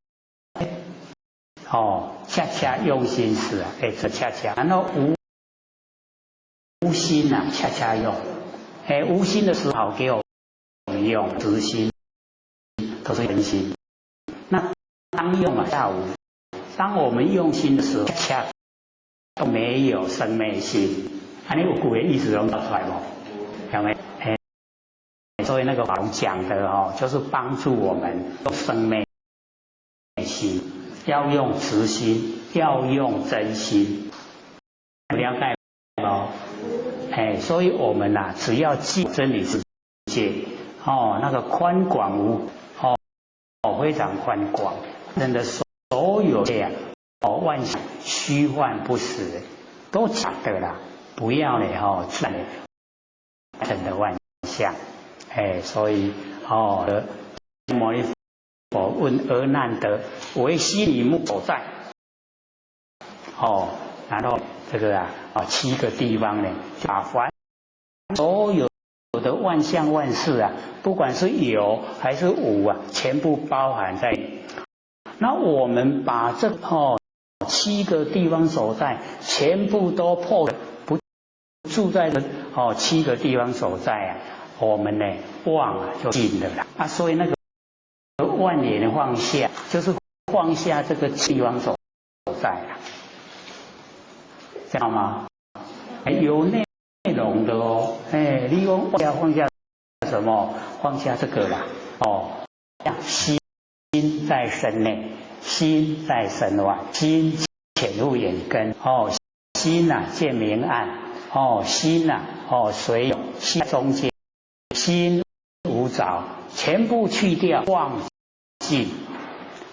哦，恰恰用心时啊，哎，这恰恰，然后无心啊，恰恰用，哎，无心的时候给我们用直心，都是真心。那当用啊，下午，当我们用心的时候，恰都没有生灭心。啊，你有句的意思拢找出来无？有没？哎，所以那个法龙讲的哦，就是帮助我们生灭心，要用慈心，要用真心，了解无？哎，所以我们呐，只要记真理世界，哦，那个宽广无，哦，非常宽广，真的所有的呀，哦，万象虚幻不实，都假的啦，不要嘞哈，自然成的万象，哎，所以哦，牟尼佛问阿难得，唯心与目所在，哦，然后这个啊，啊七个地方呢，把凡所有的万象万事啊，不管是有还是无啊，全部包含在。那我们把这七个地方所在，全部都破，不住在这七个地方所在啊，我们呢妄啊就尽了啦啊，所以那个万缘放下，就是放下这个地方所在啊，知道吗？有内容的哦，哎，你讲要放下什么？放下这个啦，哦，心在身内，心在身外，心潜入眼根，哦，心呐见明暗，哦，心呐，哦随有，心中间，心无着，全部去掉，忘尽，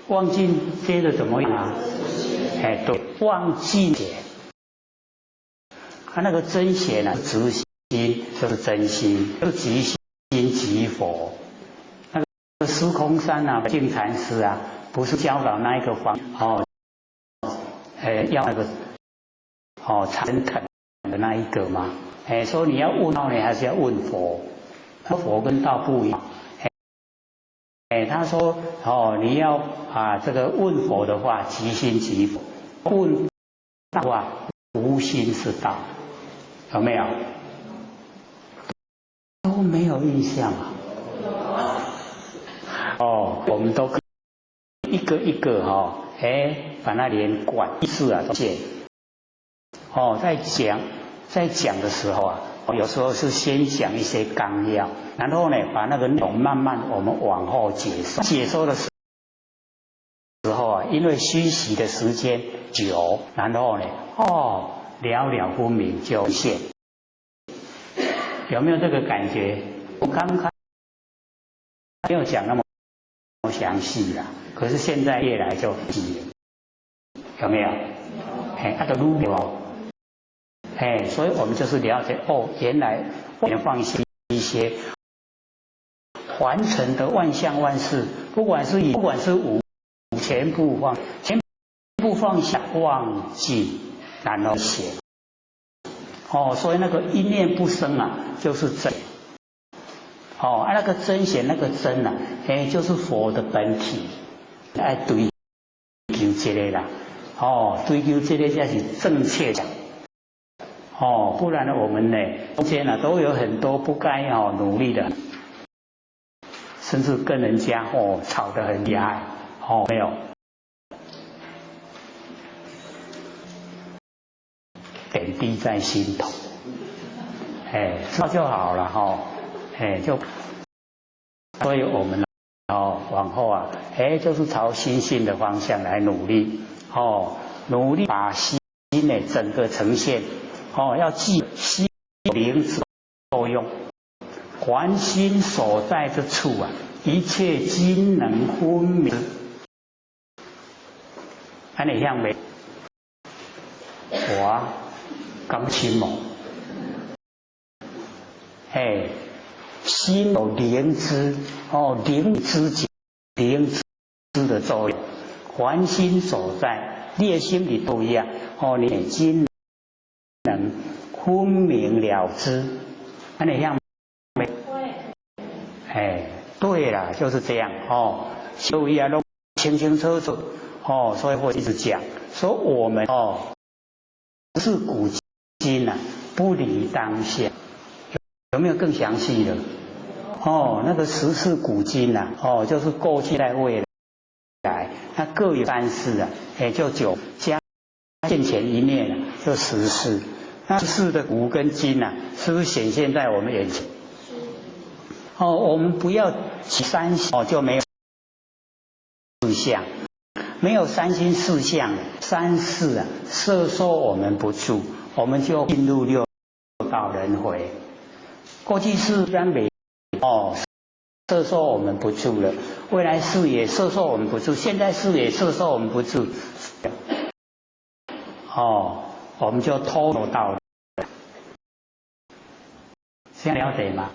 忘尽接着怎么样啊？哎，对，忘尽解。他那个真显呢，直心就是真心，就是即心即佛。那个司空山啊，净禅师啊，不是教导那一个方哦，哎，要那个哦禅藤的那一个吗？哎，说你要问道呢，还是要问佛？佛跟道不一样。哎，他说哦，你要啊这个问佛的话，即心即佛；问道啊，无心是道。有没有？都没有印象啊！哦，我们都一个一个哈，哎，把它连贯意思啊见。哦，在讲的时候啊，有时候是先讲一些纲要，然后呢，把那个内容慢慢我们往后解说。解说的时候啊，因为熏习的时间久，然后呢，哦，了了分明就现，有没有这个感觉？我刚刚没有讲那么详细啦，可是现在越来就细了，有没有？哎，它的路哦，哎，所以我们就是了解哦，原来放下一些凡尘的万象万事，不管是有，不管是无，全部放，全部放下，忘记。然后显，哦，所以那个一念不生啊，就是真。哦，啊，那个真显那个真啊，哎，就是佛的本体，爱追求这个啦，哦，追求这个才是正确的。哦，不然呢，我们呢中间呢都有很多不该哦努力的，甚至跟人家哦吵得很厉害，哦，没有。点滴在心头，哎，知道就好了哈，哎，就，所以我们哦，往后啊，哎，就是朝心性的方向来努力，哦，努力把心呢整个呈现，哦，要记心灵作用，凡心所在之处啊，一切均能分明，按你向没？我。刚清哦，哎，心有灵知哦，灵知觉，灵知的作用，凡心所在，你的心里都一样哦，你均能分明了之，那你像没？哎，对了，就是这样哦，所以啊，都清清楚楚哦，所以會一直講，說我們哦是古今啊，不離當下。有沒有更詳細的？哦，那個十世古今啊，哦，就是過去在未來，那各有三世啊，哎，就九加現前一念啊，就十世。那十世的古跟今啊，是不是顯現在我們眼前？哦，我們不要起三心哦，就沒有四相，沒有三心四相，三世啊，攝受我們不住，我們就進入六道輪迴。過去世然沒哦，攝受我們不住了；未來世也攝受我們不住，現在世也攝受我們不住。哦，我們就脫六道了。這樣了解嗎？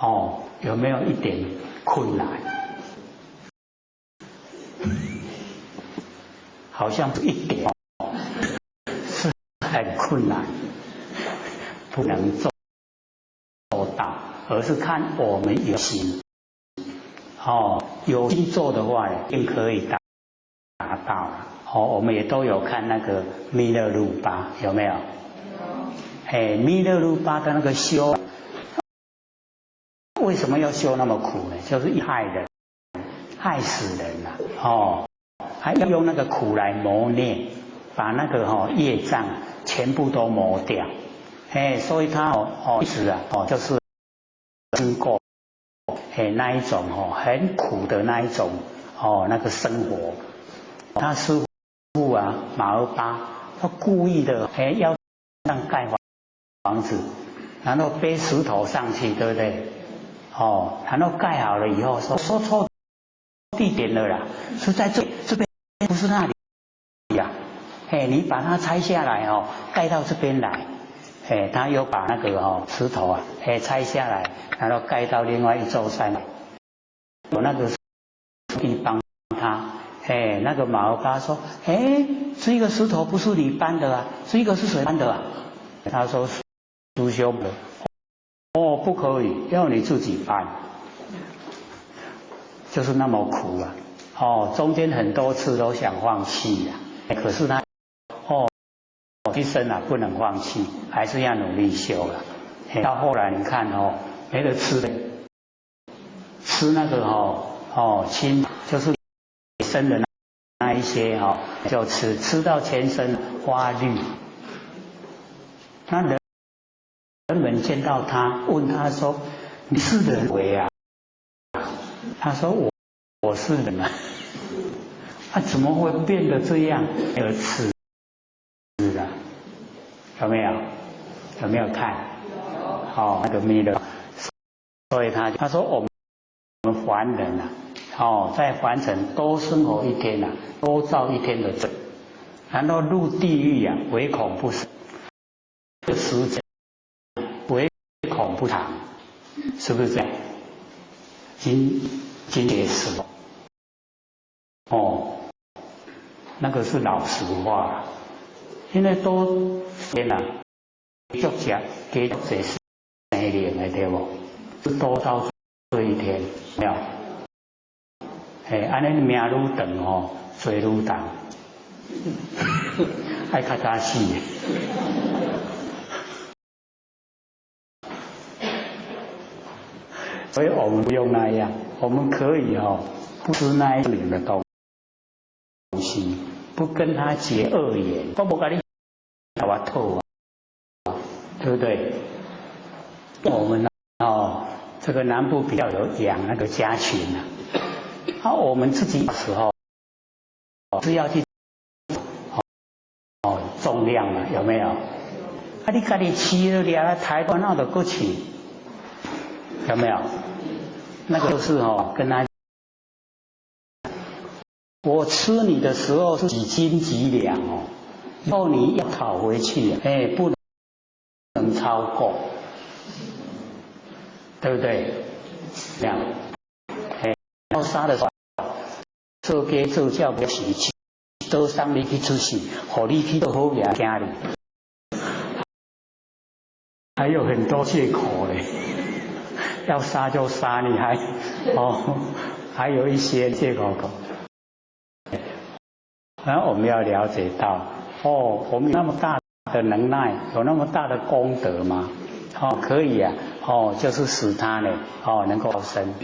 哦，有沒有一點困難？好像一點，是很困難，不能做到，而是看我們有心。哦，有心做的話，一定可以達到了。哦，我們也都有看那個彌勒魯巴，有沒有？哎，彌勒魯巴的那個修，為什麼要修那麼苦呢？就是害人，害死人了。哦，還要用那個苦來磨練，把那個業障全部都磨掉。哎，所以他一直啊就是經過哎那一種很苦的那一種那個生活。他師父啊馬爾巴，他故意的哎要讓蓋房子，然後背石頭上去，對不對？哦，然後蓋好了以後說錯地點了啦，是在這邊，不是那裡呀。哎，你把它拆下來哦，蓋到這邊來。哎，他又把那個石頭啊，哎拆下來，然後蓋到另外一座山。有那個地幫他，哎，那個馬爾巴說，哎，這個石頭不是你搬的啊，這個是誰搬的啊？他說師兄的。哦，不可以，要你自己搬，就是那麼苦啊！哦，中間很多次都想放棄啊，可是他，哦，一生啊不能放棄，還是要努力修了。到後來你看哦，沒得吃的，吃那個青就是生的那一些就吃，吃到全身發綠。那人們見到他，問他說：“你是人為啊？”他說：“我是人啊。”他怎麼會變得這樣？沒有吃的，有沒有？有沒有看？哦，那個彌勒，所以他說我們凡人啊，哦，在凡塵多生活一天啊，多造一天的罪，然後入地獄啊，唯恐不死，時間唯恐不長，是不是這樣？今也是哦，那個是老實話，因為多天啊，足食加足濟生靈的對無？多造罪一天，沒有？嘿，按呢命愈長吼，罪愈重，愛較早死。所以我們不用那樣，我們可以不吃那一類的東西，不跟他結惡緣，我無共你我討啊，對不對？我們這個南部比較有養那個家禽啊，啊，我們自己時候是要去重量嘛，有沒有？啊，你家己飼了掠來台灣那就閣飼，有沒有？那個就是跟他，我吃你的時候是幾斤幾兩哦，以後你要討回去，哎，不能超過，對不對？這樣，哎，要殺的時候，做雞做鳥不是，都送你去出世，予你去做好嘢行哩，還有很多借口嘞。要殺就殺，你還還有一些借口。那我們要了解到，哦，我們有那麼大的能耐，有那麼大的功德嗎？哦，可以啊，哦，就是使他呢，哦，能夠生。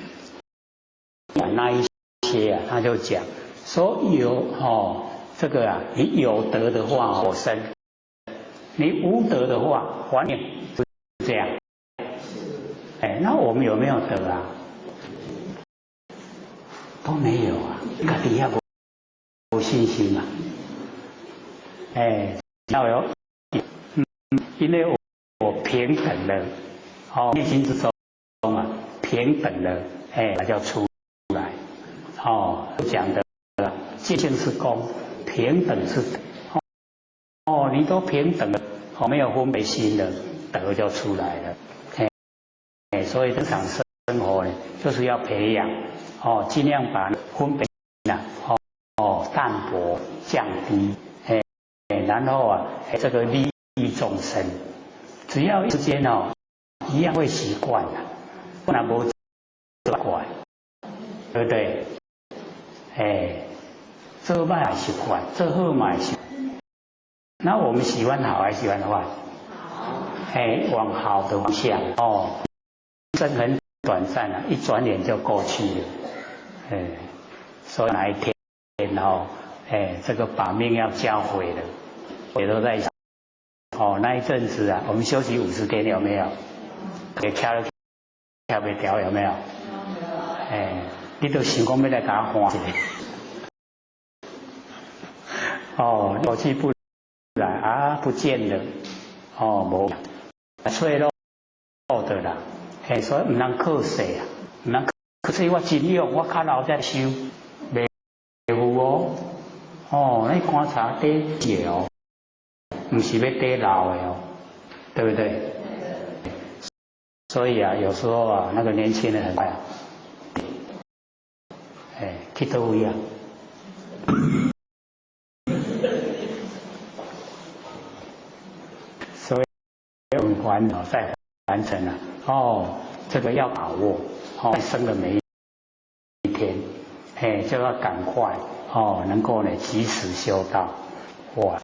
那一些啊，他就講說有哦，這個啊，你有德的話，我生；你無德的話，還命，是這樣。哎，那我們有沒有德啊？都沒有啊，家己也無信心嘛。哎，要有，因為我平等了，哦，內心之中啊，平等了，哎，那就出來。哦，講的見性是功，平等是德。哦，你都平等了，哦，沒有分別心了，德就出來了。哎，所以日常生活呢，就是要培養，哦，盡量把分別心啊，哦，淡薄降低，哎，然後啊，這個利益眾生，只要時間哦，一樣會習慣的，不然無習慣，對不對？哎，做壞習慣，做好嘛習慣。那我們喜歡好還是喜歡壞？哎，往好的方向哦。生很短暫啊，一轉眼就過去了。哎，所以哪一天哦，哎，這個把命要交回了，也都在哦。那一陣子啊，我們休息50天有沒有？給敲都敲袂著有沒有？哎，你都想講欲來共我換一下。哦，過去不來啊，不見了。哦，無脆弱的啦。嘿，所以毋通靠勢啊，毋通靠勢。我真勇，我較老才修，袂赴哦。哦，你觀察短的哦，毋是欲短老的哦，對不對？所以啊，有時候啊，那個年輕人很快啊，哎，去佗位啊？所以我們煩惱在完成了哦，這個要把握哦，生的每一天，哎，就要趕快哦，能夠呢及時修道，哇，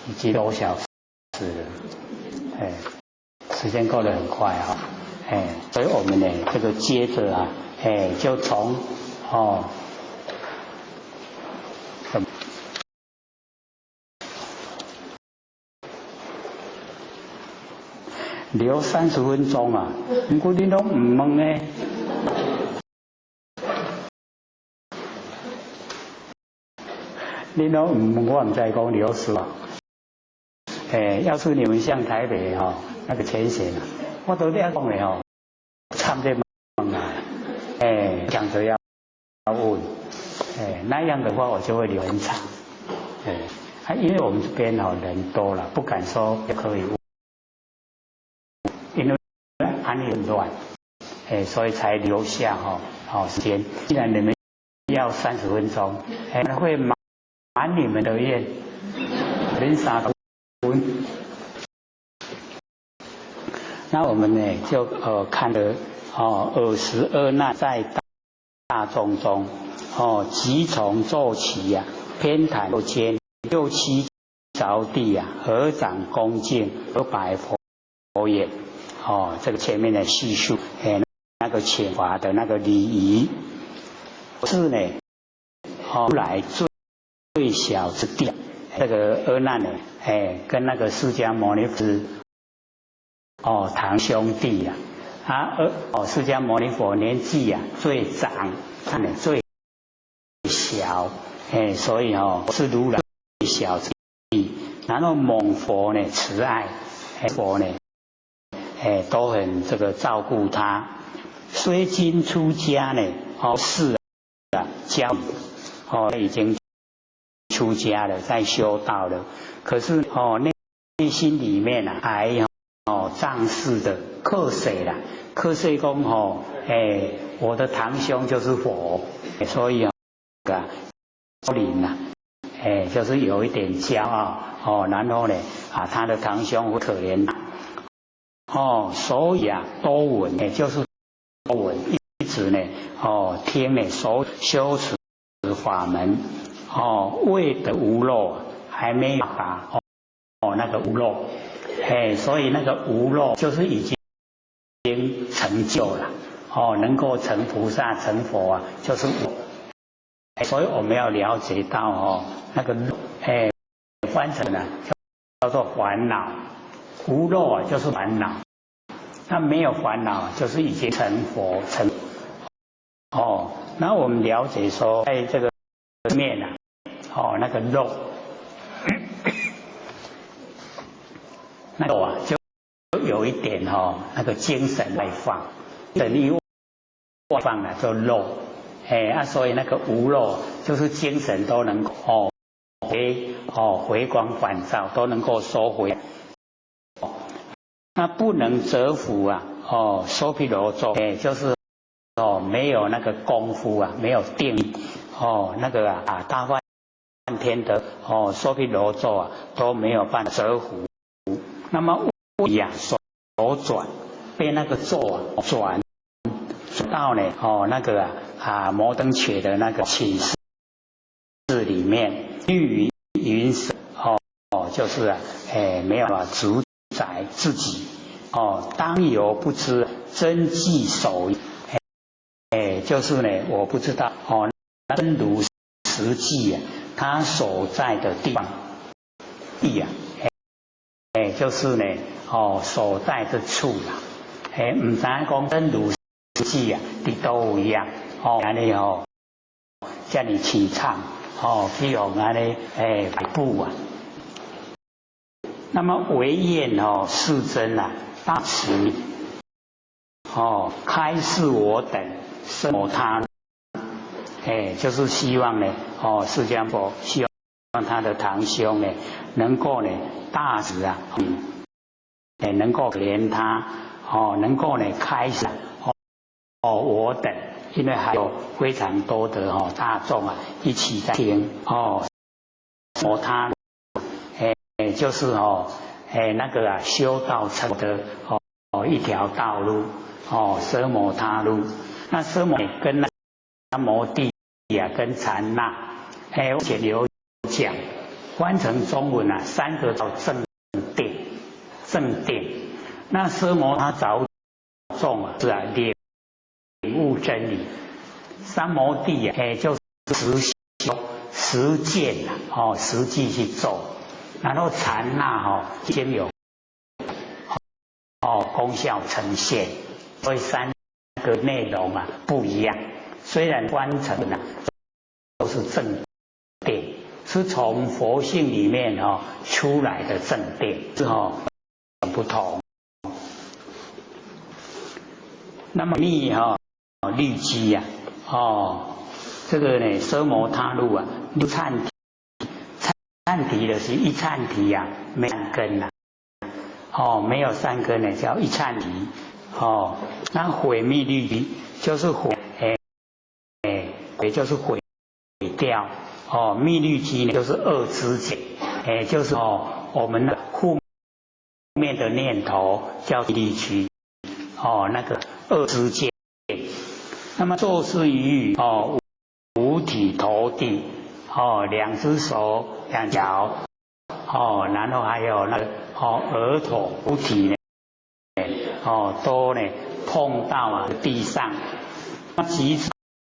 已經多小時了，哎，時間過得很快哈，哎，所以我們呢這個接着啊，哎，就從哦。留30分鐘啊！毋過恁攏毋問呢？恁攏毋問，我毋知講留什麼。哎，要是你們像台北吼那個淺顯啊，我都咧講的吼，參這問啊，哎，講着要問，哎，那樣的話我就會留很長，哎，因為我們這邊吼人多了，不敢說可以問。因為安尼很亂，哎，所以才留下吼好時間。既然你們要30分鐘，哎，會滿你們的願，連3分。那我們呢就看了哦，爾時阿難在大眾中哦，即從坐起呀，偏袒右肩，右膝著地啊，合掌恭敬而白佛言。哦，這個前面的敘述，哎，那個請法的那個禮儀，是呢，後來最最小之弟，這個阿難呢，哎，跟那個釋迦牟尼佛哦，堂兄弟呀，啊，哦，釋迦牟尼佛年紀啊最長，他呢最小，哎，所以哦是如來最小之弟，然後蒙佛呢慈愛，佛呢。哎，都很這個照顧他。雖今出家呢，哦是啊，教哦已經出家了，在修道了。可是哦內心裡面啊，還哦仗勢的靠勢啦，靠勢講哦，哎，我的堂兄就是佛，所以啊，靈啊，哎，就是有一點驕傲哦。然後呢，啊，他的堂兄會可憐。哦，所以啊，多聞，也就是多聞，一直呢，哦，聽呢，所修持法門，哦，未得無漏，還沒有達哦那個無漏，哎，所以那個無漏就是已經成就了，哦，能夠成菩薩成佛啊，就是無。所以我們要了解到哦，那個哎翻成呢叫做煩惱，無漏啊就是煩惱，那沒有煩惱就是已經成佛成。哦，那我們了解說，在這個面啊，哦那個漏，那個啊就有一點哦，那個精神外放，等於外放了就漏。哎啊，所以那個無漏就是精神都能哦回哦回光返照都能夠收回。那不能折伏啊，哦，娑毗羅咒，哎，就是哦沒有那個功夫啊，沒有定哦，那個啊大梵天的哦娑毗羅咒啊都沒有辦法折伏。那麼位啊所轉被那個咒啊轉到呢哦那個啊。啊，摩登伽的那個寢室裡面，綠雲色哦哦，就是啊，哎，沒有辦法主宰自己哦，當猶不知真跡所，哎，就是呢，我不知道哦，真如實際啊，他所在的地方地啊，哎，就是呢，哦，所在之處啦，哎，毋知講真如實際啊，佇佗位啊？哦，按呢吼，遮爾淒慘，哦，去予按呢哎擺布啊。那麼唯願哦，世尊啊，大慈哦，開示我等奢摩他，哎，就是希望呢，哦，釋迦佛希望他的堂兄呢，能夠呢大慈啊，哎，能夠可憐他，哦，能夠呢開示哦，我等。因為還有非常多的哦大眾啊一起在聽哦，摩他，哎，就是哦，哎那個啊修道成的哦一條道路哦奢摩他路，那奢摩跟那摩地啊跟禪那，哎我前有講，翻成中文啊三個叫正定，正定，那奢摩他著重啊是啊領悟真理，三摩地啊，哎，就是實修實踐啊，哦，實際去做，然後禪那哈，先有哦功效呈現，所以三個內容啊不一樣。雖然翻成啊都是正定，是從佛性裡面哦出來的正定，是哦不同。那麼密哈。律機呀，哦，這個呢，奢摩他路啊，六懺懺提的是一懺提呀，沒三根呐，哦，沒有三根呢，叫一懺提，哦，那毀滅律機就是毀，哎，哎，也就是毀掉，哦，密律機呢就是惡知見，哎，就是哦，我們的負面的念頭叫律機，哦，那個惡知見。那麼作是語語哦，五體投地哦，兩隻手兩腳哦，然後還有那個哦額頭五體呢哦都呢碰到啊地上，那其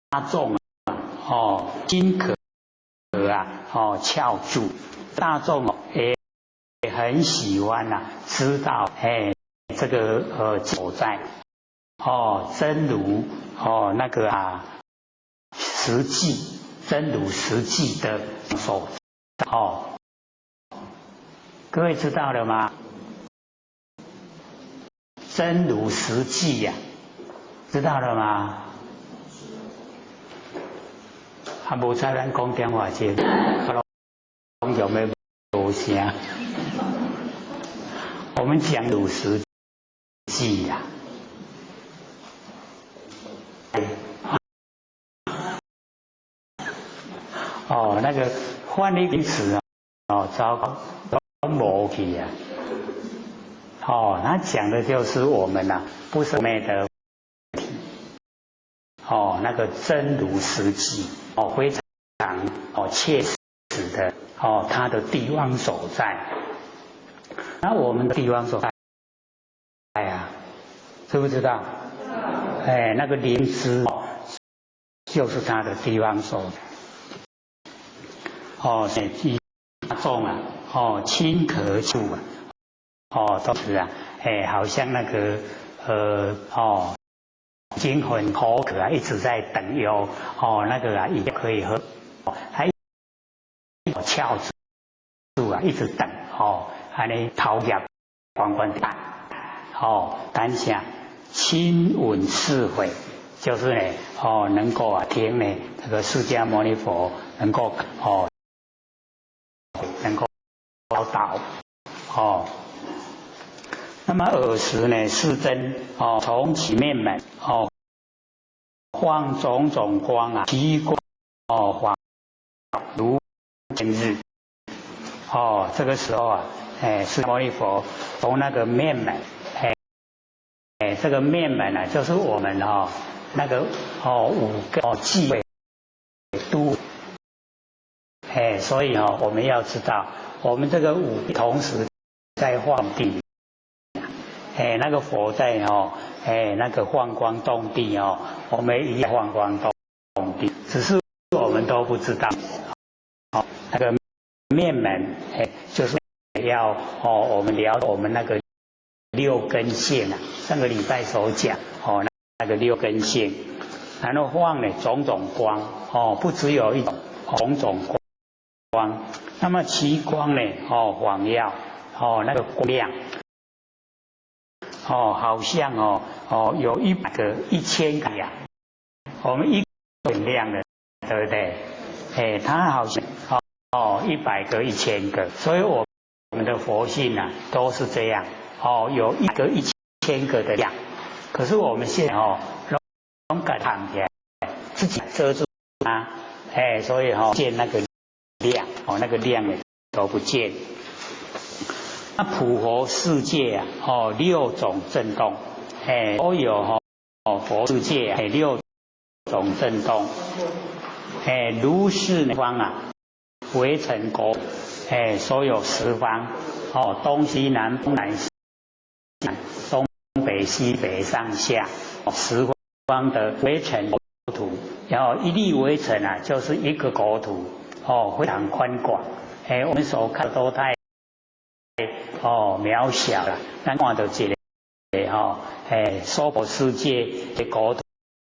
大眾啊哦金可啊哦翹住，大眾也很喜歡啊知道哎這個所在。哦，真如哦，那個啊，實際真如實際的所哦，各位知道了嗎？真如實際呀，知道了嗎？啊，無彩咱講電話先，攏用欲無聲。我們講如實際呀。哦，那個翻譯名詞啊，哦，糟糕，都無去啊。哦，他講的就是我們吶，不是昧的哦，那個真如實際哦，非常切实的它的地方所在。那我们的地方所在啊，知不知道？哎，那个灵知就是它的地方所在。一大众啊，亲可处啊，都是啊，哎，好像那个精魂口渴啊，一直在等有那个啊，也可以喝，還翹住啊，一直等按呢頭葉懸懸等，等啥親聞是會，就是呢，能夠啊聽呢這個釋迦牟尼佛能夠教導。那麼爾時呢，世尊從其面門放種種光啊，其光恍如天日。這個時候啊，哎，釋迦牟尼佛從那個面門，哎，哎，這個面門啊，就是我們那個五個際位都，哎，所以我們要知道，我們這個五同時在放地，哎，那個佛在哎，那個放光動地我們一樣放光動地，只是我們都不知道，那個面門，哎，就是要我們了我們那個六根性啊，上個禮拜所講那個六根性，然後放呢種種光不只有一種種種光，那麼其光呢晃耀那個光亮好像有100個1000個呀，我們一很亮的，對不對？哎，它好像100個1000個，所以我們的佛性啊都是這樣有一個1000個的量，可是我們現在攏共藏起來，自己遮住啊，哎，所以見那個量那個量呢都不見。那普佛世界啊，六種震動，哎，都有佛世界啊，六種震動，哎，如是方啊，圍成國，哎，所有十方，東西南東南西，東北西北上下，十方的圍成國土，然後一粒微塵啊，就是一個國土，非常寬廣，哎，我們所看都太渺小了，咱看到一個哎，娑婆世界的國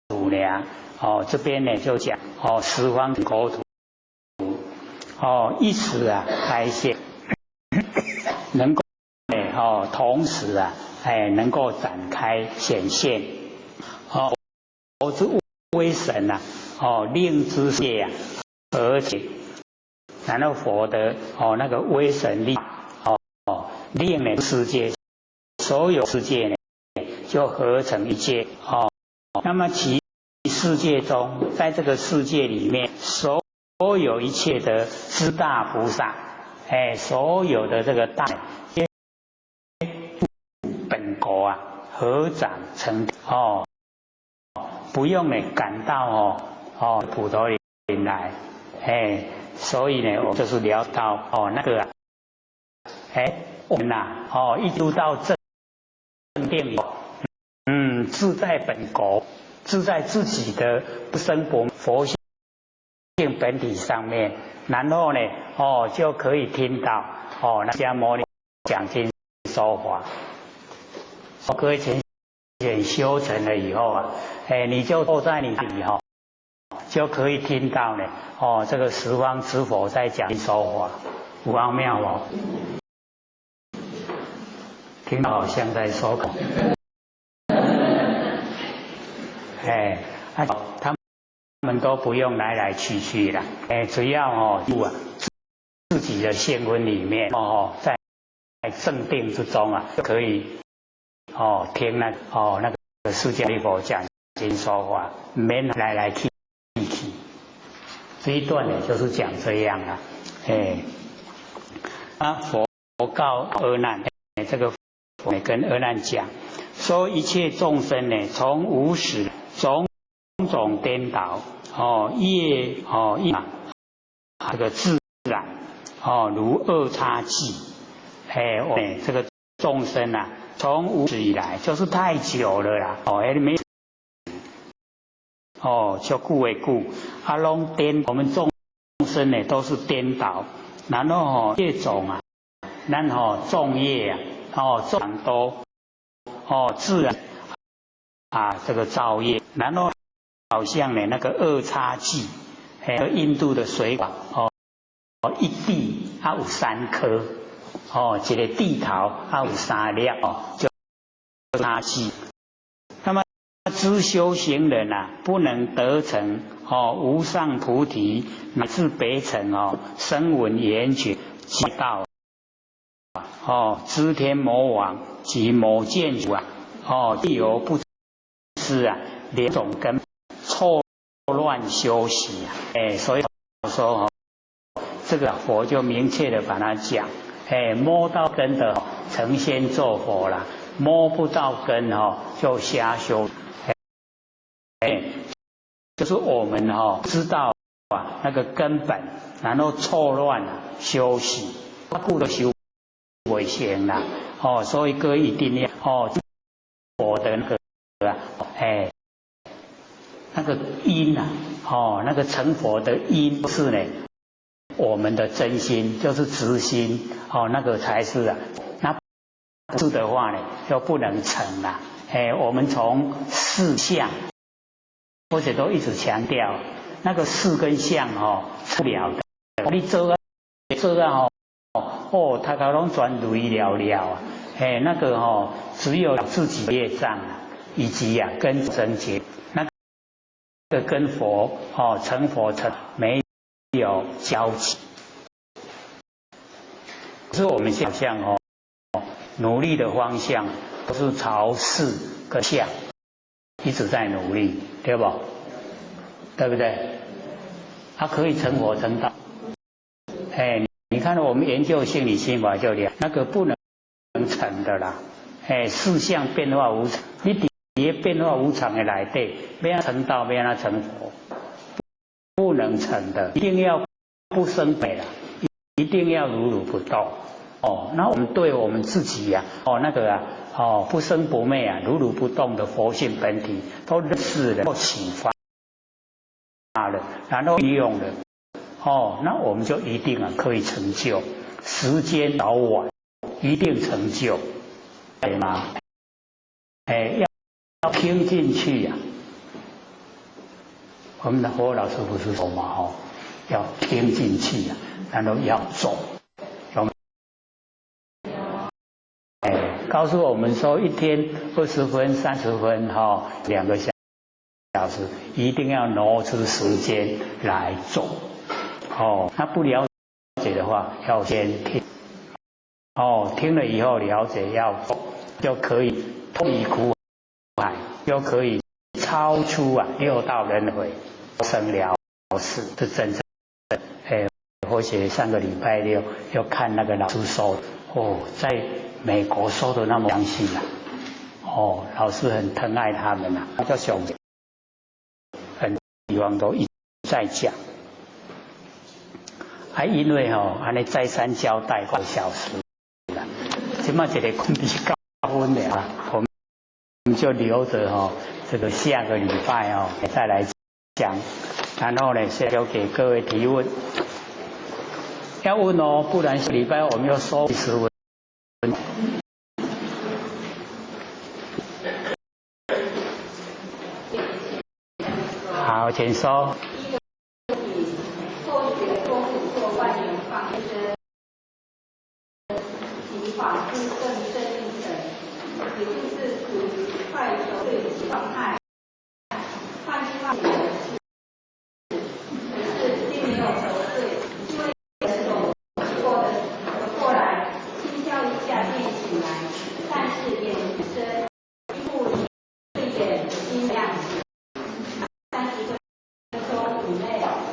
土呢，這邊呢就講十方國土，一時啊開現，能夠同時啊，哎，能夠展開顯現，佛之威神啊，令諸界啊，而且，然後佛的那個威神力，令呢世界所有世界呢就合成一界。那麼其世界中，在這個世界裡面，所有一切的諸大菩薩，哎，所有的這個大本國啊，合掌成不用呢趕到普陀林來，哎，所以呢，我就是聊到那個啊，哎，我們呐一路到正定，自在本國，自在自己的不生不佛性本體上面，然後呢就可以聽到那迦牟尼講經說法。各位淺顯修成了以後啊，哎，你就坐在你裡就可以聽到呢這個十方諸佛在講經說法，有奧妙哦，聽到好像在說口，哎，啊，他們都不用來來去去了，哎，只要啊自己的現分裡面在正定之中啊，就可以聽那個釋迦牟尼佛講經說法，免來來去去。這一段呢，就是講這樣啊，哎，啊佛告阿難，這個佛跟阿難講，說一切眾生呢，從無始種種顛倒，業業。这个自然哦，如二叉戟，哎，我这个众生啊，从无始以来就是太久了啦，哦，哎没，哦，就久的久，啊，攏颠，我們眾生呢都是顛倒，然後哦業種啊，咱吼眾業啊，哦眾多，哦自然啊這個造業，然後好像呢那個二叉戟，哎，印度的水果，哦，一蒂啊有三顆，哦，一個蒂頭啊有三粒，哦，就叉戟。那麼知修行人啊，不能得成哦無上菩提乃至別成哦聲聞緣覺道，哦諸天魔王及魔見主啊，哦有不知啊兩種根錯亂修習啊，哎，所以說哦，這個佛就明確的把它講，哎，摸到根的成仙做佛了，摸不到根哦就瞎修。哎，就是我們哈知道啊那個根本，然後錯亂修習，故都修不成啦。哦，所以各位一定要哦，佛的那個啊，哎，那個因啊，哦，那個成佛的因是呢，我們的真心就是直心，哦，那個才是啊，那不是的話呢，就不能成啦。哎，我們從事相。或者都一直強調那個事跟相哦，出不了的。你做啊做啊吼，哦，他個攏全累了了啊。哎，那個哦，只有自己業障啊，以及啊跟成結，那個跟佛哦成佛成沒有交集。是我們想象哦，努力的方向都是朝事跟相。一直在努力，對不？對不對？他可以成佛成道。哎，你看我們研究性理心法就了，那個不能成的啦。哎，事相變化無常，你佇變化無常的內底，欲按成道，欲按成佛，不能成的，一定要不生滅啦，一定要如如不動。哦，那我們對我們自己呀，哦那個啊，哦不生不滅啊，如如不動的佛性本體都認識了，都啟發了，然後運用了，哦，那我們就一定啊可以成就，時間早晚一定成就，對嗎？哎，要聽進去呀。我們的佛老師不是說嘛，哦，要聽進去呀，然後要做。哎，告訴我們說，一天20分、30分，哈，2個小時，一定要挪出時間來做。哦，那不了解的話，要先聽。哦，聽了以後了解要做，就可以脫離苦海，就可以超出啊六道輪迴，生了事是真正的。哎，或許上個禮拜六又看那個老師說，哦，在美國說的那麼詳細啊，哦，老師很疼愛他們啊，叫熊，很地方都一再講，還因為吼，按呢再三交代個小時啦，這馬一個29分了，我們就留着吼，這個下個禮拜哦再來講，然後呢，先交給各位提問，要問哦，不然下禮拜我們要收10分。好，請說。後學功夫做萬年放生，及法師更深一層，也就是處於快熟睡狀態。換句話說是，可是並沒有熟睡，因為走過的過來，輕敲一下便醒來，但是眼神一副睡眼惺忪樣子。30分鐘以內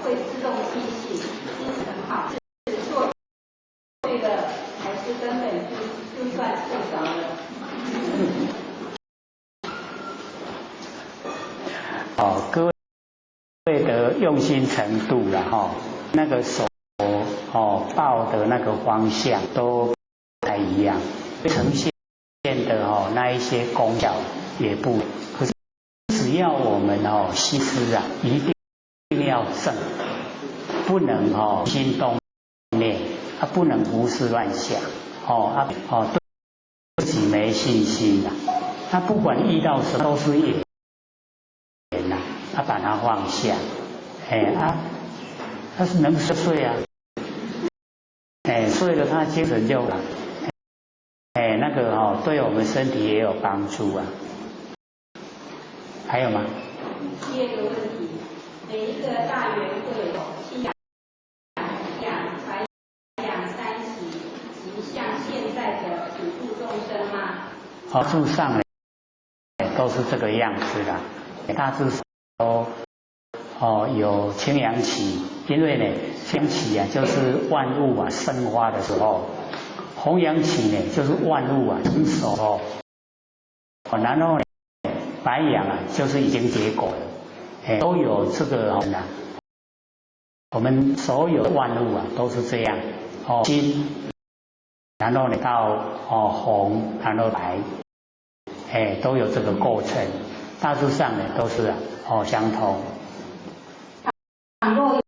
會自動清醒，精神好，是做對了，還是根本就算睡着了？哦，各位的用心程度了哈，那個手。哦抱的那个方向都不太一样，呈现的哦那一些功效也不。可是只要我们哦心思啊，一定要正，不能哦心动念，啊不能胡思乱想，哦啊哦对自己没信心呐。他不管遇到什么都是业缘呐，他把它放下，哎啊，他是能睡啊，哎睡了他精神就，哎那个哦对我们身体也有帮助啊。还有吗？第二个问题，每一个大圆会清养、养、白养三期，即像现在的普度众生吗？好，住上呢都是这个样子的，大致都哦有青阳期，因为呢青阳期啊就是万物啊生发的时候，红阳期呢就是万物啊成熟哦，然后呢白阳啊就是已经结果了，哎都有这个啊，我们所有万物啊都是这样哦青，然后呢到哦红，然后白。哎，都有这个过程，大致上呢都是哦相同。倘若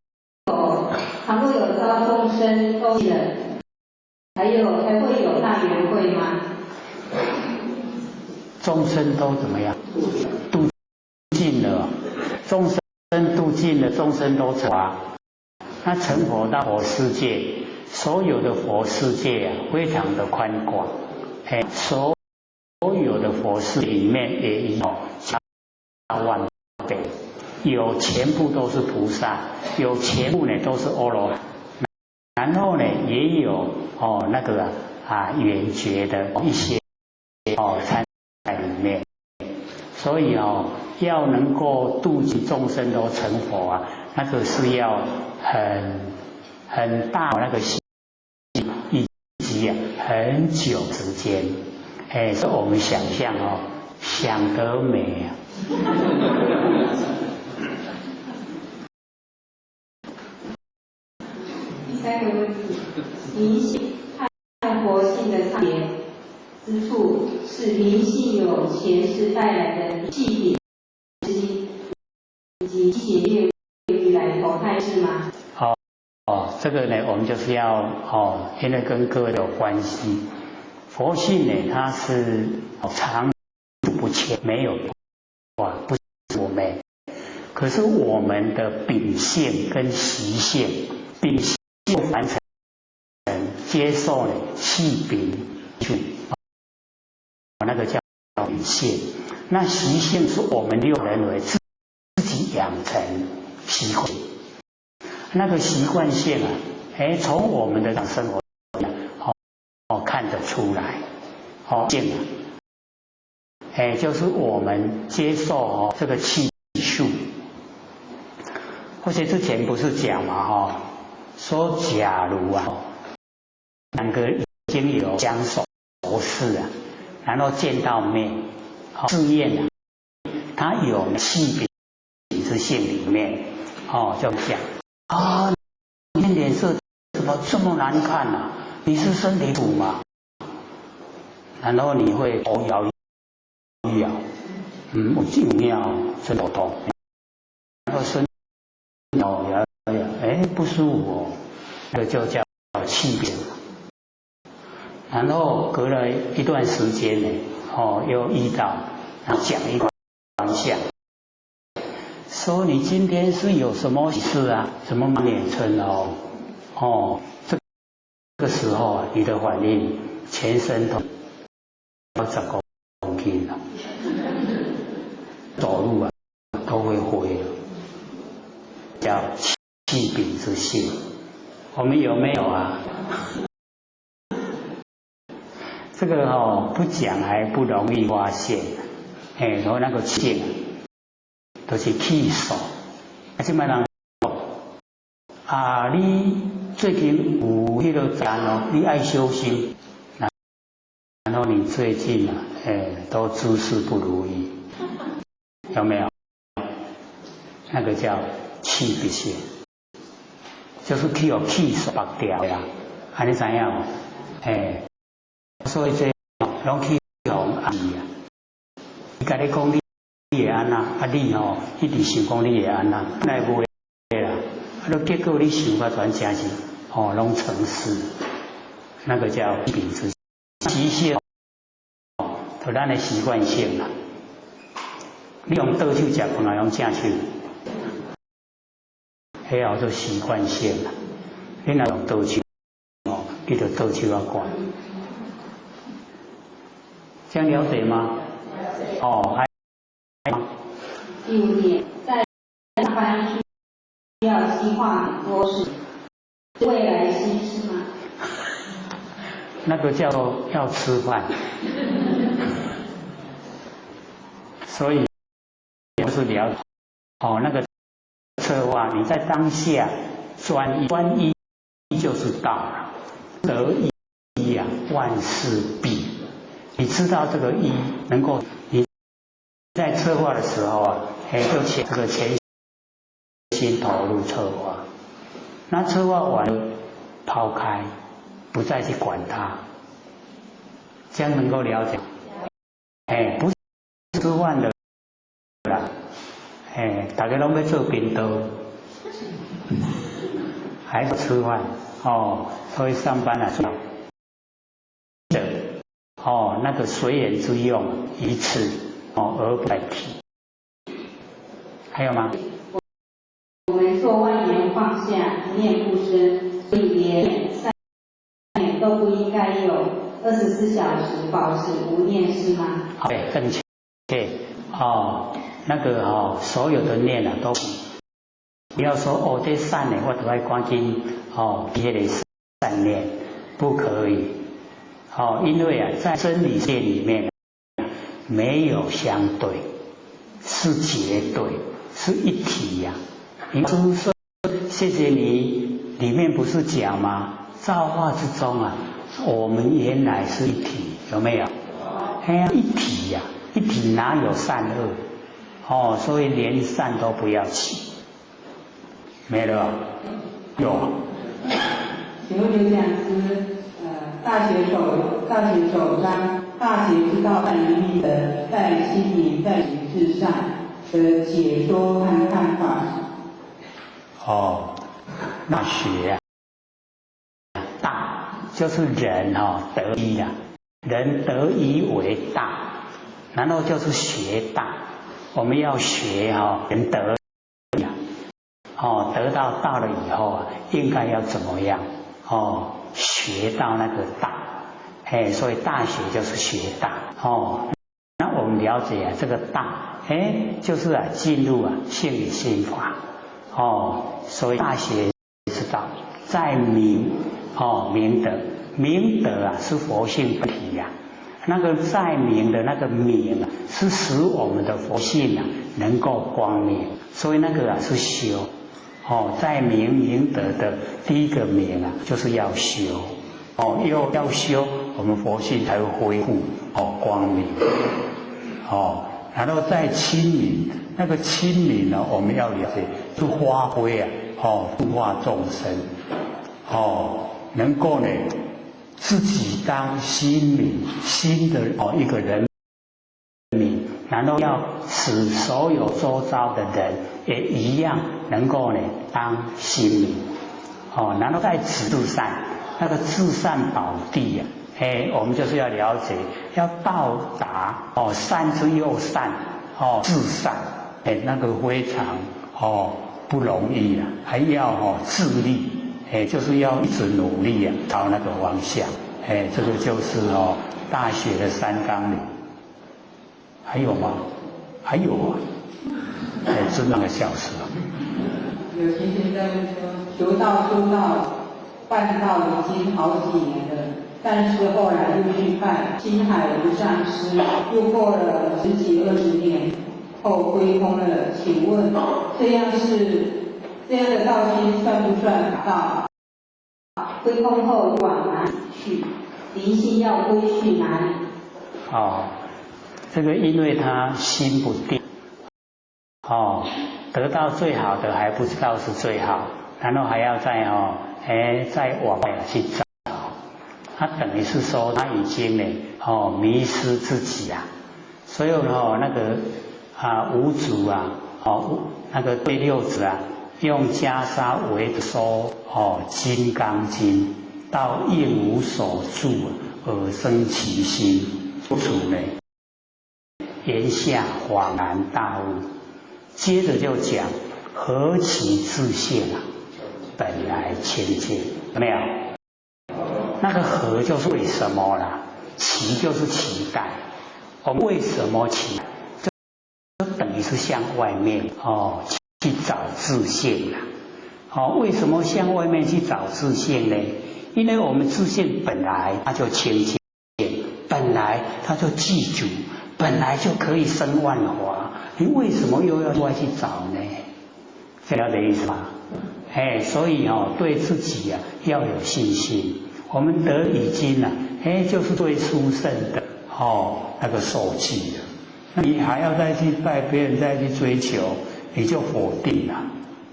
有遭众生都了，还会有大圆会吗？众生都怎么样？度尽了，众生度尽了，众生都成佛。那成佛到佛世界，所有的佛世界啊，非常的宽广，哎，所有的佛世里面也有千万倍，有全部都是菩萨，有全部呢都是阿罗汉，然后呢也有哦那个啊缘觉的一些哦参在里面，所以哦要能够度尽众生都成佛啊，那个是要很大那个心，以及啊很久时间。哎，是我们想象哦，想得美啊！第三个问题，灵性和佛性的差别之处是灵性有前世带来的气禀之以及血业来投胎是吗？好，哦，这个呢，我们就是要哦，因为跟各位有关系。佛性呢，它是常住不迁，没有哇，不我们。可是我们的秉性跟习性，秉性完成接受呢气禀去，那个叫秉性。那习性是我们六人为自己养成习惯，那个习惯性啊，哎，从我们的生活。哦，看得出来，哦，见啊，哎，就是我们接受哦这个气数，而且之前不是讲嘛哈，说假如啊，两个已经有相熟识啊，然后见到面，试验啊，他有气禀之性里面，哦，就讲啊，你脸色怎么这么难看啊？你是身体苦吗？然后你会头摇一摇，嗯，有有影身头痛，然后身摇摇摇，哎，不舒服哦，那个就叫气禀。然后隔了一段时间呢，哦，又遇到，讲一方向，说你今天是有什么事啊？怎么满脸春哦？哦，这个时候啊，你的反应全身都要10公斤了，走路啊都会灰了，叫气禀之性。我们有没有啊？这个哦，不讲还不容易发现。哎，说那个气，都是气数。啊，这摆人啊，你最近有彼个赞哦，你爱小心。然后你最近啊，哎，都诸事不如意，有没有？那个叫气不泄。就是去予气縛掉啦，按呢知影無？嘿，所以這攏去予壓抑啊！伊共你講你會按怎，啊你吼一直想講你會按怎，那袂啦，啊都結果你想甲全真是吼攏成事，那個叫秉之習性，就咱的習慣性啦。你用倒手食飯，還用正手？彼叫做習慣性啦。你若用倒手，哦，你就倒手仔慣。這樣了解嗎？哦，還。第五點，在上班需要計劃很多事，未來心是嗎？那個叫做要吃飯，所以就是聊哦，那個策劃，你在當下專一，專一就是道了，得一呀，萬事畢。你知道這個一能夠你在策劃的時候啊，哎，就全這個全心投入策劃，那策劃完了，拋開，不再去管它，這樣能夠了解。哎，不是吃飯的啦，哎，大家攏欲做便當，還是吃飯哦？所以上班啊，哦，那個隨緣之用一次哦，而不代替。還有嗎？我們做萬緣放下，一念不生，所以連善念都不應該有，24小時保持無念是嗎？對，正確。哦，那個哦，所有的念啊，都不要說哦，這善念我都愛趕緊哦，別的善念不可以。哦，因為啊，在真理界裡面沒有相對，是絕對，是一體呀。你說謝謝你，裡面不是講嗎？造化之中啊，我們原來是一體，有沒有？哎呀，一體呀，一體哪有善惡？哦，所以連善都不要起，沒了。有。請問劉講師，大學首章，大學之道，在於明德，在親民，在於至善的解說和看法。哦，大學啊，大就是人哦得一啊，人得一為大，然後就是學大，我們要學哦人得呀，哦得到道了以後啊，應該要怎麼樣？哦，學到那個大，哎，所以大學就是學大哦。那我們了解啊，這個大，哎，就是啊進入啊性理心法。哦，所以大學之道在明哦，明德，明德啊是佛性本體呀。那個在明的那個明啊，是使我們的佛性啊能夠光明，所以那個啊是修。哦，在明明德的第一個明啊，就是要修。哦，又要修，我們佛性才會恢復哦光明。哦，然後再親民，那個親民呢，我們要了解是發揮啊，哦，度化眾生，哦，能夠呢自己當新民新的哦一個人民，然後要使所有周遭的人也一樣能夠呢當新民，哦，然後在至善，那個至善寶地啊，哎，我們就是要了解，要到達哦善之又善，哦至善，哎，那個非常哦不容易啊，還要哦自力，哎，就是要一直努力啊，朝那個方向，哎，這個就是哦大學的三綱領。還有嗎？還有啊，哎，這兩個小時。有同學在問說，求道修道辦道已經好幾年了，但是後來又去拜青海無上師，又過了十幾二十年後歸空了。請問這樣是這樣的道心算不算道？歸空後往哪裡去？靈性要歸去哪裡？哦，這個因為他心不定，哦，得到最好的還不知道是最好，然後還要再哦，哎，再往外去找，他等於是說他已經呢，哦，迷失自己啊，所以哦，那個啊五祖啊，哦，那個對六祖啊，用袈裟圍著說哦《金剛經》，到應無所住而生其心，主呢，言下恍然大悟，接着就講何其自性啊，本來清淨，有沒有？那個何就是為什麼啦？其就是期待。我們為什麼期？就等於是向外面哦去找自性啦。哦，為什麼向外面去找自性呢？因為我們自性本來它就清淨，本來它就具足，本來就可以生萬法。你為什麼又要外去找呢？這了解意思嗎？哎，所以哦，對自己啊要有信心。我們得已經啊，哎，就是最殊勝的哦那個受記了。那你還要再去拜別人，再去追求，你就否定了，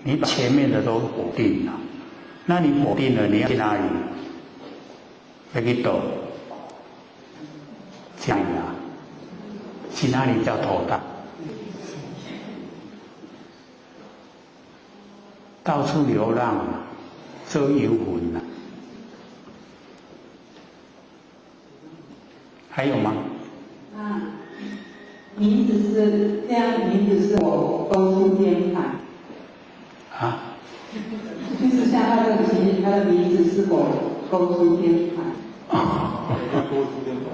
你把前面的都否定了。那你否定了，你要去哪裡？要去倒？去哪裡啊？去哪裡比較妥當？到處流浪，做遊魂啊。還有嗎？那名字是這樣，名字是我勾出天盤。啊？就是像他這個情形，他的名字是否勾出天盤？勾出天盤。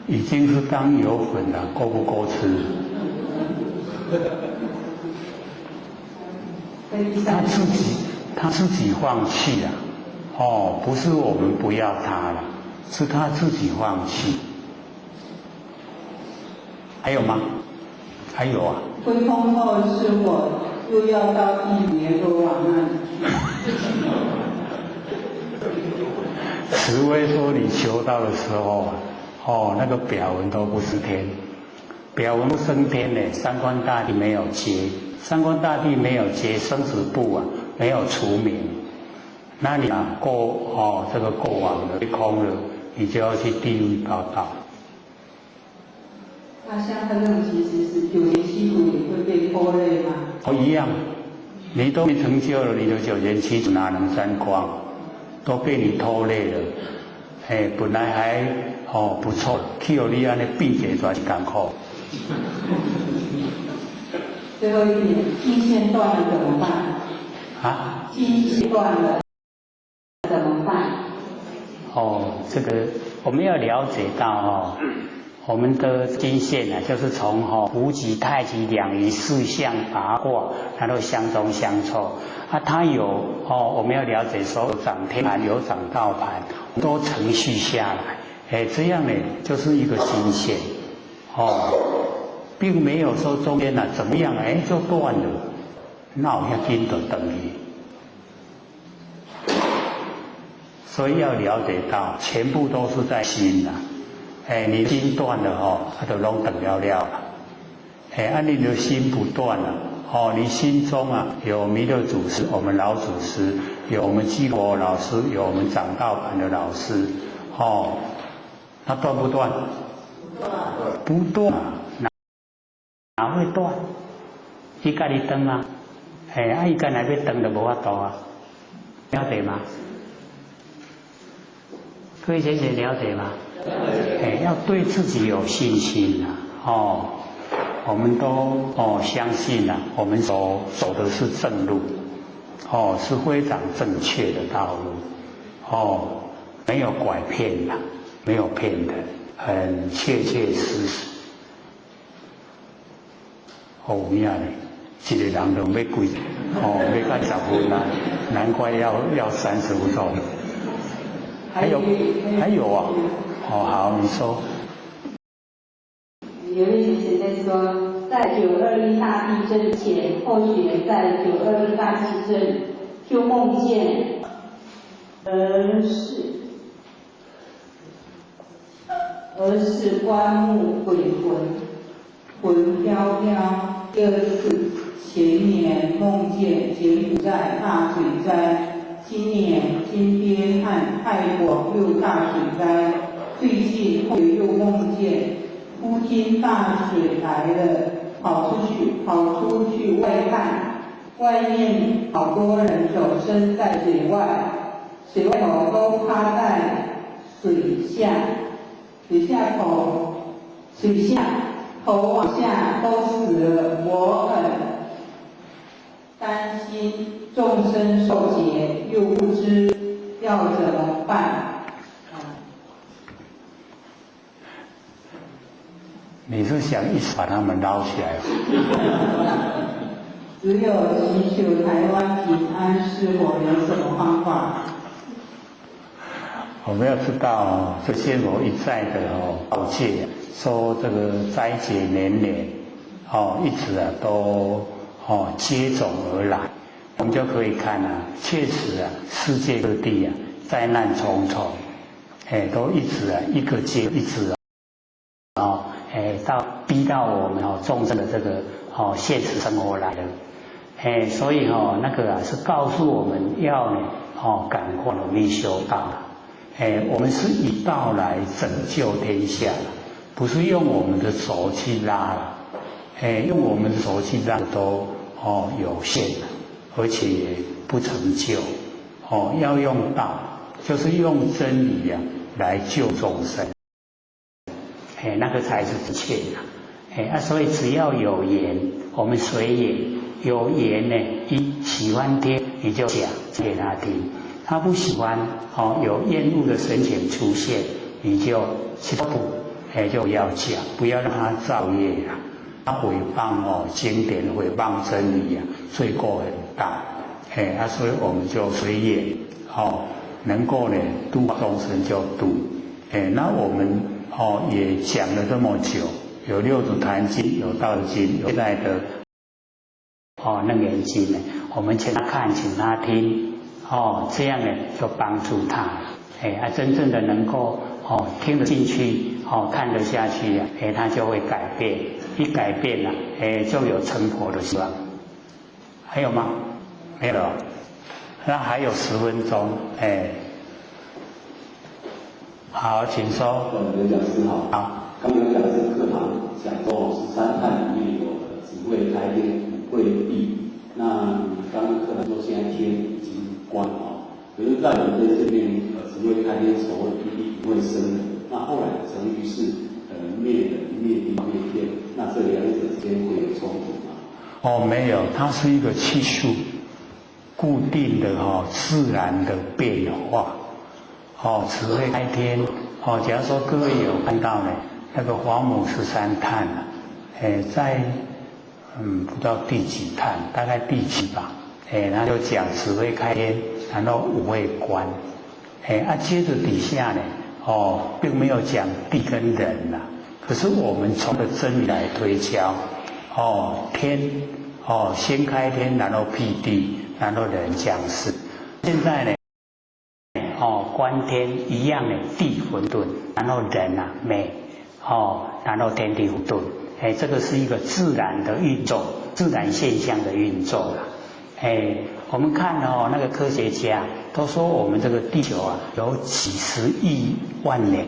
已經是當油粉了，夠不夠吃？他自己放棄了。哦，不是我們不要他了，是他自己放棄。還有嗎？還有啊。歸空後是否又要到地閻羅王那裡去？慈威說：“你求道的時候啊，哦，那個表文都不升天，表文不升天呢，三官大帝沒有接，三官大帝沒有接，生死簿啊沒有除名。那你啊過哦這個過往了空了，你就要去地獄報到。那像他這種其實是九賢七祖也會被拖累嗎？哦，一樣，你都沒成就了，你的九賢七祖哪能沾光？都被你拖累了。哎，本來還哦不錯，去予你按呢變一個全是艱苦。最後一點，金線斷了怎麼辦？啊？金線斷了怎麼辦？哦，這個我們要了解到哦，我們的金線呢，就是從哦無極、太極、兩儀、四象、八卦，它都相中相湊。啊，它有哦，我們要了解說長天盤有長道盤，都程序下來，哎，這樣呢就是一個金線，哦，並沒有說中間呢怎麼樣，哎就斷了，那有遐緊就斷去。所以要了解到，全部都是在心呐，哎，你心斷了哦，它就攏斷了了了。哎，啊，你的心不斷了，哦，你心中啊有彌勒祖師，我們老祖師，有我們濟國老師，有我們長道盤的老師，哦，那斷不斷？不斷，哪會斷？伊家己斷啊，哎，啊，伊家若欲斷就無法度啊，了解嗎？各位姐姐了解嗎？哎，要對自己有信心啊！哦，我們都哦相信啊，我們所走的是正路，哦，是非常正確的道路，哦，沒有拐騙的，沒有騙的，很切切實實。哦，有影咧，一個人就欲幾，哦，欲到10分啊，難怪要30分鐘。還有還有啊，哦好，你說。有位姐姐在說，在921大地震前，或許在921大地震就夢見，而是棺木鬼魂，魂飄飄。第二次醒前年梦见柬埔寨大水灾，今年金边和泰国又大水灾，最近后又梦见忽听大水来了，跑出去外看，外面好多人手伸在水外，水外头都趴在水下，水下头，水下头往下都死了，我很担心众生受劫，又不知要怎么办。你是想一直把他们捞起来？只有祈求台湾平安，是否有什么方法？我们要知道，这些我一再的告诫，说这个灾劫连连，一直啊都接踵而来，我们就可以看啊，确实啊，世界各地啊灾难重重，哎，都一直啊一个接一直啊，哎，到逼到我们众生的这个现实生活来了，哎，所以那个啊是告诉我们要呢赶快努力修道。哎，我们是以道来拯救天下，不是用我们的手去拉了。哎，用我们的手去拉都有限，而且也不成就。要用道，就是用真理啊来救众生。哎，那个才是正确的。哎啊，所以只要有缘，我们随缘，有缘呢，一喜欢听你就讲给他听。他不喜欢有厌恶的神情出现，你就去不，哎，就不要讲，不要让他造业啊。他毁谤经典，毁谤真理啊，罪过很大。哎啊，所以我们就随缘，能够呢度众生就度。哎，那我们也讲了这么久，有六祖坛经，有道经，有现在的楞严经呢，我们请他看，请他听。这样呢就帮助他，哎啊，真正的能够听得进去，看得下去啊，哎，他就会改变，一改变了，哎，就有成佛的希望。还有吗？没有了。那还有10分钟，哎，好，请说。刘讲师好。好。刚刘讲师课堂讲说十三叹里面有只会开天，五会闭。那你刚刚课堂说现在天已经关哦，可是，在我们这边，只会开天，所谓辟地不会生人。那后来成语是灭人、灭地、灭天，那这两者之间会有冲突吗？没有，它是一个气数固定的自然的变化。只会开天。假如说各位有看到呢，那个黄母十三叹啊，哎，在不知道第几叹，大概第七吧。哎，那就讲只会开天，然后五会关。哎，啊，接着底下呢，并没有讲地跟人呐。可是我们从的真理来推敲，天，先开天，然后辟地，然后人降世。现在呢，观天一样的地混沌，然后人啊灭，然后天地混沌。哎，这个是一个自然的运作，自然现象的运作了。哎，我们看那个科学家都说我们这个地球啊有几十亿万年，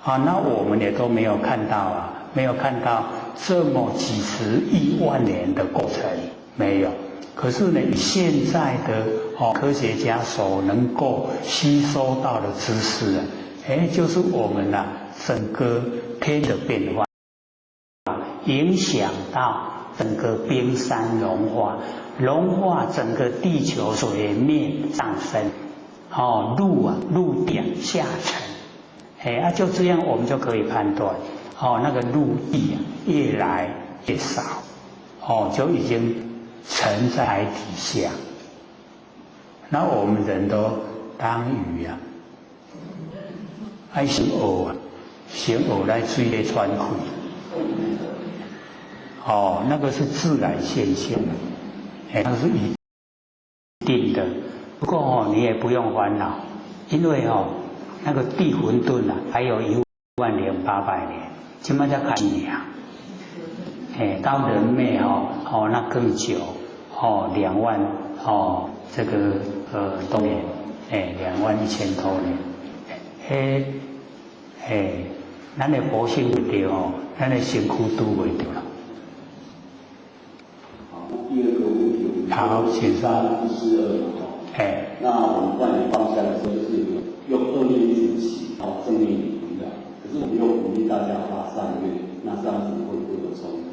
啊，那我们也都没有看到啊，没有看到这么几十亿万年的过程，没有。可是呢，现在的科学家所能够吸收到的知识啊，哎，就是我们呐整个天的变化，影响到整个冰山融化。融化整个地球水面上升，陆啊陆地下沉，哎啊就这样我们就可以判断，那个陆地啊越来越少，就已经沉在海底下。那我们人都当鱼啊，爱先学啊，先学来水里喘气，那个是自然现象。哎，那是一定的。不过你也不用烦恼，因为那个地混沌啊，还有1万零800年，这马才开始啊。哎，到人灭哦，哦，那更久，哦，两万哦，这个多年，哎，2万1000多年，嘿，哎，咱的佛性袂著哦，咱的身躯拄袂著啦。好，第二个问题，我们好，请说。不思恶嘛，哦，哎，那我们万念放下的时候，就是用恶念一直起，哦，正念也不要，可是我们又鼓励大家发善愿，那这样子会不会有冲突？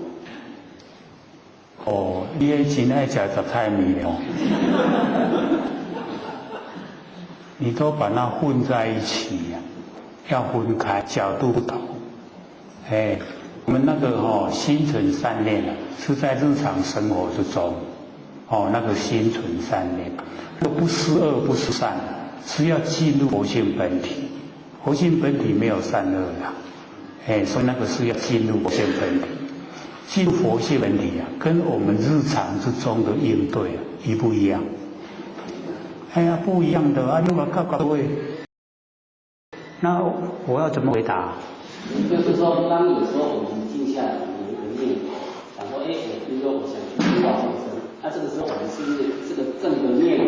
哦，你彼真爱食杂菜面哦，你都把它混在一起呀，要分开，角度不同。哎，我们那个心存善念啊，是在日常生活之中，哦，那个心存善念，不思恶不思善，是要进入佛性本体，佛性本体没有善恶的，哎，所以那个是要进入佛性本体。进入佛性本体啊，跟我们日常之中的应对啊，一不一样？哎呀，不一样的啊！你嘛较各位，那我要怎么回答？就是说，当有时候我们静下来，有一个念头，想说，哎，我比如说我想去度化众生，那这个时候我们是不是这个正的念，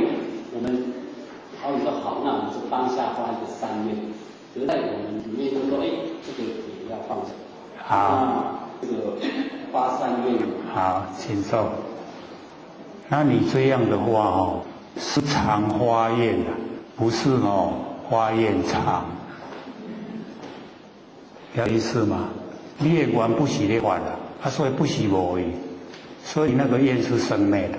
我们好比说好，那我们就当下发一个善愿，可是在我们里面就说，哎，这个也要放下。好。这个发善愿。好，请坐。那你这样的话哦，是常发愿啊，不是哦发愿常，有意思吗？你的愿不是咧发啦，啊，所以不是无去，所以那个愿是生灭的。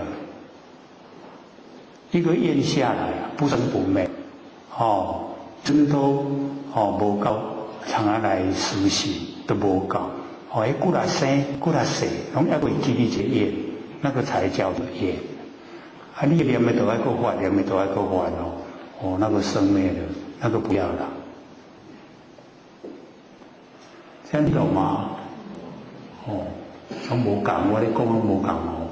一个愿下来啊，不生不灭，哦，真都哦无够，从啊来实行都无够。哦，彼骨力生，骨力死，拢犹未记你这个业，那个才叫做业。啊，你念的都爱阁发，念的都爱阁发哦，哦，那个生灭的，那个不要了。这样懂吗？哦，拢无共，我咧讲拢无共哦。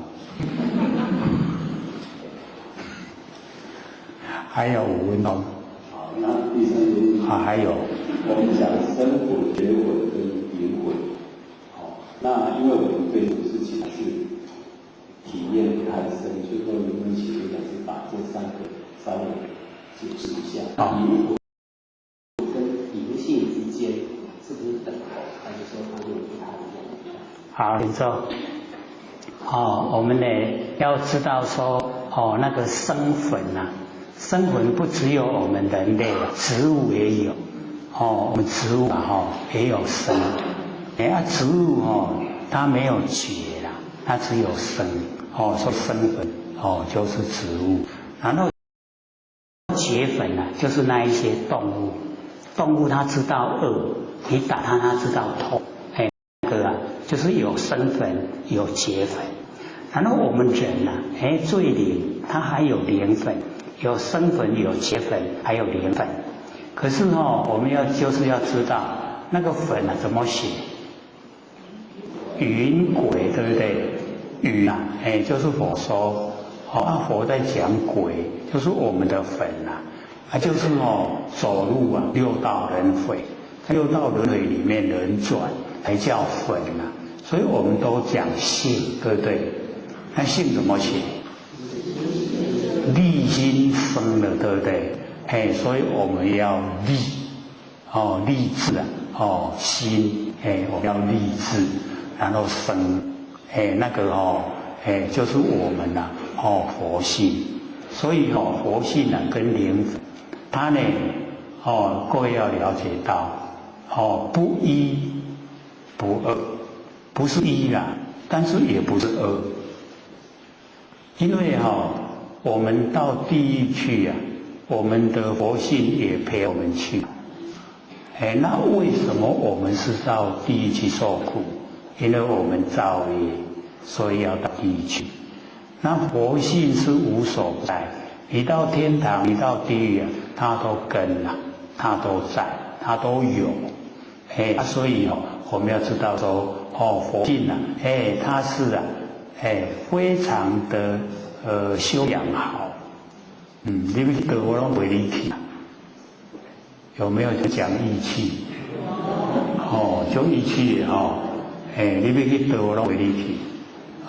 还有五分钟。好，那第三个问题。啊，还有。我们讲生魂、觉魂跟灵魂。那因为我们对这个事情还是体验不太深，所以说能不能请刘讲师把这三个稍微解释一下？灵魂跟灵性之间是不是等同，还是说它又不太一样？好，请坐。哦，我们呢要知道说，哦，那个生魂啊，生魂不只有我们人类，植物也有。哦，我们植物啊，哈也有生。哎啊，植物哦，它没有觉啦，它只有生哦，说生粉哦就是植物，然后觉粉啊，就是那一些动物，动物它知道饿，你打它它知道痛，哎，那个啊就是有生粉有觉粉，然后我们人啊，哎最灵，它还有灵粉，有生粉有觉粉还有灵粉，可是哦，我们要就是要知道那个粉啊怎么写。云鬼对不对？云啊，哎，就是佛说，哦，啊，佛在讲鬼，就是我们的粉呐，啊，就是哦，走路啊，六道轮回，六道轮回里面轮转，才叫粉呐。所以我们都讲性，对不对？那性怎么写？立心生的，对不对？哎，所以我们要立，哦，立志啊，哦，心，哎，我们要立志。然后生，哎，那个哦，哎，就是我们呐，哦，佛性，所以哦，佛性呢跟灵，它呢，哦，各位要了解到，哦，不一不二，不是一啦，但是也不是二，因为哈，我们到地狱去啊，我们的佛性也陪我们去，哎，那为什么我们是到地狱去受苦？因为我们造业，所以要到地狱去。那佛性是无所不在，你到天堂，你到地狱啊，它都跟啊，它都在，它都有。哎，所以哦，我们要知道说，哦，佛性啊，哎，它是啊，哎，非常的修养好。嗯，你不得我拢袂离去，有没有讲义气？哦，就义气哦。哎，你欲去佗攏陪你去，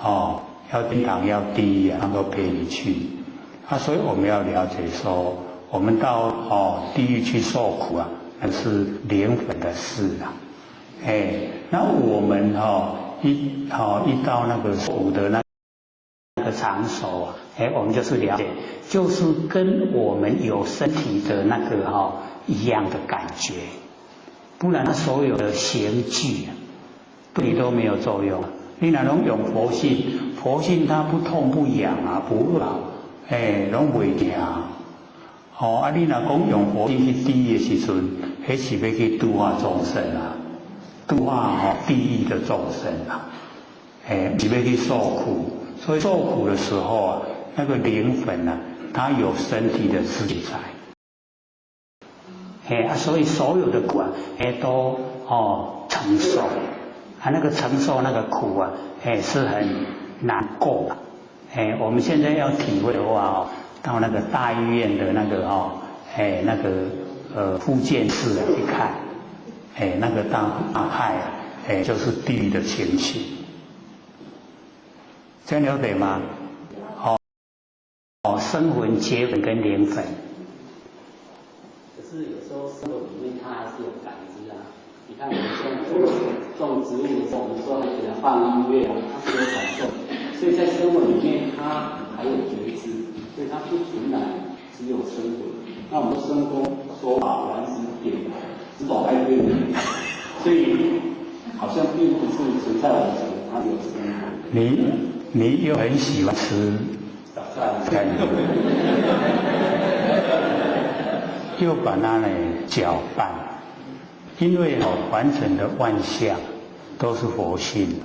哦，要天堂要地狱啊，都陪你去。啊，所以我們要了解說，我們到地獄去受苦啊，那是靈魂的事啊。哎，那我們一到那個苦的那個場所啊，哎，我們就是了解，就是跟我們有身體的那個一樣的感覺，不然所有的刑具啊，對你都沒有作用。你若攏用佛性，佛性它不痛不癢啊，不餓，哎，攏袂疼。哦，啊，你若講用佛性去地獄的時陣，彼是欲去度化眾生啊，度化地獄的眾生啊，哎，是欲去受苦。所以受苦的時候啊，那個靈魂啊，它有身體的自在。哎啊，所以所有的苦啊，哎都承受，啊那個承受那個苦啊，哎是很難過。哎，我們現在要體會的話哦，到那個大醫院的那個哎那個復健室去看，哎那個大派啊，哎就是地獄的情形。這樣了解嗎？哦，聲聞、覺聞跟靈魂。可是有時候生活裡面它還是有感知啊。你看我們現在種植物的時候，我們說還給它放音樂啊，它是有感受。所以在聲聞裡面，它還有覺知，所以它不純然只有聲聞。那我們聲公說法完全點只懂開天，所以好像並不是存在我們它有聲聞。你又很喜歡吃菜，又把它呢攪拌，因為完成的萬象都是佛性，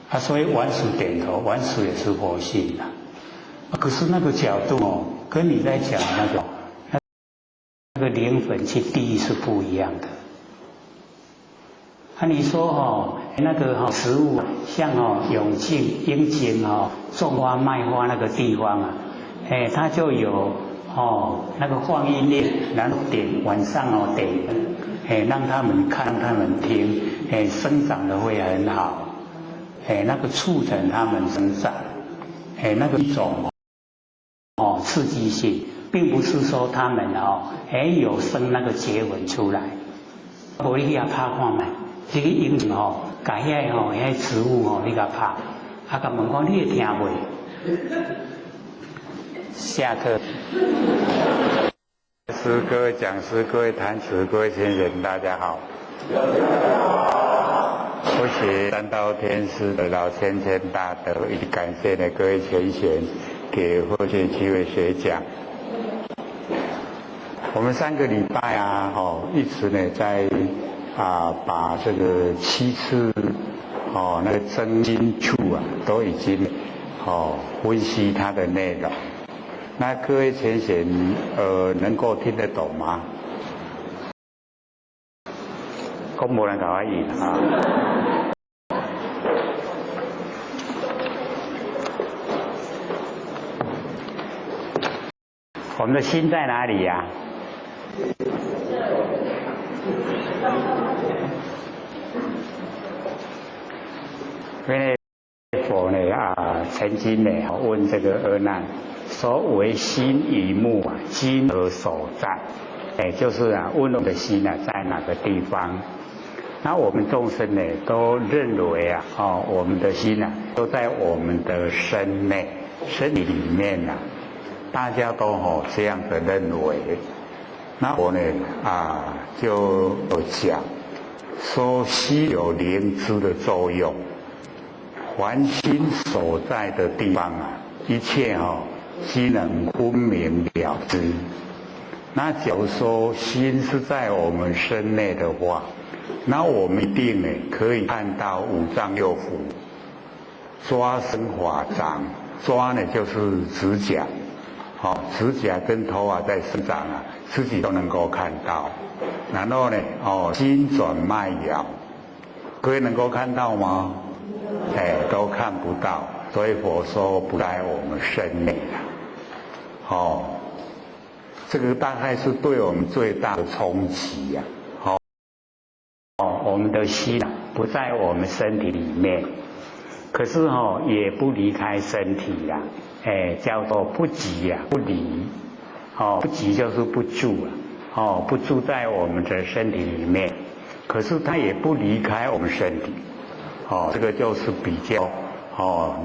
啊，所以玩死點頭，玩死也是佛性啊。可是那個角度哦，跟你在講那個靈魂去地獄是不一樣的。啊，你說那個食物像永靖、英景種花賣花那個地方啊，哎，它就有那個放音樂，然後點晚上點，哎，讓他們看、他們聽，哎，生長的會很好，哎，那個促成他們生長，哎，那個一種刺激性，並不是說他們哎有生那個結紋出來，無你去遐拍看覓。這個英景共遐個遐植物你共拍，啊，共問講你會聽袂？下課。師，各位講師、各位壇師、各位先人，大家好。我是三道天師的老先生大德，以及感謝呢各位前賢給佛學機會學講。我們上個禮拜啊，一直呢在。啊，把這個七次那個真經處啊，都已經分析它的內容。那各位前賢能夠聽得懂嗎？講無人共我應啊。我們的心在哪裡呀？因為佛呢啊，曾經呢問這個阿難，說為心與目啊，今何所在？哎，就是啊，問我們的心啊，在哪個地方？那我們眾生呢，都認為啊，我們的心啊，都在我們的身內、身體裡面啊，大家都這樣子認為。那我呢啊，就有講說心有靈知的作用。凡心所在的地方啊，一切皆能分明了知。那假如說心是在我們身內的話，那我們一定呢可以看到五臟六腑，抓生髮長，抓呢就是指甲，指甲跟頭髮在生長啊，自己都能夠看到。然後呢，心轉脈搖，各位能夠看到嗎？哎，都看不到，所以佛說不在我們身內了。這個大概是對我們最大的衝擊呀。我們的心不在我们身体里面，可是哦也不离开身体呀，哎，叫做不即呀，不离，哦，不即就是不住啊，哦，不住在我们的身体里面，可是它也不离开我们身体，哦，这个就是比较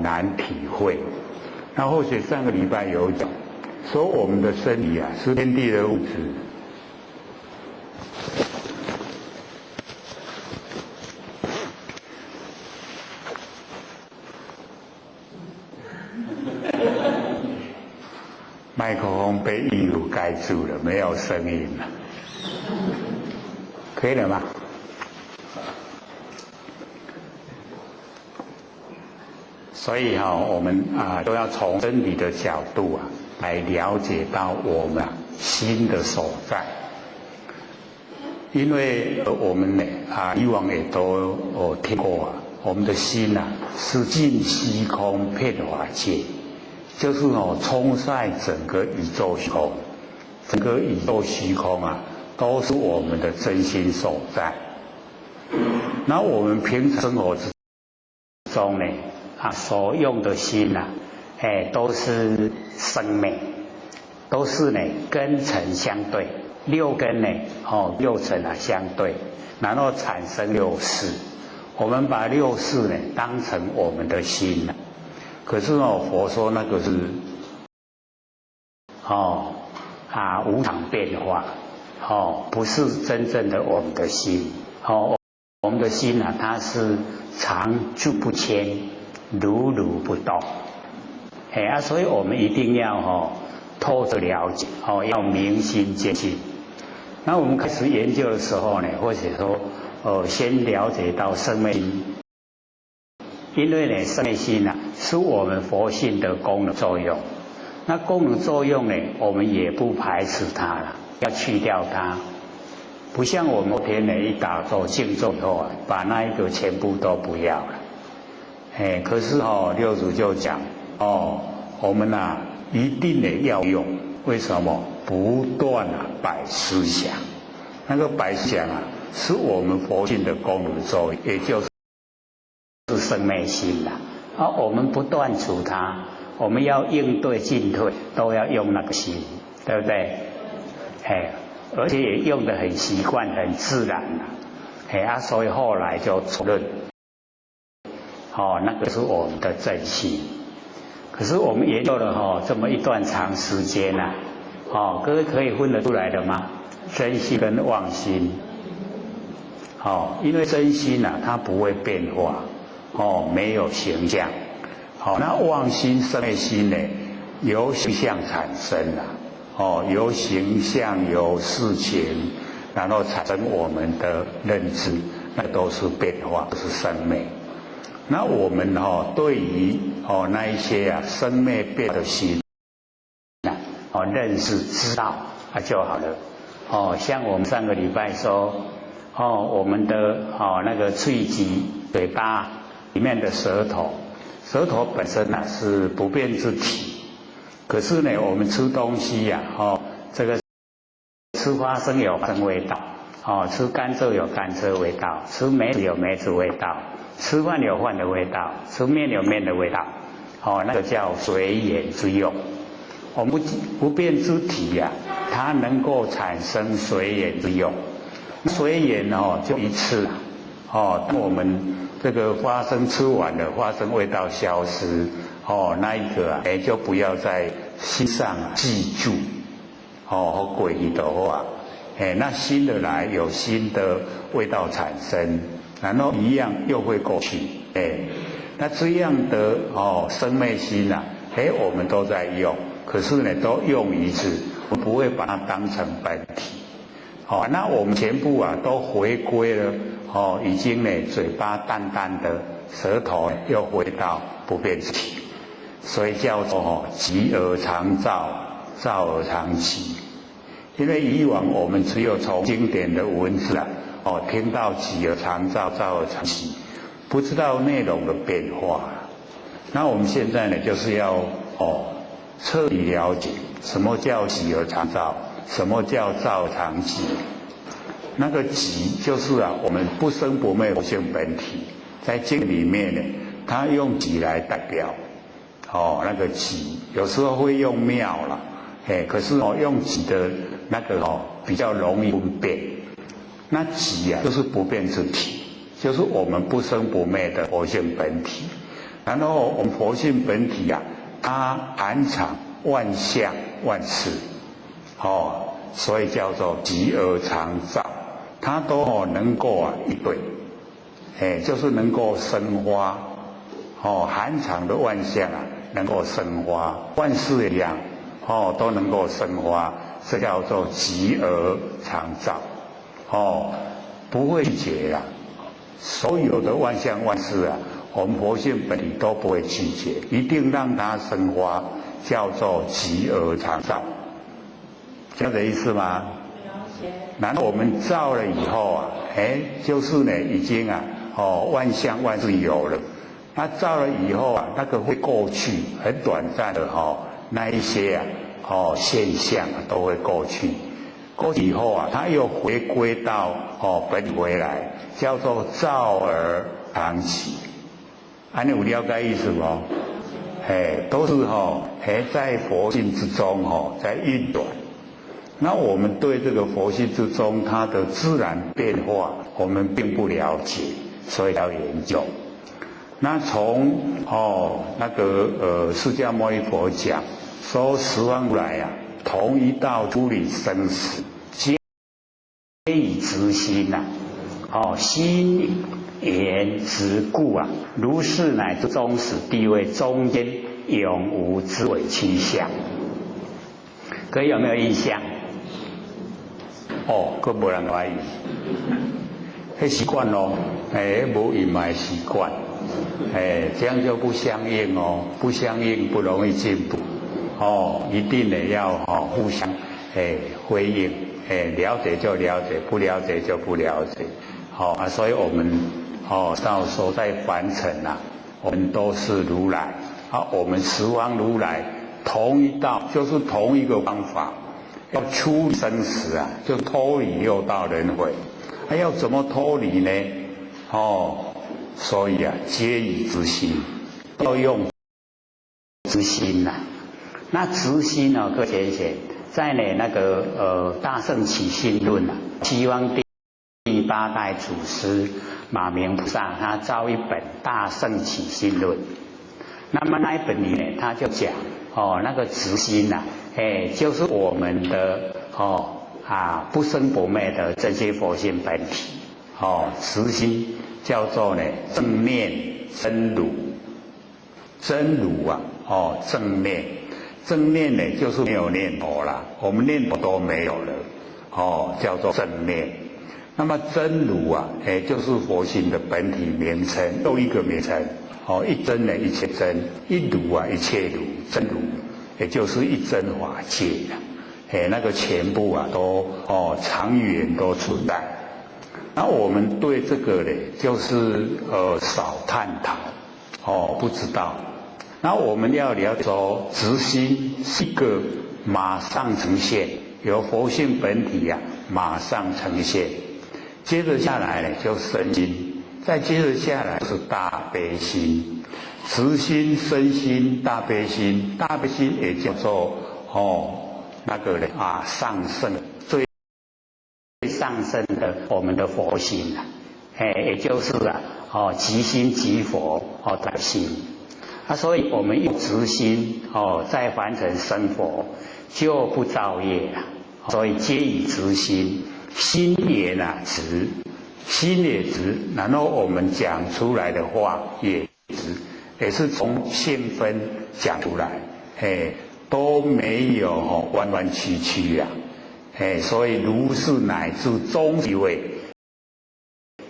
难体会。那或许上个礼拜有讲，说我们的身体啊是天地的物质。麦克风被衣服盖住了，没有声音了，可以了吗？所以哈，我们啊都要从真理的角度啊来了解到我们心的所在，因为我们呢啊以往也都有听过啊，我们的心呐是尽虚空遍法界。就是哦，冲晒整个宇宙虚空，整个宇宙虚空啊，都是我们的真心所在。那我们平常生活之中呢，啊，所用的心呐，哎，都是生灭，都是呢跟尘相对，六根呢，哦，六尘啊相对，然后产生六识。我们把六识呢当成我们的心了。可是哦，佛说那个是哦啊无常变化，哦不是真正的我们的心，哦我们的心啊，它是常住不迁，如如不动，哎啊，所以我们一定要哦透彻了解，哦要明心见性。那我们开始研究的时候呢，或者说先了解到生命。因为呢，生灭心啊，是我们佛性的功能作用。那功能作用呢，我们也不排斥它了，要去掉它。不像我们天呢一打坐静坐以后啊，把那一个全部都不要了。哎，可是哦，六祖就讲哦，我们呐一定得要用，为什么？不断啊摆思想，那个摆思想啊，是我们佛性的功能作用，也就是。是生灭心啦，啊，我们不断除它，我们要应对进退都要用那个心，对不对？哎，而且也用得很习惯，很自然啦，哎啊，所以后来就承认，哦，那个是我们的真心。可是我们研究了哈这么一段长时间呐，哦，各位可以分得出来的吗？真心跟妄心，哦，因为真心呐，它不会变化。哦，没有形象，好，那妄心、生灭心呢，由形象产生了，哦，由形象、由事情，然后产生我们的认知，那都是变化，都是生灭。那我们哦，对于哦那一些啊生灭变的心，哦认识知道啊就好了。哦，像我们上个礼拜说，哦，我们的哦那个喙齿、嘴巴。里面的舌头，舌头本身呢是不变之体，可是呢，我们吃东西呀，哦，这个吃花生有花生味道，哦，吃甘蔗有甘蔗味道，吃梅子有梅子味道，吃饭有饭的味道，吃面有面的味道，哦，那个叫随缘之用。我们不变之体呀，它能够产生随缘之用，随缘哦就一次，哦，我们。这个花生吃完了，花生味道消失，哦，那一个啊，哎，就不要在心上记住，哦，和诡异的话，哎，那新的来有新的味道产生，然后一样又会过去，哎，那这样的哦生灭心呐，哎，我们都在用，可是呢，都用一次，我不会把它当成本体，哦，那我们全部啊都回归了。哦，已经呢，嘴巴淡淡的，舌头又回到不变体，所以叫做哦，寂而常照，照而常寂。因为以往我们只有从经典的文字啊，哦，听到寂而常照，照而常寂，不知道内容的变化。那我们现在呢，就是要哦，彻底了解什么叫寂而常照，什么叫照常寂。那个寂就是啊，我们不生不灭佛性本体，在经里面呢，他用寂来代表，哦，那个寂有时候会用妙了，哎，可是哦，用寂的那个哦比较容易分辨。那寂啊，就是不变之体，就是我们不生不灭的佛性本体。然后我们佛性本体啊，它含藏万象万事，哦，所以叫做寂而常照，它都哦能够啊一对，哎，就是能够生发，哦，含藏的万象啊，能够生发，万事一样，哦，都能够生发，这叫做寂而常照，哦，不会绝啦，所有的万象万事啊，我们佛性本体都不会拒绝，一定让它生发，叫做寂而常照，这样的意思吗？然后我们照了以后啊，哎，就是呢，已经啊，哦，万象万事有了。那照了以后啊，那个会过去，很短暂的哈，那一些啊，哦，现象啊都会过去。过去以后啊，它又回归到哦本回来，叫做照而常寂。按你有了解意思无？哎，都是哈，还在佛性之中哈，在运转。那我们对这个佛性之中它的自然变化，我们并不了解，所以要研究。那从哦那个释迦牟尼佛讲说十方如来啊，同一道出离生死，皆以直心呐，哦心言直故啊，如是乃至终始地位中间永无之伪趋向。各位有没有印象？哦，阁无人怀疑，彼习惯咯，哎，无隐瞒习惯，哎，这样就不相应哦，不相应不容易进步，哦，一定得要哦互相哎回应，哎了解就了解，不了解就不了解，好啊，所以我们哦到所在凡尘呐，我们都是如来，啊，我们十方如来同一道，就是同一个方法。要出生死啊，就脱离六道轮回。还要怎么脱离呢？哦，所以啊，皆以直心，要用直心呐。那直心呢，各浅显在呢那个《大圣起信论》啊，西方第八代祖师马明菩萨他造一本《大圣起信论》，那么那一本里面他就讲哦，那个直心呐，哎，就是我们的哦啊不生不灭的这些佛性本体哦，直心叫做呢正念真如，真如啊哦正念，正念呢就是没有念头了，我们念头都没有了哦，叫做正念。那么真如啊，哎，就是佛性的本体名称，又一个名称哦，一真呢一切真，一如啊一切如，真如。也就是一真法界啊，哎，那个全部啊都哦长远都存在。那我们对这个呢，就是少探讨，哦不知道。那我们要了解说，直心是一个马上呈现，有佛性本体啊，马上呈现。接着下来呢，就身心，再接着下来是大悲心。慈心、身心、大悲心，大悲心也叫做哦那个呢啊上圣最上圣的我们的佛心啊，哎，也就是啊哦即心即佛哦的心啊，所以我们用直心哦在凡尘生活就不造业了，所以皆以直心，心也啊直，心也直，然后我们讲出来的话也直。也是从性分讲出来，哎，都没有哦弯弯曲曲呀，哎，所以如是乃至中地位，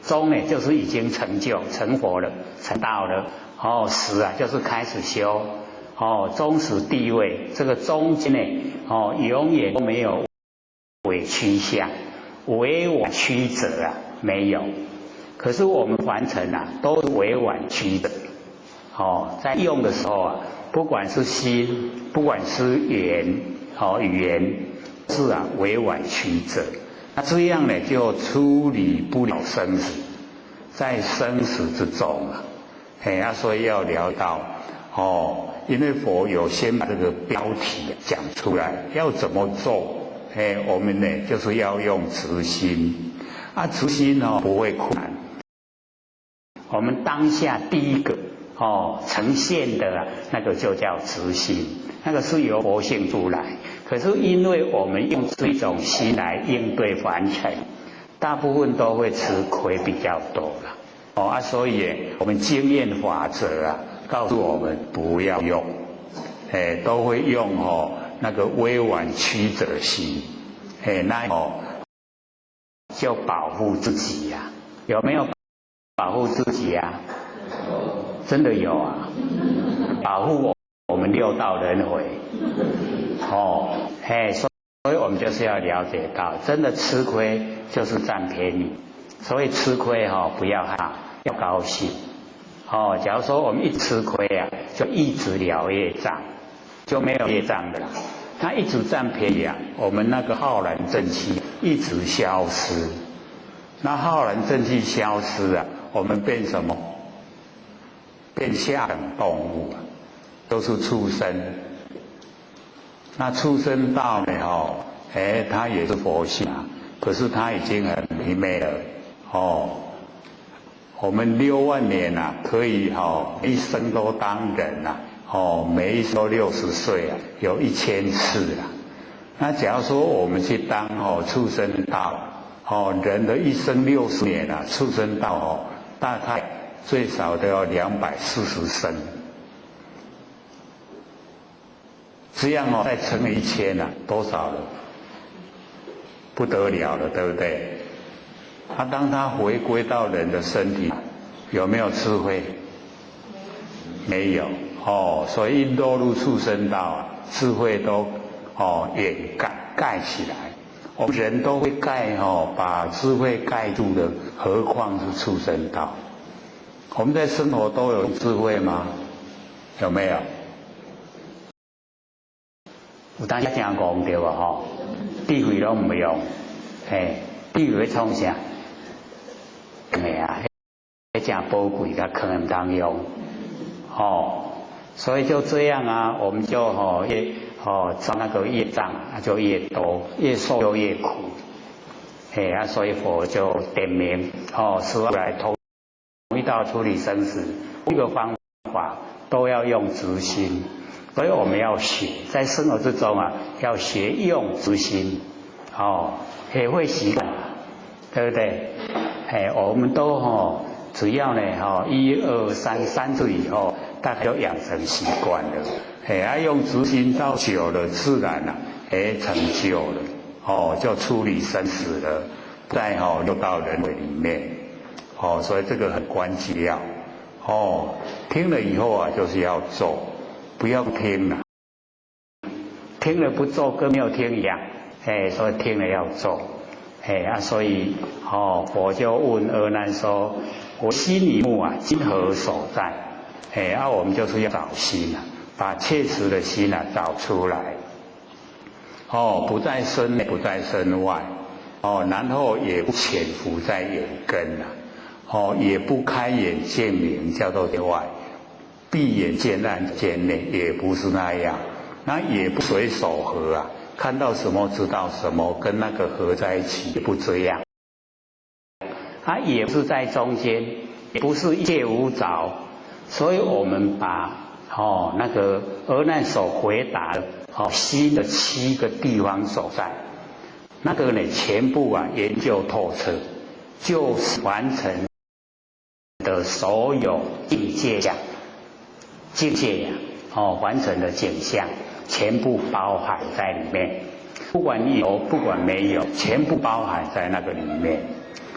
中呢就是已经成就成佛了，成道了，哦，始啊就是开始修，哦，终始地位，这个中间呢，哦，永远都没有委曲相，委婉曲折啊，没有。可是我们凡尘啊，都是委婉曲折。哦，在用的时候啊，不管是心，不管是言，哦，语言是啊，委婉曲折，那這樣呢就處理不了生死，在生死之中啊，嘿啊，所以要了到哦，因為佛有先把這個標題講出來，要怎麼做？哎，我們呢就是要用慈心，啊，慈心哦不會困難。我們當下第一個哦呈現的那個就叫慈心，那個是由佛性出來。可是因為我們用這種心來應對凡塵，大部分都會吃虧比較多了。哦啊，所以我們經驗法則啊，告訴我們不要用，哎，都會用哦那個委婉曲折心，哎，那哦就保護自己呀，有沒有？保護自己啊，真的有啊，保護我們六道輪迴。哦，嘿，所以我們就是要了解到，真的吃虧就是佔便宜，所以吃虧哈不要害怕，要高興。哦，假如說我們一吃虧啊，就一直了業障，就沒有業障的啦。他一直佔便宜啊，我們那個浩然正氣一直消失，那浩然正氣消失啊。我們變什麼？變下等動物啊，都是畜生。那畜生道呢？哦，哎，他也是佛性啊，可是他已經很愚昧了。哦，我們6萬年啊，可以哦，一生都當人啊，哦，每一生都60歲啊，有1000次啊。那假如說我們去當哦畜生道，哦，人的一生60年啊，畜生道哦。大概最少都要240生，這樣哦，再乘以1000啊，多少了？不得了了，對不對？他當他回歸到人的身體，有沒有智慧？沒有哦，所以一落入畜生道，智慧都哦掩蓋蓋起來。我們人都會蓋哦，把智慧蓋住的，何況是畜生道？我們在生活都有智慧嗎？有沒有？有當時真戇對無吼？智慧攏毋用，嘿，智慧創啥？嘿啊，彼誠寶貴，共囥毋通用，吼，所以就這樣啊，我們就吼越吼造那個業障啊，就越多，越受就越苦，嘿啊，所以佛就點明哦，是來同一道處理生死，一個方法都要用慈心，所以我們要學，在生活之中啊，要學用慈心，哦，也會習慣，對不對？哎，我們都吼，只要呢，吼，一二三三次以後，大概就養成習慣了。哎，啊，用慈心到久了，自然啊，哎，成就了，哦，就處理生死了，再吼六道輪迴裡面，哦，所以這個很關鍵要，哦，聽了以後啊，就是要做，不要聽了，聽了不做跟沒有聽一樣，哎，所以聽了要做。哎啊，所以哦，佛就問阿難說：我心與目啊，今何所在？哎啊，我們就是要找心啊，把切實的心啊找出來。哦，不在身內，不在身外，哦，然後也不潛伏在眼根啊，哦，也不開眼見明，叫做外；閉眼見暗見內，也不是那樣，那也不隨手合啊。看到什麼知道什麼，跟那個合在一起，不這樣。它也是在中間，也不是一切無着。所以我們把哦那個阿難所回答的哦心的七個地方所在，那個呢全部啊研究透徹，就是完成的所有境界相，境界呀哦完成的景象。全部包含在裡面，不管有不管沒有，全部包含在那個裡面。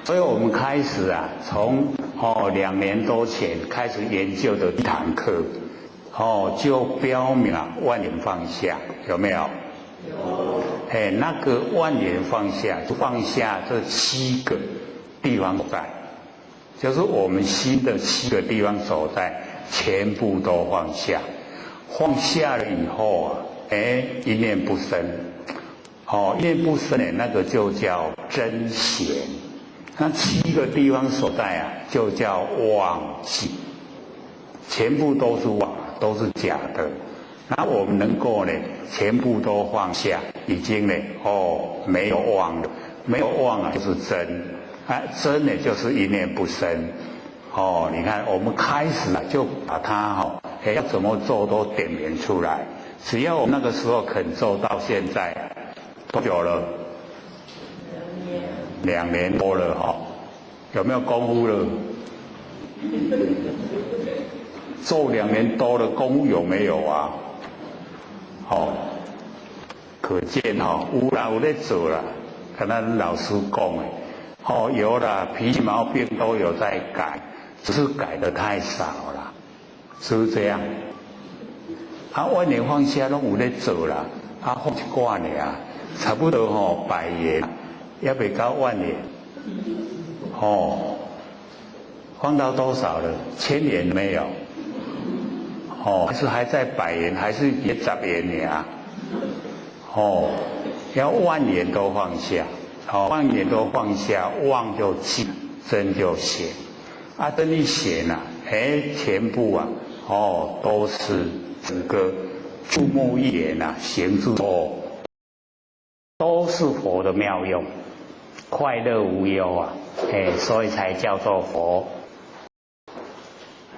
所以我們開始啊，從哦2年多前開始研究的一堂課，哦就標明了萬緣放下，有沒有？有。哎，那個萬緣放下，放下這七個地方在，就是我們心的七個地方所在，全部都放下。放下了以後啊，哎，一念不生，哦，一念不生呢，那个就叫真显。那七个地方所在啊，就叫妄计，全部都是妄，都是假的。那我们能够呢，全部都放下，已经呢，哦，没有妄了，没有妄啊，就是真，啊，真呢就是一念不生。哦，你看我们开始啊，就把它哈，哎，要怎么做都点明出来。只要我们那个时候肯做到现在，多久了？2年多了哈，有没有功夫了？做2年多的功夫有没有啊？哦，可见哈，有啦，有咧做啦，跟咱老师讲的，哦，有啦，脾气毛病都有在改，只是改的太少了，是不是这样？啊，万年放下拢有咧做啦，啊，放一寡尔，差不多吼100年，也未到万年，哦，放到多少了？1000年没有？哦，还是还在100年，还是也10年尔？哦，要万年都放下，哦，万年都放下，妄就寂，真就显。啊，真一显啊，哎，全部啊，哦，都是整个注目一眼啊，行住哦，都是佛的妙用，快乐无忧啊，哎，所以才叫做佛。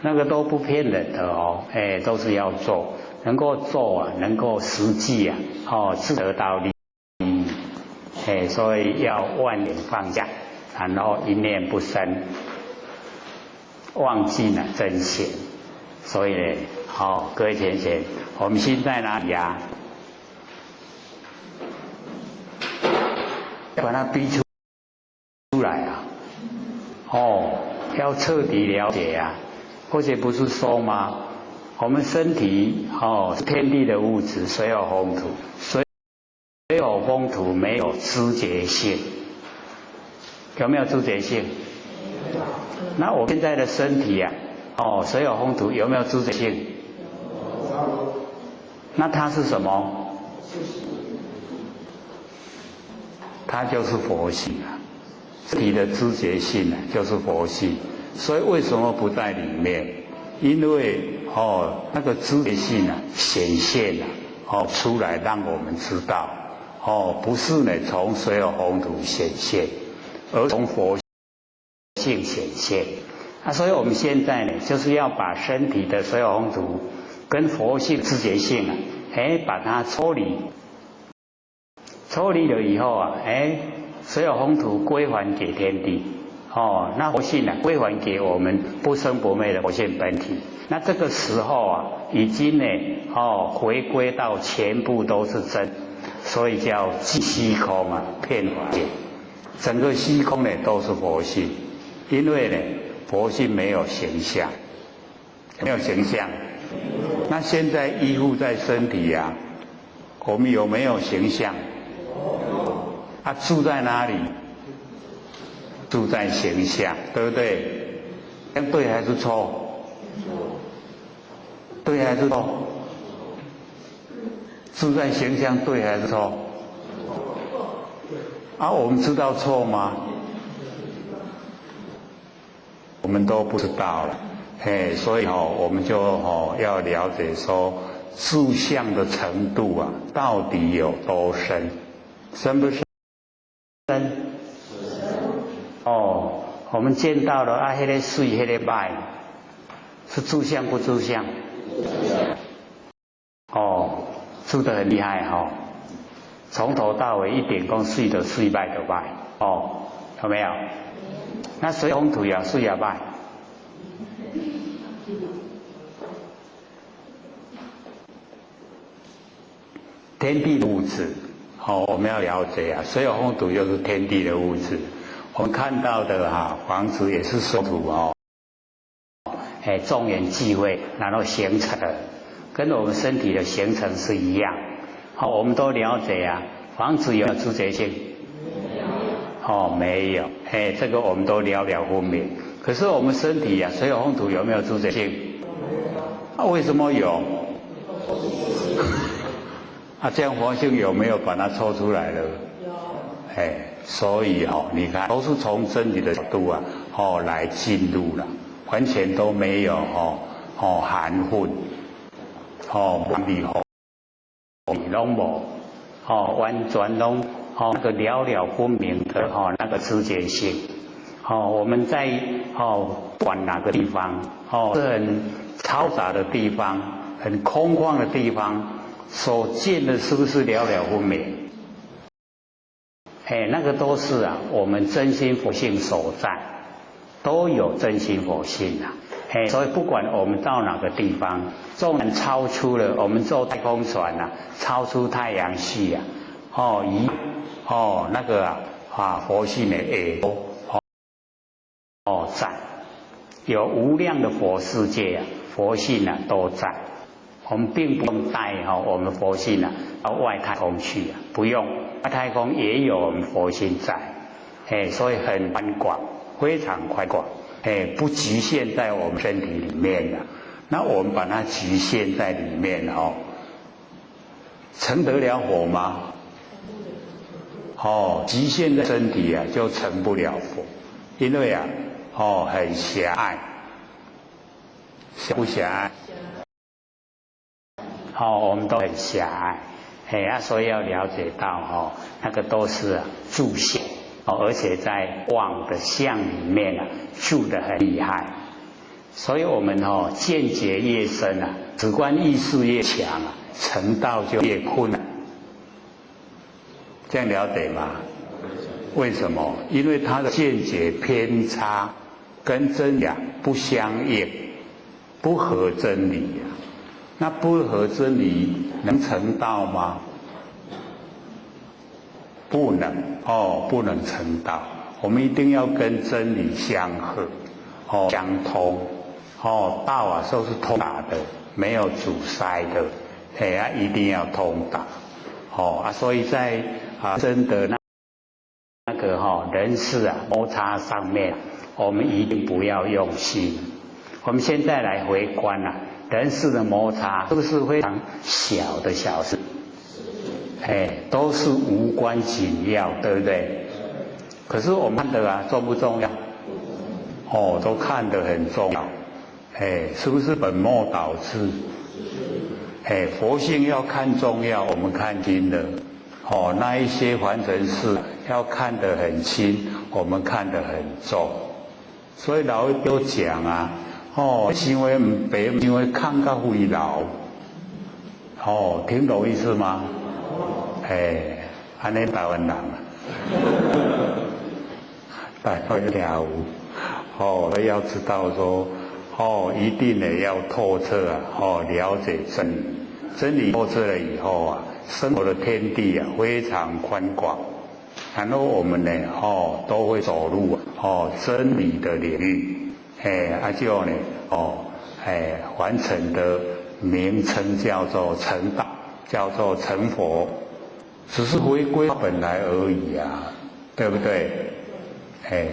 那个都不骗人的哦，哎，都是要做，能够做啊，能够实际啊，哦，自得到利益，哎，所以要万念放下，然后一念不生，忘记了真显。所以呢，好，各位浅浅，我们心在哪里呀？要把它逼出来啊！哦，要彻底了解啊！或者不是说吗？我们身体哦，天地的物质，水有风土，水有风土没有知觉性，有没有知觉性？那我现在的身体啊，哦，水有风土有没有知觉性？那它是什么？它就是佛性啊，身体的知觉性啊，就是佛性。所以为什么不在里面？因为哦，那个知觉性啊显现了哦出来，让我们知道哦，不是呢从水有风土显现，而从佛性显现。啊，所以我们现在呢，就是要把身体的水有风土跟佛性知觉性啊，哎，把它抽离，抽离了以后啊，哎，水有风土归还给天地。哦，那佛性呢，归还给我们不生不灭的佛性本体。那这个时候啊，已经呢，哦，回归到全部都是真，所以叫寂虚空啊，遍法界，整个虚空呢都是佛性，因为呢，佛性没有形象，没有形象。那现在依附在身体啊，我们有没有形象？啊，住在哪里？住在形象，对不对？这样对还是错？对还是错？住在形象对还是错？啊，我们知道错吗？我们都不知道了，嘿，所以哦，我们就哦要了解说，住相的程度啊，到底有多深？深不深？深。哦，我们见到了啊，那个水，那个歹，是住相不住相？哦，住得很厉害哈，从头到尾一点讲水就水，歹就歹，哦，有没有？那水风土也水也歹，天地的物质，哦，我们要了解啊，水有风土就是天地的物质。我们看到的哈房子也是水土哦，哎，众缘聚会然后形成的，跟我们身体的形成是一样。好，我们都了解啊，房子有没有知觉性？哦，没有，哎，这个我们都了了分明。可是我们身体啊，水有风土有没有知觉性？啊，为什么有？啊，這樣佛性有沒有把它抽出來了？有。哎，所以哦，你看都是從真理的角度啊，哦來進入了，完全都沒有哦含混，哦裡吼，攏無，哦完全攏哦那個了了分明的哦那個知覺性，哦我們在哦不管哪個地方，哦是很嘈雜的地方，很空曠的地方，所見的是不是了了分明？哎，那個都是啊，我們真心佛性所在，都有真心佛性啊。哎，所以不管我們到哪個地方，縱然超出了我們坐太空船啊，超出太陽系啊，哦，一哦那個啊啊佛性呢也都哦在，有無量的佛世界啊，佛性啊都在，我們並不用帶哈我們佛性啊到外太空去啊，不用，外太空也有我們佛性在，哎，所以很寬廣，非常寬廣。哎，不局限在我們身體裡面的，那我們把它局限在裡面哦，成得了佛嗎？哦，局限在身體啊，就成不了佛，因為啊，哦，很狹隘，狹不狹隘？哦，我們都很狹隘，哎啊，所以要了解到哦，那個都是啊住相。而且在妄的相裡面啊，住得很厲害，所以我們哦見解越深啊，主觀意識越強啊，成道就越困難。這樣了解嗎？為什麼？因為他的見解偏差，跟真理不相應，不合真理啊。那不合真理能成道嗎？不能哦，不能成道。我們一定要跟真理相合，哦，相通，哦，道啊都是通達的，沒有阻塞的，哎啊，一定要通達，哦啊，所以在啊真的那個哈人事啊摩擦上面，我們一定不要用心。我們現在來回觀啊，人事的摩擦都是非常小的小事。哎，都是無關緊要，對不對？可是我們看得啊，重不重要？哦，都看得很重要。哎，是不是本末倒置？哎，佛性要看重要，我們看輕了。哦，那一些凡塵事要看得很輕，我們看得很重。所以老一輩講啊，哦，想的毋白，想的空甲灰流。哦，聽懂意思嗎？哎，按呢台灣人，台灣了有，哦，要知道說，哦，一定呢要透徹啊，哦，了解真理，真理透徹了以後啊，生活的天地啊非常寬廣，然後我們呢，哦，都會走入哦真理的領域，哎，啊就呢，哦，哎，完成的名稱叫做成道，叫做成佛。只是回歸本來而已啊，對不對？哎，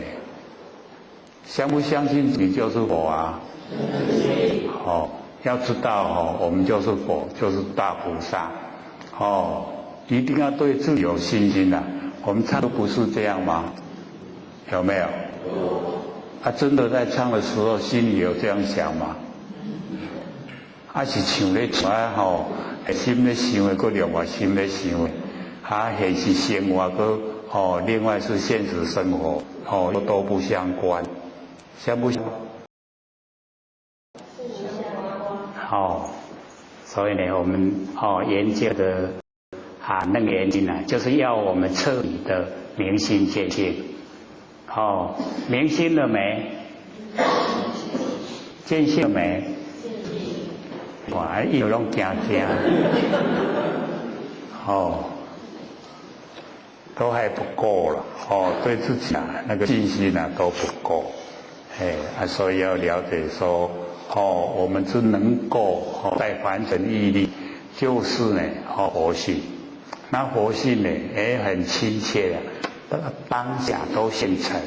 相不相信你就是佛啊？哦，要知道哦，我們就是佛，就是大菩薩。哦，一定要對自己有信心啊。我們唱的不是這樣嗎？有沒有？啊，真的在唱的時候，心裡有這樣想嗎？啊，是唱咧唱啊吼，心咧想的，閣另外心咧想的。啊，現實生活閣哦，另外是現實生活哦，都不相關，相不相？哦，所以呢，我們哦研究的啊楞嚴經呢，就是要我們徹底的明心見性。哦，明心了沒？見性了沒？哇，一路攏驚驚，哦。都還不夠了，哦，對自己啊那個信心啊都不夠，哎啊，所以要了解說，哦，我們只能夠哦在凡塵毅力，就是呢，哦佛性，那佛性呢，哎很親切的，當下都現成，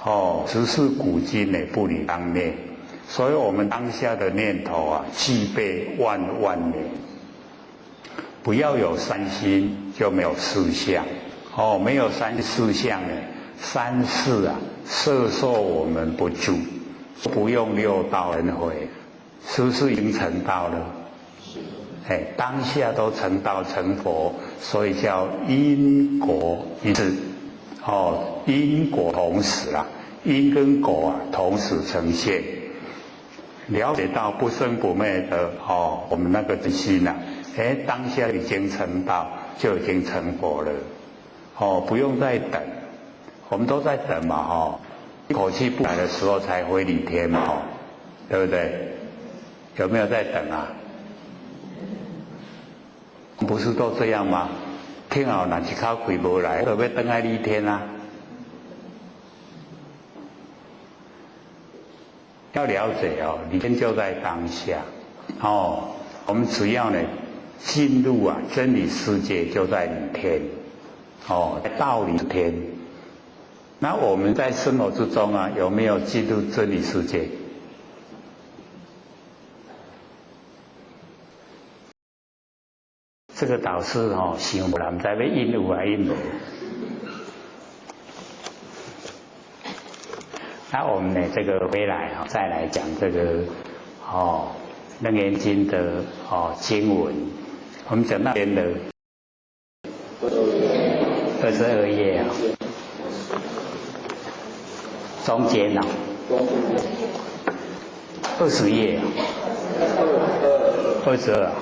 哦，只是古今呢不離當念，所以我們當下的念頭啊，具備萬萬年。不要有三心，就没有四相。哦，没有三四相呢，三世啊，摄受我们不住，不用六道轮回，是不是已经成道了？哎，当下都成道成佛，所以叫因果一致。哦，因果同时啦，因跟果啊同时呈现。了解到不生不灭的哦，我们那个心呐，哎，当下已经成道，就已经成佛了。哦，不用再等，我们都在等嘛，哦，一口气不来的时候才回理天嘛，哦，对不对？有没有在等啊？不是都这样吗？听好，若一口气无来，就欲转来理天啊。要了解哦，理天就在当下，哦，我们只要呢进入啊真理世界，就在理天，哦，道理天。那我们在生活之中啊，有没有进入真理世界？这个导师哦，想无啦，毋知欲应有还应无。那我们呢，这个回来哈，再来讲这个哦，《楞严经》的哦经文，我们讲那边的22页啊，中间啊，20页啊，22啊。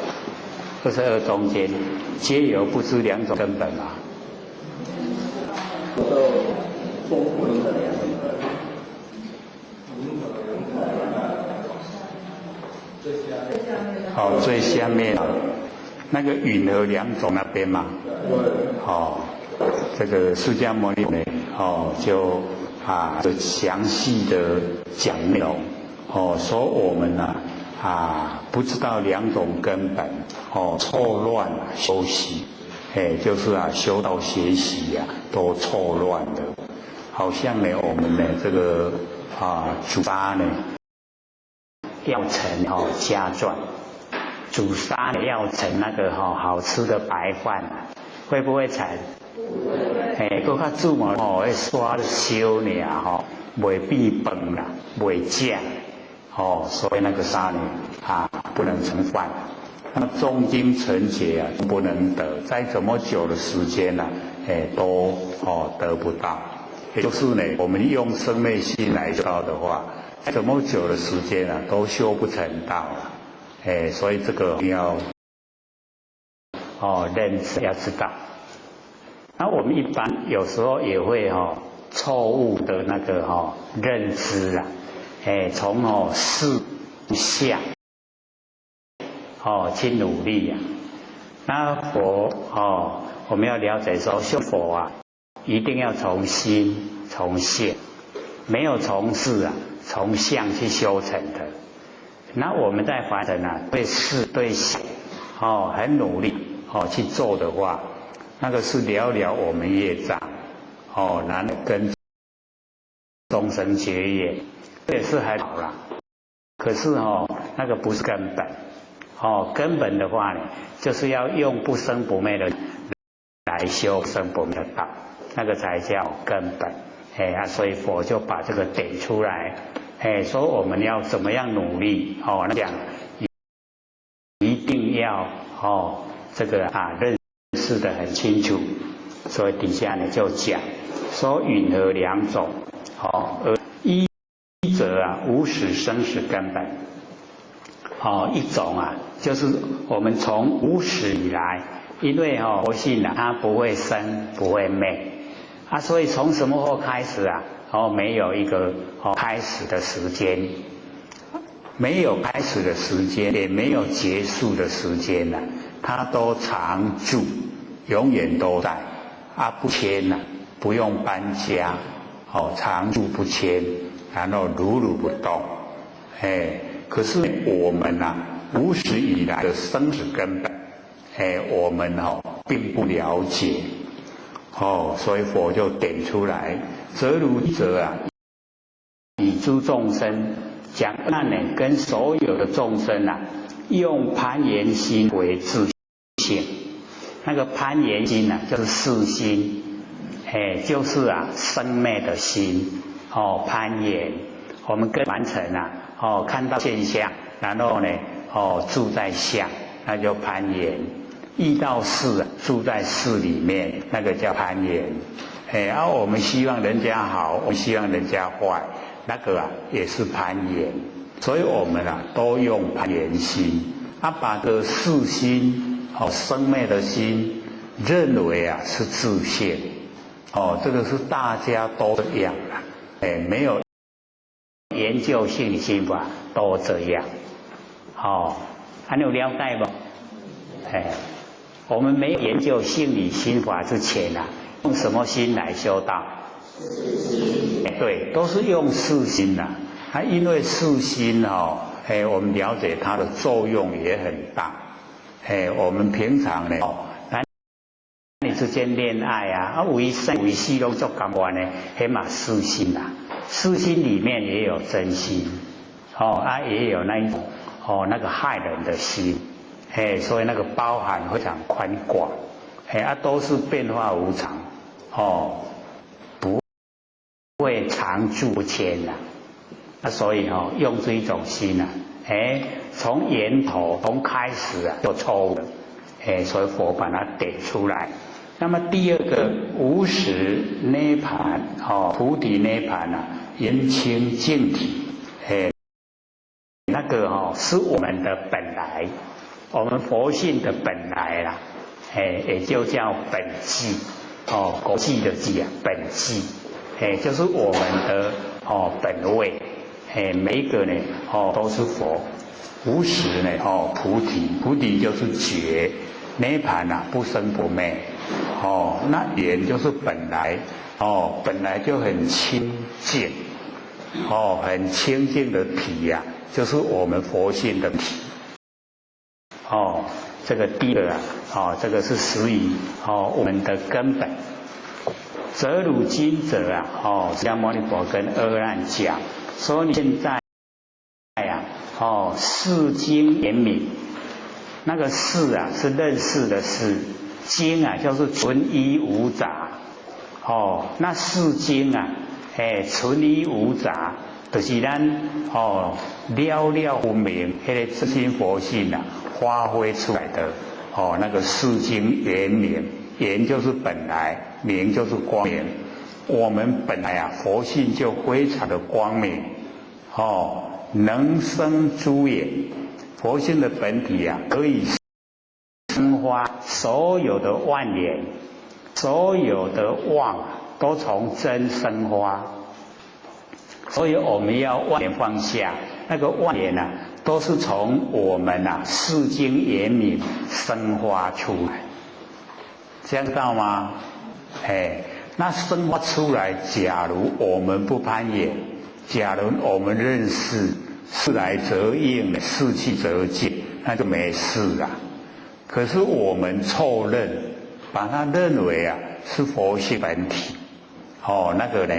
22中间，皆有不知两种根本嘛。好，最下面那个允和两种那边嘛。好，这个释迦牟尼呢，哦，就啊，就详细的讲内容，哦，说我们呢。啊，不知道两种根本，哦，错乱修习，哎，就是啊，修道学习呀，都错乱的，好像呢，我们呢这个啊，煮沙呢，要成哦加钻，煮沙要成那个哈好吃的白饭，会不会成？哎，阁较煮嘛吼，彼沙烧尔吼，袂变饭啦，袂食。哦，所以那个沙呢，啊，不能成饭。那么中经成劫啊，不能得，再怎么久的时间呢，哎，都哦得不到。也就是呢，我们用生灭心来修道的话，再怎么久的时间啊，都修不成道了。哎，所以这个要哦认识要知道。那我们一般有时候也会哦错误的那个哦认知啊。哎，从哦事相哦去努力呀。那佛哦，我们要了解说修佛啊，一定要从心从相，没有从事啊，从相去修成的。那我们在凡尘啊，对事对相哦很努力哦去做的话，那个是了了我们业障哦，难跟众生结缘。这也是还好啦，可是哦，那个不是根本，哦，根本的话呢，就是要用不生不灭的来修生不灭的道，那个才叫根本。哎啊，所以佛就把这个点出来，哎，说我们要怎么样努力哦，那讲一定要哦，这个啊认识得很清楚，所以底下呢就讲说允和两种，哦，而一则啊，无始生死根本。哦，一种啊，就是我们从无始以来，因为哦佛性啊，它不会生，不会灭啊，所以从什么时候开始啊？哦，没有一个哦开始的时间，没有开始的时间，也没有结束的时间呐，它都常住，永远都在啊，不迁呐，不用搬家，哦，常住不迁。然后如如不动，哎，可是我们呐，无始以来的生死根本，哎，我们哦并不了解，哦，所以佛就点出来，则如则啊，以诸众生讲那呢，跟所有的众生啊，用攀缘心为自性，那個攀緣心啊，就是識心，哎，就是啊生滅的心，哦，攀緣，我們跟完成啊，哦，看到現象，然後呢，哦，住在相，那就攀緣；遇到事啊，住在事裡面，那個叫攀緣。哎，啊，我們希望人家好，我們希望人家壞，那個啊也是攀緣。所以我們啊都用攀緣心，啊，把個識心。哦，生滅的心認為啊是自性，哦，這個是大家都這樣啦，哎，沒有研究性理心法都這樣，哦，還有了解不？哎，我們沒有研究性理心法之前啊，用什麼心來修道？對，都是用識心呐。啊，因為識心哦，哎，我們了解它的作用也很大。哎，我們平常呢，男女之間戀愛啊，啊，為生為死攏足甘願的，彼嘛識心啊，識心裡面也有真心，哦，啊，也有那一種哦，那個害人的心，嘿，所以那個包含非常寬廣，嘿，啊，都是變化無常，哦，不會常住不遷呐，啊，所以哦，用這一種心啊。哎，從源頭從開始啊就錯誤了，哎，所以佛把它點出來。那麼第二個無始涅槃，哦，菩提涅槃啊，圓清淨體，哎，那個哦是我們的本來，我們佛性的本來啦，哎，也就叫本際，哦，國際的際啊，本際，哎，就是我們的哦本位。哎，每一個呢，哦，都是佛，無始呢，哦，菩提，菩提就是覺，涅槃啊，不生不滅，哦，那圓就是本來，哦，本來就很清淨，哦，很清淨的體呀，就是我們佛性的體。哦，這個第二個啊，哦，這個是屬於哦我們的根本。則汝今者啊，哦，釋迦牟尼佛跟阿難講。說你現在呀，哦，視經圓明，那個視啊是認識的視，經啊就是純一無雜，哦，那視經啊，哎，純一無雜，就是咱哦了了分明，彼個真心佛性啊發揮出來的，哦，那個視經圓明，圓就是本來，明就是光明。我們本來啊，佛性就非常的光明，哦，能生諸緣，佛性的本體啊，可以生發所有的萬緣，所有的妄都從真生發，所以我們要萬緣放下，那個萬緣啊，都是從我們啊視經圓明生發出來，這樣知道嗎？哎。那生發出來，假如我們不攀緣，假如我們認識事來則應，事去則靜，那就沒事了。可是我們錯認，把它認為啊是佛性本體，哦，那個呢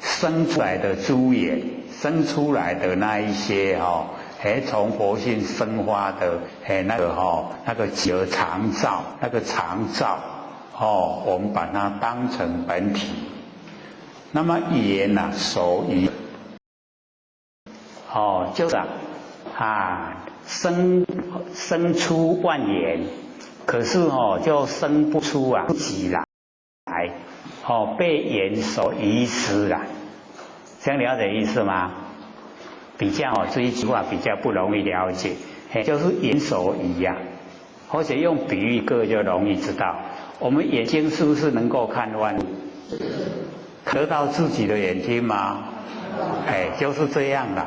生出來的諸緣，生出來的那一些哦，哎，從佛性生發的，哎，那個哈，那個叫常照，那個常照。哦，我們把它當成本體。那麼緣啊，所以哦，就是啊，生出萬緣，可是哦，就生不出啊自己來，哦，被緣所遺失了。這樣了解意思嗎？比較哦，這一句話比較不容易了解，嘿，就是緣所遺呀，或者用比喻，各位就容易知道。我們眼睛是不是能夠看萬物？得到自己的眼睛嗎？哎，就是這樣的。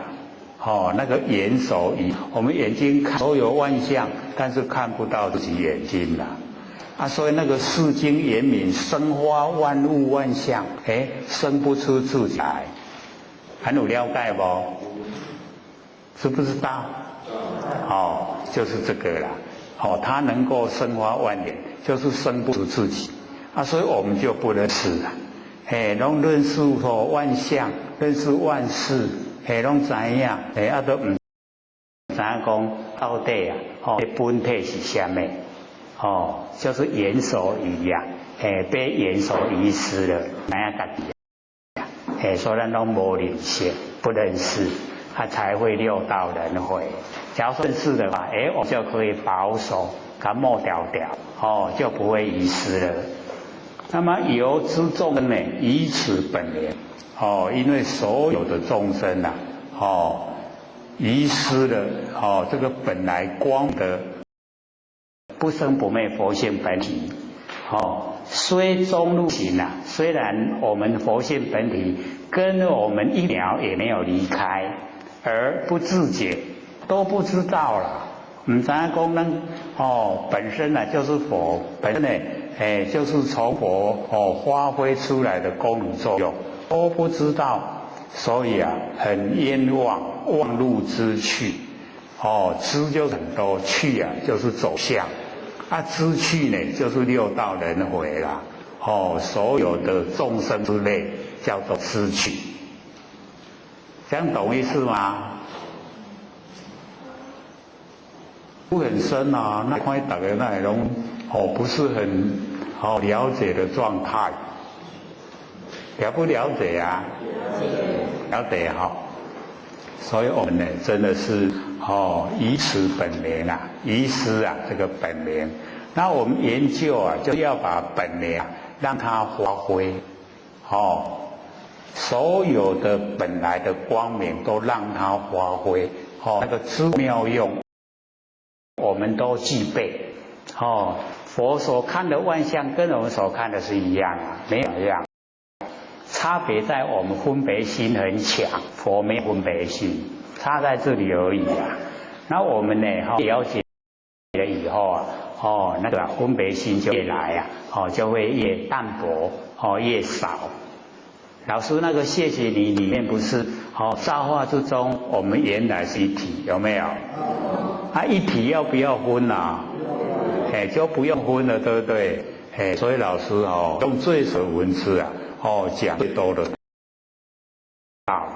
哦，那個緣所遺，我們眼睛看所有萬象，但是看不到自己眼睛啦。啊，所以那個視經圓明，生發萬物萬象，哎，生不出自己來，很有了解不？知不知道？哦，就是這個啦。哦，它能夠生發萬緣，就是生不出自己啊，所以我們就不認識啦。嘿，攏認識吼萬象，認識萬事，嘿，攏知影，嘿，啊都毋知影講到底啊，吼，本體是啥物？哦，就是缘所遗呀，哎，被缘所遗失了，那样家己啊，哎，所以咱拢无认识，不认识，他才会六道轮回。假如认识的话，哎，我就可以保守，共抹掉掉，哦，就不会遗失了。那么由诸众生呢，以此本源，哦，因为所有的众生呐，哦，遗失了，哦，这个本来光的不生不灭佛性本体，哦，虽中入行啊，虽然我们佛性本体跟我们一秒也没有离开，而不自觉，都不知道了。毋知影讲咱哦，本身呢就是佛，本身呢，哎，就是从佛哦发挥出来的功能作用，都不知道，所以啊，很冤枉，妄入知趣，哦，知就很多，趣啊就是走向，啊，知趣呢就是六道轮回啦，哦，所有的众生之类叫做知趣，这样懂意思吗？不很深啊，那看大家那种哦，不是很好了解的状态，了不了解啊？了解哈。所以我们呢，真的是哦，以此本源啊，遗失啊这个本源。那我们研究啊，就要把本源啊，让它发挥，哦，所有的本来的光明都让它发挥，哦，那个诸妙用。我们都具备，哦，佛所看的万象跟我们所看的是一样啊，没有一样，差别在我们分别心很强，佛没分别心，差在这里而已啊。那我们呢，哈，了解了以后啊，哦，那个分别心就越来啊，哦，就会越淡薄，哦，越少。老师，那个谢谢你里面不是哦，造化之中我们原来是一体，有没有？啊，一体要不要分啊？哎，就不用分了，对不对？哎，所以老师哦，用最少文字啊，哦，讲最多的道，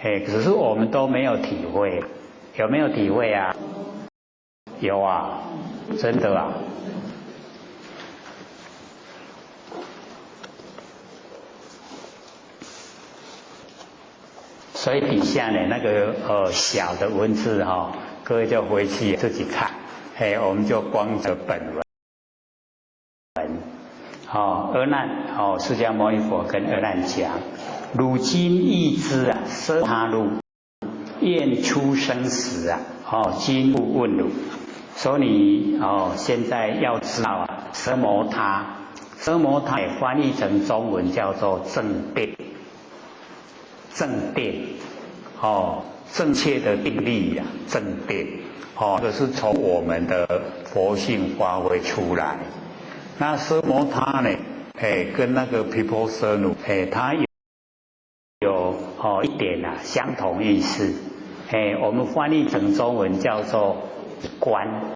哎，可是我们都没有体会，有没有体会啊？有啊，真的啊。所以底下呢，那个小的文字哈，各位就回去自己看。哎，我们就光着本文。哦，阿难哦，释迦牟尼佛跟阿难讲：汝今欲知啊，奢摩他路，愿出生死啊，哦，今复问汝，说你哦，现在要知道啊，奢摩他，奢摩他也翻译成中文叫做正定。正定，哦，正确的定力呀，正定，哦，这是从我们的佛性发挥出来。那奢摩他呢？哎，跟那个毗婆舍那，哎，它有哦一点啊相同意思。哎，我们翻译成中文叫做观，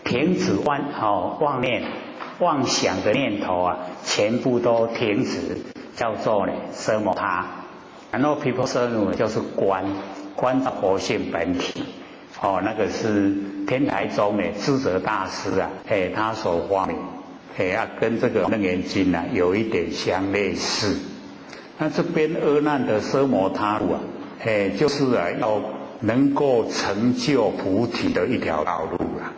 停止妄哦妄念、妄想的念头啊，全部都停止。叫做呢奢摩他，然后毗婆舍那就是观，观到佛性本体，哦，那个是天台宗的智者大师啊，哎，他所发明，哎啊，跟这个楞严经啊有一点相类似。那这边阿难的奢摩他路啊，哎，就是啊要能够成就菩提的一条道路啊，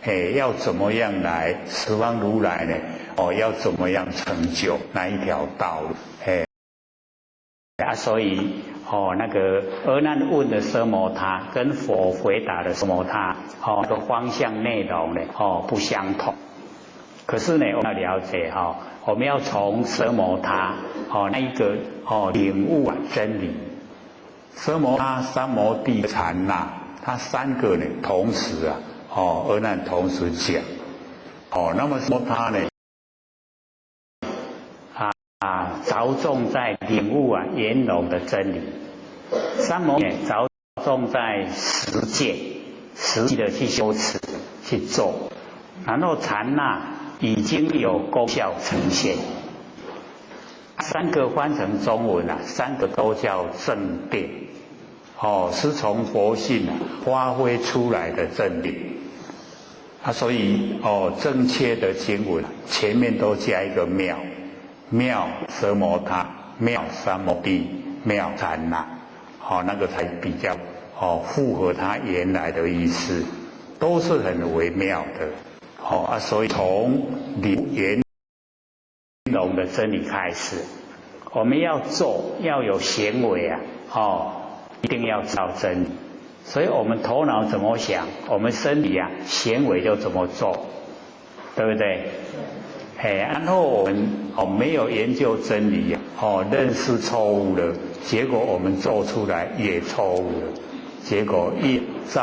哎，要怎么样来十方如来呢？哦，要怎么样成就那一条道路？哎，啊，所以哦，那个阿难问的奢摩他，跟佛回答的奢摩他，哦，那个方向内容呢，哦，不相同。可是呢，我们要了解哈，我们要从奢摩他哦那一个哦领悟啊真理。奢摩他、三摩地、禅那，它三个呢同时啊，哦，阿难同时讲。哦，那么奢摩他呢？啊，着重在领悟啊圆融的真理，三摩呢着重在实践，实际的去修持去做，然后禅那已经有功效呈现。三个翻成中文啊，三个都叫正定，哦，是从佛性啊发挥出来的正定。啊，所以哦，正確的經文前面都加一個妙，妙奢摩他，妙三摩地，妙禪那，哦，那個才比較哦符合它原來的意思，都是很微妙的，哦啊，所以從圓融的真理開始，我們要做要有行為啊，哦，一定要知道真理。所以我們頭腦怎麼想，我們身體啊行為就怎麼做，對不對？哎，然後我們哦沒有研究真理哦認識錯誤了，結果我們做出來也錯誤了，結果一造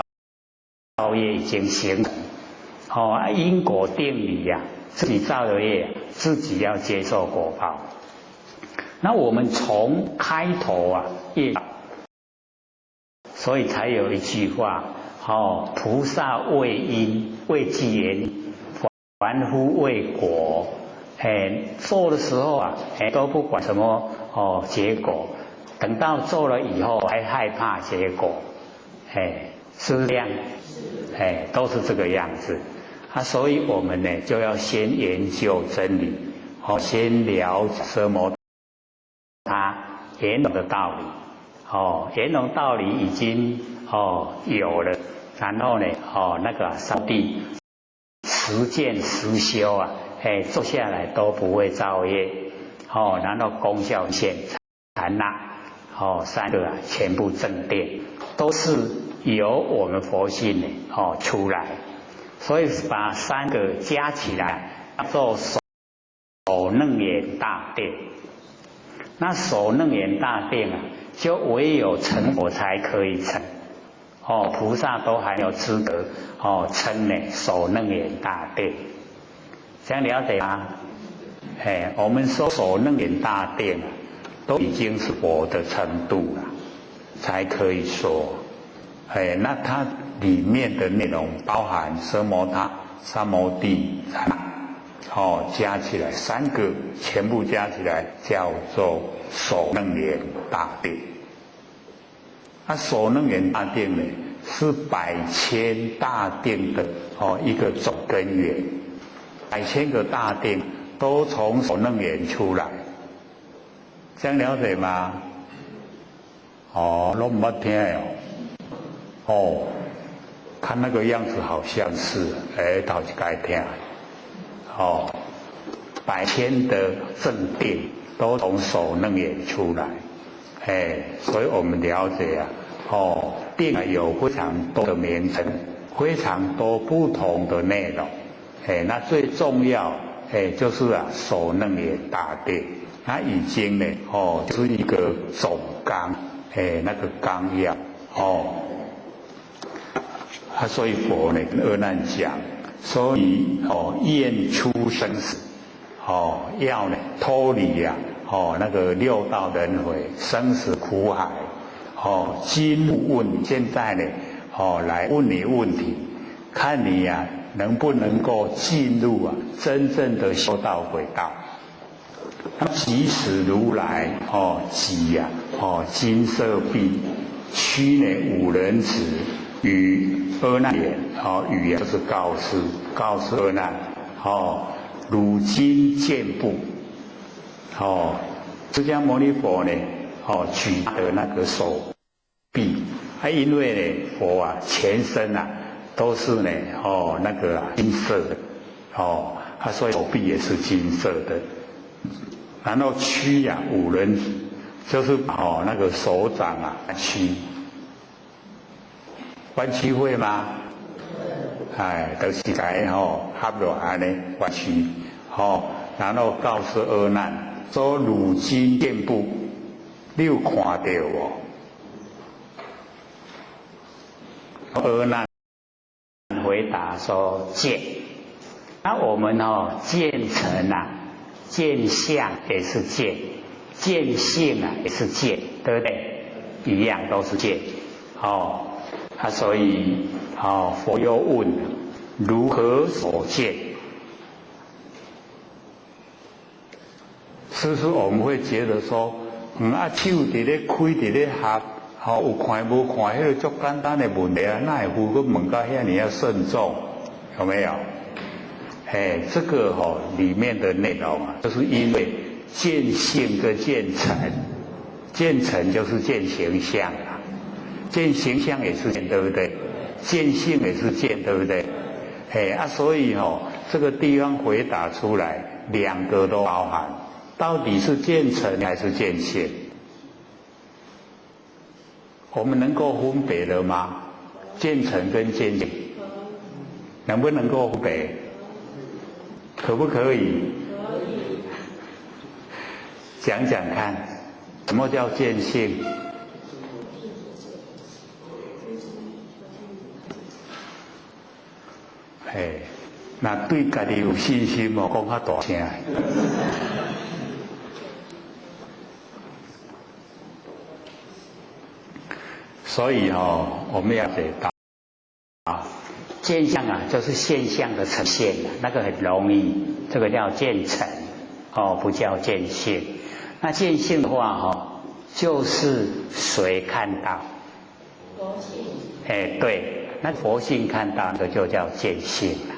業已經形成，哦因果定理呀，自己造的業，自己要接受果報。那我們從開頭啊業。所以才有一句話，哦，菩薩為因，為具緣，凡夫為果。哎，做的時候啊，哎都不管什麼哦結果，等到做了以後還害怕結果，哎，是不是這樣？哎，都是這個樣子。啊，所以我們呢就要先研究真理，哦，先了解奢摩他圓融的道理。哦，圓融道理已經哦有了，然後呢，哦那個三地實踐實修啊，哎做下來都不會造業，哦，然後功效現禪那，哦三個啊全部正定，都是由我們佛性呢哦出來，所以把三個加起來做首楞嚴大定。那首楞嚴大定啊，就唯有成佛才可以成，哦，菩薩都還有資格哦稱呢首楞嚴大定，這樣了解嗎？哎，我們說首楞嚴大定啊，都已經是佛的程度了，才可以說，哎，那它裡面的內容包含奢摩他、三摩地、禪那，哦，加起來三個全部加起來叫做首楞嚴大定。啊，首楞嚴大定呢，是百千大定的哦一個總根源，百千個大定都從首楞嚴出來，這樣了解嗎？哦，攏毋捌聽哦，哦，看那個樣子好像是，哎，頭一擺聽，哦，百千的正定都從首楞嚴出來。哎，所以我們了解啊，哦，定啊有非常多的名稱，非常多不同的內容。哎，那最重要，哎，就是啊，首楞嚴大定，它已經呢，哦，就是一個總綱，哎，那個綱要，哦，啊，所以佛呢跟阿難講，所以哦，厭出生死，哦，要呢脫離呀。哦，那個六道輪迴、生死苦海，哦，今問現在呢，哦，來問你問題，看你呀，能不能夠進入啊真正的修道軌道。那即時如來哦，舉呀，哦，金色臂，屈呢五輪指，與阿難言，哦，語就是告示，告訴阿難，哦，汝今見不？哦，釋迦牟尼佛呢，哦，舉的那個手臂，啊，因為呢，佛啊，全身啊都是呢，哦，那個金色的，哦，啊，所以手臂也是金色的。然後屈呀，五輪指，就是哦那個手掌啊屈，彎曲會嗎？哎，就是該吼合落按呢彎曲，吼，然後告訴阿難。說汝今見不？你有看到無？阿難回答說見。那我們哦見成啊，見相也是見，見性啊也是見，對不對？一樣都是見。哦，啊，所以哦佛又問：如何所見？是不是我們會覺得說，啊，手佇咧開，佇咧合，吼，有看無看，彼個足簡單的問題啊，哪會閣問到遐爾仔慎重？有没有？哎，這個吼裡面的內容啊，就是因為見性跟見塵，見塵就是見形象啊，見形象也是見，對不對？見性也是見，對不對？嘿啊，所以吼這個地方回答出來，兩個都包含，到底是見塵還是見性？我們能夠分別的嗎？見塵跟見性，能不能夠分別？可不可以？可以。講講看，什麼叫見性？嘿，那對家己有信心哦，講較大聲。所以哦，我們要知道，見相啊，就是現象的呈現，那個很容易，這個叫見塵，哦，不叫見性。那見性的話，哦，就是誰看到？佛性。哎，對，那佛性看到的就叫見性了，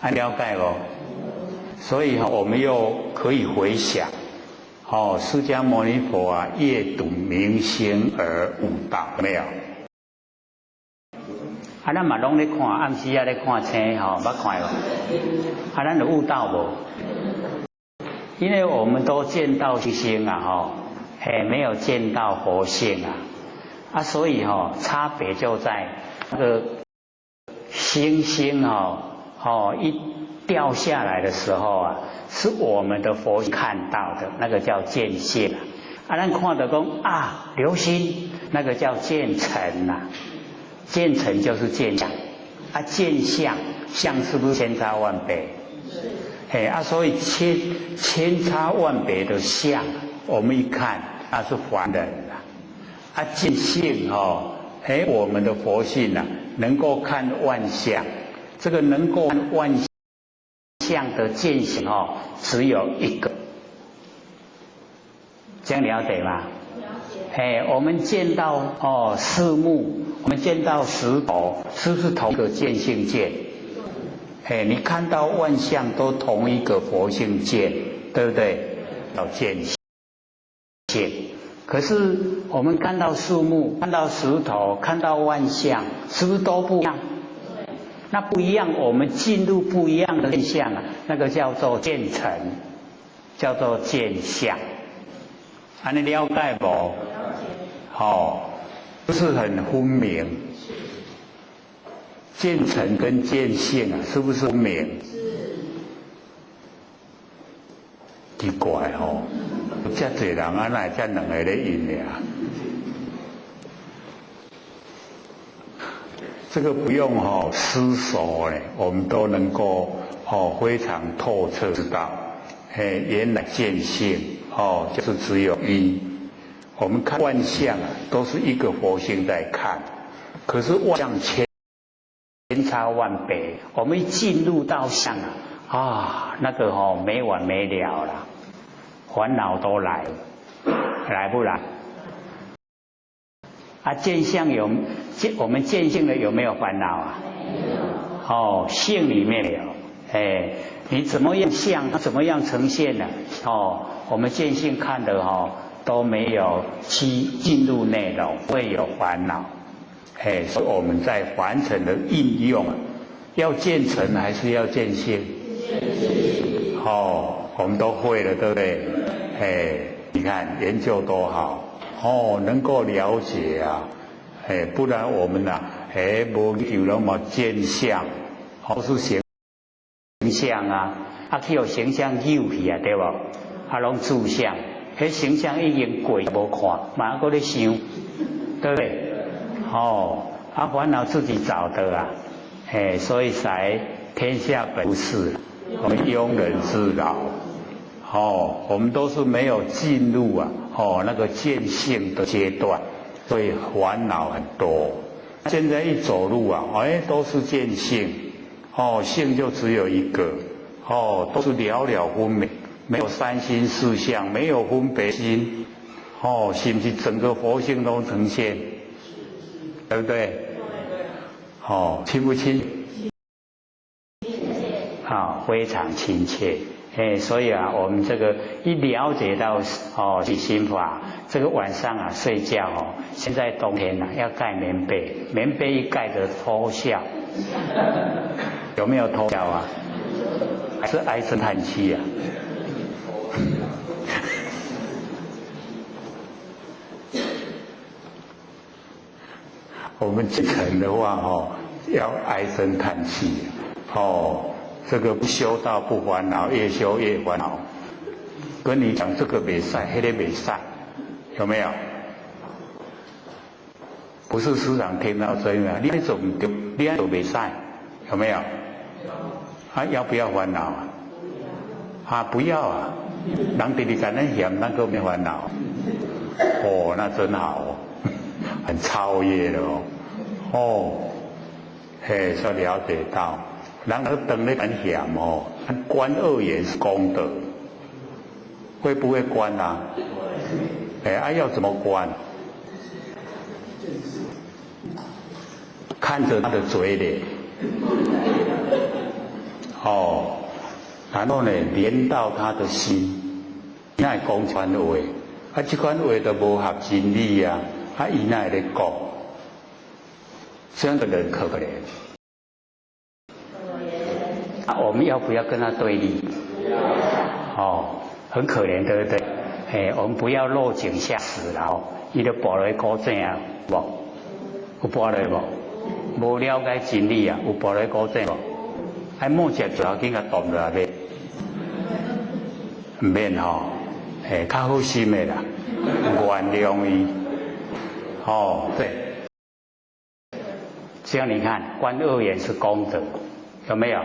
按了解不？所以我們又可以回想，哦，釋迦牟尼佛啊，夜睹明星而悟道，沒有？啊，咱嘛攏咧看，暗時啊咧看星吼，捌看無？啊，咱有悟道無？因為我們都見到星星啊，吼，嘿，沒有見到佛性啊，啊，所以吼，差別就在那個星星哦，哦一掉下來的時候啊，是我們的佛看到的，那個叫見性啊。啊，咱看到講啊，流星，那個叫見塵呐。見塵就是見相，啊，見相，相是不是千差萬別？是。嘿啊，所以千差萬別的相，我們一看，那是凡人啊。啊，見性哦，哎，我們的佛性啊，能夠看萬象，這個能夠看萬象的見性哦，只有一個。這樣了解嗎？哎，我們見到哦樹木，我們見到石頭，是不是同一個見性見？哎，你看到萬象都同一個佛性見，對不對？叫見性。可是我們看到樹木，看到石頭，看到萬象，是不是都不一樣？那不一樣，我們進入不一樣的現象啊，那個叫做見塵，叫做見相。按呢了解無？哦，不是很分明。見塵跟見性啊，是不是分明？是。奇怪哦，這濟人啊，哪會這兩個咧應爾？這個不用吼思索咧，我們都能夠哦非常透徹知道。嘿，原來見性哦，就是只有一。我們看萬象啊，都是一個佛性在看，可是萬象千差萬別，我們一進入到相啊，啊，那個吼沒完沒了啦，煩惱都來了，來不來？啊，見相有見，我們見性的有沒有煩惱啊？哦，性裡面有，哎，你怎麼樣相，怎麼樣呈現呢？哦，我們見性看的哦，都沒有去進入內容，會有煩惱。哎，所以我們在凡塵的應用，要見塵還是要見性？哦，我們都會了，對不對？哎，你看研究多好，哦，能夠了解啊，哎，不然我們啊，哎，無有那麼見相，都是形象啊，啊，去予形象誘去啊，對無？啊，攏自相，彼形象已經過無看，嘛閣咧想，對不對？哦，啊，煩惱自己找的啊，嘿，所以才天下本無事，我們庸人自擾。哦，我們都是沒有進入啊，哦，那個見性的階段，所以煩惱很多。現在一走路啊，哎，都是見性，哦，性就只有一個，哦，都是了了分明，沒有三心四相，沒有分別心，哦，是不是整個佛性都呈現？對不對？哦，清不清？非常親切。哎，所以啊，我們這個一了解到哦心法，這個晚上啊睡覺哦，現在冬天啊要蓋棉被，棉被一蓋就偷笑，有沒有偷笑啊？還是唉聲嘆氣啊？我們這層的話哦，要唉聲嘆氣哦。這個不修道不煩惱，越修越煩惱。跟你講這個袂使，彼個袂使，有沒有？不是時常聽到這樣，你做毋對，你按做袂使，有沒有？啊，要不要煩惱啊？啊，不要啊！人直直共咱嫌，咱閣免煩惱。哦，那真好哦，很超越了哦。哦，嘿，所以了解到。人去當咧很嫌哦，觀惡也是功德，會不會觀啊？哎，啊要怎麼觀？看着他的嘴臉，哦，然後呢，連到他的心，哪會講這款話？啊，這款話都無合真理啊！啊，伊哪會咧講？這樣的人可憐。啊，我們要不要跟他對立？哦，很可憐，對不對？哎，我們不要落井下石了哦。伊就跋落去古井啊，無？有跋落無？無了解真理啊，有跋落去古井無？愛摸一下就要緊共斷落來袂？毋免吼，哎，較好心的啦，原諒伊。哦，對。這樣你看，觀惡言是功德，有沒有？有。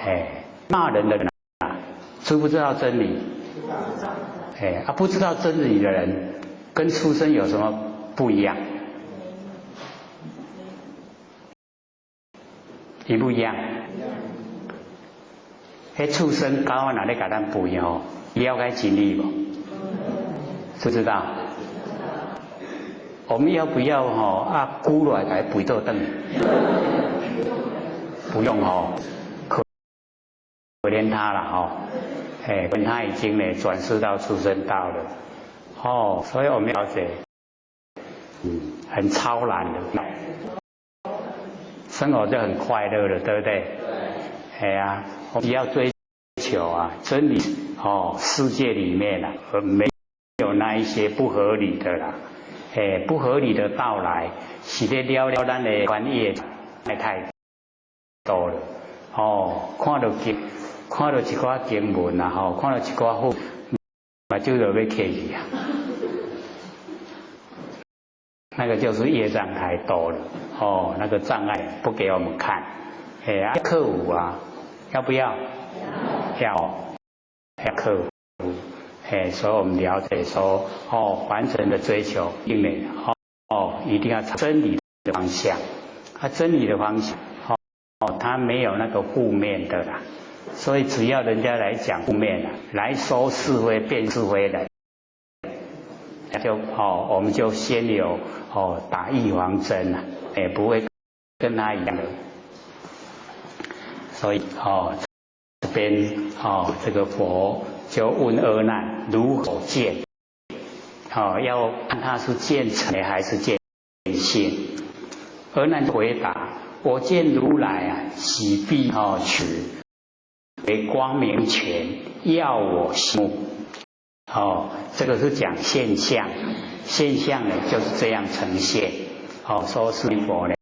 哎，罵人的人啊，知不知道真理？哎，啊，不知道真理的人，跟畜生有什麼不一樣？一不一樣？彼畜生狗仔若咧共咱吠吼，了解真理無？知不知道？我們要不要吼啊？龜落來共伊吠倒轉？不用吼，可憐他了吼，哎，他已經呢轉世到畜生道了，哦，所以我們了解，很超然的，生活就很快樂了，對不對？對。啊，我們要追求啊真理哦，世界裡面啊，沒有那一些不合理的啦，哎，不合理的到來，是咧了了咱的專業太多了，哦，看到經，看到一寡經文啊，吼，看到一寡好，目睭就欲瞌去啊，那個就是業障太多了，哦，那個障礙不給我們看，哎呀，克服啊，要不要？要，要克服，哎，所以我們了解說，哦，凡塵的追求，因為哦，一定要真理的方向，啊，真理的方向。哦，他沒有那個負面的啦，所以只要人家來講負面的，來說是非辨是非的，就哦，我們就先有哦打預防針啦，也不會跟他一樣的。所以哦，這邊哦，這個佛就問阿難如何見？哦，要看他是見塵還是見性？阿難回答。我見如來啊，舉臂哦持為光明權，耀我心目。哦，這個是講現象，現象呢就是這樣呈現。哦，說是佛呢，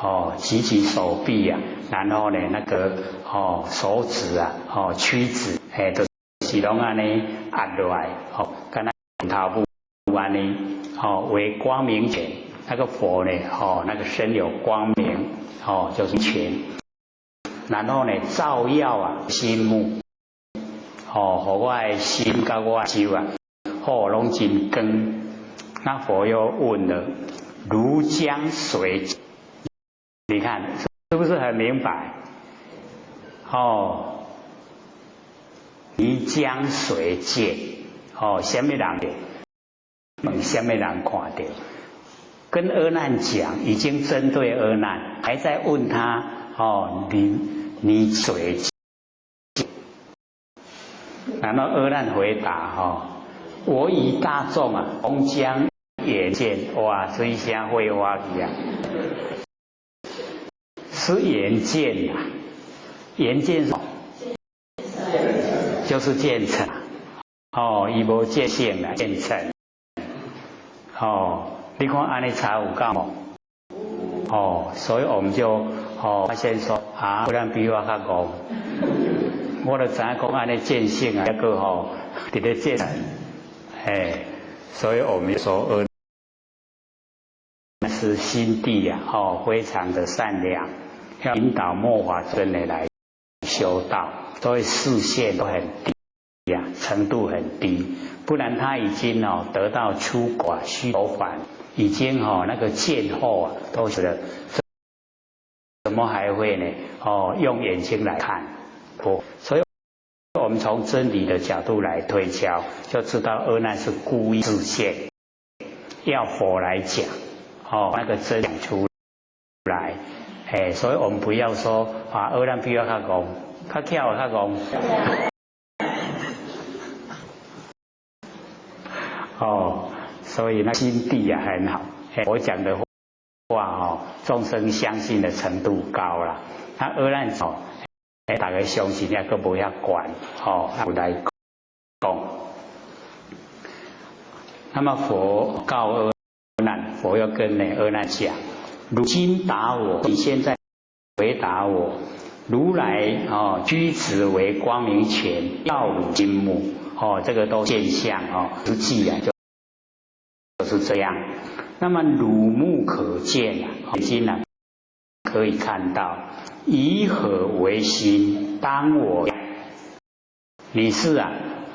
哦，舉起手臂啊，然後呢那個哦手指啊，哦屈指，哎，就是攏按呢壓落來，哦，敢若頭母按呢，哦為光明權。那個佛呢？哦，那個身有光明，哦，就是權。然後呢，照耀啊心目，哦，予我的心佮我的目睭啊，哦，攏真光。那佛又問了：如將誰？你看是不是很明白？哦，你將誰見？哦，啥物人見？問啥物人看著？跟阿難講，已經針對阿難，還在問他哦，你你嘴。然後阿難回答：吼，我與大眾啊，同將眼見，哇，這一聲會話去啊，是眼見啊，眼見就是見塵，哦，伊無見性啊，見塵，哦，你看按呢差有夠無？哦，所以我們就發現說啊，不然比我較戇，我就知影講按呢見性啊，一個吼佇咧見塵，哎，所以我們說阿難是心地啊，哦，非常的善良，要引導末法真的來修道，所以示現都很低呀，程度很低，不然他已經哦得到初果須陀洹，已經哦那個見惑啊都是了，怎麼還會呢？哦，用眼睛來看，不，所以我們從真理的角度來推敲，就知道阿難是故意示現，要佛來講，哦，那個真講出來，哎，所以我們不要說啊，阿難比我較戇，較巧較戇。哦，所以那心地啊很好，我講的話哦，眾生相信的程度高了。那阿難哦，哎，大家相信也閣無遐懸，哦，有來講。那麼佛告阿難，佛要跟呢阿難講：如今答我，你現在回答我，如來哦，居止為光明權，耀汝金目，哦，這個都現象哦，實際啊就是這樣。那麼汝目可見啊，眼睛啊可以看到，以何為心？當我你是啊，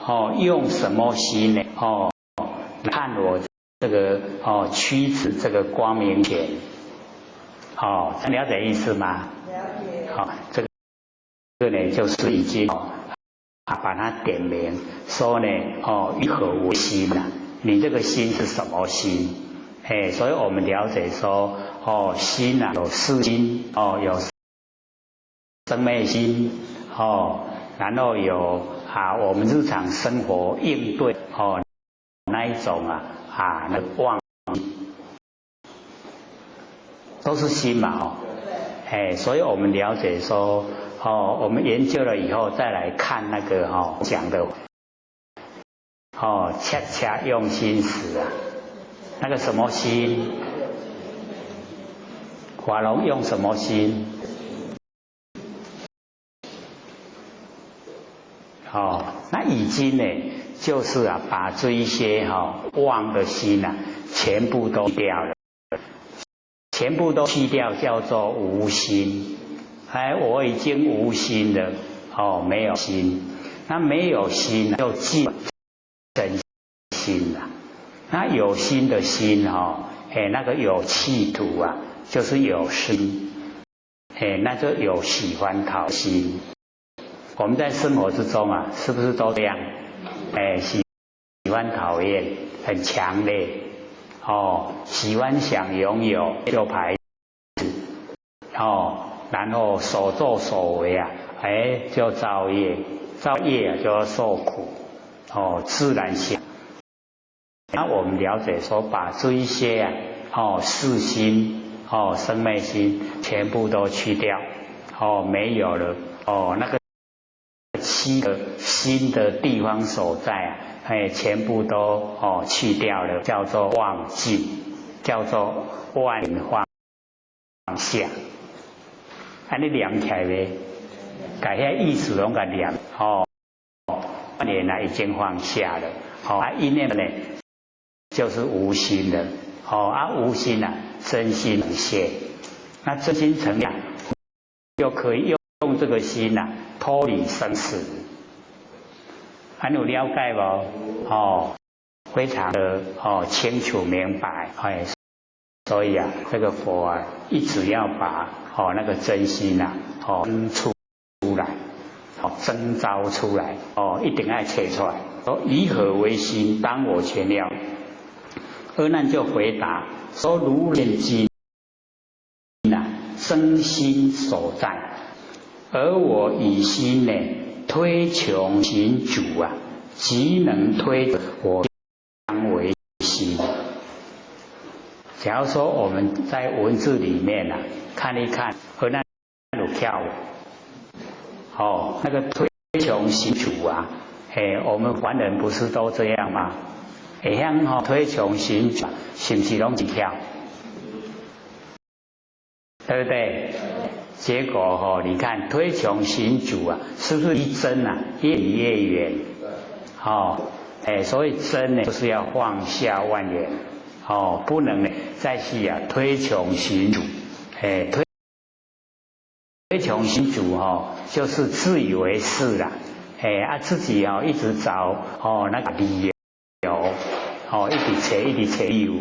哦，用什麼心呢？哦，看我這個哦，屈指這個光明權，哦，了解意思嗎？了解。好，這個呢，就是已經啊，把它點明，說呢，哦，以何為心啊？你這個心是什麼心？哎，所以我們了解說，哦，心啊，有四心，哦，有生滅心，哦，然後有啊，我們日常生活應對哦那一種啊啊那個妄，都是心嘛，哦，哎，所以我們了解說，哦，我們研究了以後再來看那個哦講的，哦，恰恰用心時啊，那個什麼心？法龍用什麼心？哦，那已經呢，就是啊，把這一些哈妄的心啊，全部都掉了，全部都去掉，叫做無心。哎，我已經無心了，哦，沒有心。那沒有心就即真心了。那有心的心哈，哎，那個有企圖啊，就是有心，哎，那就有喜歡討心。我們在生活之中啊，是不是都這樣？哎，喜歡討厭很強烈，哦，喜歡想擁有就排斥，哦，然後所作所為啊，哎，就造業，造業啊就要受苦，哦，自然想。那我們了解說，把這一些啊，哦，四心，哦，生滅心，全部都去掉，哦，沒有了，哦，那個七個心的地方所在啊，哎，全部都哦去掉了，叫做妄盡，叫做萬放下。按呢念起來袂？共遐意思攏共念，哦，念啊已經放下了，哦，啊一念呢，就是無心的，哦啊無心啊，真心呈現，那真心成樣，就可以用這個心啊脫離生死。還有了解無？哦，非常的哦清楚明白，哎，所以啊，這個佛啊，一直要把哦那個真心啊，哦出來，哦徵召出來，哦一定愛切出來。說以何為心？當我全了。阿難就回答說：如見今啊，真心所在。而我以心呢推穷行主啊，即能推我相为心。假如说我们在文字里面啊看一看，和那有跳舞，哦，那个推穷行主啊，哎，我们凡人不是都这样吗？会晓吼推穷行主，是不是拢是巧？对不对？结果吼，你看推穷行主啊，是不是离真啊越离越远？哦，哎，所以真呢，就是要放下万缘，哦，不能呢再去啊推穷行主，哎，推穷行主吼，就是自以为是啦，哎啊自己哦一直找哦那个理由，哦一直揣一直揣理由，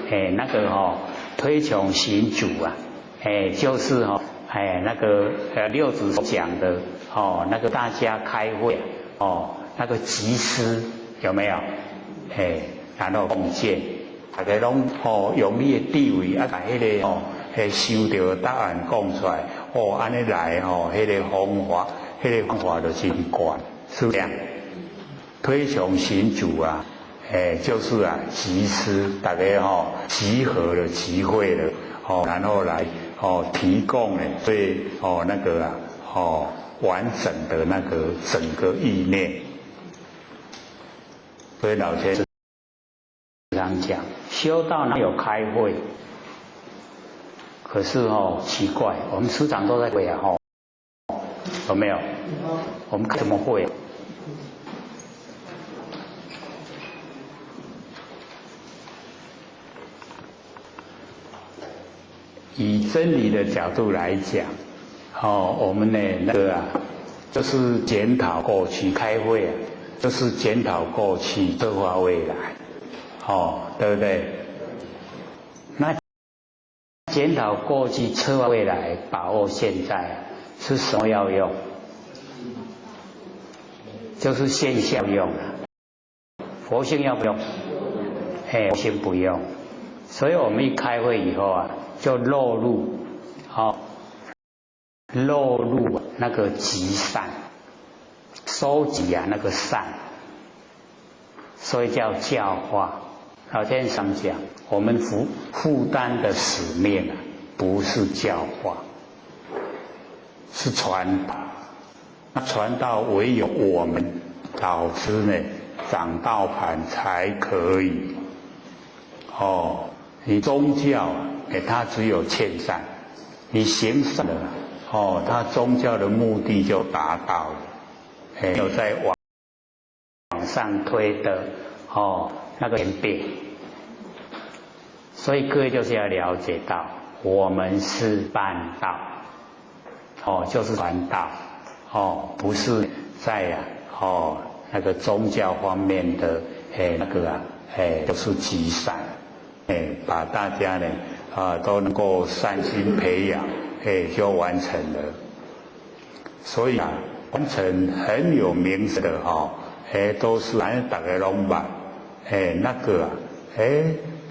哎那个吼推穷行主啊，哎就是吼哎那个六祖讲的哦那个大家开会哦那个集思有没有？哎然后共见，大家拢哦用你的智慧啊，共彼个哦。彼想著答案讲出来，哦，按呢来吼，彼个方法，彼个方法就真悬，是不是？推穷行主啊，哎，就是啊，集思，大家吼集合了、集会了，哦，然后来哦提供呢最哦那个啊哦完整的那个整个意念。所以老先生常讲，修道哪有开会？可是哦，奇怪，我们时常都在会啊，吼，有没有？我们开什么会？以真理的角度来讲，哦，我们呢那个啊，就是检讨过去开会啊，就是检讨过去，策划未来，哦，对不对？那检讨过去，策划未来，把握现在，是什么要用？就是现象用啊，佛性要不用？哎，佛性不用。所以我们一开会以后啊，就落入，哦，落入那个集散，收集啊那个散，所以叫教化。老天上讲，我们负担的使命啊，不是教化，是传道。那传道唯有我们老师呢，掌道盘才可以。哦，你宗教哎，它只有劝善，你行善了，哦，它宗教的目的就达到了，没有再往上推的哦那个演变。所以各位就是要了解到，我们是办道，哦，就是传道，哦，不是在啊，哦那个宗教方面的哎那个啊，哎就是积善，哎把大家呢啊都能够善心培养，哎就完成了。所以啊，完成很有名的哈，哎都是反正大家拢捌，哎那个啊，哎。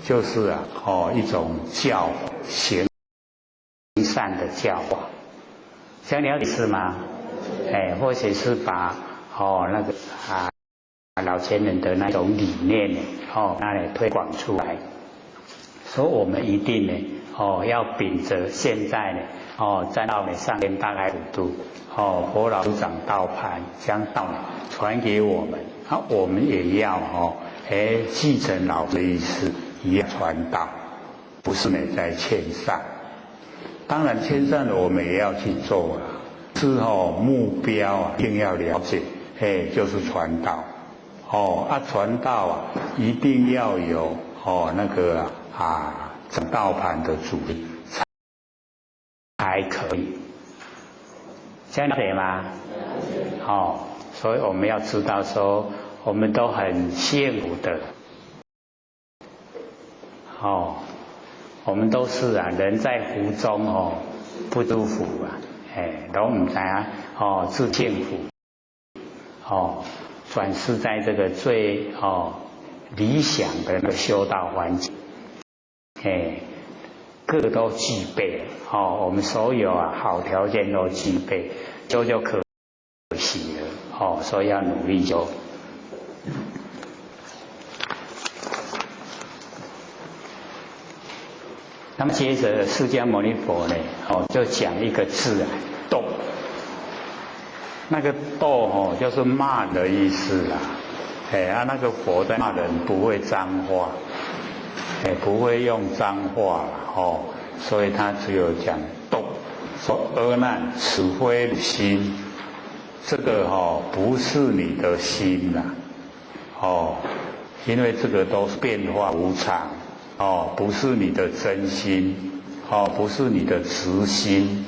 就是啊，哦，一种教行善的教化，这样了解是吗？哎，或许是把哦那个啊老前人的那种理念呢，哦，拿来推广出来。所以我们一定呢，哦，要秉着现在呢，哦，站到呢上天大开普度，哦，佛老师掌道盘将道传给我们，啊，我们也要哦，哎，继承老的意思。一样传道，不是呢在劝善。当然劝善我们也要去做啊。之后目标啊，一定要了解，哎，就是传道。哦啊，传道啊，一定要有哦那个啊掌道盘的主力才可以。这样了解吗？哦，所以我们要知道说，我们都很幸福的。哦，我们都是啊，人在福中哦，不知福啊，哎，拢毋知影哦，是幸福，哦，转世在这个最哦理想的那个修道环境，哎，各个都具备，哦，我们所有啊好条件都具备，修就可惜了，哦，所以要努力修。那么接着释迦牟尼佛呢，哦，就讲一个字啊，斗。那个斗哦，就是骂的意思啦。哎啊，那个佛在骂人不会脏话，哎，不会用脏话哦，所以他只有讲斗，说阿难，此非心，这个哦不是你的心呐，哦，因为这个都是变化无常。哦，不是你的真心，哦，不是你的直心，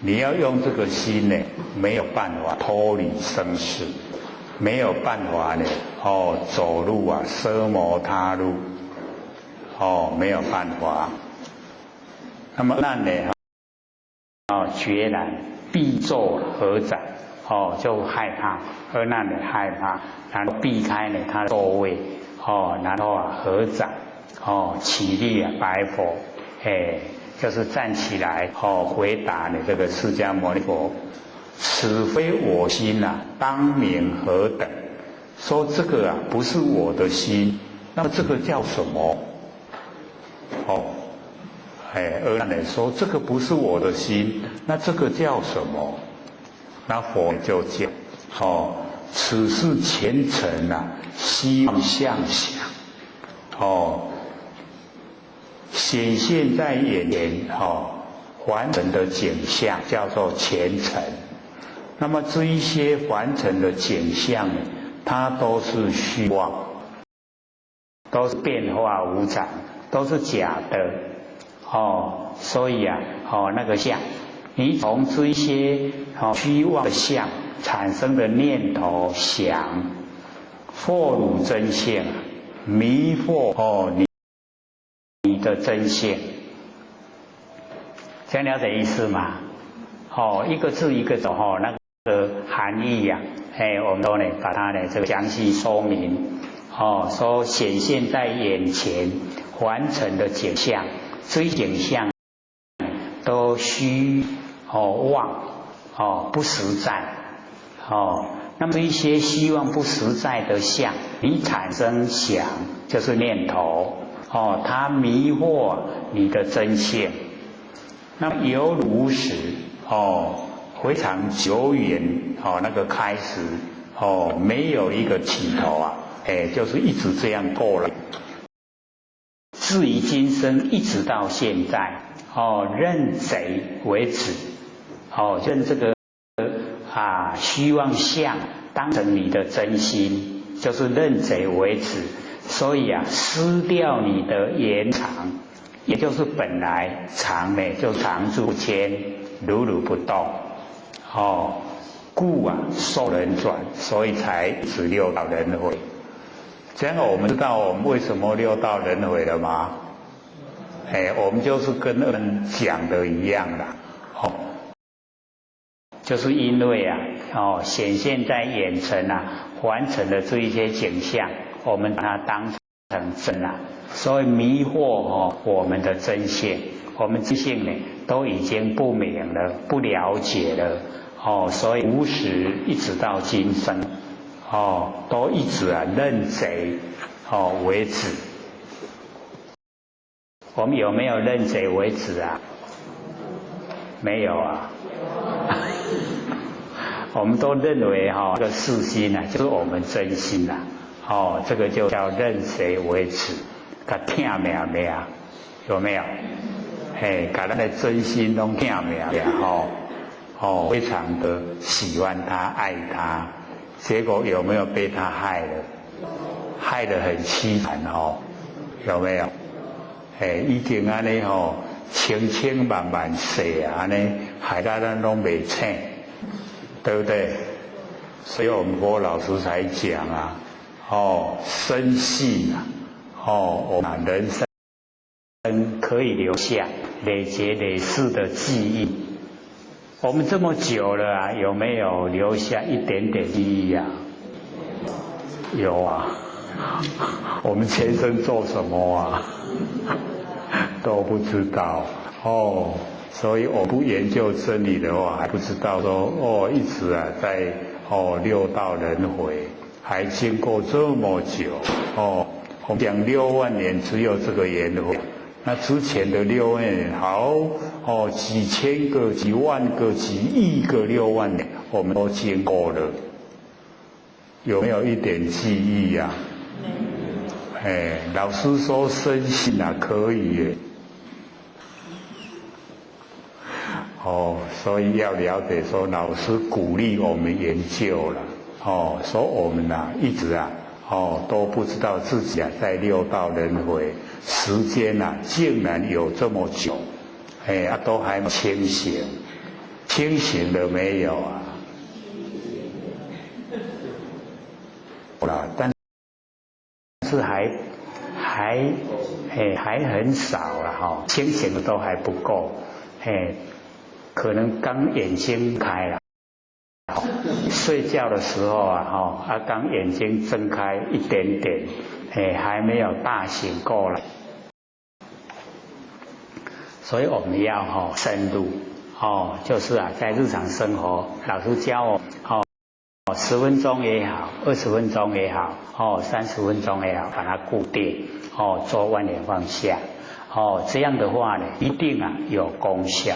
你要用这个心呢，没有办法脱离生死，没有办法呢，哦，走路啊，奢摩他路，哦，没有办法。那么那呢，哦，决然必作合掌，哦，就害怕，阿难呢害怕，然后避开呢他的座位，哦，然后啊合掌。哦，起立啊，白佛，哎，就是站起来，哦，回答你这个释迦牟尼佛，此非我心呐，当名何等？说这个啊，不是我的心，那么这个叫什么？哦，哎，阿难说这个不是我的心，那这个叫什么？那佛就讲，哦，此是前尘啊，希望相想，哦。显现在眼前，哦，凡尘的景象叫做前尘。那么这一些凡尘的景象，它都是虚妄，都是变化无常，都是假的，哦，所以啊，哦，那个相，你从这一些哦虚妄的相产生的念头想，惑汝真性，迷惑哦你。你的真性，这样了解意思吗？哦，一个字一个字哦，那个含义呀，哎，我们都呢把它呢这个详细说明。哦，说显现在眼前完成的景象，这一景象都虚哦妄哦不实在哦。那么一些希望不实在的相，你产生想就是念头。哦，它迷惑你的真性，那么犹如实哦，非常久远哦，那个开始哦，没有一个起头啊，哎，就是一直这样过来。至于今生一直到现在，哦，认贼为子，哦，认这个啊虚妄相当成你的真心，就是认贼为子。所以啊，失掉你的延长，也就是本来常呢，就常住间，如如不动，哦，故啊受人转，所以才只六道轮回。这样我们知道我们为什么六道轮回了吗？哎，我们就是跟人讲的一样啦，哦，就是因为啊，哦，显现在眼前啊，完成的这一些景象。我们把它当成真啊，所以迷惑哦我们的真性，我们真性呢都已经不明了，不了解了哦，所以无始一直到今生哦，都一直啊认贼哦为子。我们有没有认贼为子啊？没有啊。我们都认为哈这个四心啊，就是我们真心呐。哦，这个就叫认谁为子，他听命命，有没有？嘿，把咱的真心拢听命命吼，哦，非常的喜欢他，爱他，结果有没有被他害了？害得很凄惨哦，有没有？嘿，已经按呢吼，千千万万世啊，按呢害得咱拢袂醒，对不对？所以我们郭老师才讲啊。哦，深信啊，哦，我们人生可以留下累劫累世的记忆。我们这么久了啊，有没有留下一点点记忆啊？有啊，我们前生做什么啊？都不知道哦。所以我不研究真理的话，还不知道说哦，一直啊在哦六道轮回，还经过这么久哦。我们讲六万年只有这个缘会，那之前的六万年好哦几千个、几万个、几亿个六万年，我们都经过了，有没有一点记忆呀？哎，老师说深信啊，可以耶。哦，所以要了解说，老师鼓励我们研究了，哦，说我们呐一直啊，哦都不知道自己啊在六道轮回时间呐竟然有这么久，哎啊都还清醒，清醒了没有啊？了，但是还很少了哈，清醒的都还不够，哎。可能刚眼睛开了，睡觉的时候啊，哈，啊刚眼睛睁开一点点，哎，还没有大醒过来，所以我们要哈深入，哦，就是啊，在日常生活，老师教我，哦，10分钟也好，20分钟也好，哦，30分钟也好，把它固定，哦，做万念放下，哦，这样的话呢，一定啊有功效。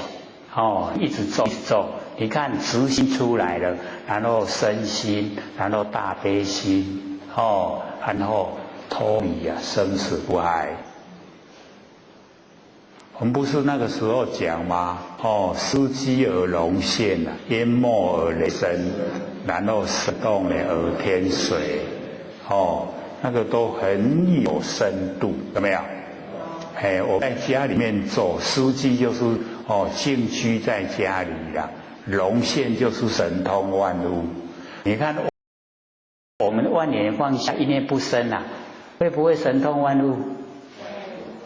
哦，一直做，一直做，你看直心出来了，然后身心，然后大悲心，哦，然后脱离啊生死不爱。我们不是那个时候讲吗？哦，失机而龙现啊，淹没而雷声，然后石动呢而天水，哦，那个都很有深度，有没有？哎，我在家里面做司机就是。哦，静居在家里啦，龙现就是神通万物。你看，我们万念放下，一念不生啊，会不会神通万物？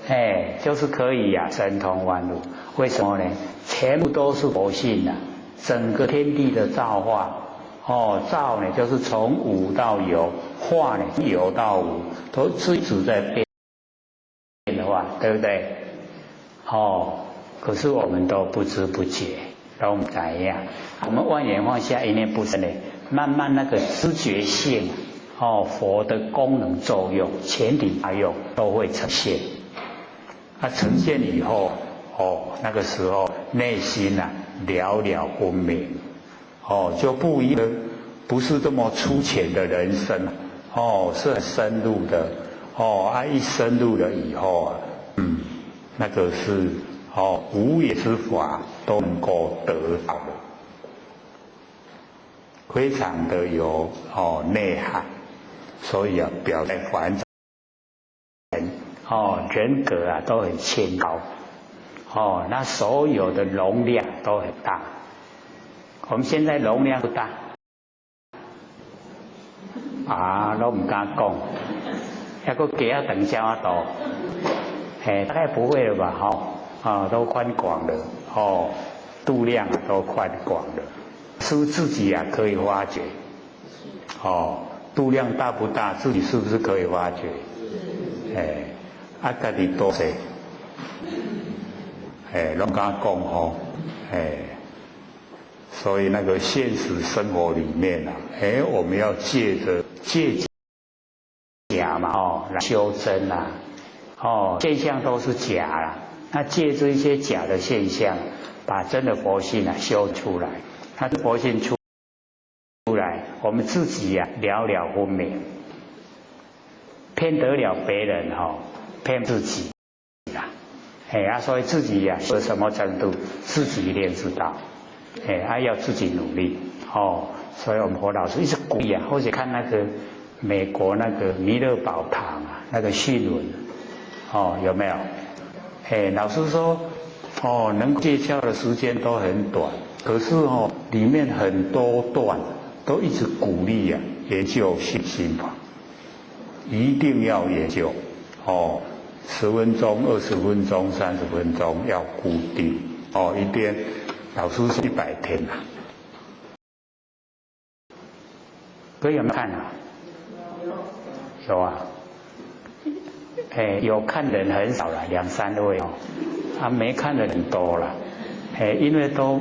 哎，就是可以呀，神通万物。为什么呢？全部都是佛性呐，整个天地的造化。哦，造呢就是从无到有，化呢有到无，都一直在变的话，对不对？哦。可是我们都不知不觉，都不知影。我们万念放下，一念不生的，慢慢那个知觉性，哦，佛的功能作用、前提作用都会呈现。它呈现以后，哦，那个时候内心啊了了分明，哦，就不一样，不是这么粗浅的人生，哦，是很深入的，哦，啊，一深入了以后啊，那个是。哦，无也之法都能够得到的，非常的有哦内涵，所以啊，表在凡人哦人格啊都很清高，哦，那所有的容量都很大。我们现在容量不大，啊，都唔敢讲，还阁加啊长少啊多，嘿，大概不会了吧？哈。啊，都宽广了哦，度量啊都宽广了，是不是自己啊可以发觉？哦，度量大不大，自己是不是可以发觉？哎，啊，家己多细，哎，拢敢讲吼，哎，所以那个现实生活里面啊，哎，我们要借着借假嘛哦来修真啊，哦，现象都是假啦。那借这一些假的现象，把真的佛性啊修出来，他的佛性出来，我们自己呀了了分明，骗得了别人哈，骗自己啦，哎啊，所以自己呀修什么程度，自己一定知道，哎，还要自己努力哦。所以我们佛老师一直鼓励啊，或者看那个美国那个弥勒宝堂啊，那个讯文，哦，有没有？哎，老师说，哦，能借窍的时间都很短，可是哦，里面很多段都一直鼓励啊，研究心心法，一定要研究，哦，10分钟、20分钟、30分钟要固定，哦，一天，老师是100天呐。各位有没有看啊？有啊。哎，有看的人很少了，两三位哦，啊，没看的人多了，哎，因为都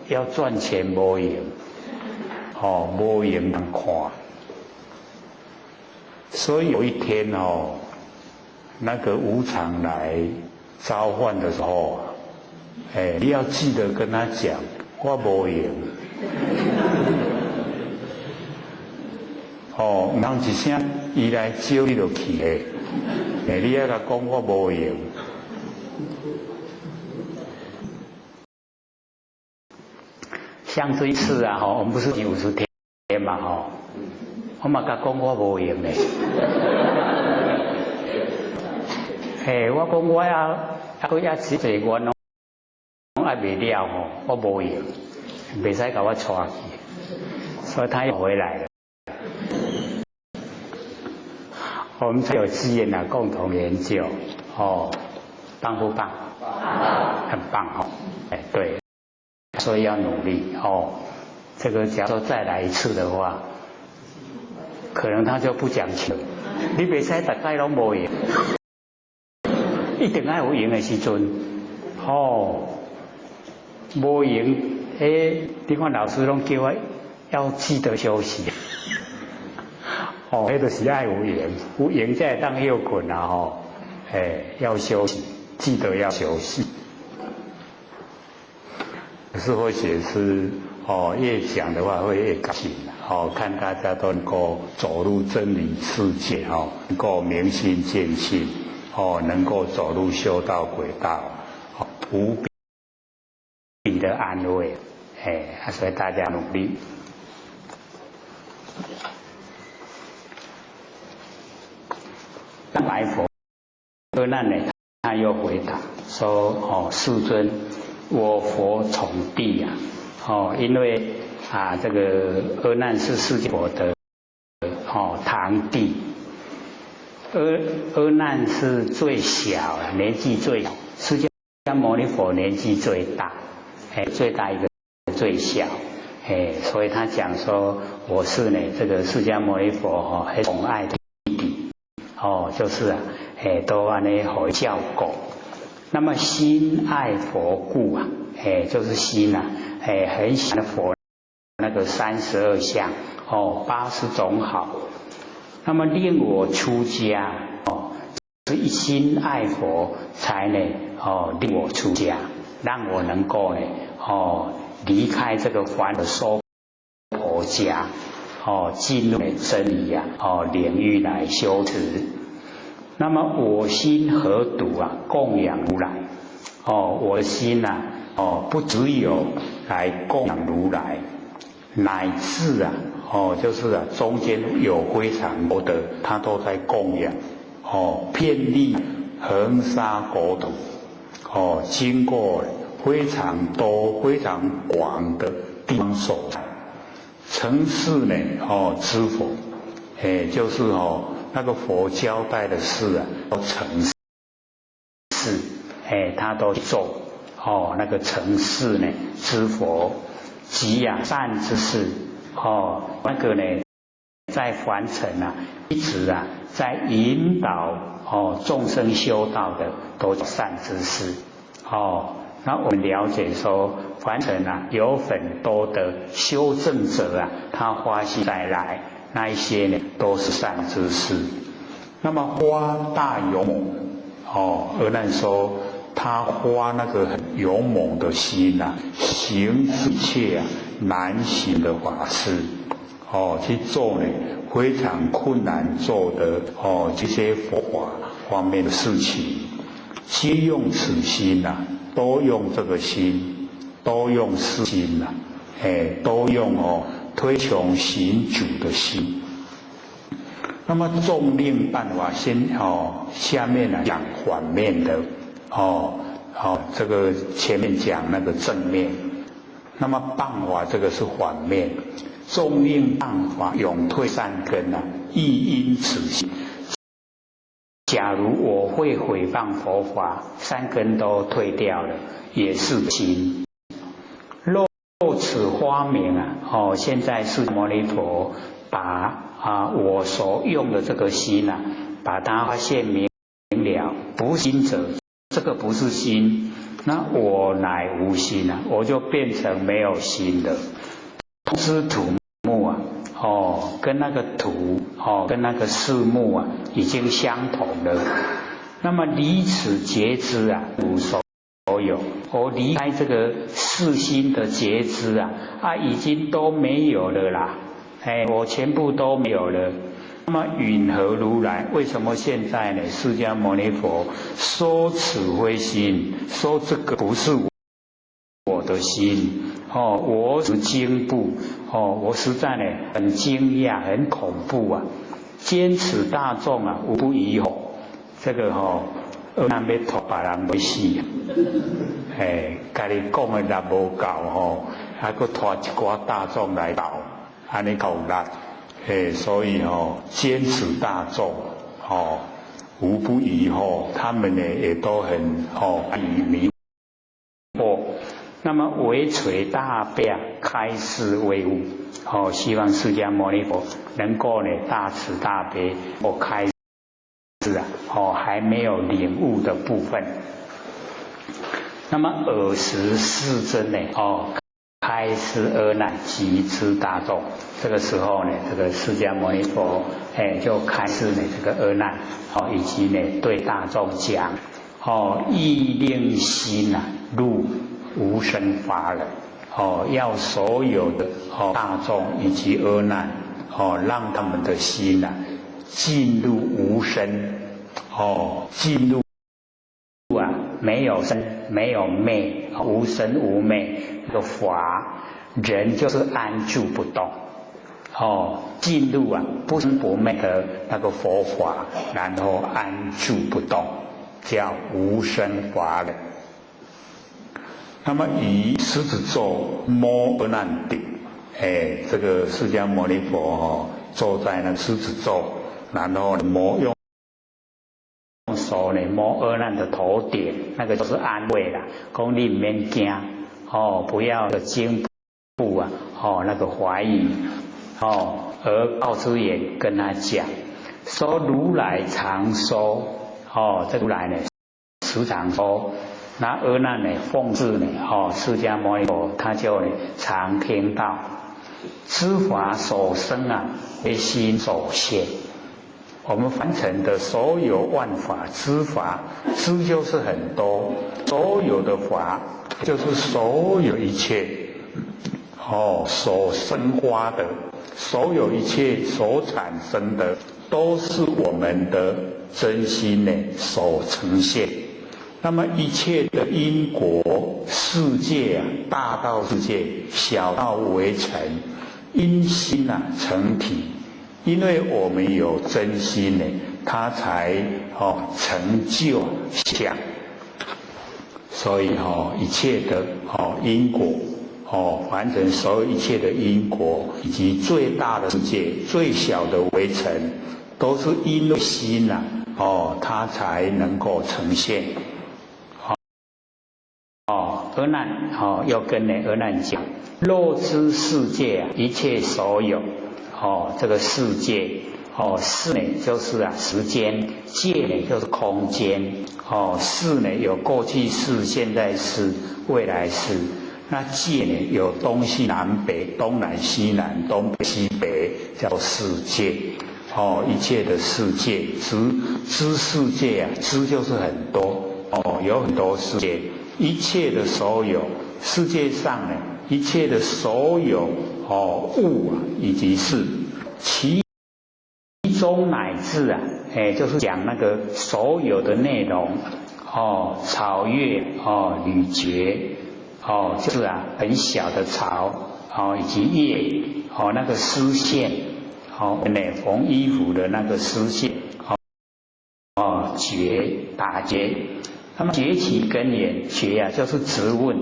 要赚钱无闲，哦，无闲通看。所以有一天哦，那个无常来召唤的时候，哎，你要记得跟他讲，我无闲。哦，毋通一声，伊来招你就去的，哎，你爱共讲我无闲。像这一次啊，吼，我们不是50天嘛，吼，我嘛共讲我无闲嘞。嘿，我讲我啊，啊，阁遐真济愿拢还未了吼，我无闲，袂使共我带去，所以他又回来了。我们才有资源来共同研究，哦，棒不棒？很棒哦，哎对，所以要努力哦。这个假如说再来一次的话，可能他就不讲求，你袂使逐摆拢无闲，一定爱有闲的时阵，哦，无闲，哎，你看老师拢叫我要记得休息。哦，彼就是爱有闲，有闲才会当歇睏啊吼，哎，要休息，记得要休息。可是或许是哦，越讲的话会越高兴哦，看大家都能够走入真理世界哦，能够明心见性哦，能够走入修道轨道，无比的安慰，哎，所以大家努力。白佛阿难呢，他又回答说：“哦，世尊，我佛从弟啊，哦，因为啊，这个阿难是释迦佛的哦堂弟，阿难是最小，年纪最小，释迦牟尼佛年纪最大，哎，最大一个最小，哎，所以他讲说我是呢这个释迦牟尼佛哦很宠爱的弟弟。”哦，就是啊，哎，都按呢好照顾。那么心爱佛故啊，哎，就是心啊，哎，很喜欢佛那个32相哦，80种好。那么令我出家哦，是一心爱佛才呢哦，令我出家，让我能够呢哦，离开这个凡的娑婆家。哦，进入真理啊，哦，领域来修持。那么我心何独啊，供养如来？哦，我的心呐，哦，不只有来供养如来，乃至啊，哦，就是啊，中间有非常多的，他都在供养。哦，遍历恒沙国土，哦，经过非常多、非常广的地方所在。成事呢，哦，知佛，哎，就是哦，那个佛交代的事啊，都成事，哎，他都做，哦，那个成事呢，知佛，即啊善之事，哦，那个呢，在凡尘啊，一直啊，在引导哦众生修道的，都是善之事，哦。那我们了解说，凡尘啊，有很多的修正者啊，他发心再来，那一些呢，都是善知识。那么发大勇猛，哦，阿难说他发那个很勇猛的心呐，行一切啊难行的法事，哦，去做呢非常困难做的哦这些佛法方面的事情，皆用此心呐。都用这个心，都用四心呐，哎，都用哦推崇行主的心。那么众令办法先哦，下面呢讲反面的哦，哦，这个前面讲那个正面，那么办法这个是反面。众令办法永退善根啊，亦因此心。假如我会毁谤佛法，善根都退掉了，也是心。若此发明啊，哦，现在释迦牟尼佛把啊我所用的这个心啊，把它发现明了，不心者，这个不是心，那我乃无心啊，我就变成没有心了。知土木啊，哦，跟那个土哦，跟那个四木啊，已经相同了。那么离此觉知啊，无所有。我离开这个四心的觉知啊，啊，已经都没有了啦。哎，我全部都没有了。那么云何如来？为什么现在呢？释迦牟尼佛说此非心，说这个不是我的心。哦，我是惊怖。哦，我实在呢很惊讶，很恐怖啊！坚持大众啊，无不疑惑。这个吼，阿难欲拖别人欲死，哎，家己讲的力无够吼，还阁拖一寡大众来斗，按呢够力，哎，所以吼，坚持大众，吼，无不疑惑，他们呢也都很吼迷惑。那么唯垂大悲啊，开示威武，哦，希望释迦牟尼佛能够呢大慈大悲，我开。是啊，哦，还没有领悟的部分。那么尔时世尊呢，哦，开示阿难及诸大众。这个时候呢，这个释迦牟尼佛，哎，就开示呢这个阿难，哦，以及呢对大众讲，哦，欲令心呐入无生法忍，哦，要所有的哦大众以及阿难，哦，让他们的心呐进入无生，哦，进入啊，没有生，没有灭，无生无灭的法，人就是安住不动，哦，进入啊不生不灭的那个佛法，然后安住不动，叫无生法忍。那么以狮子座摸阿难顶，哎，这个释迦牟尼佛哦，坐在那狮子座。然后摸用手呢摸阿难的头顶，那个就是安慰啦，讲你毋免惊，哦，不要惊怖啊，哦，那个怀疑，哦，而告知言跟他讲，说如来常说，哦，这如来呢时常说，那阿难呢奉事呢，哦，释迦牟尼佛他就呢常听到，诸法所生啊，唯心所现。我们凡尘的所有万法之法，知就是很多，所有的法就是所有一切，哦，所生发的，所有一切所产生的，都是我们的真心呢所呈现。那么一切的因果世界啊，大到世界，小到微尘，因心啊成体。因为我们有真心呢，它才哦成就相。所以哦，一切的哦因果哦，完成所有一切的因果，以及最大的世界、最小的微尘，都是因为心呐哦，它才能够呈现。哦，阿难哦，又跟呢阿难讲，若知世界啊，一切所有。哦，这个世界，哦，世呢就是啊时间，界呢就是空间，哦，世呢有过去世、现在世、未来世，那界呢有东西南北、东南西南、东北西北，叫世界。哦，一切的世界，知知世界啊，知就是很多，哦，有很多世界，一切的所有世界上呢，一切的所有。哦，物啊，以及事，其中乃至啊，哎，就是讲那个所有的内容，哦，草叶，哦，缕结，哦，就是啊，很小的草，哦，以及叶，哦，那个丝线，哦，那缝衣服的那个丝线，哦，哦，结打结，那么结其根源，结啊，就是质问，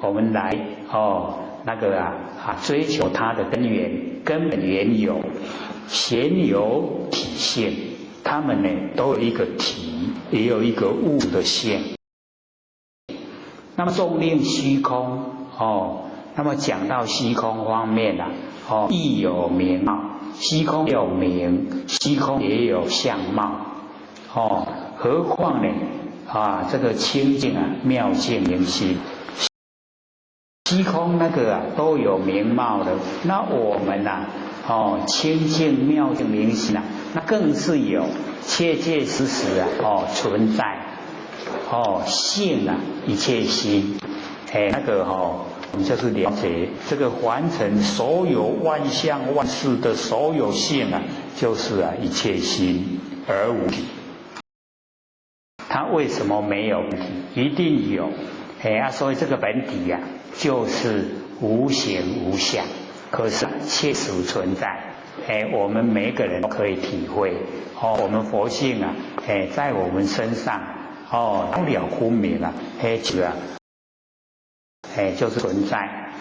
我们来，哦。那个啊啊，追求它的根源、根本缘由，显有体性，他们呢都有一个体，也有一个物的性。那么纵令虚空哦，那么讲到虚空方面啊，哦，亦有名貌，虚空有名，虚空也有相貌，哦，何况呢？啊，這個清淨啊，妙淨明心。虛空那個啊都有名貌的，那我們呐，哦，清淨妙淨明心啊，那更是有切切實實啊，哦存在，哦性啊一切心，哎那個哦，我們就是了解這個凡塵所有萬象萬事的所有性啊，就是啊一切心而無體。它為什麼沒有體？一定有，哎啊，所以這個本體呀，就是無形無相，可是切實存在。哎，我們每個人都可以體會。哦，我們佛性啊，哎，在我們身上，哦，了了分明啊，嘿，就啊，哎，就是存在。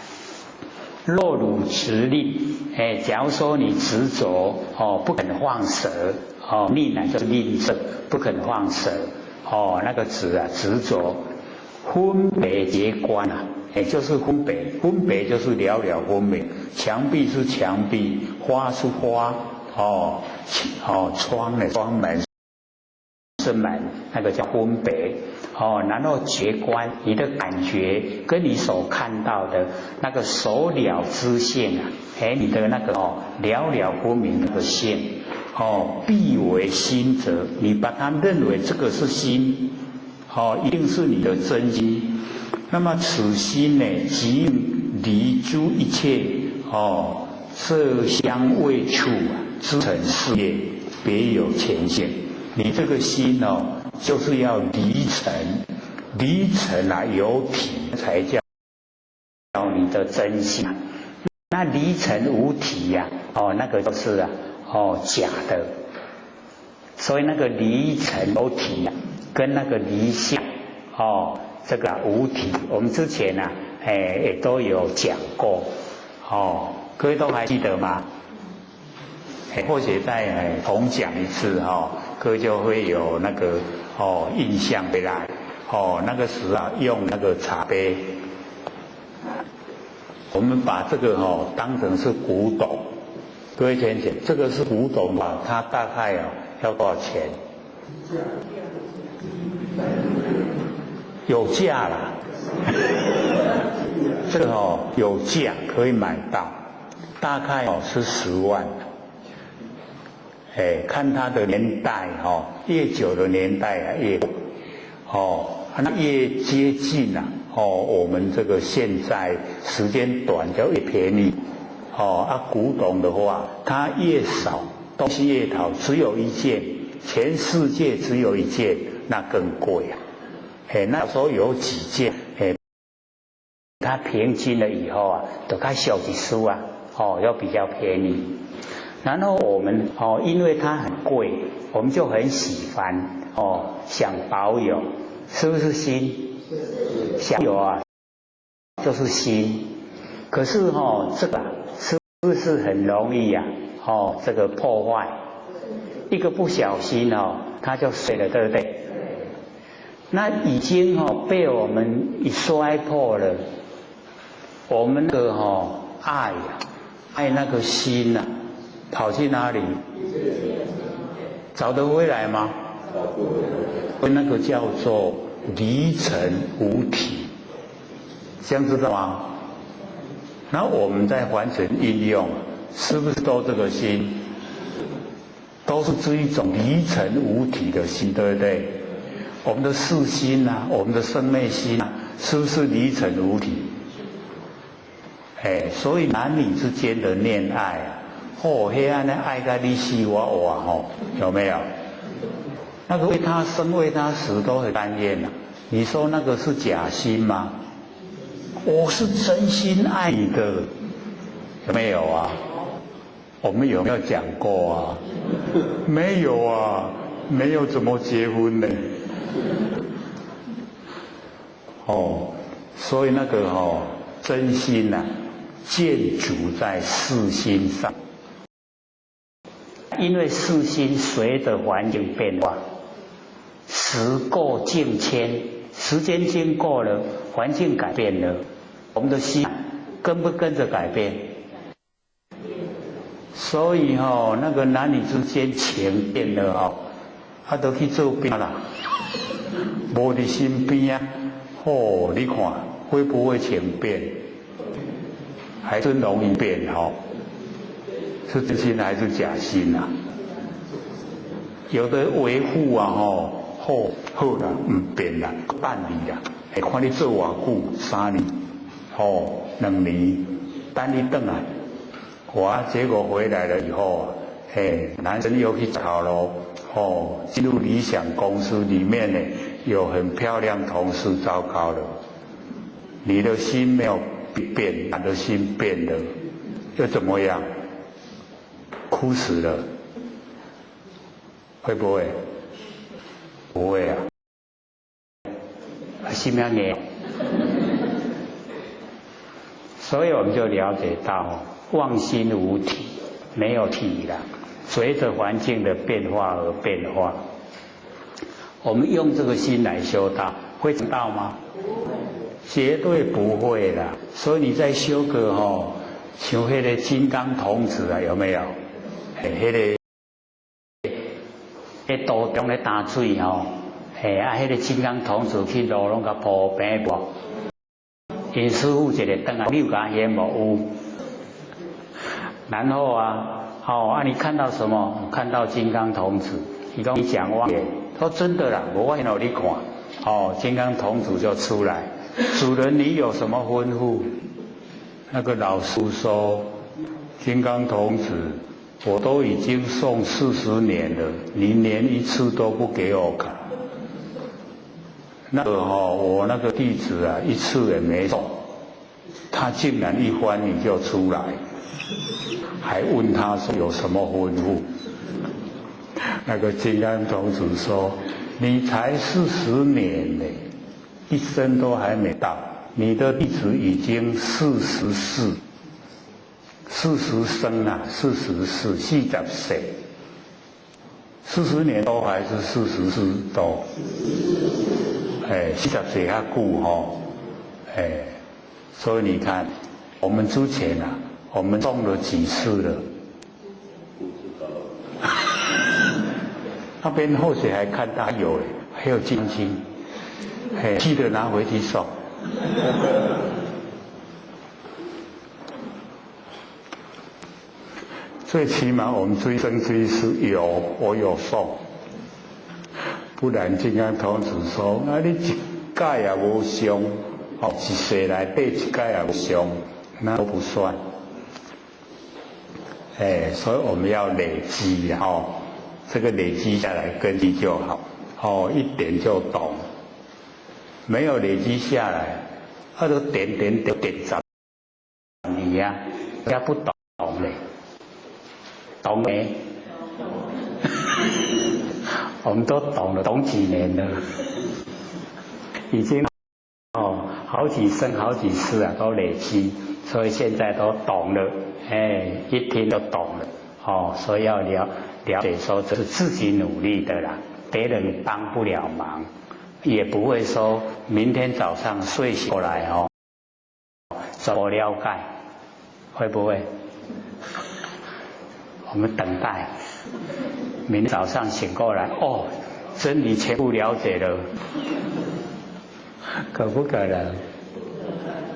若汝執吝，哎，假如說你執着，哦，不肯放捨，哦，吝呢就是吝嗇，不肯放捨，哦，那個執啊，執着，分別結觀啊。也就是分別，分別就是了了分明。牆壁是牆壁，花是花，哦，哦，窗呢，窗門是門，那個叫分別。哦，然後覺觀，你的感覺跟你所看到的那個所了之性啊，哎，你的那個哦了了分明的性，哦，必為心者，你把它認為這個是心，哦，一定是你的真心。那麼此心呢，即離諸一切哦色香味觸啊，支塵事業，別有前性。你這個心哦，就是要離塵，離塵啊有體才叫你的真心。那離塵無體呀，哦，那個就是啊，哦假的。所以那個離塵有體啊，跟那個離相哦。這個無體，我們之前呢，哎也都有講過，哦，各位都還記得嗎？或許再重講一次哈，各位就會有那個哦印象回來。哦，那個時啊，用那個茶杯，我們把這個哦當成是古董。各位淺淺，這個是古董吧？它大概哦要多少錢？有價啦，這個哦有價可以買到，大概哦是10萬。哎，看它的年代哦，越久的年代啊越，哦，那越接近啊哦，我們這個現在時間短就越便宜。哦啊，古董的話，它越少東西越好，只有一件，全世界只有一件，那更貴啊。哎，那時候有幾件，哎，它平均了以後啊，都較小一絲啊，哦，要比較便宜。然後我們哦，因為它很貴，我們就很喜歡哦，想保有，是不是心？想有啊，就是心。可是哦，這個是不是很容易呀？哦，這個破壞，一個不小心哦，它就碎了，對不對？那已經哦被我們一摔破了，我們那個哦愛呀，愛那個心呐，跑去哪裡？找得回來嗎？那個叫做離塵無體，這樣知道嗎？那我們在凡塵應用，是不是都這個心？都是這一種離塵無體的心，對不對？我們的四心啊，我們的生命心啊，是不是離塵無體？哎，所以男女之間的戀愛啊，哦，彼按呢愛甲你死我活吼，有沒有？那個為他生為他死都很甘願啊。你說那個是假心嗎？我是真心愛你的，有沒有啊？我們有沒有講過啊？沒有啊，沒有怎麼結婚呢？哦，所以那個哦，真心呐，建築在四心上，因為四心隨着環境變化，時過境遷，時間經過了，環境改變了，我們的心跟不跟着改變？所以哦，那個男女之間情變了哦，他都去做兵啦。無佇身邊啊！哦，你看會不會情變？還真容易變哦。是真心還是假心啊？有的維護啊，吼，好好啦，毋變啦，等你啦，會看你做偌久，3年，吼，2年，等你轉來。哇，結果回來了以後，嘿，男生又去找咯，哦，進入理想公司裡面呢，有很漂亮同事，糟糕了，你的心沒有變，他的心變了，又怎麼樣？哭死了，會不會？不會啊，心要硬。所以我們就了解到，妄心無體，沒有體了，隨着環境的變化而變化。我們用這個心來修道，會成道嗎？絕對不會啦。所以你在修個吼，像彼个金剛童子啊，有沒有？嘿，彼个喺道中咧擔水吼，嘿啊，彼个金剛童子去路攏共鋪平無？𪜶師父一个轉來，你有共現無？有。然後啊，哦啊，你看到什麼？看到金剛童子，伊講你講妄言，說真的啦，我現予你看，哦，金剛童子就出來，主人你有什麼吩咐？那個老師說，金剛童子，我都已經誦40年了，你連一次都不給我看。那個吼，我那個弟子啊，一次也沒誦，他竟然一翻你就出來，還問他說有什麼吩咐？那個金剛童子說：你才四十年呢，一生都還沒到，你的弟子已經44，40生啊，44，40歲，40年多還是44多？哎，40歲較久吼，哎，所以你看，我們之前啊，我們誦了幾次了？那邊後續還看到有，還有金經，哎，記得拿回去誦。最起碼我們追生追死有，我有誦。不然金剛童子說：啊，你一屆也無誦，哦，一世內底一屆也無誦，那都不算。哎，所以我們要累積哦，這個累積下來根基就好，哦，一點就懂。沒有累積下來，啊，都點點點點10年啊，也不懂嘞，懂沒？我們都懂了，懂幾年了，已經哦好幾生好幾世啊，都累積，所以現在都懂了，哎，一聽就懂了，哦，所以要了了解說這是自己努力的啦，別人幫不了忙，也不會說明天早上睡醒過來哦，怎麼了解？會不會？我們等待。明天早上醒過來，哦，真理全部了解了，可不可能？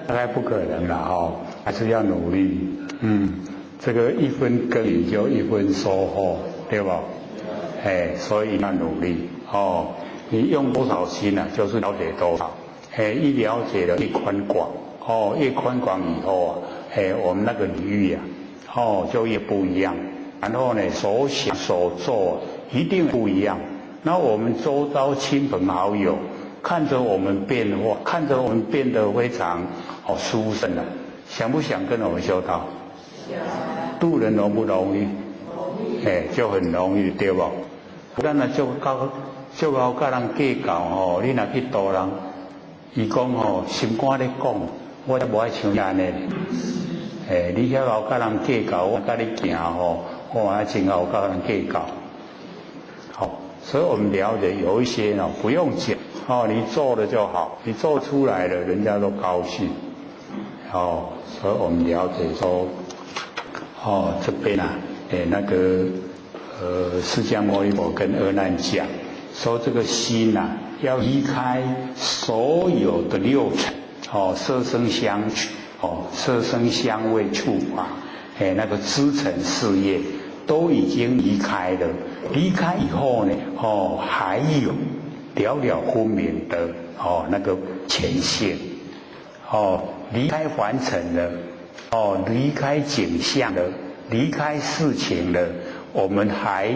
大概不可能了哦，還是要努力。嗯，這個一分耕耘就一分收穫，對不？哎，所以要努力哦。你用多少心啊，就是了解多少。哎，一了解了越寬廣，哦，越寬廣以後啊，哎，我們那個領域啊，哦，就越不一樣。然後呢，所想所做一定不一樣。那我們周遭親朋好友看着我們變化，看着我們變得非常好殊勝了，想不想跟我們修道？想。度人容不容易？容易。哎，就很容易，對不？咱若足夠足夠佮人計較吼，你若去度人，伊講吼心肝咧講，我才無愛像你按呢。哎，你遐𠢕佮人計較，我佮你行吼。我還真好佮人計較，好，所以我們了解有一些呢，不用講，哦，你做了就好，你做出來了，人家都高興，哦，所以我們了解說，哦，這邊啊，哎，那個，釋迦牟尼佛跟阿難講，說這個心啊，要離開所有的六塵，哦，色聲香，哦，色聲香味觸法，哎，那個支塵事業都已經離開了。離開以後呢，哦，還有了了分明的哦那個前性，哦，離開凡塵了，哦，離開景象了，離開事情了，我們還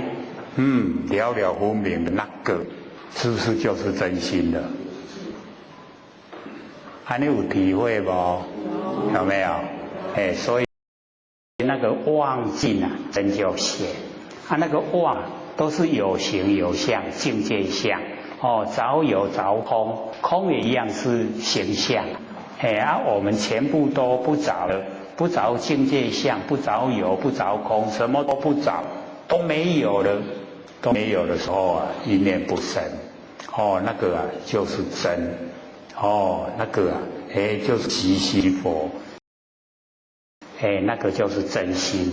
了了分明的那個，是不是就是真心的？啊，你有體會無？有沒有？哎，所以那個妄盡啊，真就顯。啊，那個妄都是有形有相境界相。哦，著有著空，空也一樣是形象。哎啊，我們全部都不著了，不著境界相，不著有，不著空，什麼都不著，都沒有了，都沒有的時候啊，一念不生。哦，那個啊就是真。哦，那個啊，哎，就是即心佛。哎，那個就是真心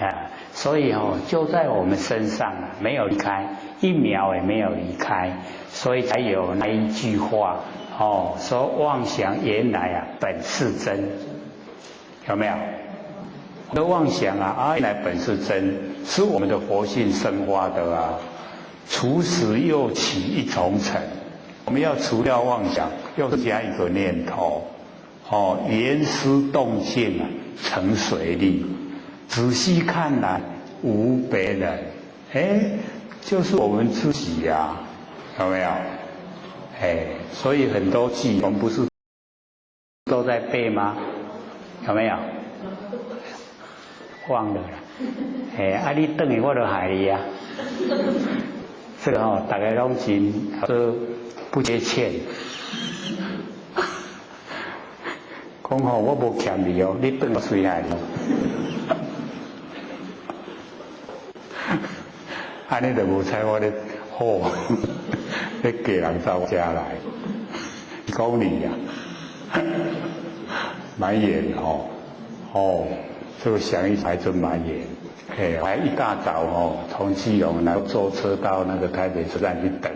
啊，所以哦，就在我們身上啊，沒有離開，一秒也沒有離開，所以才有那一句話哦，說妄想原來啊本是真，有沒有？的妄想啊，啊原來本是真，是我們的佛性生發的啊。除時又起一重塵，我們要除掉妄想，又加一個念頭。哦，言思動靜啊，成隨力。仔細看來，無別人，哎，就是我們自己呀，有沒有？哎，所以很多句我們不是都在背嗎？有沒有？忘了啦。哎，啊你轉去我就害你啊。這個哦，大家攏真都不接欠。講吼，我無欠你哦，你轉我隨害你。按呢就無彩我咧好，咧叫人走遮來，講你呀，蠻遠哦，哦，這個想一還真蠻遠。哎，還一大早哦，從基隆來坐車到那個台北車站去等，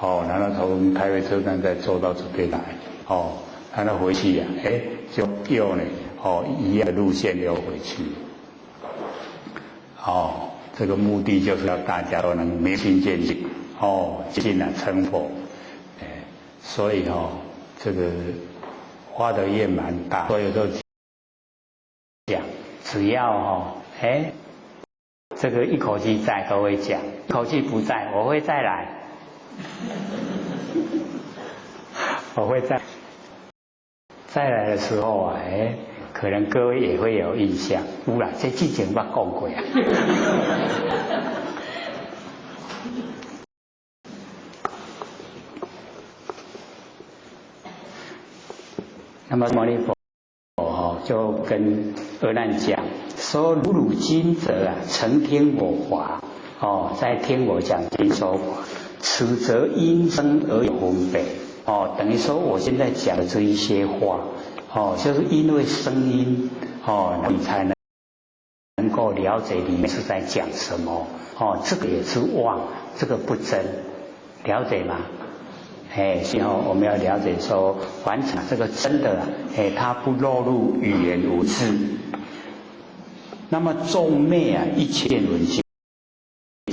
哦，然後從台北車站再坐到這邊來，哦，然後回去呀，哎，就又呢，哦，一樣的路線又回去，哦，這個目的就是要大家都能明心見性，哦，進來成佛，哎，所以哦，這個發的願蠻大，所以都講，只要哦，哎。這個一口氣在都會講，一口氣不在，我會再來，我會再來的時候啊，哎，可能各位也會有印象，有啦，這之前捌講過啊。那麼牟尼佛哦，就跟阿難講。說如汝今者啊，曾聽我法哦，在聽我講經說法，此則因聲而有分別哦，等於說我現在講的這一些話哦，就是因為聲音哦，你才能夠了解裡面是在講什麼哦，這個也是妄，這個不真，了解嗎？哎，然後我們要了解說，完成這個真的，哎，它不落入語言文字。那麼眾滅啊，一切見聞皆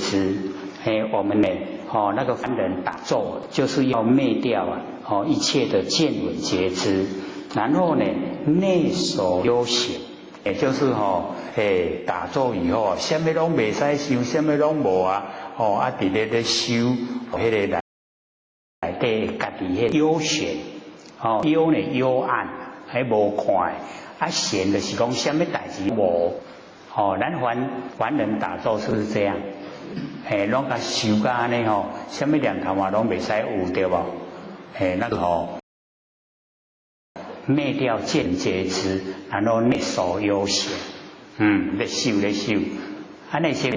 知。哎，我們呢，哦，那個凡人打坐就是要滅掉啊，哦，一切的見聞皆知。然後呢，內守幽閒，也就是吼，哎，打坐以後啊，啥物攏袂使想，啥物攏無啊，哦，啊，佇咧咧修，彼個內底家己彼幽玄，哦，幽呢幽暗，還無看，啊，玄就是講啥物代誌無。哦，咱凡人打坐是不是這樣？哎，攏共修甲按呢吼，啥物念頭嘛攏袂使有對無？哎，那個吼，滅掉見皆知，然後內守幽玄，咧修咧修，按呢是，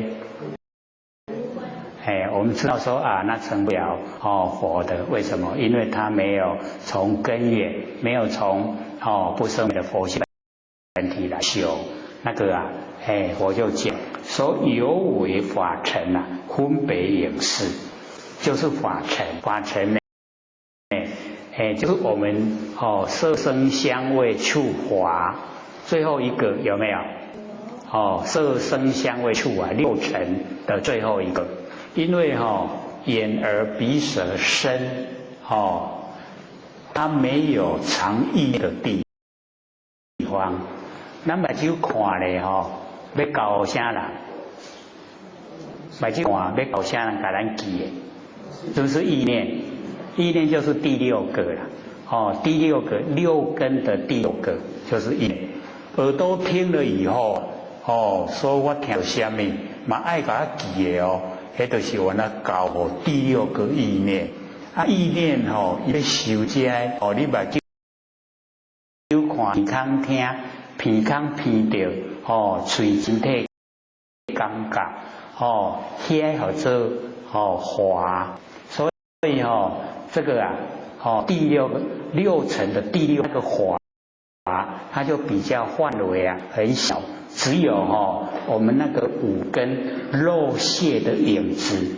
哎，我們知道說啊，那成不了哦佛的，為什麼？因為他沒有從根源，沒有從哦不生的佛性本體來修那個啊。哎，我就講說有為法塵啊，分別影事，就是法尘，法尘呢，哎，就是我們色聲香味觸法，最後一個有沒有？哦，色聲香味觸啊，六塵的最後一個，因為眼耳鼻舌身它沒有藏意的地方，咱目睭看咧欲交予啥人？目睭看欲交啥人共咱記的？是不是意念？意念就是第六個啦，第六個六根的第六個就是意念。耳朵聽了以後，說我聽著啥物，嘛愛共我記的哦，彼就是我那交予第六個意念。啊，意念伊欲收這個，你目睭看，耳孔聽，鼻孔鼻著，喙身體感覺，遐號做法，所以這個啊，第六個六層的第六個法，它就比較範圍啊很小，只有我們那個五根肉屑的影子，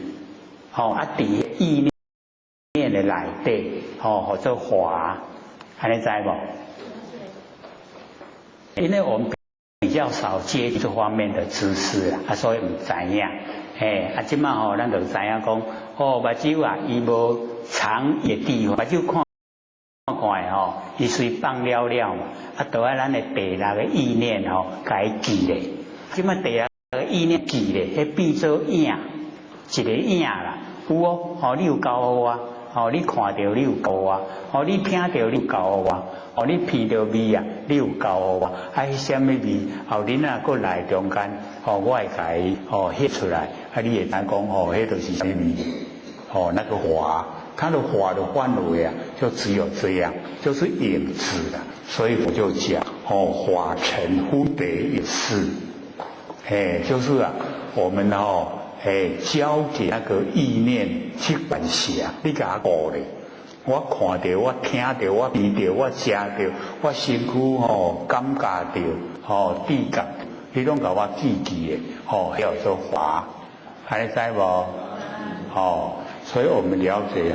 啊，佇意念的內底，號做法，按呢知無？因為我們比較少接觸這方面的知識啊，所以毋知影。嘿，啊，這擺咱就知影講，目睭啊，伊無藏的地方，目睭看看伊隨放了了嘛，啊，就愛咱的第六個意念共伊記咧。這擺第六個意念記咧，彼變做影，一個影啦，有哦，你有交予我，你看著你有交予我，你聽著你有交予我，你鼻著味啊，你有交予我，啊，彼啥物味，後日若閣來中間，我會共伊翕出來，啊，你會知講，彼就是啥物味，那個法，它的法的範圍啊，就只有這樣，就是影子啦，所以我就講，法塵分別也是，嘿，就是啊，我們交給那個意念去管轄，你共我顧咧，我看著，我聽著，我聞著，我食著，我身軀感覺著，知覺，你攏共我記記的，叫做法，按呢知無？所以我們了解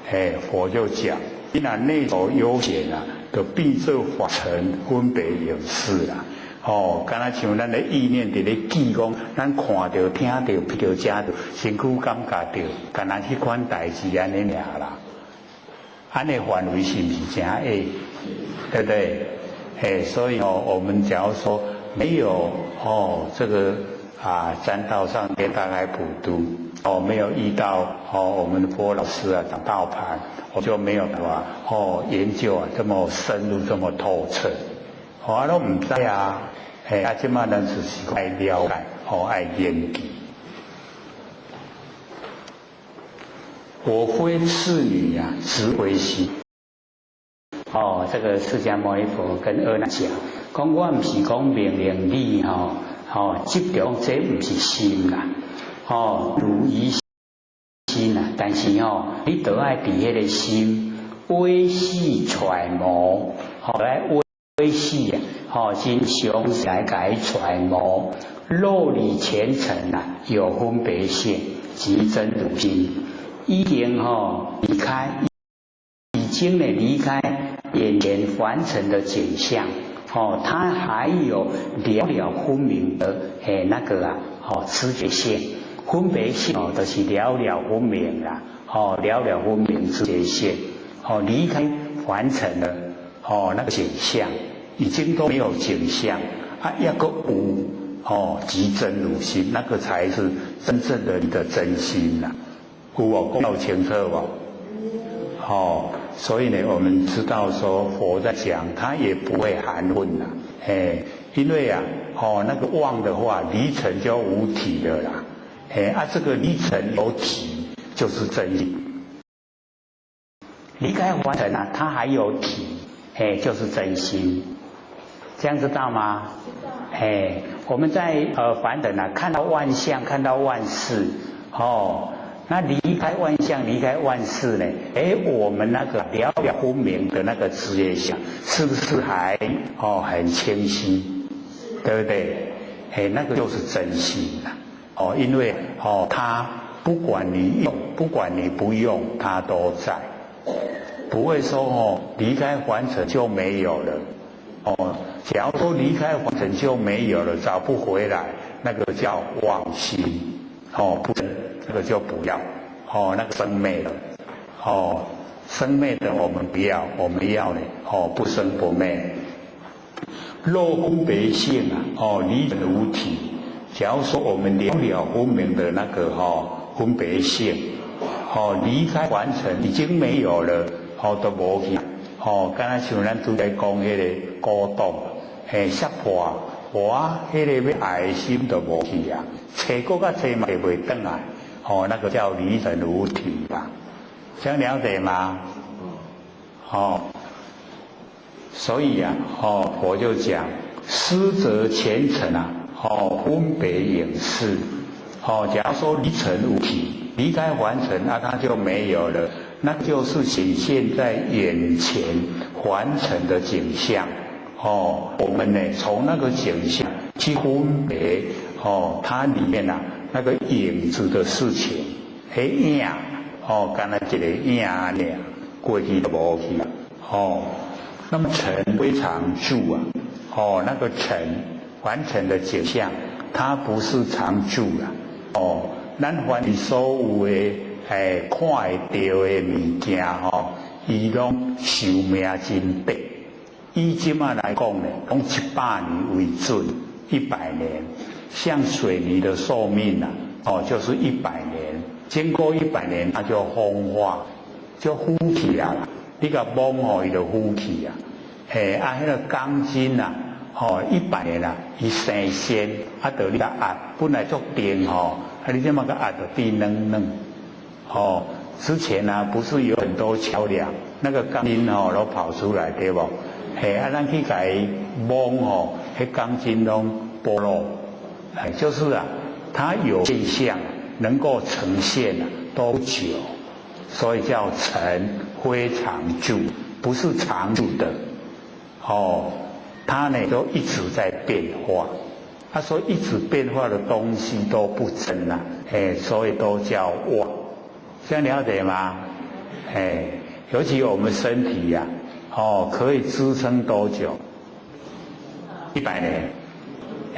嘿，佛就講，你若內守悠閒啊，就變做法塵分別影事啦。敢若像咱的意念佇咧記講，咱看著、聽著、鼻著、食著，身軀感覺著，敢若彼款代誌按呢爾啦。按呢範圍是毋是誠狹？對不對？嘿，所以我們假如說沒有這個啊，占道上天大開普度，沒有遇到我們的波老師啊講道盤，我就沒有辦法研究啊這麼深入、這麼透徹。我攏毋知啊，嘿，啊，這擺咱就是愛了解，愛研究。我非次女啊，執回心。這個釋迦牟尼佛跟阿難講，講我毋是講命令你執著這毋是心啦，如意心啦，但是你著愛佇彼個心微細揣摩，來微細啊，真詳細來共伊揣摩，若離前塵啊，有分別性，即真如心，已經離開，已經呢離開眼前凡塵的景象，它還有了了分明的那個啊，知覺性、分別性就是了了分明啦，了了分明知覺性，離開凡塵的那個景象，已經都沒有景象，啊，一個無即真如心，那個才是真正的你的真心啦。有哦，講得清楚無？所以呢，我們知道說佛在講，他也不會含混啦，嘿，因為啊，那個妄的話，離塵就無體了啦，嘿，啊，這個離塵有體，就是真心。離開凡塵啊，它還有體，嘿，就是真心，這樣知道嗎？嘿，我們在凡塵啊，看到萬象，看到萬事，那離開萬象，離開萬事呢？哎，我們那個了了分明的那個知覺相，是不是還很清晰？對不對？哎，那個就是真心啦。因為它不管你用，不管你不用，它都在，不會說哦，離開凡塵就沒有了。哦，假如說離開凡塵就沒有了，找不回來，那個叫妄心。哦，不，那個就不要。哦，那個生滅了。哦，生滅的我們不要，我們要呢，哦，不生不滅。若分別性啊，哦，離塵無體。假如說我們了了分明的那個哈分別性，哦，離開凡塵已經沒有了，哦，都無去。哦，敢若像咱拄才講彼个古董，嘿，摔破，哇，彼个欲愛的心都無去啊，揣閣較揣嘛會袂轉來，哦，那個叫離塵無體啦，這樣了解嗎？哦，所以啊，哦，我就講，斯則前塵啊，哦，分別影事，哦，假如說離塵無體，離開凡塵啊，它就沒有了。那就是顯現在眼前凡塵的景象，哦，我們呢從那個景象去分別，哦，它裡面啊那個影子的事情，彼影，哦，敢若一個影爾，過去就無去，哦，那麼塵非常住啊，哦，那個塵凡塵的景象，它不是常住啦，哦，咱凡所有的。哎，看會著的物件吼，伊攏壽命真短。以這馬來講呢，講100年為準，一百年。像水泥的壽命啊，哦，就是一百年。經過一百年，它就風化，就腐去啊。你共摸吼，伊就腐去啊。嘿，啊，彼个鋼筋啊，吼，100年啊，伊生鉎，啊，著你共壓，本來足定吼，啊，你這馬共壓就變軟軟。哦，之前啊，不是有很多橋樑，那個鋼筋哦都跑出來，對無？嘿，啊，咱去共伊摸吼，彼鋼筋攏剝落，哎，就是啊，它有現象能夠呈現啊，都久，所以叫塵非常住，不是常住的。哦，它呢都一直在變化。他說一直變化的東西都不真啊，哎，所以都叫妄。這樣了解嗎？哎，尤其我們身體呀，哦，可以支撐多久？一百年，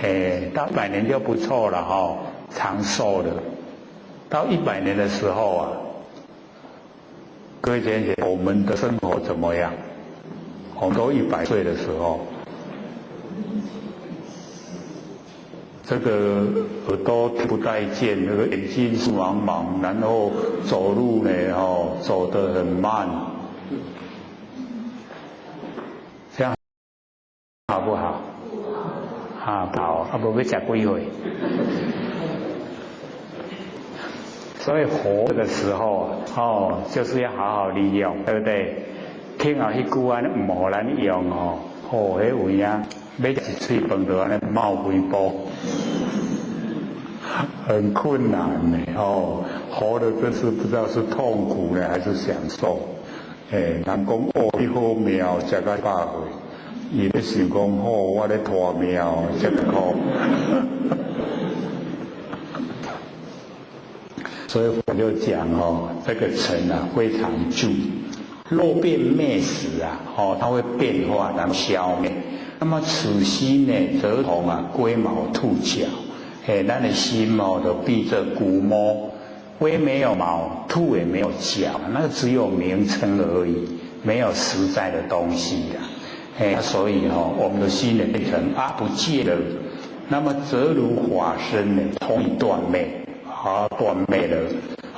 哎，到一百年就不錯了哈，長壽了。到一百年的時候啊，各位姐姐，我們的生活怎麼樣？我們都100歲的時候，這個耳朵聽不太見，那個眼睛是茫茫，然後走路呢，哦，走得很慢，這樣好不好？啊，不好，啊，無欲食幾歲？所以活的時候，哦，就是要好好利用，對不對？聽後彼句按呢毋予咱用哦，哦，彼有影。欲食一喙飯就按呢冒幾步，很困難呢哦，活的真是不知道是痛苦呢還是享受。哎，人講哦，你好命，食到100歲，伊咧想講好，我咧拖命，食苦。所以我就講哦，這個塵啊非常住，若變滅時啊，哦，它會變化，然後消滅。那麼此心呢，則同啊龜毛兔角，嘿，咱的心哦，就變做龜毛，龜沒有毛，兔也沒有角，那個只有名稱而已，沒有實在的東西啦。嘿，所以哦，我們的心呢變成啊不見了，那麼則如法身呢，通已斷滅，啊斷滅了，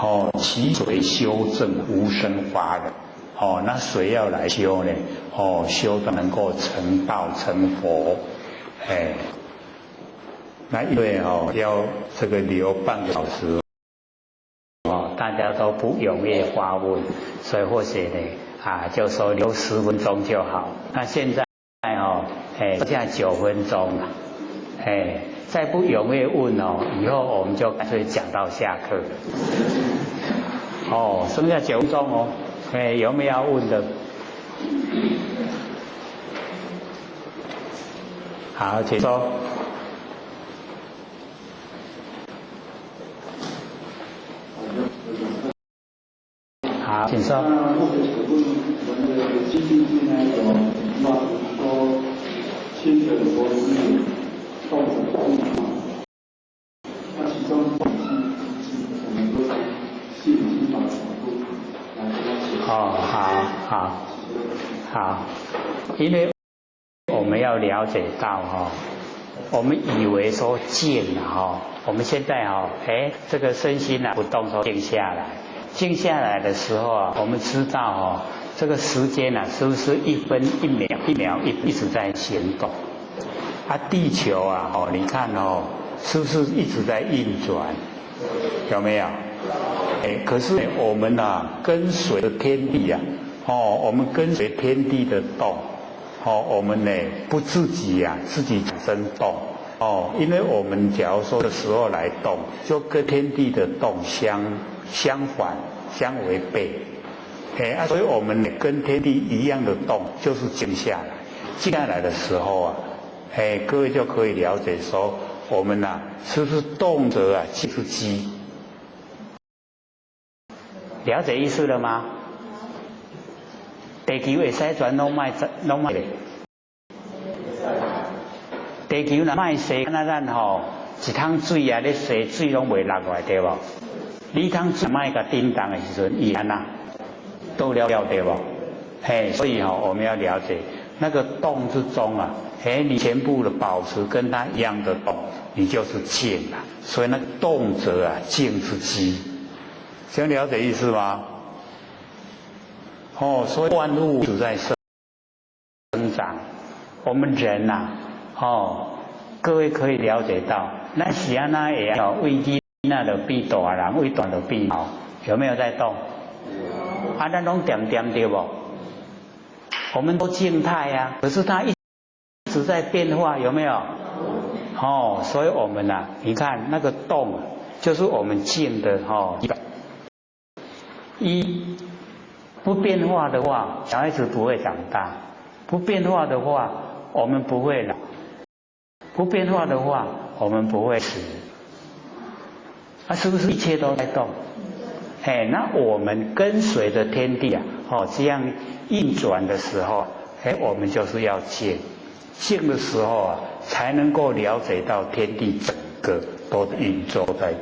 哦，其隨修證無生法忍。哦，那誰要來修呢？哦，修到能夠成道成佛，哎，那因為哦要這個留半個小時，哦，大家都不踴躍發問，所以或許呢，啊，就說留10分鐘就好。那現在哦，哎，剩下9分鐘了，哎，再不踴躍問哦，以後我們就乾脆講到下課。哦，剩下9分鐘哦。哎，有沒有要問的？好，請說。好，請說。那或者請問我們的清淨境呢，有幾句話，就是說清者佛之也，動者不嘛。那其中動靜之境，我們都從心經法的角度來了解。哦，好好好，因為我們要了解到哈，我們以為說靜哈，我們現在哈，哎，這個身心啊不動，說靜下來，靜下來的時候啊，我們知道哦，這個時間啊，是不是一分一秒、一秒一直在行動？啊，地球啊，哦，你看哦，是不是一直在運轉？有沒有？哎，可是我們啊，跟隨着天地啊，哦，我們跟隨天地的動，哦，我們呢不自己呀，自己產生動，哦，因為我們假如說的時候來動，就跟天地的動相反、相違背，哎啊，所以我們跟天地一樣的動，就是靜下來。靜下來的時候啊，哎，各位就可以了解說，我們呐，是不是動者啊，就是機？了解意思了嗎？地球會使轉攏莫攏莫咧。地球若莫踅，敢若咱吼一桶水啊，咧踅水攏袂落來，對無？你桶水莫共振動的時陣，伊按怎倒了了，對無？嘿，所以吼，我們要了解那個動之中啊，嘿，你全部的保持跟它一樣的動，你就是靜了。所以那個動者啊，靜之基。想了解意思嗎？哦，所以萬物都在生長，我們人呐，哦，各位可以了解到，咱是按怎會哦，為囡仔就變大人，為大就變老，有沒有在動？啊，咱攏恬恬對無？我們都靜態啊，可是它一直在變化，有沒有？哦，所以我們呐，你看那個動，就是我們靜的哈。一不變化的話，小孩子不會長大；不變化的話，我們不會老；不變化的話，我們不會死。啊，是不是一切都在動？哎，那我們跟隨着天地啊，哦，這樣運轉的時候，哎，我們就是要靜，靜的時候啊，才能夠了解到天地整個都運作在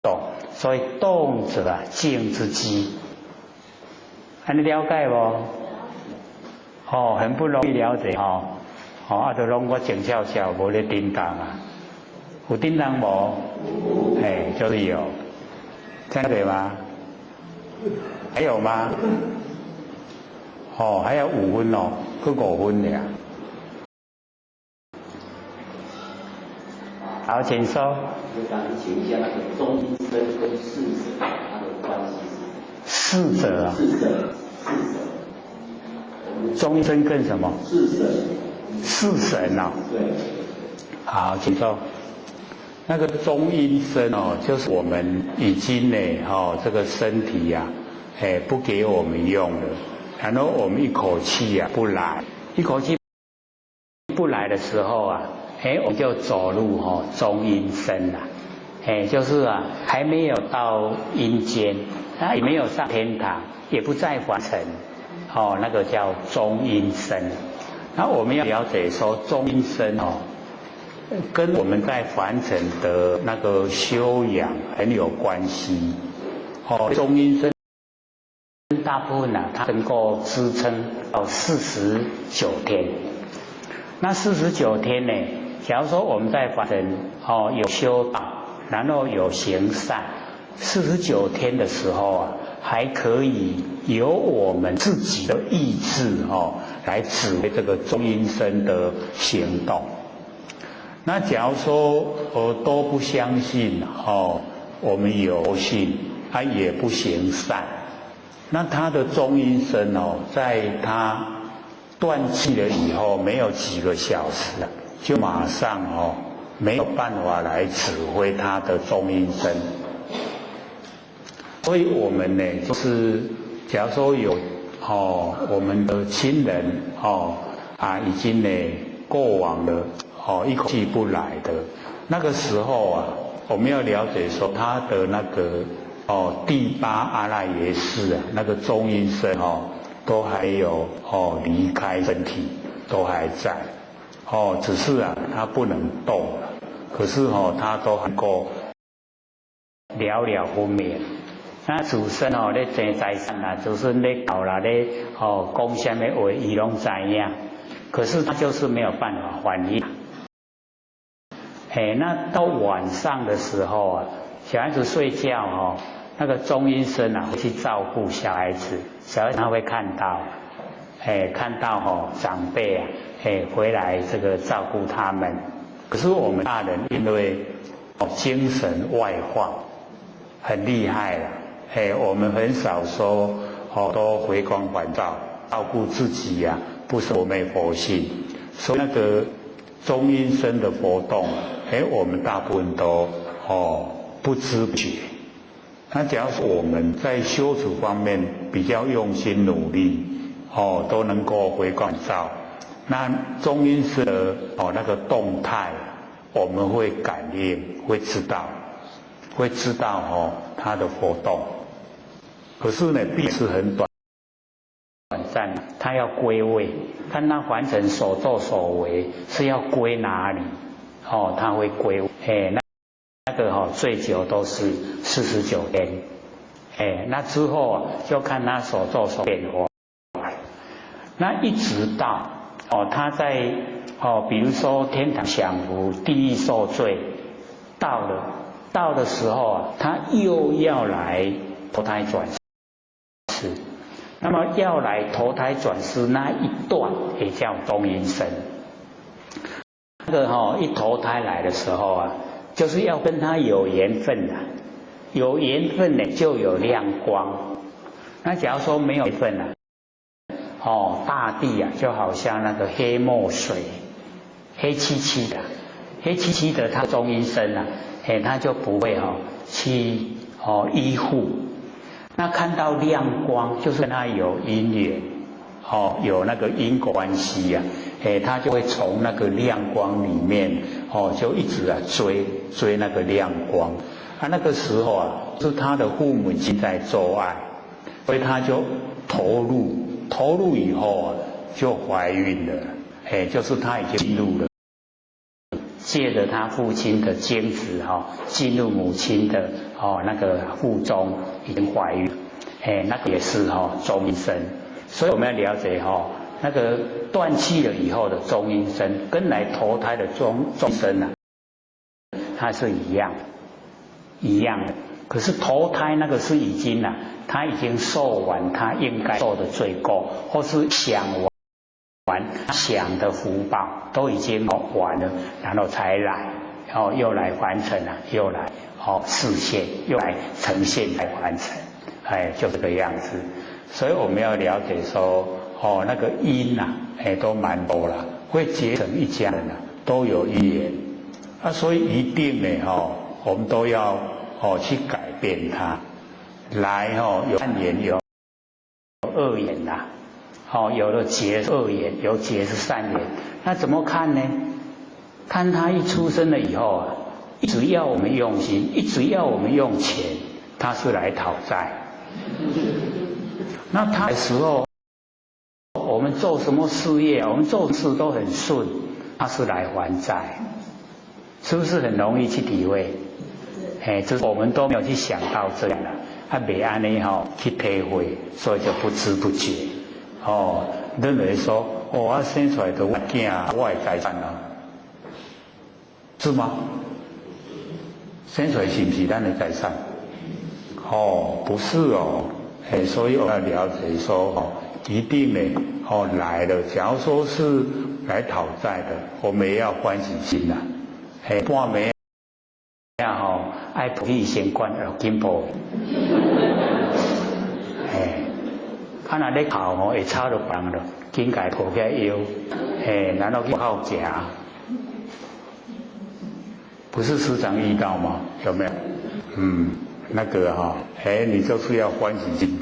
動。所以動者啊，靜之基，按呢了解無？哦，很不容易了解哦。哦，啊，就攏我靜悄悄，無咧振動啊。有振動無？哎，就是有，這樣對嗎？還有嗎？哦，還有5分哦，閣5分爾。好，請說。就想請問一下，那個中陰身跟四者它的關係是？四者啊。四者，四者。中陰身跟什麼？四神。四神啊。對。好，請說。那個中陰身哦，就是我們已經呢，哦，這個身體呀，哎，不給我們用了，然後我們一口氣啊不來，一口氣不來的時候啊。哎，我們就走入吼中陰身啦，哎，就是啊，還沒有到陰間，他也沒有上天堂，也不在凡塵，哦，那個叫中陰身。那我們要了解說中陰身哦，跟我們在凡塵的那個修養很有關係。哦，中陰身大部分啊，它能夠支撐到49天。那四十九天呢？假如說我們在凡塵哦有修道，然後有行善，四十九天的時候啊，還可以由我們自己的意志哦來指揮這個中陰身的行動。那假如說我都不相信哦，我們有信，他也不行善，那他的中陰身哦，在他斷氣了以後，沒有幾個小時啊，就馬上哦，沒有辦法來指揮他的中陰身。所以我們呢，就是假如說有哦，我們的親人哦啊，已經呢過往了哦，一口氣不來的那個時候啊，我們要了解說他的那個哦，第八阿賴耶識啊，那個中陰身哦，都還有哦離開身體，都還在，哦，只是啊，他不能動，可是哦，他都還夠了了分明。那祖孫哦咧爭財產啦，祖孫咧搞啦咧哦講啥物話，伊攏知影。可是他就是沒有辦法反應。哎，那到晚上的時候啊，小孩子睡覺哦，那個中陰身啊會去照顧小孩子，小孩子他會看到，哎，看到哦長輩啊，哎回來這個照顧他們。可是我們大人因為哦精神外放很厲害了，哎，我們很少說哦都回光返照照顧自己呀，不是我們佛性，所以那個中陰身的活動，哎，我們大部分都哦不知覺。那假如我們在修持方面比較用心努力，哦，都能夠回光返照，那中陰身的哦那個動態，我們會感應，會知道，會知道哦它的活動。可是呢，畢竟是很短暫，他要歸位，看他凡塵所作所為是要歸哪裡？哦，他會歸，哎，那個哈最久都是49天，哎，那之後就看他所作所變化。那一直到哦他在哦，比如說天堂享福，地獄受罪，到了到的時候啊，他又要來投胎轉世。那麼要來投胎轉世那一段也叫中陰身。那個哈一投胎來的時候啊，就是要跟他有緣分的，有緣分呢就有亮光。那假如說沒有緣分啊，哦大地啊就好像那個黑墨水，黑漆漆的，黑漆漆的，他中陰身啊，哎他就不會哦去哦依附。那看到亮光，就是跟他有因緣，哦，有那個因果關係呀，哎，他就會從那個亮光裡面，哦，就一直啊追追那個亮光。啊，那個時候啊，是他的父母親在做愛，所以他就投入，投入以後啊，就懷孕了，哎，就是他已經進入了，借着他父親的精子哈，進入母親的哦那個腹中，已經懷孕，哎，那個也是哈中陰身，所以我們要了解哈，那個斷氣了以後的中陰身，跟來投胎的中身啊，它是一樣，一樣的。可是投胎那個是已經啊，他已經受完他應該受的罪過，或是享完享的福報都已經完了，然後才來，然後又來完成了，又來哦示現，又來呈現來完成，哎，就這個樣子。所以我們要了解說，哦，那個因啊，哎，都蠻多了，會結成一家人啊，都有因緣啊，所以一定呢，哦，我們都要哦去改變它，來哦有善緣有惡緣呐。哦，有的結惡緣，有結是善緣，那怎麼看呢？看他一出生了以後啊，一直要我們用心，一直要我們用錢，他是來討債。那他的時候，我們做什麼事業，我們做事都很順，他是來還債，是不是很容易去體會？哎，這我們都沒有去想到這樣的，啊，袂按呢吼去體會，所以就不知不覺。哦，認為說，哦，我生出來的我囝，我的財產啊，是嗎？生出來是不是咱的財產？哦，不是哦，哎，所以我要了解說，哦，一定呢，哦來了，假如說是來討債的，我們也要歡喜心呐，哎，半暝啊吼，愛抱起身軀就緊抱，哎。啊！若咧哭吼，會吵著別人咯，緊共抱起來搖，嘿，然後去靠行，不是時常遇到嗎？有沒有？嗯，那個哈，哎，你就是要歡喜心。